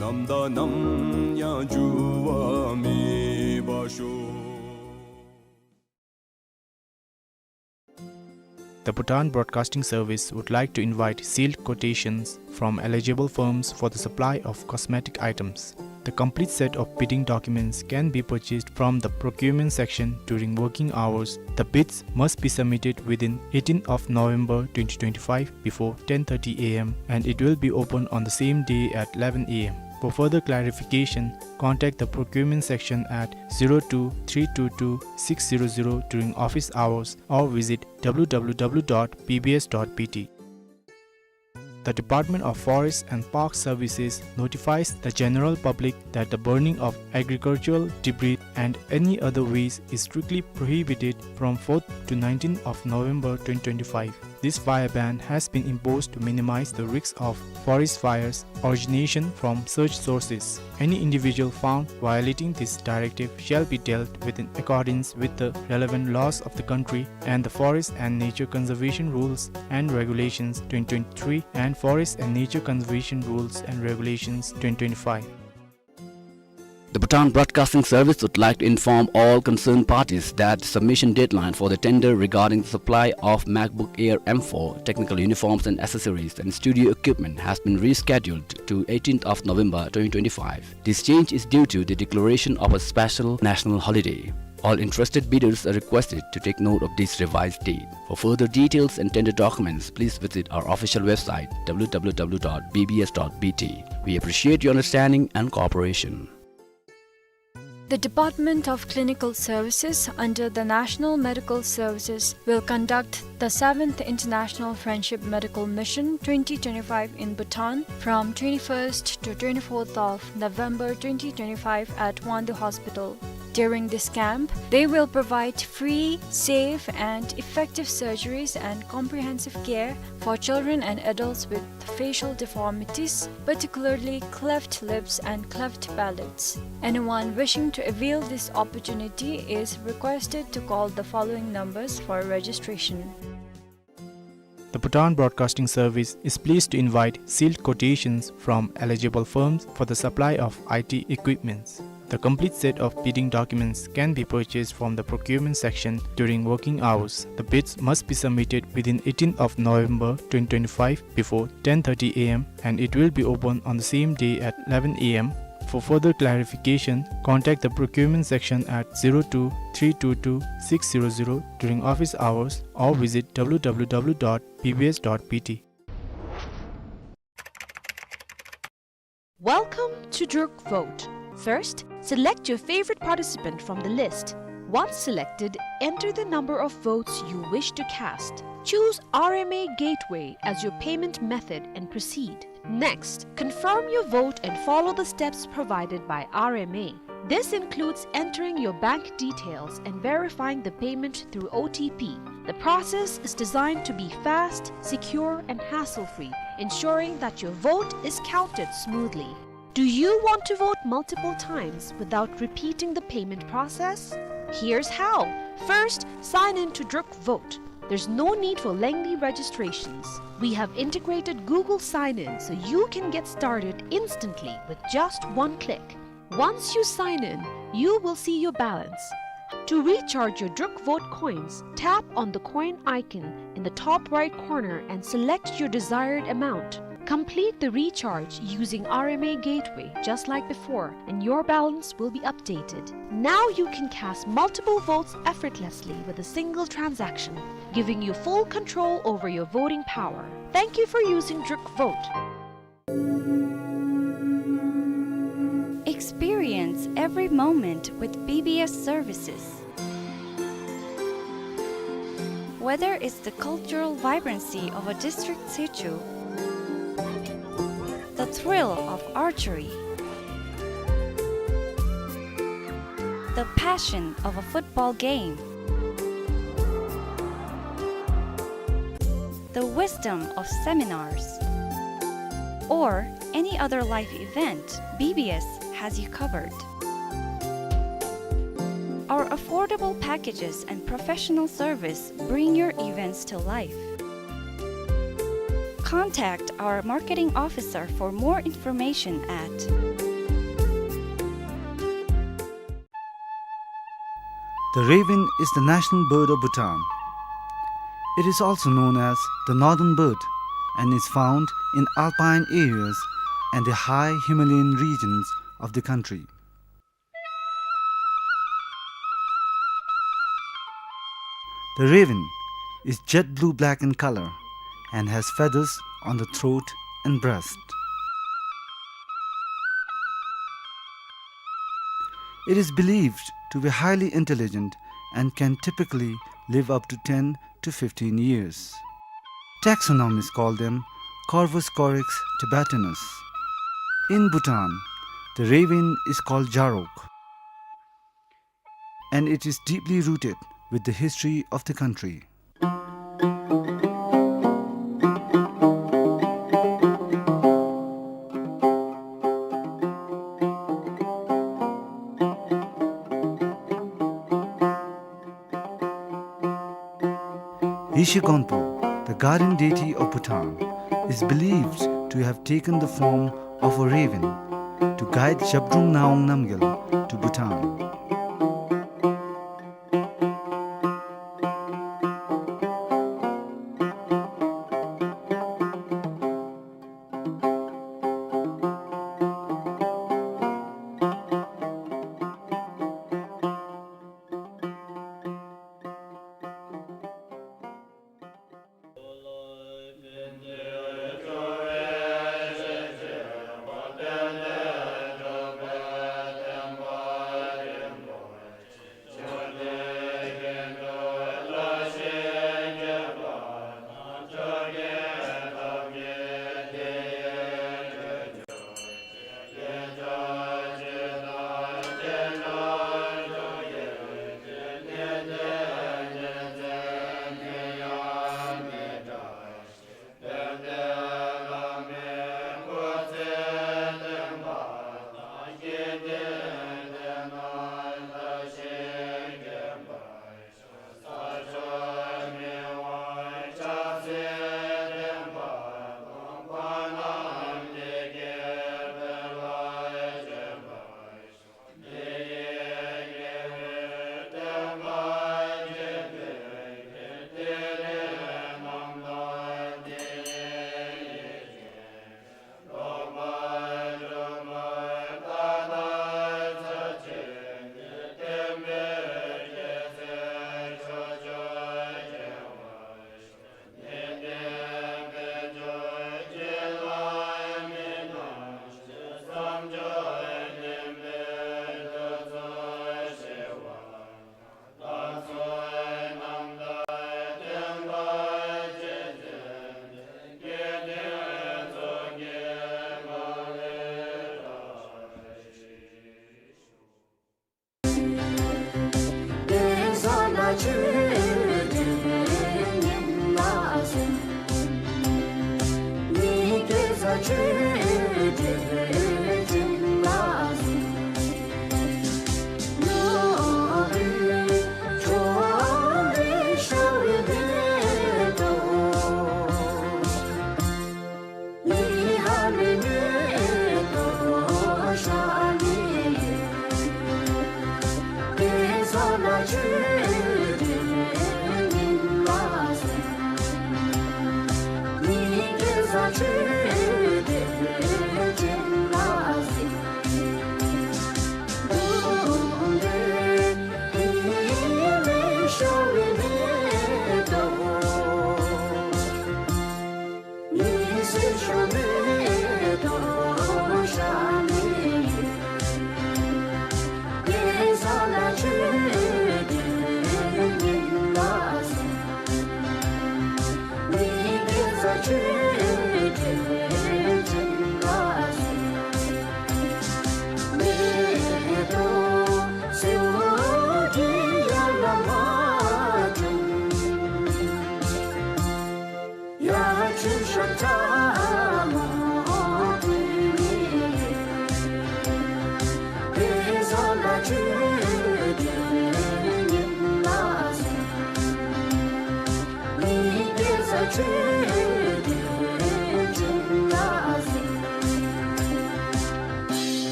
ནམ་དང་ནམ་ཡང་འགྱུར་བ་མེད་པར་ཤོག། The Bhutan Broadcasting Service would like to invite sealed quotations from eligible firms for the supply of cosmetic items. The complete set of bidding documents can be purchased from the procurement section during working hours. The bids must be submitted within eighteenth of November twenty twenty-five before ten thirty A M, and it will be open on the same day at eleven A M. For further clarification, contact the procurement section at zero two three two two six zero zero during office hours or visit W W W dot B B S dot B T. The Department of Forest and Park Services notifies the general public that the burning of agricultural debris and any other waste is strictly prohibited from fourth to nineteenth of November twenty twenty-five. This fire ban has been imposed to minimize the risks of forest fires origination from such sources. Any individual found violating this directive shall be dealt with in accordance with the relevant laws of the country and the Forest and Nature Conservation Rules and Regulations twenty twenty-three and Forest and Nature Conservation Rules and Regulations twenty twenty-five. The Bhutan Broadcasting Service would like to inform all concerned parties that the submission deadline for the tender regarding the supply of MacBook Air M four, technical uniforms and accessories, and studio equipment has been rescheduled to eighteenth of November twenty twenty-five. This change is due to the declaration of a special national holiday. All interested bidders are requested to take note of this revised date. For further details and tender documents, please visit our official website, W W W dot B B S dot B T. We appreciate your understanding and cooperation. The Department of Clinical Services under the National Medical Services will conduct the seventh International Friendship Medical Mission twenty twenty-five in Bhutan from twenty-first to twenty-fourth of November twenty twenty-five at Wangdue Hospital. During this camp, they will provide free, safe, and effective surgeries and comprehensive care for children and adults with facial deformities, particularly cleft lips and cleft palates. Anyone wishing to avail this opportunity is requested to call the following numbers for registration. The Bhutan Broadcasting Service is pleased to invite sealed quotations from eligible firms for the supply of I T equipments. The complete set of bidding documents can be purchased from the procurement section during working hours. The bids must be submitted within eighteenth of November twenty twenty-five before ten thirty A M, and it will be open on the same day at eleven A M. For further clarification, contact the procurement section at zero two three two two six zero zero during office hours or visit W W W dot B B S dot B T. Welcome to Druk Vote. First, select your favorite participant from the list. Once selected, enter the number of votes you wish to cast. Choose R M A Gateway as your payment method and proceed. Next, confirm your vote and follow the steps provided by R M A. This includes entering your bank details and verifying the payment through O T P. The process is designed to be fast, secure, and hassle-free, ensuring that your vote is counted smoothly. Do you want to vote multiple times without repeating the payment process? Here's how. First, sign in to Druk Vote. There's no need for lengthy registrations. We have integrated Google Sign-In so you can get started instantly with just one click. Once you sign in, you will see your balance. To recharge your Druk Vote coins, tap on the coin icon in the top right corner and select your desired amount. Complete the recharge using R M A Gateway just like before, and your balance will be updated. Now you can cast multiple votes effortlessly with a single transaction, giving you full control over your voting power. Thank you for using Druk Vote. Experience every moment with B B S services. Whether it's the cultural vibrancy of a district sichu, the thrill of archery, the passion of a football game, the wisdom of seminars, or any other life event, B B S has you covered. Our affordable packages and professional service bring your events to life. Contact our marketing officer for more information at The raven is the national bird of Bhutan. It is also known as the northern bird and is found in alpine areas and the high Himalayan regions of the country. The raven is jet blue black in color and has feathers on the throat and breast. It is believed to be highly intelligent and can typically live up to ten to fifteen years. Taxonomists call them Corvus corax tibetanus. In Bhutan, the raven is called Jarok, and it is deeply rooted with the history of the country. Yeshe Gonpo, the guardian deity of Bhutan, is believed to have taken the form of a raven to guide Zhabdrung Ngawang Namgyal to Bhutan.